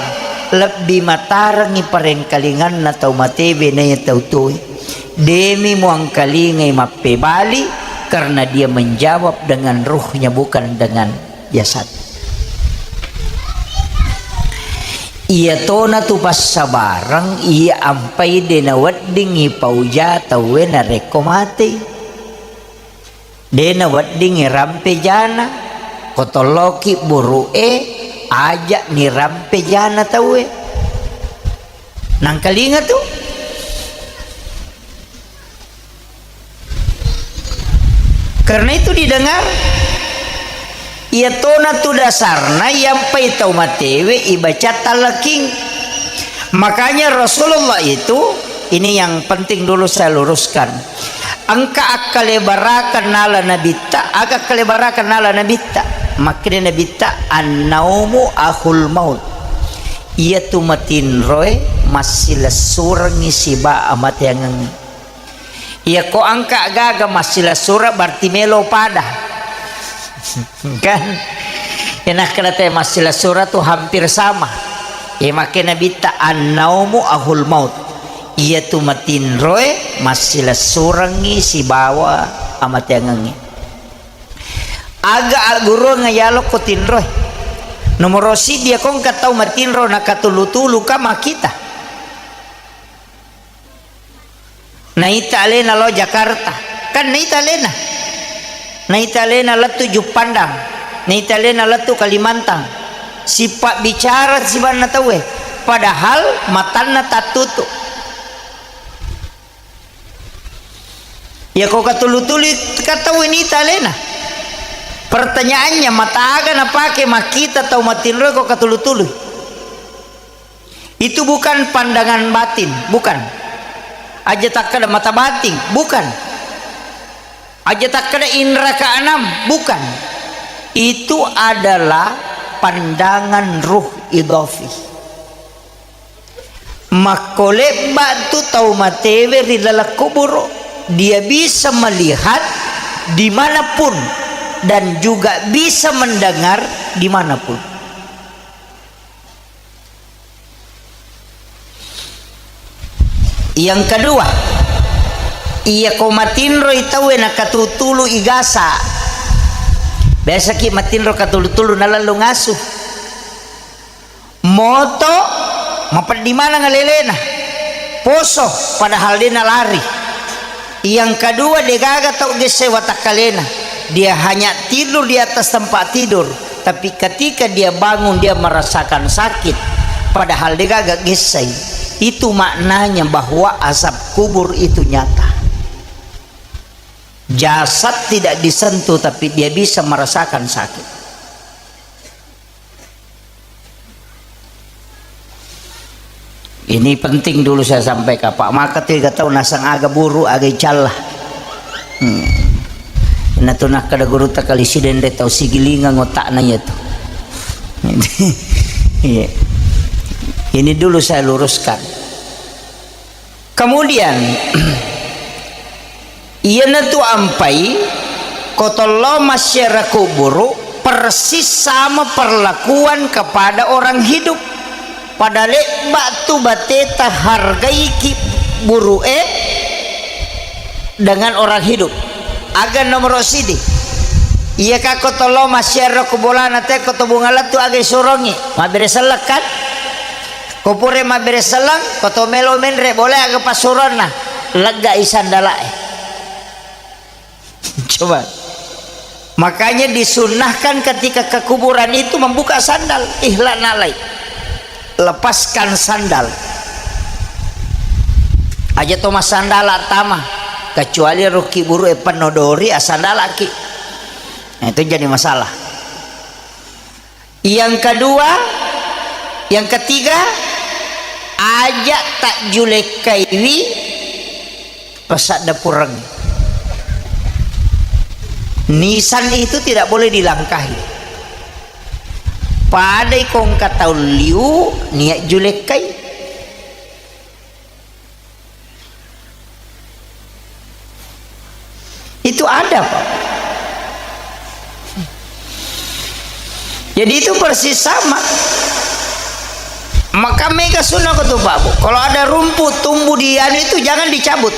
lebbi matarengngi parengkalinganna tau matewe naiya tau tuoe. Demi muangkalingai mappebali, karena dia menjawab dengan ruhnya, bukan dengan jasad." Iyatona tu passabareng iya ampai de naweddingngi pauja tauwe narekko matei. De naweddingngi rampe jana, ko tolloki buru'e, aja'ni rampe jana tauwe. Nangkalinga tu. Karena itu didengar, iyatona tu dasarna iyampai tau matewe ibaca talqin. Makanya Rasulullah itu, ini yang penting dulu saya luruskan. Engka akkalebarakeng nala nabitta, aga akkalebarakeng nala nabitta? Makkeda nabitta, "Annaumu akhul maut." Iyatu matinroe massilessurengngi siba amateangengngi. Iyako engka gaga massilessura berarti melo pada. Kan? Inakkeda te massilessura tu hampir sama. Iya makkeda nabitta, "Annaumu akhul maut." Iyatu matinroe massilessurengngi sibawa amateangengngi. Aga agguruang yalokko tinroe? Nomoro siddi, iyako engka tau matinro nakatulu-tulu ka makkita. Naita alena lao Jakarta. Kan naita alena. Naita alena lettu Juppandang. Naita alena lettu Kalimantan. Sipabbicara sibanna tauwe, padahal matanna tattutu. Iyako katulu-tulu ka tauwe nita alena. Pertanyaannya, mata aga napake makkita tau matinroe ko katulu-tulu? Itu bukan pandangan batin, bukan. Aja takkeda mata batin, bukan. Aja takkeda indra keenam, bukan. Itu adalah pandangan ruh idafi. Makko lebba tu tau matewe ri laleng kuburu, dia bisa melihat dimanapun dan juga bisa mendengar dimanapun. Yang kedua, iya ko matinroi tauwe nakatutulu igasa. Biasaki matinro katulu-tulu nalallu ngasu. Moto, mapeddi maneng alelena. Poso, padahal de nalari. Yang kedua, degaga tau gesse watakkalena. Dia hanya tidur di atas tempat tidur, tapi ketika dia bangun, dia merasakan sakit, padahal degaga gessai. Itu maknanya bahwa azab kubur itu nyata. Jasad tidak disentuh, tapi dia bisa merasakan sakit. Ini penting dulu saya sampaikan, Pak. Maka tiga tahun nasang aga buru, aga icalla. Hmm. Natu nakkeda guru takali sidende tau sigilingang otakna iya tu. Iya. Ini dulu saya luruskan. Kemudian, iyanatu ampai, ko tollo masyarakat kuburu, persis sama perlakuan kepada orang hidup. Pada lebba tu bateta hargai ki buru'e dengan orang hidup. Aga nomoro sidi. Iya ka ko tollo masyarakat kubolana te ko to bunga lettu aga isorongi. Mabbere selleng kan? Ko pura mabbere selleng, ko to melo menre, boleh aga passuronna, leggai sandala'e. Coba. Makanya disunnahkan ketika ke kuburan itu membuka sandal, ikhla' na'lai. Lepaskan sandal. Aja to massandala tama, kecuali rukki buru e penno dori, asandalaki. Nah, itu jadi masalah. Yang kedua, yang ketiga, aja tajjulekkaiwi pasadda pureng. Nisan itu tidak boleh dilangkahi. Padai ko engka tau liu, niat julekkai. Itu ada, Pak. Jadi itu persis sama. Maka mega sunnah ko tu, Pak, Bu. Kalau ada rumput tumbuh di anu itu, jangan dicabut.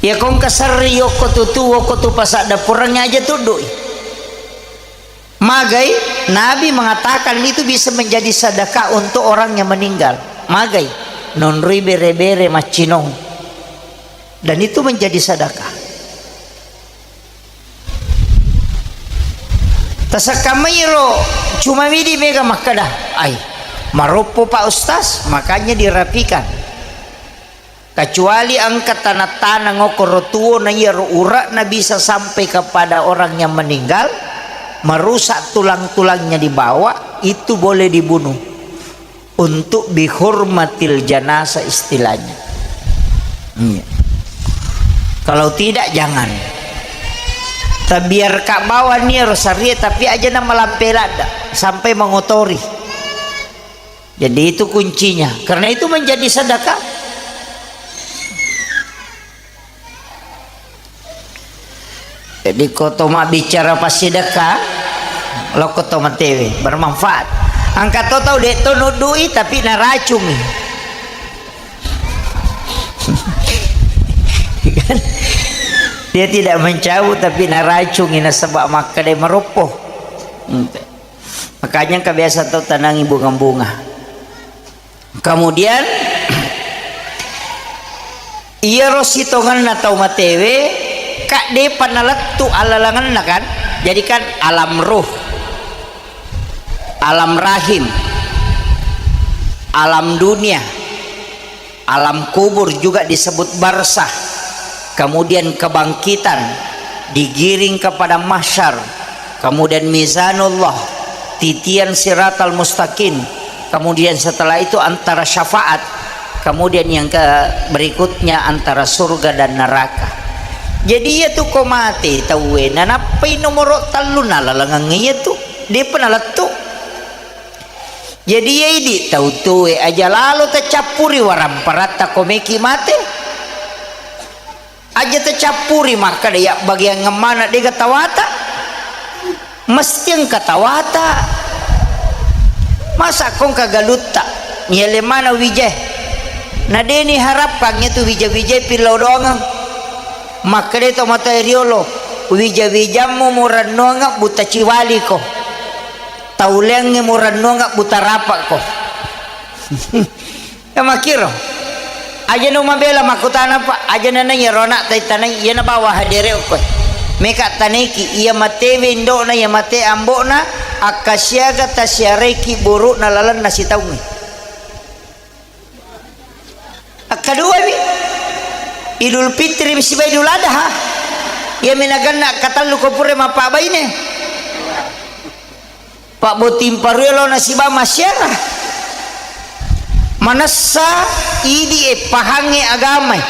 Ya, kong keserri, yoko tu, tu, woko tu, pasadda purengnya aja tudui. Magai, Nabi mengatakan itu bisa menjadi sedekah untuk orang yang meninggal. Magai, nonroi bere-bere maccinong. Dan itu menjadi sedekah. Tasekkammairo cuma widi mega makkeda, "Ai, maroppo Pak Ustaz, makanya dirapikan." Kecuali engka taneng-taneng okkoro tuo na iyaro ure'na bisa sampai kepada orang yang meninggal, merusak tulang-tulangnya di bawah, itu boleh dibunuh. Untuk bihurmatil janazah istilahnya. Iya. Kalau tidak, jangan. Tabiarka bawang iyaro sarie, tapi aja na malampe ladda sampai mengotori. Jadi itu kuncinya. Karena itu menjadi sedekah. Jadi ko to mabbicara passidekka, lokko to matewe, bermanfaat. Engka to tau de to nuddui tapi naracungi. Dia tidak mencabut tapi naracungi nasaba makkeda maroppo. Makanya engka biasa tau tanangi bunga-bunga. Kemudian, iyaro sitongenna tau matewe, ka depa nalettu alalangenna kan? Jadi kan alam ruh. Alam rahim, alam dunia, alam kubur juga disebut barzah, kemudian kebangkitan, digiring kepada mahsyar, kemudian mizanullah, titian siratal mustaqim, kemudian setelah itu antara syafaat, kemudian yang ke berikutnya antara surga dan neraka. Jadi iya tu ko mate tauwe, nanappai nomoro tellu nalalengang iya tu, depa nalettu. Jadi iya idi tau tuwe aja lalo tacappuri waramparatta ko meki mate. Aja tacappuri makkeda iya bagiang emmana dega tawata. Mesti engka tawata. Masa ko engka galutta, nyele mana wije. Na deni harapkan itu wija-wije pillau doangeng. Makkeda to mata riolo, wija-wijammu murannuanga buta ciwaliko. Tauleangnge murannuanga buta rapakko. Ya makkiro. Aja no mabela makkutana, Pak. Aja nana iyaro anak taitanai, iya nabawa hadere okko. Meka tanaiki, iya matewe indokna, iya mate ambokna, akkasiaga tasiaraiki burukna lalenna sitaungnge. Akkaduami, Idul Fitri sibawa Idul Adha. Iya minaganna akkatellu ko pura mappabaine. Pabbotting parue lo nasiba masyara. Manessa idi e pahangnge agamai.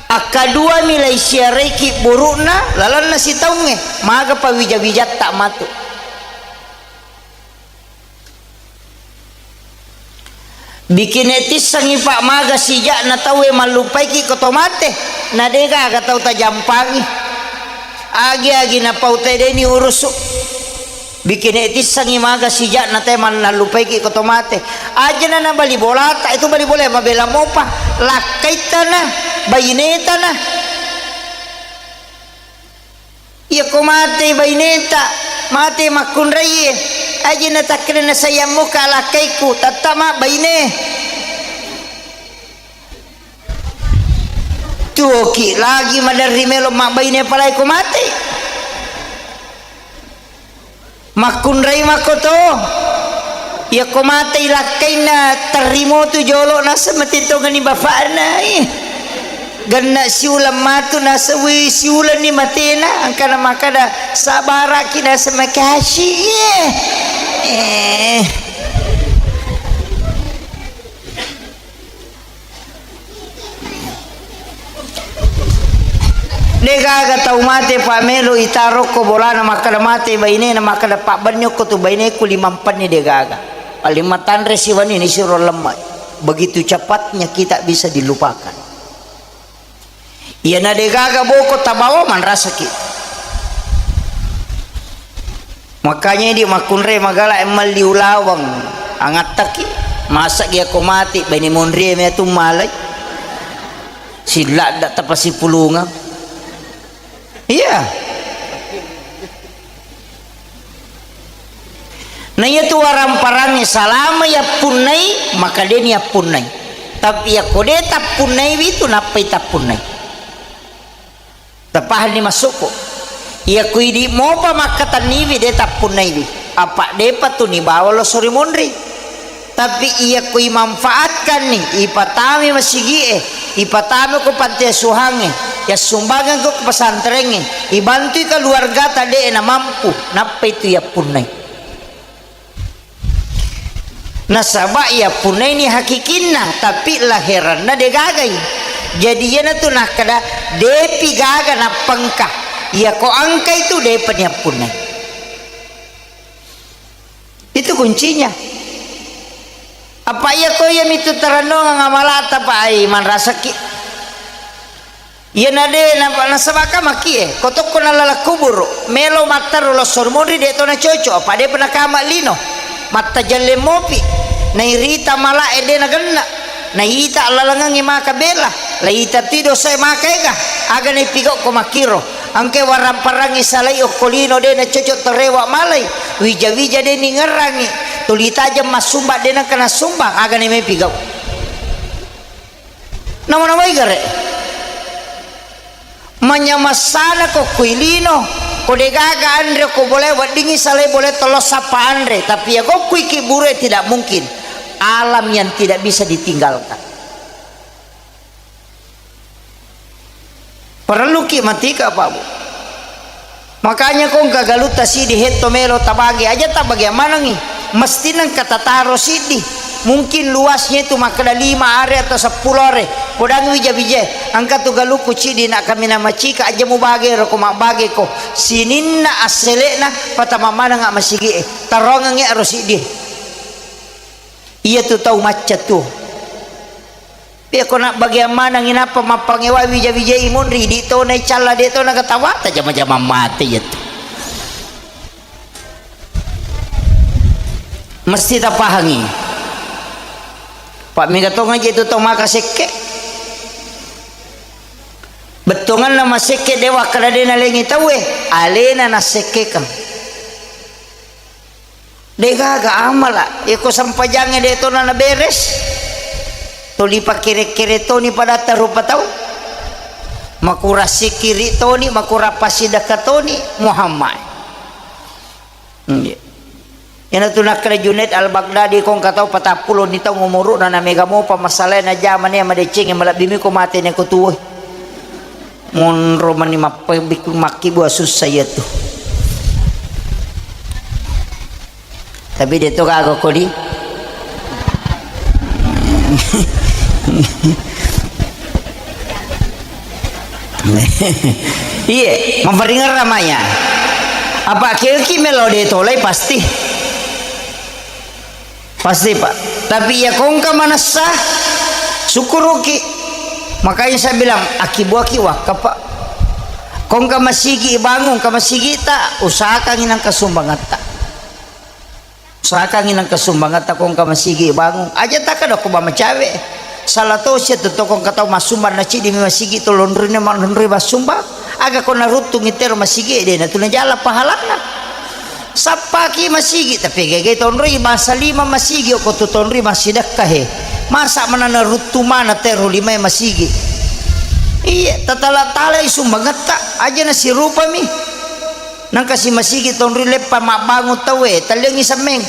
Akkaduami lai siaraiki burukna lalenna sitaungnge, maga pawija-wijatta matu. Bikine tissengngi, Pak, maga sija'na tauwe mallupaiki ko to mate, na degaga tau tajampangi. Agi-agi napau tedeni urusu. Bikine tissengngi maga sija'na te mannallupaiki ko to mate. Ajana na bali bolata, itu bali bola mabela mopa. Lakkaitana, bainetana. Iya ko mate baineta, mate makkunraie, aja natakkeda nasayang muka lakkaiku, tattama baine. Tuoki lagi maderri melo mabbaine apalagi ko mate. Makkunrai makkoto. Iyako matei lakkainna terrimotu jolo naseng mate tongeni bapakna. Ih. Genna siulang matu naseng, wih, siulanni matena, engkana makkada sabaraki naseng makasi. Eh. Degaga tau mate pa melo itaro ko bolana makkada mate bainena, makkada pabbenni okko tu baineku limampenni, degaga. Paling matanre siwani ni siro lemmai. Begitu cepatnya kita bisa dilupakan. Iyana degaga boko tabawa manrasaki. Makanya idi makkunrai magala emmalli ulaweng angattaki. Masa gia ko mati baine monrie metu malai. Silladda tapasipulungang. Iya. Na iyatu waramparangnge salama yappunnai, maka deni yappunnai. Tapi yakko de tappunnaiwi tu nappai tappunnai. Tapahanni maksudku? Yakko idi mopa makkatenniwi de tappunnaiwi. Apa depa tu nibawa loso ri monri. Tapi iyako imanfaatkanni, ipatami masigi'e, ipatami ko panti asuhangnge, yassumbangeng ko pesantrengnge, ibantui keluargata de'e namampu, nappa itu yappunnai. Nasaba yappunnaini hakikinna, tapi laheranna degagai. Jadi iyanatu nakkeda, depi gaga nappengka. Iyako engka itu depa ni yappunnai. Itu kuncinya. Apa iya ko iya mitu tarennungeng amalata, Pak, ai manrasaki. Iya na de na, nasaba ka makie, ko tokko nalala kuburu, melo mattaro losso ri monri de to nacoco, apa de pernah kama lino. Mattajelle mopi. Nairita malae de nagenna. Naita lalangengngi maka bela, laita ti dosae maka ega, aga naipigau ko makkiro, engke warang-parangngi salai okko lino de nacocok torewa malai, wija-wija de ningerangi, tuli tajeng massumba de nengka nassumbang, aga naimai pigau. Nama-namai gare. Manyamassana ko kui lino, Ko degaga anre ko bole weddingi salai bole tello sappa anre, tapi ya ko kui kibure tidak mungkin. Alam yang tidak bisa ditinggalkan. Parelluki matika, Pak, Bu. Makanya ko engka galutta sidi hetto melo tabage, aja tabage manengi. Mesti nengka tataro sidi. Mungkin luasnya itu makkeda lima are atau seppulo are. Podang wija-wije, engka tu galukku cidi nak kami na macika aja mubage ro ko mabbage ko. Sininna asselekna patama maneng masigi e. Tarongengi aro sidi. Iya tu tau macca tu. Iya, ko nabbageang manengi nappa mappangewai wija-wijai monri, idi tona icalla, de tona katawa, tajama-jamang mate iya tu. Mesti tapahangi. Pak, mega tongeng je tu tau maka sekke. Bettuanganna masekke de wakkada de nalengi tauwe, alena nassekkekang. Degaga amala, iko sempajangnge de tona naberes. Toli pakkere-kere toni padatta rupa tau. Makura sikiri toni, makura pasidakka toni, Muhammad. Iya. Iyana tu nakkeda Junaid Al-Baghdadi, ko engka tau patappulo ni taung umuru'na, na mega mopa masalae na jamane madecengi, malebbi mi ko mate ne ko tuwoi. Monro mani mappebik-, makkibua sussa iyatu. Tapi de to gaga kodi. Iye, maparingerra maya. Apa keki melo de tolai pasti. Pasti, Pak. Tapi iya kongka manessa, syukuruki. Makanya saya bilang, akibuaki wakka, Pak. Kongka masigi bangun, ka masigi ta, usahakangi nang kasumbangatta. Usahakangi nang kasumbangatta kongka masigi bangun. Aja taka doko ba macawe. Salah to sia tu tokong katau masumbang na cidi mi masigi to lonrine ma lonri masumbang. Aga ko naruttungi tero masigi de na tu najala pahalanna. Sappaki masigi, tapi gege tonroi bangsa lima masigi, okko tu tonroi massidekka he. Masa mana naruttu mana tero lima masigi. Iya, tatala-talai sumbangetta, aja nasirupami. Nangka si masigi tonroi leppa mabbangun tauwe, talliangi semmeng.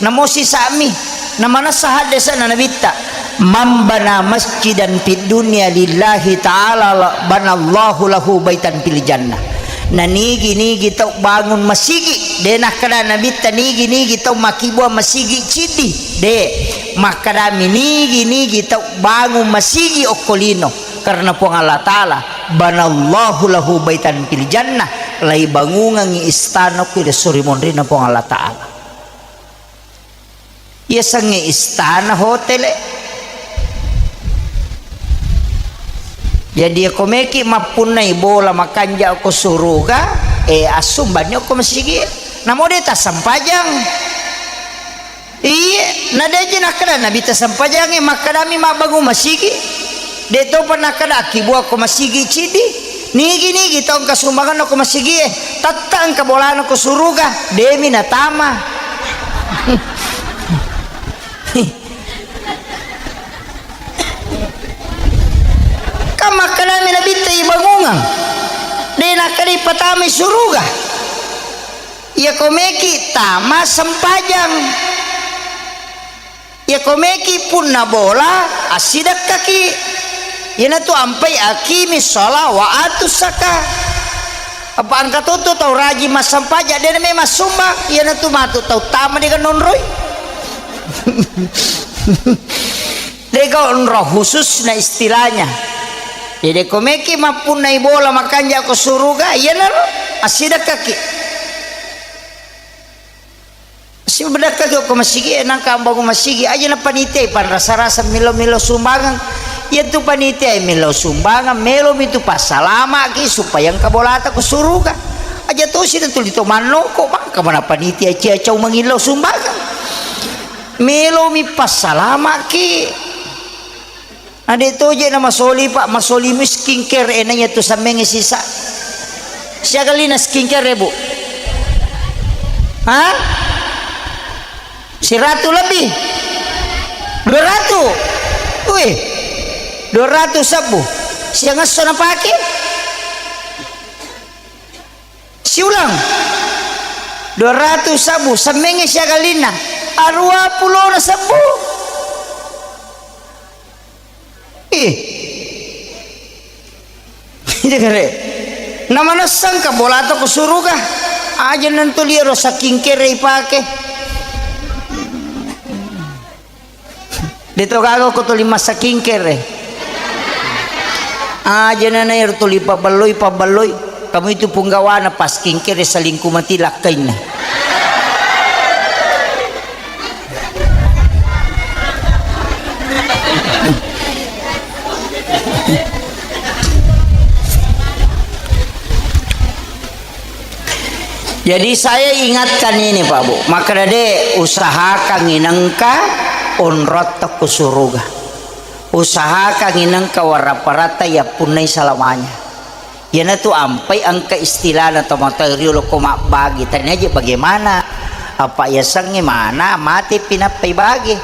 Namosi sa'mi, namanassa haddesa'na nabitta, "Man bana masjidan fid dunya lillahi ta'ala la-, banallahu lahu baitan fil jannah." Na nigi-nigi tau bangun masigi, de nakkeda nabitta nigi-nigi tau makkibua masigi ciddi, de. Makkedami nigi-nigi tau bangun masigi okko lino karena Puang Allah Ta'ala, "Banallahu lahu baitan fil jannah," laibangungengngi istana okko ri esso ri monrinna Puang Allah Ta'ala. Yasengnge istana hotele. Jadi, ko meki mappunnai bola makanja ko suruga, eh, assumbanni ko masigi. Namo de tassempajang. Iye, na deji nakkeda Nabi tassempajang, eh, makkedami mabbangung masigi. De topa nakkeda akkibuakko masigi cidi. Nigi-nigi tau engka sumbanganna ko masigie, tette engka bolana ko suruga, demi natama. Kan makkedami Nabitta ibangungang, de nakkeda ipatamai suruga. Iya ko meki tama sempajang. Iya ko meki punna bola, assidekkaki. Iyanatu ampai aqimi shola wa atu zaka. Apa engka toto tau rajin massempajang, de name massumbang. Iyanatu matu tau tama dega nonroi. Dega onro khususna istilahnya. Jadi ko meki mappunnai bola makanja ko suruga, iyanaro assidekkaki. Sibedakkaki okko masigi e, nangka ambangung masigi, aja na panitia panrasa-rasa millau-millau sumbangan. Iyantu panitia millau sumbangan, melomi tu passalamaki supaya engka bolata ko suruga. Aja tosi na tuli to mannoko, mangka mana panitia cia cau mangillau sumbangan. Melomi passalamaki. Ade toje na masoli, Pak, masoli mi skincare, eh, naiya tu sammengnge sisa. Siaga lina skincare, Bu? Ha? Siratu lebih? Dua ratu? Wih, dua ratu sabbu. Siang esso napake? Siulang. Dua ratus sabbu, semmengnge siagalinna. Arua pulona sabbu. Ih. Iya kare. Namanessang ka bola to ko suruga. Aja nentu liero saking kere ipake. Deto gaga ko tuli massakingkere. Aja nana ero tuli pabelloi, pabelloi. Kamu itu punggawana pas kingkere selingkuh mati lakkainna. Jadi saya ingatkan ini, Pak Bu, makkeda de usahakan inengka onrotta ku suruga. Usahakan inengka waraparatta yappunnai salamanya. Iyanatu ampai engka istilahna tomatoa riolo ko mabbagi, tania je bagaimana, apa yasengnge mana mate pinappai bage.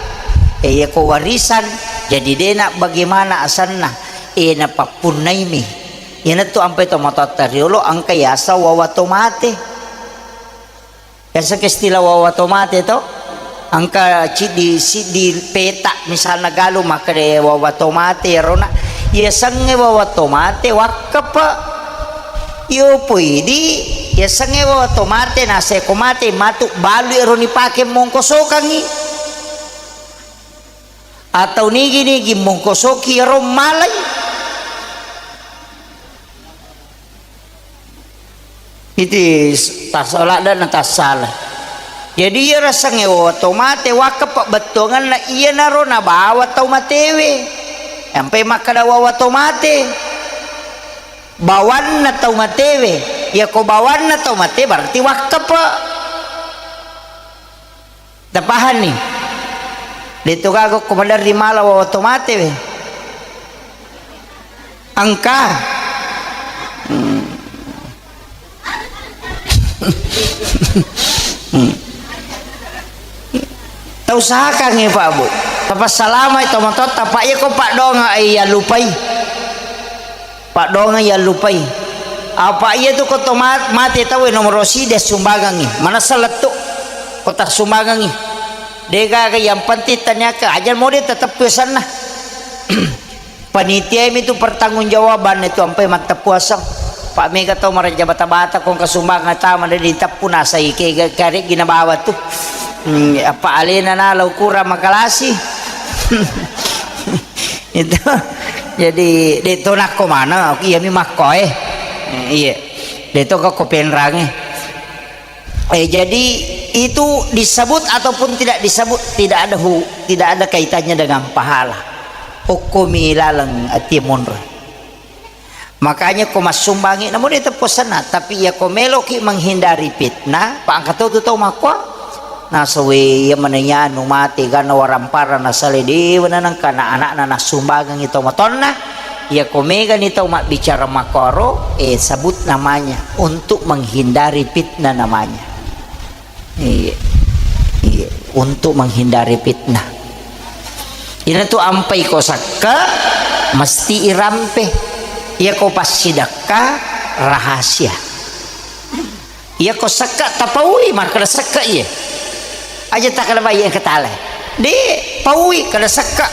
E, iya ko warisan, jadi dena bagaimana asanna, e, napappunnaimi. Iyanatu ampai tomatoatta riolo engka yaseng wawa tomate. Yaseng istilah wawa tomate to, engka ciddi siddi peta misalna galu makkeda wawa tomate erona. Yasengnge wawa tomate wakkepe. Iyo poidi yasengnge wawa tomate naseko mate matu balu ero nipake mongkosokangngi. Atau nigi-nigi mongkosoki ero malai. Iti s-, tas-, ladde' na tassala. Jadi iya rasengnge wawa tomate wakkepe bettuangenna iyanaro nabawa tau matewe. Ampai makkeda wawa tomate. Bawanna tau matewe. Iyako bawanna tau mate berarti wakkepe. Tapahanni? De'to gaga ko maderri mala wawa tomate we. Engka. Hmm. Hmm. Tausahakangngi, Pak, Bu. Tapassalamai tomatoatta, Pak, iya ko paddoangeng, eh, iyallupai. Paddoangeng iyallupai. Apa iya tu ko to ma-, mate tau nomoro siddi sumbangengngi. Manessa lettu ko tassumbangengngi. De'gaga, yang penting taniakkang aja mode tetep pesanna. Panitiami tu pertanggungjawabanna tu ampai matteppuaseng. Pak, mega tau maraja bata-bata ko engka sumbangeng tama de diteppu nasai ke ga-, gareggi nabawa tu. Hmm, apa alena nala ukurang makalasi. Itu. Jadi, de' to nakko maneng, aku iyami makkoe. Eh, iya. De' to ko penrange. Eh, jadi itu disebut ataupun tidak disebut, tidak ada hu-, tidak ada kaitannya dengan pahala. Okkomi laleng atie monro. Makanya ko massumbangi, namun itu pesanna. Tapi iya ko meloki menghindari fitnah, Pak, angka tau tu tau makko. Nasawe iya manengnya anu mate gana warampara nasale dewa nanang kana anakna nassumbangengi tau matonna. Iya ko megani tau mabbicara makkoro, eh, sebut namanya untuk menghindari fitnah namanya. Iya. Iya, untuk menghindari fitnah. Inatu ampai ko sekke, mesti irampe. Iya ko passidekka, rahasia. Iya ko sekke tapaui, makkeda sekke iya. Aja takkeda bai engka tale. De, paui, kada sekke.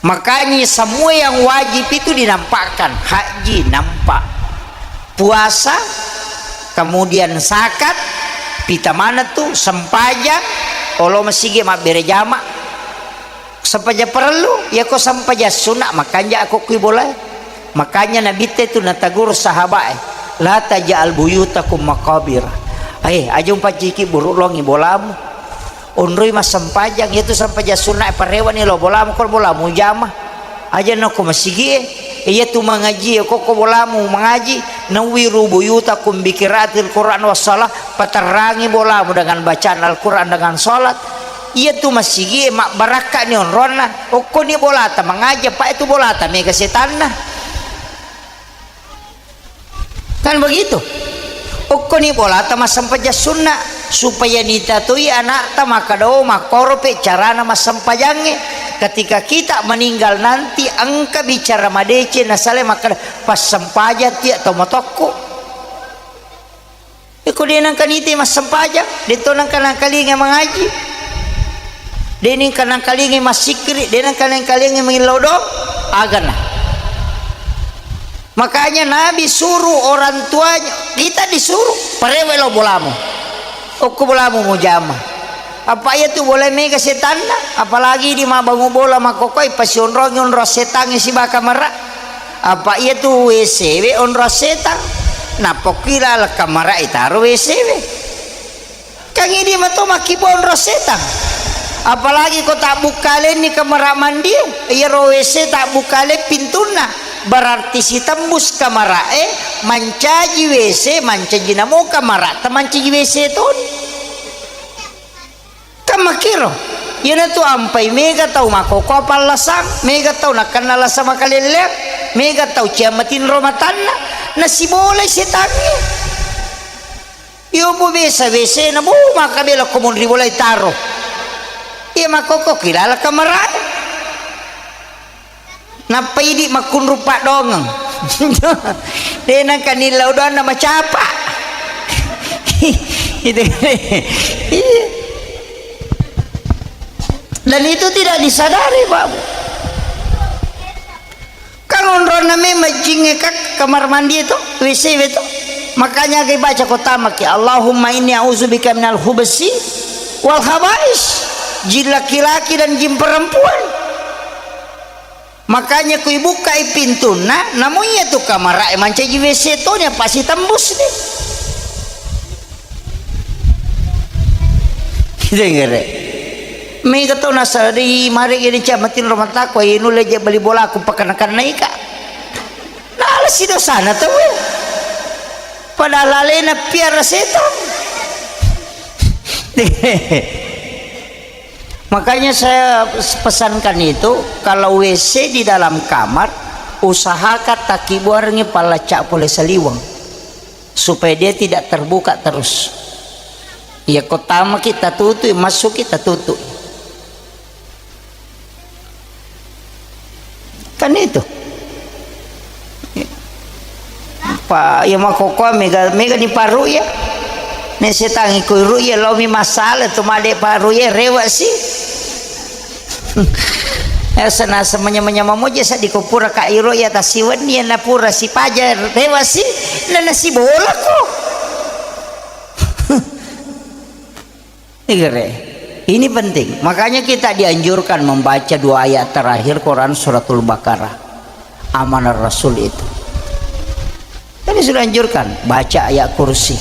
Makanya semua yang wajib itu dinampakkan. Haji nampak, puasa, kemudian zakat, pita maneng tu, sempajang, olo masigi mabbere jama. Sempajang parellu, yako sempajang sunna, makanja ako kui bolae. Makanya Nabitte tu natagur sahabae, "La taj'al buyutakum maqabir." Eh, aja umpacciki buruk longi bolamu. Onroi massempajang, iyatu sempajang sunna parewani lo bolamu, ko bolamu jama. Aja nako masigie, iyatu mangaji, ko ko bolamu mangaji, nawwiru buyutakum bi qiraatil Qur'an was shalah, paterrangi bolamu dengan bacaan Al-Quran, dengan salat. Iyatu masigie mabbarakka ni onronna, okkoni bolata mangaji, apa itu bolata mega setanna. Kan begitu? Okkoni bolata massempajang sunna, supaya nitatoi anakta makkeda, "Oh, makkoro pe carana massempajangnge." Ketika kita meninggal nanti, engka bicara madeceng nasale makkeda, "Passempajang tia to matokku." Iko de nangka nite massempajang, de to nangka nangkalinga mangaji, de nangka nangkalinga massikkiri, de nangka nangkalinga mangillau doang, agana. Makanya Nabi suruh orang tuanya, kita disuruh, parewe lo bolamu. Okko bolamu mujama. Apa iya tu bola mega setanna, apalagi di mabbangu bola makkokoi pasionrongi onro setangnge sibaka mara. Apa iya tu W C we onro setang. Napokki laleng kamara itaro W C we. Kan idi mato makkibonro setang. Apalagi ko tabbukkalenni kamara mandi, iyaro W C tabbukkaleng pintunna, berarti sitembus kamarae mancaji W C, mancaji namo kamara ta mancaji W C toni. Kan makkiro, iyanatu ampai mega tau makkokkoe pallasang, mega tau nakkenna lasa makalelleang, mega tau ciammatinro matanna, nasibolai setangnge. Iyo, bu, biasa W C na, bu, maka bela ko monri bolai taro. Iya makkokko kilala kamarae. Nappa idi makkunru paddongeng. De nangka nillau doanna macapa. Itu. Iya. Dan itu tidak disadari, Pak. Kan onronna memang jingnge ka kamar mandi itu, W C itu. Makanya gai baca ko tamaki, "Allahumma inni a'udzubika minal khubsi wal khabais." Jin laki-laki dan jin perempuan. Makanya kui bukai pintunna, namu iya tu kamarae mancaji W C tonya pasti tembus deh. Denggere. Mega tau nasala di mari gini ciammatinro mataku, ayo nulle je bali bolaku pakanna-kannaika. Nala si dosana tau ya. Padahal alena piara setan. Makanya saya pesankan itu, kalau W C di dalam kamar, usahakan takibuarengi pallacca pole saliweng. Supaya dia tidak terbuka terus. Iya, ko tamaki tatutui, massuki tatutui. Kan itu. Pa, iya makkokkoe mega, mega ni paru iya. Ne setangi ko ru iya, laomi masalah tu made paru iya, rewa si. Asa nasa manya-manya mamoja sa di ko pura ka iro iya tasiwenni iya na pura sipaja rewa si, na nasi bola ko. Igere. Ini penting. Makanya kita dianjurkan membaca dua ayat terakhir Quran suratul Baqarah. Amanah Rasul itu. Tapi sudah anjurkan, baca ayat kursi.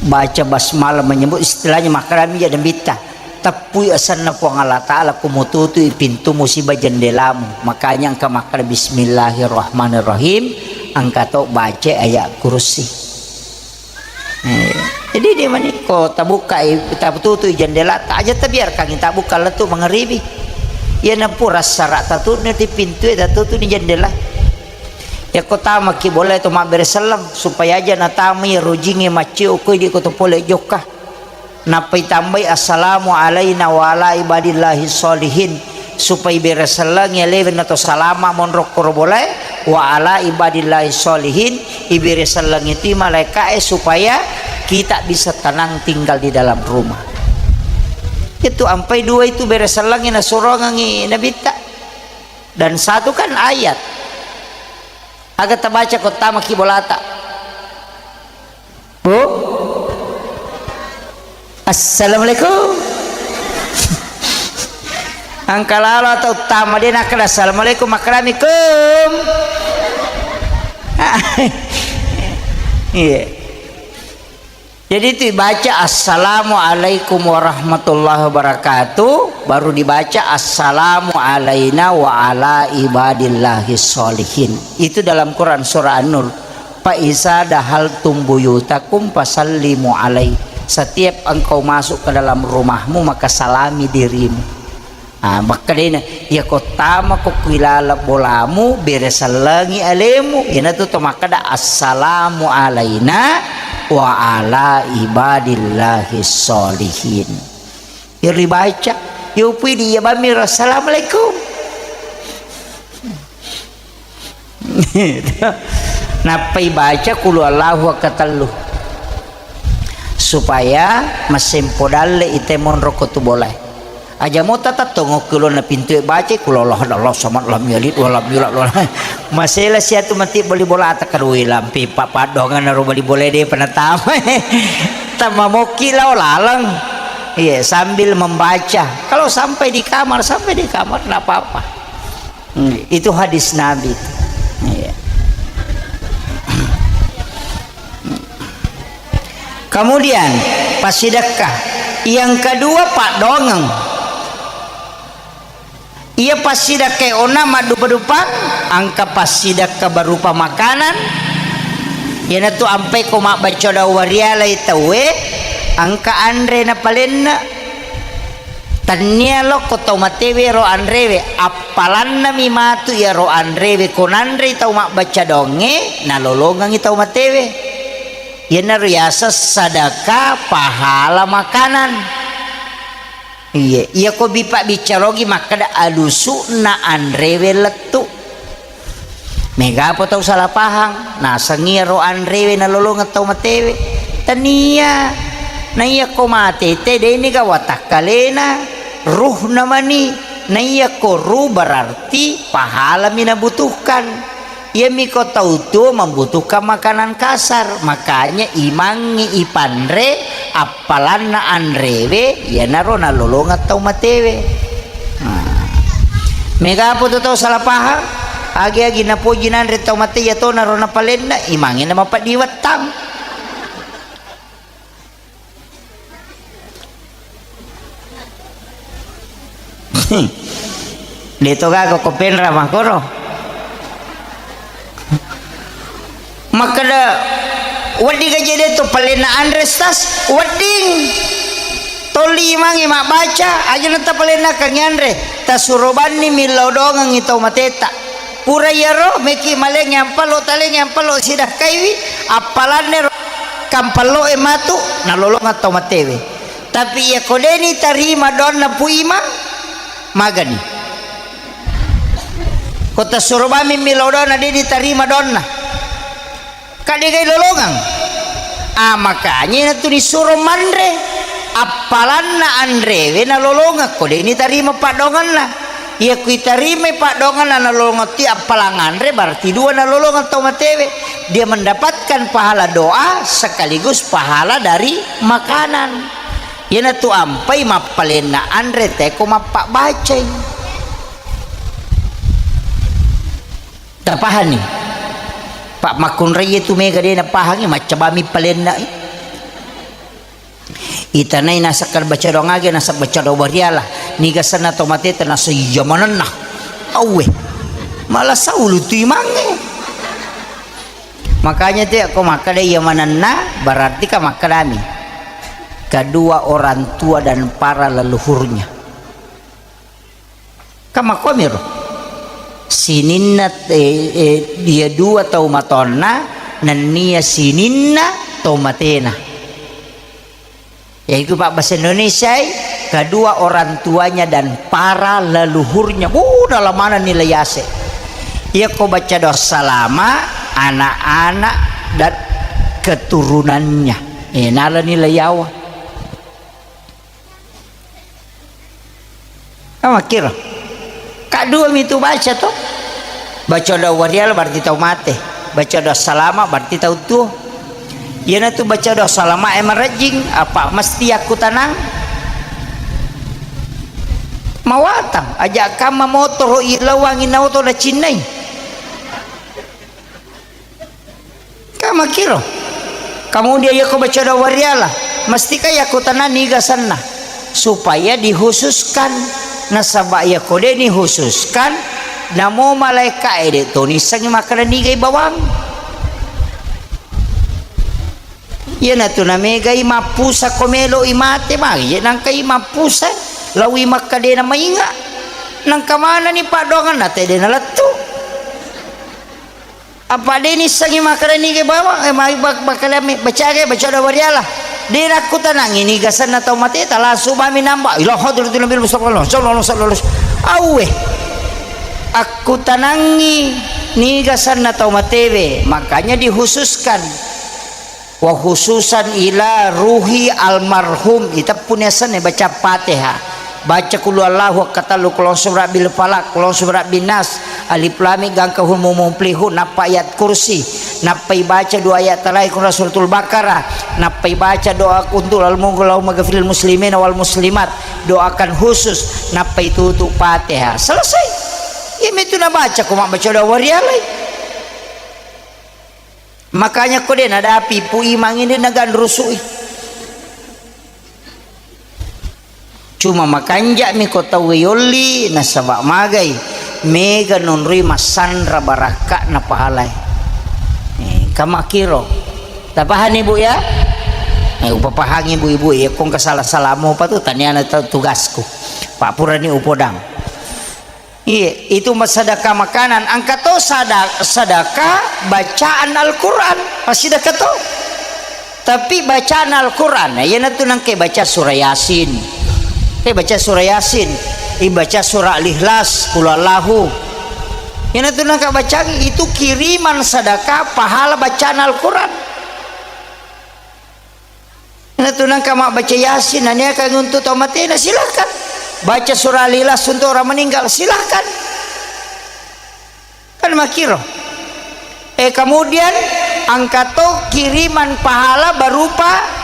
Baca basmalah menyebut istilahnya makarami ya dan bitta. Teppui asanna Puang Allah Ta'ala, kumututui pintu musibah jendelamu. Makanya engka makkeda bismillahirrahmanirrahim, engka to baca ayat kursi. Eh, jadi dia mani, ko tabukkai, tabututui jendela, tak aja tabiarkan, tabukka lettu mangeribi. Iya napura sara tatutni di pintu, tatutni jendela. Ya ko tamaki boleh tu mabbere selleng, supaya aja natamai rojingnge maccio koi di ko to pole jokka. Nappai tambai, "Assalamu alaina wa ala ibadillahi sholihin." Supaya bere sellengi alewe na to salama monro koro bolae, wa ala ibadillahi sholihin, ibere sellengi tu malaikae supaya kita bisa tenang tinggal di dalam rumah. Itu ampai dua itu bere sellengi nasurongangi nabitta. Dan satu kan ayat. Aga tabaca ko tamaki bolata. Bu? Assalamualaikum. Engka lalo tau tama, de nakkeda assalamualaikum, makkedami kum. Iya. Jadi itu dibaca assalamualaikum warahmatullahi wabarakatuh, baru dibaca assalamu alaina wa ala ibadillahi sholihin. Itu dalam Quran surah An-Nur. Fa iza dahaltum buyutakum fasallimu alai. Setiap engkau masuk ke dalam rumahmu, maka salami dirimu. Ah, makkedena, iya ko tama ko kuilala bolamu, bere sellengi alemu. Iyanatu to makkeda, "Assalamu alaina wa ala ibadillahi sholihin." Iya ribaca, yo pui di iya bammi, "Assalamualaikum." Nappai baca qul huwallahu akkatellu. Supaya massempo dalle ite monro ko tu bolae. Aja mo tatattongo kulonna pintue baca, kul huwallahu ahad, Allahu samad, lam yalid wa lam yulad wa lam. Masela siatu mati bali bola, atakkarui lampi papaddongan ro bali bola de penatama. Tamamokki lao laleng. Iya, sambil membaca. Kalau sampai di kamar, sampai di kamar, nggak apa-apa. Hmm, itu hadis Nabi. Iya. Kemudian, passidekka. Yang kedua, paddongeng. Iya passidekka onna maddupa-dupang, engka passidekka berupa makanan. Iyanatu ampai ko mabbaca dua rialai tauwe, engka anre napalenna. Tennia lokko tau matewe ro anrewe, appalannami matu iyaro anrewe ko nanrei tau mabbaca donge, nalolongengngi tau matewe. Iyanaro yaseng sadaka pahala makanan. Iye, iyako bi pabbiccarogi makkeda alusu'na anrewe lettu. Megapo tau salah pahang, nasengngi iyaro anrewe nalolongeng tau matewe. Tania. Na iyako mate te, deni ga watakkalena, ruhna mani. Na iyako ruh berarti pahalami nabutuhkan. Iyamiko tau tuo membutuhkan makanan kasar, makanya imangngi ipanre, appalanna anrewe, iyanaro nalolongeng tau matewe. Nah. Megapo tu tau salah pahang, agi-agi napoji nanre tau mate, iyatonaro napalenna, imangngi namapeddi wettang. De to gaga ko penra makkoro. Makkeda, wedding gaje de to palenna anre, Stas? Wedding. Tolli imangngi mabbaca, aja na tapalennakangngi anre. Tasuro banni millau dongengngi tau mateta. Pura iyaro, meki maleng yampalo, taleng yampalo, sidakkaiwi, appalanne ro kampalloe matu, nalolongeng tau matewe. Tapi iyako deni tarima doanna Pu Imang, magani. Ko tasuro bammi millau doanna, deni tarima doanna. Ka degai lolongeng. Ah, makanya inatu nisuro manre. Appalanna anrewe nalolongeng, ko deni tarima paddoangenna. Iya ku itarimai paddoangenna nalolongeng ti appalang anre, berarti dua nalolongeng tau matewe. Dia mendapatkan pahala doa sekaligus pahala dari makanan. Iyanatu ampai mappalenna anre teko mappabbacai. Tapahanni? Pak makkunrai tu mega de napahangi, maccabami palenna. Itanai nasakka baca doang age, nasab baca doang bariala. Niga senna to mateta nasaiya manenna. Auwe. Malah saulu tu imangnge. Makanya te ko makkeda iya manenna, berarti ka makkedami kedua orang tua dan para leluhurnya. Kan makkuamiro. Sininna, eh, eh, dia dua tau matonna, nennia sininna tau matena. Yaitu pabbasa Indonesia, kedua orang tuanya dan para leluhurnya. Uh, dalam mana nilai ase. Iya ko baca doa salama, anak-anak dan keturunannya. Eh, nala nilai yawa. Amakkiro. Ka dua mitu baca to. Baca doa wariala berarti tau mate. Baca doa salama berarti tau tuo. Iyanatu baca doa salama e marejjing, apa mesti yakkutanang? Mawatang, aja kamma motoro ilawang inaoto nacinnai. Ka makkiro. Kemudian yako baca doa wariala, mestika yako tanani gasanna supaya dikhususkan. Nasaba yako de dikhususkan, namo malaika e de to nissengi makkeda nigai bawang. Iyanatu namegai mappusa ko melo i mate, magi je nangkai mappusa, lawi makkedena mainga. Nangka manani paddoangan nate de nalettu. Apa de nissengi makkeda niga bawang, eh, mai bak-, bakkalami, bacaga, baca doa wariala. De nakkutanangi niga senna tau mateta, langsung mami namba, "Ila hadratil Nabi Mustafa, sallallahu alaihi wasallam." Auwe. Akkutanangi niga senna tau matewe, makanya dikhususkan. Wa khususan ila ruhi almarhum, iteppuni asenna baca Fatihah. Baca qul huwallahu akkatellu, qul a'udzu birabbil falaq, qul a'udzu birabbin nas, alif lam mim, gangka hum mim muflihun, nappa ayat kursi, nappai baca dua ayat terakhir Quran suratul Baqarah, nappai baca doa untuk al-, Allahumma ghfirlil muslimina wal muslimat, doakan khusus, nappai tutup Fatihah. Selesai. Iya mitu nabaca ko mabbaca doa warialai. Makanya ko de nadapi pu imang ini naganrusui. Cuma makanja'mi ko tauwe yolli nasaba magai mega nonroi massanra barakka'na pahalae. Eh, kamakiro. Tapahani, Bu, ya? Eh, upapahangi, Bu, Ibu, ya, kong kasala-salamu apa tu, taniana tu tugasku. Pak purani upodang. Iya, itu mah sedekah makanan. Engka to sada-, sedekah bacaan Al-Quran, massidekah to. Tapi bacaan Al-Quran, iyanatu nangke baca surah Yasin. Eh, baca surah Yasin, ibaca surah Al-Ikhlas, Qul Huwallahu. Iyanatu nangka bacaan itu kiriman sedekah pahala bacaan Al-Quran. Natu nangka mabbaca Yasin, naniakang untuk tau matena, silahkan. Baca surah Al-Ikhlas untuk orang meninggal, silahkan. Kan makiro. Eh, kemudian engka to kiriman pahala berupa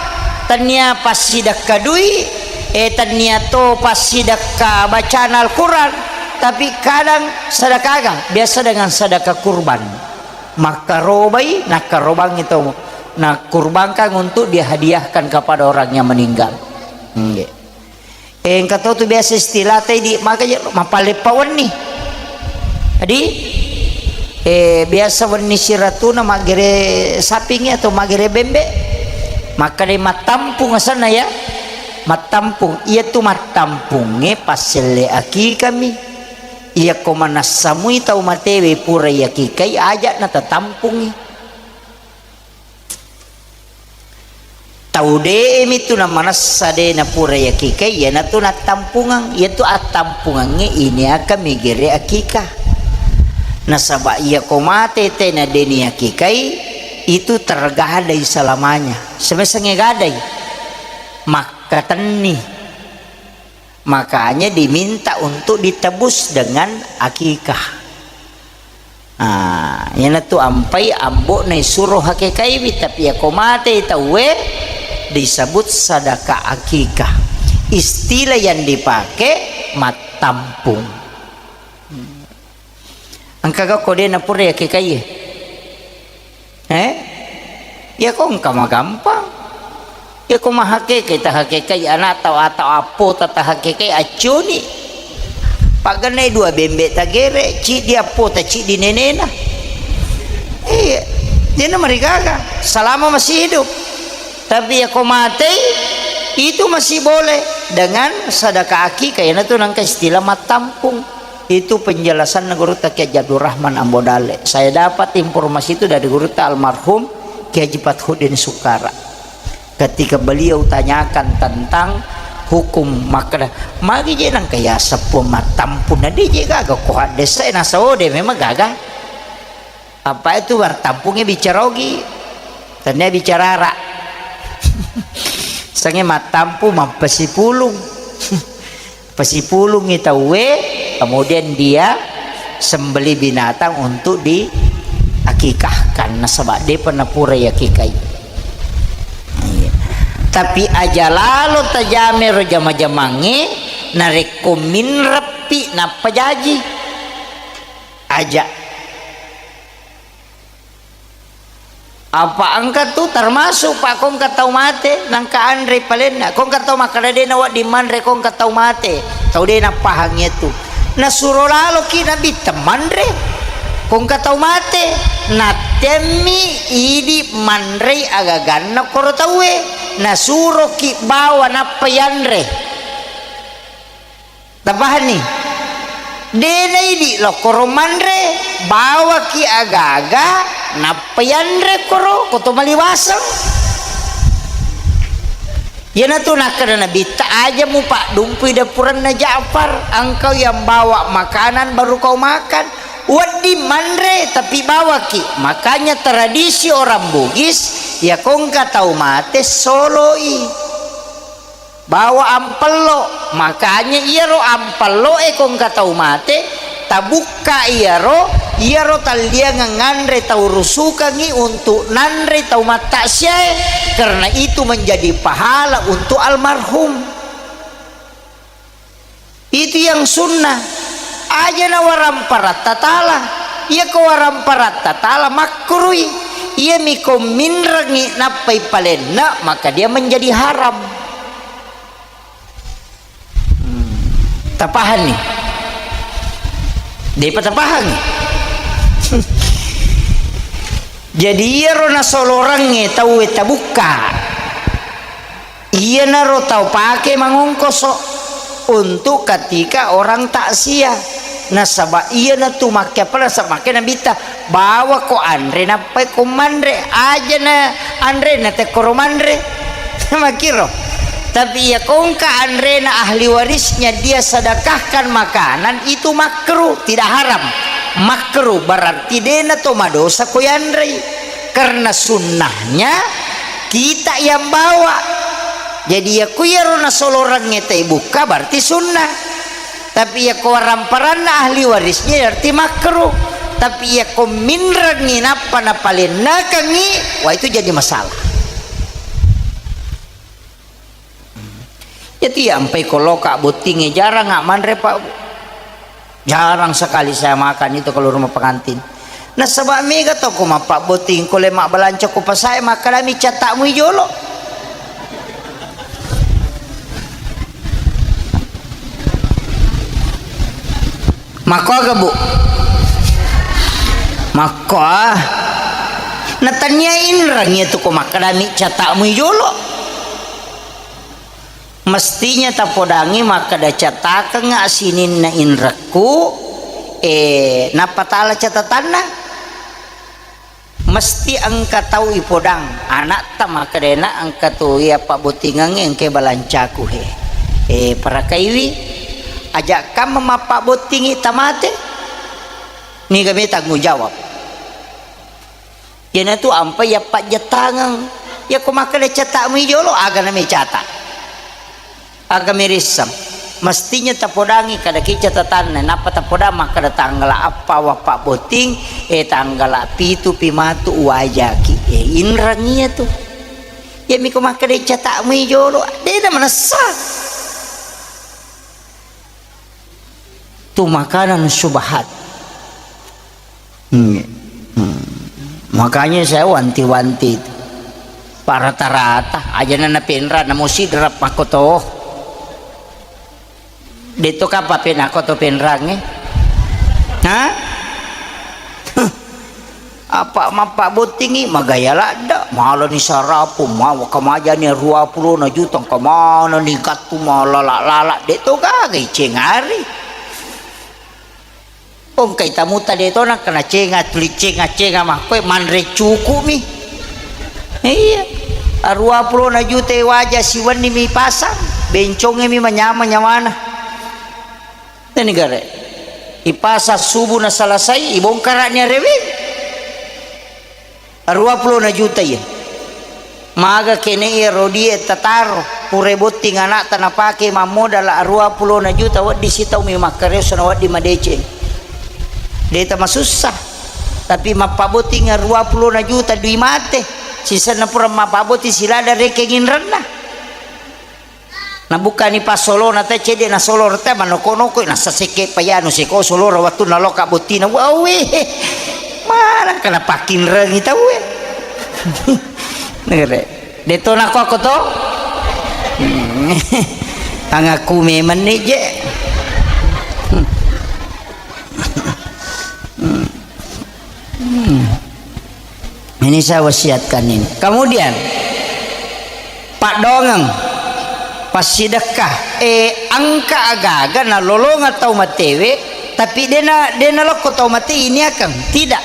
tania passidekka dui, eh, tania to passidekka bacaan Al-Quran, tapi kadang sedekah aga, biasa dengan sedekah kurban. Makkarobai, nakkarobangi to, nakurbangkan untuk dihadiahkan kepada orang yang meninggal. Nggih. Eh, engka to tu biasa istilah tadi, maka je mapaleppa wenni. Jadi, eh, biasa wenni siratuna maggere sapingi atau maggere bembe. Maka de mattampung asanna ya. Mattampung. Iya tu mattampungnge passelle akikami. Iyako manassamui tau matewe pura yakikai, aja natatampungi. Tau de'e mitu namanassa de napura yakikai, iyanatu nattampungang, iyatu attampungangnge iniaka migere akika. Nasaba iyako mate tena deni yakikai, itu tergadai selamanya. Semesengnge gadai, makkatenni. Makanya diminta untuk ditebus dengan akikah. Ah, iyanatu ampai ambo'na isuro hakekaiwi, tapi iyako mate tauwe disebut sadaka akikah. Istilah yang dipakai mattampung. Engkaga ko de napura yakekai? Eh? Iyako engka magampang. Iyako mahakekai, tahakekai ana'ta atau appota, tahakekai accuni. Paggannai dua bembe tagere, ciddi appota, ciddi nenena. Iya. Dena marigaga selama masih hidup. Tapi iyako matei, itu masih boleh dengan sadaka akikah, iyanatu nangka istilah mattampung. Itu penjelasanna Gurutta Kiai Haji Abdul Rahman Ambo Dalle. Saya dapat informasi itu dari Gurutta almarhum Kiai Haji Fathuddin Sukara. Ketika beliau tanyakan tentang hukum, makkeda, magi je nangka ya seppo mattampung, na de je gaga ko haddesa, nasa ode memang gaga. Apa itu wartampungnge bicara ogi? Tania bicara ara. Sange mattampu mappasipulung. Pasipulungi tauwe, kemudian dia sembeli binatang untuk diakikahkan. Nasaba depa napura yakikai. Iya. Tapi aja lalo tajamero jama-jamangnge, narekko minreppi nappa jaji. Aja. Apa engka tu termasuk, Pak, ko engka tau mate, nangka anre palenna. Ko engka tau makkeda de nawedding manre, ko engka tau mate. Tau de nappahang iyatu. Nasuro laloki Nabitta manre. Ko engka tau mate, nattemmi idi manrei agaganna koro tauwe. Nasuroki bawa nappa yanre. Tapahanni? De naidi lokkoro manre, bawaki aga-aga, nappa yanre koro, koto maliwaseng. Iyanatu nakkeda Nabitta, aja mupaddumpui dapuranna Ja'far, engkau yang bawa makanan baru kau makan. Wedding manre, tapi bawaki. Makanya tradisi orang Bugis, Iya kongka tau mate soloi. Bawa ampello, makanya iyaro ampello e kongka tau mate, tabukka iyaro, iyaro talliangeng nganre tau rusukangngi untuk nanre tau mattaksiae, karena itu menjadi pahala untuk almarhum. Itu yang sunnah. Aja na waramparatta tala. Iya ko waramparatta tala makruhi. Iya mi ko minrengi nappai palenna, maka dia menjadi haram. Hmm. Tapahanni? Depa tapahangi. Jadi iyaro nasolorangnge tauwe tabukka. Iyanaro tau pake mangongkoso untuk ketika orang takziah. Nasaba iyanatu makke apa nasaba makke Nabitta, bawako anre nappai ko manre, aja na anre na tekkoro manre. Makkiro. Tapi iya kongka anrena ahli warisnya dia sedekahkan makanan, itu makruh, tidak haram. Makruh berarti dena to madosa ko yanrei. Karena sunnahnya kita yang bawa. Jadi, iya ku iyaro nasolorangnge tai bukka, berarti sunnah. Tapi iya ko waramparanna ahli warisnya, berarti makruh. Tapi iya ko minrengngi nappa napalennakengngi, wah, itu jadi masalah. Jadi, iya ampai ko loka bottingnge, jarang manre, Pak. Jarang sekali saya makan itu kalau rumah pengantin. Nasaba mega to ko mappabbotting, ko le mabbalanca ko pasae, makkadami catta'mu i jolo. Makko aga, Bu? Makko, ah. Natania inreng iya tu ko makkadami catta'mu i jolo. Mestinya tapodangi makkeda, cattakengnga sininna inrekku, eh, nappa tala catatanna. Mesti engka tau ipodang, anakta makkedana engka tu iya pabbottingengnge engka balancaku he. Eh, parakaiwi, aja kamma mappabbottingi tamate. Niga me tanggung jawab. Iyanatu ampai yappajjattangeng. Iya ko makkeda catta'mu i jolo, aga nami cata? Aga mirisseng? Mestinya tapodangi kadaki catatanna, nappa tapodang makkeda tanggala appa wappabbotting, eh, tanggala pitu pi matu uwajaki. Eh, inreng iyatu. Iyami ko makkeda catta'mu i jolo, dena manessa. Tu makanan syubhat. Hmm. Hmm. Makanya saya wanti-wanti itu. Pak rata-rata, aja na penra, namo sidrap makkoto. Deto kapa penako to penrangnge? Ha? Apa mappabbottingi, magaya ladda, malani sarapu, mawa kamajani ruapulona juta, engka manani gattu malala-lala, de to gaga icengari. Engkai tamuta de to nakkana cenga, tuli cenga-cenga makkoe, manre cuku'mi. Iya. Ruapulona juta waja siwenni mi pasang, bencongemi manyama nyawana. Teni gare. Ipasang subuh na selesai, ibongkara'ni areweng. Ruapulona juta iya. Maga kene iya rodie tataro, pura botting anakta napake mammodala ruapulona juta, wedding sitaumi makkareso na wedding madeceng. Deta masussa. Tapi mappabotting ruapulona juta dui mate. Sisenna pura mappabotting silada rekeng inrenna. Nabukkani passolona te, cedde nasolo rete, manoko-noko, nasasekke payanu seko solora wettunna loka bottina. Wawe, maneng kana pakkinrengi tauwe. Nere. Deto nako ako to? Angaku memang ni je. Hmm. Ini saya wasiatkan ini. Kemudian, paddoangeng, passidekka, eh, engka agaga nalolongeng tau matewe, tapi dena, dena lokko tau mate ini akan, tidak.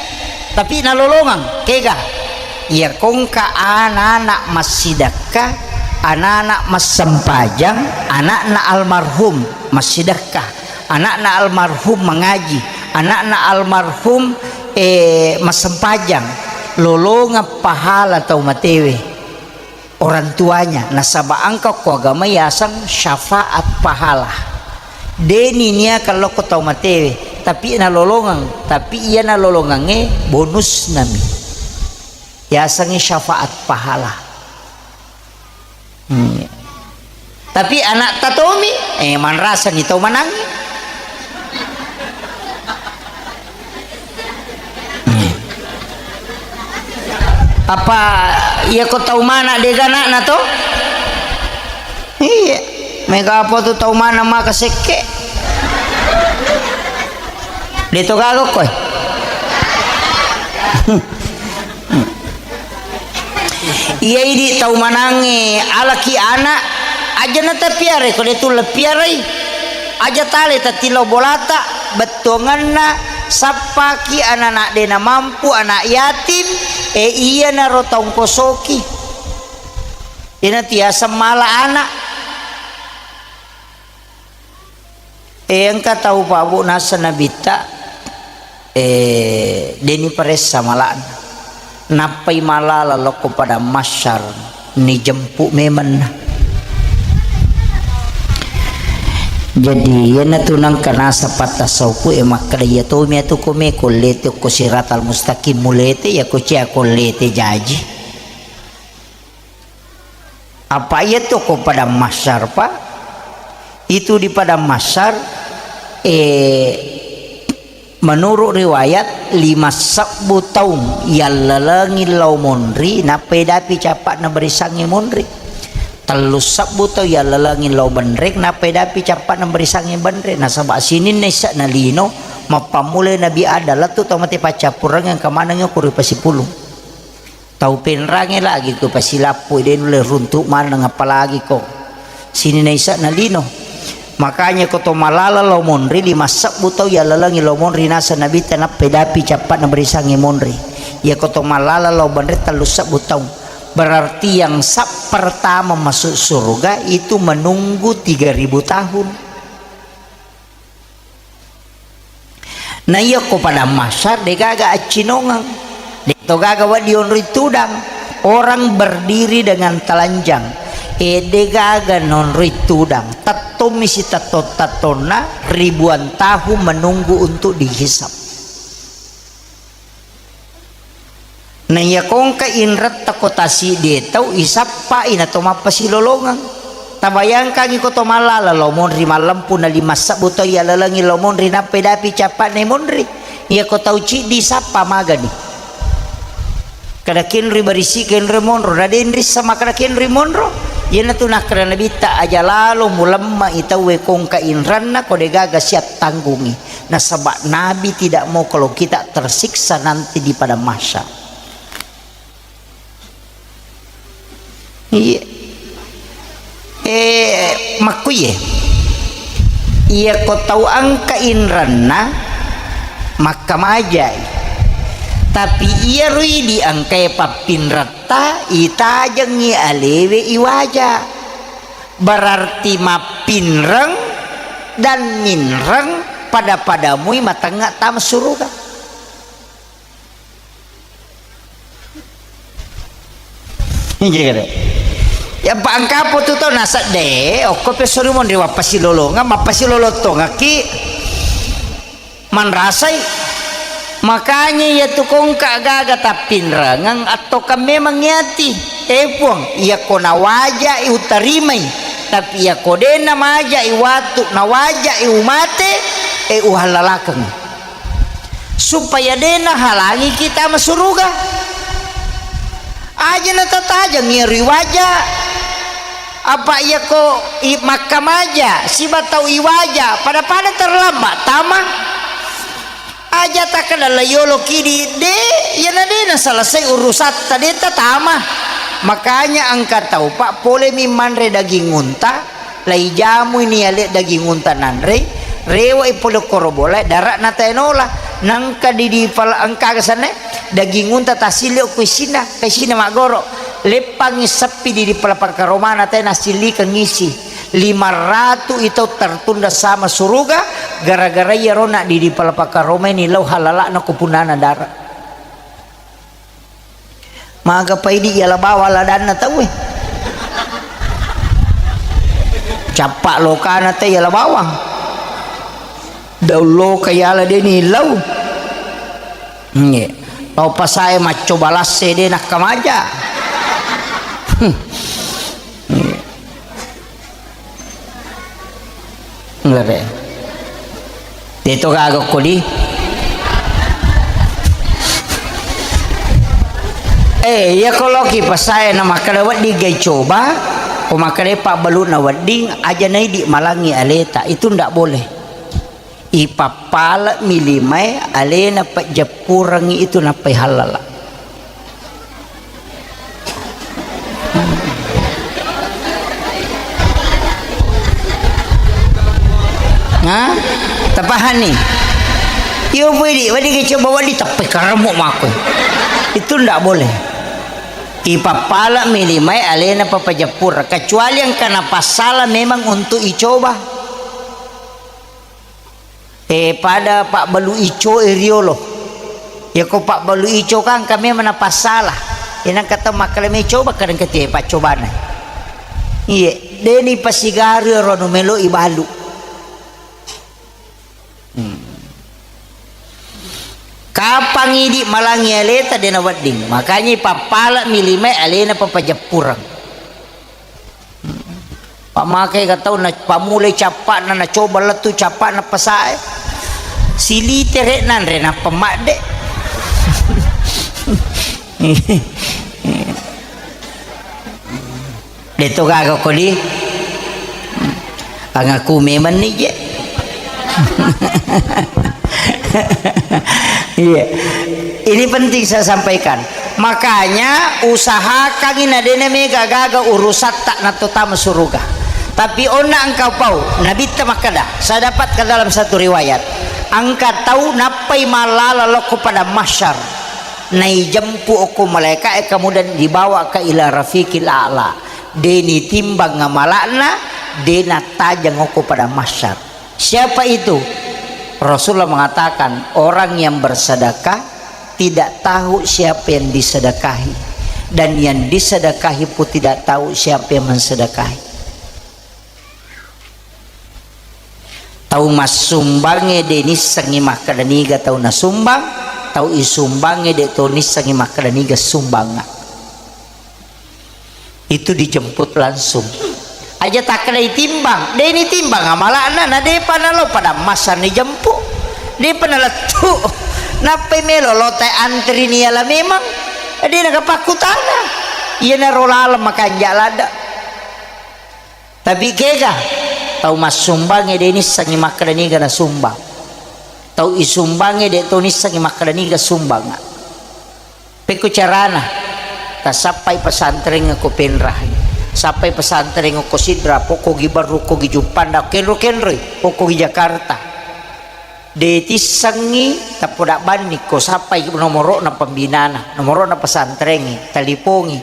Tapi nalolongeng, kega? Iya kongka anak-anak massidekka, anak-anak massempajang, anakna almarhum massidekka. Anakna almarhum mangaji, anakna almarhum, eh, massempajang. Lolongeng pahala tau matewe orang tuanya, nasaba engka ko agama yaseng syafaat pahala. Deni niaka lokko tau matewe, tapi nalolongeng, tapi iya nalolongengnge bonus nami. Yasengnge syafaat pahala. Hmm. Tapi anakta tomi, eh, manrasani tau manangnge. Hmm. Apa iya ko tau mana dega anakna to? Iya. Mega apa tu tau mana maka sekke? De to gaga koe. Iya idi tau manangnge alaki anak, aja na tapiarai ko de tulle piarai. Aja tale tatillau bolata, bettuangenna sappaki anak-anak de namampu, anak yatim, e iyanaro taung kosoki. Iyanatu yaseng mala anak. Eh, engka tau, Pak, Bu, naseng Nabitta, eh, deni paressa mala'na. Nappai malala lokko padang mahsyar, nijempu memenna. Jadi, iyanatu nengka naseng patta sauku, eh, makkeda, iya tomi atu ko me, ko lete ko siratal mustaqim mulete, iya ko cia ko lete jaji. Apa iya tu ko padang mahsyar, Pak? Itu di padang mahsyar, eh, menurut riwayat, lima sebbu taung yallalengi lao monri, nappa edapi capa'na barisangnge monri. Tellu sebbu taung yallalengi lao benreng, nappa edapi capa'na barisangnge benreng. Nasaba sininna isse'na lino, mappammulai Nabi Adam, lettu tau mate paccappureng, engka maneng ko ri pasipulung. Tau penrangnge lagi ko pasilappu, de nulle runtu maneng, apalagi ko sininna isse'na lino. Makanya ko to malala lao monri, lima sebbu tau yallalengi lao monri naseng Nabitta, nappa edapi capa'na barisangnge monri. Iya ko to malala lao benreng, tellu sebbu taung. Berarti yang sab pertama masuk surga itu menunggu tiga ribu tahun. Na iya ko padang mahsyar, de gaga accinongeng, de to gaga wedding onroi tudang. Orang berdiri dengan telanjang, e, de gaga nonroi tudang. Tettommi sitetto-tettonna ribuan tahun menunggu untuk dihisab. Na iya ko engka inretta ko tasiddi tau, isappai nato mappasilolongeng. Tabayangkangi ko to mallala lao monri, mallempu na lima sebbu tau yallalengi lao monri, nappa edapi capa'na monri. Iya ko tau ciddi sappa magani. Kada kenri barisi kenri monro, na denri sama kada kenri monro. Iyanatu nakkeda Nabitta, aja lalo mulemma i tauwe ko engka inranna, ko de gaga siap tanggungi. Nasaba Nabi tidak mau kalau kita tersiksa nanti di padang mahsyar. Iya. Eh, makkuye. Iya ko tau engka inranna, makkamajai. Tapi iya rui di engkae pappinretta, itajengi alewe iwaja. Berarti mappinreng dan minreng pada-padamui matengnga tama suruga. Iya, kada. Ya, pa engka apa tu tau nasedde, okko pe sori monri wappasilolongeng, mappasilolong tongekki manrasai. Makanya iya tu ko engka gaga tappinrengeng, attoka memang iyati. Eh, Puang, iya ko nawajai utarimai, tapi iya ko de namajai watu, nawajai umate, eh, uhallalakeng. Supaya de nahalangi kita masuruga. Aja na tatajeng iyaro iwaja. Apa iya ko i-, makkamaja siba tau iwaja, pada-pada terlambat tama. Aja takkeda la yolo kidi de, iyana de naselesai urusatta de tatama. Makanya engka tau, Pak, polemi manre daging unta, laijamui ni ale daging unta nanrei, rewe'i pole koro bolae, dara'na tae nola. Nangka di, di pal-, engka aga sanne, daging unta tasilli okko isinna, ka isinna maggoro. Leppangi seppi di, di pala pakkaromana tae nasillikeng isi. Lima ratu i tau tertunda sama suruga, gara-gara iyaro na di, di pala pakkaromai ni lao halala'na ko punana dara. Maga paidi yala bawang ladanna tauwe. Cappa lokana te yala bawang. Daung loka yala deni lau. Nge. Tau pasae maccoba lasse de nakkamaja. Lere. Teto gaga kodi. Eh, iya koloki pasae na makkeda wedding gai coba, ko makkeda pabbalu na wedding, aja naidi malangi aleta, itu ndak boleh. Ipappale'mi limae alena pejeppurengngi itu nappai hallala. Hah? Tapahanni? Iyo, wedi, wedi ke coba wedi, tapi karemu mako. Itu ndak boleh. Ipappale'mi limae alena papajeppur, kecuali engka napassala memang untuk icoba. Eh, pada pabbalu ico e riolo. Yako pabbalu ico kan kami mana pasala. Inang kata makkeda me coba kadang ketie paccobana. Iye, deni pasigaru ro nu melo ibalu. Hmm. Kapang idi malangi aleta dena wedding. Makanya ipappale'mi limae alena papajeppureng. Pamake ka tau na pamulai cappa'na, na coba lettu cappa'na pasae. Silitere'na anre nappa madde. Deto gaga kodi. Angaku memang ni je. Iya. Ini penting saya sampaikan. Makanya usahakangi na dena mega gaga urusatta na totama suruga. Tapi onna engkau pau, Nabitta makkeda, saya dapatkan dalam satu riwayat, engka tau nappai mallala lokko pada mahsyar, naijempu okko malaika'e, kemudian dibawa ke ila rafiqil a'la. Deni timbang amala'na, dena tajang okko pada mahsyar. Siapa itu? Rasulullah mengatakan, orang yang bersedekah tidak tahu siapa yang disedekahi, dan yang disedekahi pun tidak tahu siapa yang mensedekahi. Tau massumbangnge de nissengngi makkeda niga tau nasumbang, tau isumbangnge de to nissengngi makkeda niga sumbangnga. Itu dijemput langsung. Aja takkedai timbang, de ni timbang amala'na, na depa nalo pada massa ni jemput, depa nalettu. Nappai melo lotai antri ni yala memang, de nagapakkutana. Iyanaro laleng makanja ladde. Tapi kega tau massumbangnge de nissengngi makkeda niga nasumbang. Tau isumbangnge de to nissengngi makkeda niga sumbangnga. Pekko carana, tasappai pesantren ko Penrah, sappai pesantren ko Sidrap, okko gi Barru, okko gi Juppandang, kenro-kenroi, okko gi Jakarta. De tissengngi tappoda banni ko sappai nomoro'na pembinana, nomoro'na pesantrengnge, talipongi.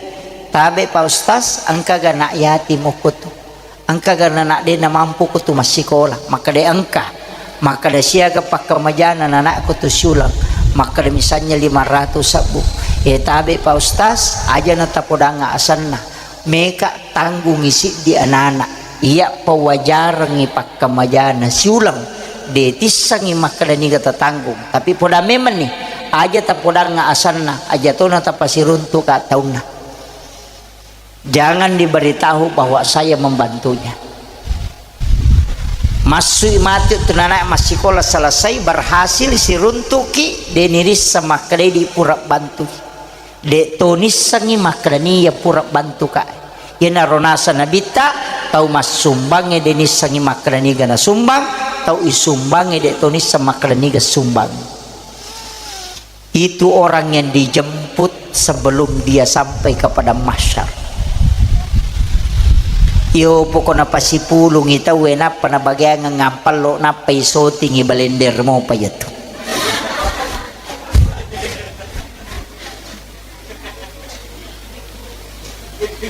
Tabe Pak Ustaz, engkaga anak yatim okko tu? Engkaga anak de namampu ko tu massikola? Makkeda engka. Makkeda siaga pakkamajana anakku tu siulang? Makkeda misalnya lima ratus sabbu. E tabe Pak Ustaz, aja na tapodangnga asenna. Meka tanggungi siddi anana. Iya pawajarengngi pakkamajana siulang. De tissengngi makkeda niga tatanggung. Tapi poda memenni, aja tapodangnga asenna, aja tona tapasiruntuka taunna. Jangan diberitahu bahwa saya membantunya. Massui matu tu nana massikola selesai, berhasil siruntuki, de nirisseng makkeda di pura bantui. De to nissengngi makkeda ni ya pura bantuka. Iyanaro nasa Nabitta, tau massumbangnge de nissengngi makkeda niga nasumbang, tau isumbangnge de to nisseng makkeda niga sumbang. Itu orang yang dijemput sebelum dia sampai ke padang mahsyar. Iyo poko napasipulungi tauwe nappa nabageangeng ampallo nappa isotingi balender mopa iyatu.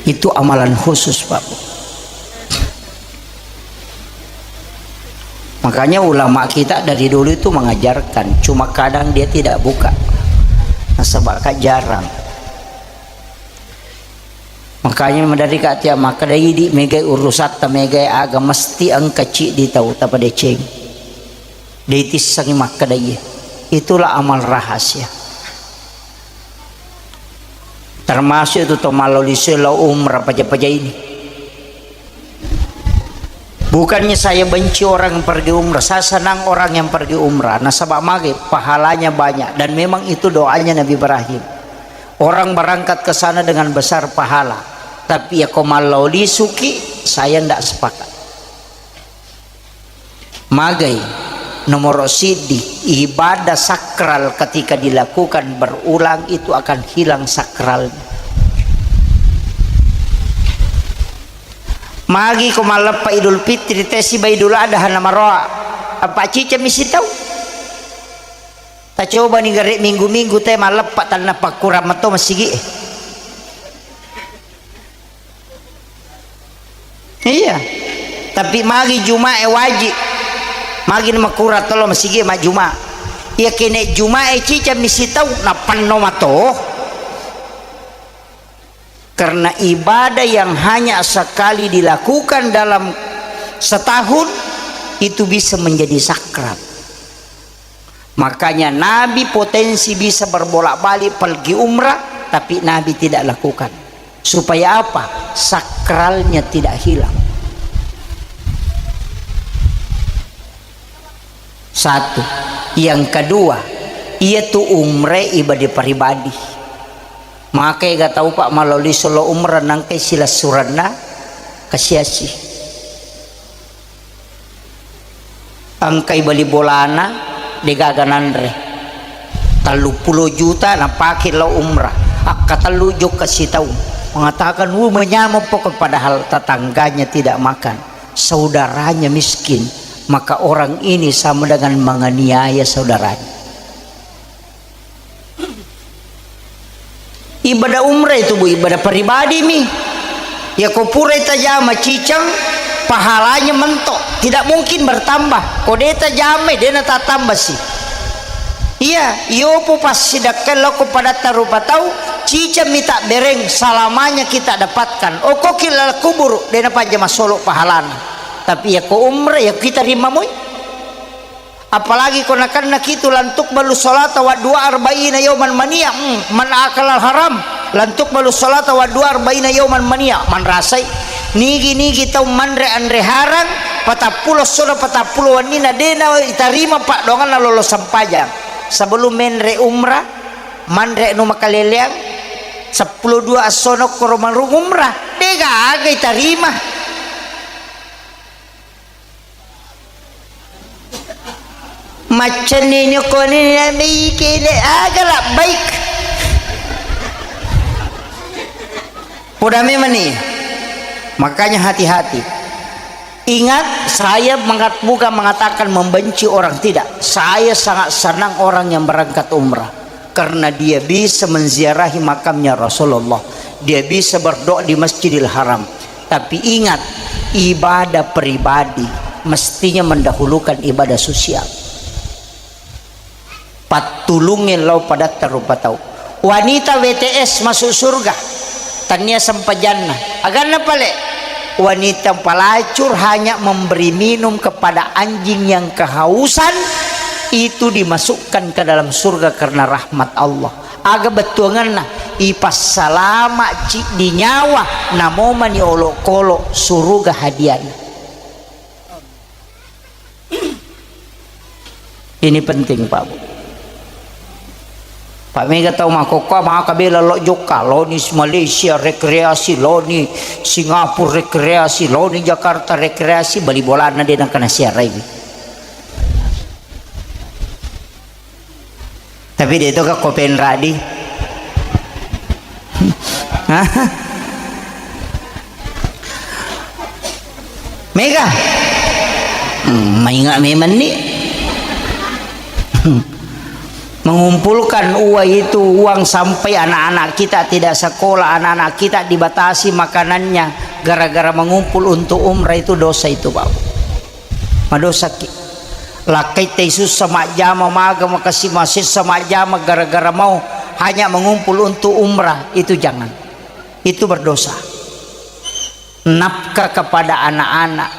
Itu amalan khusus, Pak. Makanya ulama kita dari dulu itu mengajarkan, cuma kadang dia tidak buka. Nasaba ka jarang. Makanya maderri ka tia makkeda, idi megai urusatta, megai aga, mesti engka ciddi tau tapadeceng. De' itissengi makkeda iye. Itulah amal rahasia. Termasuk itu to mallau lisu lao umrah paja-paja ini. Bukannya saya benci orang yang pergi umrah, saya senang orang yang pergi umrah. Nasaba mage, pahalanya banyak. Dan memang itu doanya Nabi Ibrahim. Orang berangkat ke sana dengan besar pahala. Tapi ya ko mallau lisuki, saya ndak sepakat. Magai, nomor siddi, ibadah sakral ketika dilakukan berulang itu akan hilang sakralnya. Magi ko malleppa Idul Fitri, te siba Idul Adha na maroa, apa cicami sitau? Tacobani gare minggu-minggu te malleppa, tanna pakkurang mato masigi e. Iya. Tapi magi Jumae wajib. Magi na makurang tolo masigi majjuma. Iya kene Jumae cicami sitau, napenno mato. Karena ibadah yang hanya sekali dilakukan dalam setahun itu bisa menjadi sakral. Makanya Nabi potensi bisa berbolak-balik pergi umrah, tapi Nabi tidak lakukan. Supaya apa? Sakralnya tidak hilang. Satu. Yang kedua, iya tu umrah ibadah pribadi. Maka ega tau, Pak, maloli solo umrah nangkai silessurenna kasiasi. Engkai bali bolana, degaga nanre. Telluppulo juta napake lao umrah. Akkatellu jokka sitaung. Mengatakan, "Uh, menyameng pokok," padahal tetangganya tidak makan. Saudaranya miskin. Maka orang ini sama dengan menganiaya saudaranya. Ibadah umrah itu, Bu, ibadah pribadi mi. Ya ko purai tajama ciceng, pahalanya mentok. Tidak mungkin bertambah. Ko de tajamai, de natatambah si. Iya, iyopo passidakkai lao ko padatta rupa tau, ciceng mi tabbereng, salamanya kita dapatkan. Okko ki laleng kuburu, de napajama solo pahalana. Tapi ya ko umrah, ya kita rimamoi. Apalagi ko nakenna kitu, "Lan tuqbalu sholata wa du'a arba'ina yauman maniya." Hmm, man akalal haram, "Lan tuqbalu sholata wa du'a arba'ina yauman maniya." Manrasai. Nigi-nigi tau manre anre harang, patappulo essona, patappulo wenninna, dena itarima paddoanganna lolo sempajang. Sebelum menre umrah, manre anu makaleleang, seppulo dua essona koro marung umrah, degaga itarima. Maccenni ni okko ni nabi kene aga labbaik. Poda memang ni. Makanya hati-hati. Ingat, saya mengat-, bukan mengatakan membenci orang, tidak. Saya sangat senang orang yang berangkat umrah. Karena dia bisa menziarahi makamnya Rasulullah, dia bisa berdoa di Masjidil Haram. Tapi ingat, ibadah pribadi mestinya mendahulukan ibadah sosial. Pattulungngi lao padatta rupa tau. Wanita W T S masuk surga. Tania sempajanna. Aganna pale? Wanita pelacur hanya memberi minum kepada anjing yang kehausan, itu dimasukkan ke dalam surga karena rahmat Allah. Aga bettuanganna? Ipassalama ciddi nyawa, namomani olokolo, suruga hadiahna. Ini penting, Pak, Bu. Pak, mega tau makkokkoe, maka bela lo jokka, loni Malaysia rekreasi, loni Singapura rekreasi, loni Jakarta rekreasi, bali bolana de nengka nasiarai. Tapi de to ka ko penradi. Hah? Mega? Hmm, maingat memang ni. Mengumpulkan uang itu, uang sampai anak-anak kita tidak sekolah, anak-anak kita dibatasi makanannya gara-gara mengumpul untuk umrah, itu dosa itu, Pak. Madosaki. Lakkai tei sussa majjama, maga makasi masessa majjama gara-gara mau hanya mengumpul untuk umrah, itu jangan. itu berdosa. Nafkah kepada anak-anak,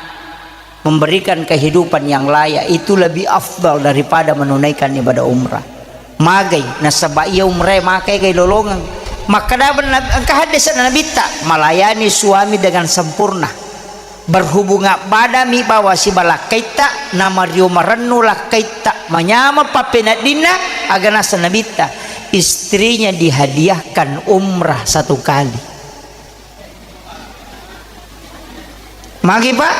memberikan kehidupan yang layak, itu lebih afdal daripada menunaikan ibadah umrah. Magai, nasaba iya umrah makai gai lolongeng. Makkeda Nabi, engka hadis Nabitta, melayani suami dengan sempurna. Berhubungan badami bawa siba lakkaitta, namario marennu lakkaitta, manyameng pappeneddinna, aga naseng Nabitta, istrinya dihadiahkan umrah satu kali. Magi, Pak?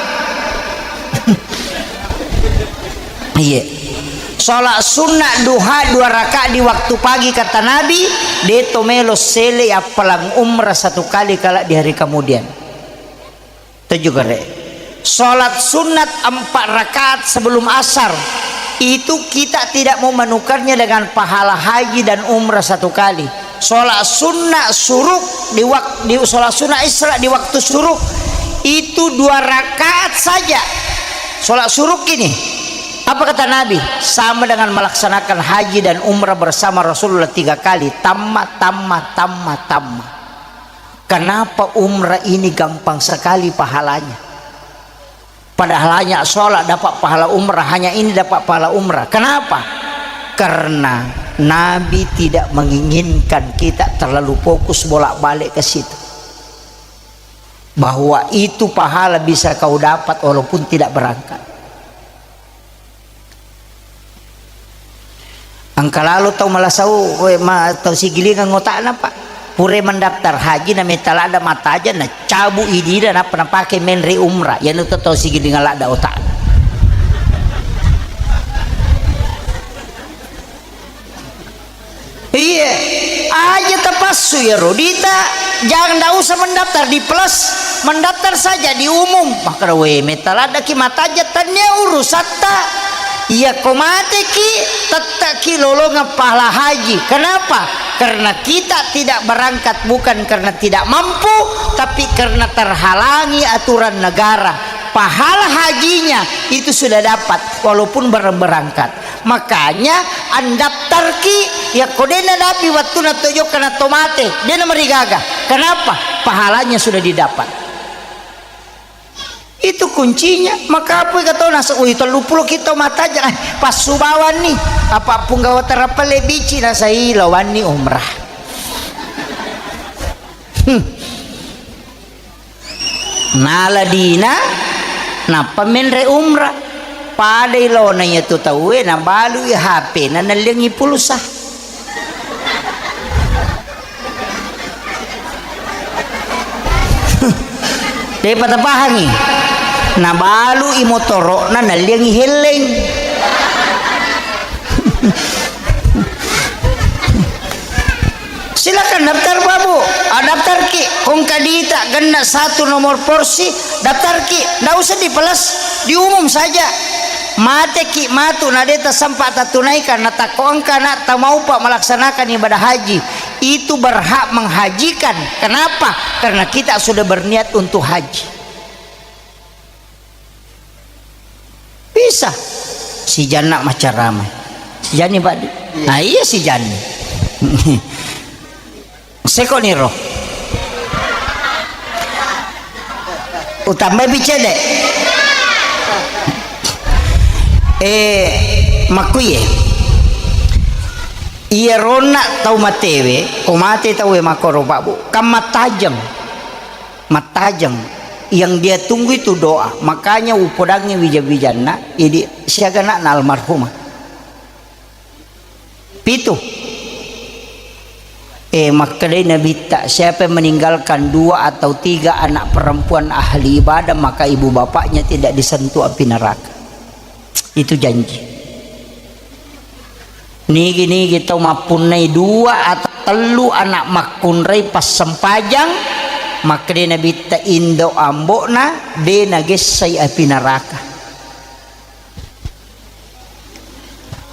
Iya. Sholat sunnah duha dua rakaat di waktu pagi, kata Nabi, de to melo sele appalang umrah satu kali kala di hari kemudian. Tujuh kere. Sholat sunat empat rakaat sebelum asar, itu kita tidak mau menukarnya dengan pahala haji dan umrah satu kali. Sholat sunnah suruk di waktu, di sholat sunnah isra di waktu suruk, itu dua rakaat saja. Sholat suruk ini, apa kata Nabi? Sama dengan melaksanakan haji dan umrah bersama Rasulullah tiga kali. Tamma, tamma, tamma, tamma. Kenapa umrah ini gampang sekali pahalanya? Padahal hanya sholat dapat pahala umrah, hanya ini dapat pahala umrah. Kenapa? Karena Nabi tidak menginginkan kita terlalu fokus bolak-balik ke situ. Bahwa itu pahala bisa kau dapat walaupun tidak berangkat. Engka lalo tau malasau, we, ma-, tau sigilingeng otakna, Pak. Pura mendaftar haji, na metta ladda mataja, na cabu idina, nappa napake menre umrah. Yanu to tau sigilingeng ladda otakna. Iya, aja tapassu ya Rodita, jangan, ndak usah mendaftar di plus, mendaftar saja di umum. Makkeda, we, metta laddaki mataja, tania urusatta. Iyako mateki, tetteki lolongeng pahala haji. Kenapa? Karena kita tidak berangkat bukan karena tidak mampu, tapi karena terhalangi aturan negara. Pahala hajinya itu sudah dapat, walaupun ber-, berangkat. Makanya, andaftarki, yakko de' nadapi wattuna to jokka na to mate, de' namarigaga. Kenapa? Pahalanya sudah didapat. Itu kuncinya. Makapui katona se-, ui, telluppulo ki tau matajang, eh, passu bawanni. Apa punggawa terappa lebbici na sai lawanni umrah. Hmm. Nala dina, nappa menre umrah. Padai lona iyatu tauwe, nabalui H P-na, nalliangngi pulsa. De'pa tapahangi. Nabalui motoro'na, nalliangngi helleng. Silakan daftar, Pak, Bu. Ah, daftarki. Kongka dita genna satu nomor porsi, daftarki. Ndak usah di plus, di umum saja. Mateki matu na de' tasempa tatunaikan, na takko engka na tamaupa melaksanakan ibadah haji, itu berhak menghajikan. Kenapa? Karena kita sudah berniat untuk haji. Bisa. Si Janna macarama. Si Janni, Pak. Nah, iya si Janni. Seko niro. Utambai pi cede. Eh, makkuye. Iya ronna tau matewe, ko mate tauwe makkoro, Pak, Bu. Kan mattajeng. Mattajeng. Yang dia tunggu itu doa. Makanya upodangngi wija-wijanna, idi siaga ana'na almarhumah. Pitu. Eh, makkedai Nabitta, siapa yang meninggalkan dua atau tiga anak perempuan ahli ibadah, maka ibu bapaknya tidak disentuh api neraka. Itu janji. Nigi-nigi tau mappunnai dua atau tellu anak makkunrai passempajang, makkedai Nabitta, indo ambo'na de' nagessai api neraka.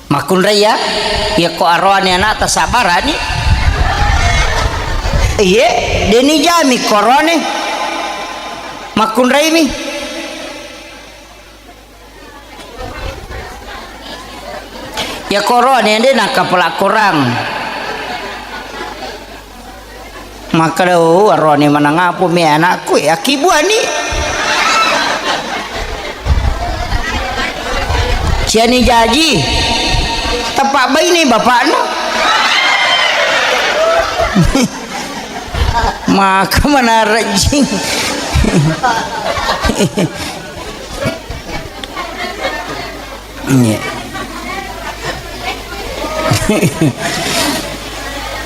Makkunrai ya, yakko aroane anakta sabbarani. Iye, de' nijami ko aroane. Makkunraimi. Ya koroane de' nakkapala korang. Makkeda, "Oh, arone manang apa me anakku, eh, akkibuani." Siani jaji, teppa baine bapakna. Maka manarejjing. Iya.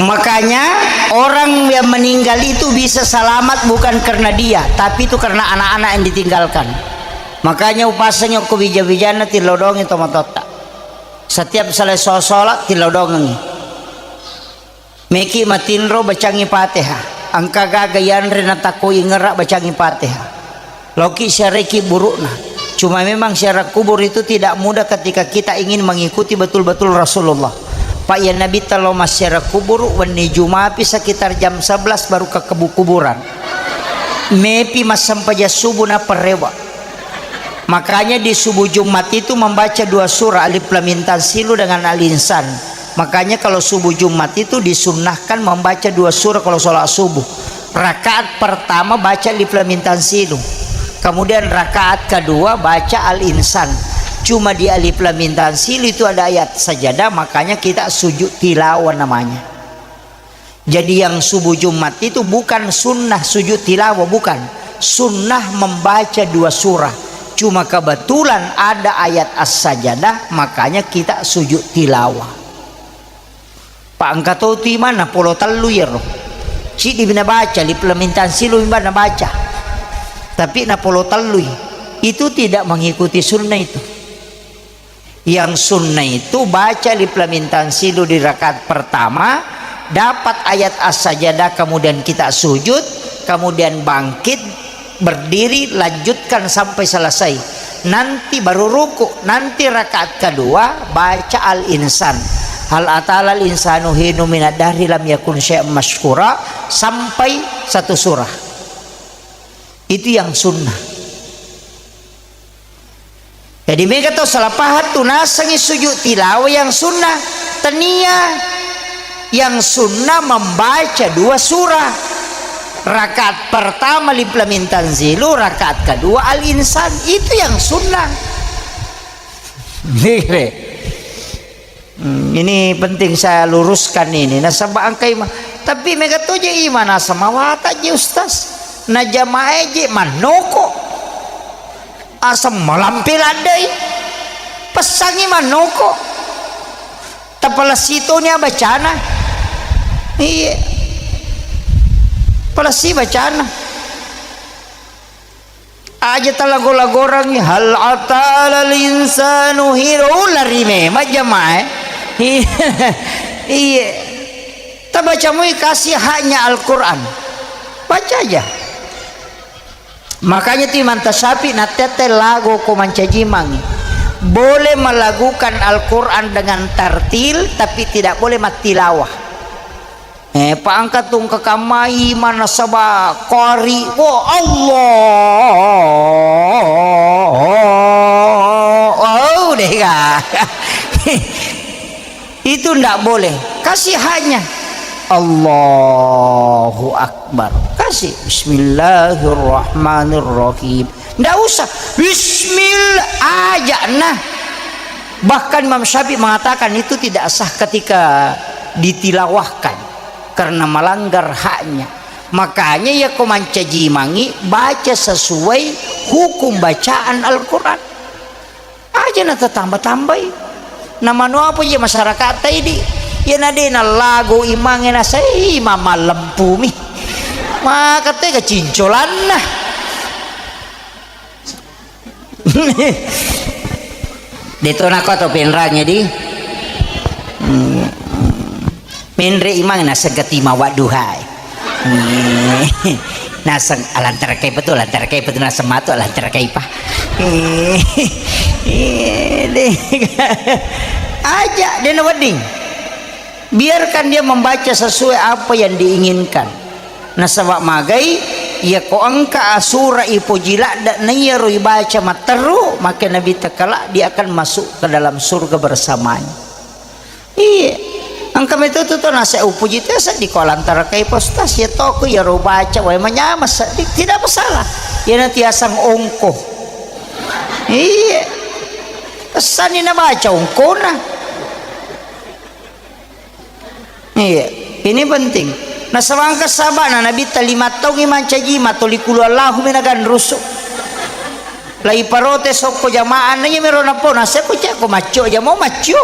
Makanya orang yang meninggal itu bisa selamat bukan karena dia, tapi itu karena anak-anak yang ditinggalkan. Makanya upasengi okko bija-bijanna, tillodongi tomatoatta. Setiap selesai sholat, tillodongengi. Meki matinro, bacangi Fatihah. Engka gaga yanre natakko ingera, bacangi Fatihah. Loki siareki burukna. Cuma memang siarah kubur itu tidak mudah ketika kita ingin mengikuti betul-betul Rasulullah. Pak, ya Nabi telo massiarah kubur, wenni Jumapi sekitar jam sebelas baru ke kebu-, kuburan. Mepi massempajang subuh na perrewa. Makanya di subuh Jumat itu membaca dua surah, Alif Lam Mim Tanzilu dengan Al-Insan. Makanya kalau subuh Jumat itu disunnahkan membaca dua surah kalau sholat subuh. Rakaat pertama baca Alif Lam Mim Tanzilu. Kemudian rakaat kedua baca Al-Insan. Cuma di Alif Lam Mim Tanzilu itu ada ayat sajadah, makanya kita sujud tilawah namanya. Jadi yang subuh Jumat itu bukan sunnah sujud tilawah, bukan. Sunnah membaca dua surah. Cuma kebetulan ada ayat As-Sajadah, makanya kita sujud tilawah. Pak, engka to tu imang napolo tellu iyaro. Ciddi mi nabaca, Alif Lam Mim Tanzilu mi baca. Tapi napolo tellui. Itu tidak mengikuti sunnah itu. Yang sunnah itu baca Alif Lam Mim Tanzilu di rakaat pertama, dapat ayat As-Sajadah, kemudian kita sujud, kemudian bangkit, berdiri, lanjutkan sampai selesai. Nanti baru ruku, nanti rakaat kedua baca Al-Insan. Hal atal al insanu hinu minad dahri lam yakun syai'an masyhura, sampai satu surah. Itu yang sunnah. Jadi mega tau salah paham tu, nasengi sujud tilawah yang sunnah. Tania, yang sunnah membaca dua surah. Rakaat pertama Alif Lam Mim Tanzilu, rakaat kedua Al-Insan. Itu yang sunnah. Nire. Hmm, ini penting saya luruskan ini. Nasaba engkai ma-, tapi mega to je imang naseng mawata je, Ustaz. Na jamaah je mannoko. Aseng malampe laddei. Pessangi mannoko. Tapalessi toni abacana. Iya. Palessi bacana. Aja talago-lagorangngi, "Hal atal al insanu hinu", lari memang jamaah, eh. Iya. Tabaca mui kasih haknya Al-Quran. Baca aja. Makanya tu Imam Tasyafi nattette lago ko mancaji mangi. Boleh melagukan Al-Quran dengan tartil, tapi tidak boleh mattilawah. Eh, paangka tungke kamai mana saba kori, wo Allah, oh, deh, ga. Itu ndak boleh. Kasih haknya. Allahu Akbar. Kasih. Bismillahirrahmanirrahim. Ndak usah. Bismillah aja nah. Bahkan Imam Syafi'i mengatakan itu tidak sah ketika ditilawahkan karena melanggar haknya. Makanya ya ko mancaji mangi baca sesuai hukum bacaan Al-Quran. Aja na tatamba-tambai. Na manu apa je masyarakat taidi. Ya na de na lago imange na sai mama lempumi. Maka tega cincolanna. Deto nako to penrange di. Hmm. Menre imang naseng kati mawadduhae. Naseng alantara kaipa tu, alantara kaipa tu, naseng matu alantara kaipa. Aja dena wedding. Biarkan dia membaca sesuai apa yang diinginkan. Nasaba magai, iya ko engka asura ipoji ladde na iyaro ibaca matteru, maka Nabi tekala dia akan masuk ke dalam surga bersamanya. Iya. Engka metu tu to nase upuji tu seddi ko lantara kai postas ya toko ya ro baca wae manyama seddi, tidak masalah. Ya nanti asang ongko. Iya. Sani na baca ongkona. Iya, ini penting. Nasabangka sabana Nabitta lima taungi mancaji matoli kulu Allahu menagan rusu. Lai parotes okko jamaah na iya mero napona seko ceko maccio aja mau maccio.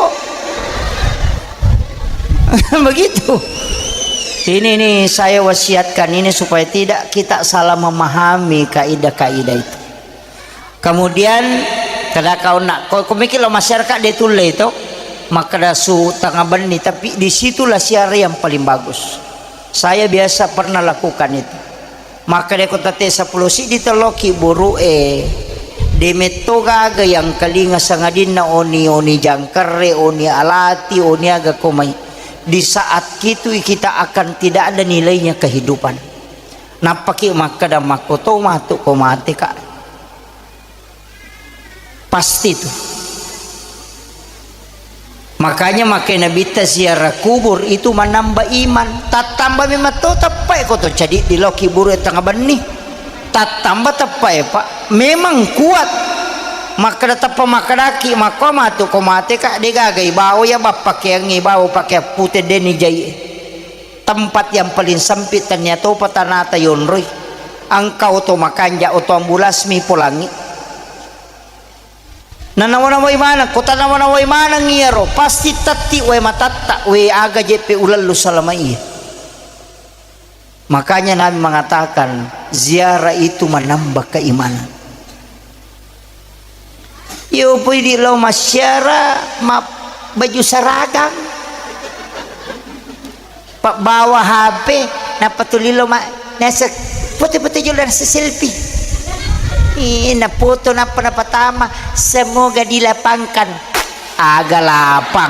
Begitu. Ini nih saya wasiatkan ini supaya tidak kita salah memahami kaidah-kaidah itu. Kemudian kada kau nak ko, ko mikir lo masyarakat de tulle itu makkada su tengah benni, tapi disitulah siara yang paling bagus. Saya biasa pernah lakukan itu. Makkada ko tate sepuluh sidi teloki buru e de metto gaga yang kalinga sangadinna oni, oni jangkere, oni alati, oni aga komai. Di saat itu kita akan tidak ada nilainya kehidupan. Nappaki makkada makkoto matu ko mate ka. Pasti tu. Makanya makai Nabitta ziarah kubur itu menambah iman. Tattamba memang to teppai ko to cadi di loki buru tengah benni. Tattamba teppai, Pak. Memang kuat. Makkada teppa makkadaki makko matu ko mate ka de gaga ibawa ya bappakeangngi ibawa pakeang pute deni jai. Tempat yang paling sempit tania topa tanata yonroi. Engka oto makanja oto ambulasmi polangi. Nanawa-nawai maneng, ko tanawa-nawai maneng iyaro, pasti tetti wae matatta, we aga jeppe ulellu salama iya. Makanya Nabi mengatakan, ziarah itu menambah keimanan. Iyo pui di lo masyara ma baju saragang. Pabbawa H P, nappa tuli lo ma nasek foto-foto jolo dan selfie. Ih, na foto nappa napatama, semoga dilapangkan. Aga lapang.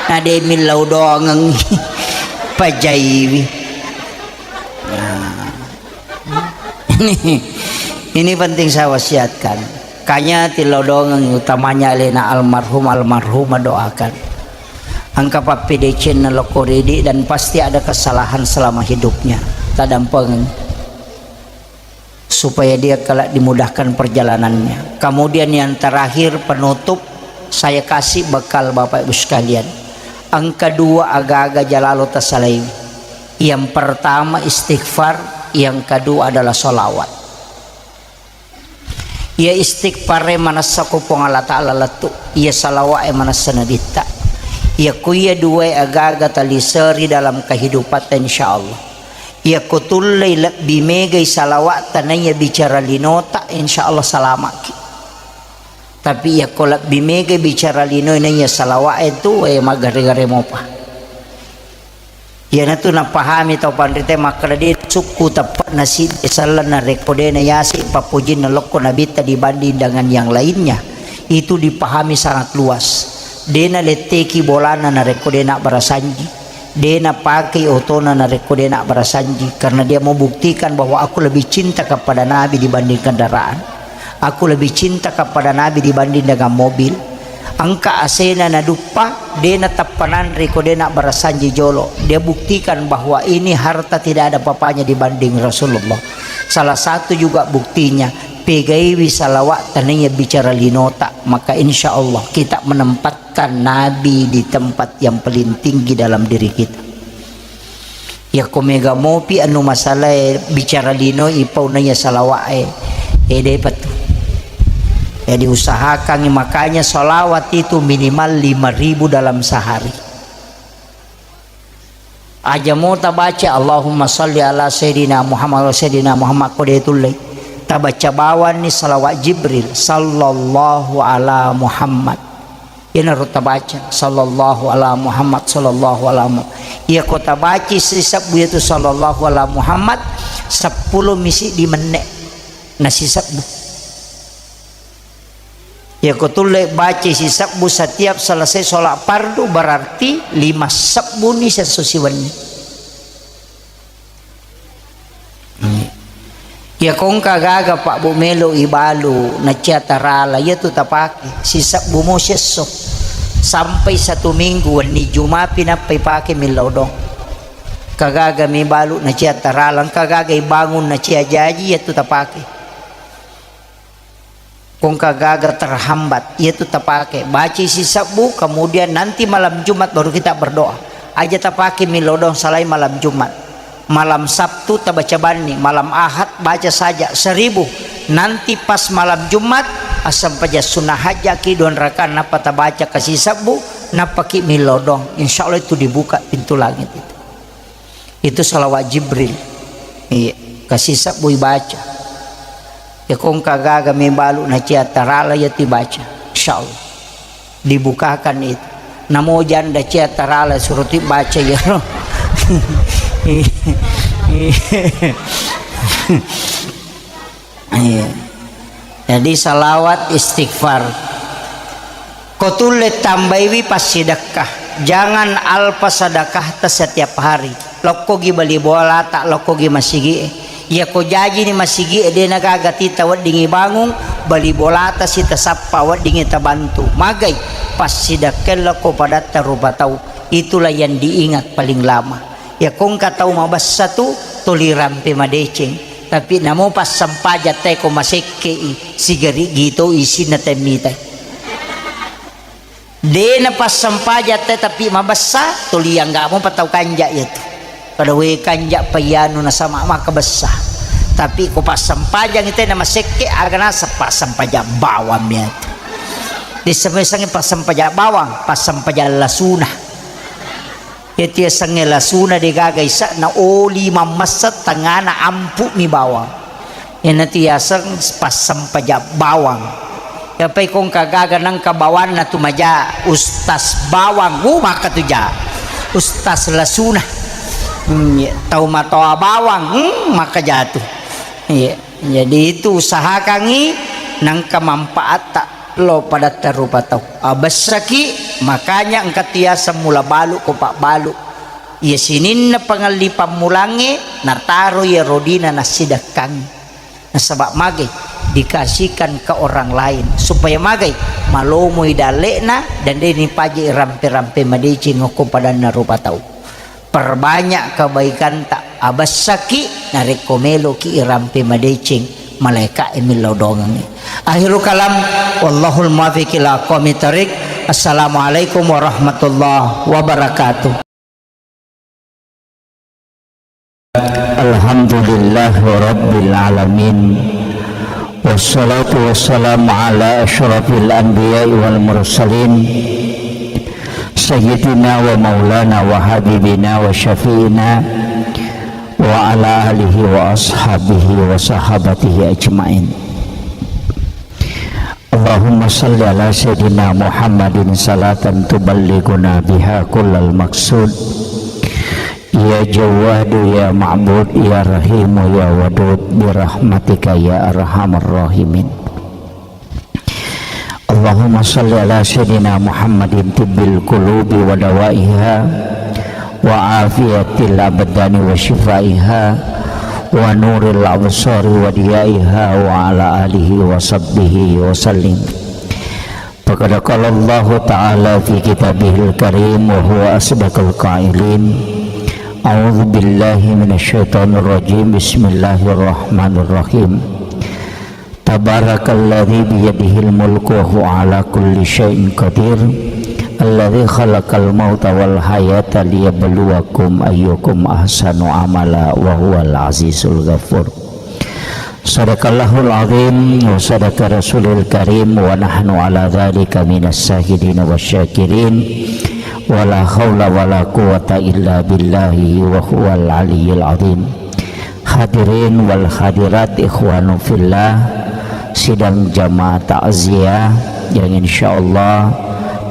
Na de millau dongeng. Pajaiwi. Nah. Ini, ini penting saya wasiatkan. Kanya tilodongeng utamanya alena almarhum, almarhumah doakan. Engka pappedecenna lokko ridi dan pasti ada kesalahan selama hidupnya. Tadampeng supaya dia kelak dimudahkan perjalanannya. Kemudian yang terakhir penutup saya kasih bekal Bapak Ibu sekalian. Engka dua aga-aga jalalo tasalaiwi. Yang pertama istighfar, yang kedua adalah salawat. Iya istighfare manessa ko Puang Allah Ta'ala lettu, iya salawa'e manessa Nabitta. Iya ko iya duwae aga-aga taliseri dalam kehidupatta, insyaallah. Iya ko tullei lebbi megai salawa'ta naiya bicara linota, insyaallah salama'ki. Tapi iya ko lebbi megai bicara linoe naiya salawa'e tu, eh, maggare-gare mopa. Iyanatu napahami tau panrita makkeda de sukku teppe'na siddi selleng narekko de nayaseng pappojinna lokko Nabitta dibanding dengan yang lainnya. Itu dipahami sangat luas. De naletteki bolana narekko de nabbara sanji. De napakei otona narekko de nabbara sanji. Karena dia mau buktikan bahwa aku lebih cinta kepada Nabi dibanding kendaraan. Aku lebih cinta kepada Nabi dibanding dengan mobil. Engka asena naduppa, de nateppa nanre ko de nabbara sanji jolo. Dia buktikan bahwa ini harta tidak ada papanya dibanding Rasulullah. Salah satu juga buktinya, pegaiwi salawat tania bicara linota, maka insya Allah kita menempatkan Nabi di tempat yang paling tinggi dalam diri kita. Yakko mega mopi anu masalae bicara lino ipau naiya salawa'e, eh, depa tu. Jadi usahakan makanya salawat itu minimal lima ribu dalam sehari. Aja mo tabaca Allahumma salli ala Sayyidina Muhammad wa Sayyidina Muhammad ko de tullei. Tabaca bawanni salawat Jibril sallallahu ala Muhammad. Iyanaro tabaca, sallallahu ala Muhammad, sallallahu ala Muhammad. Iyako tabaci sisebbu iyatu sallallahu ala Muhammad, seppulo misi di menne na sisebbu. Iyako tulle baci sisebbu setiap selesai sholat fardu, berarti lima sebbu ni sesso siwenni. Iya kongka gaga Pak Bu melo ibalu nacia tarala, iyatu tapake sisebbu mo siesso. Sampai satu minggu, wenni Jumapi nappai pake millau dong. Kagaga mi balu nacia tarala, kagaga ibangun nacia jaji, yatu tapake. Kong kagaga terhambat, yatu tapake. Baca sisebbu, kemudian nanti malam Jumat baru kita berdoa. Aja tapake millau dong salai malam Jumat. Malam Sabtu tabaca banni, malam Ahad baca saja seribu. Nanti pas malam Jumat, assempajang sunnah hajjaki dua rakaat, nappa tabaca kasisebbu, nappaki millau dong. Insya Allah itu dibuka pintu langit itu. Itu salawat Jibril. Iya, kasisebbu ibaca. Ya, kong kagaga mi balu nacia tarala, ya tibaca. Insya Allah. Dibukakan itu. Namo janda cia tarala suruh tibaca ya. Iya. Jadi salawat istighfar. Ko tulle tambaiwi passidekka. Jangan alpa sedekahta setiap hari. Lokkogi bali bolata, lokkogi masigi'e. Iyako jajini masigi'e, de nagaga tita weddingi bangung, bali bolata sitasappa weddingi tabantu. Magai, passidekkae lokko padatta rupa tau. Itulah yang diingat paling lama. Iyako engka tau mabessa tu, tuli rampe madeceng. Tapi namo passempajang tae ko masekke'i, sigari gito isinna temmitai. De napassempajang te, tapi mabessa, tuli angga mopa tau kanja iyatu. Pada we kanja payanu nasama maka bessa. Tapi ko passempajang te na masekke, aga nasa passempajang bawang iyatu. Dessa mesang passempajang bawang, passempajang lasuna. Iyatu yasengnge lasuna de gaga isa'na oli mammessa tangana ampu mi bawang. Iyanatu yaseng passempajang bawang. Yapai kongka gaga nengka bawanna tu maja, Ustaz Bawang, uh, maka tu ja. Ustaz Lasuna. Hmm, iya. Tau matoa bawang, hmm, maka jatu. Iya. Jadi itu usahakangi nengka manfaatta lo padatta rupa tau. Abessaki, makanya engka tu yaseng mula balu ko pabbalu. Iya sininna pangelli pammulangnge, nataro iya rodina nassidekkangngi. Nasaba magai dikasihkan ke orang lain, supaya magai malomoi dalle'na dan de nipaja irampe-rampe madeceng okko padanna rupa tau. Perbanyak kebaikanta, abessaki narekko meloki irampe madeceng, malaeka e millau dongengngi. Akhirul kalam, wallahul muwaffiq ila aqwamit thariq. Assalamualaikum warahmatullahi wabarakatuh. Alhamdulillahirabbil alamin. Wassalatu wassalamu ala asyrafil anbiya'i wal mursalin. Sayyidina wa maulana wa habibina wa syafi'ina wa ala alihi wa ashabihi wa sahabatihi ajmain. Allahumma salli ala Sayyidina Muhammadin salatan tuballighuna biha kullal maqsud. Ya Jawwadu, ya Ma'bud, ya Rahimu, ya Wadud, birahmatika ya arhamar rahimin. Allahumma salli ala Sayyidina Muhammadin tibbil qulubi wa dawaiha, wa afiyatil abdani wa shifaiha, wa nuril absari wa diyaiha, wa ala alihi wa sahbihi wa sallim. Faqad qala Allahu ta'ala fi kitabihil karim wa huwa asdaqul qailin. A'udzu billahi minasy syaithanir rajim. Bismillahirrahmanirrahim. Tabarakalladzi biyadihil mulku wa huwa ala kulli syai'in qadir. Alladzi khalaqal mauta wal hayata liyabluwakum ayyukum ahsanu amala wa huwal azizul ghafur. Sadaqallahul azim wa sadaqa rasulil karim wa nahnu ala dzalika minas syahidin wasyakirin. Wa la haula wa la quwwata illa billahi wa huwal aliyyil azim. Hadirin wal hadirat, ikhwanu fillah, sidang jamaah takziah yang insyaallah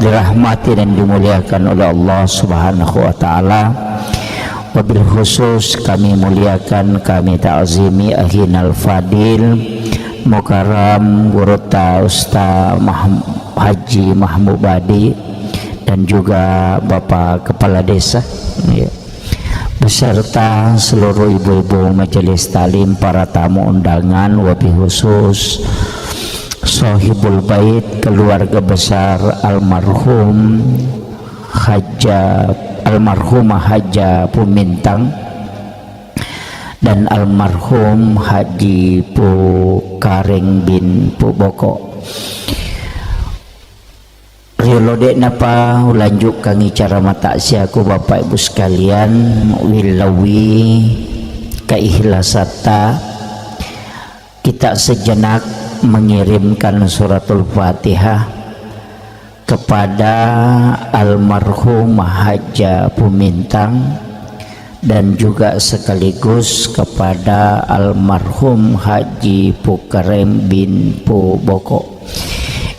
dirahmati dan dimuliakan oleh Allah Subhanahu wa taala. Wabil khusus kami muliakan, kami takzimi akhinal fadil Mukarram Gurutta Ustaz Mahm-, Haji Mahmud Badi dan juga Bapak Kepala Desa, ya, beserta seluruh ibu-ibu majelis taklim, para tamu undangan, wabil khusus Sohibul Bait, keluarga besar almarhum Hajja, almarhumah Hajja Pumintang dan almarhum Haji Pu Kareng bin Pu Boko. Riolo de'napa ulanjukkangi cara mataksiaku, Bapak Ibu sekalian, willawi keikhlasatta, kita sejenak mengirimkan suratul Fatihah kepada almarhumah Hajja Pumintang dan juga sekaligus kepada almarhum Haji Pukarem bin Pu Boko.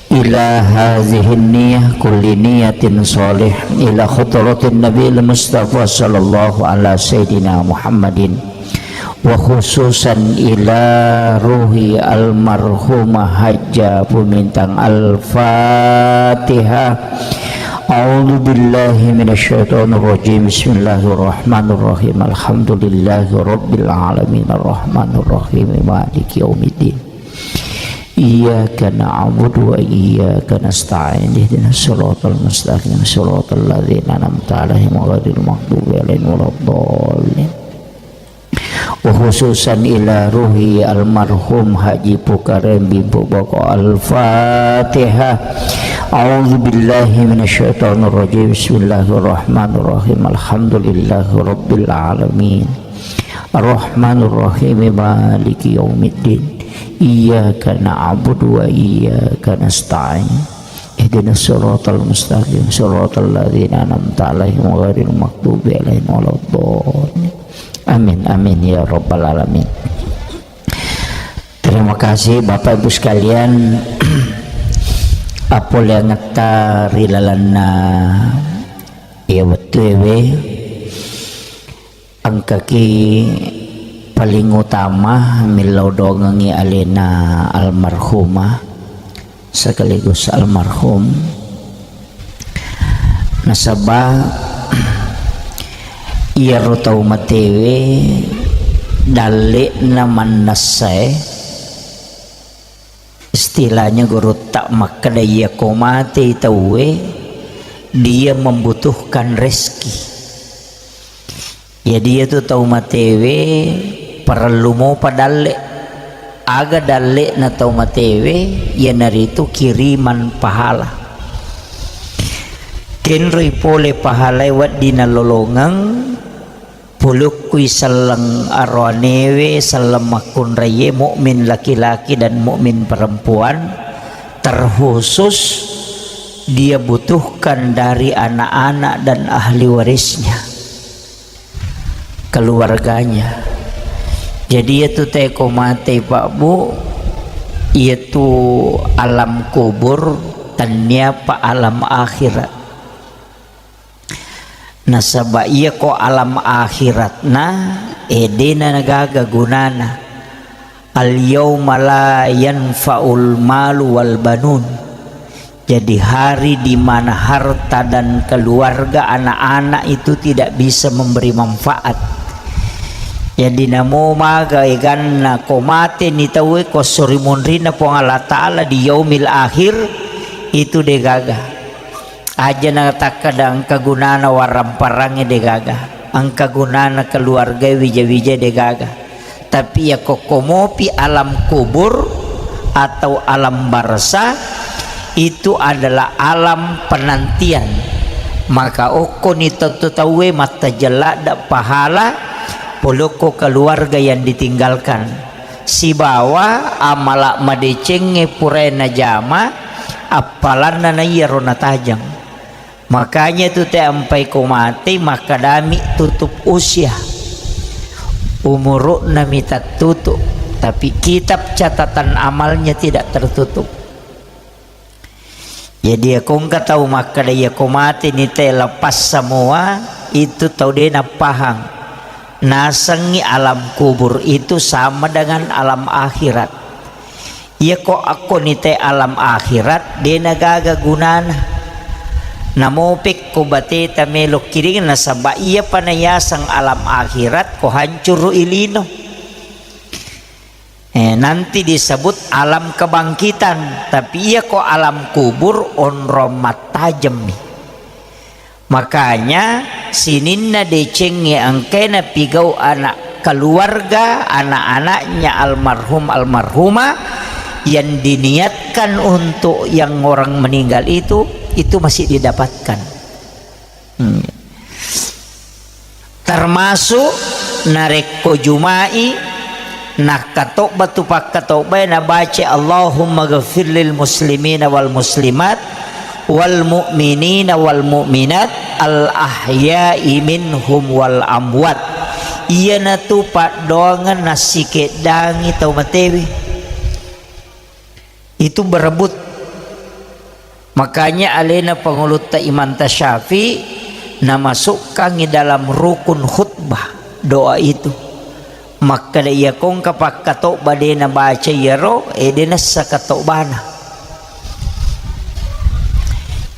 Ila hazihin niyah kulli niyatin sholih, ila khudratin Nabil Mustafa sallallahu ala sayyidina Muhammadin, wa khususan ila ruhi almarhumah Hajja Pumintang. Al-Fatihah. A'udzu billahi minasyaitonir rajim. Bismillahirrahmanirrahim. Alhamdulillahi rabbil alamin. Arrahmanirrahim. Maliki yaumiddin. Iyyaka na'budu wa iyyaka nasta'in. Ihdinas siratal mustaqim. Siratal ladzina an'amta 'alaihim ghairil maghdubi 'alaihim waladdallin. Wa khususan ila ruhi almarhum Haji Pukarem bin Pu Boko. Al-Fatihah. A'udzu billahi minasyaitonir rajim. Bismillahirrahmanirrahim. Alhamdulillahi rabbil alamin. Arrahmanirrahim. Maliki yaumiddin. Iyyaka na'budu wa iyyaka nasta'in. Ihdinas siratal mustaqim. Siratal ladzina an'amta 'alaihim ghairil maghdubi 'alaihim waladdallin. Amin, amin ya rabbal alamin. Terima kasih Bapak Ibu sekalian. Appoleangetta ri lalenna iya wettuewe, engkaki paling utama millau dongengngi alena almarhumah sekaligus almarhum. Nasaba iyaro tau matewe dalle'na mannessae, istilahnya gurutta makkeda, iyako matei tauwe, dia membutuhkan rezeki. Jadi, iyatu tau matewe parellu mopa dalle. Aga dalle'na tau matewe? Iyanaritu kiriman pahala. Kenroi pole pahalae wedding nalolongeng, pulukkui selleng aroanewe, selleng makkunraie, mukmin laki-laki dan mukmin perempuan, terkhusus dia butuhkan dari anak-anak dan ahli warisnya, keluarganya. Jadi, iyatu teko mate, Pak Bu, iyatu alam kubur, tenniapa alam akhirat. Nasaba iyako alam akhiratna, e, dena nagaga gunana. Al-yauma la yanfa'ul malu wal banun. Jadi, hari di mana harta dan keluarga, anak-anak itu tidak bisa memberi manfaat. Jadi, namo maga eganna ko mateni tauwe, ko esso ri munrinna Puang Allah Ta'ala di yaumil akhir, itu degaga. Aja natakkeda engka gunana warang-parangnge, degaga. Engka gunana keluarga wija-wija, degaga. Tapi iya kokko mopi alam kubur atau alam barzah, itu adalah alam penantian. Maka okkoni tau-, tauwe mattajeng ladde pahala polokko keluarga yang ditinggalkan. Sibawa amala madecengnge purae najama, appalanna naiyaro natajeng. Makanya tu te ampai ko mate, makkadami tutup usia. Umuru'na mi tattutu, tapi kitab catatan amalnya tidak tertutup. Jadi, iya ko engka tau makkeda, iya ko mate ni te lepas semua, itu tau de nappahang. Nasengngi alam kubur itu sama dengan alam akhirat. Iya ko akko ni te alam akhirat, de nagaga gunana. Namo pekko bateta melo kiring, nasaba iya pa nayaseng alam akhirat, ko hancuru ilino. Eh, nanti disebut alam kebangkitan, tapi iya ko alam kubur onrong mattajemmi. Makanya sininna decengnge engkae napigau anak keluarga, anak-anaknya almarhum almarhumah yang diniatkan untuk yang orang meninggal itu, itu masih didapatkan. Hmm. Termasuk narekko Juma'i, nakkatobba tu pakkatobbae nabaca, "Allahumma ghafir lil muslimina wal muslimat, wal mu'minina wal mu'minat, al ahya'i minhum wal amwat." Iyanatu paddoangeng nassikeddangi tau matewe. Itu berebut. Makanya alena pangulutta Imam Tasyafi namasukkangi dalam rukun khutbah doa itu. Makkeda iya kongka pakkatobba de nabaca iyaro, eh, de nassa katobana.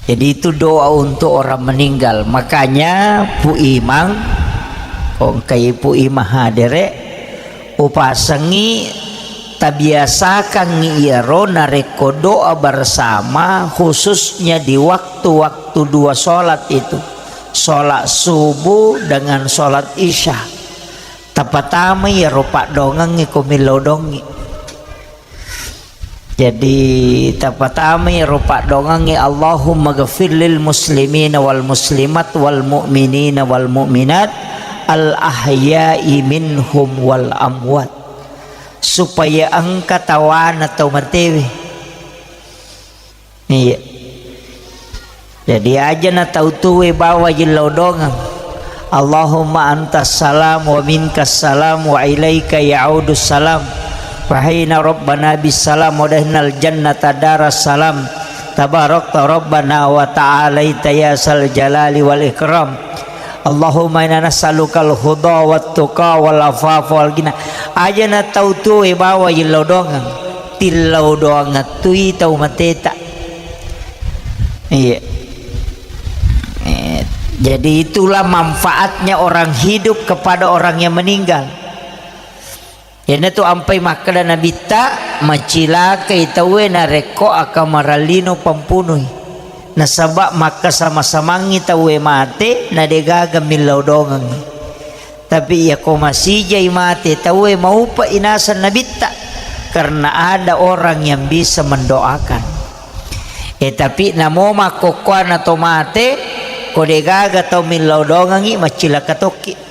Jadi itu doa untuk orang meninggal. Makanya Pu Imang, kongkai Pu Imang hadere, upasengi, tabiasakangngi iyaro narekko doa bersama, khususnya di waktu-waktu dua sholat itu, sholat subuh dengan sholat isya. Tapatama iyaro paddoangengnge ko millau dongi. Jadi, tapatama iyaro paddoangengnge, "Allahumma ghafir lil muslimina wal muslimat wal mu'minina wal mu'minat, al ahya'i minhum wal amwat." Supaya engka tawana tau matewe. Iya. Jadi aja na tau tuwe bawa jillau dongeng. "Allahumma antas salam wa minkas salam wa ilaika ya'udus salam. Fahina rabbana bis salam wa dahnal jannata daras salam. Tabarakta rabbana wa ta'alaita ya sal jalali wal ikram. Allahumma inna nas'alukal huda wat tuqa wal afafa wal ghina." Aja na tau tuwe bawa jillau dongeng. Tillau dongeng tui tau mateta. Iya. Eh, jadi itulah manfaatnya orang hidup kepada orang yang meninggal. Iyanatu ampai makkeda Nabitta, macilakai tauwe narekko akamarallino pampunui. Nasaba makkasama-samangngi tauwe mate, na degaga millau dongengngi. Tapi iya ko masijai mate tauwe, maupe'i naseng Nabitta, karena ada orang yang bisa mendoakan. Eh, tapi namo makkokkoanna to mate, ko degaga tau millau dongengngi, maccilaka tokki.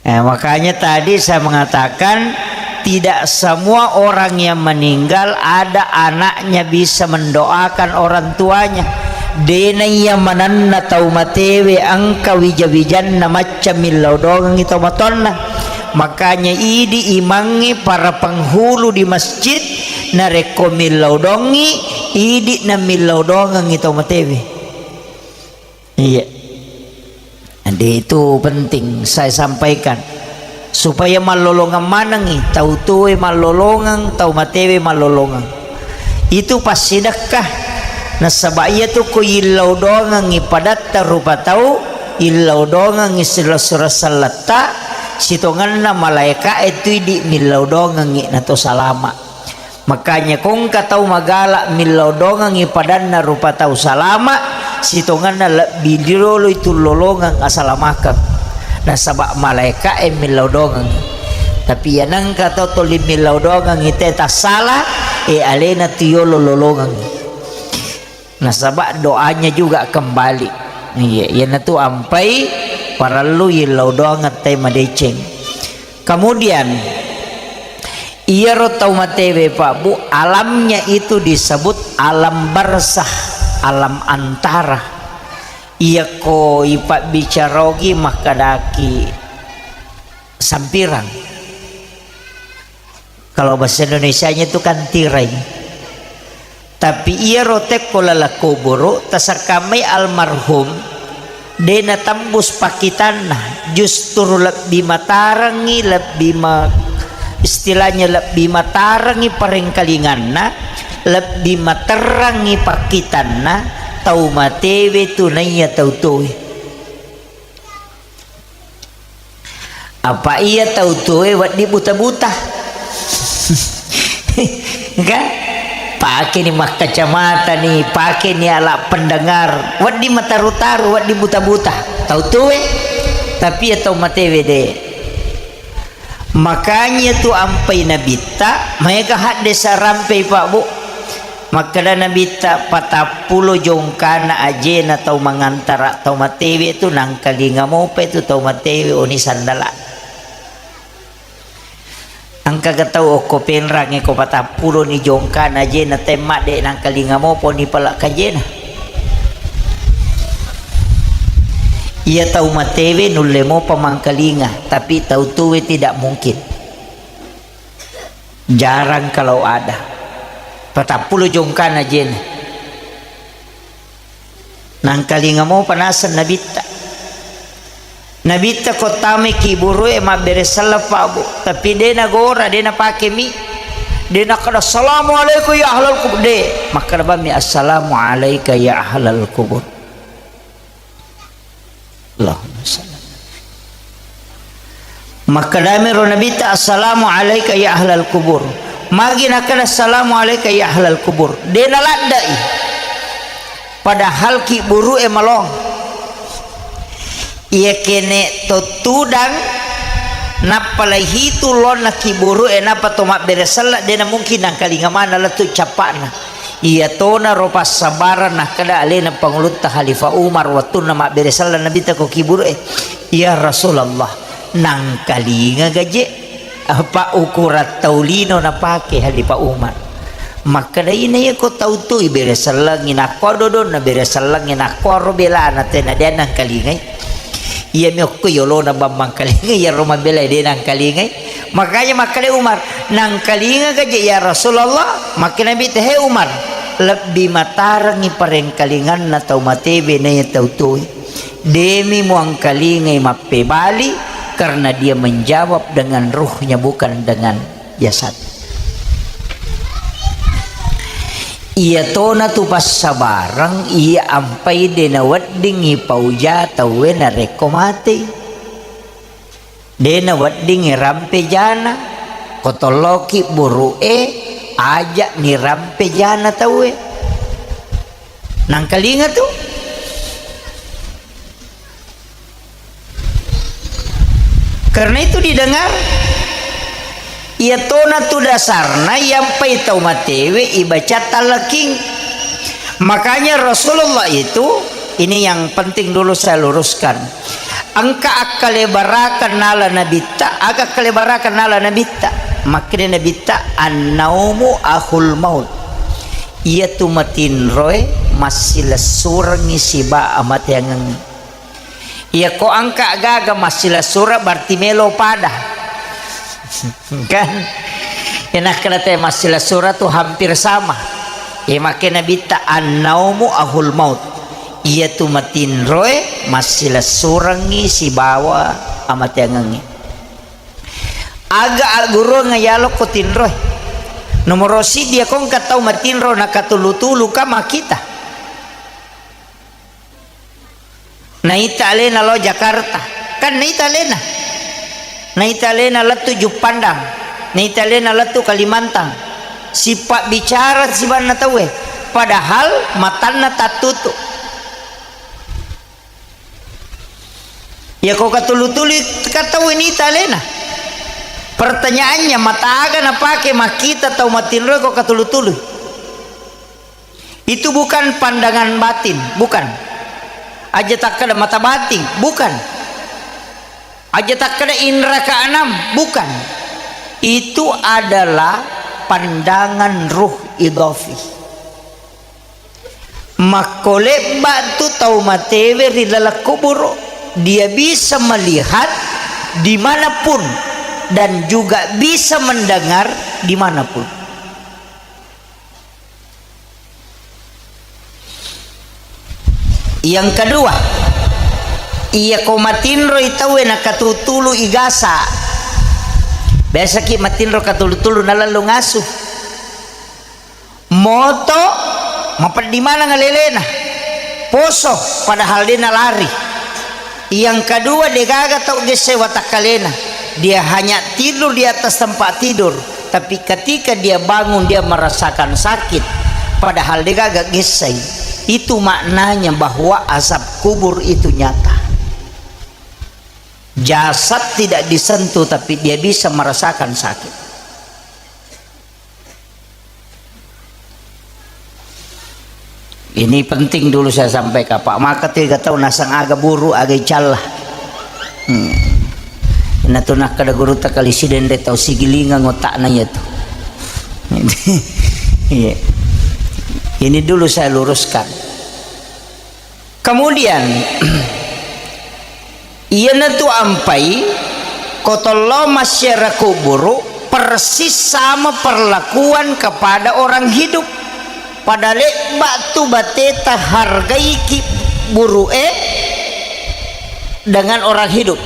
Eh, makanya tadi saya mengatakan, tidak semua orang yang meninggal ada anaknya bisa mendoakan orang tuanya. Dena iya manenna tau matewe engka wija-wijanna macca millau dongengngi tau matonna. Makanya idi imangnge para penghulu di masjid, narekko millau dongi, idi na millau dongengngi tau matewe. Iya. Jadi itu penting saya sampaikan. Supaya mallolongeng manengngi, tau tuwe mallolongeng, tau matewe mallolongeng. Itu passidekka. Nasaba iyatu ko illau dongengngi padatta rupa tau, illau dongengngi sila-, sura selletta, sitongenna malaeka'e tu idi millau dongengngi nato salama. Makanya ko engka tau magala millau dongengngi padanna rupa tau salama, sitongenna lebbi riolo itu lolongeng asalamakeng. Nasaba malaeka'e millau dongengngi. Tapi iya nengka tau toli millau dongengngi te tassala, e alena tu yolo lolongengngi. Nasaba doanya juga kembali. Iya, iyanatu ampai parellu illau doang tette madeceng. Kemudian, iyaro tau matewe, Pak Bu, alamnya itu disebut alam barzah, alam antara. Iyako ipabbicara ogi makkedaki sampirang. Kalau bahasa Indonesianya itu kan tirai. Tapi iyaro tekko laleng kuburu, tasakkamai almarhum, de natembus pakkitanna, justru lebbi matarengngi, lebbi ma-, istilahnya lebbi matarengngi parengkalinganna, lebbi materrangngi pakkitanna tau matewe tu naiya tau tuwe. Apa iya tau tuwe wedding buta-buta? Kan? Pakeni makkacamata ni, pakeni alat pendengar, wedding mataru-taru, wedding buta-buta. Tau tuwe, tapi iya tau matewe de. Makanya tu ampai nabitta, maega hadde sarampei, Pak, Bu. Makkeda nabitta, patappulo jongkana ajena tau mangantara tau matewe tu, nangkalinga mopa tu tau matewe oni sandala. Engkaga tau okko Penrang e ko patappuloni jongkana ajena temmadde nangkalinga mopo ni pala kajena. Iya tau matewe nulle mopa mangkalinga, tapi tau tuwe tidak mungkin. Jarang kalau ada. Patappulo jongkana ajena. Nangkalinga mopa naseng nabitta. Nabitta ko tamai kiburu'e mabbere selleng, Pak, Bu. Tapi de nagora, de napake mi. De nakkeda, "Assalamualaikum ya ahlal kubur." De. Makkeda bammi, "Assalamualaika ya ahlal kubur." Allahumma salli. Makkedami ro nabitta, "Assalamu alaika ya ahlal kubur." Magi nakkeda, "Assalamu alaika ya ahlal kubur." De naladdai. Padahal kiburu'e malong. Iya kene to tudang, nappa laihitu lonna kiburu'e, nappa to mabbere selleng, de namungkin nangkalinga maneng lettu cappa'na. Iya tona ro passabarang nakkeda alena Pangulutta Khalifah Umar wettunna mabbere selleng nabitta ko kiburu'e, "Ya Rasulullah, nangkalinga gaje?" Apa ukurang tau lino napake Khalifah Umar. Makkeda, "Ina iya ko tau tu ibere sellengi nakko dodonna bere sellengi nakko ro belana tena de nangkalingai." Iyami okko yolona bang mangkalingai, iyaro mabelai de nangkalingai. Makanya makkeda Umar, "Nangkalinga gaje ya Rasulullah?" Makkeda Nabitta, "He Umar, lebbi matarengngi parengkalinganna tau matewe naiya tau tuwe. Demi muangkalingai mappebali, karena dia menjawab dengan ruhnya, bukan dengan jasad." Iya tona tu passabarang, iya ampai de naweddingngi pauja tauwe narekko matei. De naweddingngi rampe jana, ko tolloki buru'e, aja nirampe jana tauwe. Nangkalinga tu. Karena itu didengar, iya tona tu dasarna iyampai tau matewe ibaca talqin. Makanya Rasulullah itu, ini yang penting dulu saya luruskan. Engka akkalebarakeng nala nabitta, aga akkalebarakeng nala nabitta? Makkeda nabitta, "Annaumu akhul maut." Iyatu matinroe massilessurengngi siba amateangengnge. Iyako engka gaga massilessura berarti melo pada. Kan? Enakkeda te massilessura tu hampir sama. Iya makkeda nabitta, "Annaumu akhul maut." Iyatu matinroe massilessurengngi sibawa amateangengnge. Aga agguruang yalokko tinroe? Nomoro siddi, iyako engka tau matinro nakatulu-tulu ka makkita. Naita alena lao Jakarta, kan naita alena. Naita alena lettu Juppandang, naita alena lettu Kalimantan. Sipabbicara sibanna tauwe, padahal matanna tattutu. Iyako katulu-tulu ka tauwe naita alena. Pertanyaannya, mata aga napake makkita tau matinroe ko katulu-tulu? Itu bukan pandangan batin, bukan. Aja takkeda mata batin, bukan. Aja takkeda indra keenam, bukan. Itu adalah pandangan ruh idafi. Makkolebba tu tau matewe ri laleng kuburu, dia bisa melihat dimanapun dan juga bisa mendengar dimanapun. Yang kedua, iyako matinroi tauwe nakatulu-tulu igasa. Biasaki matinro katulu-tulu nalallo ngasu. Moto mapeddi maneng alelena. Poso padahal de nalari. Yang kedua, degaga tau gesse watakkalena. Dia hanya tidur di atas tempat tidur, tapi ketika dia bangun, dia merasakan sakit, padahal degaga gessai. Itu maknanya bahwa azab kubur itu nyata. Jasad tidak disentuh, tapi dia bisa merasakan sakit. Ini penting dulu saya sampaikan, Pak. Maka tiga tahun nasang aga buru, aga icalla. Hmm. Nah, tu nakkeda gurutta kali sidende tau sigilingang otakna iya tu. Iya. Ini dulu saya luruskan. Kemudian, iyanatu ampai, ko tollo massiara kuburu, persis sama perlakuan kepada orang hidup. Pada lebba tu bateta hargai ki buru'e dengan orang hidup.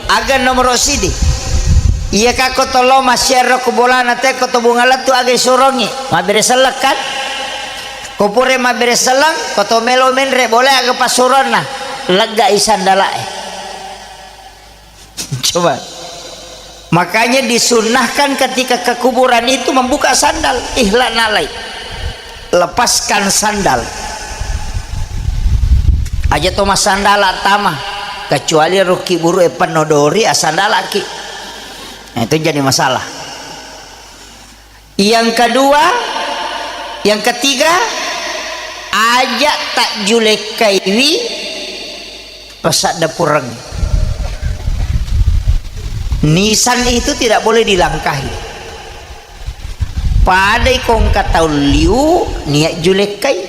Aga nomoro sidi. Iya ka ko tollo massiara ku bolana te ko to bunga lettu aga isurongi. Mabbere selleng kan? Ko pura mabbere selleng, ko to melo menre bola aga passuronna, leggai sandala'e. Coba. Makanya disunnahkan ketika ke kuburan itu membuka sandal, ikhla' na'lai. Lepaskan sandal. Aja to massandala tama, kecuali ro ki buru'e penno dori, asandalaki. Nah, itu jadi masalah. Yang kedua, yang ketiga, aja tajjulekkaiwi pasadda pureng. Nisan itu tidak boleh dilangkahi. Padai ko engka tau liu, niat julekkai.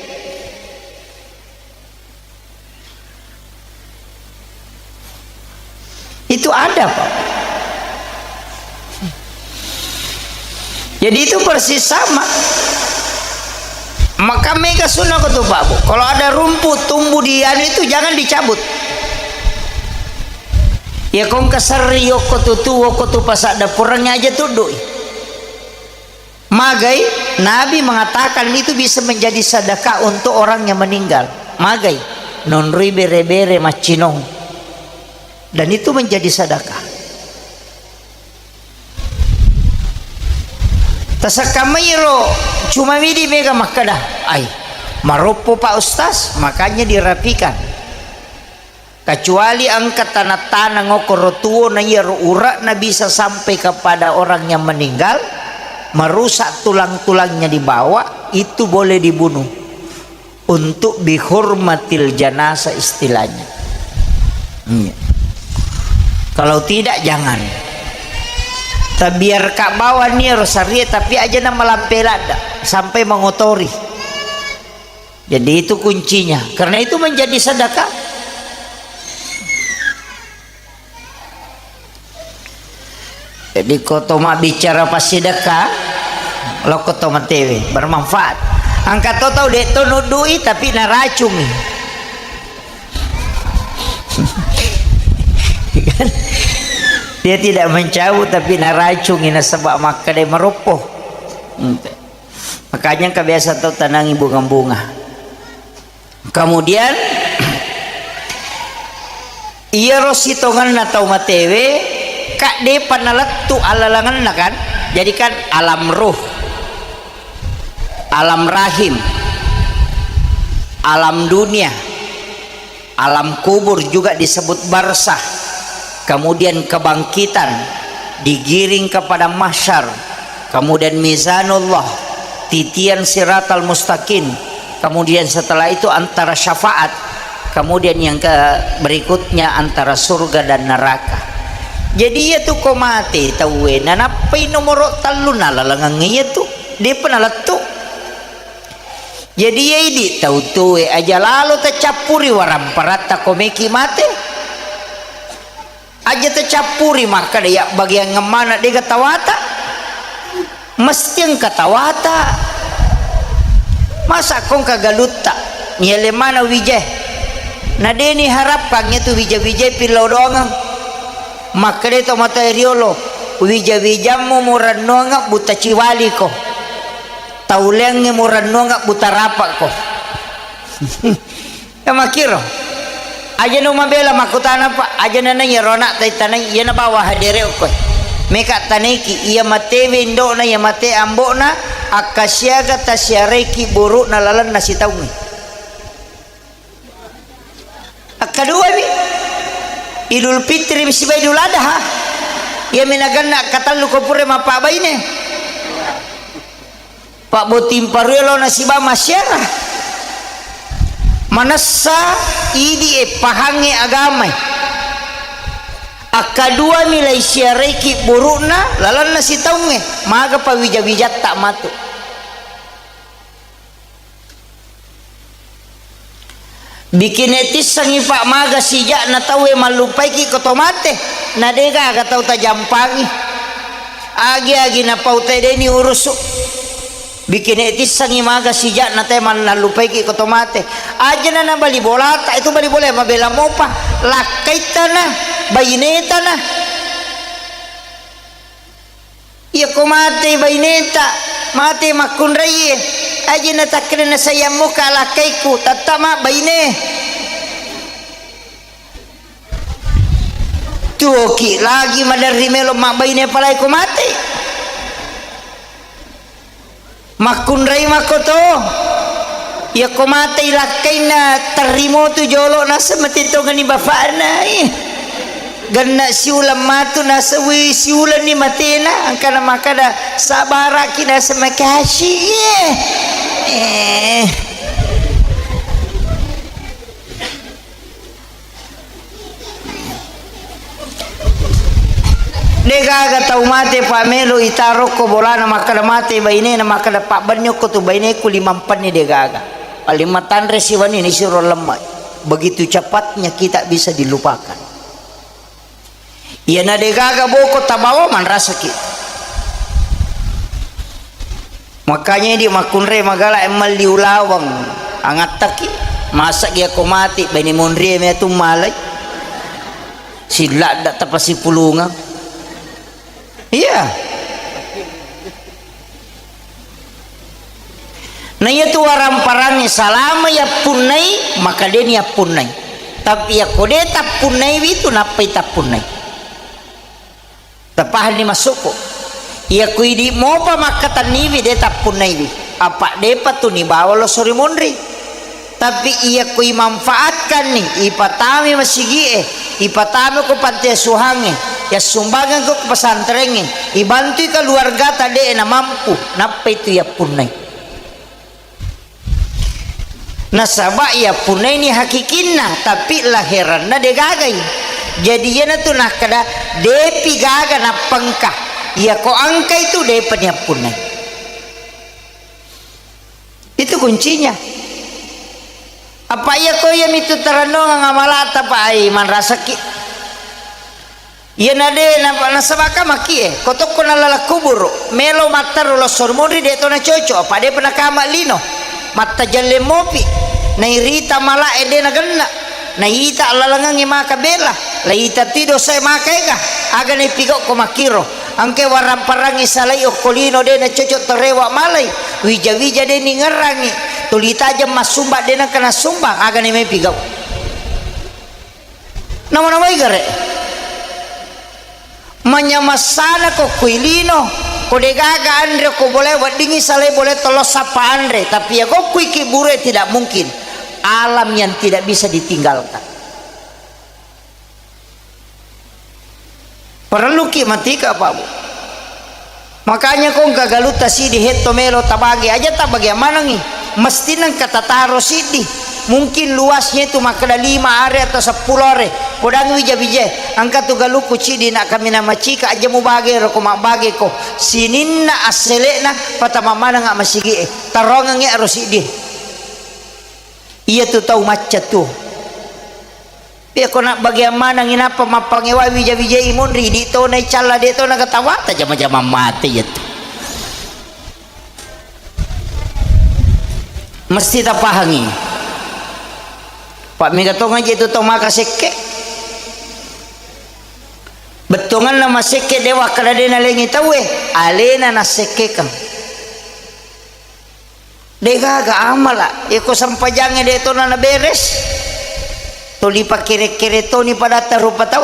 Itu ada, Pak. Jadi itu persis sama. Maka mega sunnah ko tu, Pak, Bu. Kalau ada rumput tumbuh di anu itu, jangan dicabut. Ya, kong keserri yoko tu, tu, woko tu, pasadda purengnya aja tudui. Magai, Nabi mengatakan itu bisa menjadi sedekah untuk orang yang meninggal. Magai, nonroi bere-bere maccinong. Dan itu menjadi sedekah. Tasekkamai ro, cuma widi mega makkeda, "Ai, maroppo Pak Ustaz," makanya dirapikan. Kecuali engka tanah-tanah ngokoro tuo na iyaro urakna bisa sampai kepada orang yang meninggal, merusak tulang-tulangnya di bawah, itu boleh dibunuh. Untuk bihurmatil janasa istilahnya. Iya. Kalau tidak, jangan. Tabiarka bawang iyaro sarie, tapi aja na malampe ladda sampai mengotori. Jadi itu kuncinya. Karena itu menjadi sedekah. Jadi ko to mabbicara passidekka, lokko to matewe, bermanfaat. Engka to tau de' to nuddui tapi naracungi. Kan? Dia tidak mencabut tapi naracungi nasaba makkeda maroppo. Ente. Makanya engka biasa tau tanangi bunga-bunga. Kemudian, iyaro sitongenna tau matewe, ka de'pa nalettu allalengenna kan? Jadi kan alam ruh, alam rahim, alam dunia, alam kubur juga disebut barzah, kemudian kebangkitan, digiring kepada mahsyar, kemudian mizanullah, titian siratal mustaqim, kemudian setelah itu antara syafaat, kemudian yang ke berikutnya antara surga dan neraka. Jadi iya tu ko mate tauwe, nanappai nomoro tellu nalalengeng iya tu, de'pa nalettu. Jadi iya idi tau tuwe aja lalo tacappuri waramparatta ko meki mate. Aja tacappuri makkeda iya bagiang mana de'ga tawata. Mesti engka tawata. Masa kongka galutta, niale mana wije. Na de'ni harapkang itu wija-wije pillau doangeng. Makkeda to mata riolo, wija-wijammu murennuangeng buta ciwaliko. Tauleangnge murennuangeng buta rapakko. Ya makkiro. Aja no mabela makkutana, Pak. Aja nanai iyaro anak taitanai, iya nabawa hadere okkoe. Meka taneki, iya matewe indo'na, iya mate ambo'na, akkasiaga tasiaraiki buru'na lalenna sitaungnge. Akkaduami, Idul Fitri sibawa Idul Adha. Iyami naganna akkatellu ko pura mappabbaine. Pabbotting parue lao nasiba massiara. Manessa idi e pahangnge agamae. Akkaduami laisiaraiki buru'na lalenna sitaungnge, maga pawija-wijatta matu. Bikine tissengngi, Pak, maga sija'na tauwe mallupaiki ko to mate, na degaga tau tajampangi. Agi-agi napau tedeni urusu. Bikine tissengngi maga sija'na tauwe mallupaiki ko to mate. Ajana na bali bolata, itu bali bola mabela mopa. Lakkaittana, bainetana. Iyako matei baineta, matei makkunraie, aje natakkeda nasayang muka lakkaiku, tattama baine. Tuoki lagi maderri melo mabbaine, apalagi ko matei. Makkunrai makkoto. Iyako matei lakkainna terrimo tu jolo naseng matintongani bapakna. Ih. Genna siulang matu naseng, wi siulang ni matena, angkana makkada sabaraki naseng makasih. Eh. Degaga tau mate pa melo itarokko bolana makkada mate bainena, makkada pabbenni okko tu baineku limampenni, degaga. Paling matanre siwenni nisiro lemme. Begitu cepatnya kita bisa dilupakan. Iyana degaga boko tabawa manrasaki. Makanya idi makkunrai magala emmalli ulaweng angattaki. Masa gia ko mati baine monrie metu malai. Silladda tapasipulungang. Iya. Na iyatu waramparangnge salama yappunnai, maka deni yappunnai. Tapi yakko de tappunnaiwi tu nappai tappunnai. Tapahanni maksudku? Iyako idi mopa makkatenniwi de tappunnaiwi. Apa depa tu nibawa loso ri monri. Tapi iyako imanfaatkanni, ipatami masigie, ipatami ko panti asuhangnge, yassumbangeng ko pesantrengnge, ibantui keluargata de na mampu, nappai tu yappunnai. Nasaba yappunnaini hakikinna, tapi laheranna degagai. Jadi iyanatu nakkeda depi gaga nappengka. Iyako engkai tu depa niappunnai. Itu kuncinya. Apa iya ko iya mitu tarennongeng amalata, Pak, ai manrasaki. Iyana de na, nasabaka makkie, ko tokko nalala kuburu, melo mattaro losso ri monri de to nacoco, apa depa nakama lino. Mattajalleng mopi, nairita malae de nagenna. Naita lalangengnge maka bela, laita ti dosae maka ega, aga naipigau ko makkiro. Engka waramparangngi salai okko lino de nacoco tarewa malai, wija-wija de ningerrangi, tuli tajeng massumba de nengka nassumbang, aga nai mai pigau. Nama-namai gare. Manyamassana ko kui lino, ko degaga anre ko bole weddingi salai bole tollo sappa anre, tapi ya ko kui kibure tidak mungkin. Alam yang tidak bisa ditinggalkan. Parelluki matika, Pak, Bu. Makanya ko engka galutta siddi hetto melo tabage, aja tabage manengi. Mesti nengka tataro siddi. Mungkin luasnya itu makkeda lima are atau seppulo are. Podang wija-wija. Engka tu galukku ciddi nak kaminang macika aja mubage ro ko mabbage ko. Sininna asselekna patama maneng masigie. Tarongengnge ro siddi. Iya tu tau macca tu. Iya, ko nabbageang manengngi nappa mappangewa wija-wijai monri, idi to naicalla, de to nagatawata jama-jamang mate iya tu. Mesti tapahangi. Pak, mega tongeng je tu tau maka sekke. Bettuanganna masekke de wakkeda de nalengi tauwe, alena nassekkekeng. Degaga amala, iko sempajangnge de tona naberes. Tuli pakkere-kere toni padatta rupa tau.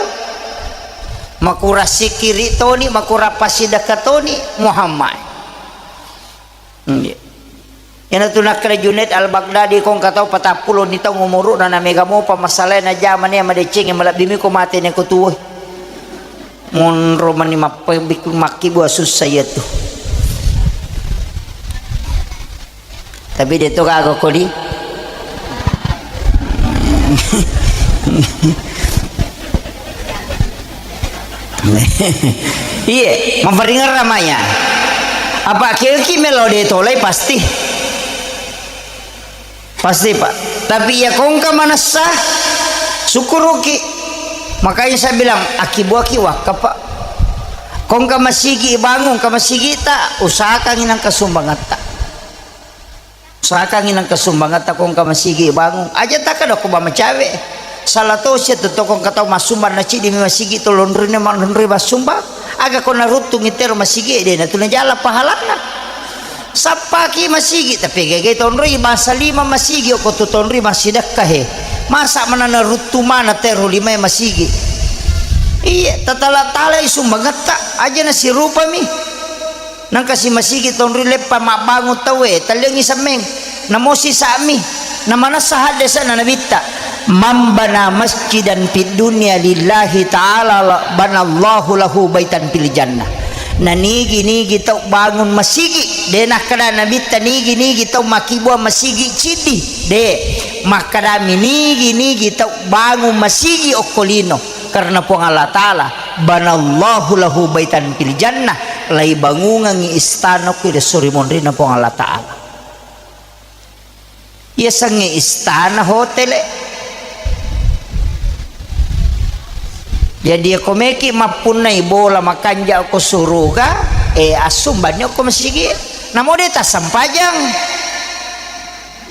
Makura sikiri toni, makura pasidekka toni Muhammad. Iya. Iyanatu nakkeda Junaid Al-Baghdadi, ko engka tau patappulo ni taung umuru'na, na mega mopa masalae, na jamane madecengi, malebbi mi ko mate ne ko tuwoi. Monro mani mappebik makkibu asussa iyatu. Tapi de to gaga kodi. Iye, maparingerra maya. Apa keki melo de tolai pasti. Pasti, Pak. Tapi iya kongka manessa, syukuruki. Makanya saya bilang, akibuaki wakka, Pak. Kongka masigi bangun, ka masigi ta, usahakangi nangka sumbangatta. Usahakangi nangka sumbangatta kongka masigi bangun. Aja taka doko ba macawe. Salah tosi tu tokong katau massumbang na cidi mi masigi to lonrine ma lonri massumbang. Aga ko naruttungi tero masigi de na tu najala pahalana. Sappaki masigi, tapi gege tonroi bangsa lima masigi, okko tu tonroi massidekka he. Masa mana naruttu mana tero limae masigi. Iya, tatala-talai sumbangetta, aja nasirupami. Nangka si masigi tonroi leppa mabbangun tauwe, talliangi semmeng. Namosi sa'mi, namanessa haddesana nabitta. Man bana masjidan fid dunya lillahi ta'ala la-, banallahu lahu baitan fil jannah. Na nigi-nigi tau bangun masigi, de nakkeda nabitta nigi-nigi tau makkibua masigi ciddi, de. Makkedami nigi-nigi tau bangun masigi okko lino karena Puang Allah Ta'ala, banallahu lahu baitan fil jannah, laibangungengngi istana okko ri esso ri monrinna Puang Allah Ta'ala. Yasengnge istana hotele. Jadi, ko meki mappunnai bola makanja ko suruga, eh, assumbanni ko masigi. Namo de tassempajang.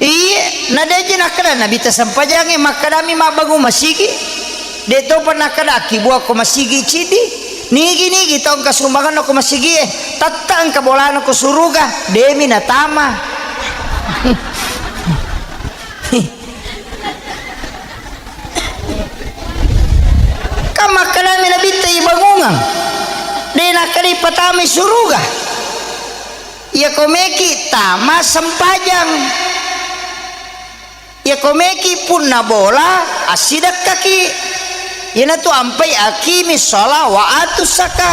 Iye, na de je nakkeda Nabi tassempajang, eh, makkedami mabbangung masigi. De topa nakkeda akkibuang ko masigi cidi. Nigi-nigi tau engka sumbanganna ko masigie, tette engka bolana ko suruga, demi natama. Kan makkedami nabitta ibangungang, de nakkeda ipatamai suruga. Iya ko meki tama sempajang. Iya ko meki punna bola, assidekkaki. Iyanatu ampai aqimi sholah wa atu zaka.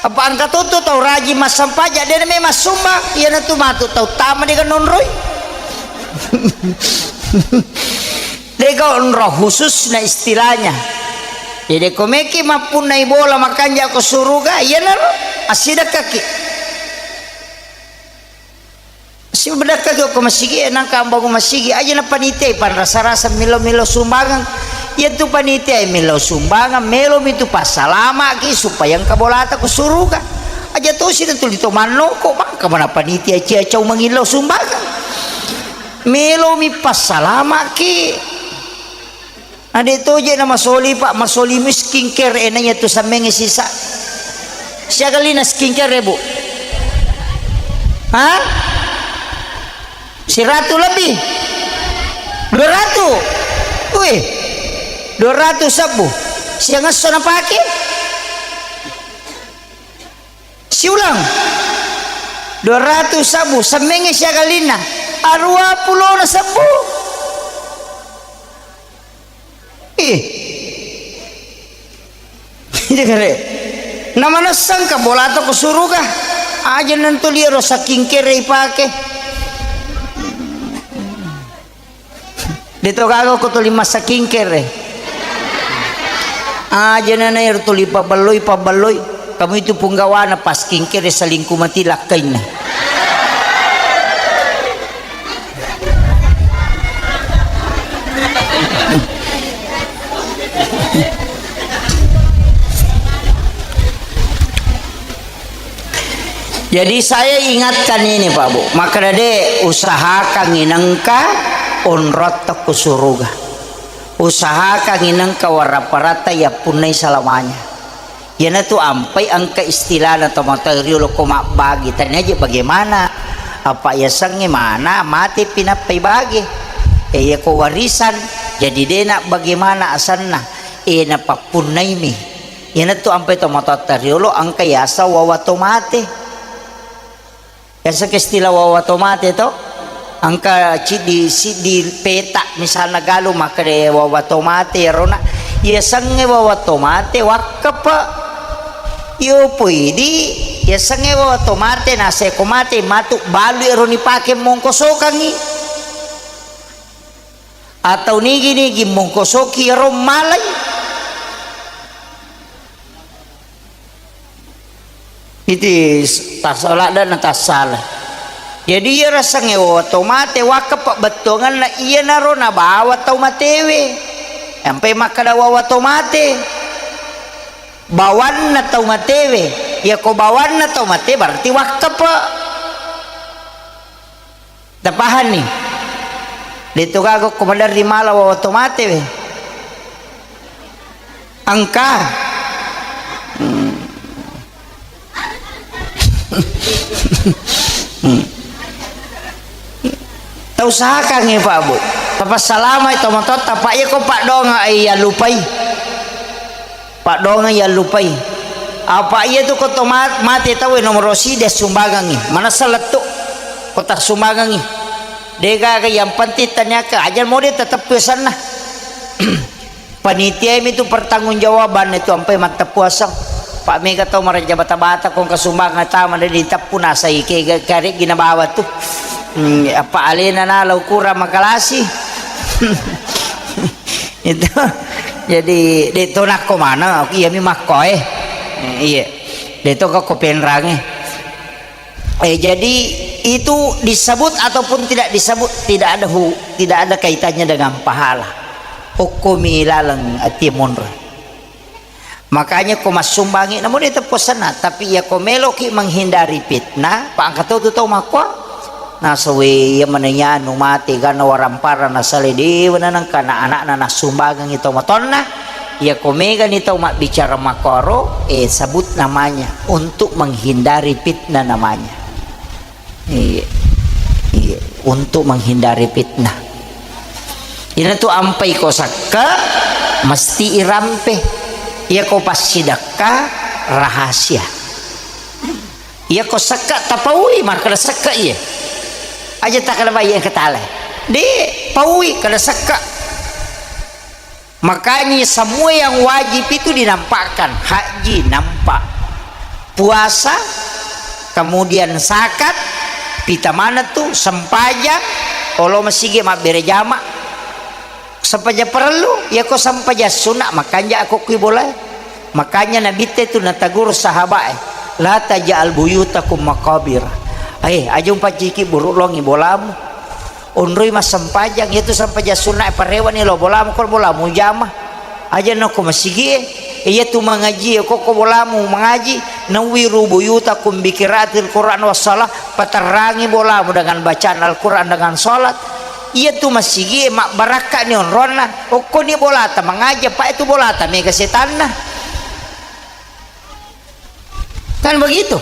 Apa engka toto tau rajin massampaja, de name massumbang. Iyanatu matu tau tama de ga nonroi. De ga onro khususna istilahnya. Jadi ko meki mappunnai bola makanja ko suruga, iyanaro assidekkaki. Sibedakkaki okko masigi e, nangka ambangung masigi, aja napanitia panrasa-rasa millau-millau sumbangan. Iyantu panitia millau sumbangan, melomi tu passalamaki supaya engka bolata ko suruga. Aja tosi na tuli to mannoko, mangka mana panitia cia cau mangillau sumbangan. Melomi passalamaki. Ade toje na masoli, Pak, masoli mi skincare e, naiya tu sammengnge sisa. Siaga lina skincare, Bu? Ha? Siratu lebih? Dua ratu? Wih, dua ratu sebbu. Siang esso napake? Siulang. Dua ratu sebbu, semmengnge siaga lina. Arua pulona sebbu. Ih. Iya kare. Namanessang ka bolata ko suruga. Aja nantu liaro saking kere ipake. De to gaga ko tuli massakingkere. Aja nana ero tuli pabelloi, pabelloi. Kamu itu punggawana pas kingkere selingkuh mati lakkainna. Jadi saya ingatkan ini, Pak Bu, makkeda de usahakan inengka onrotta ku suruga. Usahakan inengka waraparatta yappunnai salamanya. Iyanatu ampai engka istilahna tomatoa riolo ko mabbagi, tania je bagaimana, apa yasengnge mana mate pinappai bage. E, iya ko warisan, jadi dena bagaimana asanna, e, napappunnaimi. Iyanatu ampai tomatoatta riolo engka yaseng wawa tomate. Yaseng istilah wawa tomate to? Engka ciddi, siddi peta misalna galu makkeda wawa tomate iyarona. Yasengnge wawa tomate wakkepe. Iyo poidi yasengnge wawa tomate naseko mate matu balu ero nipake mongkosokangngi. Atau nigi-nigi mongkosoki ero malai. Iti s-, tasala dan tassala. Jadi iya rasengnge wawa tomate wakkepe bettuanganna iyanaro nabawa tau matewe. Ampai makkeda wawa tomate. Bawanna tau matewe. Yako bawanna tau mate berarti wakkepe. Tapahanni? Deto gaga ko maderri mala wawa tomate we. Engka. Hmm. Hmm. Tausahakangngi, Pak, Bu. Tapassalamai tomatoatta, Pak, iya ko Pak Donga, eh, iya lupai. Paddongeng yallupai. Apa iya tu ko to ma-, mate tau e nomoro sidi assumbangengngi. Manessa lettu ko tassumbangengngi. Degaga yang penting taniaka aja mode tetep pesanna. Panitia mi tu pertanggungjawaban itu ampai matteppu aseng. Pak mega tau maraja bata-bata kong kasumbangan tama de diteppu nasai ke ga-, kare gina bawa tu. Hmm, apa alena nala ukurang makalasi. Itu. Jadi, de to nakko maneng, aku iya mi makko, eh. Eh, iya. De to ko penrange. Eh, jadi itu disebut ataupun tidak disebut, tidak ada hu-, tidak ada kaitannya dengan pahala. Okko mi laleng ati monro. Makanya ko massumbangi namo de teppo senna, tapi iya ko meloki menghindari fitnah, pa engka to tu tau makko. Nasawe iya maneng anu mate ganna warampara nasale dewa nanengka na anakna nassumbangengngi tau matonna. Iya ko megani tau mabbicara makkoro, eh, sebut namanya untuk menghindari fitnah namanya. Iya. Iya, untuk menghindari fitnah. Ina tu ampai ko sakka mesti irampe. Iya ko passidakka rahasia. Iya ko sekka tapaui, makkeda sekka iya. Aja takkeda bai engka tale. De, paui kada sekka. Makanya semua yang wajib itu dinampakkan. Haji nampak. Puasa, kemudian zakat, pita mana tu, sempajang, olo masigi mabbere jama. Sempajang parellu, iya ko sempajang sunna, makanja ko kui bola. Makanya Nabitta itu natagur sahabat, "La taj'al buyutakum maqabir." Eh, aja umpacciki buruk longi bolamu. Onroi massempajang, iya tu sempajang sunna, parewani lo bolamu, ko bolamu jama. Aja noko masigi e. Iya tu mangaji, ko ko bolamu mangaji, nawwiru buyutakum bi qiraatil Qur'an was shalah, paterrangi bolamu dengan bacaan Al-Quran, dengan salat. Iya tu masigi e, mabbarakka ni onronna. Okkoni bolata mangaji, apa itu bolata mega setanna. Kan begitu?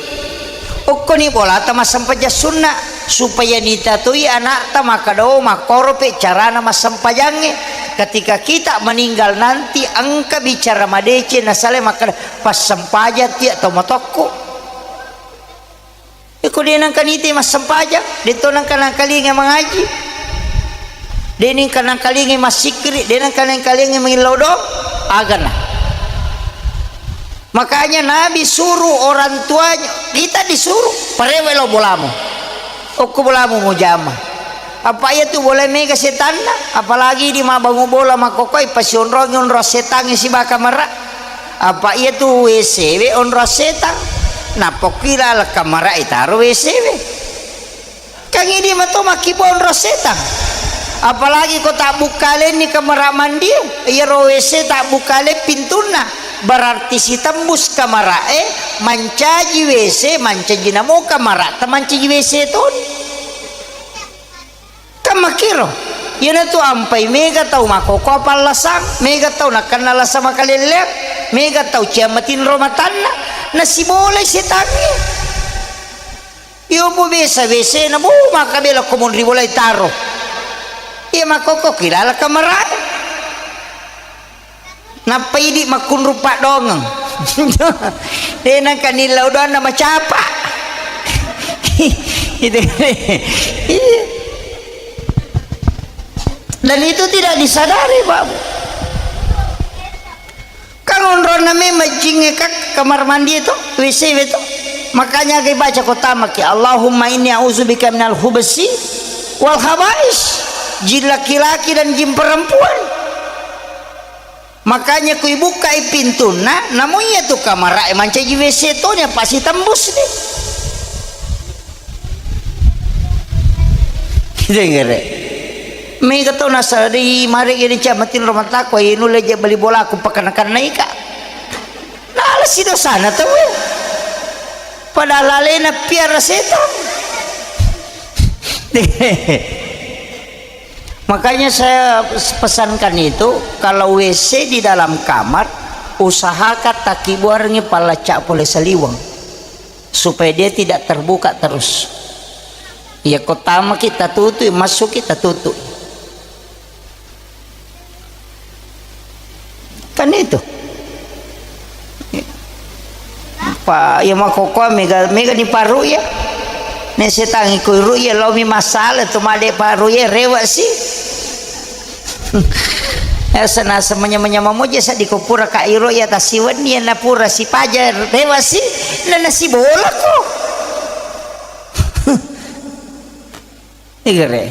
Okkoni bolata massempajang sunna, supaya nitatoi anakta makkeda, "Oh, makkorope carana massempajangnge." Ketika kita meninggal nanti, engka bicara madeceng nasale makkeda, "Passempajang tia tau matokku." Eko de nengka nite massempajang, de to nengka nangkalinga mangaji, de nengka nangkalinga massikkiri, de nengka nangkalinga mangillau do, agana. Makanya Nabi suruh orang tuanya, kita disuruh, parewe lo bolamu. Okko bolamu mujama. Apa iya tu bola mega setanna, apalagi di mabangu bola makkokoi pasionrongi onro setangnge sibaka mara. Apa iya tu W C we onro setang. Napokki laleng kamara itaro W C we. Kan idi mato makkibonro setang. Apalagi ko tabbukkalenni kamara mandi, iyaro W C tabbukkaleng pintunna, berarti sitembus kamarae mancaji W C, mancaji namo kamara, tamancaji W C toni. Kan makkiro. Iyanatu ampai mega tau makkokkoe pallasang, mega tau nakkenna lasa makalelleang, mega tau ciammatinro matanna, nasibolai setangnge. Iyo, bu, biasa W C na, bu, makkabela ko monri bolai taro. Iya makkokko kilala kamarae. Nappa idi makkunru paddongeng. Tena kanillau doanna macapa. Itu. Iya. Dan itu tidak disadari, Pak. Kan onronna memang jingnge ka-, kamar mandi itu, W C itu. Makanya gai baca ko tamaki, "Allahumma inni a'udzubika minal khubsi wal khabais." Jin laki-laki dan jin perempuan. Makanya kui bukai pintunna, namu iya tu kamarae mancaji W C tonya pasti tembus deh. Denggere. Mega to nasa di mari gini cak matin rumah tako, inu leje beli bola aku pakan-kan naika. Nala si dosana tau ya. Padahal alena piara setan. Makanya saya pesankan itu, kalau W C di dalam kamar, usahakan takibuarengngi pallacca pole saliweng, supaya dia tidak terbuka terus. Iya, ko tamaki tatutui, massuki tatutui. Kan itu. Pa, iya makkokkoe mega, mega ni paru iya. Ne setangi ko ru iya, laomi masalah tu made paru iya, rewa si. Ya, senasa menya-menya mamoje sa di ko pura ka iro iya tasiwenni iya na pura si paja, rewa si. Na, na si bola ko. Igere.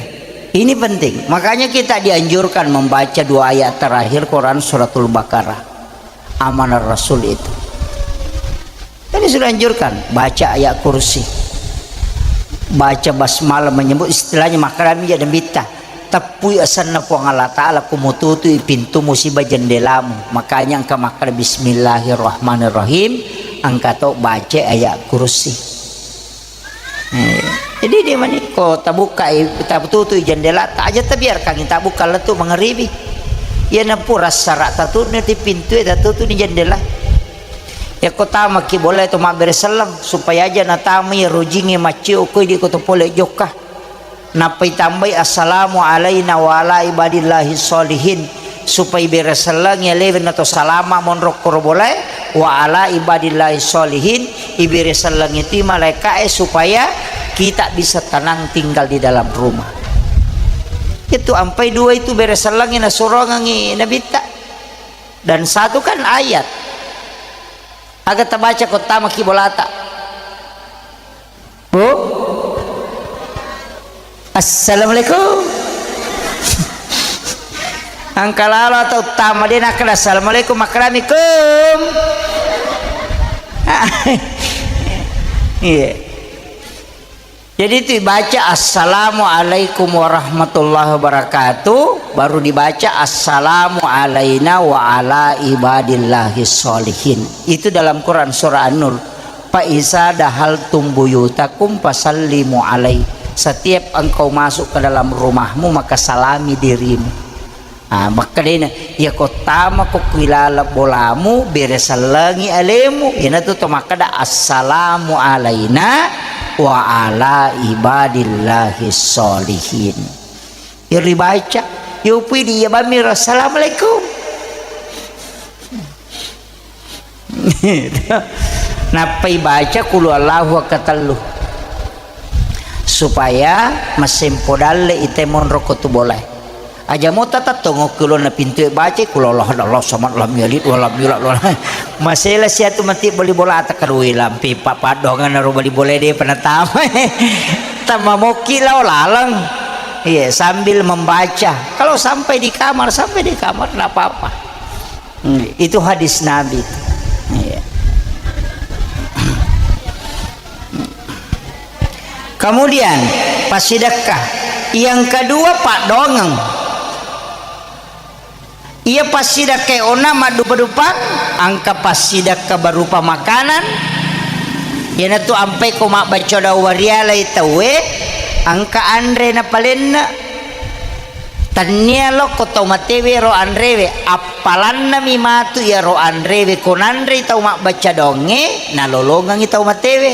Ini penting. Makanya kita dianjurkan membaca dua ayat terakhir Quran suratul Baqarah. Amanah Rasul itu. Tadi sudah anjurkan, baca ayat kursi. Baca basmalah menyebut istilahnya makarami jadi bita. Teppui asanna Puang Allah Ta'ala, kumututui pintumu siba jendelamu. Makanya engka makkada bismillahirrahmanirrahim, engka to baca ayat kursi. Eh, jadi dia mani, ko tabukkai, tabututui jendela, ta-, aja tabiarkan tabukka lettu mangaribi. Iya napura sara tatutni ti pintu, tatutuni jendela. Ya ko tamaki boleh to mabbere selleng, supaya aja natamai rojingi maccio ko idi ko to pole jokka. Nappai tambai, "Assalamu alaina wa ala ibadillahi sholihin." Supai bere sellengi alewe na to salama monro koro bolae, wa ala ibadillahi sholihin, ibere sellengi ti malaikae supaya kita bisa tenang tinggal di dalam rumah. Itu ampai dua itu bere sellengi na surongangi Nabitta. Dan satu kan ayat. Aga tabaca ko tamaki bolata. Bu? Assalamualaikum. Engka lalo atau tama dia nakkeda assalamualaikum, makkedamikum. Iya. Jadi itu dibaca assalamualaikum warahmatullahi wabarakatuh, baru dibaca assalamu alaina wa ala ibadillahi sholihin. Itu dalam Quran surah An-Nur. Fa iza dahaltum buyutakum fasallimu alai. Setiap engkau masuk ke dalam rumahmu, maka salami dirimu. Ah, makkedena, iya ko tama ko kuilala bolamu, bere sellengi alemu, iyanatu to makkeda, "Assalamu alaina wa ala ibadillahi sholihin." Iya ribaca, iya upui di iya bammi, "Assalamualaikum." Nappai baca qul huwallahu akkatellu. Supaya masempo dalle ite monro ko tu bolae. Aja mo tatattongo kulonna pintue baca qul huwallahu ahad Allahu samad lam yalid wa lam yulad wa lam. Masela siatu mati bali bola takarui lampi papadongan ro bali bola de penatama. Tamamokki lao laleng. Iya, sambil membaca. Kalau sampai di kamar, sampai di kamar, nggak apa-apa. Hmm, itu hadis Nabi. Iya. Kemudian, passidekka. Yang kedua, paddoangeng. Iya passidekka ona maddupa-dupang, engka passidekka berupa makanan. Iyanatu ampai ko mabbaca doa warialai tauwe, engka anre napalenna. Tennia lokko tau matewe ro anrewe, appalannami matu iyaro anrewe ko nanrei tau mabbaca doangnge, nalolongengngi tau matewe.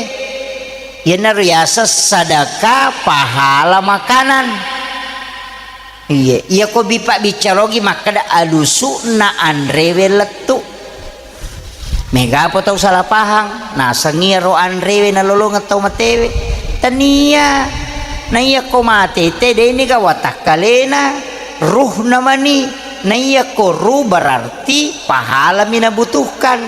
Iyanaro yaseng sadaka pahala makanan. Iye, iyako bipa bicca logi makkeda alusu'na anrewe lettu. Mega apa tau salah pahang, nasengngi ro anrewe nalolongeng tau matewe. Tania, na iyako mate te deni ga watakkalena, ruhna mani. Na iyako ruh berarti pahalami nabutuhkan.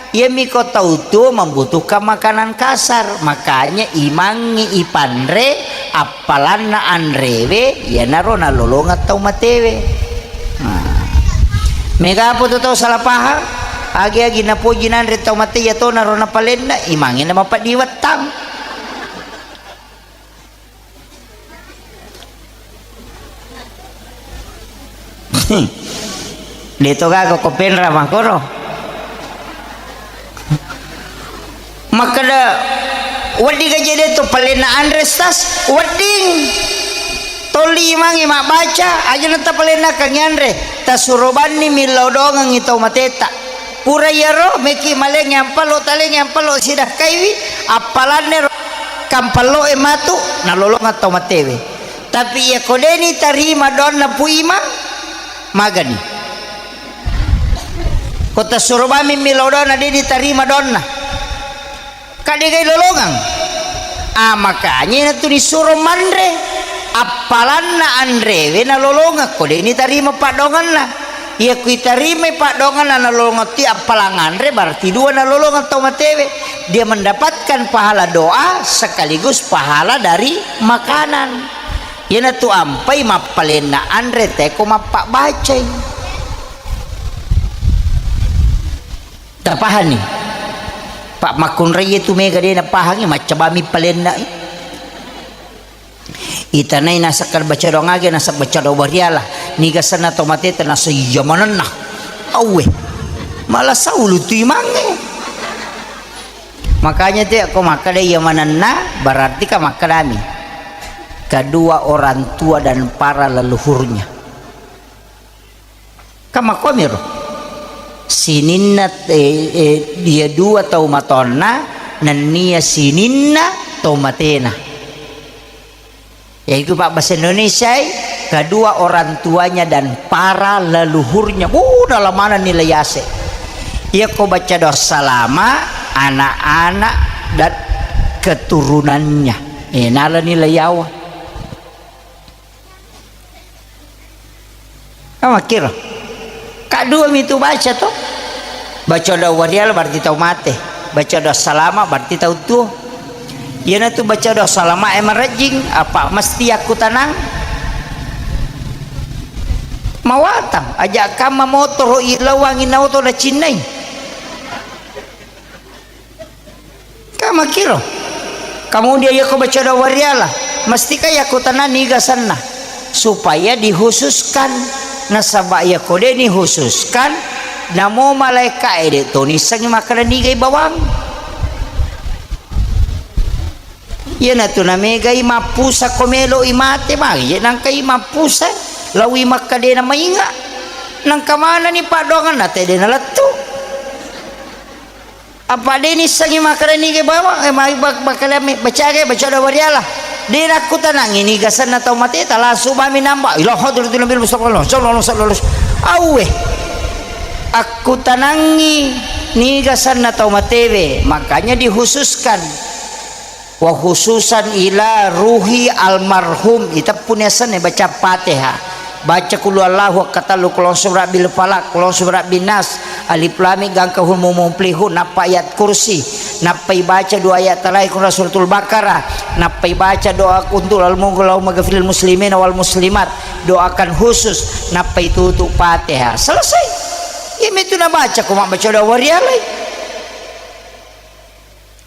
Iyamiko tau tuo membutuhkan makanan kasar, makanya imangngi ipanre appalanna anrewe, iyanaro nalolongeng tau matewe. Nah. Mega apa tu tau salah paham? Agi-agi napoji nanre tau mate, iya tona ro napalenna, imangngi na mapaddiwettang. De to gaga ko penra makkoro. Makkeda, wedding aja de to palenna anre, Stas, wedding. Tolli imangngi mabbaca, aja na tapalennakangngi anre. Tasuro banni millau dongengngi tau mateta. Pura iyaro, meki malengngi ampallo, talengngi ampallo, sidakkaiwi, appalanne ro kampalloe matu, nalolongeng tau matewe. Tapi iyako deni tarima doanna Pu Imang, magani. Ko tasuro bammi millau doanna, deni tarima doanna. Ka degai lolongeng. Ah, makanya natu nisuro manre. Appalanna anrewe nalolongeng, ko deni tarima paddoangenna. Iya ku itarimai paddoangenna nalolongeng ti appalang anre, berarti dua nalolongeng tau matewe. Dia mendapatkan pahala doa sekaligus pahala dari makanan. Iyanatu ampai mappalenna anre teko mappabbacai. Tapahanni? Pak makkunraiye tu mega de napahangi, maccabami palenna. Itanai nasakka baca doang age, nasab baca doang wariala. Niga senna tau mateta, nasa iya manenna. Auwe. Malah saulu tu imangnge. Makanya te ko makkeda iya manenna, berarti ka makkedami kedua orang tua dan para leluhurnya. Kan makkuamiro. Sininna, eh, eh, dia dua tau matonna, nennia sininna tau matena. Yaitu pabbasa Indonesiai, kedua orang tuanya dan para leluhurnya. Uh, dalam mana nilai ase. Iya ko baca doa salama, anak-anak dan keturunannya. Eh, nala nilai yawa. Amakkiro. Ka dua mitu baca to. Baca doa wariala berarti tau mate. Baca doa salama berarti tau tuo. Iyanatu baca doa salama e marejjing, apa mesti akkutanang? Mawatang, aja kamma motoro ilawangi naoto nacinnai. Ka makkiro. Kemudian yako baca doa wariala, mestika yako tanani gasanna supaya dikhususkan. Nasaba yako de dikhususkan, namo malaika e de to nissengi makkeda nigai bawang. Iyanatu namegai mappusa ko melo i mate, magi je nangkai mappusa, lawi makkeda de na mainga. Nangka manani paddoanganna tede nalettu. Apa de nissengi makkeda niga bawang, eh, mai bak-, bakkalami bacaga, baca doa wariala. De nakkutanangi niga senna tau mateta, langsung mami namba. Ila hadratin Nabi Mustafa sallallahu alaihi wasallam. Auwe. Akkutanangi niga senna tau matewe, makanya dikhususkan. Wa khususan ila ruhi almarhum, iteppuni asenna baca Fatihah. Baca Qul Huwallahu akkatellu, Qul A'udzu Birabbil Falaq, Qul A'udzu Birabbin Nas, Alif Lam Mim, gangka hum mum muflihun, nappa ayat kursi, nappai baca dua ayat terakhir kuna Suratul Baqarah, nappai baca doa untuk al-mughfir, Allahumma ghfirlil muslimina wal muslimat, doakan khusus, nappai tutup Fatihah. Selesai. Iya mitu nabaca ko mabbaca doa warialai.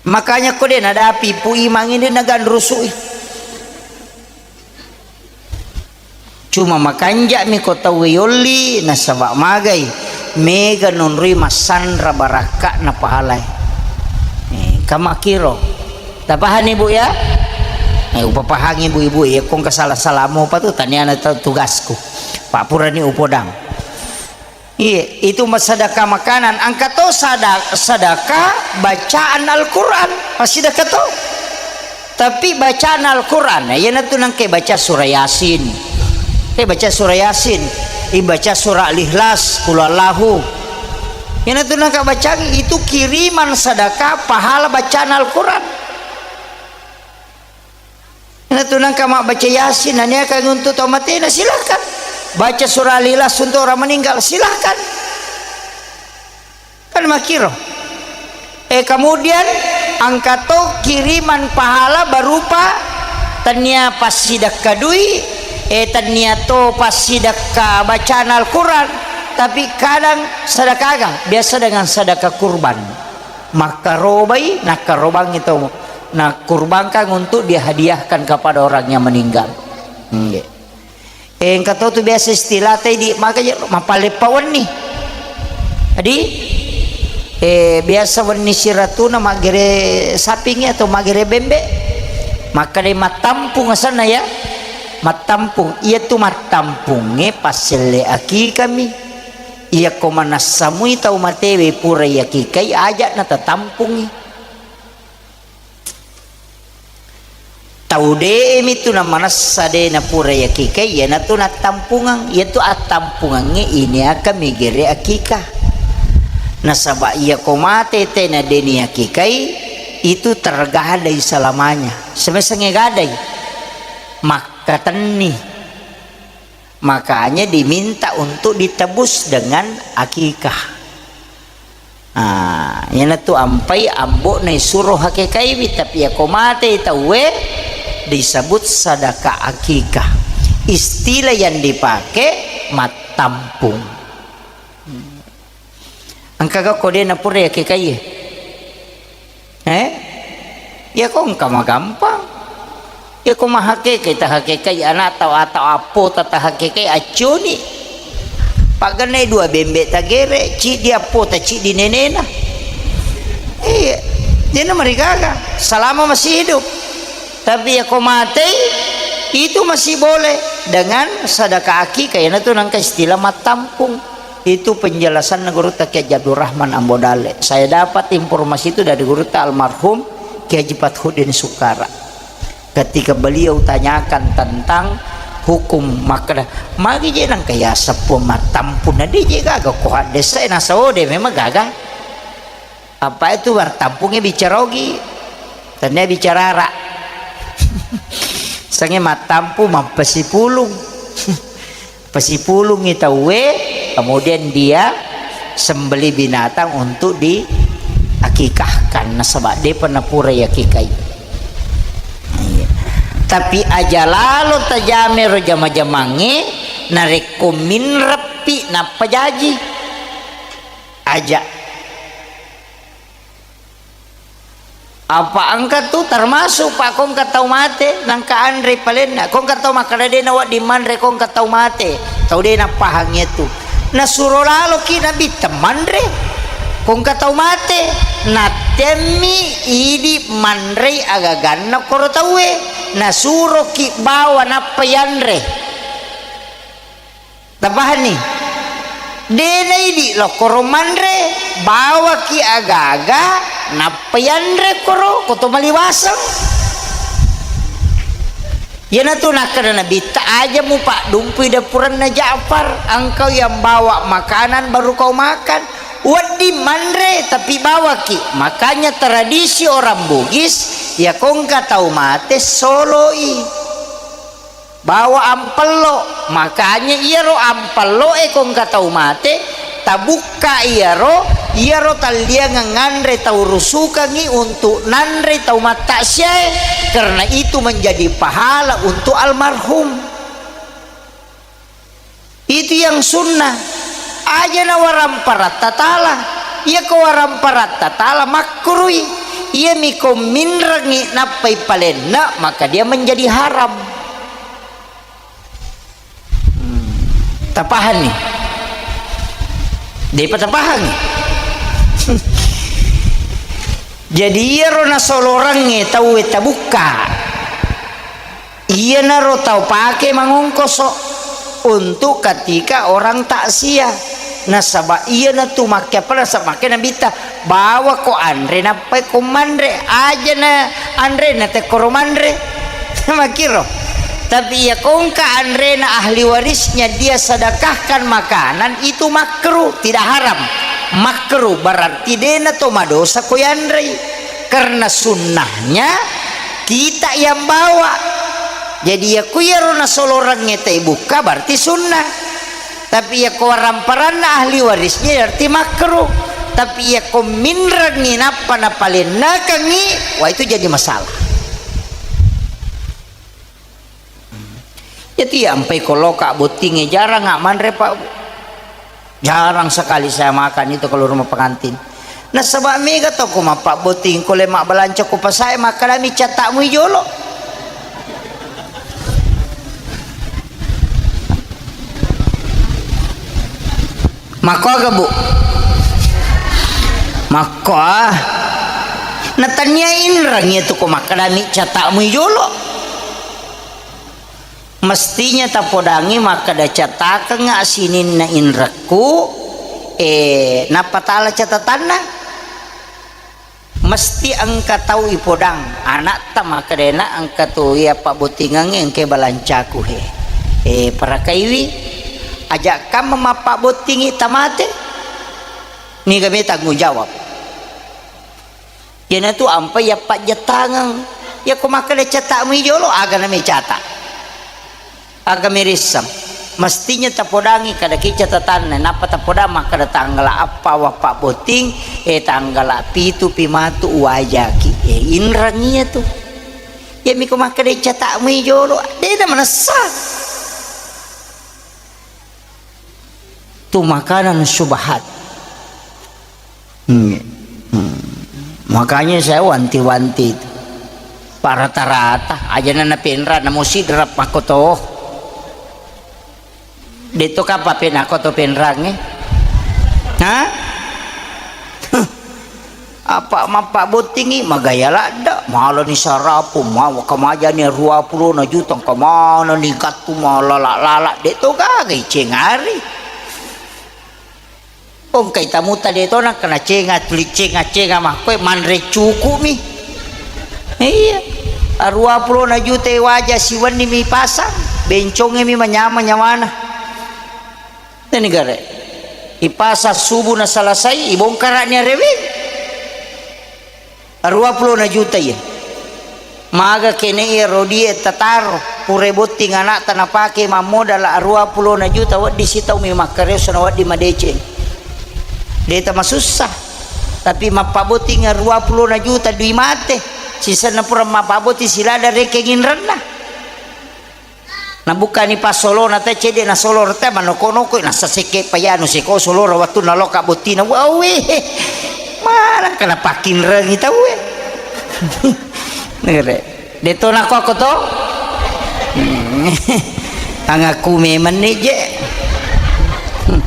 Makanya ko de nadapi Pu Imang ini naganrusui. Cuma makanja'mi ko tauwe yolli, nasaba magai mega nonroi massanra barakka'na pahalae. Eh, kamakiro. Tapahani, Bu, ya? Eh, upapahangi, Bu, Ibu, ya, kong kasala-salamu apa tu, taniana tu tugasku. Pak purani upodang. Iya, itu sedekah makanan. Engka to sada-, sedekah bacaan Al-Quran. Massidekah to. Tapi bacaan Al-Quran, iyanatu nangke baca surah Yasin. Ke baca surah Yasin, ibaca surah Al-Ikhlas, Qul Huwallahu. Iyanatu nangka bacang itu kiriman sedekah pahala bacaan Al-Quran. Iyanatu nangka mabbaca Yasin, naniakang untuk tau matena, silahkan. Baca surah Al-Ikhlas untuk orang meninggal, silahkan. Kan makkiro. Eh, kemudian engka to kiriman pahala berupa tennia passidekka dui, eh, tennia to passidekka bacaan Al-Quran, tapi kadang sedekah aga? Biasa dengan sedekah kurban. Makkarobai, nakkarobangi to, nakurbangkan untuk dihadiahkan kepada orang yang meninggal. Nggih. Eh, engka to tu biasa istilah tadi, makanya mapaleppa wenni. Jadi, eh, biasa wenni siratuna maggere sapingi atau maggere bembe. Makkadai mattampung asanna ya. Mattampung. Iya tu mattampungnge passelle akikami. Iyako manassamui tau matewe pura yakikai, aja natatampungi. Tau de'mi tu namanassa de napura yakikai, iyanatu nattampungang. Iyatu attampungangnge ini akan migere akikah. Nasaba iyako mate tena deni akikai, itu tergadai selamanya. Semesengnge gadai, makkatenni. Makanya diminta untuk ditebus dengan akikah. Ah, iyanatu ampai ambo'na isuro hakekaiwi, tapi yako matei tauwe disebut sadaka akikah. Istilah yang dipakai mattampung. Engkaga ko de napura yakekai? Eh? Iyako engka magampang. Iyako mahakekai, tahakekai ana'ta atau appota, tahakekai accuni. Pagennai dua bembe tagere, ciddi appota, ciddi nenena. Iya. Dena marigaga selama masih hidup. Tapi iyako matei, itu masih boleh dengan sadaka akikah. Iyanatu nangka istilah mattampung. Itu penjelasanna Gurutta Kiai Haji Abdul Rahman Ambo Dalle. Saya dapat informasi itu dari Gurutta almarhum Kiai Haji Fathuddin Sukara. Ketika beliau tanyakan tentang hukum, makkeda, magi je nangka yaseng puang mattampung, na de je gaga ko haddesa, nasode memang gaga. Apa itu mattampungnya bicara ogi, tania bicara ara. Sange mattampung mappasipulung. Pasipulungi tauwe, kemudian dia sembeli binatang untuk diakikahkan, nasaba depa napura yakikai. Iya. Tapi aja lalo tajame ro jama-jamangnge, narekko minreppi nappa jaji. Aja. Apa engka tu termasuk, Pak, ko engka tau mate, nangka anre palenna. Ko engka tau makkeda de nawedding manre, ko engka tau mate. Tau de napahang itu. Nasuro laloki Nabitta manre. Ko engka tau mate, nattemmi idi manrei agaganna koro tauwe. Nasuroki bawa nappa yanre. Tapahanni? De naidi lokkoro manre, bawaki aga-aga, nappa yanre koro, koto maliwaseng. Iyanatu nakkeda Nabitta, aja mupaddumpui dapuranna Ja'far, engkau yang bawa makanan baru kau makan. Wedding manre, tapi bawaki. Makanya tradisi orang Bugis, ya ko engka tau mate, soloi. Bawa ampello, makanya iyaro ampelloe ko engka tau mate, tabukka iyaro, iyaro talliangeng nganre tau rusukangngi untuk nanre tau mattaksiae, karena itu menjadi pahala untuk almarhum. Itu yang sunnah. Aja na waramparatta tala. Iya ko waramparatta tala makkurui. Iya mi ko minrengi nappai palenna, maka dia menjadi haram. Hmm. Tapahanni? Depa tapahangi? Jadi iyaro nasolorangnge tauwe tabukka. Iyanaro tau pake mangongkoso untuk ketika orang takziah. Nasaba iyanatu makke apa nasaba makke Nabitta, bawa ko anre nappai ko manre, aja na anre na tekkoro manre. Makkiro. Tapi iya ko engka anrena ahli warisnya dia sedekahkan makanan, itu makruh, tidak haram. Makruh berarti dena to madosa ko yanrei, karena sunnahnya kita yang bawa. Jadi, yakko iyaro nasolorengnge taibukka, berarti sunnah. Tapi yakko waramparanna ahli warisnya, berarti makruh. Tapi yakko minrengngi nappa napalennakengngi, wah, itu jadi masalah. Jadi, ampai ko loka bottingnge, jarang manre, Pak. Jarang sekali saya makan itu kalau rumah pengantin. Nasaba mega to ko mappabbotting, ko le mabbalanca ko pasae, makkedami catakmu i jolo. Makko aga, Bu? Makko, ah. Natania inreng itu ko makkedami catakmu i jolo. Mestinya tapodangi makkeda, catakengnga sininna inrekku, eh, nappa tala catatanna. Mesti engka tau ipodang, anakta makkedana engka tu iya pabbottingengnge, engka balancaku he. Eh, parakaiwi, aja kamma mappabbottingi tamate. Niga me tanggung jawab. Iyanatu ampai yappajjattangeng. Yakko makkeda catakmu i jolo, aga nami cata? Aga mirisseng? Mestinya tapodangi kadaki catatanna, nappa tapodang makkeda tanggala appa wappabbotting, eh, tanggala pitu pi matu uwajaki. Eh, inreng iyatu. Iyami ko makkeda catakmu i jolo, dena manessa. Tu makanan syubhat. Hmm. Hmm. Makanya saya wanti-wanti itu. Pak rata-rata, aja nana penra, namo sidrap makko to. Deto kapa penako to penrangnge? Hah? Apa mappabbottingi, magaya ladda, malani sarapu, mawa kamajani ruapulona juta, engka manani gattu malala-lala, de to gaga icengari. Ongkai tamuta de to nakkana cenga, tuli cenga-cenga makkoe, manre cuku'mi. Iya. Ruapulona juta waja siwenni mi pasang, bencongemi manyama nyawana. Nani gare. Ipasang subuh na salasai, ibongkara'ni areweng. Ruapulona juta iya. Maga kene iya rodie tataro, pura botting anakta napake mammodala ruapulona juta, wedding sitaumi makkareoso na wedding madeceng. Deta masussa. Tapi mappabotting ruapulona juta dui mate. Sisenna pura mappabotting silada rekeng inrenna. Nabukkani passolona te, cedde nasolo rete, manoko-noko, nasasekke payanu seko solora wattunna loka bottina. Wawe, mana kena pakkinrengi tauwe. Nere. Deto nako ako to? Angaku memang ni je. Hmm.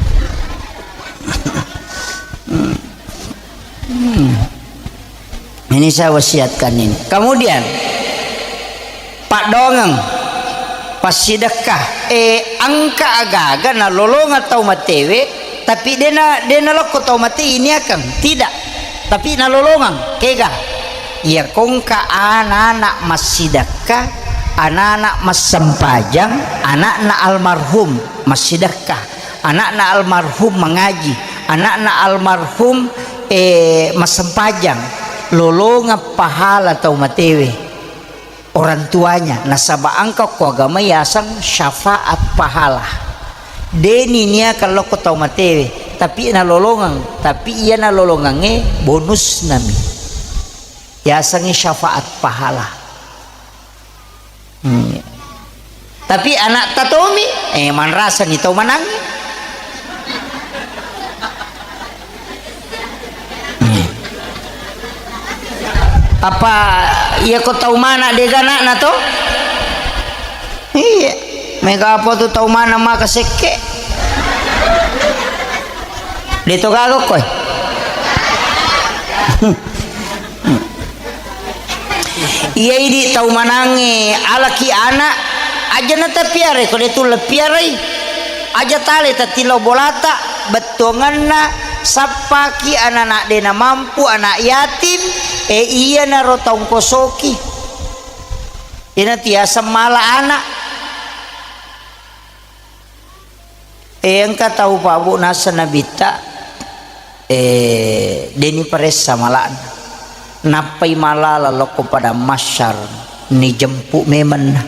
Ini saya wasiatkan ini. Kemudian, paddoangeng, passidekka, eh, engka agaga nalolongeng tau matewe, tapi dena, dena lokko tau mate iniakeng, tidak. Tapi nalolongeng, kega? Iya kongka anak-anak massidekka, anak-anak massempajang, anakna almarhum massidekka. Anakna almarhum mangaji, anakna almarhum, eh, massempajang, lolongeng pahala tau matewe, orang tuanya, nasaba engka ko agama yaseng syafaat pahala. Deni niakeng lokko tau matewe, tapi nalolongeng, tapi iya nalolongengnge bonusnami. Yasengnge syafaat pahala. Hmm. Tapi anakta tomi, eh, manrasani tau manangnge. Hmm. Apa iya ko tau mana dega anakna to? Iya. Mega apa tu tau mana maka sekke? Deto gaga koe. Iya idi tau manangnge alaki anak, aja natapiarai ko de tulle piarai. Aja tale tatillau bolata, bettuangenna sappaki anak-anak de namampu, anak yatim, e iyanaro taungkosoki. Ina tiaseng mala anak. Eh, engka tau, Pak, Bu, naseng Nabitta, Eh, deni paressa mala'na. Nappai malala lokko padang mahsyar, nijempu memenna.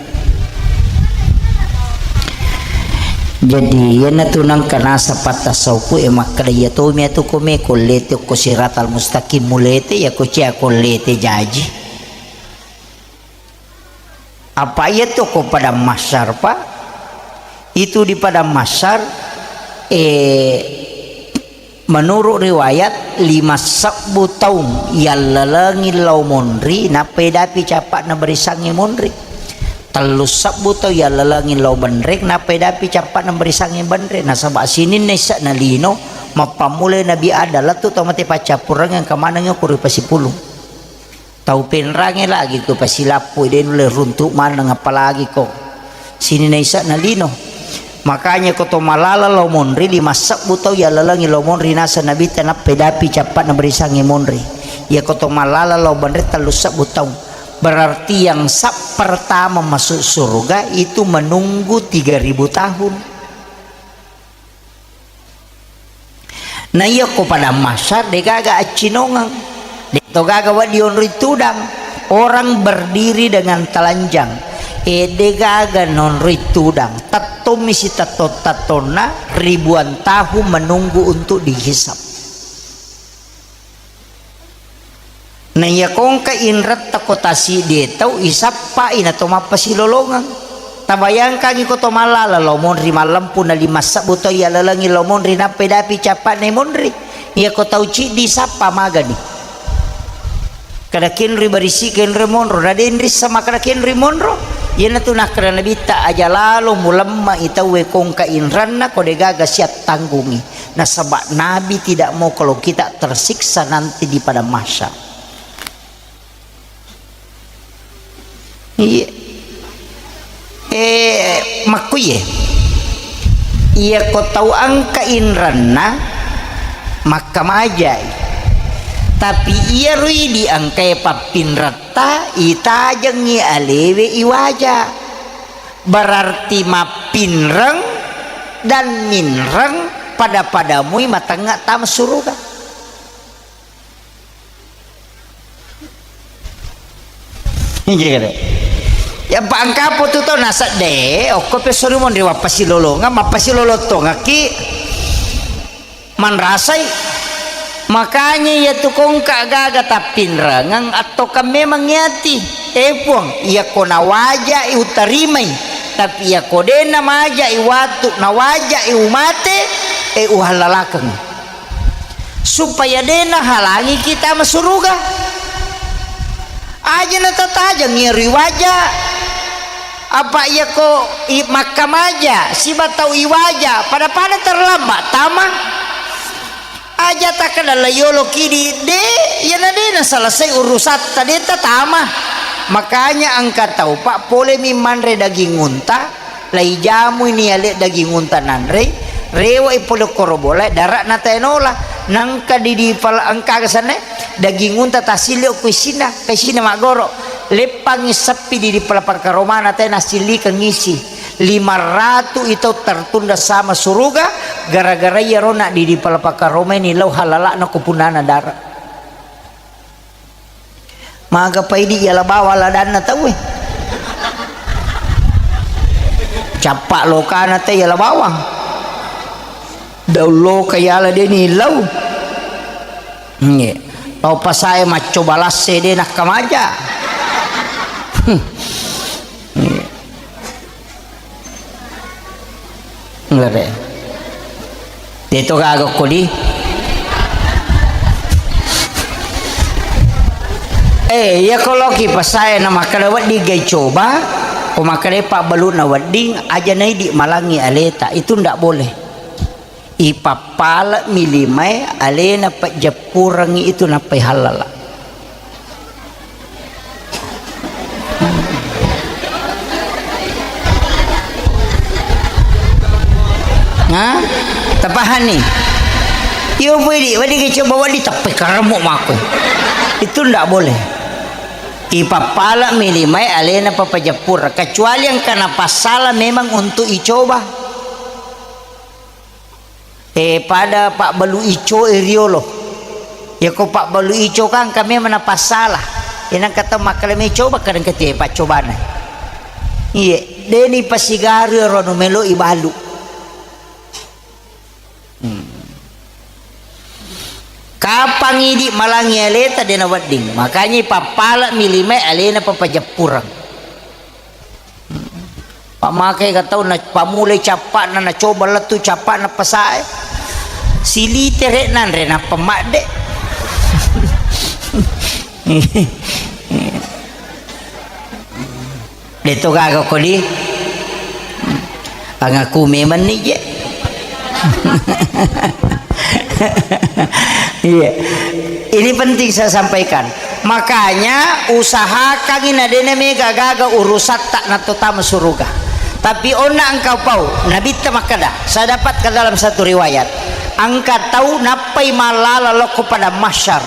Jadi, iyanatu nangka nasa patta saupu e makkeda, iya tomi atu kome kollete okko siratal mustaqim mulete, iya ko cia kollete jaji. Apa iya tu ko padang mahsyar, Pak? Itu di padang mahsyar, eh, menurut riwayat, lima sebbu taung yallalengi lao monri, nappa edapi capa'na barisangnge monri. Tellu sebbu taung yallalengi lao benreng, nappa edapi capa'na barisangnge benreng. Nasaba sininna isse'na lino, mappammulai Nabi Adam, lettu tau mate paccappureng, engka manengngi okko ri pasipulung. Tau penrange lagi ko pasilappu, de nulle runtu maneng, apalagi ko sininna isse'na lino. Makanya ko to malala lao monri, lima sebbu tau yallalengi lao monri, naseng Nabitta, nappa edapi capa'na barisangnge monri. Iya ko to malala lao benreng, tellu sebbu taung. Berarti yang sab pertama masuk surga itu menunggu tiga ribu tahun. Na iya ko padang mahsyar, degaga accinongeng, de to gaga wedding onroi tudang. Orang berdiri dengan telanjang, e, degaga nonroi tudang. Tettommi sitetto-tettonna, ribuan tahun menunggu untuk dihisab. Na iya ko engka inretta ko tasiddi e tau, isappai na to mappasilolongeng. Tabayangkangi ko to malala lao monri, mallempu na lima sebbu tau yallalengi lao monri, nappa edapi capa'na monri. Iya ko tau ciddi isappa magani. Kada kenroi barisi, kenroi monro, na denrissa makkeda kenroi monro. Iyanatu nakkeda Nabitta, aja lalo mulemma i tauwe ko engka inranna, ko degaga siap tanggungi. Nasaba Nabi tidak mau kalau kita tersiksa nanti di padang mahsyar. Iya. Eh, makkuye. Iya ko tau engka inranna, makkamajai. Tapi iyaro idi engkae pappinretta, itajengngi alewe iwaja. Berarti mappinreng dan minreng pada-pada mui matengnga tama suruga. Injil kede. Ya, pa engkapo tu to nasedde, okko pe sori monri wappasilolongeng, mappasilolong tongekki. Manrasai. Makanya iya tu ko engka gaga tappinrengeng, attokang memang iyati. Eh, Puang, iya ko nawajai utarimai, tapi iya ko de namajai watu, nawajai umate, eh, uhallalakeng. Supaya de nahalangi kita masuruga. Aja natatajeng iyaro iwaja. Apa iya ko i-, makkamaja siba tau iwaja, pada-pada terlambat tama. Aja takkeda la yolo kidi, de, iyana de naselesai urusatta, de tatama. Makanya engka tau, Pak, polemi manre daging unta, laijamui ni ale daging unta nanrei, rewai pole koro bolae, dara'na tae nola. Nangka di, di pala engka aga sanne, daging unta tasilli okko isinna, ka isinna maggoro. Leppangi seppi di, di pala pakkaromana tae nasillikeng isi. Lima ratu i tau tertunda sama suruga, gara-gara iyaro na di, di pala pakkaromai ni lao halala'na ko punnana dara. Maga paidi yala bawang ladanna tauwe. Cappa lokana te yala bawang. Daung loka yala deni lau. Nge. Tau pasae maccoba lasse de nakkamaja. Nge. Ngere. Teto gaga kodi. Eh, iya ko loki pasae na makkeda wedding gai coba, ko makkeda pabbalu'na wedding, aja naidi malangi aleta, itu ndak boleh. Ipappale'mi limae alena pejeppurengngi itu nappai hallala. Nah, tapahanni? Iyo, pui di, wedding coba wedding teppe karemu mako. Itu ndak boleh. Ipappale'mi limae alena papajeppur, kecuali engka napassala memang untuk icoba. Eh, pada pabbalu ico e riolo. Yako pabbalu ico kan kami mana pasala. Inang kata makkada me coba kadang ketie paccobana. Iye, deni pasigaru ro nu melo ibalu. Hmm. Kapang idi malangi aleta dena wedding. Makanya pappala mi lima alena papajappurang. Pamake ga tau na pamulai cappa'na, na coba lettu cappa'na pasae. Silitere nanre nappa madde. Deto gaga kodi. Angaku memang ni je. Iya. Ini penting saya sampaikan. Makanya usahakan ina dena mega gaga urusatta na totama suruga. Tapi onna engkau pau, Nabitta makkada, saya dapatkan dalam satu riwayat, engka tau nappai mallala lokko pada mahsyar,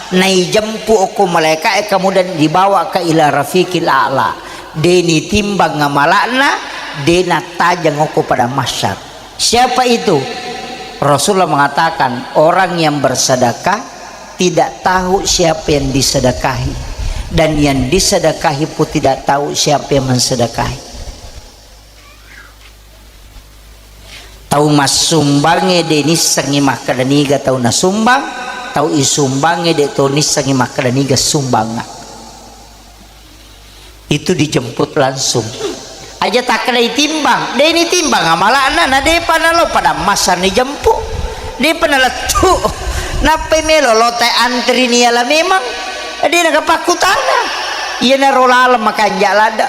naijempu okko malaika e, kemudian dibawa ke ila rafiqil a'la, deni timbang amalakna, dena tajang okko pada mahsyar. Siapa itu? Rasulullah mengatakan, orang yang bersedekah tidak tahu siapa yang disedekahi, dan yang disedekahi pun tidak tahu siapa yang mensedekahi. Tau massumbangnge de nissengngi makkeda niga tau nasumbang, tau isumbangnge de to nissengngi makkeda niga sumbangnga. Itu dijemput langsung. Aja takkedai timbang, de nitimbang amala'na, na depa nalo pada massa nijempu, depa nalettu. Nappai melo lotai antri niala memang, de nagapakkutana. Iyanaro laleng makanja ladde.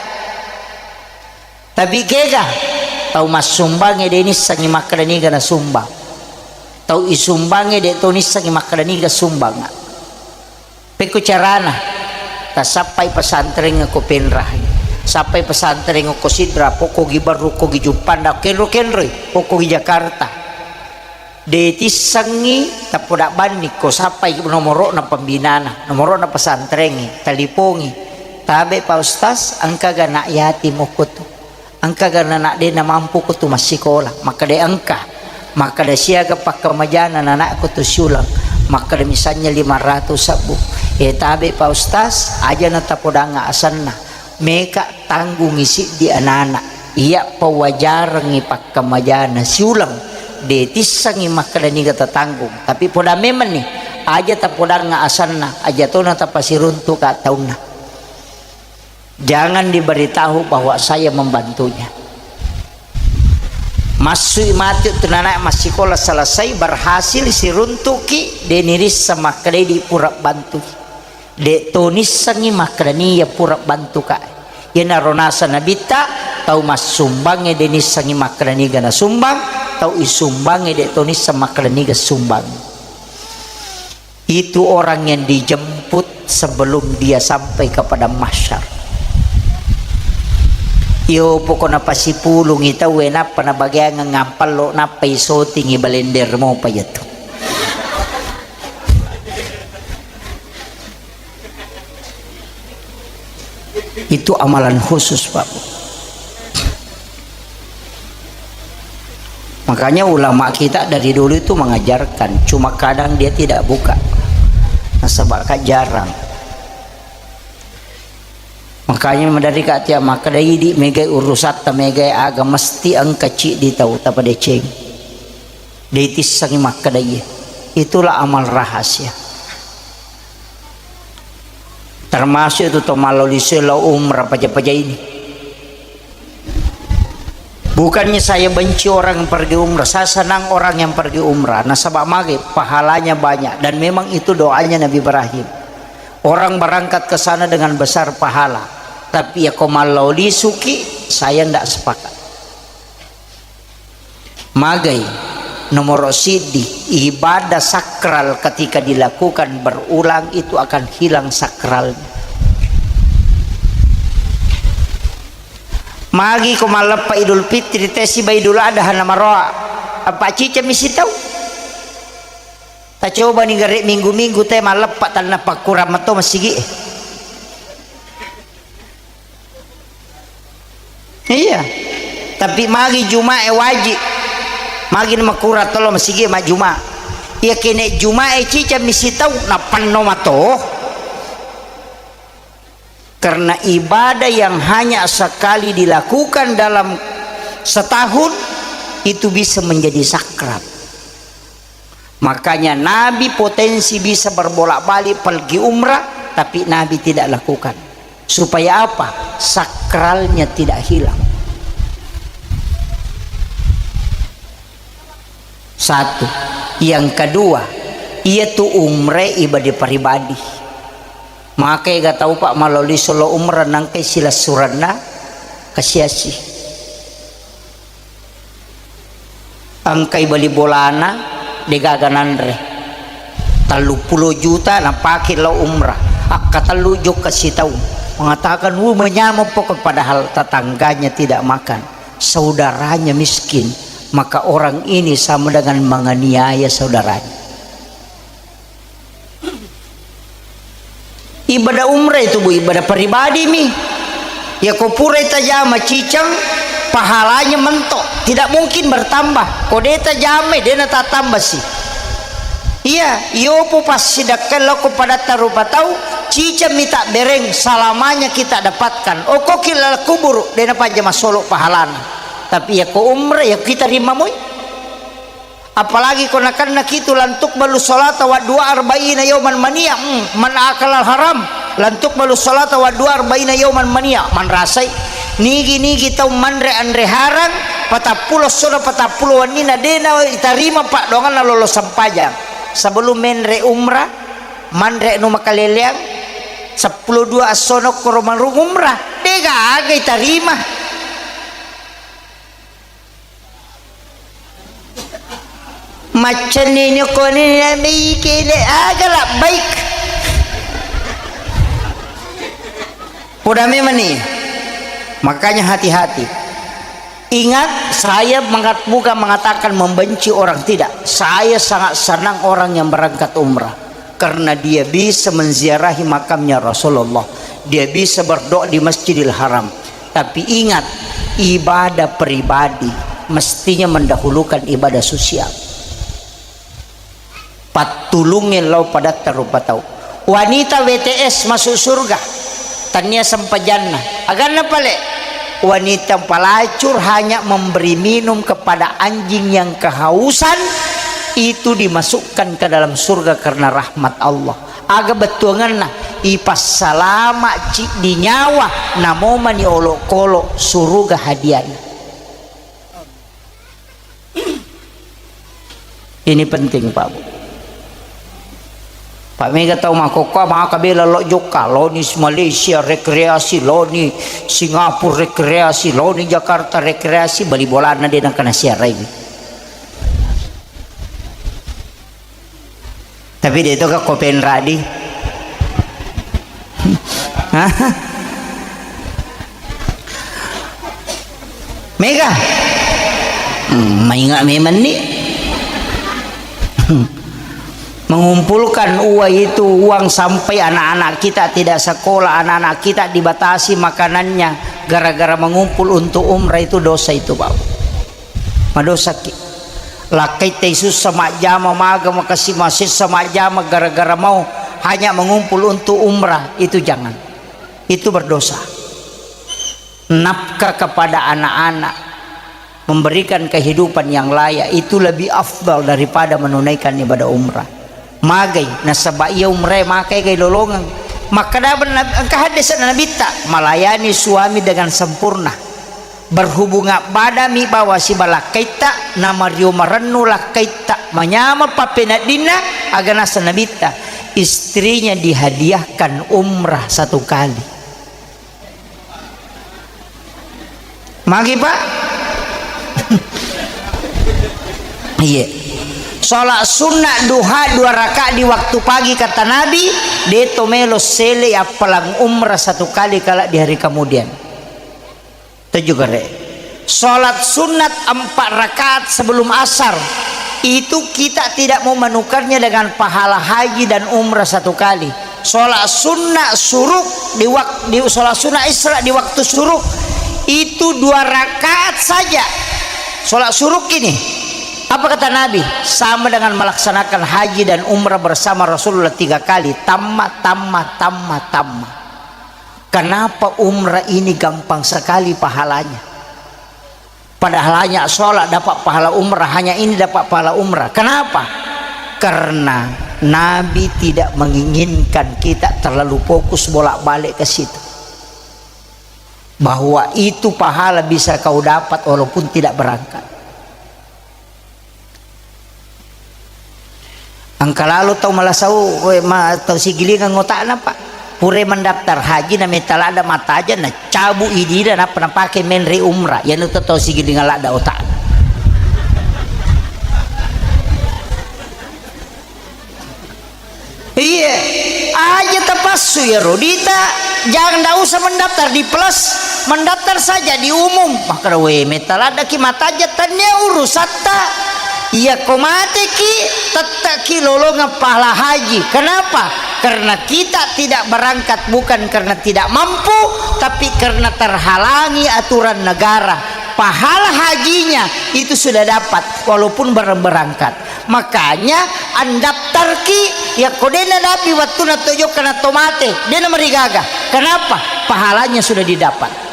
Tapi kega tau massumbangnge de nissengngi makkeda niga nasumbang. Tau isumbangnge de to nissengngi makkeda niga sumbangnga. Pekko carana? Tasappai pesantren ko Penrah, sappai pesantren ko Sidra, pokko gi Barru, ko gi Juppanda, kenro-kenroi, pokko gi Jakarta. De tissengngi tappoda banni ko sappai nomoro'na pembinana, nomoro'na pesantrengnge, talipongi. Tabe Pak Ustaz, engkaga anak yatim okko tu? Engkaga anak de namampu ko tu massikola? Makkeda engka. Makkeda siaga pakkamajana anakku tu siuleng? Makkeda misalnya lima ratus sebbu. E tabe Pak Ustaz, aja na tapodanga asenna. Meka tanggungi siddi anana. Iya pawajarengngi pakkamajana siuleng. De tissengngi makkeda niga tatanggung. Tapi poda memenni, aja tapodanga asenna, aja tona tapasiruntuka taunna. Jangan diberitahu bahwa saya membantunya. Massui mati tu nana massikola selesai, berhasil siruntuki, de nirisseng makkeda di pura bantu. De to nissengngi makkeda ni ya pura bantuka. Iyanaro naseng Nabitta, tau massumbangnge de nissengngi makkeda niga nasumbang, tau isumbangnge de to nisseng makkeda niga sumbang. Itu orang yang dijemput sebelum dia sampai ke padang mahsyar. Iyo pokona pasipulungi tauwe nappa nabageangeng ampallo nappa isotingi balender mopa iyatu. Itu amalan khusus, Pak. Makanya ulama kita dari dulu itu mengajarkan, cuma kadang dia tidak buka. Nasaba ka jarang. Makanya maderri ka tia makkeda idi megai urusatta, megai aga mesti engka ciddi tau tapadeceng. De tissengngi makkeda iye. Itulah amal rahasia. Termasuk itu to mallau lisue lao umrah paja-paja ini. Bukannya saya benci orang yang pergi umrah, saya senang orang yang pergi umrah. Nasaba mage, pahalanya banyak. Dan memang itu doanya Nabi Ibrahim. Orang berangkat ke sana dengan besar pahala. Tapi ya ko mallau lisuki, saya ndak sepakat. Magai, nomor siddi, ibadah sakral ketika dilakukan berulang itu akan hilang sakralnya. Magi ko malleppa Idul Fitri te siba Idul Adha na maroa, apa cicami sitau? Tacobani gare minggu-minggu te malleppa tanna pakkurang mato masigi. Iya. Tapi magi Jumae wajib. Magi na makurang tolo masigi majjuma. Iya kene juma e ciceng mi sitau na penno mato. Karena ibadah yang hanya sekali dilakukan dalam setahun itu bisa menjadi sakral. Makanya Nabi potensi bisa berbolak-balik pergi umrah, tapi Nabi tidak lakukan. Supaya apa? Sakralnya tidak hilang. Satu. Yang kedua, iya tu umre ibadah pribadi. Maka ega tau, Pak, maloli solo umrah nangkai silessurenna kasiasi. Engkai bali bolana, degaga nanre. Telluppulo juta napake lao umrah. Akkatellu jokka sitaung. Mengatakan, "Uh, menyameng pokok," padahal tetangganya tidak makan, saudaranya miskin, maka orang ini sama dengan menganiaya saudaranya. Ibadah umrah itu, Bu, ibadah pribadi mi. Ya, ko purai tajama ciceng, pahalanya mentok, tidak mungkin bertambah. Ko de tajamai, de natatambasi. Iya, iyopu passidakkai lao ko padatta rupa tau, ciceng mi tabbereng, selamanya kita dapatkan. Okko ki laleng kuburu, de napanja massolo pahalana. Tapi ya ko umrah, ya kita rimamoi. Apalagi ko nakenna kitu, "Lantuk balu salata wa dua arba'ina yauman mania." Hmm, man akalal haram, "Lantuk balu salata wa dua arba'ina yauman mania." Manrasai, nigi-nigi tau manre anre harang, patappulo essona patappulo wannina, dena itarima paddoanganna lolo sempajang. Sebelum menre umrah, manre anu makaleleang, seppulo dua essona koro marung umrah, degaga itarima. Maccenni ni koni nabi kele aga labbaik. Poda memang ni. Makanya hati-hati. Ingat, saya mengat-, bukan mengatakan membenci orang, tidak. Saya sangat senang orang yang berangkat umrah. Karena dia bisa menziarahi makamnya Rasulullah. Dia bisa berdoa di Masjidil Haram. Tapi ingat, ibadah pribadi mestinya mendahulukan ibadah sosial. Pattulungnge lao padatta rupa tau. Wanita W T S masuk surga. Tania sempajanna. Aganna pale? Wanita pelacur hanya memberi minum kepada anjing yang kehausan, itu dimasukkan ke dalam surga karena rahmat Allah. Aga bettuanganna, ipassalama ciddi nyawa, namomani olokolo suruga hadiahna. Ini penting, Pak Bu. Pak, mega tau makkokkoe maka bela lao jokka, laoni Malaysia rekreasi, laoni Singapura rekreasi, laoni Jakarta rekreasi, bali bolana de nangka nasiarai. Tapi de to ka ko penradi. Hah? Mega? Hmm, maingat memang ni. Mengumpulkan uang itu, uang sampai anak-anak kita tidak sekolah, anak-anak kita dibatasi makanannya gara-gara mengumpul untuk umrah, itu dosa itu, Pak. Madosaki. Lakkaitai sussa majjama, maga makasi masessa majjama gara-gara mau hanya mengumpul untuk umrah, itu jangan. Itu berdosa. Nafkah kepada anak-anak, memberikan kehidupan yang layak, itu lebih afdal daripada menunaikan ibadah umrah. Magai, nasaba iya umrah makai gai lolongeng. Makkeda Nabi, engka hadis Nabitta, melayani suami dengan sempurna. Berhubungan badami bawa siba lakkaitta, namario marennu lakkaitta, manyameng pappeneddinna, aga naseng Nabitta, istrinya dihadiahkan umrah satu kali. Magi, Pak? Iya. Sholat sunnah duha dua rakaat di waktu pagi, kata Nabi, deto melo sele appalang umrah satu kali kala di hari kemudian. Tujuh kali. Sholat sunat empat rakaat sebelum asar, itu kita tidak mau menukarnya dengan pahala haji dan umrah satu kali. Sholat sunnah suruk di wak-, di sholat sunnah Isra di waktu suruk, itu dua rakaat saja. Sholat suruk ini, Apa kata Nabi? Sama dengan melaksanakan haji dan umrah bersama Rasulullah tiga kali. Tamma, tamma, tamma, tamma. Kenapa umrah ini gampang sekali pahalanya? Padahal hanya sholat dapat pahala umrah, hanya ini dapat pahala umrah. Kenapa? Karena Nabi tidak menginginkan kita terlalu fokus bolak-balik ke situ. Bahwa itu pahala bisa kau dapat walaupun tidak berangkat. Engka lalo tau malasau, we, ma-, tau sigilingeng otakna, Pak. Pura mendaftar haji, na metta ladda mataja, na cabu idina, nappa napake menre umrah. Yanu to tau sigilingeng ladda otakna. Iya, aja tapassu iyaro dita, jangan, ndak usah mendaftar di plus, mendaftar saja di umum. Makkeda, "We, metta laddaki mataja, tania urusatta." Iya, ko mateki, tetteki lolongeng pahala haji. Kenapa? Karena kita tidak berangkat bukan karena tidak mampu, tapi karena terhalangi aturan negara. Pahala hajinya itu sudah dapat, walaupun ber-, berangkat. Makanya, andaftarki, yakko de nadapi wattunna to jokka na to mate, de namarigaga. Kenapa? Pahalanya sudah didapat.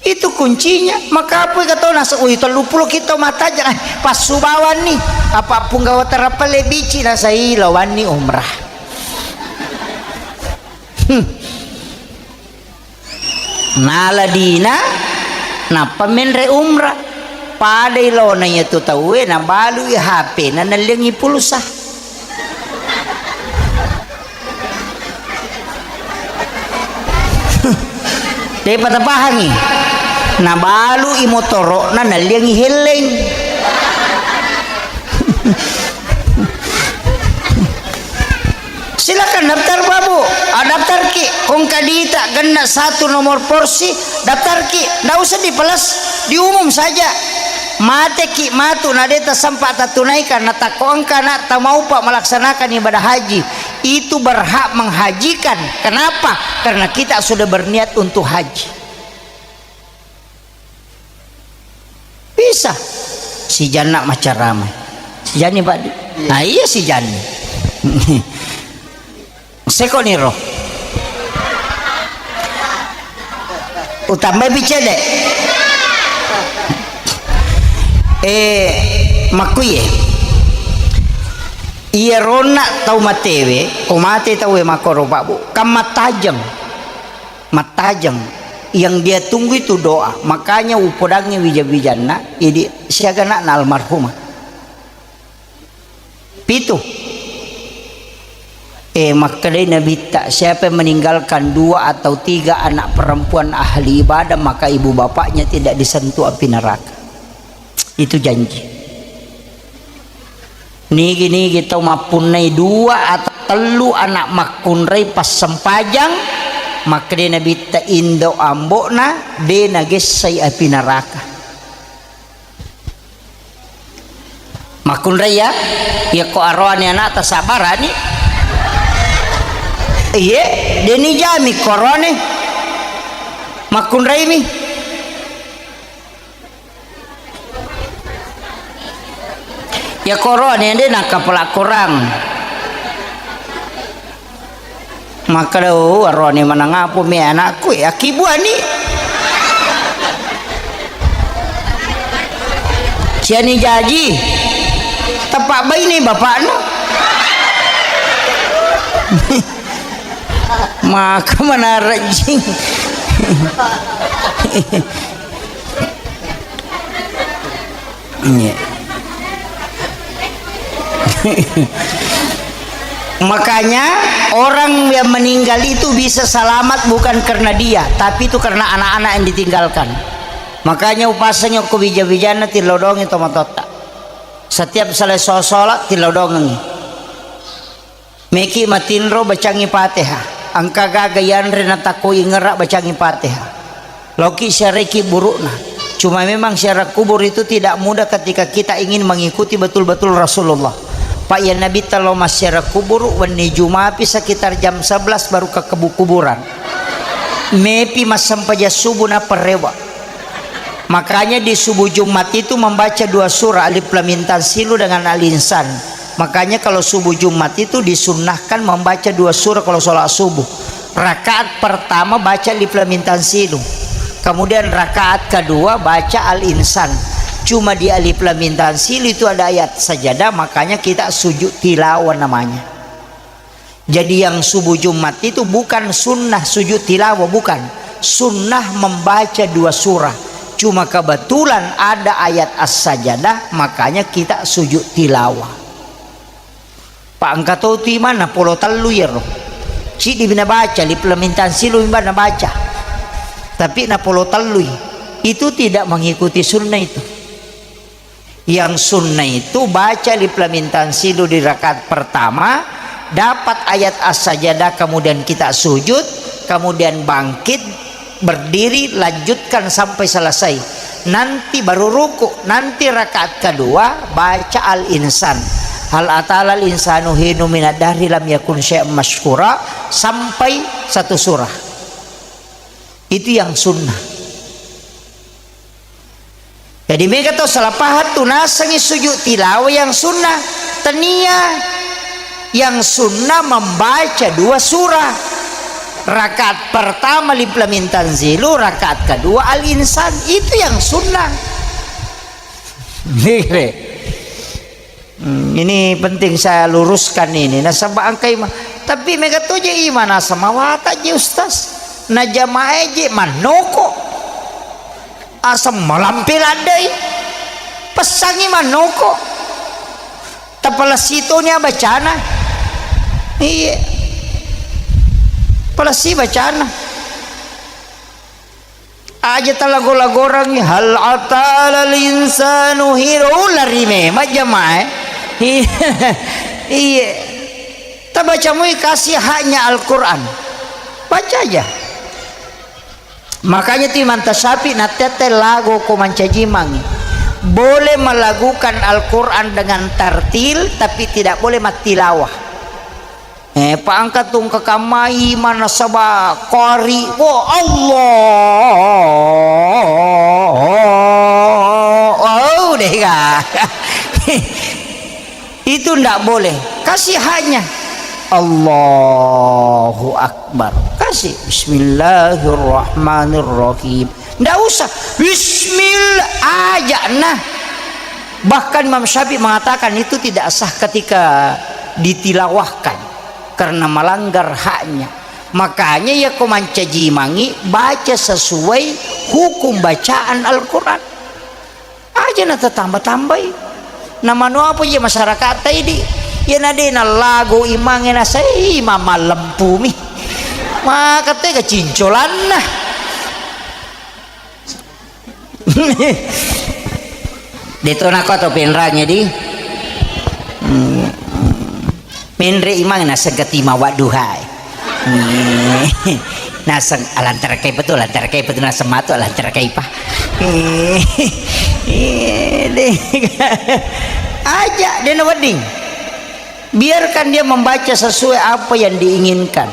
Itu kuncinya. Maka apa kata nasa, "Ui, tellu pulo kita mataja, eh, passu bawanni." Apa punggawa terapale bici nasa, "Ih, lawanni umrah." Hmm. Nala dina, nappa menre umrah. Padai laona iyatu tauwe, nabalui H P-na, nalliangi pulsa. Depa tapahangi. Nabalui motoro'na, nalliangi helleng. Silakan daftar, Pak, Bu. Ah, daftarki. Kongka dita genna satu nomor porsi, daftarki. Ndak usah dipelas, diumum saja. Mateki matu na de tasempa tatunaikan, na takko engka na tamaupa melaksanakan ibadah haji, itu berhak menghajikan. Kenapa? Karena kita sudah berniat untuk haji. Bisa. Si Janna macarama. Si Jani, Pak. Nah, iya si Jani. Seko niro. Utambai picede. Eh, makkuye. Iya ronna tau matewe, ko mate tauwe makkoro, Pak, Bu. Kan mattajeng. Mattajeng. Yang dia tunggu itu doa. Makanya upodangngi wija-wijanna, idi siaga anakna almarhumah. Pitu. Eh, makkedai Nabitta, siapa yang meninggalkan dua atau tiga anak perempuan ahli ibadah, maka ibu bapaknya tidak disentuh api neraka. Itu janji. Nigi-nigi tau mappunnai dua atau tellu anak makkunrai passempajang, makkeda Nabitta, indo ambo'na de nagessai api neraka. Makkunrai ya, yakko aroane anakta sabarani. Iye, deni jami korone. Makkunraimi. Ya koro ane de nakkapala korang. Makkeda, "Oh, arone manang apa me anakku, eh, akkibuani." Siani jaji, tepak baine bapakna. Maka manarejjing. Iya. Makanya orang yang meninggal itu bisa selamat bukan karena dia, tapi itu karena anak-anak yang ditinggalkan. Makanya upasengi okko wija-wijanna tillodongi tomatoatta. Setiap selesai sholat tillodongengi. Meki matinro bacangi Fatihah. Engka gaga yanre natakko ingera bacangi Fatihah. Loki siareki burukna. Cuma memang siarah kubur itu tidak mudah ketika kita ingin mengikuti betul-betul Rasulullah. Pak ya Nabi telo massiarah kubur wenni Jumapi sekitar jam sebelas baru ke kebu-, kuburan. Mepi massempajang subuh na perrewa. Makanya di subuh Jumat itu membaca dua surah, Alif Lam Mim Tanzilu dengan Al-Insan. Makanya kalau subuh Jumat itu disunnahkan membaca dua surah kalau sholat subuh. Rakaat pertama baca Alif Lam Mim Tanzilu. Kemudian rakaat kedua baca Al-Insan. Cuma di Alif Lam Mim Tanzilu itu ada ayat sajadah, makanya kita sujud tilawah namanya. Jadi yang subuh Jumat itu bukan sunnah sujud tilawah, bukan. Sunnah membaca dua surah. Cuma kebetulan ada ayat As-Sajadah, makanya kita sujud tilawah. Pak, engka to tu imang napolo tellu iyaro. Ciddi bina baca, Alif Lam Mim Tanzilu imang nabaca. Tapi napolo tellui. Itu tidak mengikuti sunnah itu. Yang sunnah itu baca Alif Lam Mim Tanzilu di rakaat pertama, dapat ayat As-Sajadah, kemudian kita sujud, kemudian bangkit, berdiri, lanjutkan sampai selesai. Nanti baru ruku, nanti rakaat kedua baca Al-Insan. Hal atal al insanu hinu minad dahri lam yakun syai'an mazkura, sampai satu surah. Itu yang sunnah. Jadi mega tau salah paham tu, nasengngi sujud tilawah yang sunnah. Tania, yang sunnah membaca dua surah. Rakaat pertama Alif Lam Mim Tanzilu, rakaat kedua Al-Insan. Itu yang sunnah. Hmm, ini penting saya luruskan ini. Nasaba engka imang, tapi mega to je imang naseng mawatang je ustaz. Na jamaah je mannoko. Aseng malampe laddai. Pessangi mannoko. Tapalessi toni bacana. Iya. Palessi bacana. Aja talago-lagorangngi, hal atal al insanu hinu, lari memang jamaah, eh. Iya. Iya. Tabaca mui kasih haknya Al-Quran. Baca aja. Makanya tu Imam Tasyafi nattette lago ko mancaji imangngi. Boleh melagukan Al-Quran dengan tartil, tapi tidak boleh mattilawah. Eh, paangkat tu engka kamma imang nasaba qari, wo, Allah, oh, dega. Itu ndak boleh. Kasih haknya. Allahu Akbar. Kasih. Bismillahirrahmanirrahim. Ndak usah. Bismillah. Aja nah. Bahkan Imam Syafi'i mengatakan itu tidak sah ketika ditilawahkan karena melanggar haknya. Makanya ya ko mancaji imangngi baca sesuai hukum bacaan Al-Quran. Aja na tatamba-tambai. Na manu apa je masyarakat taidi. Ya na de na lagu imangnge na sai imang mallempumi. Maka tega cincolanna. Deto nako atau penrange di. Hmm. Menre imang naseng ketima wadduhai. Hmm. Naseng alantara kaipa tu, alantara kaipa tu, naseng matu alantara kaipa. Hmm. Aja dena wedding. Biarkan dia membaca sesuai apa yang diinginkan.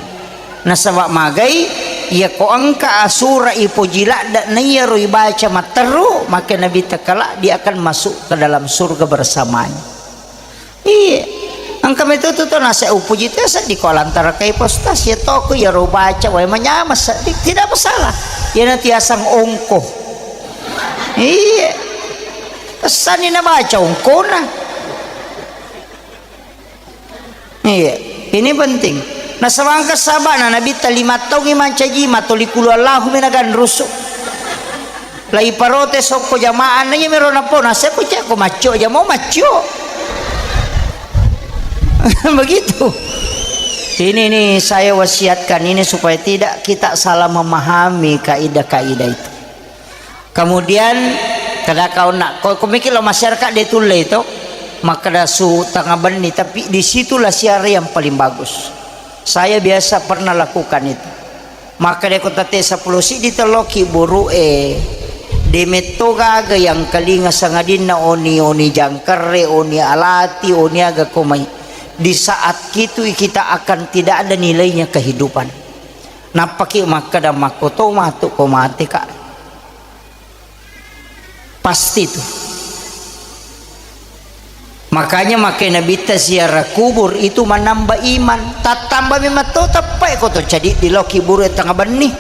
Nasaba magai, iya ko engka asura ipoji ladde na iyaro ibaca matteru, maka Nabi tekala dia akan masuk ke dalam surga bersamanya. Iya. Engka metu tu to nasa upoji tu seddi ko lantara kai postas ya toko iyaro baca wae manyama seddi, tidak masalah. Iya nanti asang ongko. Iya. Sani na baca ongkona. Iya, ini penting. Nasaba engka sabana Nabitta lima taungngi mancaji matoli kulu Allahu mi naganrusu. Lai parotes okko jamaah na iya mero napau naseppo cekko maccio aja mau maccio. Begitu. Ini nih saya wasiatkan ini supaya tidak kita salah memahami kaidah-kaidah itu. Kemudian kada kau nak ko, ko mikir lo masyarakat dia tulle itu makkeda su tengah benni, tapi di situlah siara yang paling bagus. Saya biasa pernah lakukan itu. Makkeda ko tate sepuluh sidi teloki buru e de metto gaga yang kalinga sangadinna oni, oni jangkere, oni alati, oni aga ko mai. Di saat itu kita akan tidak ada nilainya kehidupan. Nappaki makkeda makko to matu ko mate ka. Pasti itu. Makanya makkeda Nabitta ziarah kubur itu menambah iman. Tattamba memang to teppai ko to cadi di lao kubur tengah benni.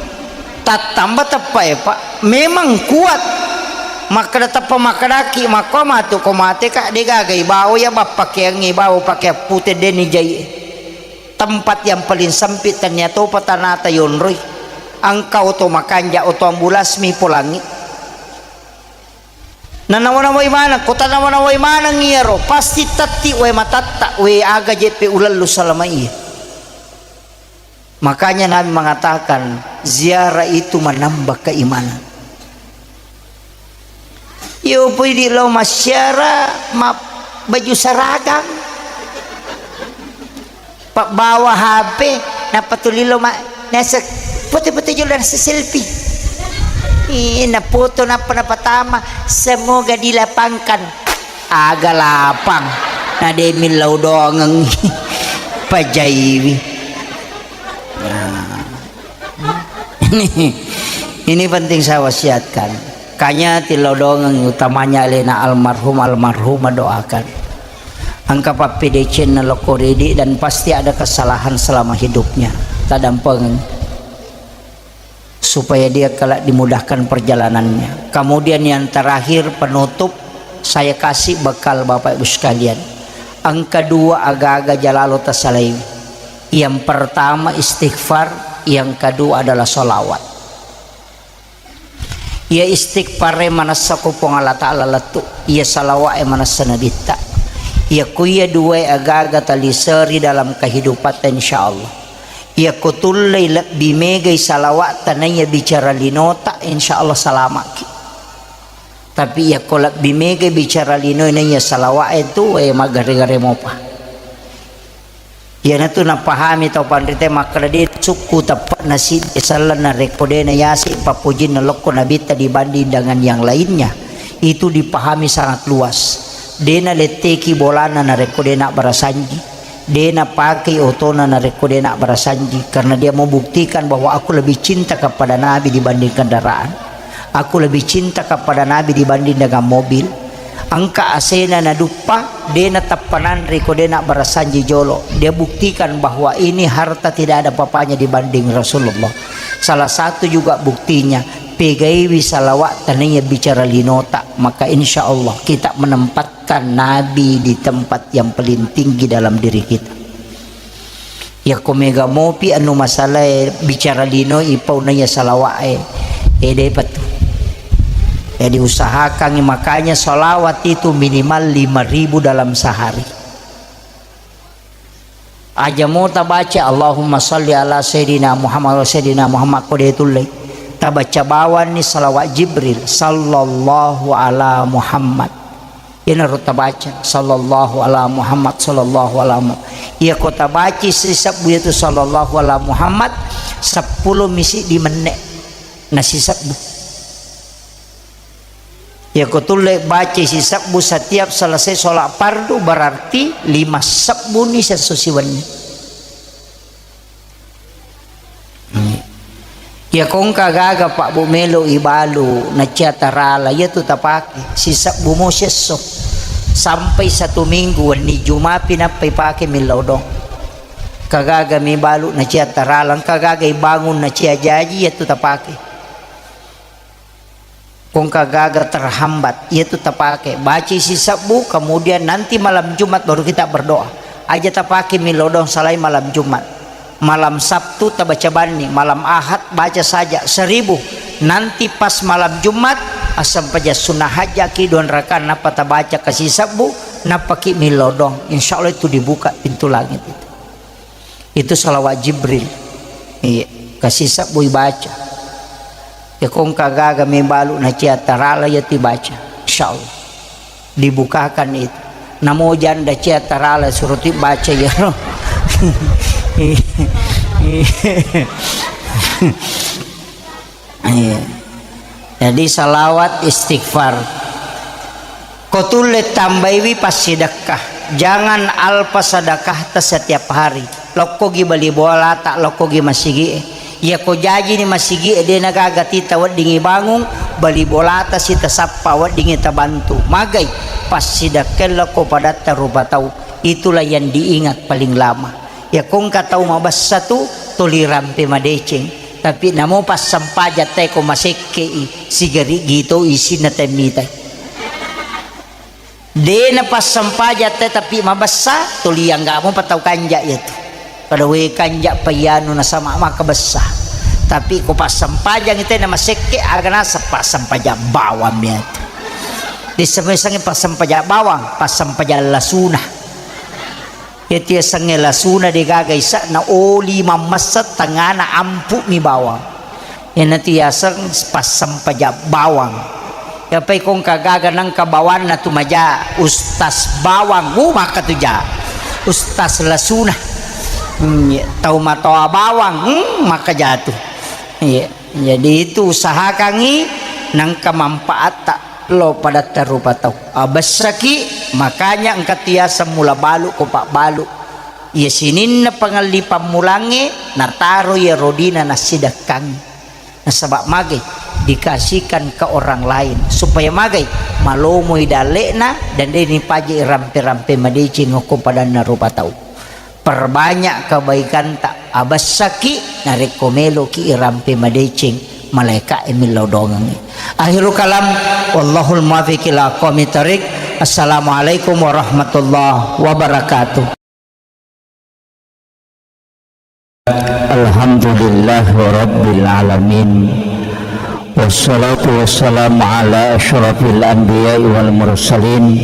Tattamba teppai, Pak. Memang kuat. Makkeda teppa makkedaki, makko matu ko mate ka de gaga ibawa ya bappakeangngi ibawa pakeang pute deni jai. Tempat yang paling sempit tania topa tanata yonroi. Engka oto makanja oto ambulasmi polangi. Nanawa-nawai maneng, ko tanawa-nawai maneng iyaro, pasti tetti wae matatta, we aga jeppe ulallu salama iya. Makanya Nabi mengatakan, ziarah itu menambah keimanan. Iyo pui di lo masyara ma baju saragang. Pabbawa H P, nappa tuli lo ma-, nasek foto-foto jolo, nasek selfie. Ih, nafoto nappa napatama, semoga dilapangkan. Aga lapang, na de millau doangeng. Pajaiwi. Nah. Ini, ini penting saya wasiatkan. Kanya tillau doangeng, utamanya alena almarhum, almarhumah doakan. Engka pappedecenna lokko ridi dan pasti ada kesalahan selama hidupnya. Tadampengeng. Supaya dia kelak dimudahkan perjalanannya. Kemudian yang terakhir penutup, saya kasih bekal Bapak Ibu sekalian. Engka dua aga-aga jalalo tasalai. Yang pertama istighfar, yang kedua adalah salawat. Iya istighfare manessa ko Puang Allah Ta'ala lettu, iya salawa'e manessa Nabitta. Iya ko iya duae aga-aga taliseri dalam kehidupatta, insya Allah. Iya ko tullei lebbi megai salawa'ta naiya bicara linota, insya Allah salama'ki. Tapi iya ko lebbi megai bicara linoe naiya salawa'e tu, eh, maggare-gare mopa. Iyanatu napahami tau panrita makkeda, de sukku teppa'na siddi selleng narekko de nayaseng pappojinna lokko Nabitta dibanding dengan yang lainnya. Itu dipahami sangat luas. De naletteki bolana narekko de nabbara sanji. De napakei otona narekko de nabbara sanji. Karena dia mau buktikan bahwa aku lebih cinta kepada Nabi dibanding kendaraan. Aku lebih cinta kepada Nabi dibanding dengan mobil. Engka asena naduppa, de natappa nanre ko de nabbara sanji jolo. Dia buktikan bahwa ini harta tidak ada papanya dibanding Rasulullah. Salah satu juga buktinya, pegaiwi salawa'ta naiya bicara linota, maka insya Allah kita menempatkan Nabi di tempat yang paling tinggi dalam diri kita. Yakko mega mopi anu masalae bicara lino ipau naiya salawa'e, eh, depa tu. Jadi usahakan makanya salawat itu minimal lima ribu dalam sehari. Aja mo tabaca Allahumma salli ala sayyidina Muhammad wa sayyidina Muhammad ko de tulle. Tabaca bawanni salawat Jibril, sallallahu ala Muhammad. Iyanaro tabaca, sallallahu ala Muhammad, sallallahu ala Muhammad. Iya ko tabaci sisebbu iyatu sallallahu ala Muhammad, seppulo mi siddi menne nasisebbu. Iya ko tulle baca sisebbu setiap selesai sholat fardu, berarti lima sebbu ni sesso siwenni. Iya kongka gaga Pak Bu melo ibalu nacia tarala, iya tu tapake sisebbu mo siesso sampai satu minggu, wenni Jumapi nappa ipake millau dong. Kagaga mibalu nacia tarala, engka gaga ibangun nacia jaji, iya tu tapake. Kongka gaga terhambat, iya tu tapake. Baca sisebbu, kemudian nanti malam Jumat baru kita berdoa. Aja tapake millau dong salai malam Jumat. Malam Sabtu tabaca banni, malam Ahad baca saja seribu. Nanti pas malam Jumat, asam paja sunnah hajaki dua rakaat, nappa tabaca ke sisebbu, nappaki millau dong. Insya Allah itu dibuka pintu langit itu. Itu salawat Jibril. Iya, kasih sebbu ibaca. Ya kongka gaga mebalu nacia tarala ya tu ibaca. Insya Allah. Dibukakan itu. Namo janda cia tarala suruh tu baca ya. Iya. Jadi salawat istighfar. Ko tulle tambaiwi passidekka. Jangan alpa sedekahta setiap hari. Lokkogi bali bola, tak lokkogi masigi'e. Iyako jajini masigi e, de nagaga tita weddingi bangung, bali bolata sitasappa weddingi tabantu. Magai, passidakkellako padatta rupa tau. Itulah yang diingat paling lama. Iyako engka tau mabessa tu, tuli rampe madeceng. Tapi namo passempajang tae ko masekke i, sigari gito isinna temmitai. De napassempajang te, tapi mabessa, tuli anggamu patau kanja iyatu. Pada we kanja payanu nasama maka bessa. Tapi ko passempajang te na masekke, aga naseng passempajang bawang iyatu. Diseme-seme passempajang bawang, passempajang lasuna. Iyatu yasengnge lasuna de gaga isa na oli mammessa tengana ampu mi bawang. Iyanatu yaseng passempajang bawang. Yapai kongka gaga nengka bawanna tu maja, Ustaz Bawang, uh, maka tu ja. Ustaz Lasuna. Hmm, iya, tau matoa bawang, hmm, maka jatu. Iya, jadi itu usahakangi nengka manfaatta lo padatta rupa tau. Abessaki, makanya engka tu yaseng mula balu ko pabbalu. Iya sininna pangelli pammulangnge nataro iya rodina nassidekkangngi. Nasaba magai dikasihkan ke orang lain supaya magai malomoi dalle'na dan de nipaja rampe-rampe madeceng okko padanna rupa tau. Perbanyak kebaikanta, abessaki narekko meloki irampe madeceng malaeka e millau dongengngi. Akhirul kalam, wallahul muwaffiq ila aqwamit thariq. Assalamualaikum warahmatullahi wabarakatuh. Alhamdulillahirabbil alamin. Wassalatu wassalamu ala asyrafil anbiya'i wal mursalin,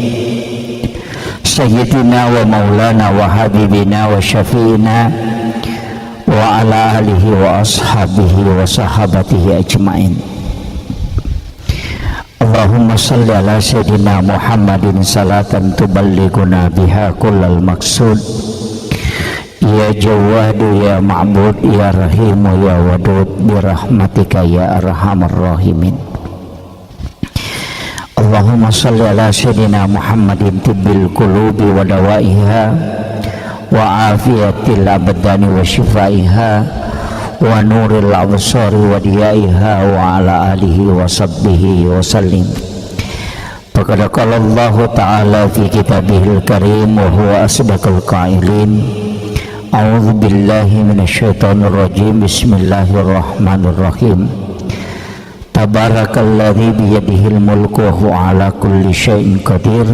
sayyidina wa maulana wa habibina wa syafi'ina wa ala alihi wa ashabihi wa sahabatihi ajmain. Allahumma salli ala sayyidina Muhammadin salatan tuballighuna biha kullal maqsud. Ya Jawwadu ya Ma'bud ya Rahimu ya Wadud, birahmatika ya arhamar rahimin. Allahumma salli ala sayyidina Muhammadin tibbil qulubi wa dawaiha wa afiyatil abdani wa shifaiha wa nuril absari wa diyaiha wa ala alihi wa sahbihi wa sallim. Faqad qala Allahu ta'ala fi kitabihil karim wa huwa asdaqul qailin. A'udzu billahi minasy syaithanir rajim. Bismillahirrahmanirrahim. Tabarakalladzi biyadihil mulku wa huwa ala kulli syai'in qadir.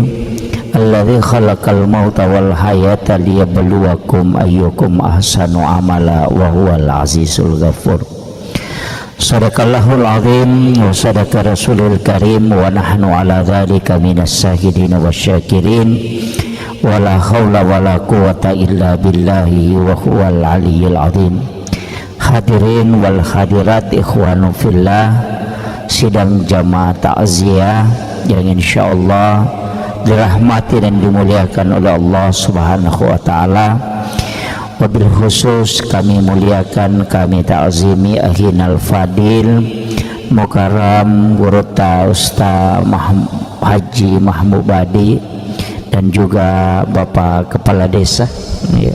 Alladzi khalaqal mauta wal hayata liyabluwakum ayyukum ahsanu amala wa huwal azizul ghafur. Sadaqallahul azim wa sadaqa rasulul karim wa nahnu ala dzalika minas syahidin wasyakirin. Wa la haula wa la quwwata illa billahi wa huwal aliyyil azim. Hadirin wal hadirat, ikhwanu fillah, sidang jamaah takziah yang insyaallah dirahmati dan dimuliakan oleh Allah Subhanahu wa taala. Wabil khusus kami muliakan, kami takzimi Akhinal Fadil Mukarram, Gurutta Ustaz Mahm-, Haji Mahmud Badi, dan juga Bapak Kepala Desa, ya,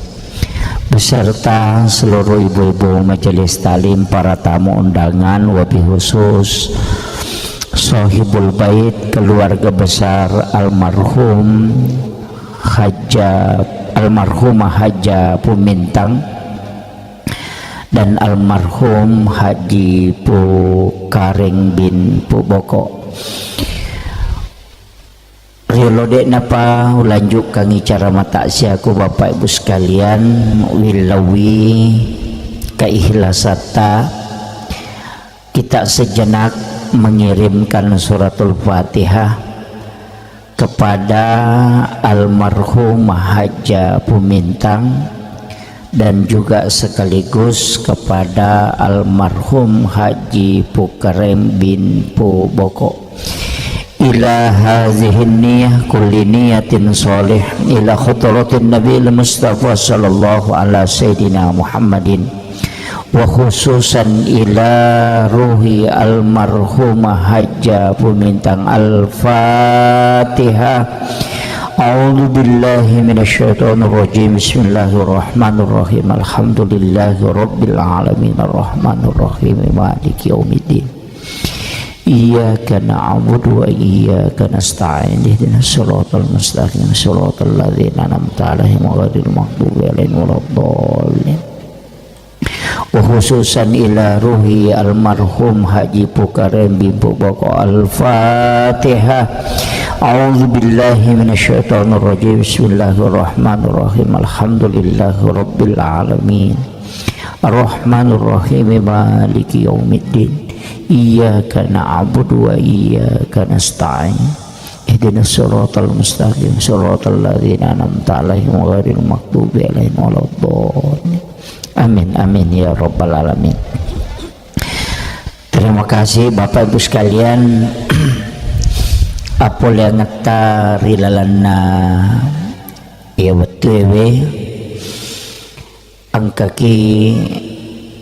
beserta seluruh ibu-ibu majelis taklim, para tamu undangan, wabil khusus Sohibul Bait, keluarga besar almarhum Haja, almarhumah Haja Pumintang dan almarhum Haji Pu Kareng bin Pu Boko. Riolo de'napa ulanjukkangngi cara mataksiaku, Bapak Ibu sekalian, willauwi keikhlasatta, kita sejenak mengirimkan suratul Fatihah kepada almarhum Haja Pumintang dan juga sekaligus kepada almarhum Haji Pukerem bin Pu Boko. Ila hazihin niyah kulli niyatin shalih ila hadratin Nabil Mustafa sallallahu ala sayyidina Muhammadin. Wa khususan ila ruhi almarhumah Haja Pumintang. Al-Fatihah. أعوذ بالله من الشيطان الرجيم. بسم الله الرحمن الرحيم. الحمد لله رب العالمين. الرحمن الرحيم. مالك يوم الدين. إياك نعبد وإياك نستعين. اهدنا الصراط المستقيم. صراط الذين أنعمت عليهم غير المغضوب عليهم ولا الضالين. Wa khususan ila ruhi almarhum Haji Pukareng Bimpu Boko. Al-Fatihah. A'udzu billahi minasyaitonir rajim. Bismillahirrahmanirrahim. Alhamdulillahi rabbil alamin. Arrahmanirrahim. Maliki yaumiddin. Iyyaka na'budu wa iyyaka nasta'in. Ihdinas siratal mustaqim, siratal ladzina an'amta 'alaihim ghairil maghdubi 'alaihim waladdallin. Amin, amin ya rabbal alamin. Terima kasih Bapak Ibu sekalian. Appoleangetta ri lalenna iya wettuewe. Engkaki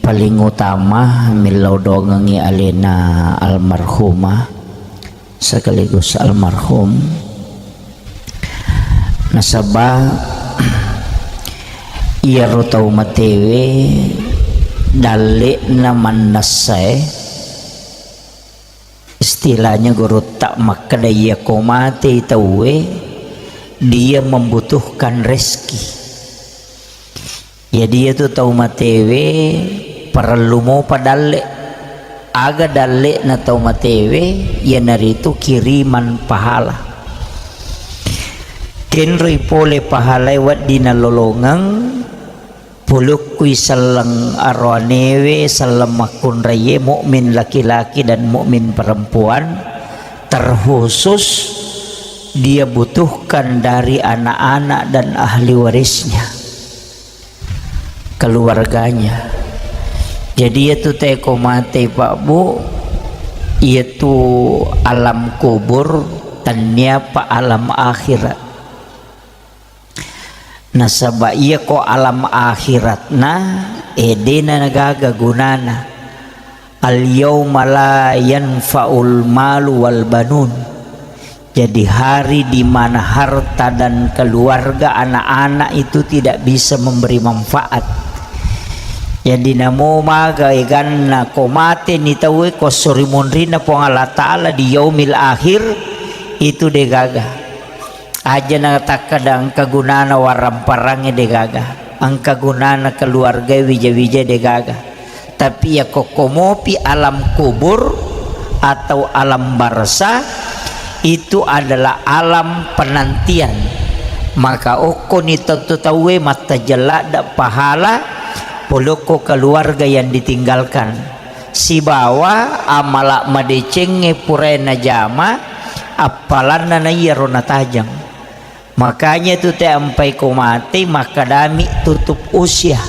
paling utama millau dongengngi alena almarhumah sekaligus almarhum. Nasaba iyaro tau matewe dalle'na mannessae, istilahnya gurutta makkeda, iyako matei tauwe, dia membutuhkan rezeki. Jadi, iyatu tau matewe parellu mopa dalle. Aga dalle'na tau matewe? Iyanaritu kiriman pahala. Kenroi pole pahalae wedding nalolongeng, pulukkui selleng aroanewe, selleng makkunraie, mukmin laki-laki dan mukmin perempuan, terkhusus dia butuhkan dari anak-anak dan ahli warisnya, keluarganya. Jadi, iyatu teko mate, Pak Bu, iyatu alam kubur, tenniapa alam akhirat. Nasaba iyako alam akhiratna, eh, dena gaga gunana. Al-yauma la yanfa'ul malu wal banun. Jadi, hari di mana harta dan keluarga, anak-anak itu tidak bisa memberi manfaat. Jadi, namo maga eganna ko mateni tauwe, ko sori munrinna Puang Allah Ta'ala di yaumil akhir, itu degaga. Aja natakkeda engka gunana warang-parangnge, degaga. Engka gunana keluarga wija-wija, degaga. Tapi iyako komopi alam kubur atau alam barzah, itu adalah alam penantian. Maka okkoni tentu tauwe mattajeng ladde pahala polokko keluarga yang ditinggalkan. Sibawa amala madecengnge purae najama, appalanna naiyaro natajeng. Makanya tu te ampai ko mate, makkadami tutup usia.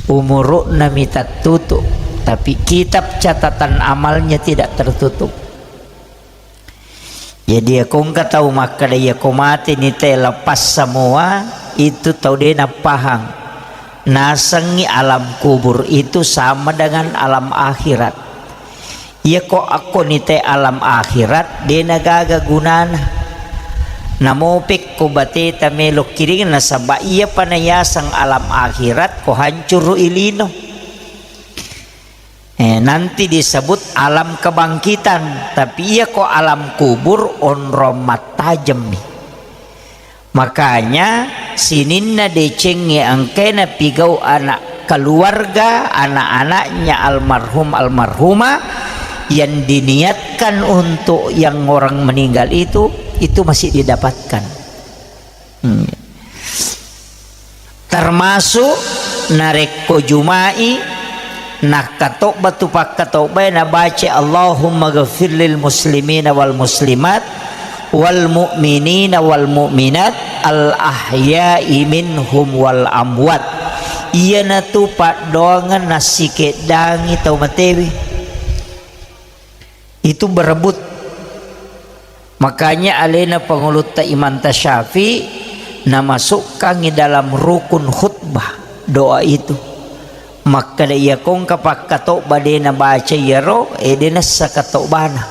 Umuru'na mi tattutu, tapi kitab catatan amalnya tidak tertutup. Jadi, iyako engka tau makkeda, iyako mateni te lepas semua, itu tau de napahang. Nasengngi alam kubur itu sama dengan alam akhirat. Iyako akkoni te alam akhirat, de nagaga gunana. Namopekko bateta melo kiring, nasaba iyapa nayaseng alam akhirat, ko hancuru ilino. Eh, nanti disebut alam kebangkitan, tapi iyako alam kubur onrong mattajemmi. Makanya, sininna decengnge engkae napigau anak keluarga, anak-anaknya almarhum, almarhumah yang diniatkan untuk yang orang meninggal itu, itu masih didapatkan. Hmm. Termasuk narekko Juma'i, nakkatobba tu pakkatobbae nabaca, "Allahumma ghafir lil muslimina wal muslimat, wal mu'minina wal mu'minat, al ahya'i minhum wal amwat." Iyanatu paddoangeng nassikeddangi tau matewe. Itu berebut. Makanya alena pangulutta Imam Tasyafi namasukkangi dalam rukun khutbah doa itu. Makkeda, iya kongka pakkatobba de nabaca iyaro, eh, de nessa katobana.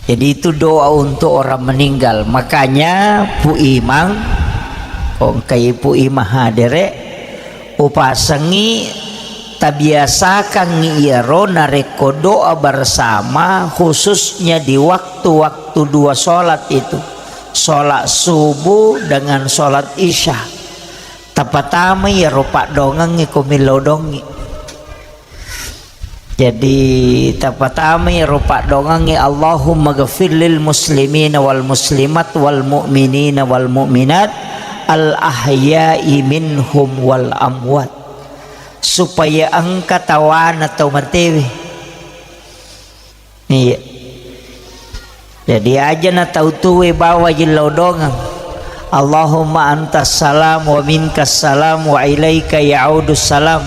Jadi itu doa untuk orang meninggal. Makanya Pu Imang, ko engkai Pu Imang hadere, upasengi tabiasakangngi iyaro narekko doa bersama, khususnya di waktu-waktu dua sholat itu, sholat subuh dengan sholat isya. Tapatamai iyaro paddoangengnge ko millau doangngi. Jadi tapatamai iyaro paddoangengnge, Allahumma ghafir lil muslimina wal muslimat wal mu'minina wal mu'minat al ahya'i minhum wal amwat. Supaya engka tawana tau matewe. Iya. Jadi aja na tau tuwe bawa yillau doangeng. Allahumma antas salam wa minkas salam wa ilaika ya'udus salam.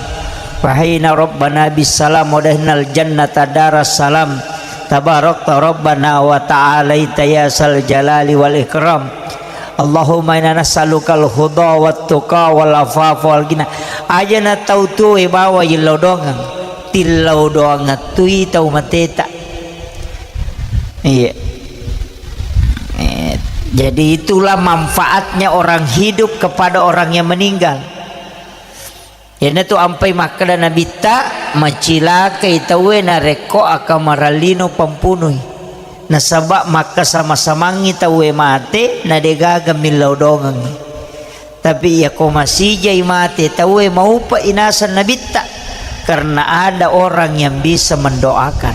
Fahina rabbana bis salam wa dahnal jannata daras salam. Tabarakta rabbana wa ta'alaita ya sal jalali wal ikram. Allahumma inna nas'alukal huda wat tuqa wal afafa wal ghina. Aja na tau tuwe bawa yillau doangeng. Tillau doangettui tau mateta. Iya. Eh, jadi itulah manfaatnya orang hidup kepada orang yang meninggal. Iyanatu ampai makkeda Nabitta, macilakai tauwe narekko akamarallino pampunui. Nasaba makkasama-samangngi tauwe mate, na degaga millau doangengngi. Tapi iyako masijai mate tauwe, maupe'i naseng Nabitta, karena ada orang yang bisa mendoakan.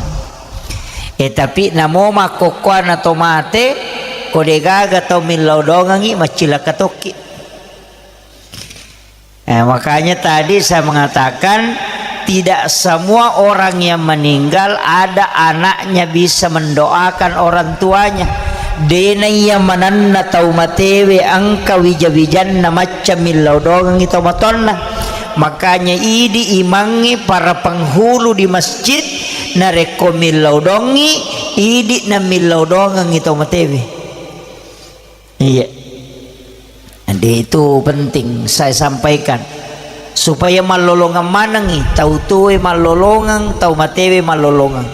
Eh, tapi namo makkokkoanna to mate, ko degaga tau millau doangengngi, maccilaka tokki. Eh, makanya tadi saya mengatakan, tidak semua orang yang meninggal ada anaknya bisa mendoakan orang tuanya. Dena iya manenna tau matewe engka wija-wijanna macca millau doangengngi tau matoanna. Makanya idi imangnge para penghulu di masjid, narekko millau doangngi, idi na millau doangengngi tau matewe. Iya. Jadi itu penting saya sampaikan. Supaya mallolongeng manengngi, tau tuwe mallolongeng, tau matewe mallolongeng.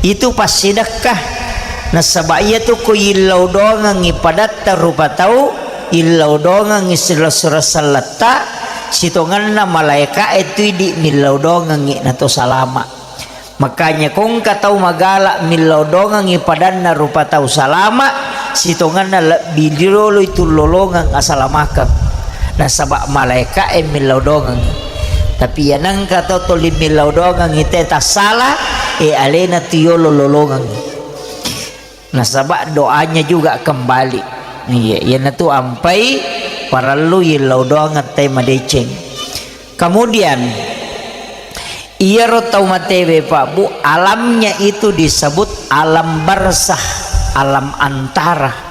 Itu passidekka. Nasaba iyatu ko yillau doangengngi padatta rupa tau, yillau doangengngi silessureng selletta, sitongenna malaeka'e tu idi millau doangengngi nato salama. Makanya ko engka tau magala millau doangengngi padanna rupa tau salama, sitongenna lebbi rioloi tullolongeng asalamakeng. Nasaba malaeka'e millau doangengngi. Tapi iya nengka tau tuli millau doangengngi te tassala, e alena tu yolo lolongengngi. Nasaba doanya juga kembali. Iya, iyanatu ampai parellu yillau doangeng te madeceng. Kemudian, iyaro tau matewe, Pak Bu, alamnya itu disebut alam barzah, alam antara.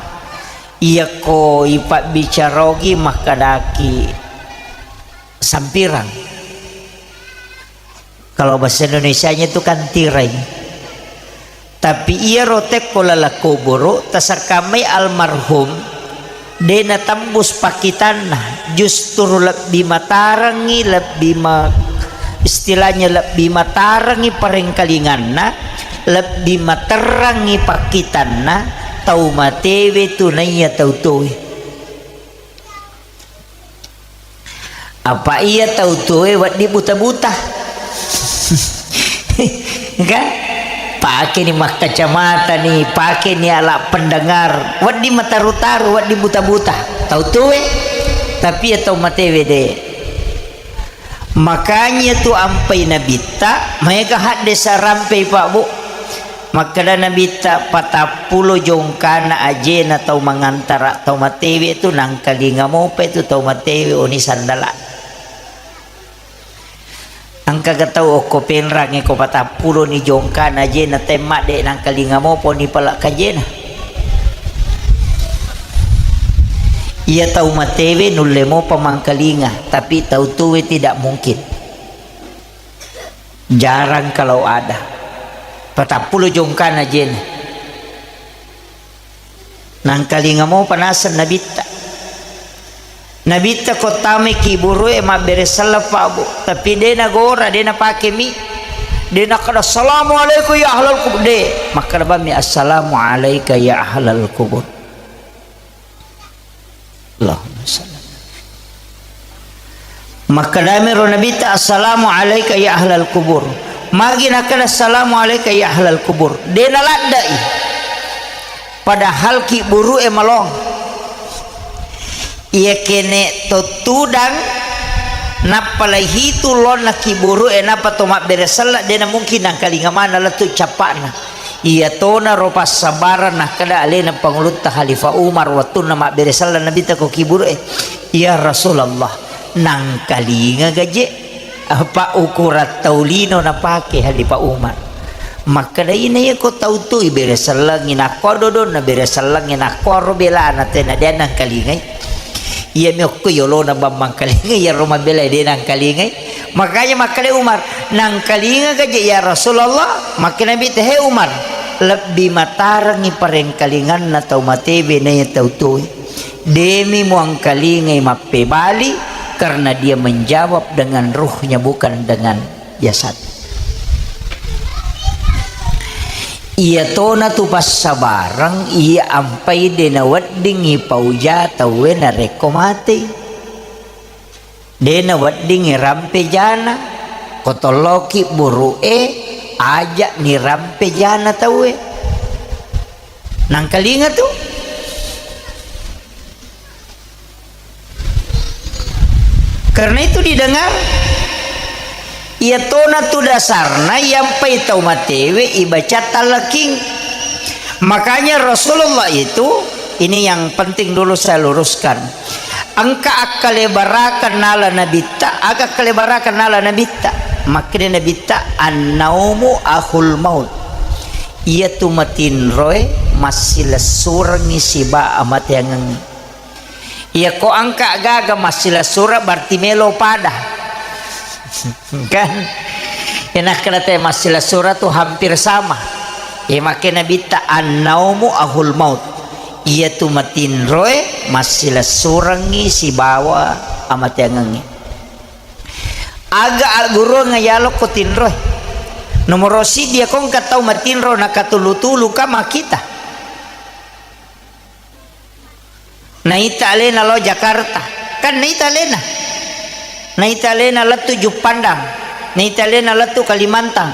Iyako ipabbicara ogi makkedaki sampirang. Kalau bahasa Indonesianya itu kan tirai. Tapi iyaro tekko laleng kuburu, tasakkamai almarhum, de natembus pakkitanna, justru lebbi matarengngi, lebbi ma-, istilahnya lebbi matarengngi parengkalinganna, lebbi materrangngi pakkitanna tau matewe tu naiya tau tuwe. Apa iya tau tuwe wedding buta-buta? Kan? Pake ni makkacamata ni, pake ni alat pendengar, wedding mataru-taru, wedding buta-buta. Tau tuwe, tapi iya tau matewe de. Makanya tu ampai Nabitta, maega haddesa rampei, Pak Bu. Makkeda Nabitta, patappulo jongkana ajena tau mangantara tau matewe tu, nangkalinga mopa tu tau matewe oni sandala. Engkaga tau okko Penrang e ko patappulo ni jongkana ajena temmadde, nangkalinga mopa oni pala kajena. Iya tau matewe nulle mopa mangkalinga, tapi tau tuwe tidak mungkin. Jarang kalau ada. Patappulo jongkana ajena. Nangkalinga mopa naseng Nabitta. Nabitta ko tamai kiburue mabbere selleng, Pak Bu. Tapi de nagora, de napake mi. De nakkeda, "Assalamualaikum ya ahlal kubur." De, makkeda bammi, "Assalamu alaika ya ahlal kubur." Allahumma salli. Makkedami ro Nabitta, "Assalamu alaika ya ahlal kubur." Magi nakkeda, "Assalamu alaika ya ahlal kubur." De naladdai. Padahal kibburu'e malong. Iya kene to tudang, nappa laihitu lonna kibburu'e, nappa to mabbere selleng, de namungkin nangkalinga maneng lettu cappa'na. Iya tona ro passabarang nakkeda alena Pangulutta Khalifah Umar wettunna mabbere selleng Nabitta ko kibburu'e, "Ya Rasulullah, nangkalinga gaje?" Apa ukurang tau lino napake Khalifah Umar. Makkeda, "Ina iya ko tau tu ibere sellengi, nakko dodonna bere sellengi, nakko aro belana tena de nangkalingai." Iyami okko yolona bang mangkalingai, iyaro mabela de nangkalingai. Makanya makkeda Umar, "Nangkalinga gaje ya Rasulullah?" Makkeda Nabitta, "He Umar, lebbi matarengi parengkalinganna tau matewe naiya tau tuwe." Demi muangkalingai mappebali, karena dia menjawab dengan ruhnya, bukan dengan jasad. Iya tona tu passabarang, iya ampai de naweddingi pauja tauwe narekko matei. De naweddingi rampe jana, ko tolloki buru'e, aja ni rampe jana tauwe. Nangkalinga tu. Karena itu didengar, iya tona tu dasarna, iyampai tau matewe ibaca talqin. Makanya Rasulullah itu, ini yang penting dulu saya luruskan. Engka akkalebarakeng nala Nabitta, aga akkalebarakeng nala Nabitta? Makkeda Nabitta, "Annaumu akhul maut." Iyatu matinroe massilessurengngi siba amateangeng. Iyako engka gaga massilessureng, berarti melo pada. Kan? Enakkeda te massilessureng tu hampir sama. Iya makkeda Nabitta, "Annaumu akhul maut." Iyatu matinroe massilessurengngi sibawa amateangengnge. Aga agguruang yalokko tinroe. Nomoro siddi, iyako engka tau matinro nakatulu-tulu ka makkita. Naita alena lao Jakarta. Kan naita alena. Naita alena lettu Juppandang. Naita alena lettu Kalimantan.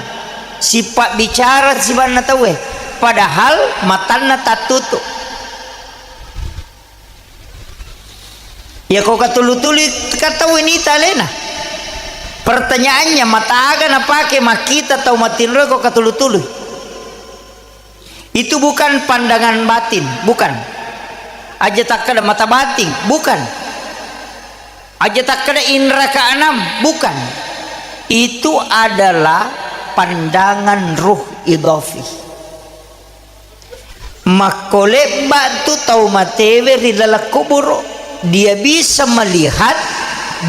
Sipabbicara sibanna tauwe. Padahal matanna tattutu. Iyako katulu-tulu ka tauwe naita alena. Pertanyaannya, mataga napake makkita tau matinroe ko katulu-tulu? Itu bukan pandangan batin, bukan. Aja takkeda mata batin, bukan. Aja takkeda indra keenam, bukan. Itu adalah pandangan ruh idhafi. Makkolebba tu tau matewe ri laleng kuburu, dia bisa melihat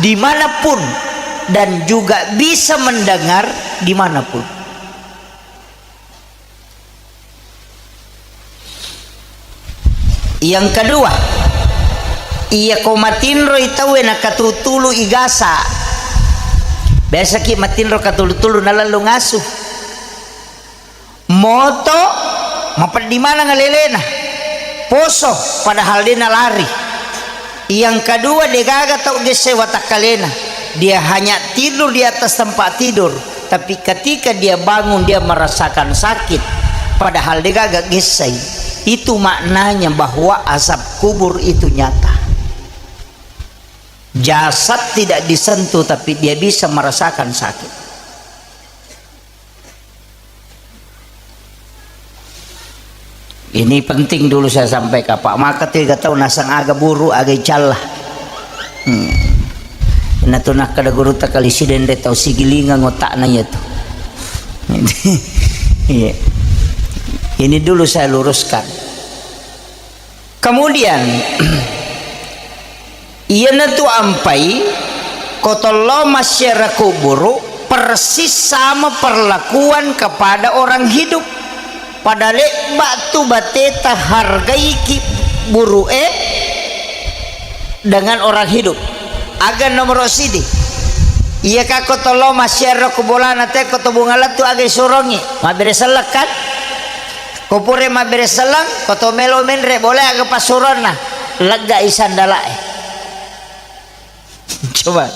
dimanapun dan juga bisa mendengar dimanapun. Yang kedua, iyako matinroi tauwe nakatutulu igasa. Biasaki matinro katulu-tulu nalellung asu. Moto mapeddi maneng alelena. Poso padahal de nalari. Yang kedua, degaga tau gesse watakkalena. Dia hanya tidur di atas tempat tidur. Tapi ketika dia bangun, dia merasakan sakit. Padahal degaga gessai. Itu maknanya bahwa azab kubur itu nyata. Jasad tidak disentuh, tapi dia bisa merasakan sakit. Ini penting dulu saya sampaikan, Pak. Maka tiga tahun nasang aga buru, aga icalla. Hmm. Natu nakkeda gurutta kali sidende tau sigilingang otakna iyatu. Iya. Ini dulu saya luruskan. Kemudian, iyanatu ampai, ko tollo masyarakat kuburu, persis sama perlakuan kepada orang hidup. Pada lebba tu bateta hargaiki buru'e dengan orang hidup. Aga nomoro sidi. Iya ka ko to lo massiaro ku bolana te ko to bunga lettu aga isurongi? Mabbere selleng kan? Ko pura mabbere selleng, ko to melo menre bola aga passuronna? Lega i sandalae. Coba.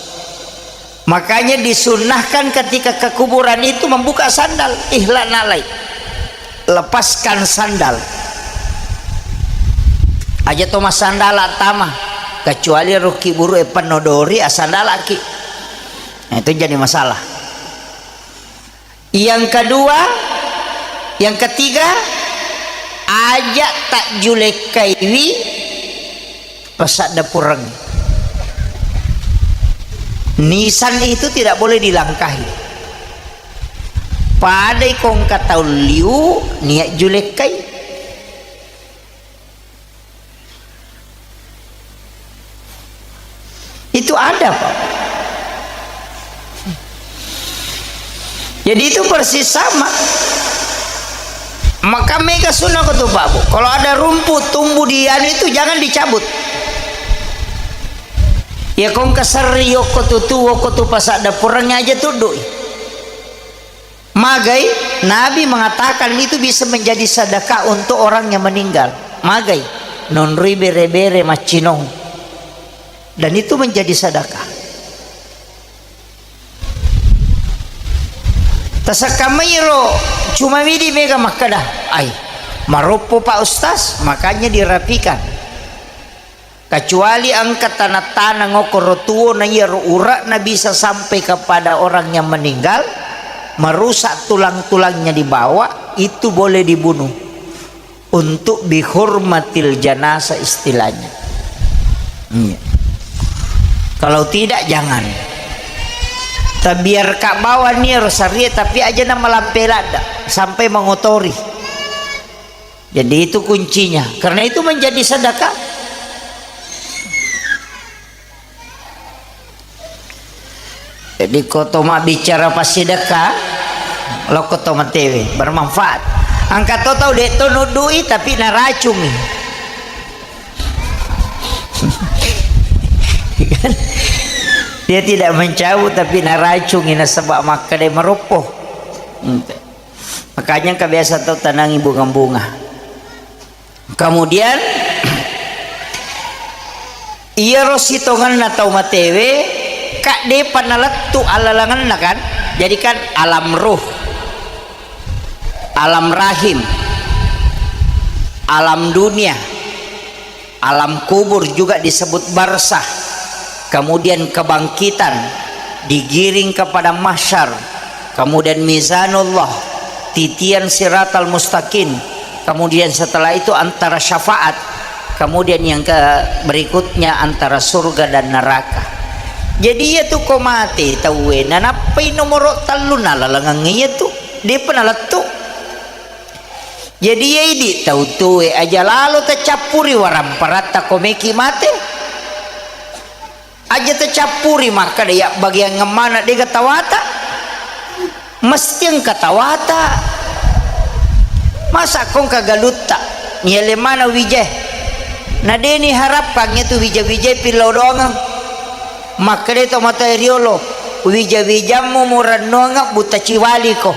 Makanya disunnahkan ketika ke kuburan itu membuka sandal, ihla nalai. Lepaskan sandal. Aja to massandala tama, kecuali rukki buru e penno dori, asandalaki. Nah, itu jadi masalah. Yang kedua, yang ketiga, aja tajjulekkaiwi pasadda pureng. Nisan itu tidak boleh dilangkahi. Padai kongka tau liu, niat julekkai. Itu ada, Pak. Jadi itu persis sama. Maka mega sunnah ko tu, Pak Bu. Kalau ada rumput tumbuh di anu itu, jangan dicabut. Ya, kongka serri yokko tu, tu, wokko tu pasadda pureng aja tuddui. Magai, Nabi mengatakan itu bisa menjadi sedekah untuk orang yang meninggal. Magai, nonroi bere-bere maccinong. Dan itu menjadi sedekah. Tasakkamai ro, cuma widi mega makkeda, "Ai, maroppo Pak Ustaz, makanya dirapikan." Kecuali engka tanang-tanang okkoro tuo na iyaro ure'na bisa sampai kepada orang yang meninggal, merusak tulang-tulangnya di bawah, itu boleh dibunuh. Untuk bihurmatil janasa istilahnya. Iya. Kalau tidak, jangan. Tabiarka bawang iyaro sarie, tapi aja na malampe ladda sampai mengotori. Jadi itu kuncinya. Karena itu menjadi sedekah. Jadi ko to mabbicara passidekka, lokko to matewe, bermanfaat. Engka to tau de' to nuddui tapi naracungi. Dia tidak mencabut tapi naracungi nasaba makkeda maroppo. Makanya engka biasa tau tanangi bunga-bunga. Kemudian, iyaro sitongenna tau matewe, ka depa nalettu allalengenna kan? Jadi kan alam ruh, alam rahim, alam dunia, alam kubur juga disebut barzah, kemudian kebangkitan, digiring kepada mahsyar, kemudian mizanullah, titian siratal mustaqim, kemudian setelah itu antara syafaat, kemudian yang ke berikutnya antara surga dan neraka. Jadi iya tu ko mate tauwe, nanappai nomoro tellu nalalengeng iya tu, depa nalettu. Jadi iya idi tau tuwe aja lalo tacappuri waramparatta ko meki mate. Aja tacappuri makkeda iya bagian ngemmana dega tawata. Mesti engka tawata. Masa ko engka galutta, niale mana wije. Na deni harapang itu wije-wije pillau doangeng. Makkeda to mata riolo, wije-wijammu murennuangeng buta ciwaliko.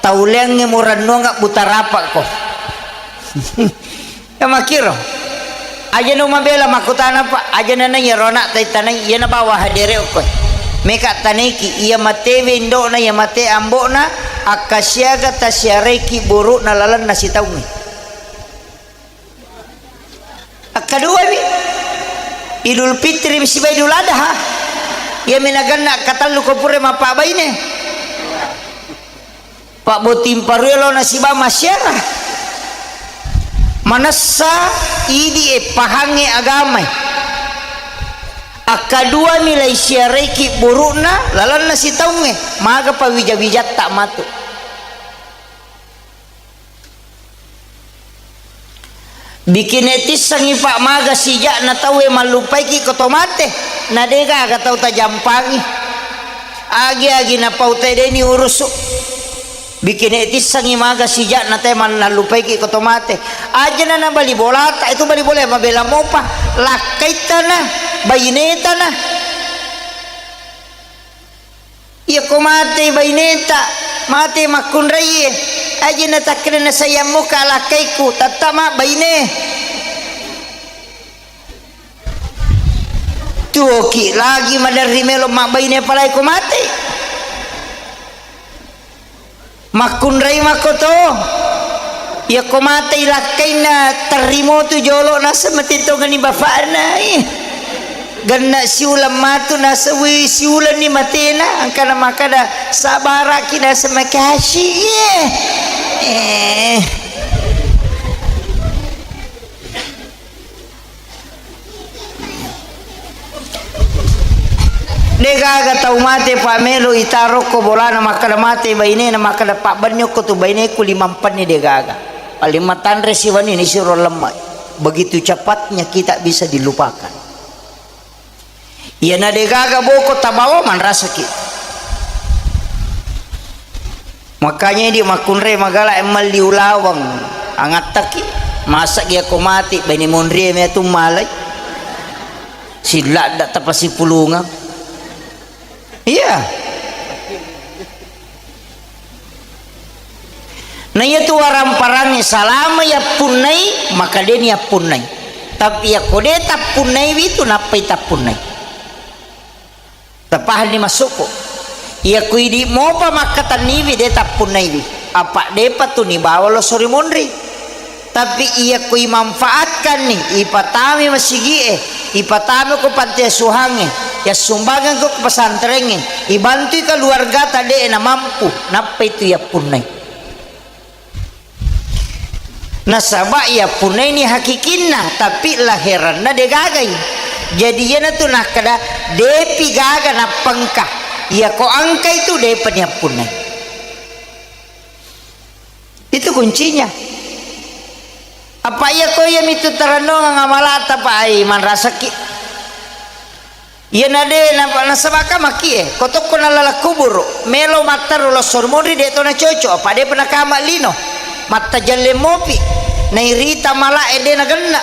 Tauleangnge murennuangeng buta rapakko. Ya makkiro. Aja no mabela makkutana, Pak. Aja na nai ro anak tai tanai, iya na bawa hadere okko. Meka tanaiki, iya matewe indokna, iya mate ambokna, akkasiaga tasiaraiki burukna lalenna sitaungnge. Akkaduami, Idul Fitri sibawa Idul Adha. Iya minaganna akkatellu ko pura mappabaine. Pabbotting parue lo nasiba masyara. Manessa idi e pahangnge agamae. Akkaduami lai siaraiki burukna lalenna sitaungnge, maga pawija-wijatta matu. Bikine tissengngi, Pak, maga sija'na tauwe mallupaiki ko to mate, na degaga tau tajampangi. Agi-agi napau tedeni urusu. Bikine tissengngi maga sija'na te mallupaiki ko to mate. Ajana na bali bolata, itu bali bola mabela mopa. Lakkaittana, bainetana. Iyako matei baineta, matei makkunraie, aja natakkeda nasayang muka lakkaiku, tattama baine. Tuoki lagi maderri melo mabbaine, apalagi ko matei. Makkunrai mako to. Iyako matei lakkainna terrimo tu jolo naseng mate tongeni bapakna. Ih. Genna siulang matu naseng, wi siulang ni matena, engkana makkada sabaraki naseng makasih. Ih. Eh. Degaga tau mate pa melo itaro ko bolana makkada mate bainena, makkada pabbenni okko tu baineku limampenni, degaga. Paling matanre siwani ni siro lemme. Begitu cepatnya kita bisa dilupakan. Iyana degaga boko tabawa manrasaki. Makanya idi makkunrai magala emmalli ulaweng angattaki. Masa gia ko mati baine monrie metu malai. Silladda tapasipulungang. Iya. Na iya tu waramparang salama yappunnai, maka deni yappunnai. Tapi yakko de tappunnai witu nappai tappunnai. Tapahanni maksudku. Iya ku idi mopa makkatenniwi de tappunnaiwi. Apa depa tu nibawa loso ri monri. Tapi iya ku imanfaatkanni, ipatami masigie, ipatami ko panti asuhange, yassumbangeng ko pesantrengnge, ibantui keluargata de na mampu, nappa itu yappunnai. Nasaba iya punnaini hakikinna, tapi laheranna de gagai. Jadi iyanatu nakkeda, depi gaga nappengka. Iya ko angka itu depa niappunnai. Itu kuncinya. Apa iya ko iya mitu tarennongang amalata, Pak, ai manrasaki. Iyana de na-, nasabaka makie, ko tokko nalala kuburu, melo mattaru losso ri monri de to nacoco, apa depa nakama lino. Mattajelle mopi, nairita malae de nagenna,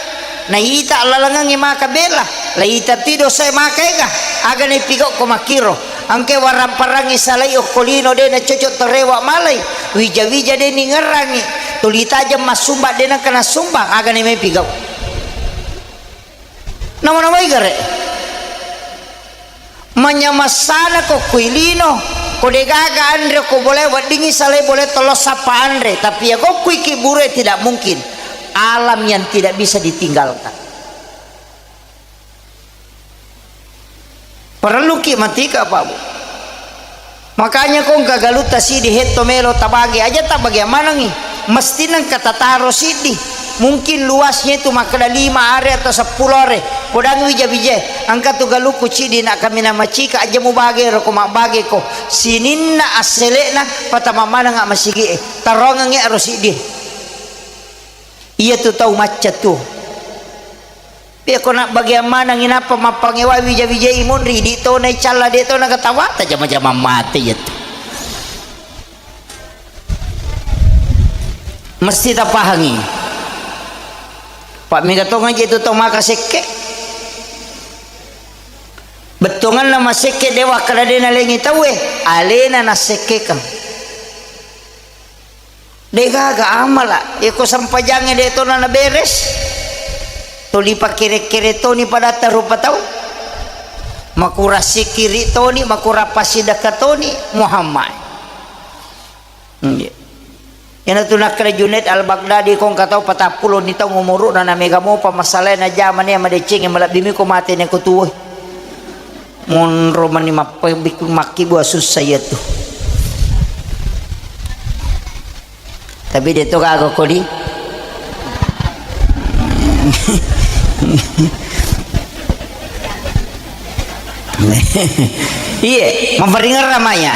naita lalangangngi maka bela, laita ti dosae maka ega, aga naipigau ko makkiro, angke warang-parangngi salai okko lino de nacoco torewa malai, wija-wija de ningerangi, tuli tajeng massumba de nengka nassumbang, aga nai mai pigau. Nama-namai gare. Manyamassana ko kui lino, ko degaga anre ko bole weddingi salai bole tollo sappa anre, tapi ya ko kui kiburu tidak mungkin. Alam yang tidak bisa ditinggalkan. Parelluki matika, Pak, Bu. Makanya ko engka galutta sidi hetto melo tabage, aja tabage manengi. Mesti nengka tataro sidi. Mungkin luasnya itu makkeda lima are atau seppulo are. Podang wija-wije. Engka tu galukku cidi nak kami na macika aja mubage ro ko mabbage ko. Sininna asselekna patama maneng masigi e. Tarongengi aro sidi. Iya tu tau macca tu. Pekko nabbageang manengngi nappa mappangewai wija-wijai monri, idi tona icalla, de tona gatawa, tajama-jamang mate iyatu. Mesti tapahangi. Pak, mega tongeng je tu tau maka sekke. Bettuanganna masekke de wakkeda de nalengi tauwe, alena nassekkekeng. Degaga amala, eko sempajangnge de tona naberes. Tuli pakkere-kere toni padatta rupa tau. Makura sikiri toni, makura pasidakka toni, Muhammad. Nggih. Iyanatu nakkeda Junaid Al-Baghdadi, ko engka tau patappulo ni taung umuru'na, na mega mopa masalae na jamane madecengnge, malebbi mi ko mate ne ko tuwoi. Monro mani mappebbi-, makkibua sussa iyatu. Tapi de to gaga kodi. Iye, maparingerra maya.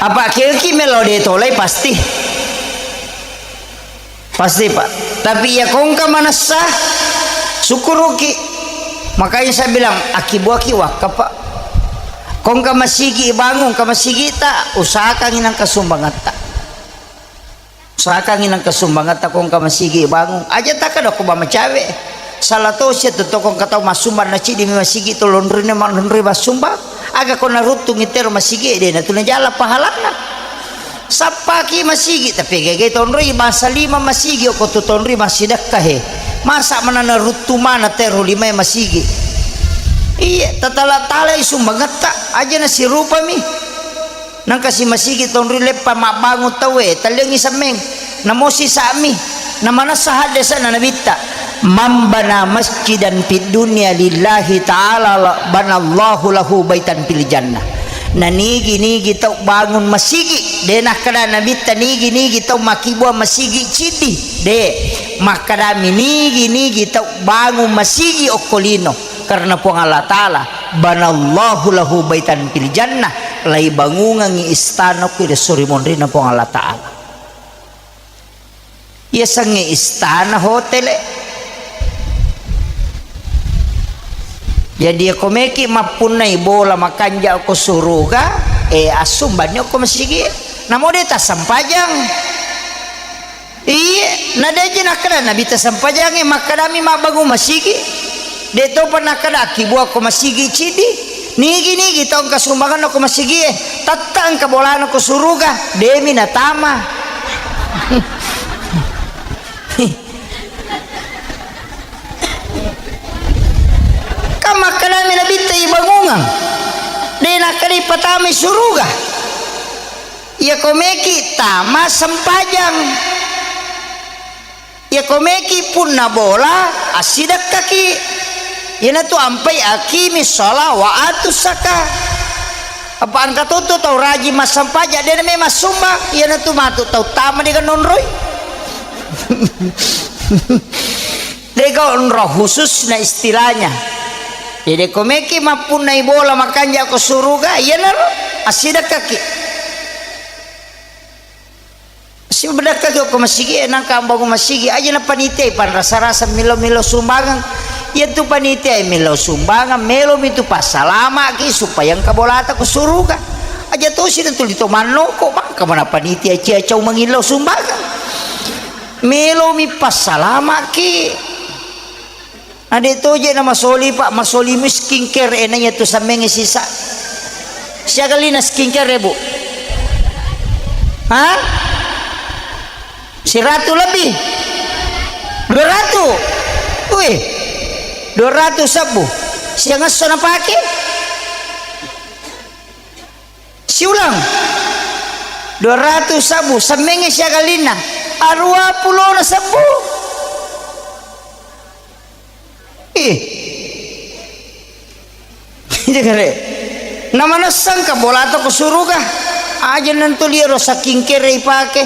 Apa keki melo de tolai pasti. Pasti, Pak. Tapi iya kongka manessa, syukuruki. Makanya saya bilang, akibuaki wakka, Pak. Kongka masigi bangun, ka masigi ta, usahakangi nang kasumbangatta. Usahakangi nang kasumbangatta kongka masigi bangun. Aja taka doko mamacawe. Salah to sia tu tokong katau masumbang na cidi mi masigi to lonrine ma-, lonri masumbang. Aga ko naruttungngi tero masigi, de natu najala pahalanna. Sappaki masigi, tapi gege tonroi bangsa lima masigi, okko tu tonroi massidekka he. Masa mana naruttu mana tero lima masigi. Iya, tatala-tala isumbangatta, aja nasirupami. Nangka si masigi tonroi leppa mabbangun tauwe, tallengi semmeng. Namosi sa'mi, namanessa haddese'na Nabitta, "Man bana masjidan fid dunya lillahi ta'ala la-, banallahu lahu baitan fil jannah." Na nigi-nigi tau bangun masigi, de nakkeda Nabitta nigi-nigi tau makkibua masigi ciddi, de. Makkedami nigi-nigi tau bangun masigi okko lino karena Puang Allah Ta'ala, "Banallahu lahu baitan fil jannah," laibangungengngi istana okko ri esso ri monrinna Puang Allah Ta'ala. Yasengnge istana hotele. Jadi, iyako meki mappunnai bola makanja ko suruga, eh, assumbanni okko masigi. Namo de tassempajang. Iye, na deje nakkeda Nabitta sempajangnge, makkedami mabbangung masigi. De topa nakkeda akkibuakko masigi ciddi. Nigi-nigi tau engka sumbanganna ko masigie, tette engka bolana ko suruga, demi natama. Kan makkedami Nabitta ibangungang, de nakkeda ipatamai suruga. Iyako meki tama sempajang. Iyako meki punna bola, assidekkaki. Iyanatu ampai aqimi sholah wa atu zaka. Apa engka toto tau rajin massempajang, de name massumbang. Iyanatu matu tau tama de ganonroi. Dega onro khususna istilahnya. Jadi ko meki mappunnai bola makanja ko suruga, iyanaro assidekkaki. Sibedakkaki okko masigi, nangka ambangung masigi, aja na panitia panrasa-rasa millau-millau sumbangan. Iyantu panitia millau sumbangan, melomi tu passalamaki supaya engka bolata ko suruga. Aja tosi na tuli to mannoko, mangka mana panitia cia cau mangillau sumbangan. Melomi passalamaki. Ade toje na masoli, Pak, masoli mi skincare, eh, naiya tu sammengnge sisa. Siaga lina skincare, Bu? Ha? Siratu lebih? Dua ratu? Wih, dua ratu sabbu. Siang esso napake? Siulang. Dua ratu sabbu, semmengnge siaga lina. Arua pulona sabbu. Ih. Jagare. Namanessang ka bolata ko suruga. Aja nantu liaro saking kere ipake.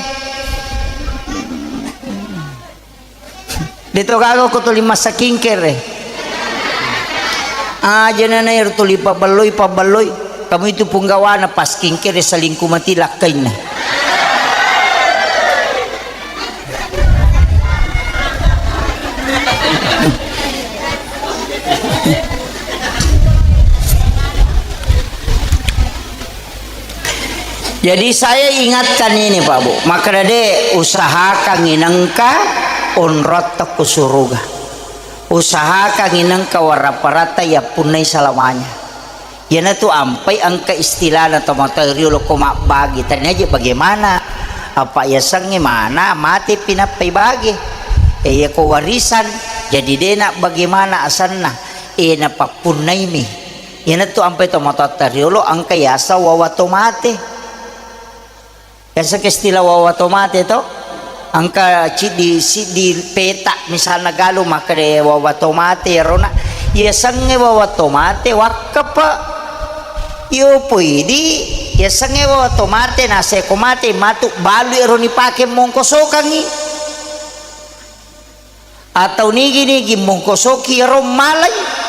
Deto gaga ko tuli massakingkere. Aja nana ero tuli pabelloi, pabelloi. Kamu itu punggawana pas kingkere selingkuh mati lakkainna. Jadi saya ingatkan ini, Pak Bu, makkeda de usahakan inengka onrotta ku suruga. Usahakan inengka waraparatta yappunnai salamanya. Iyanatu ampai engka istilahna tomatoa riolo ko mabbagi, tania je bagaimana. Apa yasengnge mana mate pinappai bage. E, iya ko warisan, jadi dena bagaimana asanna. E, napappunnaimi. Iyanatu ampai tomatoatta riolo engka yaseng wawa tomate. Yaseng istilah wawa tomate to? Engka ciddi, siddi peta misalna galung makkeda wawa tomate erona. Yasengnge wawa tomate wakkepe. Iyo poidi, yasengnge wawa tomate naseko mate matu balu ero nipake mongkosokangngi. Atau nigi-nigi mongkosoki ero malai.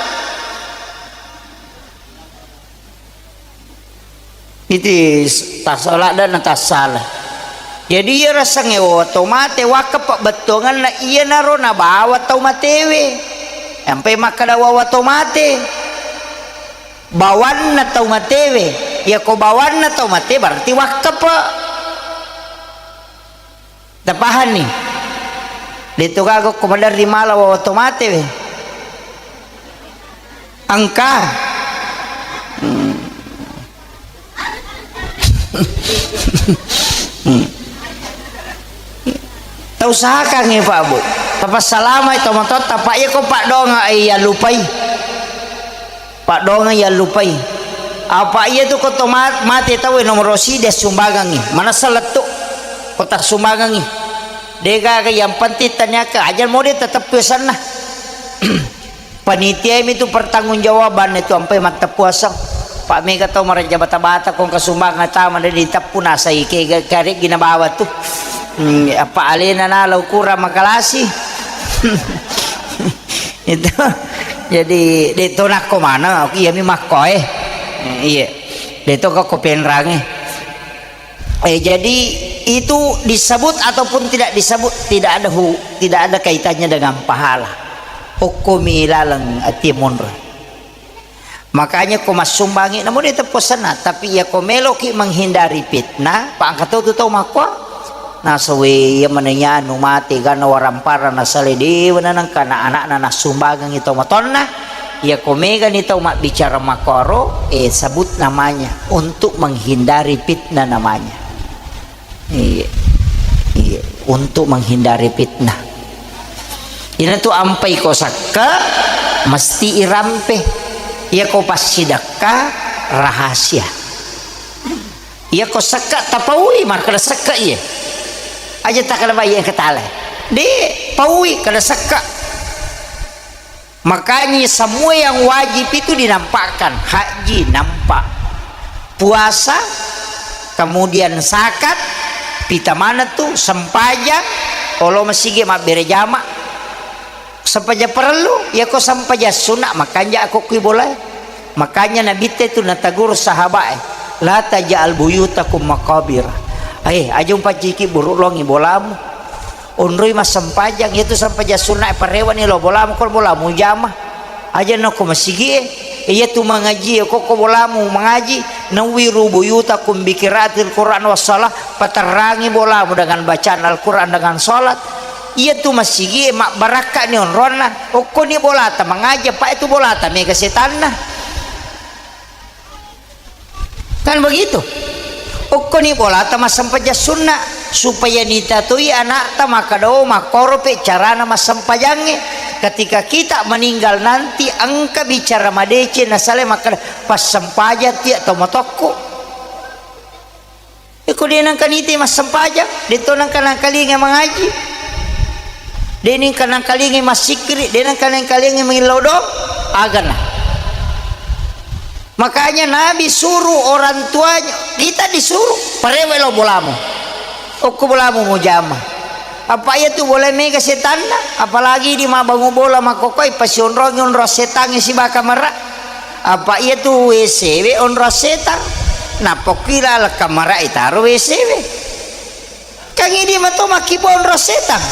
Iti s-, tasala dan tassala. Jadi iya rasengnge wawa tomate wakka pabbettuanganna iyanaro nabawa tau matewe. Ampai makkeda wawa tomate. Bawanna tau matewe. Iyako bawanna tau mate berarti wakkepe. Tapahanni? Deto gaga ko maderri mala wawa tomate we. Engka. Hmm. Tausahakangngi, Pak, Bu. Tapassalamai tomatoatta, Pak, iya ko paddoangeng, eh, iyallupai. Paddoangeng iyallupai. Apa iya tu ko to ma-, mate tau, eh, nomoro siddi assumbangengngi. Manessa lettu ko tassumbangengngi. Degaga, yang penting taniaka aja mode tetep pesanna. Panitiami tu pertanggungjawabanna tu ampai matteppuaseng. Pak, mega tau marejja bata-bata ko engka sumbangan tama, de diteppu nasai ke ga-, kareggi nabawa tu. Hmm, apa alena nala ukurang makalasi. Itu. Jadi, de to nakko mana, iyami makko, eh. Eh, iya. De to ko penrange. Eh, jadi itu disebut ataupun tidak disebut, tidak ada hu-, tidak ada kaitannya dengan pahala. Hukumi laleng ati monro. Makanya ko massumbangi, namun itu pesanna. Tapi ya ko meloki menghindari fitnah, pak angka tau tu tau makwa. Nasawe iya menenya anu mate gana warampara nasale dewa nanang kana anakna nassumbangi tau matonna. Iya, ko megani tau mabbicara makkoro, eh, sebut namanya untuk menghindari fitnah namanya. Iya. Iya, untuk menghindari fitnah. Ina tu ampai ko sakka, mesti irampe. Iya ko passidakka, rahasia. Iya ko sakka tapaui, makkada sakka iya. Aja takada bai yang ketale. De, paui kada sakka. Makanya semua yang wajib itu dinampakkan. Haji nampak, puasa, kemudian zakat, pita maneng tu, sempajang, olo masigi mabbere jama. Sempajang parellu, yako sempajang sunna, makanja ako kui bolae. Makanya Nabitte tu natagur sahabae, "La taj'al buyutakum maqabir." Eh, aja umpacciki buruk longi bolamu. Onroi massempajang, iyatu sempajang sunna parewani lo bolamu, ko bolamu jama. Aja nako masigi e, iyatu mangaji e, ko, ko bolamu mangaji, nawwiru buyutakum bi qiraatil Qur'an was shalah, paterrangi bolamu dengan bacaan Al-Quran dengan salat. Iyatu masigi e, mabbarakka ni onronna, okkoni bolata mangaji, apa itu bolata mega setanna. Kan begitu. Okkoni bolata massempajang sunna, supaya nitatoi anakta makkada, "Oh, makkoro pe carana massempajangnge." Ketika kita meninggal nanti, engka bicara madeceng nasale makkada, "Passempajang tia to matokku." Iko de nangka nite massempajang, de to nangka nangkalinga mangaji. De nangka nangkalinga massikkiri, de nangka nangkalinga mangillau do, agana. Makanya Nabi suruh orang tuanya, kita disuruh, parewe lo bolamu. Okko bolamu mujama. Apa iya tu bola mega setanna, apalagi di mabbangu bola makkokoi, pasionrongi onrong setangnge siba kamara. Apa iya tu W C we onrong setang, nappokki laleng kamara itaro W C we. Kan idi mato makkibua onrong setang.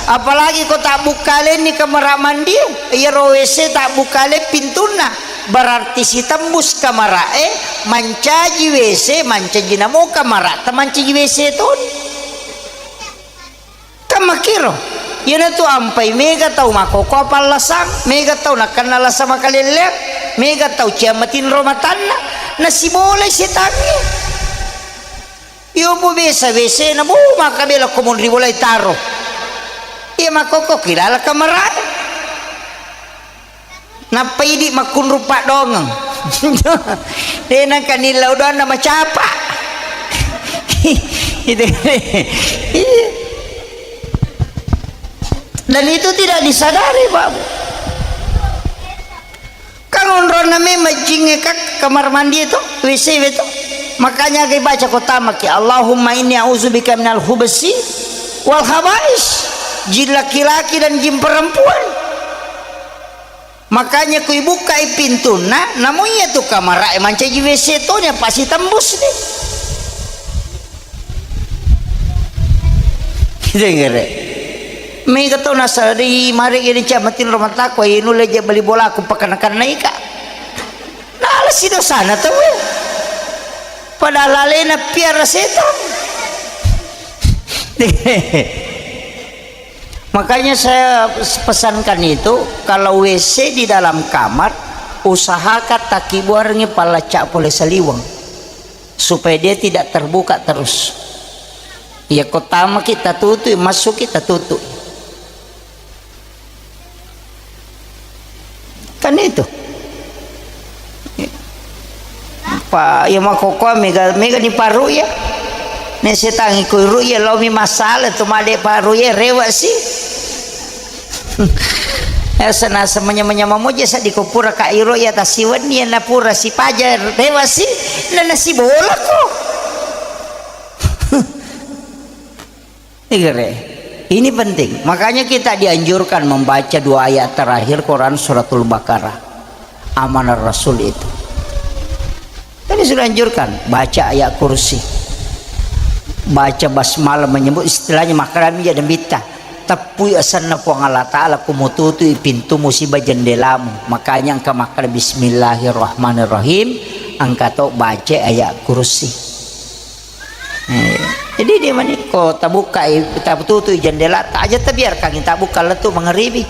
Apalagi ko tabbukkalenni kamara mandi, iyaro W C tabbukkaleng pintunna, berarti sitembus kamarae, mancaji W C, mancaji namo kamara, ta mancaji W C toni. Kan makkiro. Iyanatu ampai mega tau makkokkoe pallasang, mega tau nakenna lasa makalelleang, mega tau ciammatinro matanna, nasibolai setangnge. Iyo, bu, biasa W C na, bu, maka bela ko monri bolai taro. Iya, makkokko kilala kamarae. Nappa idi makkunru paddongeng. De nangka nillau doanna macapa. Itu. Iya. Dan itu tidak disadari, Pak. Kan onronna memang jingnge ka-, kamar mandi itu, W C itu. Makanya gai baca ko tamaki, "Allahumma inni a'udzubika minal khubsi wal khabais." Jin laki-laki dan jin perempuan. Makanya kui bukai pintunna, namu iya tu kamarae mancaji W C toni, apa sitembus ni. Denggere. Mega tau nasala di mari gini cia matin rumah takwa, inu leje beli bola aku pakan-kan naika. Nala si dosana tau, eh. Padahal alena piara setan. Makanya saya pesankan itu, kalau W C di dalam kamar, usahakan takibuarengi pallacca pole saliweng. Supaya dia tidak terbuka terus. Iya, ko tamaki tatutui, massuki tatutui. Kan itu. Pa, iya, makkokkoe mega, mega ni paru iya. Ne setangi ko ru iya, lo mi masalah tu made paru iya, rewa si. Asa nasa manya-manya mamoja sa di ko pura ka iro iya tasiwenni iya na pura sipaja rewa si, na nasibola ko. Igere. Ini penting. Makanya kita dianjurkan membaca dua ayat terakhir Quran Suratul Baqarah. Amanah Rasul itu. Tapi sudah anjurkan, baca ayat kursi. Baca basmalah menyebut istilahnya makarami jadi mita. Teppui asanna Puang Allah Ta'ala, kumututui pintu musibah jendelamu. Makanya engka makkada bismillahirrahmanirrahim, engka to baca ayat kursi. Eh, jadi dia mani, ko tabuka, tabututui jendela, tak aja tabiarkan, tabuka lettu mangeribi.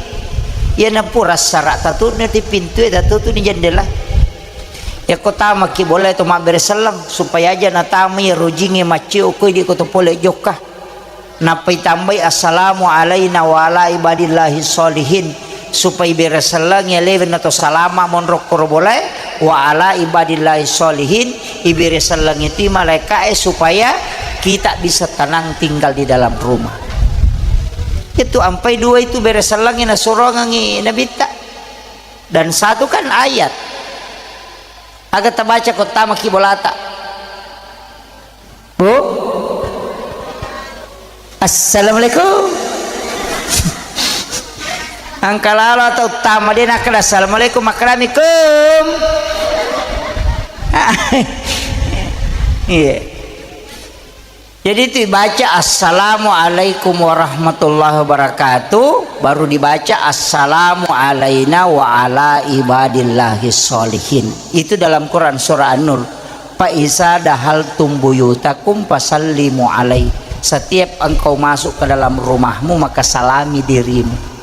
Iya, napura sara tatutni di pintu, tatutu ni jendela. Ya, ko tamaki boleh tu mabbere selleng, supaya aja natama ya rojingi maccio koi di ko to pole jokka. Nappai tambai, "Assalamu alaina wa ala ibadillahi sholihin." Supaya ibere sellengi alewe na to salama monro koro bolae, wa ala ibadillahi sholihin, ibere sellengi tu malaikae supaya kita bisa tenang tinggal di dalam rumah. Itu ampai dua itu bere sellengi nasurongangi nabitta. Dan satu kan ayat. Aga tabaca ko tamaki bolata. Bu? Assalamualaikum. Engka lalo atau tama dia nakkeda assalamualaikum, makkedami kum. Iya. Jadi itu dibaca assalamualaikum warahmatullahi wabarakatuh, baru dibaca assalamu alaina wa ala ibadillahi sholihin. Itu dalam Quran surah An-Nur. Fa iza dahaltum buyutakum fasallimu alai. Setiap engkau masuk ke dalam rumahmu, maka salami dirimu.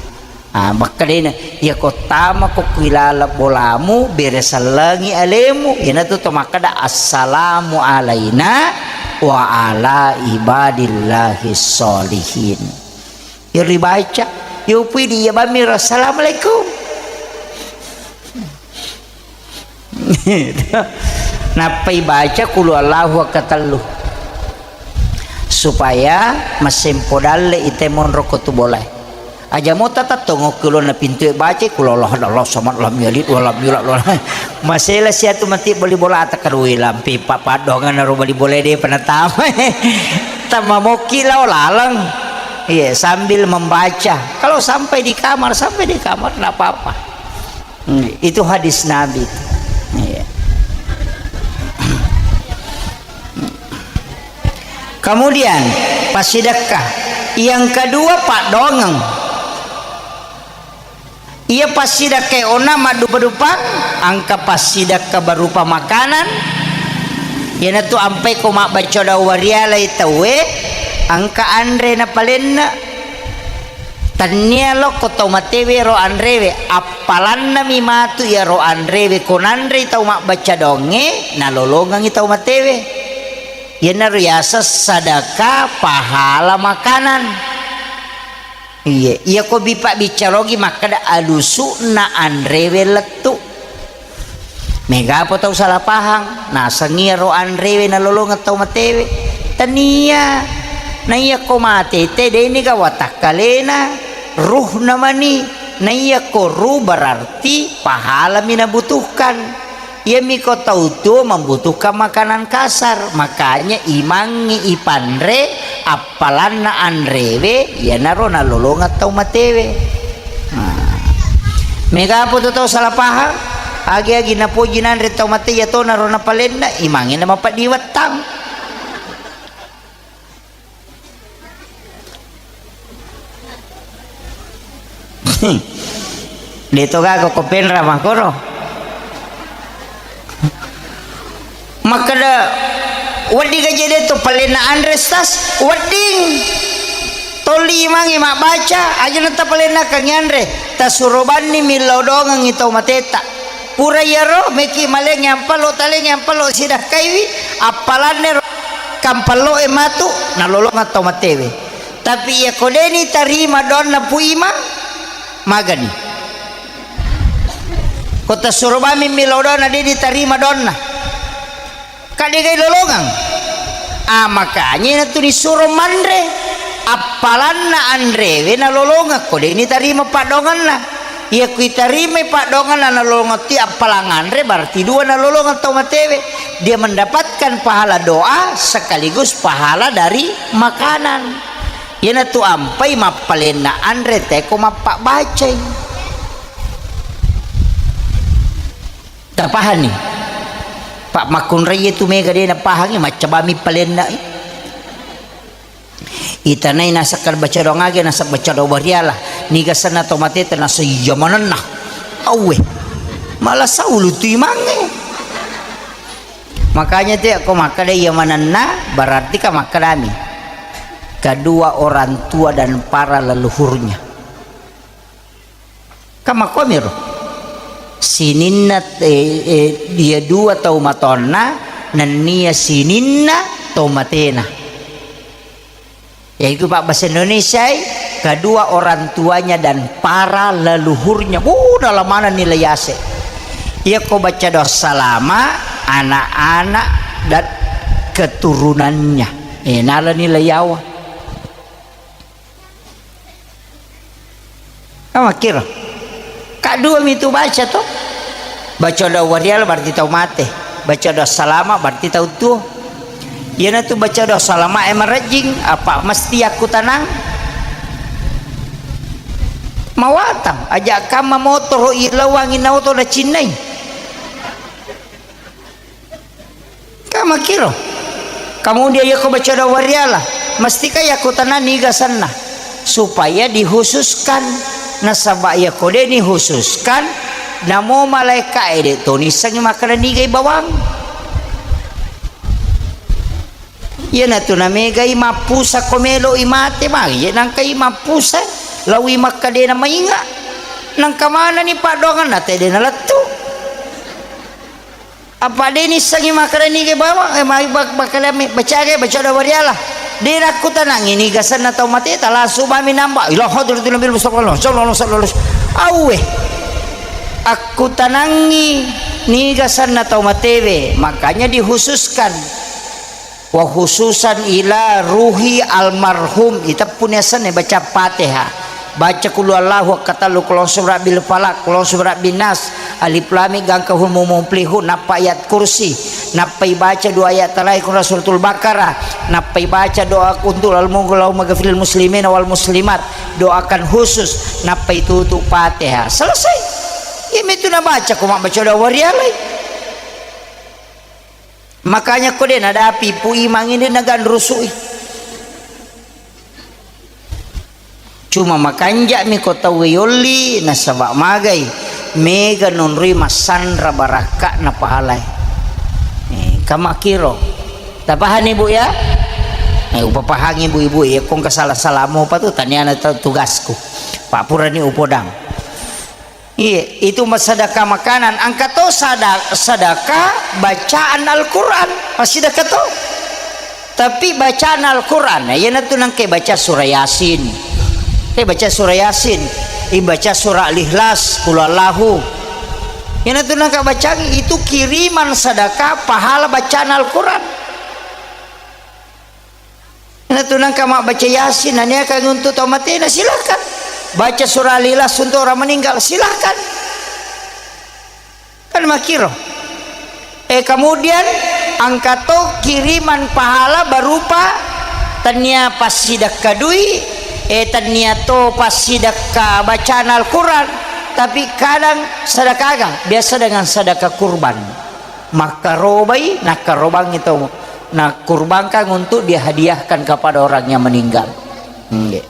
Ah, makkedana, iya ko tama ko kuilala bolamu, bere sellengi alemu. Iyanatu to makkeda, "Assalamu alaina wa ala ibadillahi sholihin." Iya ribaca, yo pui di iya bammi, "Assalamualaikum." Nappai baca kulu Allahu akkatellu. Supaya masempo dalle ite monro ko tu bolae. Aja mo tatattongo kulonna pintue baca kulu Allah, Allah samad, lam yalid wa lam yulad wa lam. Masela siatu mati boli bola atakkarui lampi papadongan ro bali bola de penatama. Tamamokki lao laleng. Iya, sambil membaca. Kalau sampai di kamar, sampai di kamar, nggak apa-apa. Hmm, itu hadis Nabi. Iya. Kemudian, passidekka. Yang kedua, paddoangeng. Iya passidekka onna maddupa-dupang, engka passidekka berupa makanan. Iyanatu ampai ko mabbaca dau warialai tauwe, engka anre napalenna. Tennia lokko tau matewe ro anrewe, appalannami matu iyaro anrewe ko nanrei tau mabbaca donge, nalolongengngi tau matewe. Iyanaro yaseng sadaka pahala makanan. Iye, iyako bi pabbiccarogi makkeda alusu'na anrewe lettu. Megapo tau salah pahang, nasengngi iyaro anrewe nalolongeng tau matewe. Tania. Naiyako mate te, de'niga watakkalena, ruhna mani. Naiyako ruh berarti pahalami nabutuhkan. Iyamiko tau tuo membutuhkan makanan kasar, makanya imangngi ipanre, appalanna anrewe, iyanaro nalolongeng tau matewe. Nah. Megapo tu tau salah paham, agi-agi napoji nanre tau mate, iyatonaro napalenna, imangngi namapeddi wettang. De to gaga ko penra makkoro. Makkeda, "Wedding gaje de to palenna anre, Stas?" "Wedding." Tolli imangngi mabbaca, aja na tapalennakangngi anre. Tasuro banni millau dongengngi tau mateta. Pura iyaro, meki maleng yampalo, taleng yampalo, sidakkaiwi, appalanne ro kampalloe matu, nalolongeng tau matewe. Tapi iya ko deni tarima doanna Pu Imang, magani. Ko tasuro bami mi lao doanna, deni tarima doanna. Ka degai lolongeng. Ah, makanya iyana tu nisuro manre. Appalanna anrewe nalolongeng, ko deni tarima paddoangenna. Iya ku itarimai paddoangenna nalolongeng ti appalang anre, berarti dua nalolongeng tau matewe. Dia mendapatkan pahala doa sekaligus pahala dari makanan. Iyana tu ampai mappalenna anre, teko mappabbacai. Tapahanni? Pak makkunrai tu mega de napahangi, maccabami palenna. Itanai nasakka baca doang age, nasab baca doang wariala. Niga senna tau mateta, nasa iya manenna. Auwe. Malah saulu tu imangnge. Makanya tu ko makkeda iya manenna, berarti ka makkedami. Kedua orang tua dan para leluhurnya. Ka makkuamiro. Sininna, eh, eh, dia dua tau matonna, nennia sininna tau matena. Yaitu pabbasa Indonesiai, kedua orang tuanya dan para leluhurnya. Wuh, nala maneng nilai ase. Iya ko baca doa salama, anak-anak dan keturunannya. Eh, nala nilai yawa. Amakkiro. Ka dua mitu baca to. Baca doa wariala berarti tau mate. Baca doa salama berarti tau tuo. Iyana tu baca doa salama e marejjing, apa mesti yakkutanang? Mawatang, aja kamma motoro ilawang inaoto na cinnai. Ka makkiro. Kemudian yako baca doa wariala, mestika yako tanani gasanna supaya dikhususkan. Nasaba yako de nikhususkan, namo malaika ede to nissengi makkeda nigai bawang. Iyanatu namegai mappusa ko melo i mate, magi je nangkai mappusa, lawi makkadena mainga, nangka manani paddoangan nate dena lettu. Apa de nissengi makkeda niga bawang, eh, mai bak-, bakkalami, bacaga, baca doa wariala. De nakkutanangi niga senna tau mateta, langsung mami namba, ila hadratin Nabi sallallahu alaihi wasallam, sallallahu alaihi wasallam. Auwe. Akkutanangi niga senna tau matewe, makanya dikhususkan. Wa khususan ila ruhi almarhum, iteppuni asenna baca Fatihah. Baca Qul huwallahu akkatellu, Qul a'udzu birabbil falaq, Qul a'udzu birabbin nas, Alif Lam Mim, gangka hum mum muflihun, nappa ayat kursi, nappai baca dua ayat terakhir Qul Suratul Baqarah, nappai baca doa untuk al-, Allahumma ghafiril muslimina wal muslimat, doakan khusus, nappai tutup Fatihah. Selesai. Iya mitu nabaca ko mabbaca doa warialai. Makanya ko de nadapi Pu Imang ini naganrusui. Cuma makanja'mi ko tauwe yolli, nasaba magai mega nonroi massanra barakka'na pahalae. Eh, kamakiro. Tapahani, Bu, ya? Eh, upapahangi, Bu, Ibu, ya, kong kasala-salamu apa tu, taniana tu tugasku. Pak purani upodang. Iya, itu ma-, sedekah makanan. Engka to sada-, sedekah bacaan Al-Quran. Massidekah to. Tapi bacaan Al-Quran, iyanatu nangke baca surah Yasin. Eh, baca surah Yasin. Ibaca surah Al-Ikhlas, Qul Huwallahu. Iyanatu nangka bacaan itu kiriman sedekah pahala bacaan Al-Quran. Natu nangka mabbaca Yasin, naniakang untuk tau matena, silahkan. Baca surah Al-Ikhlas untuk orang meninggal, silahkan. Kan makiro. Eh, kemudian angka to kiriman pahala berupa tania passidekka dui, eh, tania to passidekka bacaan Al-Quran, tapi kadang sedekah aga? Biasa dengan sedekah kurban. Makkarobai, nakkarobangi to. Nah, kurbankan untuk dihadiahkan kepada orang yang meninggal. Nggih.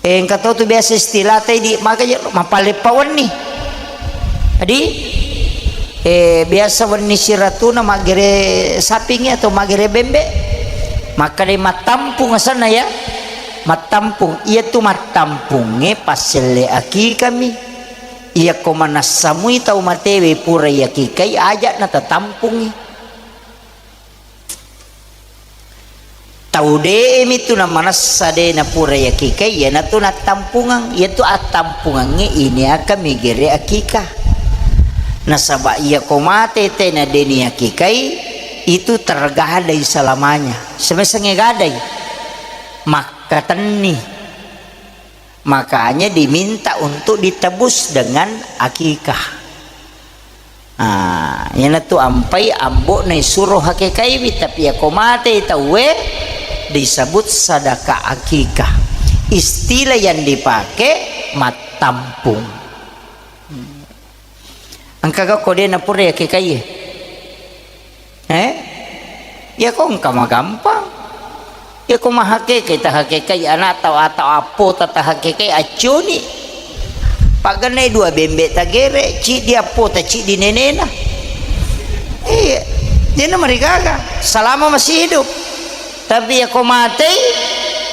Eh, engka to tu biasa istilah tadi, maka je mapaleppa wenni. Jadi, eh, biasa wenni siratuna maggere sapingi atau maggere bembe. Maka de mattampung asanna ya. Mattampung. Iya tu mattampungnge passelle akikami. Iyako manessa mui tau matewe pura yakikai, aja natatampungi. Tau de'e mitu namanessa de napura yakikai, iyanatu nattampungang. Iyatu attampungangnge iniaka migere akika. Nasaba iyako mate tena de niyakikai, itu tergadai selamanya. Semesengnge gadai, makkatenni. Makanya diminta untuk ditebus dengan akikah. Ah, iyanatu ampai ambo'na isuro hakekaiwi, tapi iyako mate tauwe disebut sadaka akikah. Istilah yang dipakai mattampung. Engkaga ko de napura yakekai? Eh? Iyako engka magampang. Iyako mahakeke tahakekai ana'ta atau appota tahakekai accuni. Pagennai dua bembe tagere, ciddi appota, ciddi nenena. Iya. Dena marigaga selama masih hidup. Tapi iyako matei,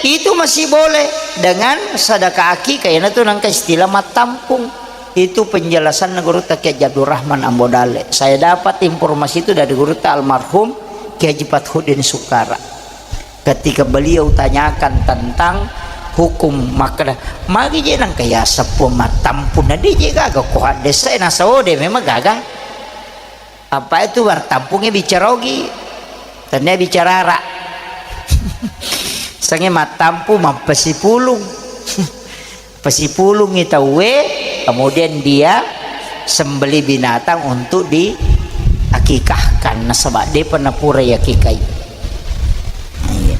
itu masih boleh dengan sadaka akikah. Iyanatu nangka istilah mattampung. Itu penjelasanna Gurutta Kiai Haji Abdul Rahman Ambo Dalle. Saya dapat informasi itu dari Gurutta almarhum Kiai Haji Fathuddin Sukara. Ketika beliau tanyakan tentang hukum, makkeda, magi je nangka yaseng pua mattampung, na de je gaga ko haddesa, nasao de memang gaga. Apa itu mattampungnya bicara ogi? Tania bicara ara. Sange mattampu mappasipulung. Pasipulungi tauwe, kemudian dia sembeli binatang untuk diakikahkan. Nasaba de pernah pura yakikai. Iya.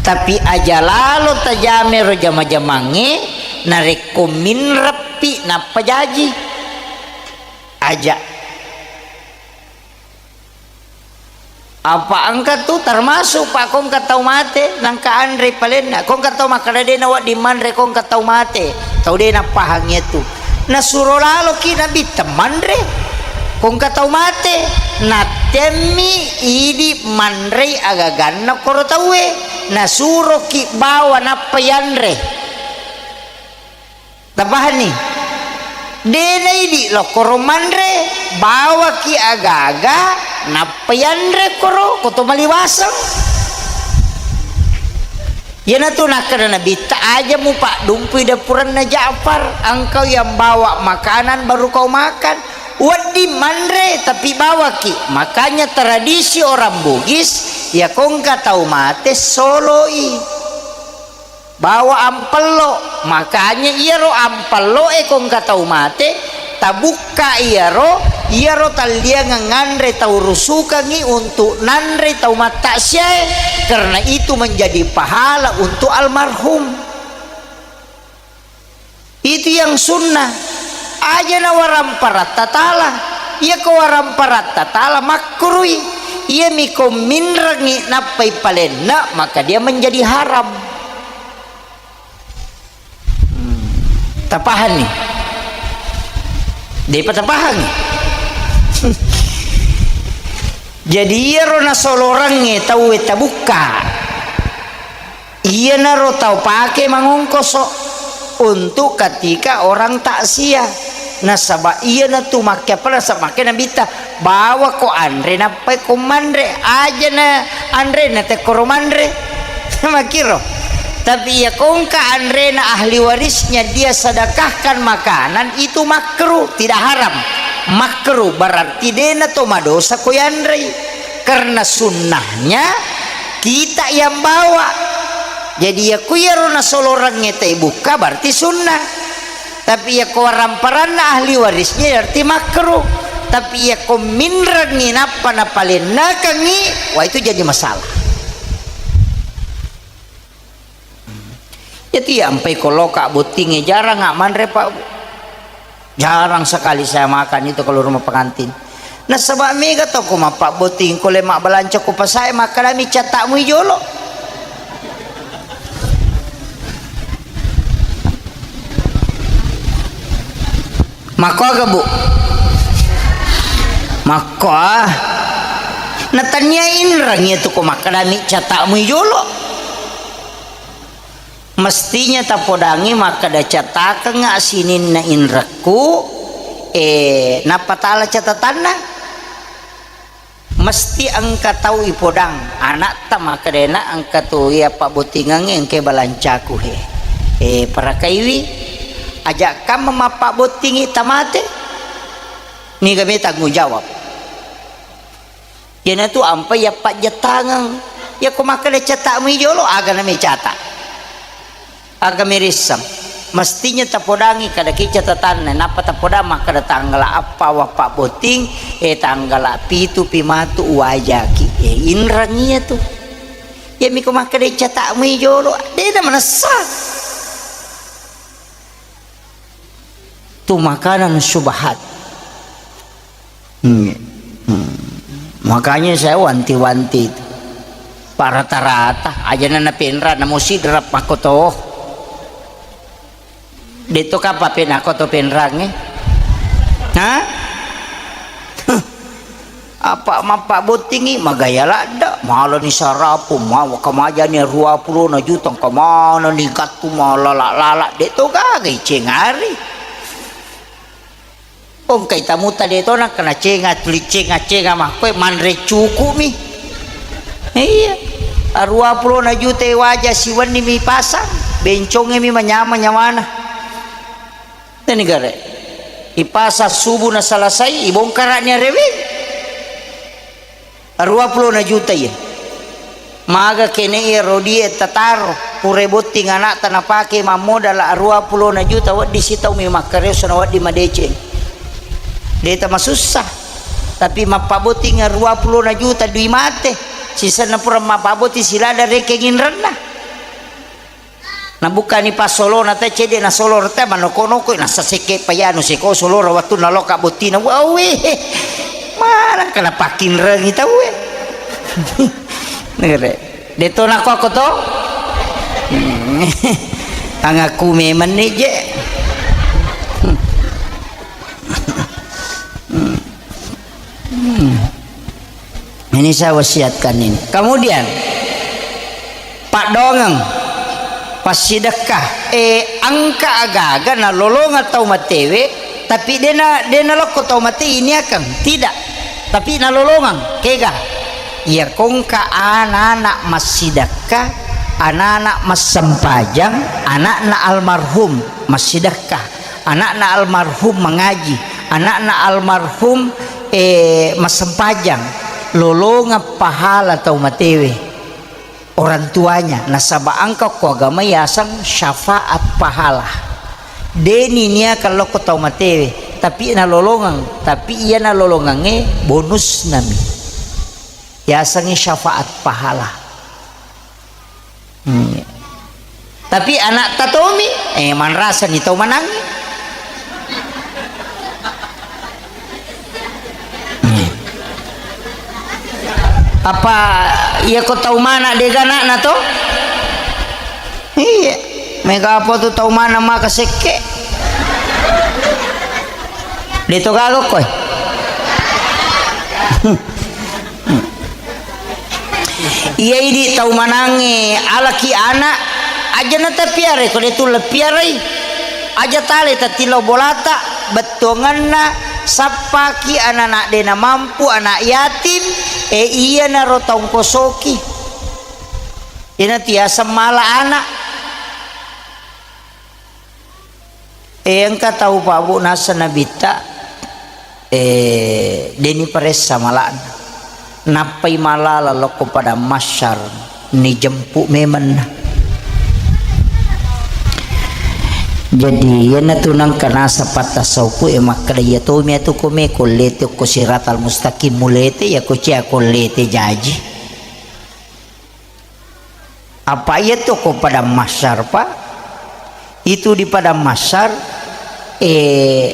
Tapi aja lalo tajame ro jama-jamangnge, narekko minreppi nappa jaji. Aja. Apa engka tu termasuk, Pak, ko engka tau mate, nangka anre palenna. Ko engka tau makkeda de nawedding manre, ko engka tau mate, tau de nappahang iyatu. Nasuro laloki Nabitta manre, ko engka tau mate, nattemmi idi manrei agaganna koro tauwe, nasuroki bawa nappa yanre. Tapahanni? De naidi lokkoro manre, bawaki aga-aga, nappa yanre koro, koto maliwaseng. Iyanatu nakkeda Nabitta, aja mupaddumpui dapuranna Ja'far, engkau yang bawa makanan baru kau makan. Wedding manre, tapi bawaki. Makanya tradisi orang Bugis, ya ko engka tau mate, soloi. Bawa ampello, makanya iyaro ampello'e ko engka tau mate, tabukka iyaro, iyaro talliangeng nganre tau rusukangngi untuk nanre tau mattaksiae, karena itu menjadi pahala untuk almarhum. Itu yang sunnah. Aja na waramparatta tala. Iya ko waramparatta tala makruhi. Iya mi ko minrengi nappai palenna, maka dia menjadi haram. Hmm. Tapahanni? Depa tapahangi? Jadi iyaro nasolorangnge tauwe tabukka. Iyanaro tau pake mangongkoso untuk ketika orang takziah. Nasaba iyanatu makke apa nasaba makke Nabitta, bawako anre nappai ko manre, ajana anrena tekkoro manre. Makkiro. Tapi iya ko engka anrena ahli warisnya dia sedekahkan makanan, itu makruh, tidak haram. Makruh berarti dena to madosa ko yanrei. Karena sunnahnya kita yang bawa. Jadi, iya ku iyaro nasolorangnge tai bukka, berarti sunnah. Tapi iya ko waramparanna ahli warisnya, berarti makruh. Tapi iya ko minrengngi nappa napalennakangngi, wah, itu jadi masalah. Jadi, iya ampai ko loka bottingnge, jarang manre, Pak. Jarang sekali saya makan itu kalau rumah pengantin. Nasaba mega to ko mappabbotting, ko le mabbalanca ko pasae, makkedami catta'mu jolo. Makko aga, Bu? Makko, ah. Natania inreng iya tu ko makkedami catta'mu jolo. Mestinya tapodangi makkeda, cattakengnga sininna inrekku, Eh, nappatala catatanna, mesti engka tau ipodang, anakta makkedana engka tu iya pabbottingengnge engka balancaku he. Eh, parakaiwi, aja kamma mappabbottingi tamate, niga me tanggung jawab. Iyanatu ampai yappajjattangeng. Iyako makkeda cata'mui jolo, aga nami cata'? Aga mirisseng? Mestinya tapodangi kadaki catatanna, nappa tapodang makkeda tanggala eppa wappabotting, eh, tanggala pitu pi matu uwajaki. Eh, inrang iyatu. Iyamiko makkeda cata'mui jolo, de'na manessa. Tu makanan syubhat. Hmm. Hmm. Makanya saya wanti-wanti itu. Pak, rata-rata aja na penra namo sidrap makkoto. De'to kapang penako to penrangnge. Hah? Apa mappabottingi, magaya ladda, malani sarapu, ma-, kamajani ruapulona juta, kamanani gattu malala-lala, de'to gaga icengari. Ongkai tamuta de'to nakkana cenga, tuli cenga-cenga makkoe, manre cuku'mi. Iya. Ruapulona juta waja siwenni mi pasang, bencongngemi manyamang nyawana. Teni gare. Ipasang subuh na selesai, ibongkara'ni areweng. Ruapulona juta iya. Maga kene iya rodie tataro, pura botting anakta napake mammodala ruapulona juta, wedding sitaumi makkareso na wedding madeceng. Deta masussa. Tapi mappabotting ruapulona juta dui mate. Sisenna pura mappabotting silada rekeng inrenna. Nabukkani passolona te cedde nasolo rete manoko-noko nasa sekke payanu seko solora wattunna loka bottina. Wawe, manang kana pakkinrengi tauwe. Nere. Deto nako ako to? Angaku memang ni je. Hmm. Ini saya wasiatkan ini. Kemudian, paddoangeng, passidekka. Eh, engka agaga nalolongeng tau matewe, tapi dena, dena lokko tau mate ini akan. Tidak. Tapi nalolongeng, kega. Iya kongka anak-anak massidekka, anak-anak massempajang, anakna almarhum massidekka. Anakna almarhum mangaji, anakna almarhum, eh, massempajang, lolongeng pahala tau matewe, orang tuanya, nasaba engka ko agama yaseng syafaat pahala. Deni niakeng lokko tau matewe, tapi nalolongeng, tapi iya nalolongengnge bonus nami. Yasengnge syafaat pahala. Hmm. Tapi anakta tomi, eh, manrasani tau manangnge. Hmm. Apa iya ko tau mana dega anakna to? Iya. Mega apa tu tau mana maka sekke? Deto gaga koe. Iya idi tau manangnge alaki anak, aja na tapiarai ko de tulle piarai. Aja tale tatillau bolata, bettuangenna sappaki anak-anak de namampu, anak yatim, e iyanaro taungkosoki. Iyanatu yaseng mala anak. Eh, engka tau, Pak, Bu, naseng nabitta, eh, deni paressa mala'na. Nappai malala lokko padang mahsyar, nijempu memenna. Jadi, iyanatu nengka naseng patta sauku e makkeda, iya tomi atu ko me kollete okko siratal mustaqim mulete, iya ko cia kollete jaji. Apa iya tu ko padang mahsyar, Pak? Itu di padang mahsyar, eh,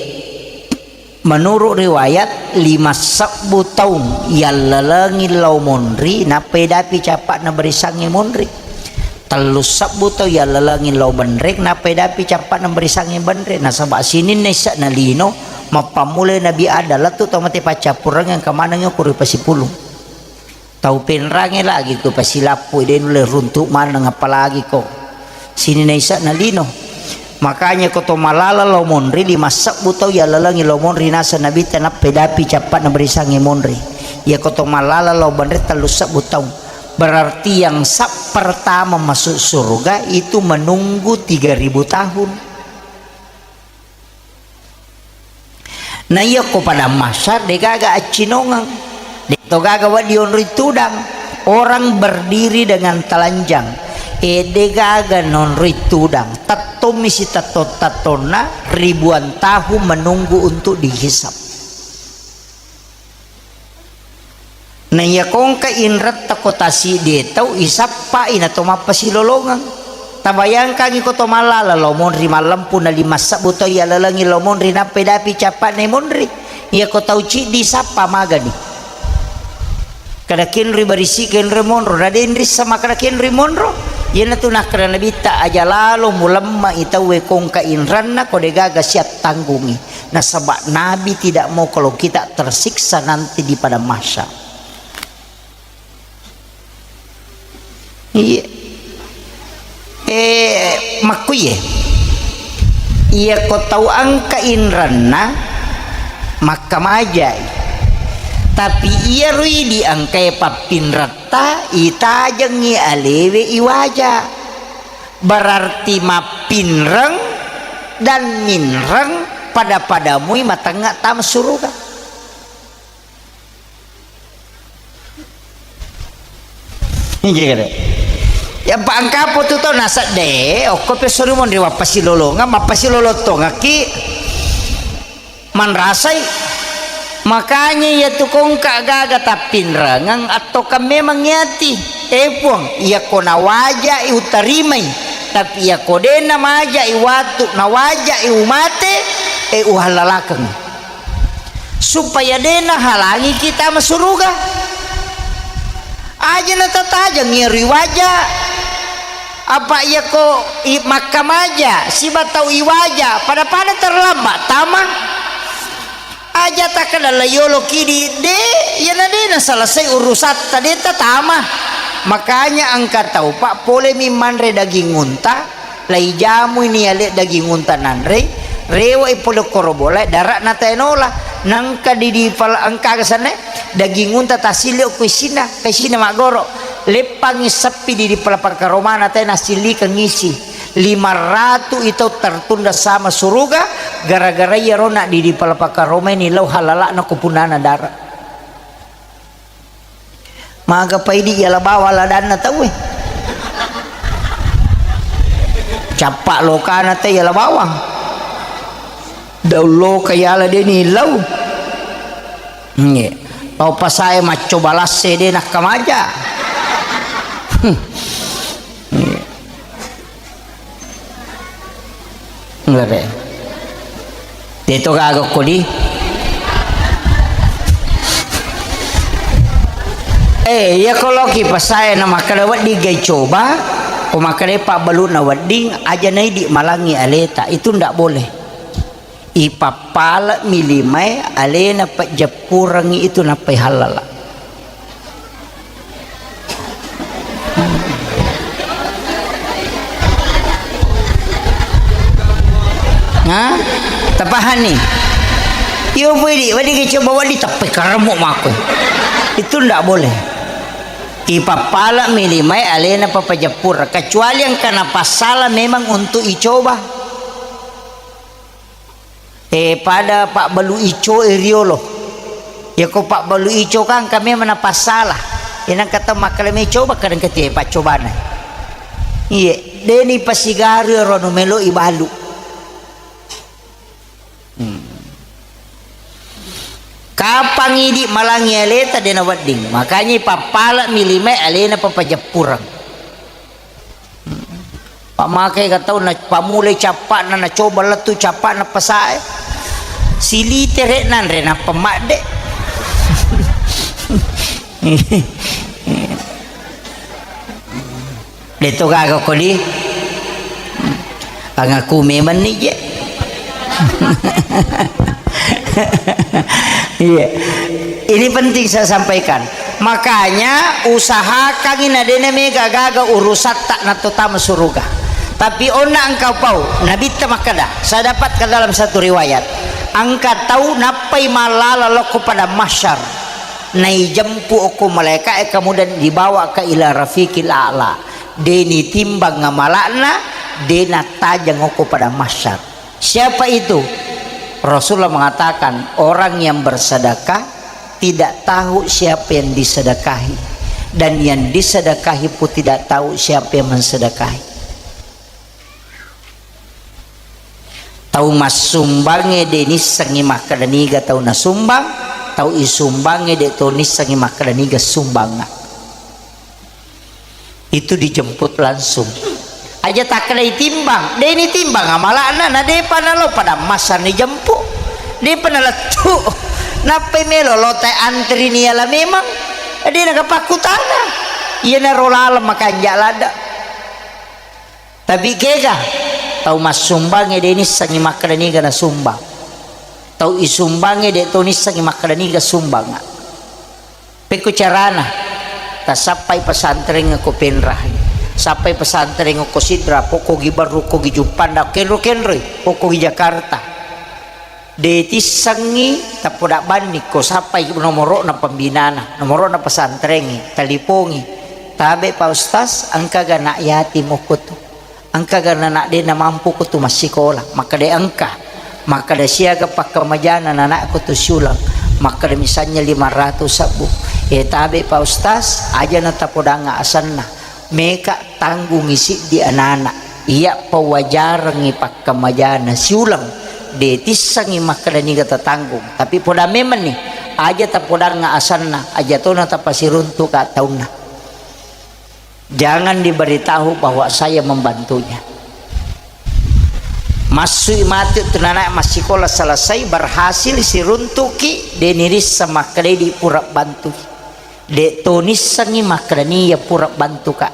menurut riwayat, lima sebbu taung yallalengi lao monri, nappa edapi capa'na barisangnge monri. Tellu sebbu taung yallalengi lao benreng, nappa edapi capa'na barisangnge benreng. Nasaba sininna isse'na lino, mappammulai Nabi Adam, lettu tau mate paccappurengeng, engka manengngi okko ri pasipulung. Tau penrangnge lagi ko pasilappu, de nulle runtu maneng, apalagi ko sininna isse'na lino. Makanya ko to malala lao monri, lima sebbu tau yallalengi lao monri naseng Nabitta, nappa dapi cappa'na barisangnge monri. Iya ko to malala lao monri, tellu sebbu tau. Berarti yang saf pertama masuk surga itu menunggu tiga ribu tahun. Na iya ko padang mahsyar, de gaga accinongeng, de to gaga wedding onroi tudang. Orang berdiri dengan telanjang, e de gaga nonroi tudang. Tettommi sitettong-tettonna, ribuan tahun menunggu untuk dihisab. Na iya kongka inretta ko tasiddie tau, isappai na to mappasilolongeng. Tabayangkangi ko to mallala lao monri, mallempu na lima sebbu tau yallalengi lao monri, nappa dapi cappa'na monri. Iya ko tau ciddi isappa magani. Kada kenroi barisi, kenroi monro, na denrissa makkada kenroi monro. Iyanatu nakkada Nabitta, aja lalo mulemma i tauwe kongka inranna ko de gaga siattanggungi. Nasaba Nabi tidak mau kalau kita tersiksa nanti di padang mahsyar. Iya. Eh, makkuye. Iya ko tau engka inranna, makkamajai. Tapi iya rui di engkae pappinratta, itajengi alewe iwaja. Berarti mappinreng dan minreng pada-padamui matengnga tama suruga. Ini kira-kira. Ya, pa engka apa tu tau nasedde, okko pe sori monri wappasilolongeng, mappasilolong tongekki manrasai. Makanya iya tu kongka gaga tappinrengeng, attoka memang iyati. Eh, Puang, iya ko nawajai utarimai, tapi iya ko de namajai watu, nawajai umate, eh, uhallalakeng. Supaya de nahalangi kita masuruga. Aja natatajeng iya riwaja. Apa iya ko i-, makkamaja siba tau iwaja, pada-pada terlambat tama. Aja takkeda la yolo kidi de, iyana de naselesai urusatta, de tatama. Makanya engka tau, Pak, polemi manre daging unta, laijamui ni ale daging unta nanrei, rewai pole koro bolae, dara'na taenola. Nangka di, di pal-, engka aga sanne, daging unta tasili okko isinna, ka isinna maggoro. Leppangi seppi di, di palapang karomana tae nasilikeng isi. Lima ratu i tau tertunda sama suruga, gara-gara iyaro na di, di palapang karomai ni lao halala'na ko punana dara. Maga paidi yala bawang ladanna tauwe. Cappa lokana te yala bawang. Daung loka yala deni lau. Nge. Tau pasae maccoba lasse de nakkamaja. Nge. Ngare. Teto gaga kodi. Eh, iya ko loki pasae na makkeda wedding gai coba, ko makkeda pabbalu na wedding, aja naidi malangi aleta, itu ndak boleh. Ipappale'mi limae alena pejeppurengngi itu nappai hallala. Ha? Tapahanni? Iyo, pui di, wedding coba wedding teppai karemu mako. Itu ndak boleh. Ipappale'mi limae alena papajeppureng, kecuali engka napassala memang untuk icoba. Eh, pada pabbalu ico e riolo. Yako pabbalu ico kan kami mana pasala. Inang kata makkeda me coba, kadang ketie paccobana. Iye, deni pasigaru ro nu melo ibalu. Hmm. Kapang idi malangi aleta dena wedding. Makanya pappala mi lima alena papajeppureng. Pamake ka tau na pamulai cappa'na, na coba lettu cappa'na pasae. Silitere nanre nappa madde. Deto gaga kodi. Angaku memang ni je. Iya. Ini penting saya sampaikan. Makanya usahakan ina dena mega gaga urusatta na totama suruga. Tapi onna engka pau, Nabitta makkeda, saya dapatkan dalam satu riwayat, engka tau nappai mallala lokko padang mahsyar, naijempu okko malaika'e, kemudian dibawa ke ila rafiqil a'la. De nitimbang amala'na, de nattajeng okko padang mahsyar. Siapa itu? Rasulullah mengatakan, orang yang bersedekah tidak tahu siapa yang disedekahi, dan yang disedekahi pun tidak tahu siapa yang mensedekahi. Tau massumbangnge de nissengngi makkeda niga tau nasumbang, tau isumbangnge de to nissengngi makkeda niga sumbangnga. Itu dijemput langsung. Aja takkedai timbang, de nitimbang amala'na, na depa nalo padang mahsyar nijemput. Depa nalettu. Nappai melo lotai antri niala memang. De nagapakkutana. Iyanaro laleng makanja ladde. Tapi kega, tau massumbangnge de nissengngi makkeda niga nasumbang. Tau isumbangnge de to nissengngi makkeda niga sumbangnga. Pekko carana, tasappai pesantren ko Penrah, sappai pesantren ko Sidrap, ko Gibarru, ko Gijumpanda, kenro-kenroi, ko Gijakarta. De tissengngi tappoda banni ko sappai nomoro'na pembinana, nomoro'na pesantrengnge, talipongi. Tabe Pak Ustaz, engkaga anak yatim okko tu? Engkaga anak de namampu ko tu massikola? Makkeda engka. Makkeda siaga pakkamajana anakku tu siulang? Makkeda misalnya lima ratus sabbu. E tabe Pak Ustaz, aja na tapodangnga asenna. Meka tanggungi siddi anak-anak. Iya pawajarengngi pakkamajana siulang. De tissengngi makkeda niga tatanggung. Tapi poda memenni, aja tapodangnga asenna, aja tona tapasiruntuka taunna. Jangan diberitahu bahwa saya membantunya. Massui matu tu anak massikola selesai, berhasil siruntuki, de nirisseng makkeda idi pura bantui. De to nissengngi makkeda niga pura bantuka.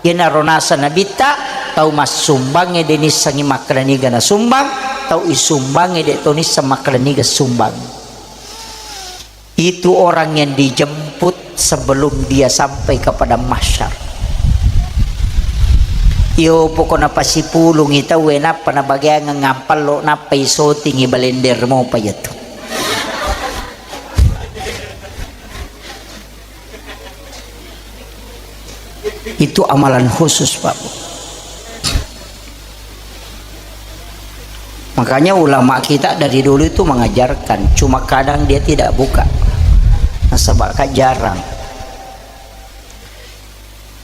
Iyanaro naseng Nabitta, tau massumbangnge de nissengngi makkeda niga nasumbang, tau isumbangnge de to nisseng makkeda niga sumbang. Itu orang yang dijemput sebelum dia sampai ke padang mahsyar. Iyo pokona pasipulungi tauwe nappa nabageangeng ampallo nappa isotingi balender mopa iyatu. Itu amalan khusus, Pak Bu. Makanya ulama kita dari dulu itu mengajarkan, cuma kadang dia tidak buka. Nasaba ka jarang.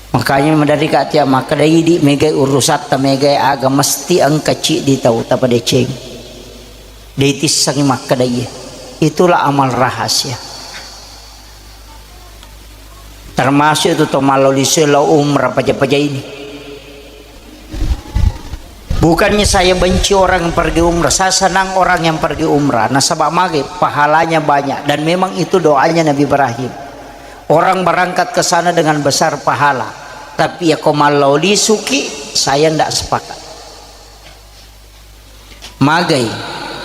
Makanya maderri ka tiap makkeda idi megai urusatta, megai aga mesti engka ciddi tau tapadeceng. De tissengngi makkeda iye. Itulah amal rahasia. Termasuk itu to mallo lisu lao umrah paja-paja ini. Bukannya saya benci orang yang pergi umrah, saya senang orang yang pergi umrah. Nasaba mage, pahalanya banyak. Dan memang itu doanya Nabi Ibrahim. Orang berangkat ke sana dengan besar pahala. Tapi ya ko mallo lisuki, saya ndak sepakat. Magai,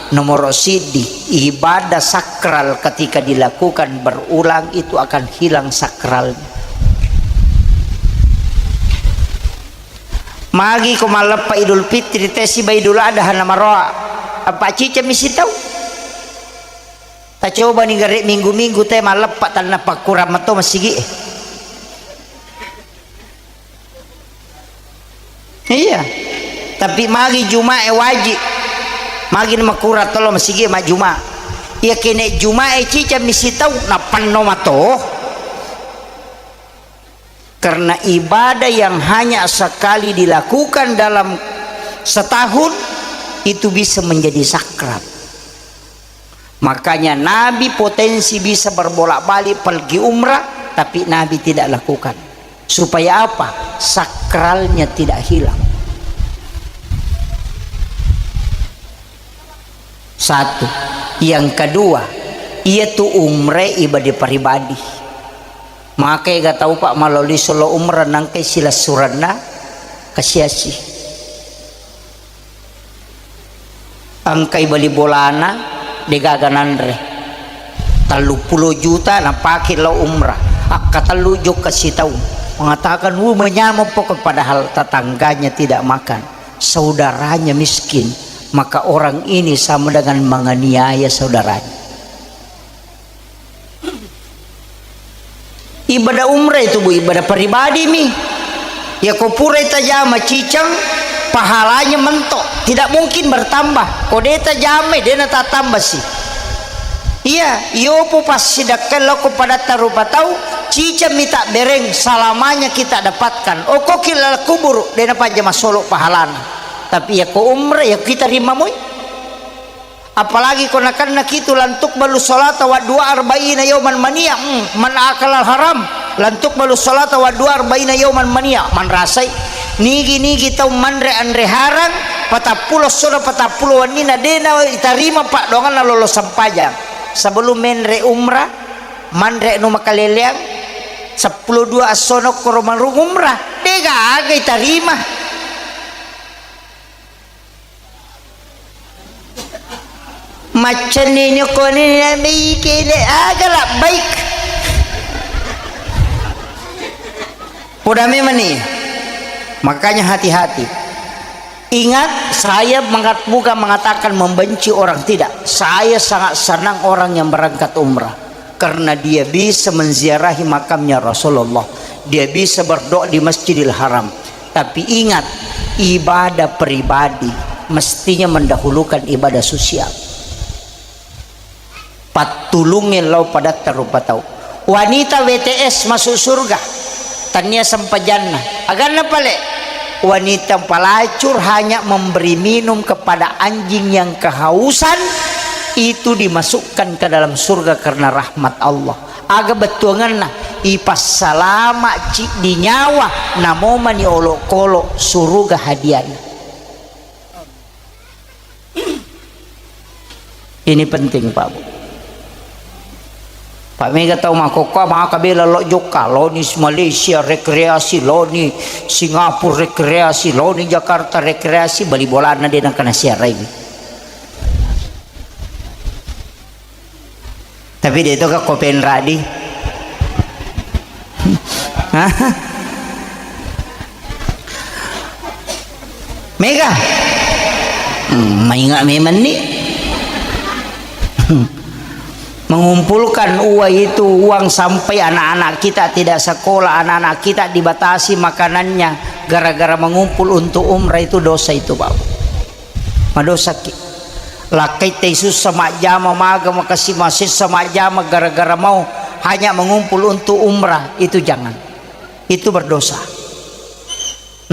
nomoro siddi, ibadah sakral ketika dilakukan berulang itu akan hilang sakralnya. Magi ko malleppa Idul Fitri te siba Idul Adha na maroa, apa cicami sitau? Tacobani gare minggu-minggu te malleppa tanna pakkurang mato masigi e. Iya. Tapi magi Jumae wajib. Magi na makurang tolo masigi majjuma. Iya kene Jumae cicami sitau na penno mato. Karena ibadah yang hanya sekali dilakukan dalam setahun itu bisa menjadi sakral. Makanya Nabi potensi bisa berbolak-balik pergi umrah, tapi Nabi tidak lakukan. Supaya apa? Sakralnya tidak hilang. Satu. Yang kedua, iya tu umrah ibadah pribadi. Maka ega tau, Pak, maloli solo umrah nangkai silessurenna kasiasi. Engkai bali bolana, degaga nanre. Telluppulo juta napake lao umrah. Akkatellu jokka sitaung. Mengatakan, "Uh, menyameng pokok," padahal tetangganya tidak makan. saudaranya miskin, maka orang ini sama dengan menganiaya saudaranya. Ibadah umrah itu, Bu, ibadah pribadi mi. Ya, ko purai tajama ciceng, pahalanya mentok, tidak mungkin bertambah. Ko de tajamai, de natatambah si. Iya, iyopo passidakkan loko padatta rupa tau, ciceng mi tabbereng, salamanya kita dapatkan. Okko ki laleng kuburu, de napajama solo pahalana. Tapi ya ko umrah, ya kita rimamoi. Apalagi ko nakenna kitu, "Lan tuqbalu sholata wa du'a arba'ina yauman mania." Hmm, man akalal haram, "Lan tuqbalu sholata wa du'a arba'ina yauman mania." Manrasai, nigi-nigi tau manre anre harang, patappulo essona, patappulo wannina, dena itarima paddoanganna lolo sempajang. Sebelum menre umrah, manre nu makaleleang, seppulo dua essona koro marung umrah, de gaga itarima. Maccenni nyokoni nabi kene aga labbaik. Poda memang nih. Makanya hati-hati. Ingat, saya mengat-, bukan mengatakan membenci orang, tidak. Saya sangat senang orang yang berangkat umrah. Karena dia bisa menziarahi makamnya Rasulullah. Dia bisa berdoa di Masjidil Haram. Tapi ingat, ibadah pribadi mestinya mendahulukan ibadah sosial. Pattulungnge lao padatta rupa tau. Wanita W T S masuk surga. Tania sempajanna. Aganna pale? Wanita pelacur hanya memberi minum kepada anjing yang kehausan, itu dimasukkan ke dalam surga karena rahmat Allah. Aga bettuanganna, ipassalama ciddi nyawa, namomani olokolo suruga hadiahna. Ini penting, Pak, Bu. Pak, mega tau makkokkoe maka bela lo jokka, loni Malaysia rekreasi, loni Singapura rekreasi, loni Jakarta rekreasi, bali bolana de nangka nasiarai. Tapi de to ka ko penradi. Hah? Mega? Hmm, maingat memang ni. Mengumpulkan uang itu, uang sampai anak-anak kita tidak sekolah, anak-anak kita dibatasi makanannya gara-gara mengumpul untuk umrah, itu dosa itu, Pak. Madosaki. Lakkaitta sussa majjama, maga makasi masessa majjama gara-gara mau hanya mengumpul untuk umrah, itu jangan. Itu berdosa.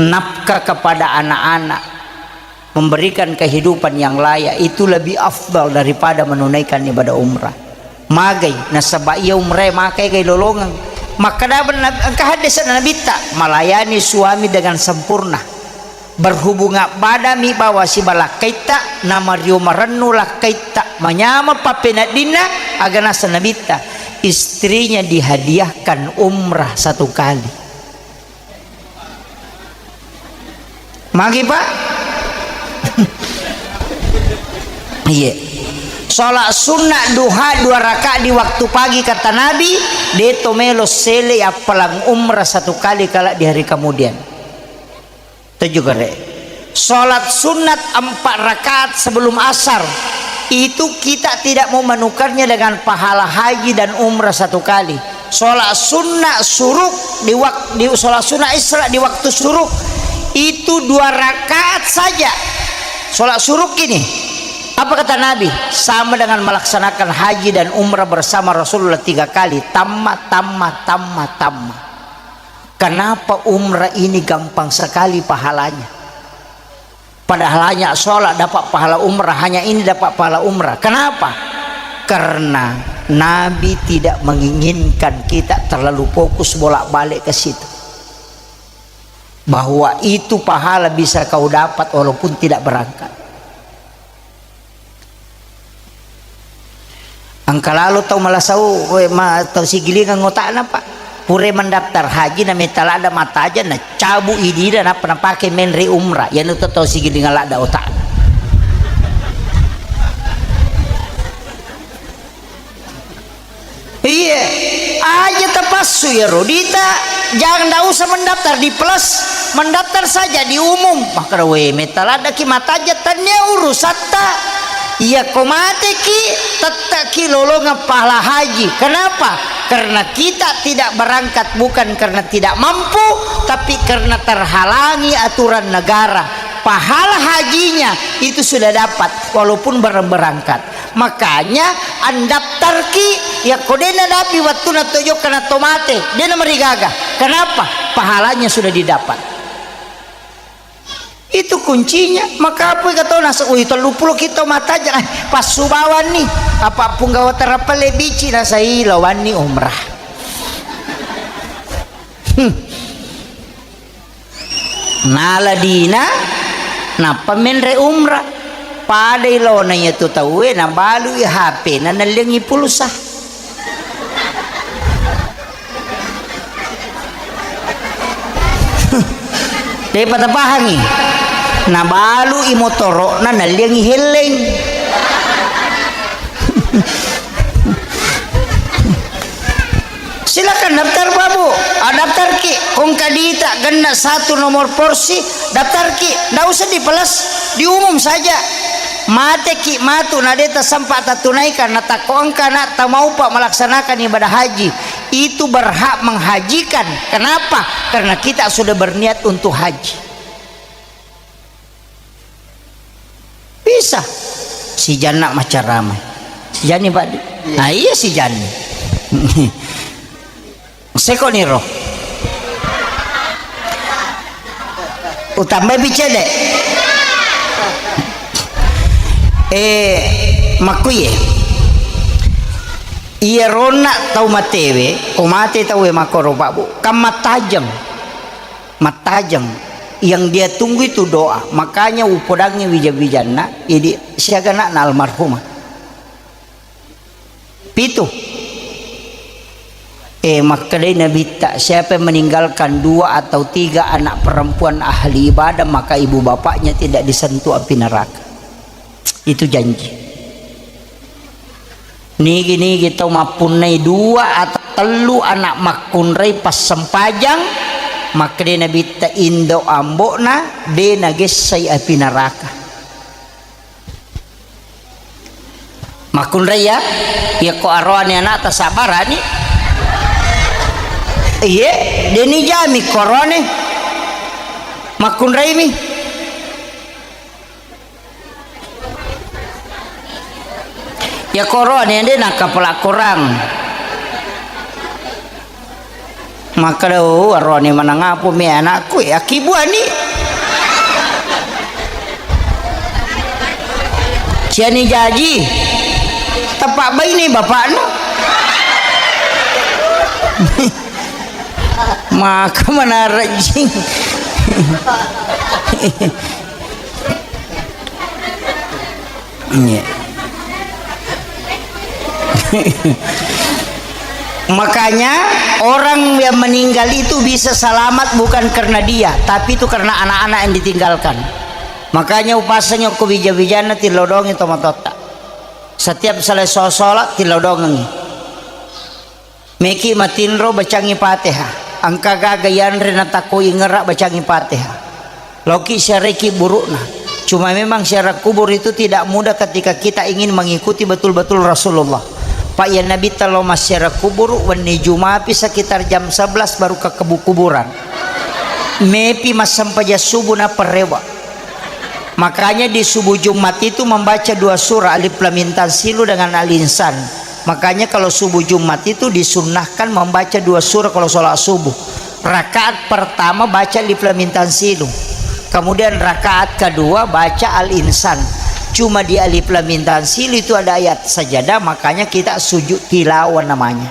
Nafkah kepada anak-anak, memberikan kehidupan yang layak, itu lebih afdal daripada menunaikan ibadah umrah. Magai, nasaba iya umrah makai gai lolongeng. Makkeda ben-, engka haddese'na Nabitta, melayani suami dengan sempurna. Berhubungan badami bawa siba lakkaitta, namario marennu lakkaitta, manyameng pappeneddinna, aga naseng Nabitta, istrinya dihadiahkan umrah satu kali. Magi, Pak? Iya. Sholat sunnah duha dua rakaat di waktu pagi, kata Nabi, de to melo sele appalang umrah satu kali kala di hari kemudian. Tujuh kere. Sholat sunat empat rakaat sebelum asar, itu kita tidak mau menukarnya dengan pahala haji dan umrah satu kali. Sholat sunnah suruk di wak-, di sholat sunnah Isra di waktu suruk, itu dua rakaat saja. Sholat suruk ini, apa kata Nabi? Sama dengan melaksanakan haji dan umrah bersama Rasulullah tiga kali. Tamma, tamma, tamma, tamma. Kenapa umrah ini gampang sekali pahalanya? Padahal hanya sholat dapat pahala umrah, hanya ini dapat pahala umrah. Kenapa? Karena Nabi tidak menginginkan kita terlalu fokus bolak-balik ke situ. Bahwa itu pahala bisa kau dapat walaupun tidak berangkat. Engka lalo tau malasau, we, ma-, tau sigilingeng otakna, Pak. Pura mendaftar haji, na metta ladda mataja, na cabu idina, nappa napake menre umrah. Yanu to tau sigilingeng ladda otakna. Iya, aja tapassu ya Rodita, jangan, ndak usah mendaftar di plus. Mendaftar saja di umum. Makkeda, "We, metta laddaki matajjeng, tennia urusatta. Iyako mateki, tetteki lolongeng pahala haji." Kenapa? Karena kita tidak berangkat bukan karena tidak mampu, tapi karena terhalangi aturan negara. Pahala hajinya itu sudah dapat, walaupun belum berangkat. Makanya, andaftarki, yakko de' nadapi wattuna to jokka na to mate, de' namarigaga. Kenapa? Pahalanya sudah didapat. Itu kuncinya. Makapui katona se-, ui, telluppulo ki to matajjeng, eh, passu bawanni. Apa punggawa terappa lebbici na sai lawanni umrah. Hmm. Nala dina, nappa menre umrah. Padai lona iyatu tauwe, nabalui H P-na, nalliangi pulsa. De'pa tapahangi? Nabalui motoro'na, nalliangi helleng. Silakan daftar, Pak, Bu. Ah, daftarki. Kongka dita genna satu nomor porsi, daftarki. Ndak usah dipelas, diumum saja. Mateki matu na de' tasempa tatunaikan, na takko engka na tamaupa melaksanakan ibadah haji, itu berhak menghajikan. Kenapa? Karena kita sudah berniat untuk haji. Bisa. Si Janna macaramai. Si Jani, Pak. Nah, iya si Jani. Seko niro. Utambai pi cede. Eh, makkuye. Iya ronna tau matewe, ko mate tauwe makkoro, Pak, Bu. Kan mattajeng. Mattajeng. Yang dia tunggu itu doa. Makanya upodangngi wija-wijanna, idi siaga anakna almarhumah. Pitu. Eh, makkedai Nabitta, siapa yang meninggalkan dua atau tiga anak perempuan ahli ibadah, maka ibu bapaknya tidak disentuh api neraka. Itu janji. Nigi-nigi tau mappunnai dua atau tellu anak makkunrai passempajang, makkedai Nabitta, indo ambo'na de' nagessai api neraka. Makkunrai ya, yakko aroane anakta sabarani. Iye, de' nijami ko aroane. Makkunraimi. Yakko aroane de' nakkapala korang. Makkeda, "Oh, aroane maneng apo me anakku, eh, akkibuani." Siani jaji, teppa baine bapakna. Maka manarejjing. Iya. Makanya orang yang meninggal itu bisa selamat bukan karena dia, tapi itu karena anak-anak yang ditinggalkan. Makanya upaseng ko wija-wijanna tilodongi tomatoatta. Setiap selesai sholat tilodongi. Meki matinro bacangi Fatihah. Engka gaga yanre natakko ingera bacangi Fatihah. Loki siareki burukna. Cuma memang siarah kubur itu tidak mudah ketika kita ingin mengikuti betul-betul Rasulullah. Pak ya Nabi talo massiarah kubur wenni Jumapi sekitar jam sebelas baru ke kebu-, kuburan. Mepi massempajang subuh na perrewa. Makanya di subuh Jumat itu membaca dua surah, Alif Lam Mim Tanzilu dengan Al-Insan. Makanya kalau subuh Jumat itu disunnahkan membaca dua surah kalau sholat subuh. Rakaat pertama baca Alif Lam Mim Tanzilu. Kemudian rakaat kedua baca Al-Insan. Cuma di Alif Lam Mim Tanzilu itu ada ayat sajadah, makanya kita sujud tilawah namanya.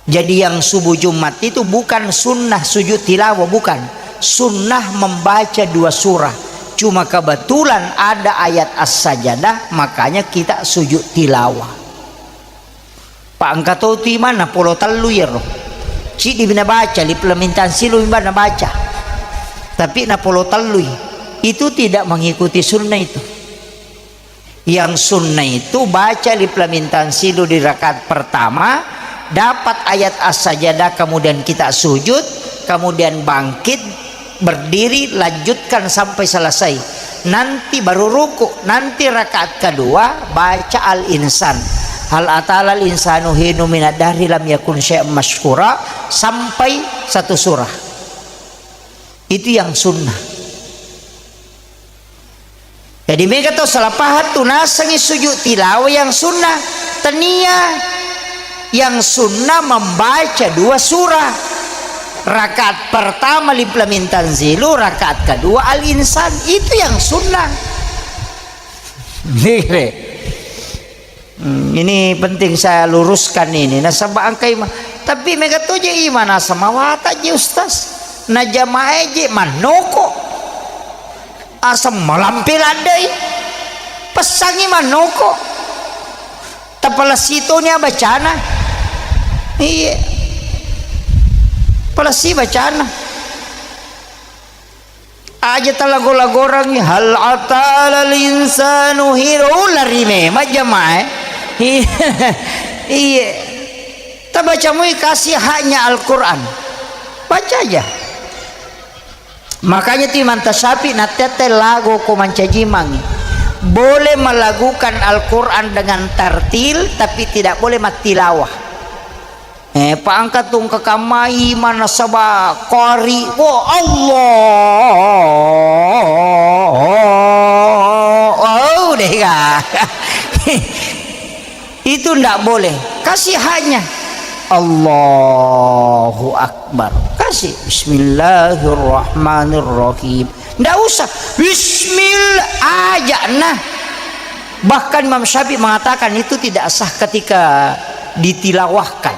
Jadi yang subuh Jumat itu bukan sunnah sujud tilawah, bukan. Sunnah membaca dua surah. Cuma kebetulan ada ayat As-Sajadah, makanya kita sujud tilawah. Pak, engka to tu imana polo tellu iyaro. Cidi bina baca, Alif Lam Mim Tanzilu imana baca. Tapi na polo tellui. Itu tidak mengikuti sunnah itu. Yang sunnah itu baca Alif Lam Mim Tanzilu di rakaat pertama, dapat ayat As-Sajadah, kemudian kita sujud, kemudian bangkit, Berdiri, lanjutkan sampai selesai. Nanti baru ruku, nanti rakaat kedua baca Al-Insan. Hal atal al-insanu hinu minad dahri lam yakun syai'an masyhura sampai satu surah. Itu yang sunnah. Jadi mega tau salah paham tu nasengi sujud tilawah yang sunnah. Tania, yang sunnah membaca dua surah. Rakaat pertama Alif Lam Mim Tanzilu, rakaat kedua Al-Insan. Itu yang sunnah. Nire. Hmm, ini penting saya luruskan ini. Nasaba engkai ma-, tapi mega to je imana samawata je, Ustaz. Na jamaah je manoko. Asam malampe ladde. Pesangi manoko. Tapalessi toni bacana. Iya. Palessi bacana. Aja talago-lagorangngi, "Hal atal al insanu hinu." Oh, lari memang jamaah, eh. Iya. Iya. Tabaca mui kasih haknya Al-Quran. Baca aja. Makanya tu Imam Tasyafi nattette lago ko mancajimangi. Boleh melagukan Al-Quran dengan tartil, tapi tidak boleh mattilawah. Eh, paangka tungka kamai mana saba qari. Wo, Allah. Oh, deh, ga. Itu ndak boleh. Kasih haknya. Allahu Akbar. Kasih. Bismillahirrahmanirrahim. Ndak usah. Bismillah aja nah. Bahkan Imam Syafi'i mengatakan itu tidak sah ketika ditilawahkan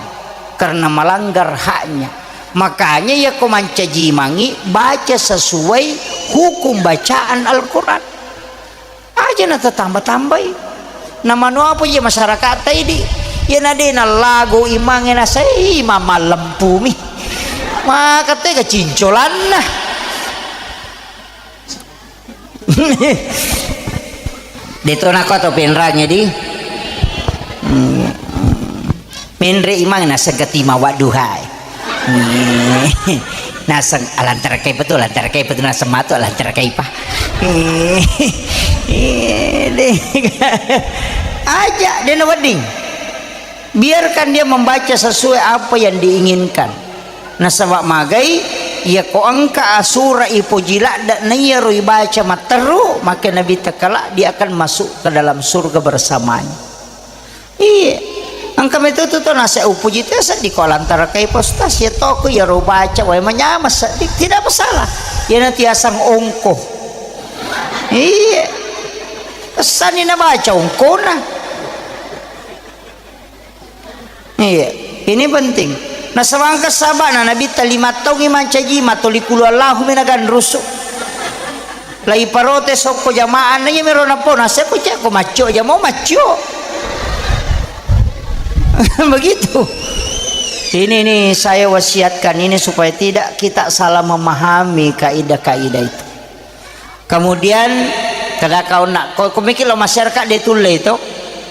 karena melanggar haknya. Makanya ya ko mancajimangi baca sesuai hukum bacaan Al-Quran. Aja na tatamba-tambai. Na manu apa je masyarakat taidi. Ya na de na lagu imange na sai mama lempumi. Maka tega cincolanna. Deto nako to penrange di. Hmm. Menre imang naseng ketima wadduhai. Hmm. Naseng alantara kai betul, alantara kai betul, naseng matu alantara kai pa. Eh, eh, deh. Aja, dena wedding. Biarkan dia membaca sesuai apa yang diinginkan. Nasaba magai, iya ko engka asura ipoji ladde na iyaro ibaca matteru, maka Nabi tekala dia akan masuk ke dalam surga bersamanya. Iya. Engka metu tu to nase upoji tu seddi ko lantara kai postas ya toko iyaro baca wae manyama seddi, tidak masalah. Iya nanti asang ongko. Iya. Sani na baca ongkona. Iya, ini penting. Nasaba engka sabana Nabitta lima taungi mancaji matoli kulu Allahu mi naganrusu. Lai parotes okko jamaah na iya mero napona seko ceko maccio aja mau maccio. Begitu. Ini nih saya wasiatkan ini supaya tidak kita salah memahami kaidah-kaidah itu. Kemudian kada kau nak ko, ko mikir lo masyarakat de tulle itu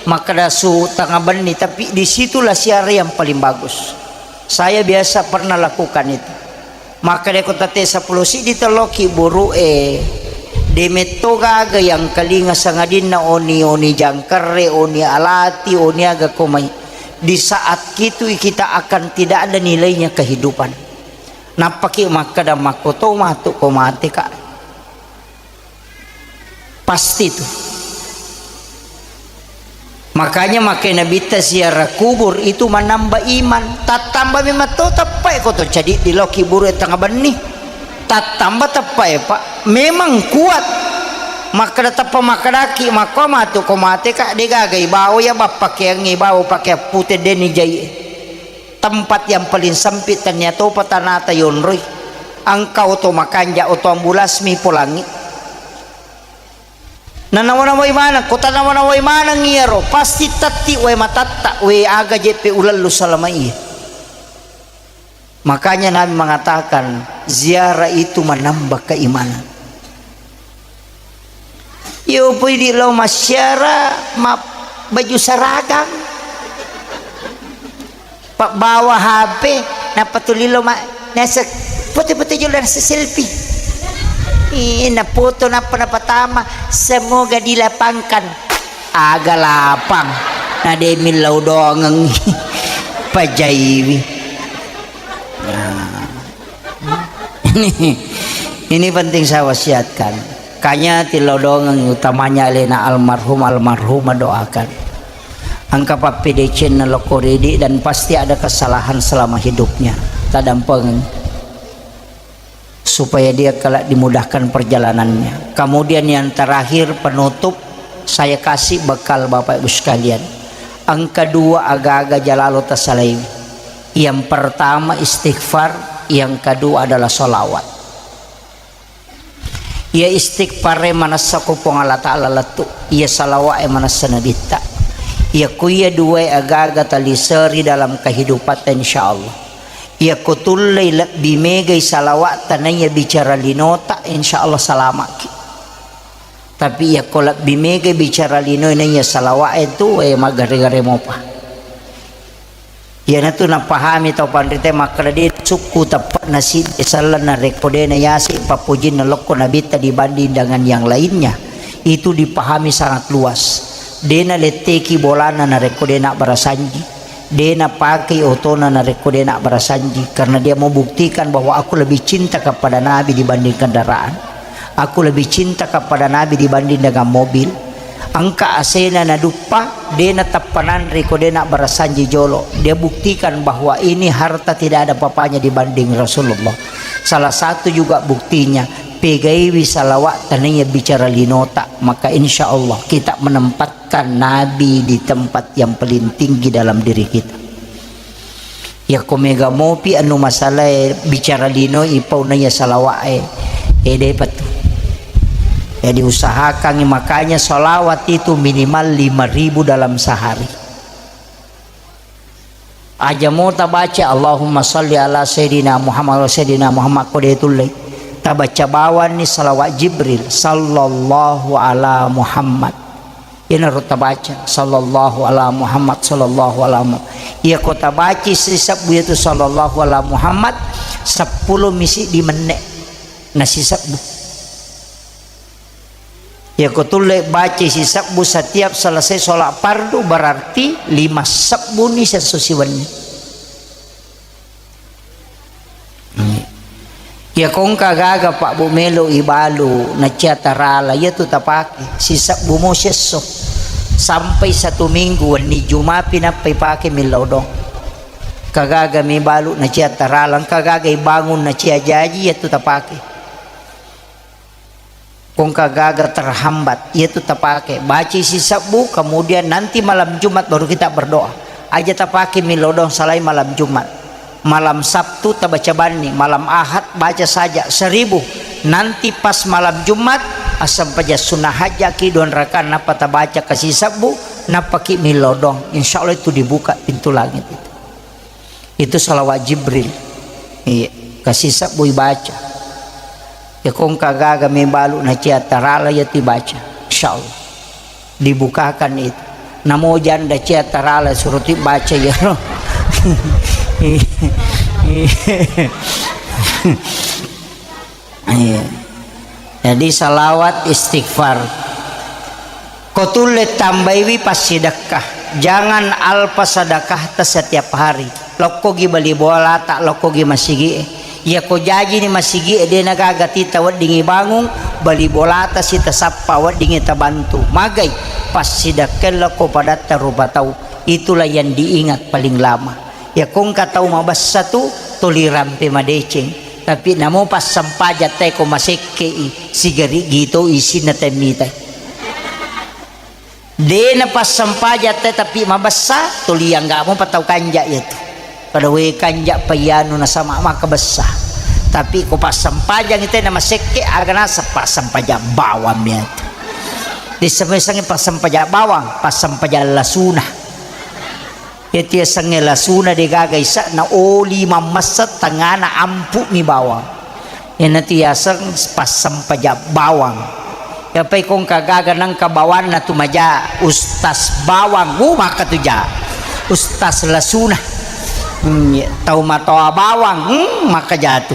makkeda su tengah benni, tapi disitulah siara yang paling bagus. Saya biasa pernah lakukan itu. Makkeda ko tate sepuluh siddi telloki buru e de metto gaga yang kelinga sangadinna oni, oni jangkerre, oni alati, oni aga ko mai. Di saat itu kita akan tidak ada nilainya kehidupan. Nappaki makkeda makkoto matu ko mate ka. Pasti tu. Makanya makai Nabitta ziarah kubur itu menambah iman. Tattamba memang to teppai ko to cadi di loki buru tengah benni. Tattamba teppai, Pak. Memang kuat. Makkeda teppa makkedaki makko matu ko mate ka de gaga ibawa ya bappakeangnge ibawa pakeang pute deni jai. Tempat yang paling sempit tania topa tanata yonroi. Engka oto makanja, oto ambulasmi polangi. Nanawa-nawai maneng, ko tanawa-nawai maneng iyaro, pasti tetti wae matatta, wae aga jeppe ulellu salama iya. Makanya Nabi mengatakan, ziarah itu menambah keimanan. Yo pui di lo masyara ma baju saragang. Pak bawa H P, napa tuli lo ma nasa foto-foto jolo nasa selfie. Ih, napoto nappa napatama, semoga dilapangkan. Aga lapang, na de millau doangeng. Pajaiwi. Nah. Ini, ini penting saya wasiatkan. Kanya tillau doangeng, utamanya alena almarhum, almarhumah, doakan. Engka pappedecenna lokko ridi dan pasti ada kesalahan selama hidupnya. Tadampengeng. Supaya dia kelak dimudahkan perjalanannya. Kemudian yang terakhir, penutup, saya kasih bekal Bapak Ibu sekalian. Engka dua aga-aga jalalo tasalaiwi. Yang pertama istighfar, yang kedua adalah salawat. Iya istighfar e manessa ko Puang Allah Ta'ala lettu, iya salawat e manessa Nabitta. Iya ko iya dua e aga-aga taliseri dalam kehidupatta, insya Allah. Iyako tullei lebbi megai salawa'ta naiya bicara linota, insya Allah salama'ki. Tapi iyako lebbi megai bicara linoe naiya salawa'e tu, eh, maggare-gare mopa. Iyanatu napahami tau panrita makkeda de sukku teppe'na siddi selleng narekko de nayaseng pappojinna lokko nabitta dibanding dengan yang lainnya. Itu dipahami sangat luas. De naletteki bolana narekko de nabbarasanji. De napakei otona narekko de nabbarasanji, karena dia mau buktikan bahwa aku lebih cinta kepada Nabi dibanding kendaraan. Aku lebih cinta kepada Nabi dibanding dengan mobil. Engka asena naduppa, de nateppa nanre ko de nabbarasanji jolo. Dia buktikan bahwa ini harta tidak ada papanya dibanding Rasulullah. Salah satu juga buktinya, pegaiwi salawa'ta naiya bicara linota, maka insya Allah kita menempat kan Nabi di tempat yang paling tinggi dalam diri kita. Yako mega mopi anu masalae bicara lino ipau naiya salawa'e, eh, depa tu. Jadi usahakan makanya salawat itu minimal lima ribu dalam sehari. Aja mo tabaca, "Allahumma salli ala Sayyidina Muhammad wa Sayyidina Muhammad," ko de tulle. Tabaca bawanni salawat Jibril, "Sallallahu ala Muhammad." Iyanaro tabaca, "Sallallahu ala Muhammad, sallallahu ala Muhammad." Iya ko tabaca sisebbu yatu, "Sallallahu ala Muhammad," seppulo misi di menne na sisebbu. Iyako tulle baca sisebbu setiap selesai sholat fardu, berarti lima sebbu ni sesso siwenni. Iyako engka gaga Pak Bu melo ibalu nacia tarala, iyatu tapake sisebbu mo sesso sampai satu minggu, wenni Jumapi nappai pake millau dong. Kagaga mibalu nacia tarala, engka gaga ibangun nacia jaji, iyatu tapake. Kongka gaga terhambat, iyatu tapake. Baca sisebbu, kemudian nanti malam Jumat baru kita berdoa. Aja tapake millau dong salai malam Jumat. Malam Sabtu tabaca banni, malam Ahad baca saja seribu. Nanti pas malam Jumat, assempajang sunnah hajjaki dua rakaat napa tabaca ke sisebbu, napaki millau dong. Insya Allah itu dibuka pintu langit itu. Itu salawat Jibril. Iya, kasih sebbu ibaca. Ya kongka gaga mebalu nacia tarala ya tibaca. Insya Allah. Dibukakan itu. Namo janda cia tarala suruh tibaca ya. Iya. Jadi salawat istighfar. Ko tulle tambaiwi passidekka. Jangan alpa sedekahta setiap hari. Lokkogi bali bolata, lokkogi masigi'e. Iya ko jajini masigi'e, de nagaga tita weddingi bangung, bali bolata sitasappa weddingi tabantu. Magai passidekka lokko padatta rupa tau. Itulah yang diingat paling lama. Iya kongka tau mabessa tu tuli rampe madeceng. Tapi namo passempajang tae ko masekkei, sigari gito isinna temmitai. De napassempajang tae tapi mabessa, tuli angga mopa tau kanja iyatu. Pada we kanja payanu nasama maka bessa. Tapi ko passempajang ite na masekke aga nasa passempajang bawang iyatu. Dissengnge passempajang bawang, passempajang lasuna. Iyatu yasengnge lasuna degaga ise'na, oli mammessa tengngana ampu'mi bawang. Iyanatu yaseng passempajang bawang. Yapai kongka gaga nengka bawanna tu maja, Ustaz Bawang, uh, maka tu ja. Ustaz lasuna. Hmm, iya. Tau matoa bawang, hmm, maka jatu.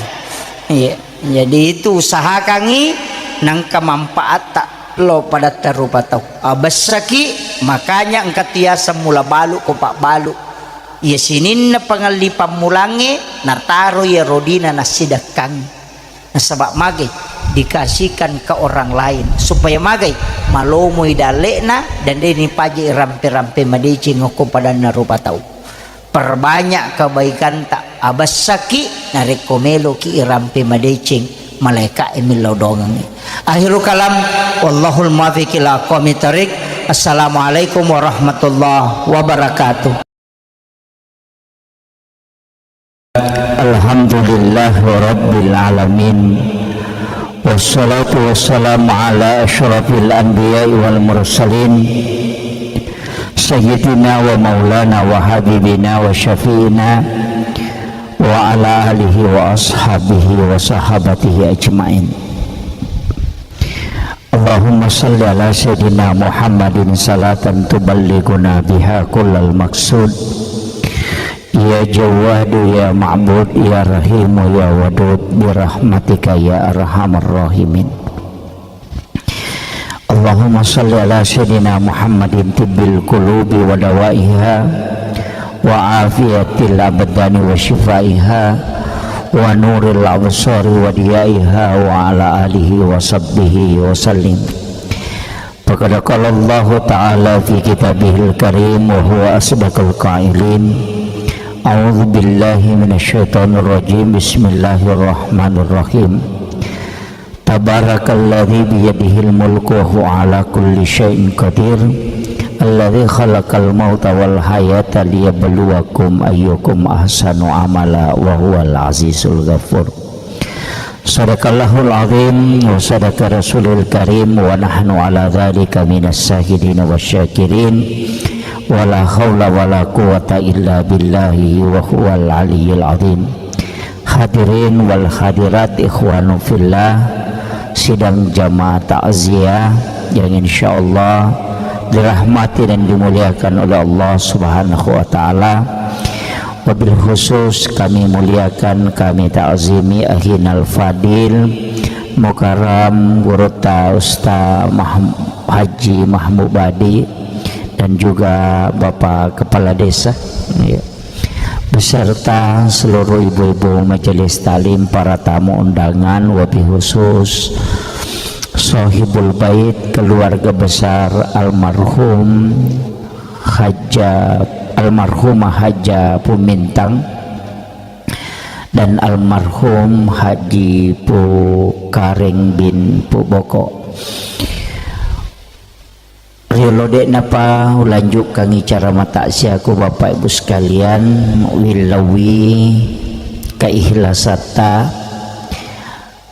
Iya. Jadi itu usahakangngi nangka manfaatta lao padatta rupa tau. Abessaki, makanya engka tu yaseng mula balu ko pabbalu. Iya sininna pangelli pammulangnge nataro iya rodina nassidekkangngi. Nasaba magai dikasihkan ke orang lain supaya magai malomoi dalle'na dan de nipaje rampe-rampe madeceng okko padanna rupa tau. Perbanyak kebaikanta, abessaki narekko meloki irampe madeceng, malaeka e millau dongengngi. Akhirul kalam, wallahul muwaffiq ila aqwamit thariq. Assalamualaikum warahmatullahi wabarakatuh. Alhamdulillah rabbil alamin. Wassalatu wassalamu ala asyrafil anbiya'i wal mursalin. Sayyidina wa maulana wa habibina wa syafi'ina wa ala alihi wa ashabihi wa sahabatihi ajma'in. Allahumma salli ala sayyidina Muhammadin salatan tuballighuna biha kullal maqsud. Ya Jawwadu ya Ma'bud ya Rahimu ya Wadud birahmatika ya arhamar rahimin. Allahumma salli ala sayyidina Muhammadin tibbil qulubi wa dawaiha wa afiyatil abdani wa shifaiha wa nuril absari wa diyaiha wa ala alihi wa sahbihi wa sallim. Faqad qala Allahu ta'ala fi kitabihil karim wa huwa asdaqul qailin. A'udzu billahi minasy syaithanir rajim. Bismillahirrahmanirrahim. Tabarakalladzi biyadihil mulku wa huwa ala kulli syai'in qadir. Alladzi khalaqal mauta wal hayata liyabluwakum ayyukum ahsanu amala wa huwal azizul ghafur. Sadaqallahul azim wa sadaqa rasulul karim wa nahnu ala dzalika minas syahidin wasyakirin. Wa la haula wa la quwwata illa billahi wa huwal aliyyil azim. Hadirin wal hadirat, ikhwanu fillah, sidang jamaah takziah yang insyaallah dirahmati dan dimuliakan oleh Allah Subhanahu wa taala. Wabil khusus kami muliakan, kami takzimi Akhinal Fadil Mukarram Gurutta Ustaz Mahm-, Haji Mahmud Badi dan juga Bapak Kepala Desa, ya, beserta seluruh ibu-ibu majelis taklim, para tamu undangan, wabil khusus Sohibul Bait, keluarga besar almarhum Hajjah, almarhumah Hajjah Pumintang dan almarhum Haji Pu Kareng bin Pu Boko. Riolo de'napa ulanjukkangngi cara matakziaku, Bapak Ibu sekalian, willauwi keihlasatta,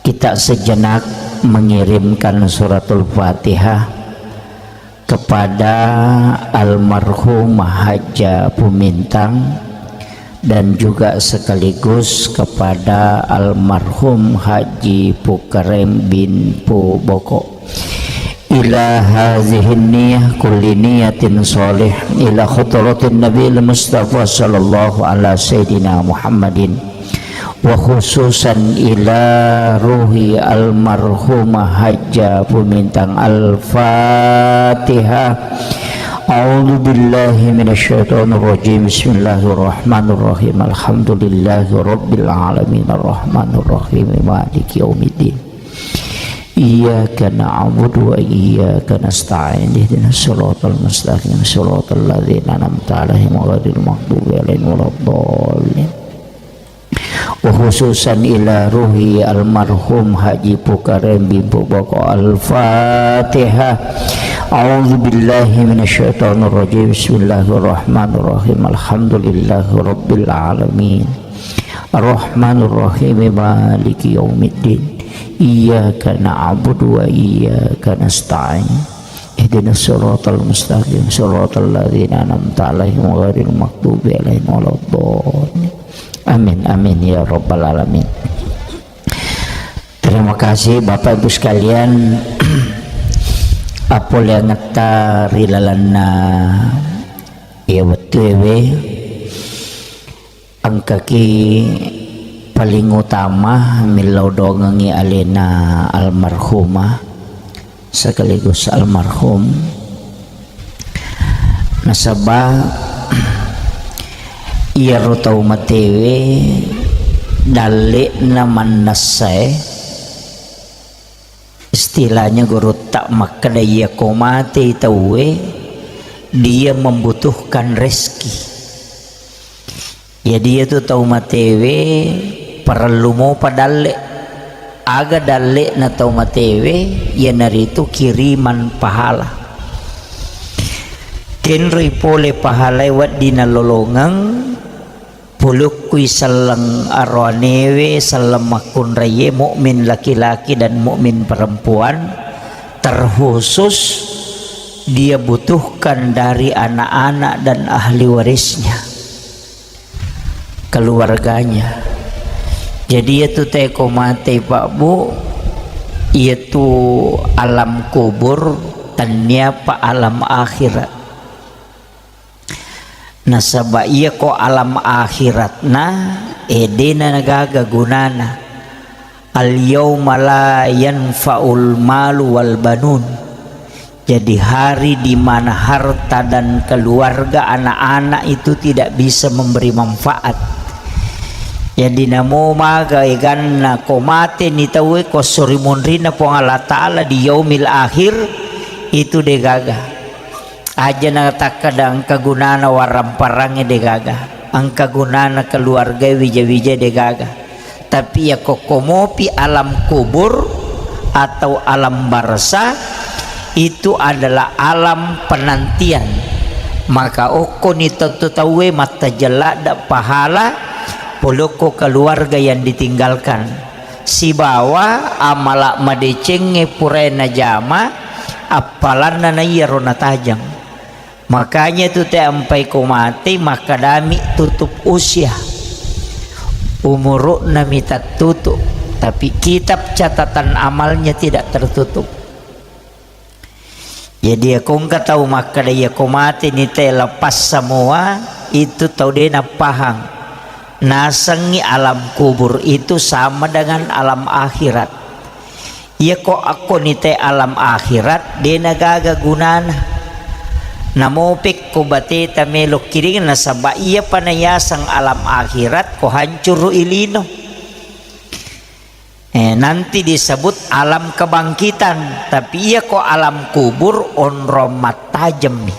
kita sejenak mengirimkan suratul Fatihah kepada almarhum Hajjah Pumintang dan juga sekaligus kepada almarhum Haji Pukarem bin Pu Boko. Ila hazihin niyah kulli niyatin shalih ila khadratin Nabil Mustafa sallallahu ala sayyidina Muhammadin wa khususan ila ruhi almarhumah Hajjah Pumintang. Al-Fatihah. A'udzu billahi minasy syaithanir rajim. Bismillahirrahmanirrahim. Alhamdulillahi rabbil alamin. Arrahmanirrahim. Maliki yaumiddin. Iyyaka na'budu wa iyyaka nasta'in. Ihdinas siratal mustaqim. Siratal ladzina an'amta 'alaihim ghairil maghdubi 'alaihim waladdallin. Wa khususan ila ruhi almarhum Haji Pukarem bin Pu Boko. Al-Fatihah. A'udzu billahi minasy syaithanir rajim. Bismillahirrahmanirrahim. Alhamdulillahi rabbil alamin. Arrahmanirrahim. Maliki yaumiddin. Iyyaka na'budu wa iyyaka nasta'in. Ihdinas siratal mustaqim, siratal ladzina an'amta 'alaihim ghairil maghdubi 'alaihim waladdallin. Amin, amin ya rabbal alamin. Terima kasih Bapak Ibu sekalian. Appoleangetta ri lalenna iya wettuewe, engkaki Paling utama millau dongengngi alena almarhumah sekaligus almarhum. Nasaba iyaro tau matewe dalle'na mannessae, istilahnya gurutta makkeda, iyako matei tauwe, dia membutuhkan rezeki. Jadi, iyatu tau matewe parellu mopa dalle. Aga dalle'na tau matewe? Iyanaritu kiriman pahala. Kenroi pole pahalae wedding nalolongeng, pulukkui selleng aroanewe, selleng makkunraie, mukmin laki-laki dan mukmin perempuan, terkhusus dia butuhkan dari anak-anak dan ahli warisnya, keluarganya. Jadi, iyatu teko mate, Pak Bu, iyatu alam kubur, tenniapa alam akhirat. Nasaba iyako alam akhiratna, e, dena nagaga gunana. Al yauma la yanfa'ul malu wal banun. Jadi, hari di mana harta dan keluarga, anak-anak itu tidak bisa memberi manfaat. Jadi, namo maga eganna ko mate ni tauwe, ko sori monrina Puang Allah Ta'ala di yaumil akhir, itu degaga. Aja na takkeda engka gunana warang-parangnge, degaga. Engka gunana keluarga wija-wija, degaga. Tapi iya kokko mopi alam kubur atau alam barzah, itu adalah alam penantian. Maka okkoni tentu tauwe mattajeng ladde pahala polokko keluarga yang ditinggalkan. Sibawa amala madecengnge purae najama, appalanna na iyaro natajeng. Makanya tu te ampai ko mate, makkadami tutup usia. Umuru'na mi tattutu, tapi kitab catatan amalnya tidak tertutup. Jadi, iya ko engka tau makkeda, iya ko mate ni te lepas semua, itu tau de nappahang. Nasengngi alam kubur itu sama dengan alam akhirat. Iya ko akko ni te alam akhirat, de nagaga gunana. Namo pekko bateta melo kiring, nasaba iya pa nayaseng alam akhirat, ko hancuru ilino. Eh, nanti disebut alam kebangkitan, tapi iya ko alam kubur onrong mattajemmi.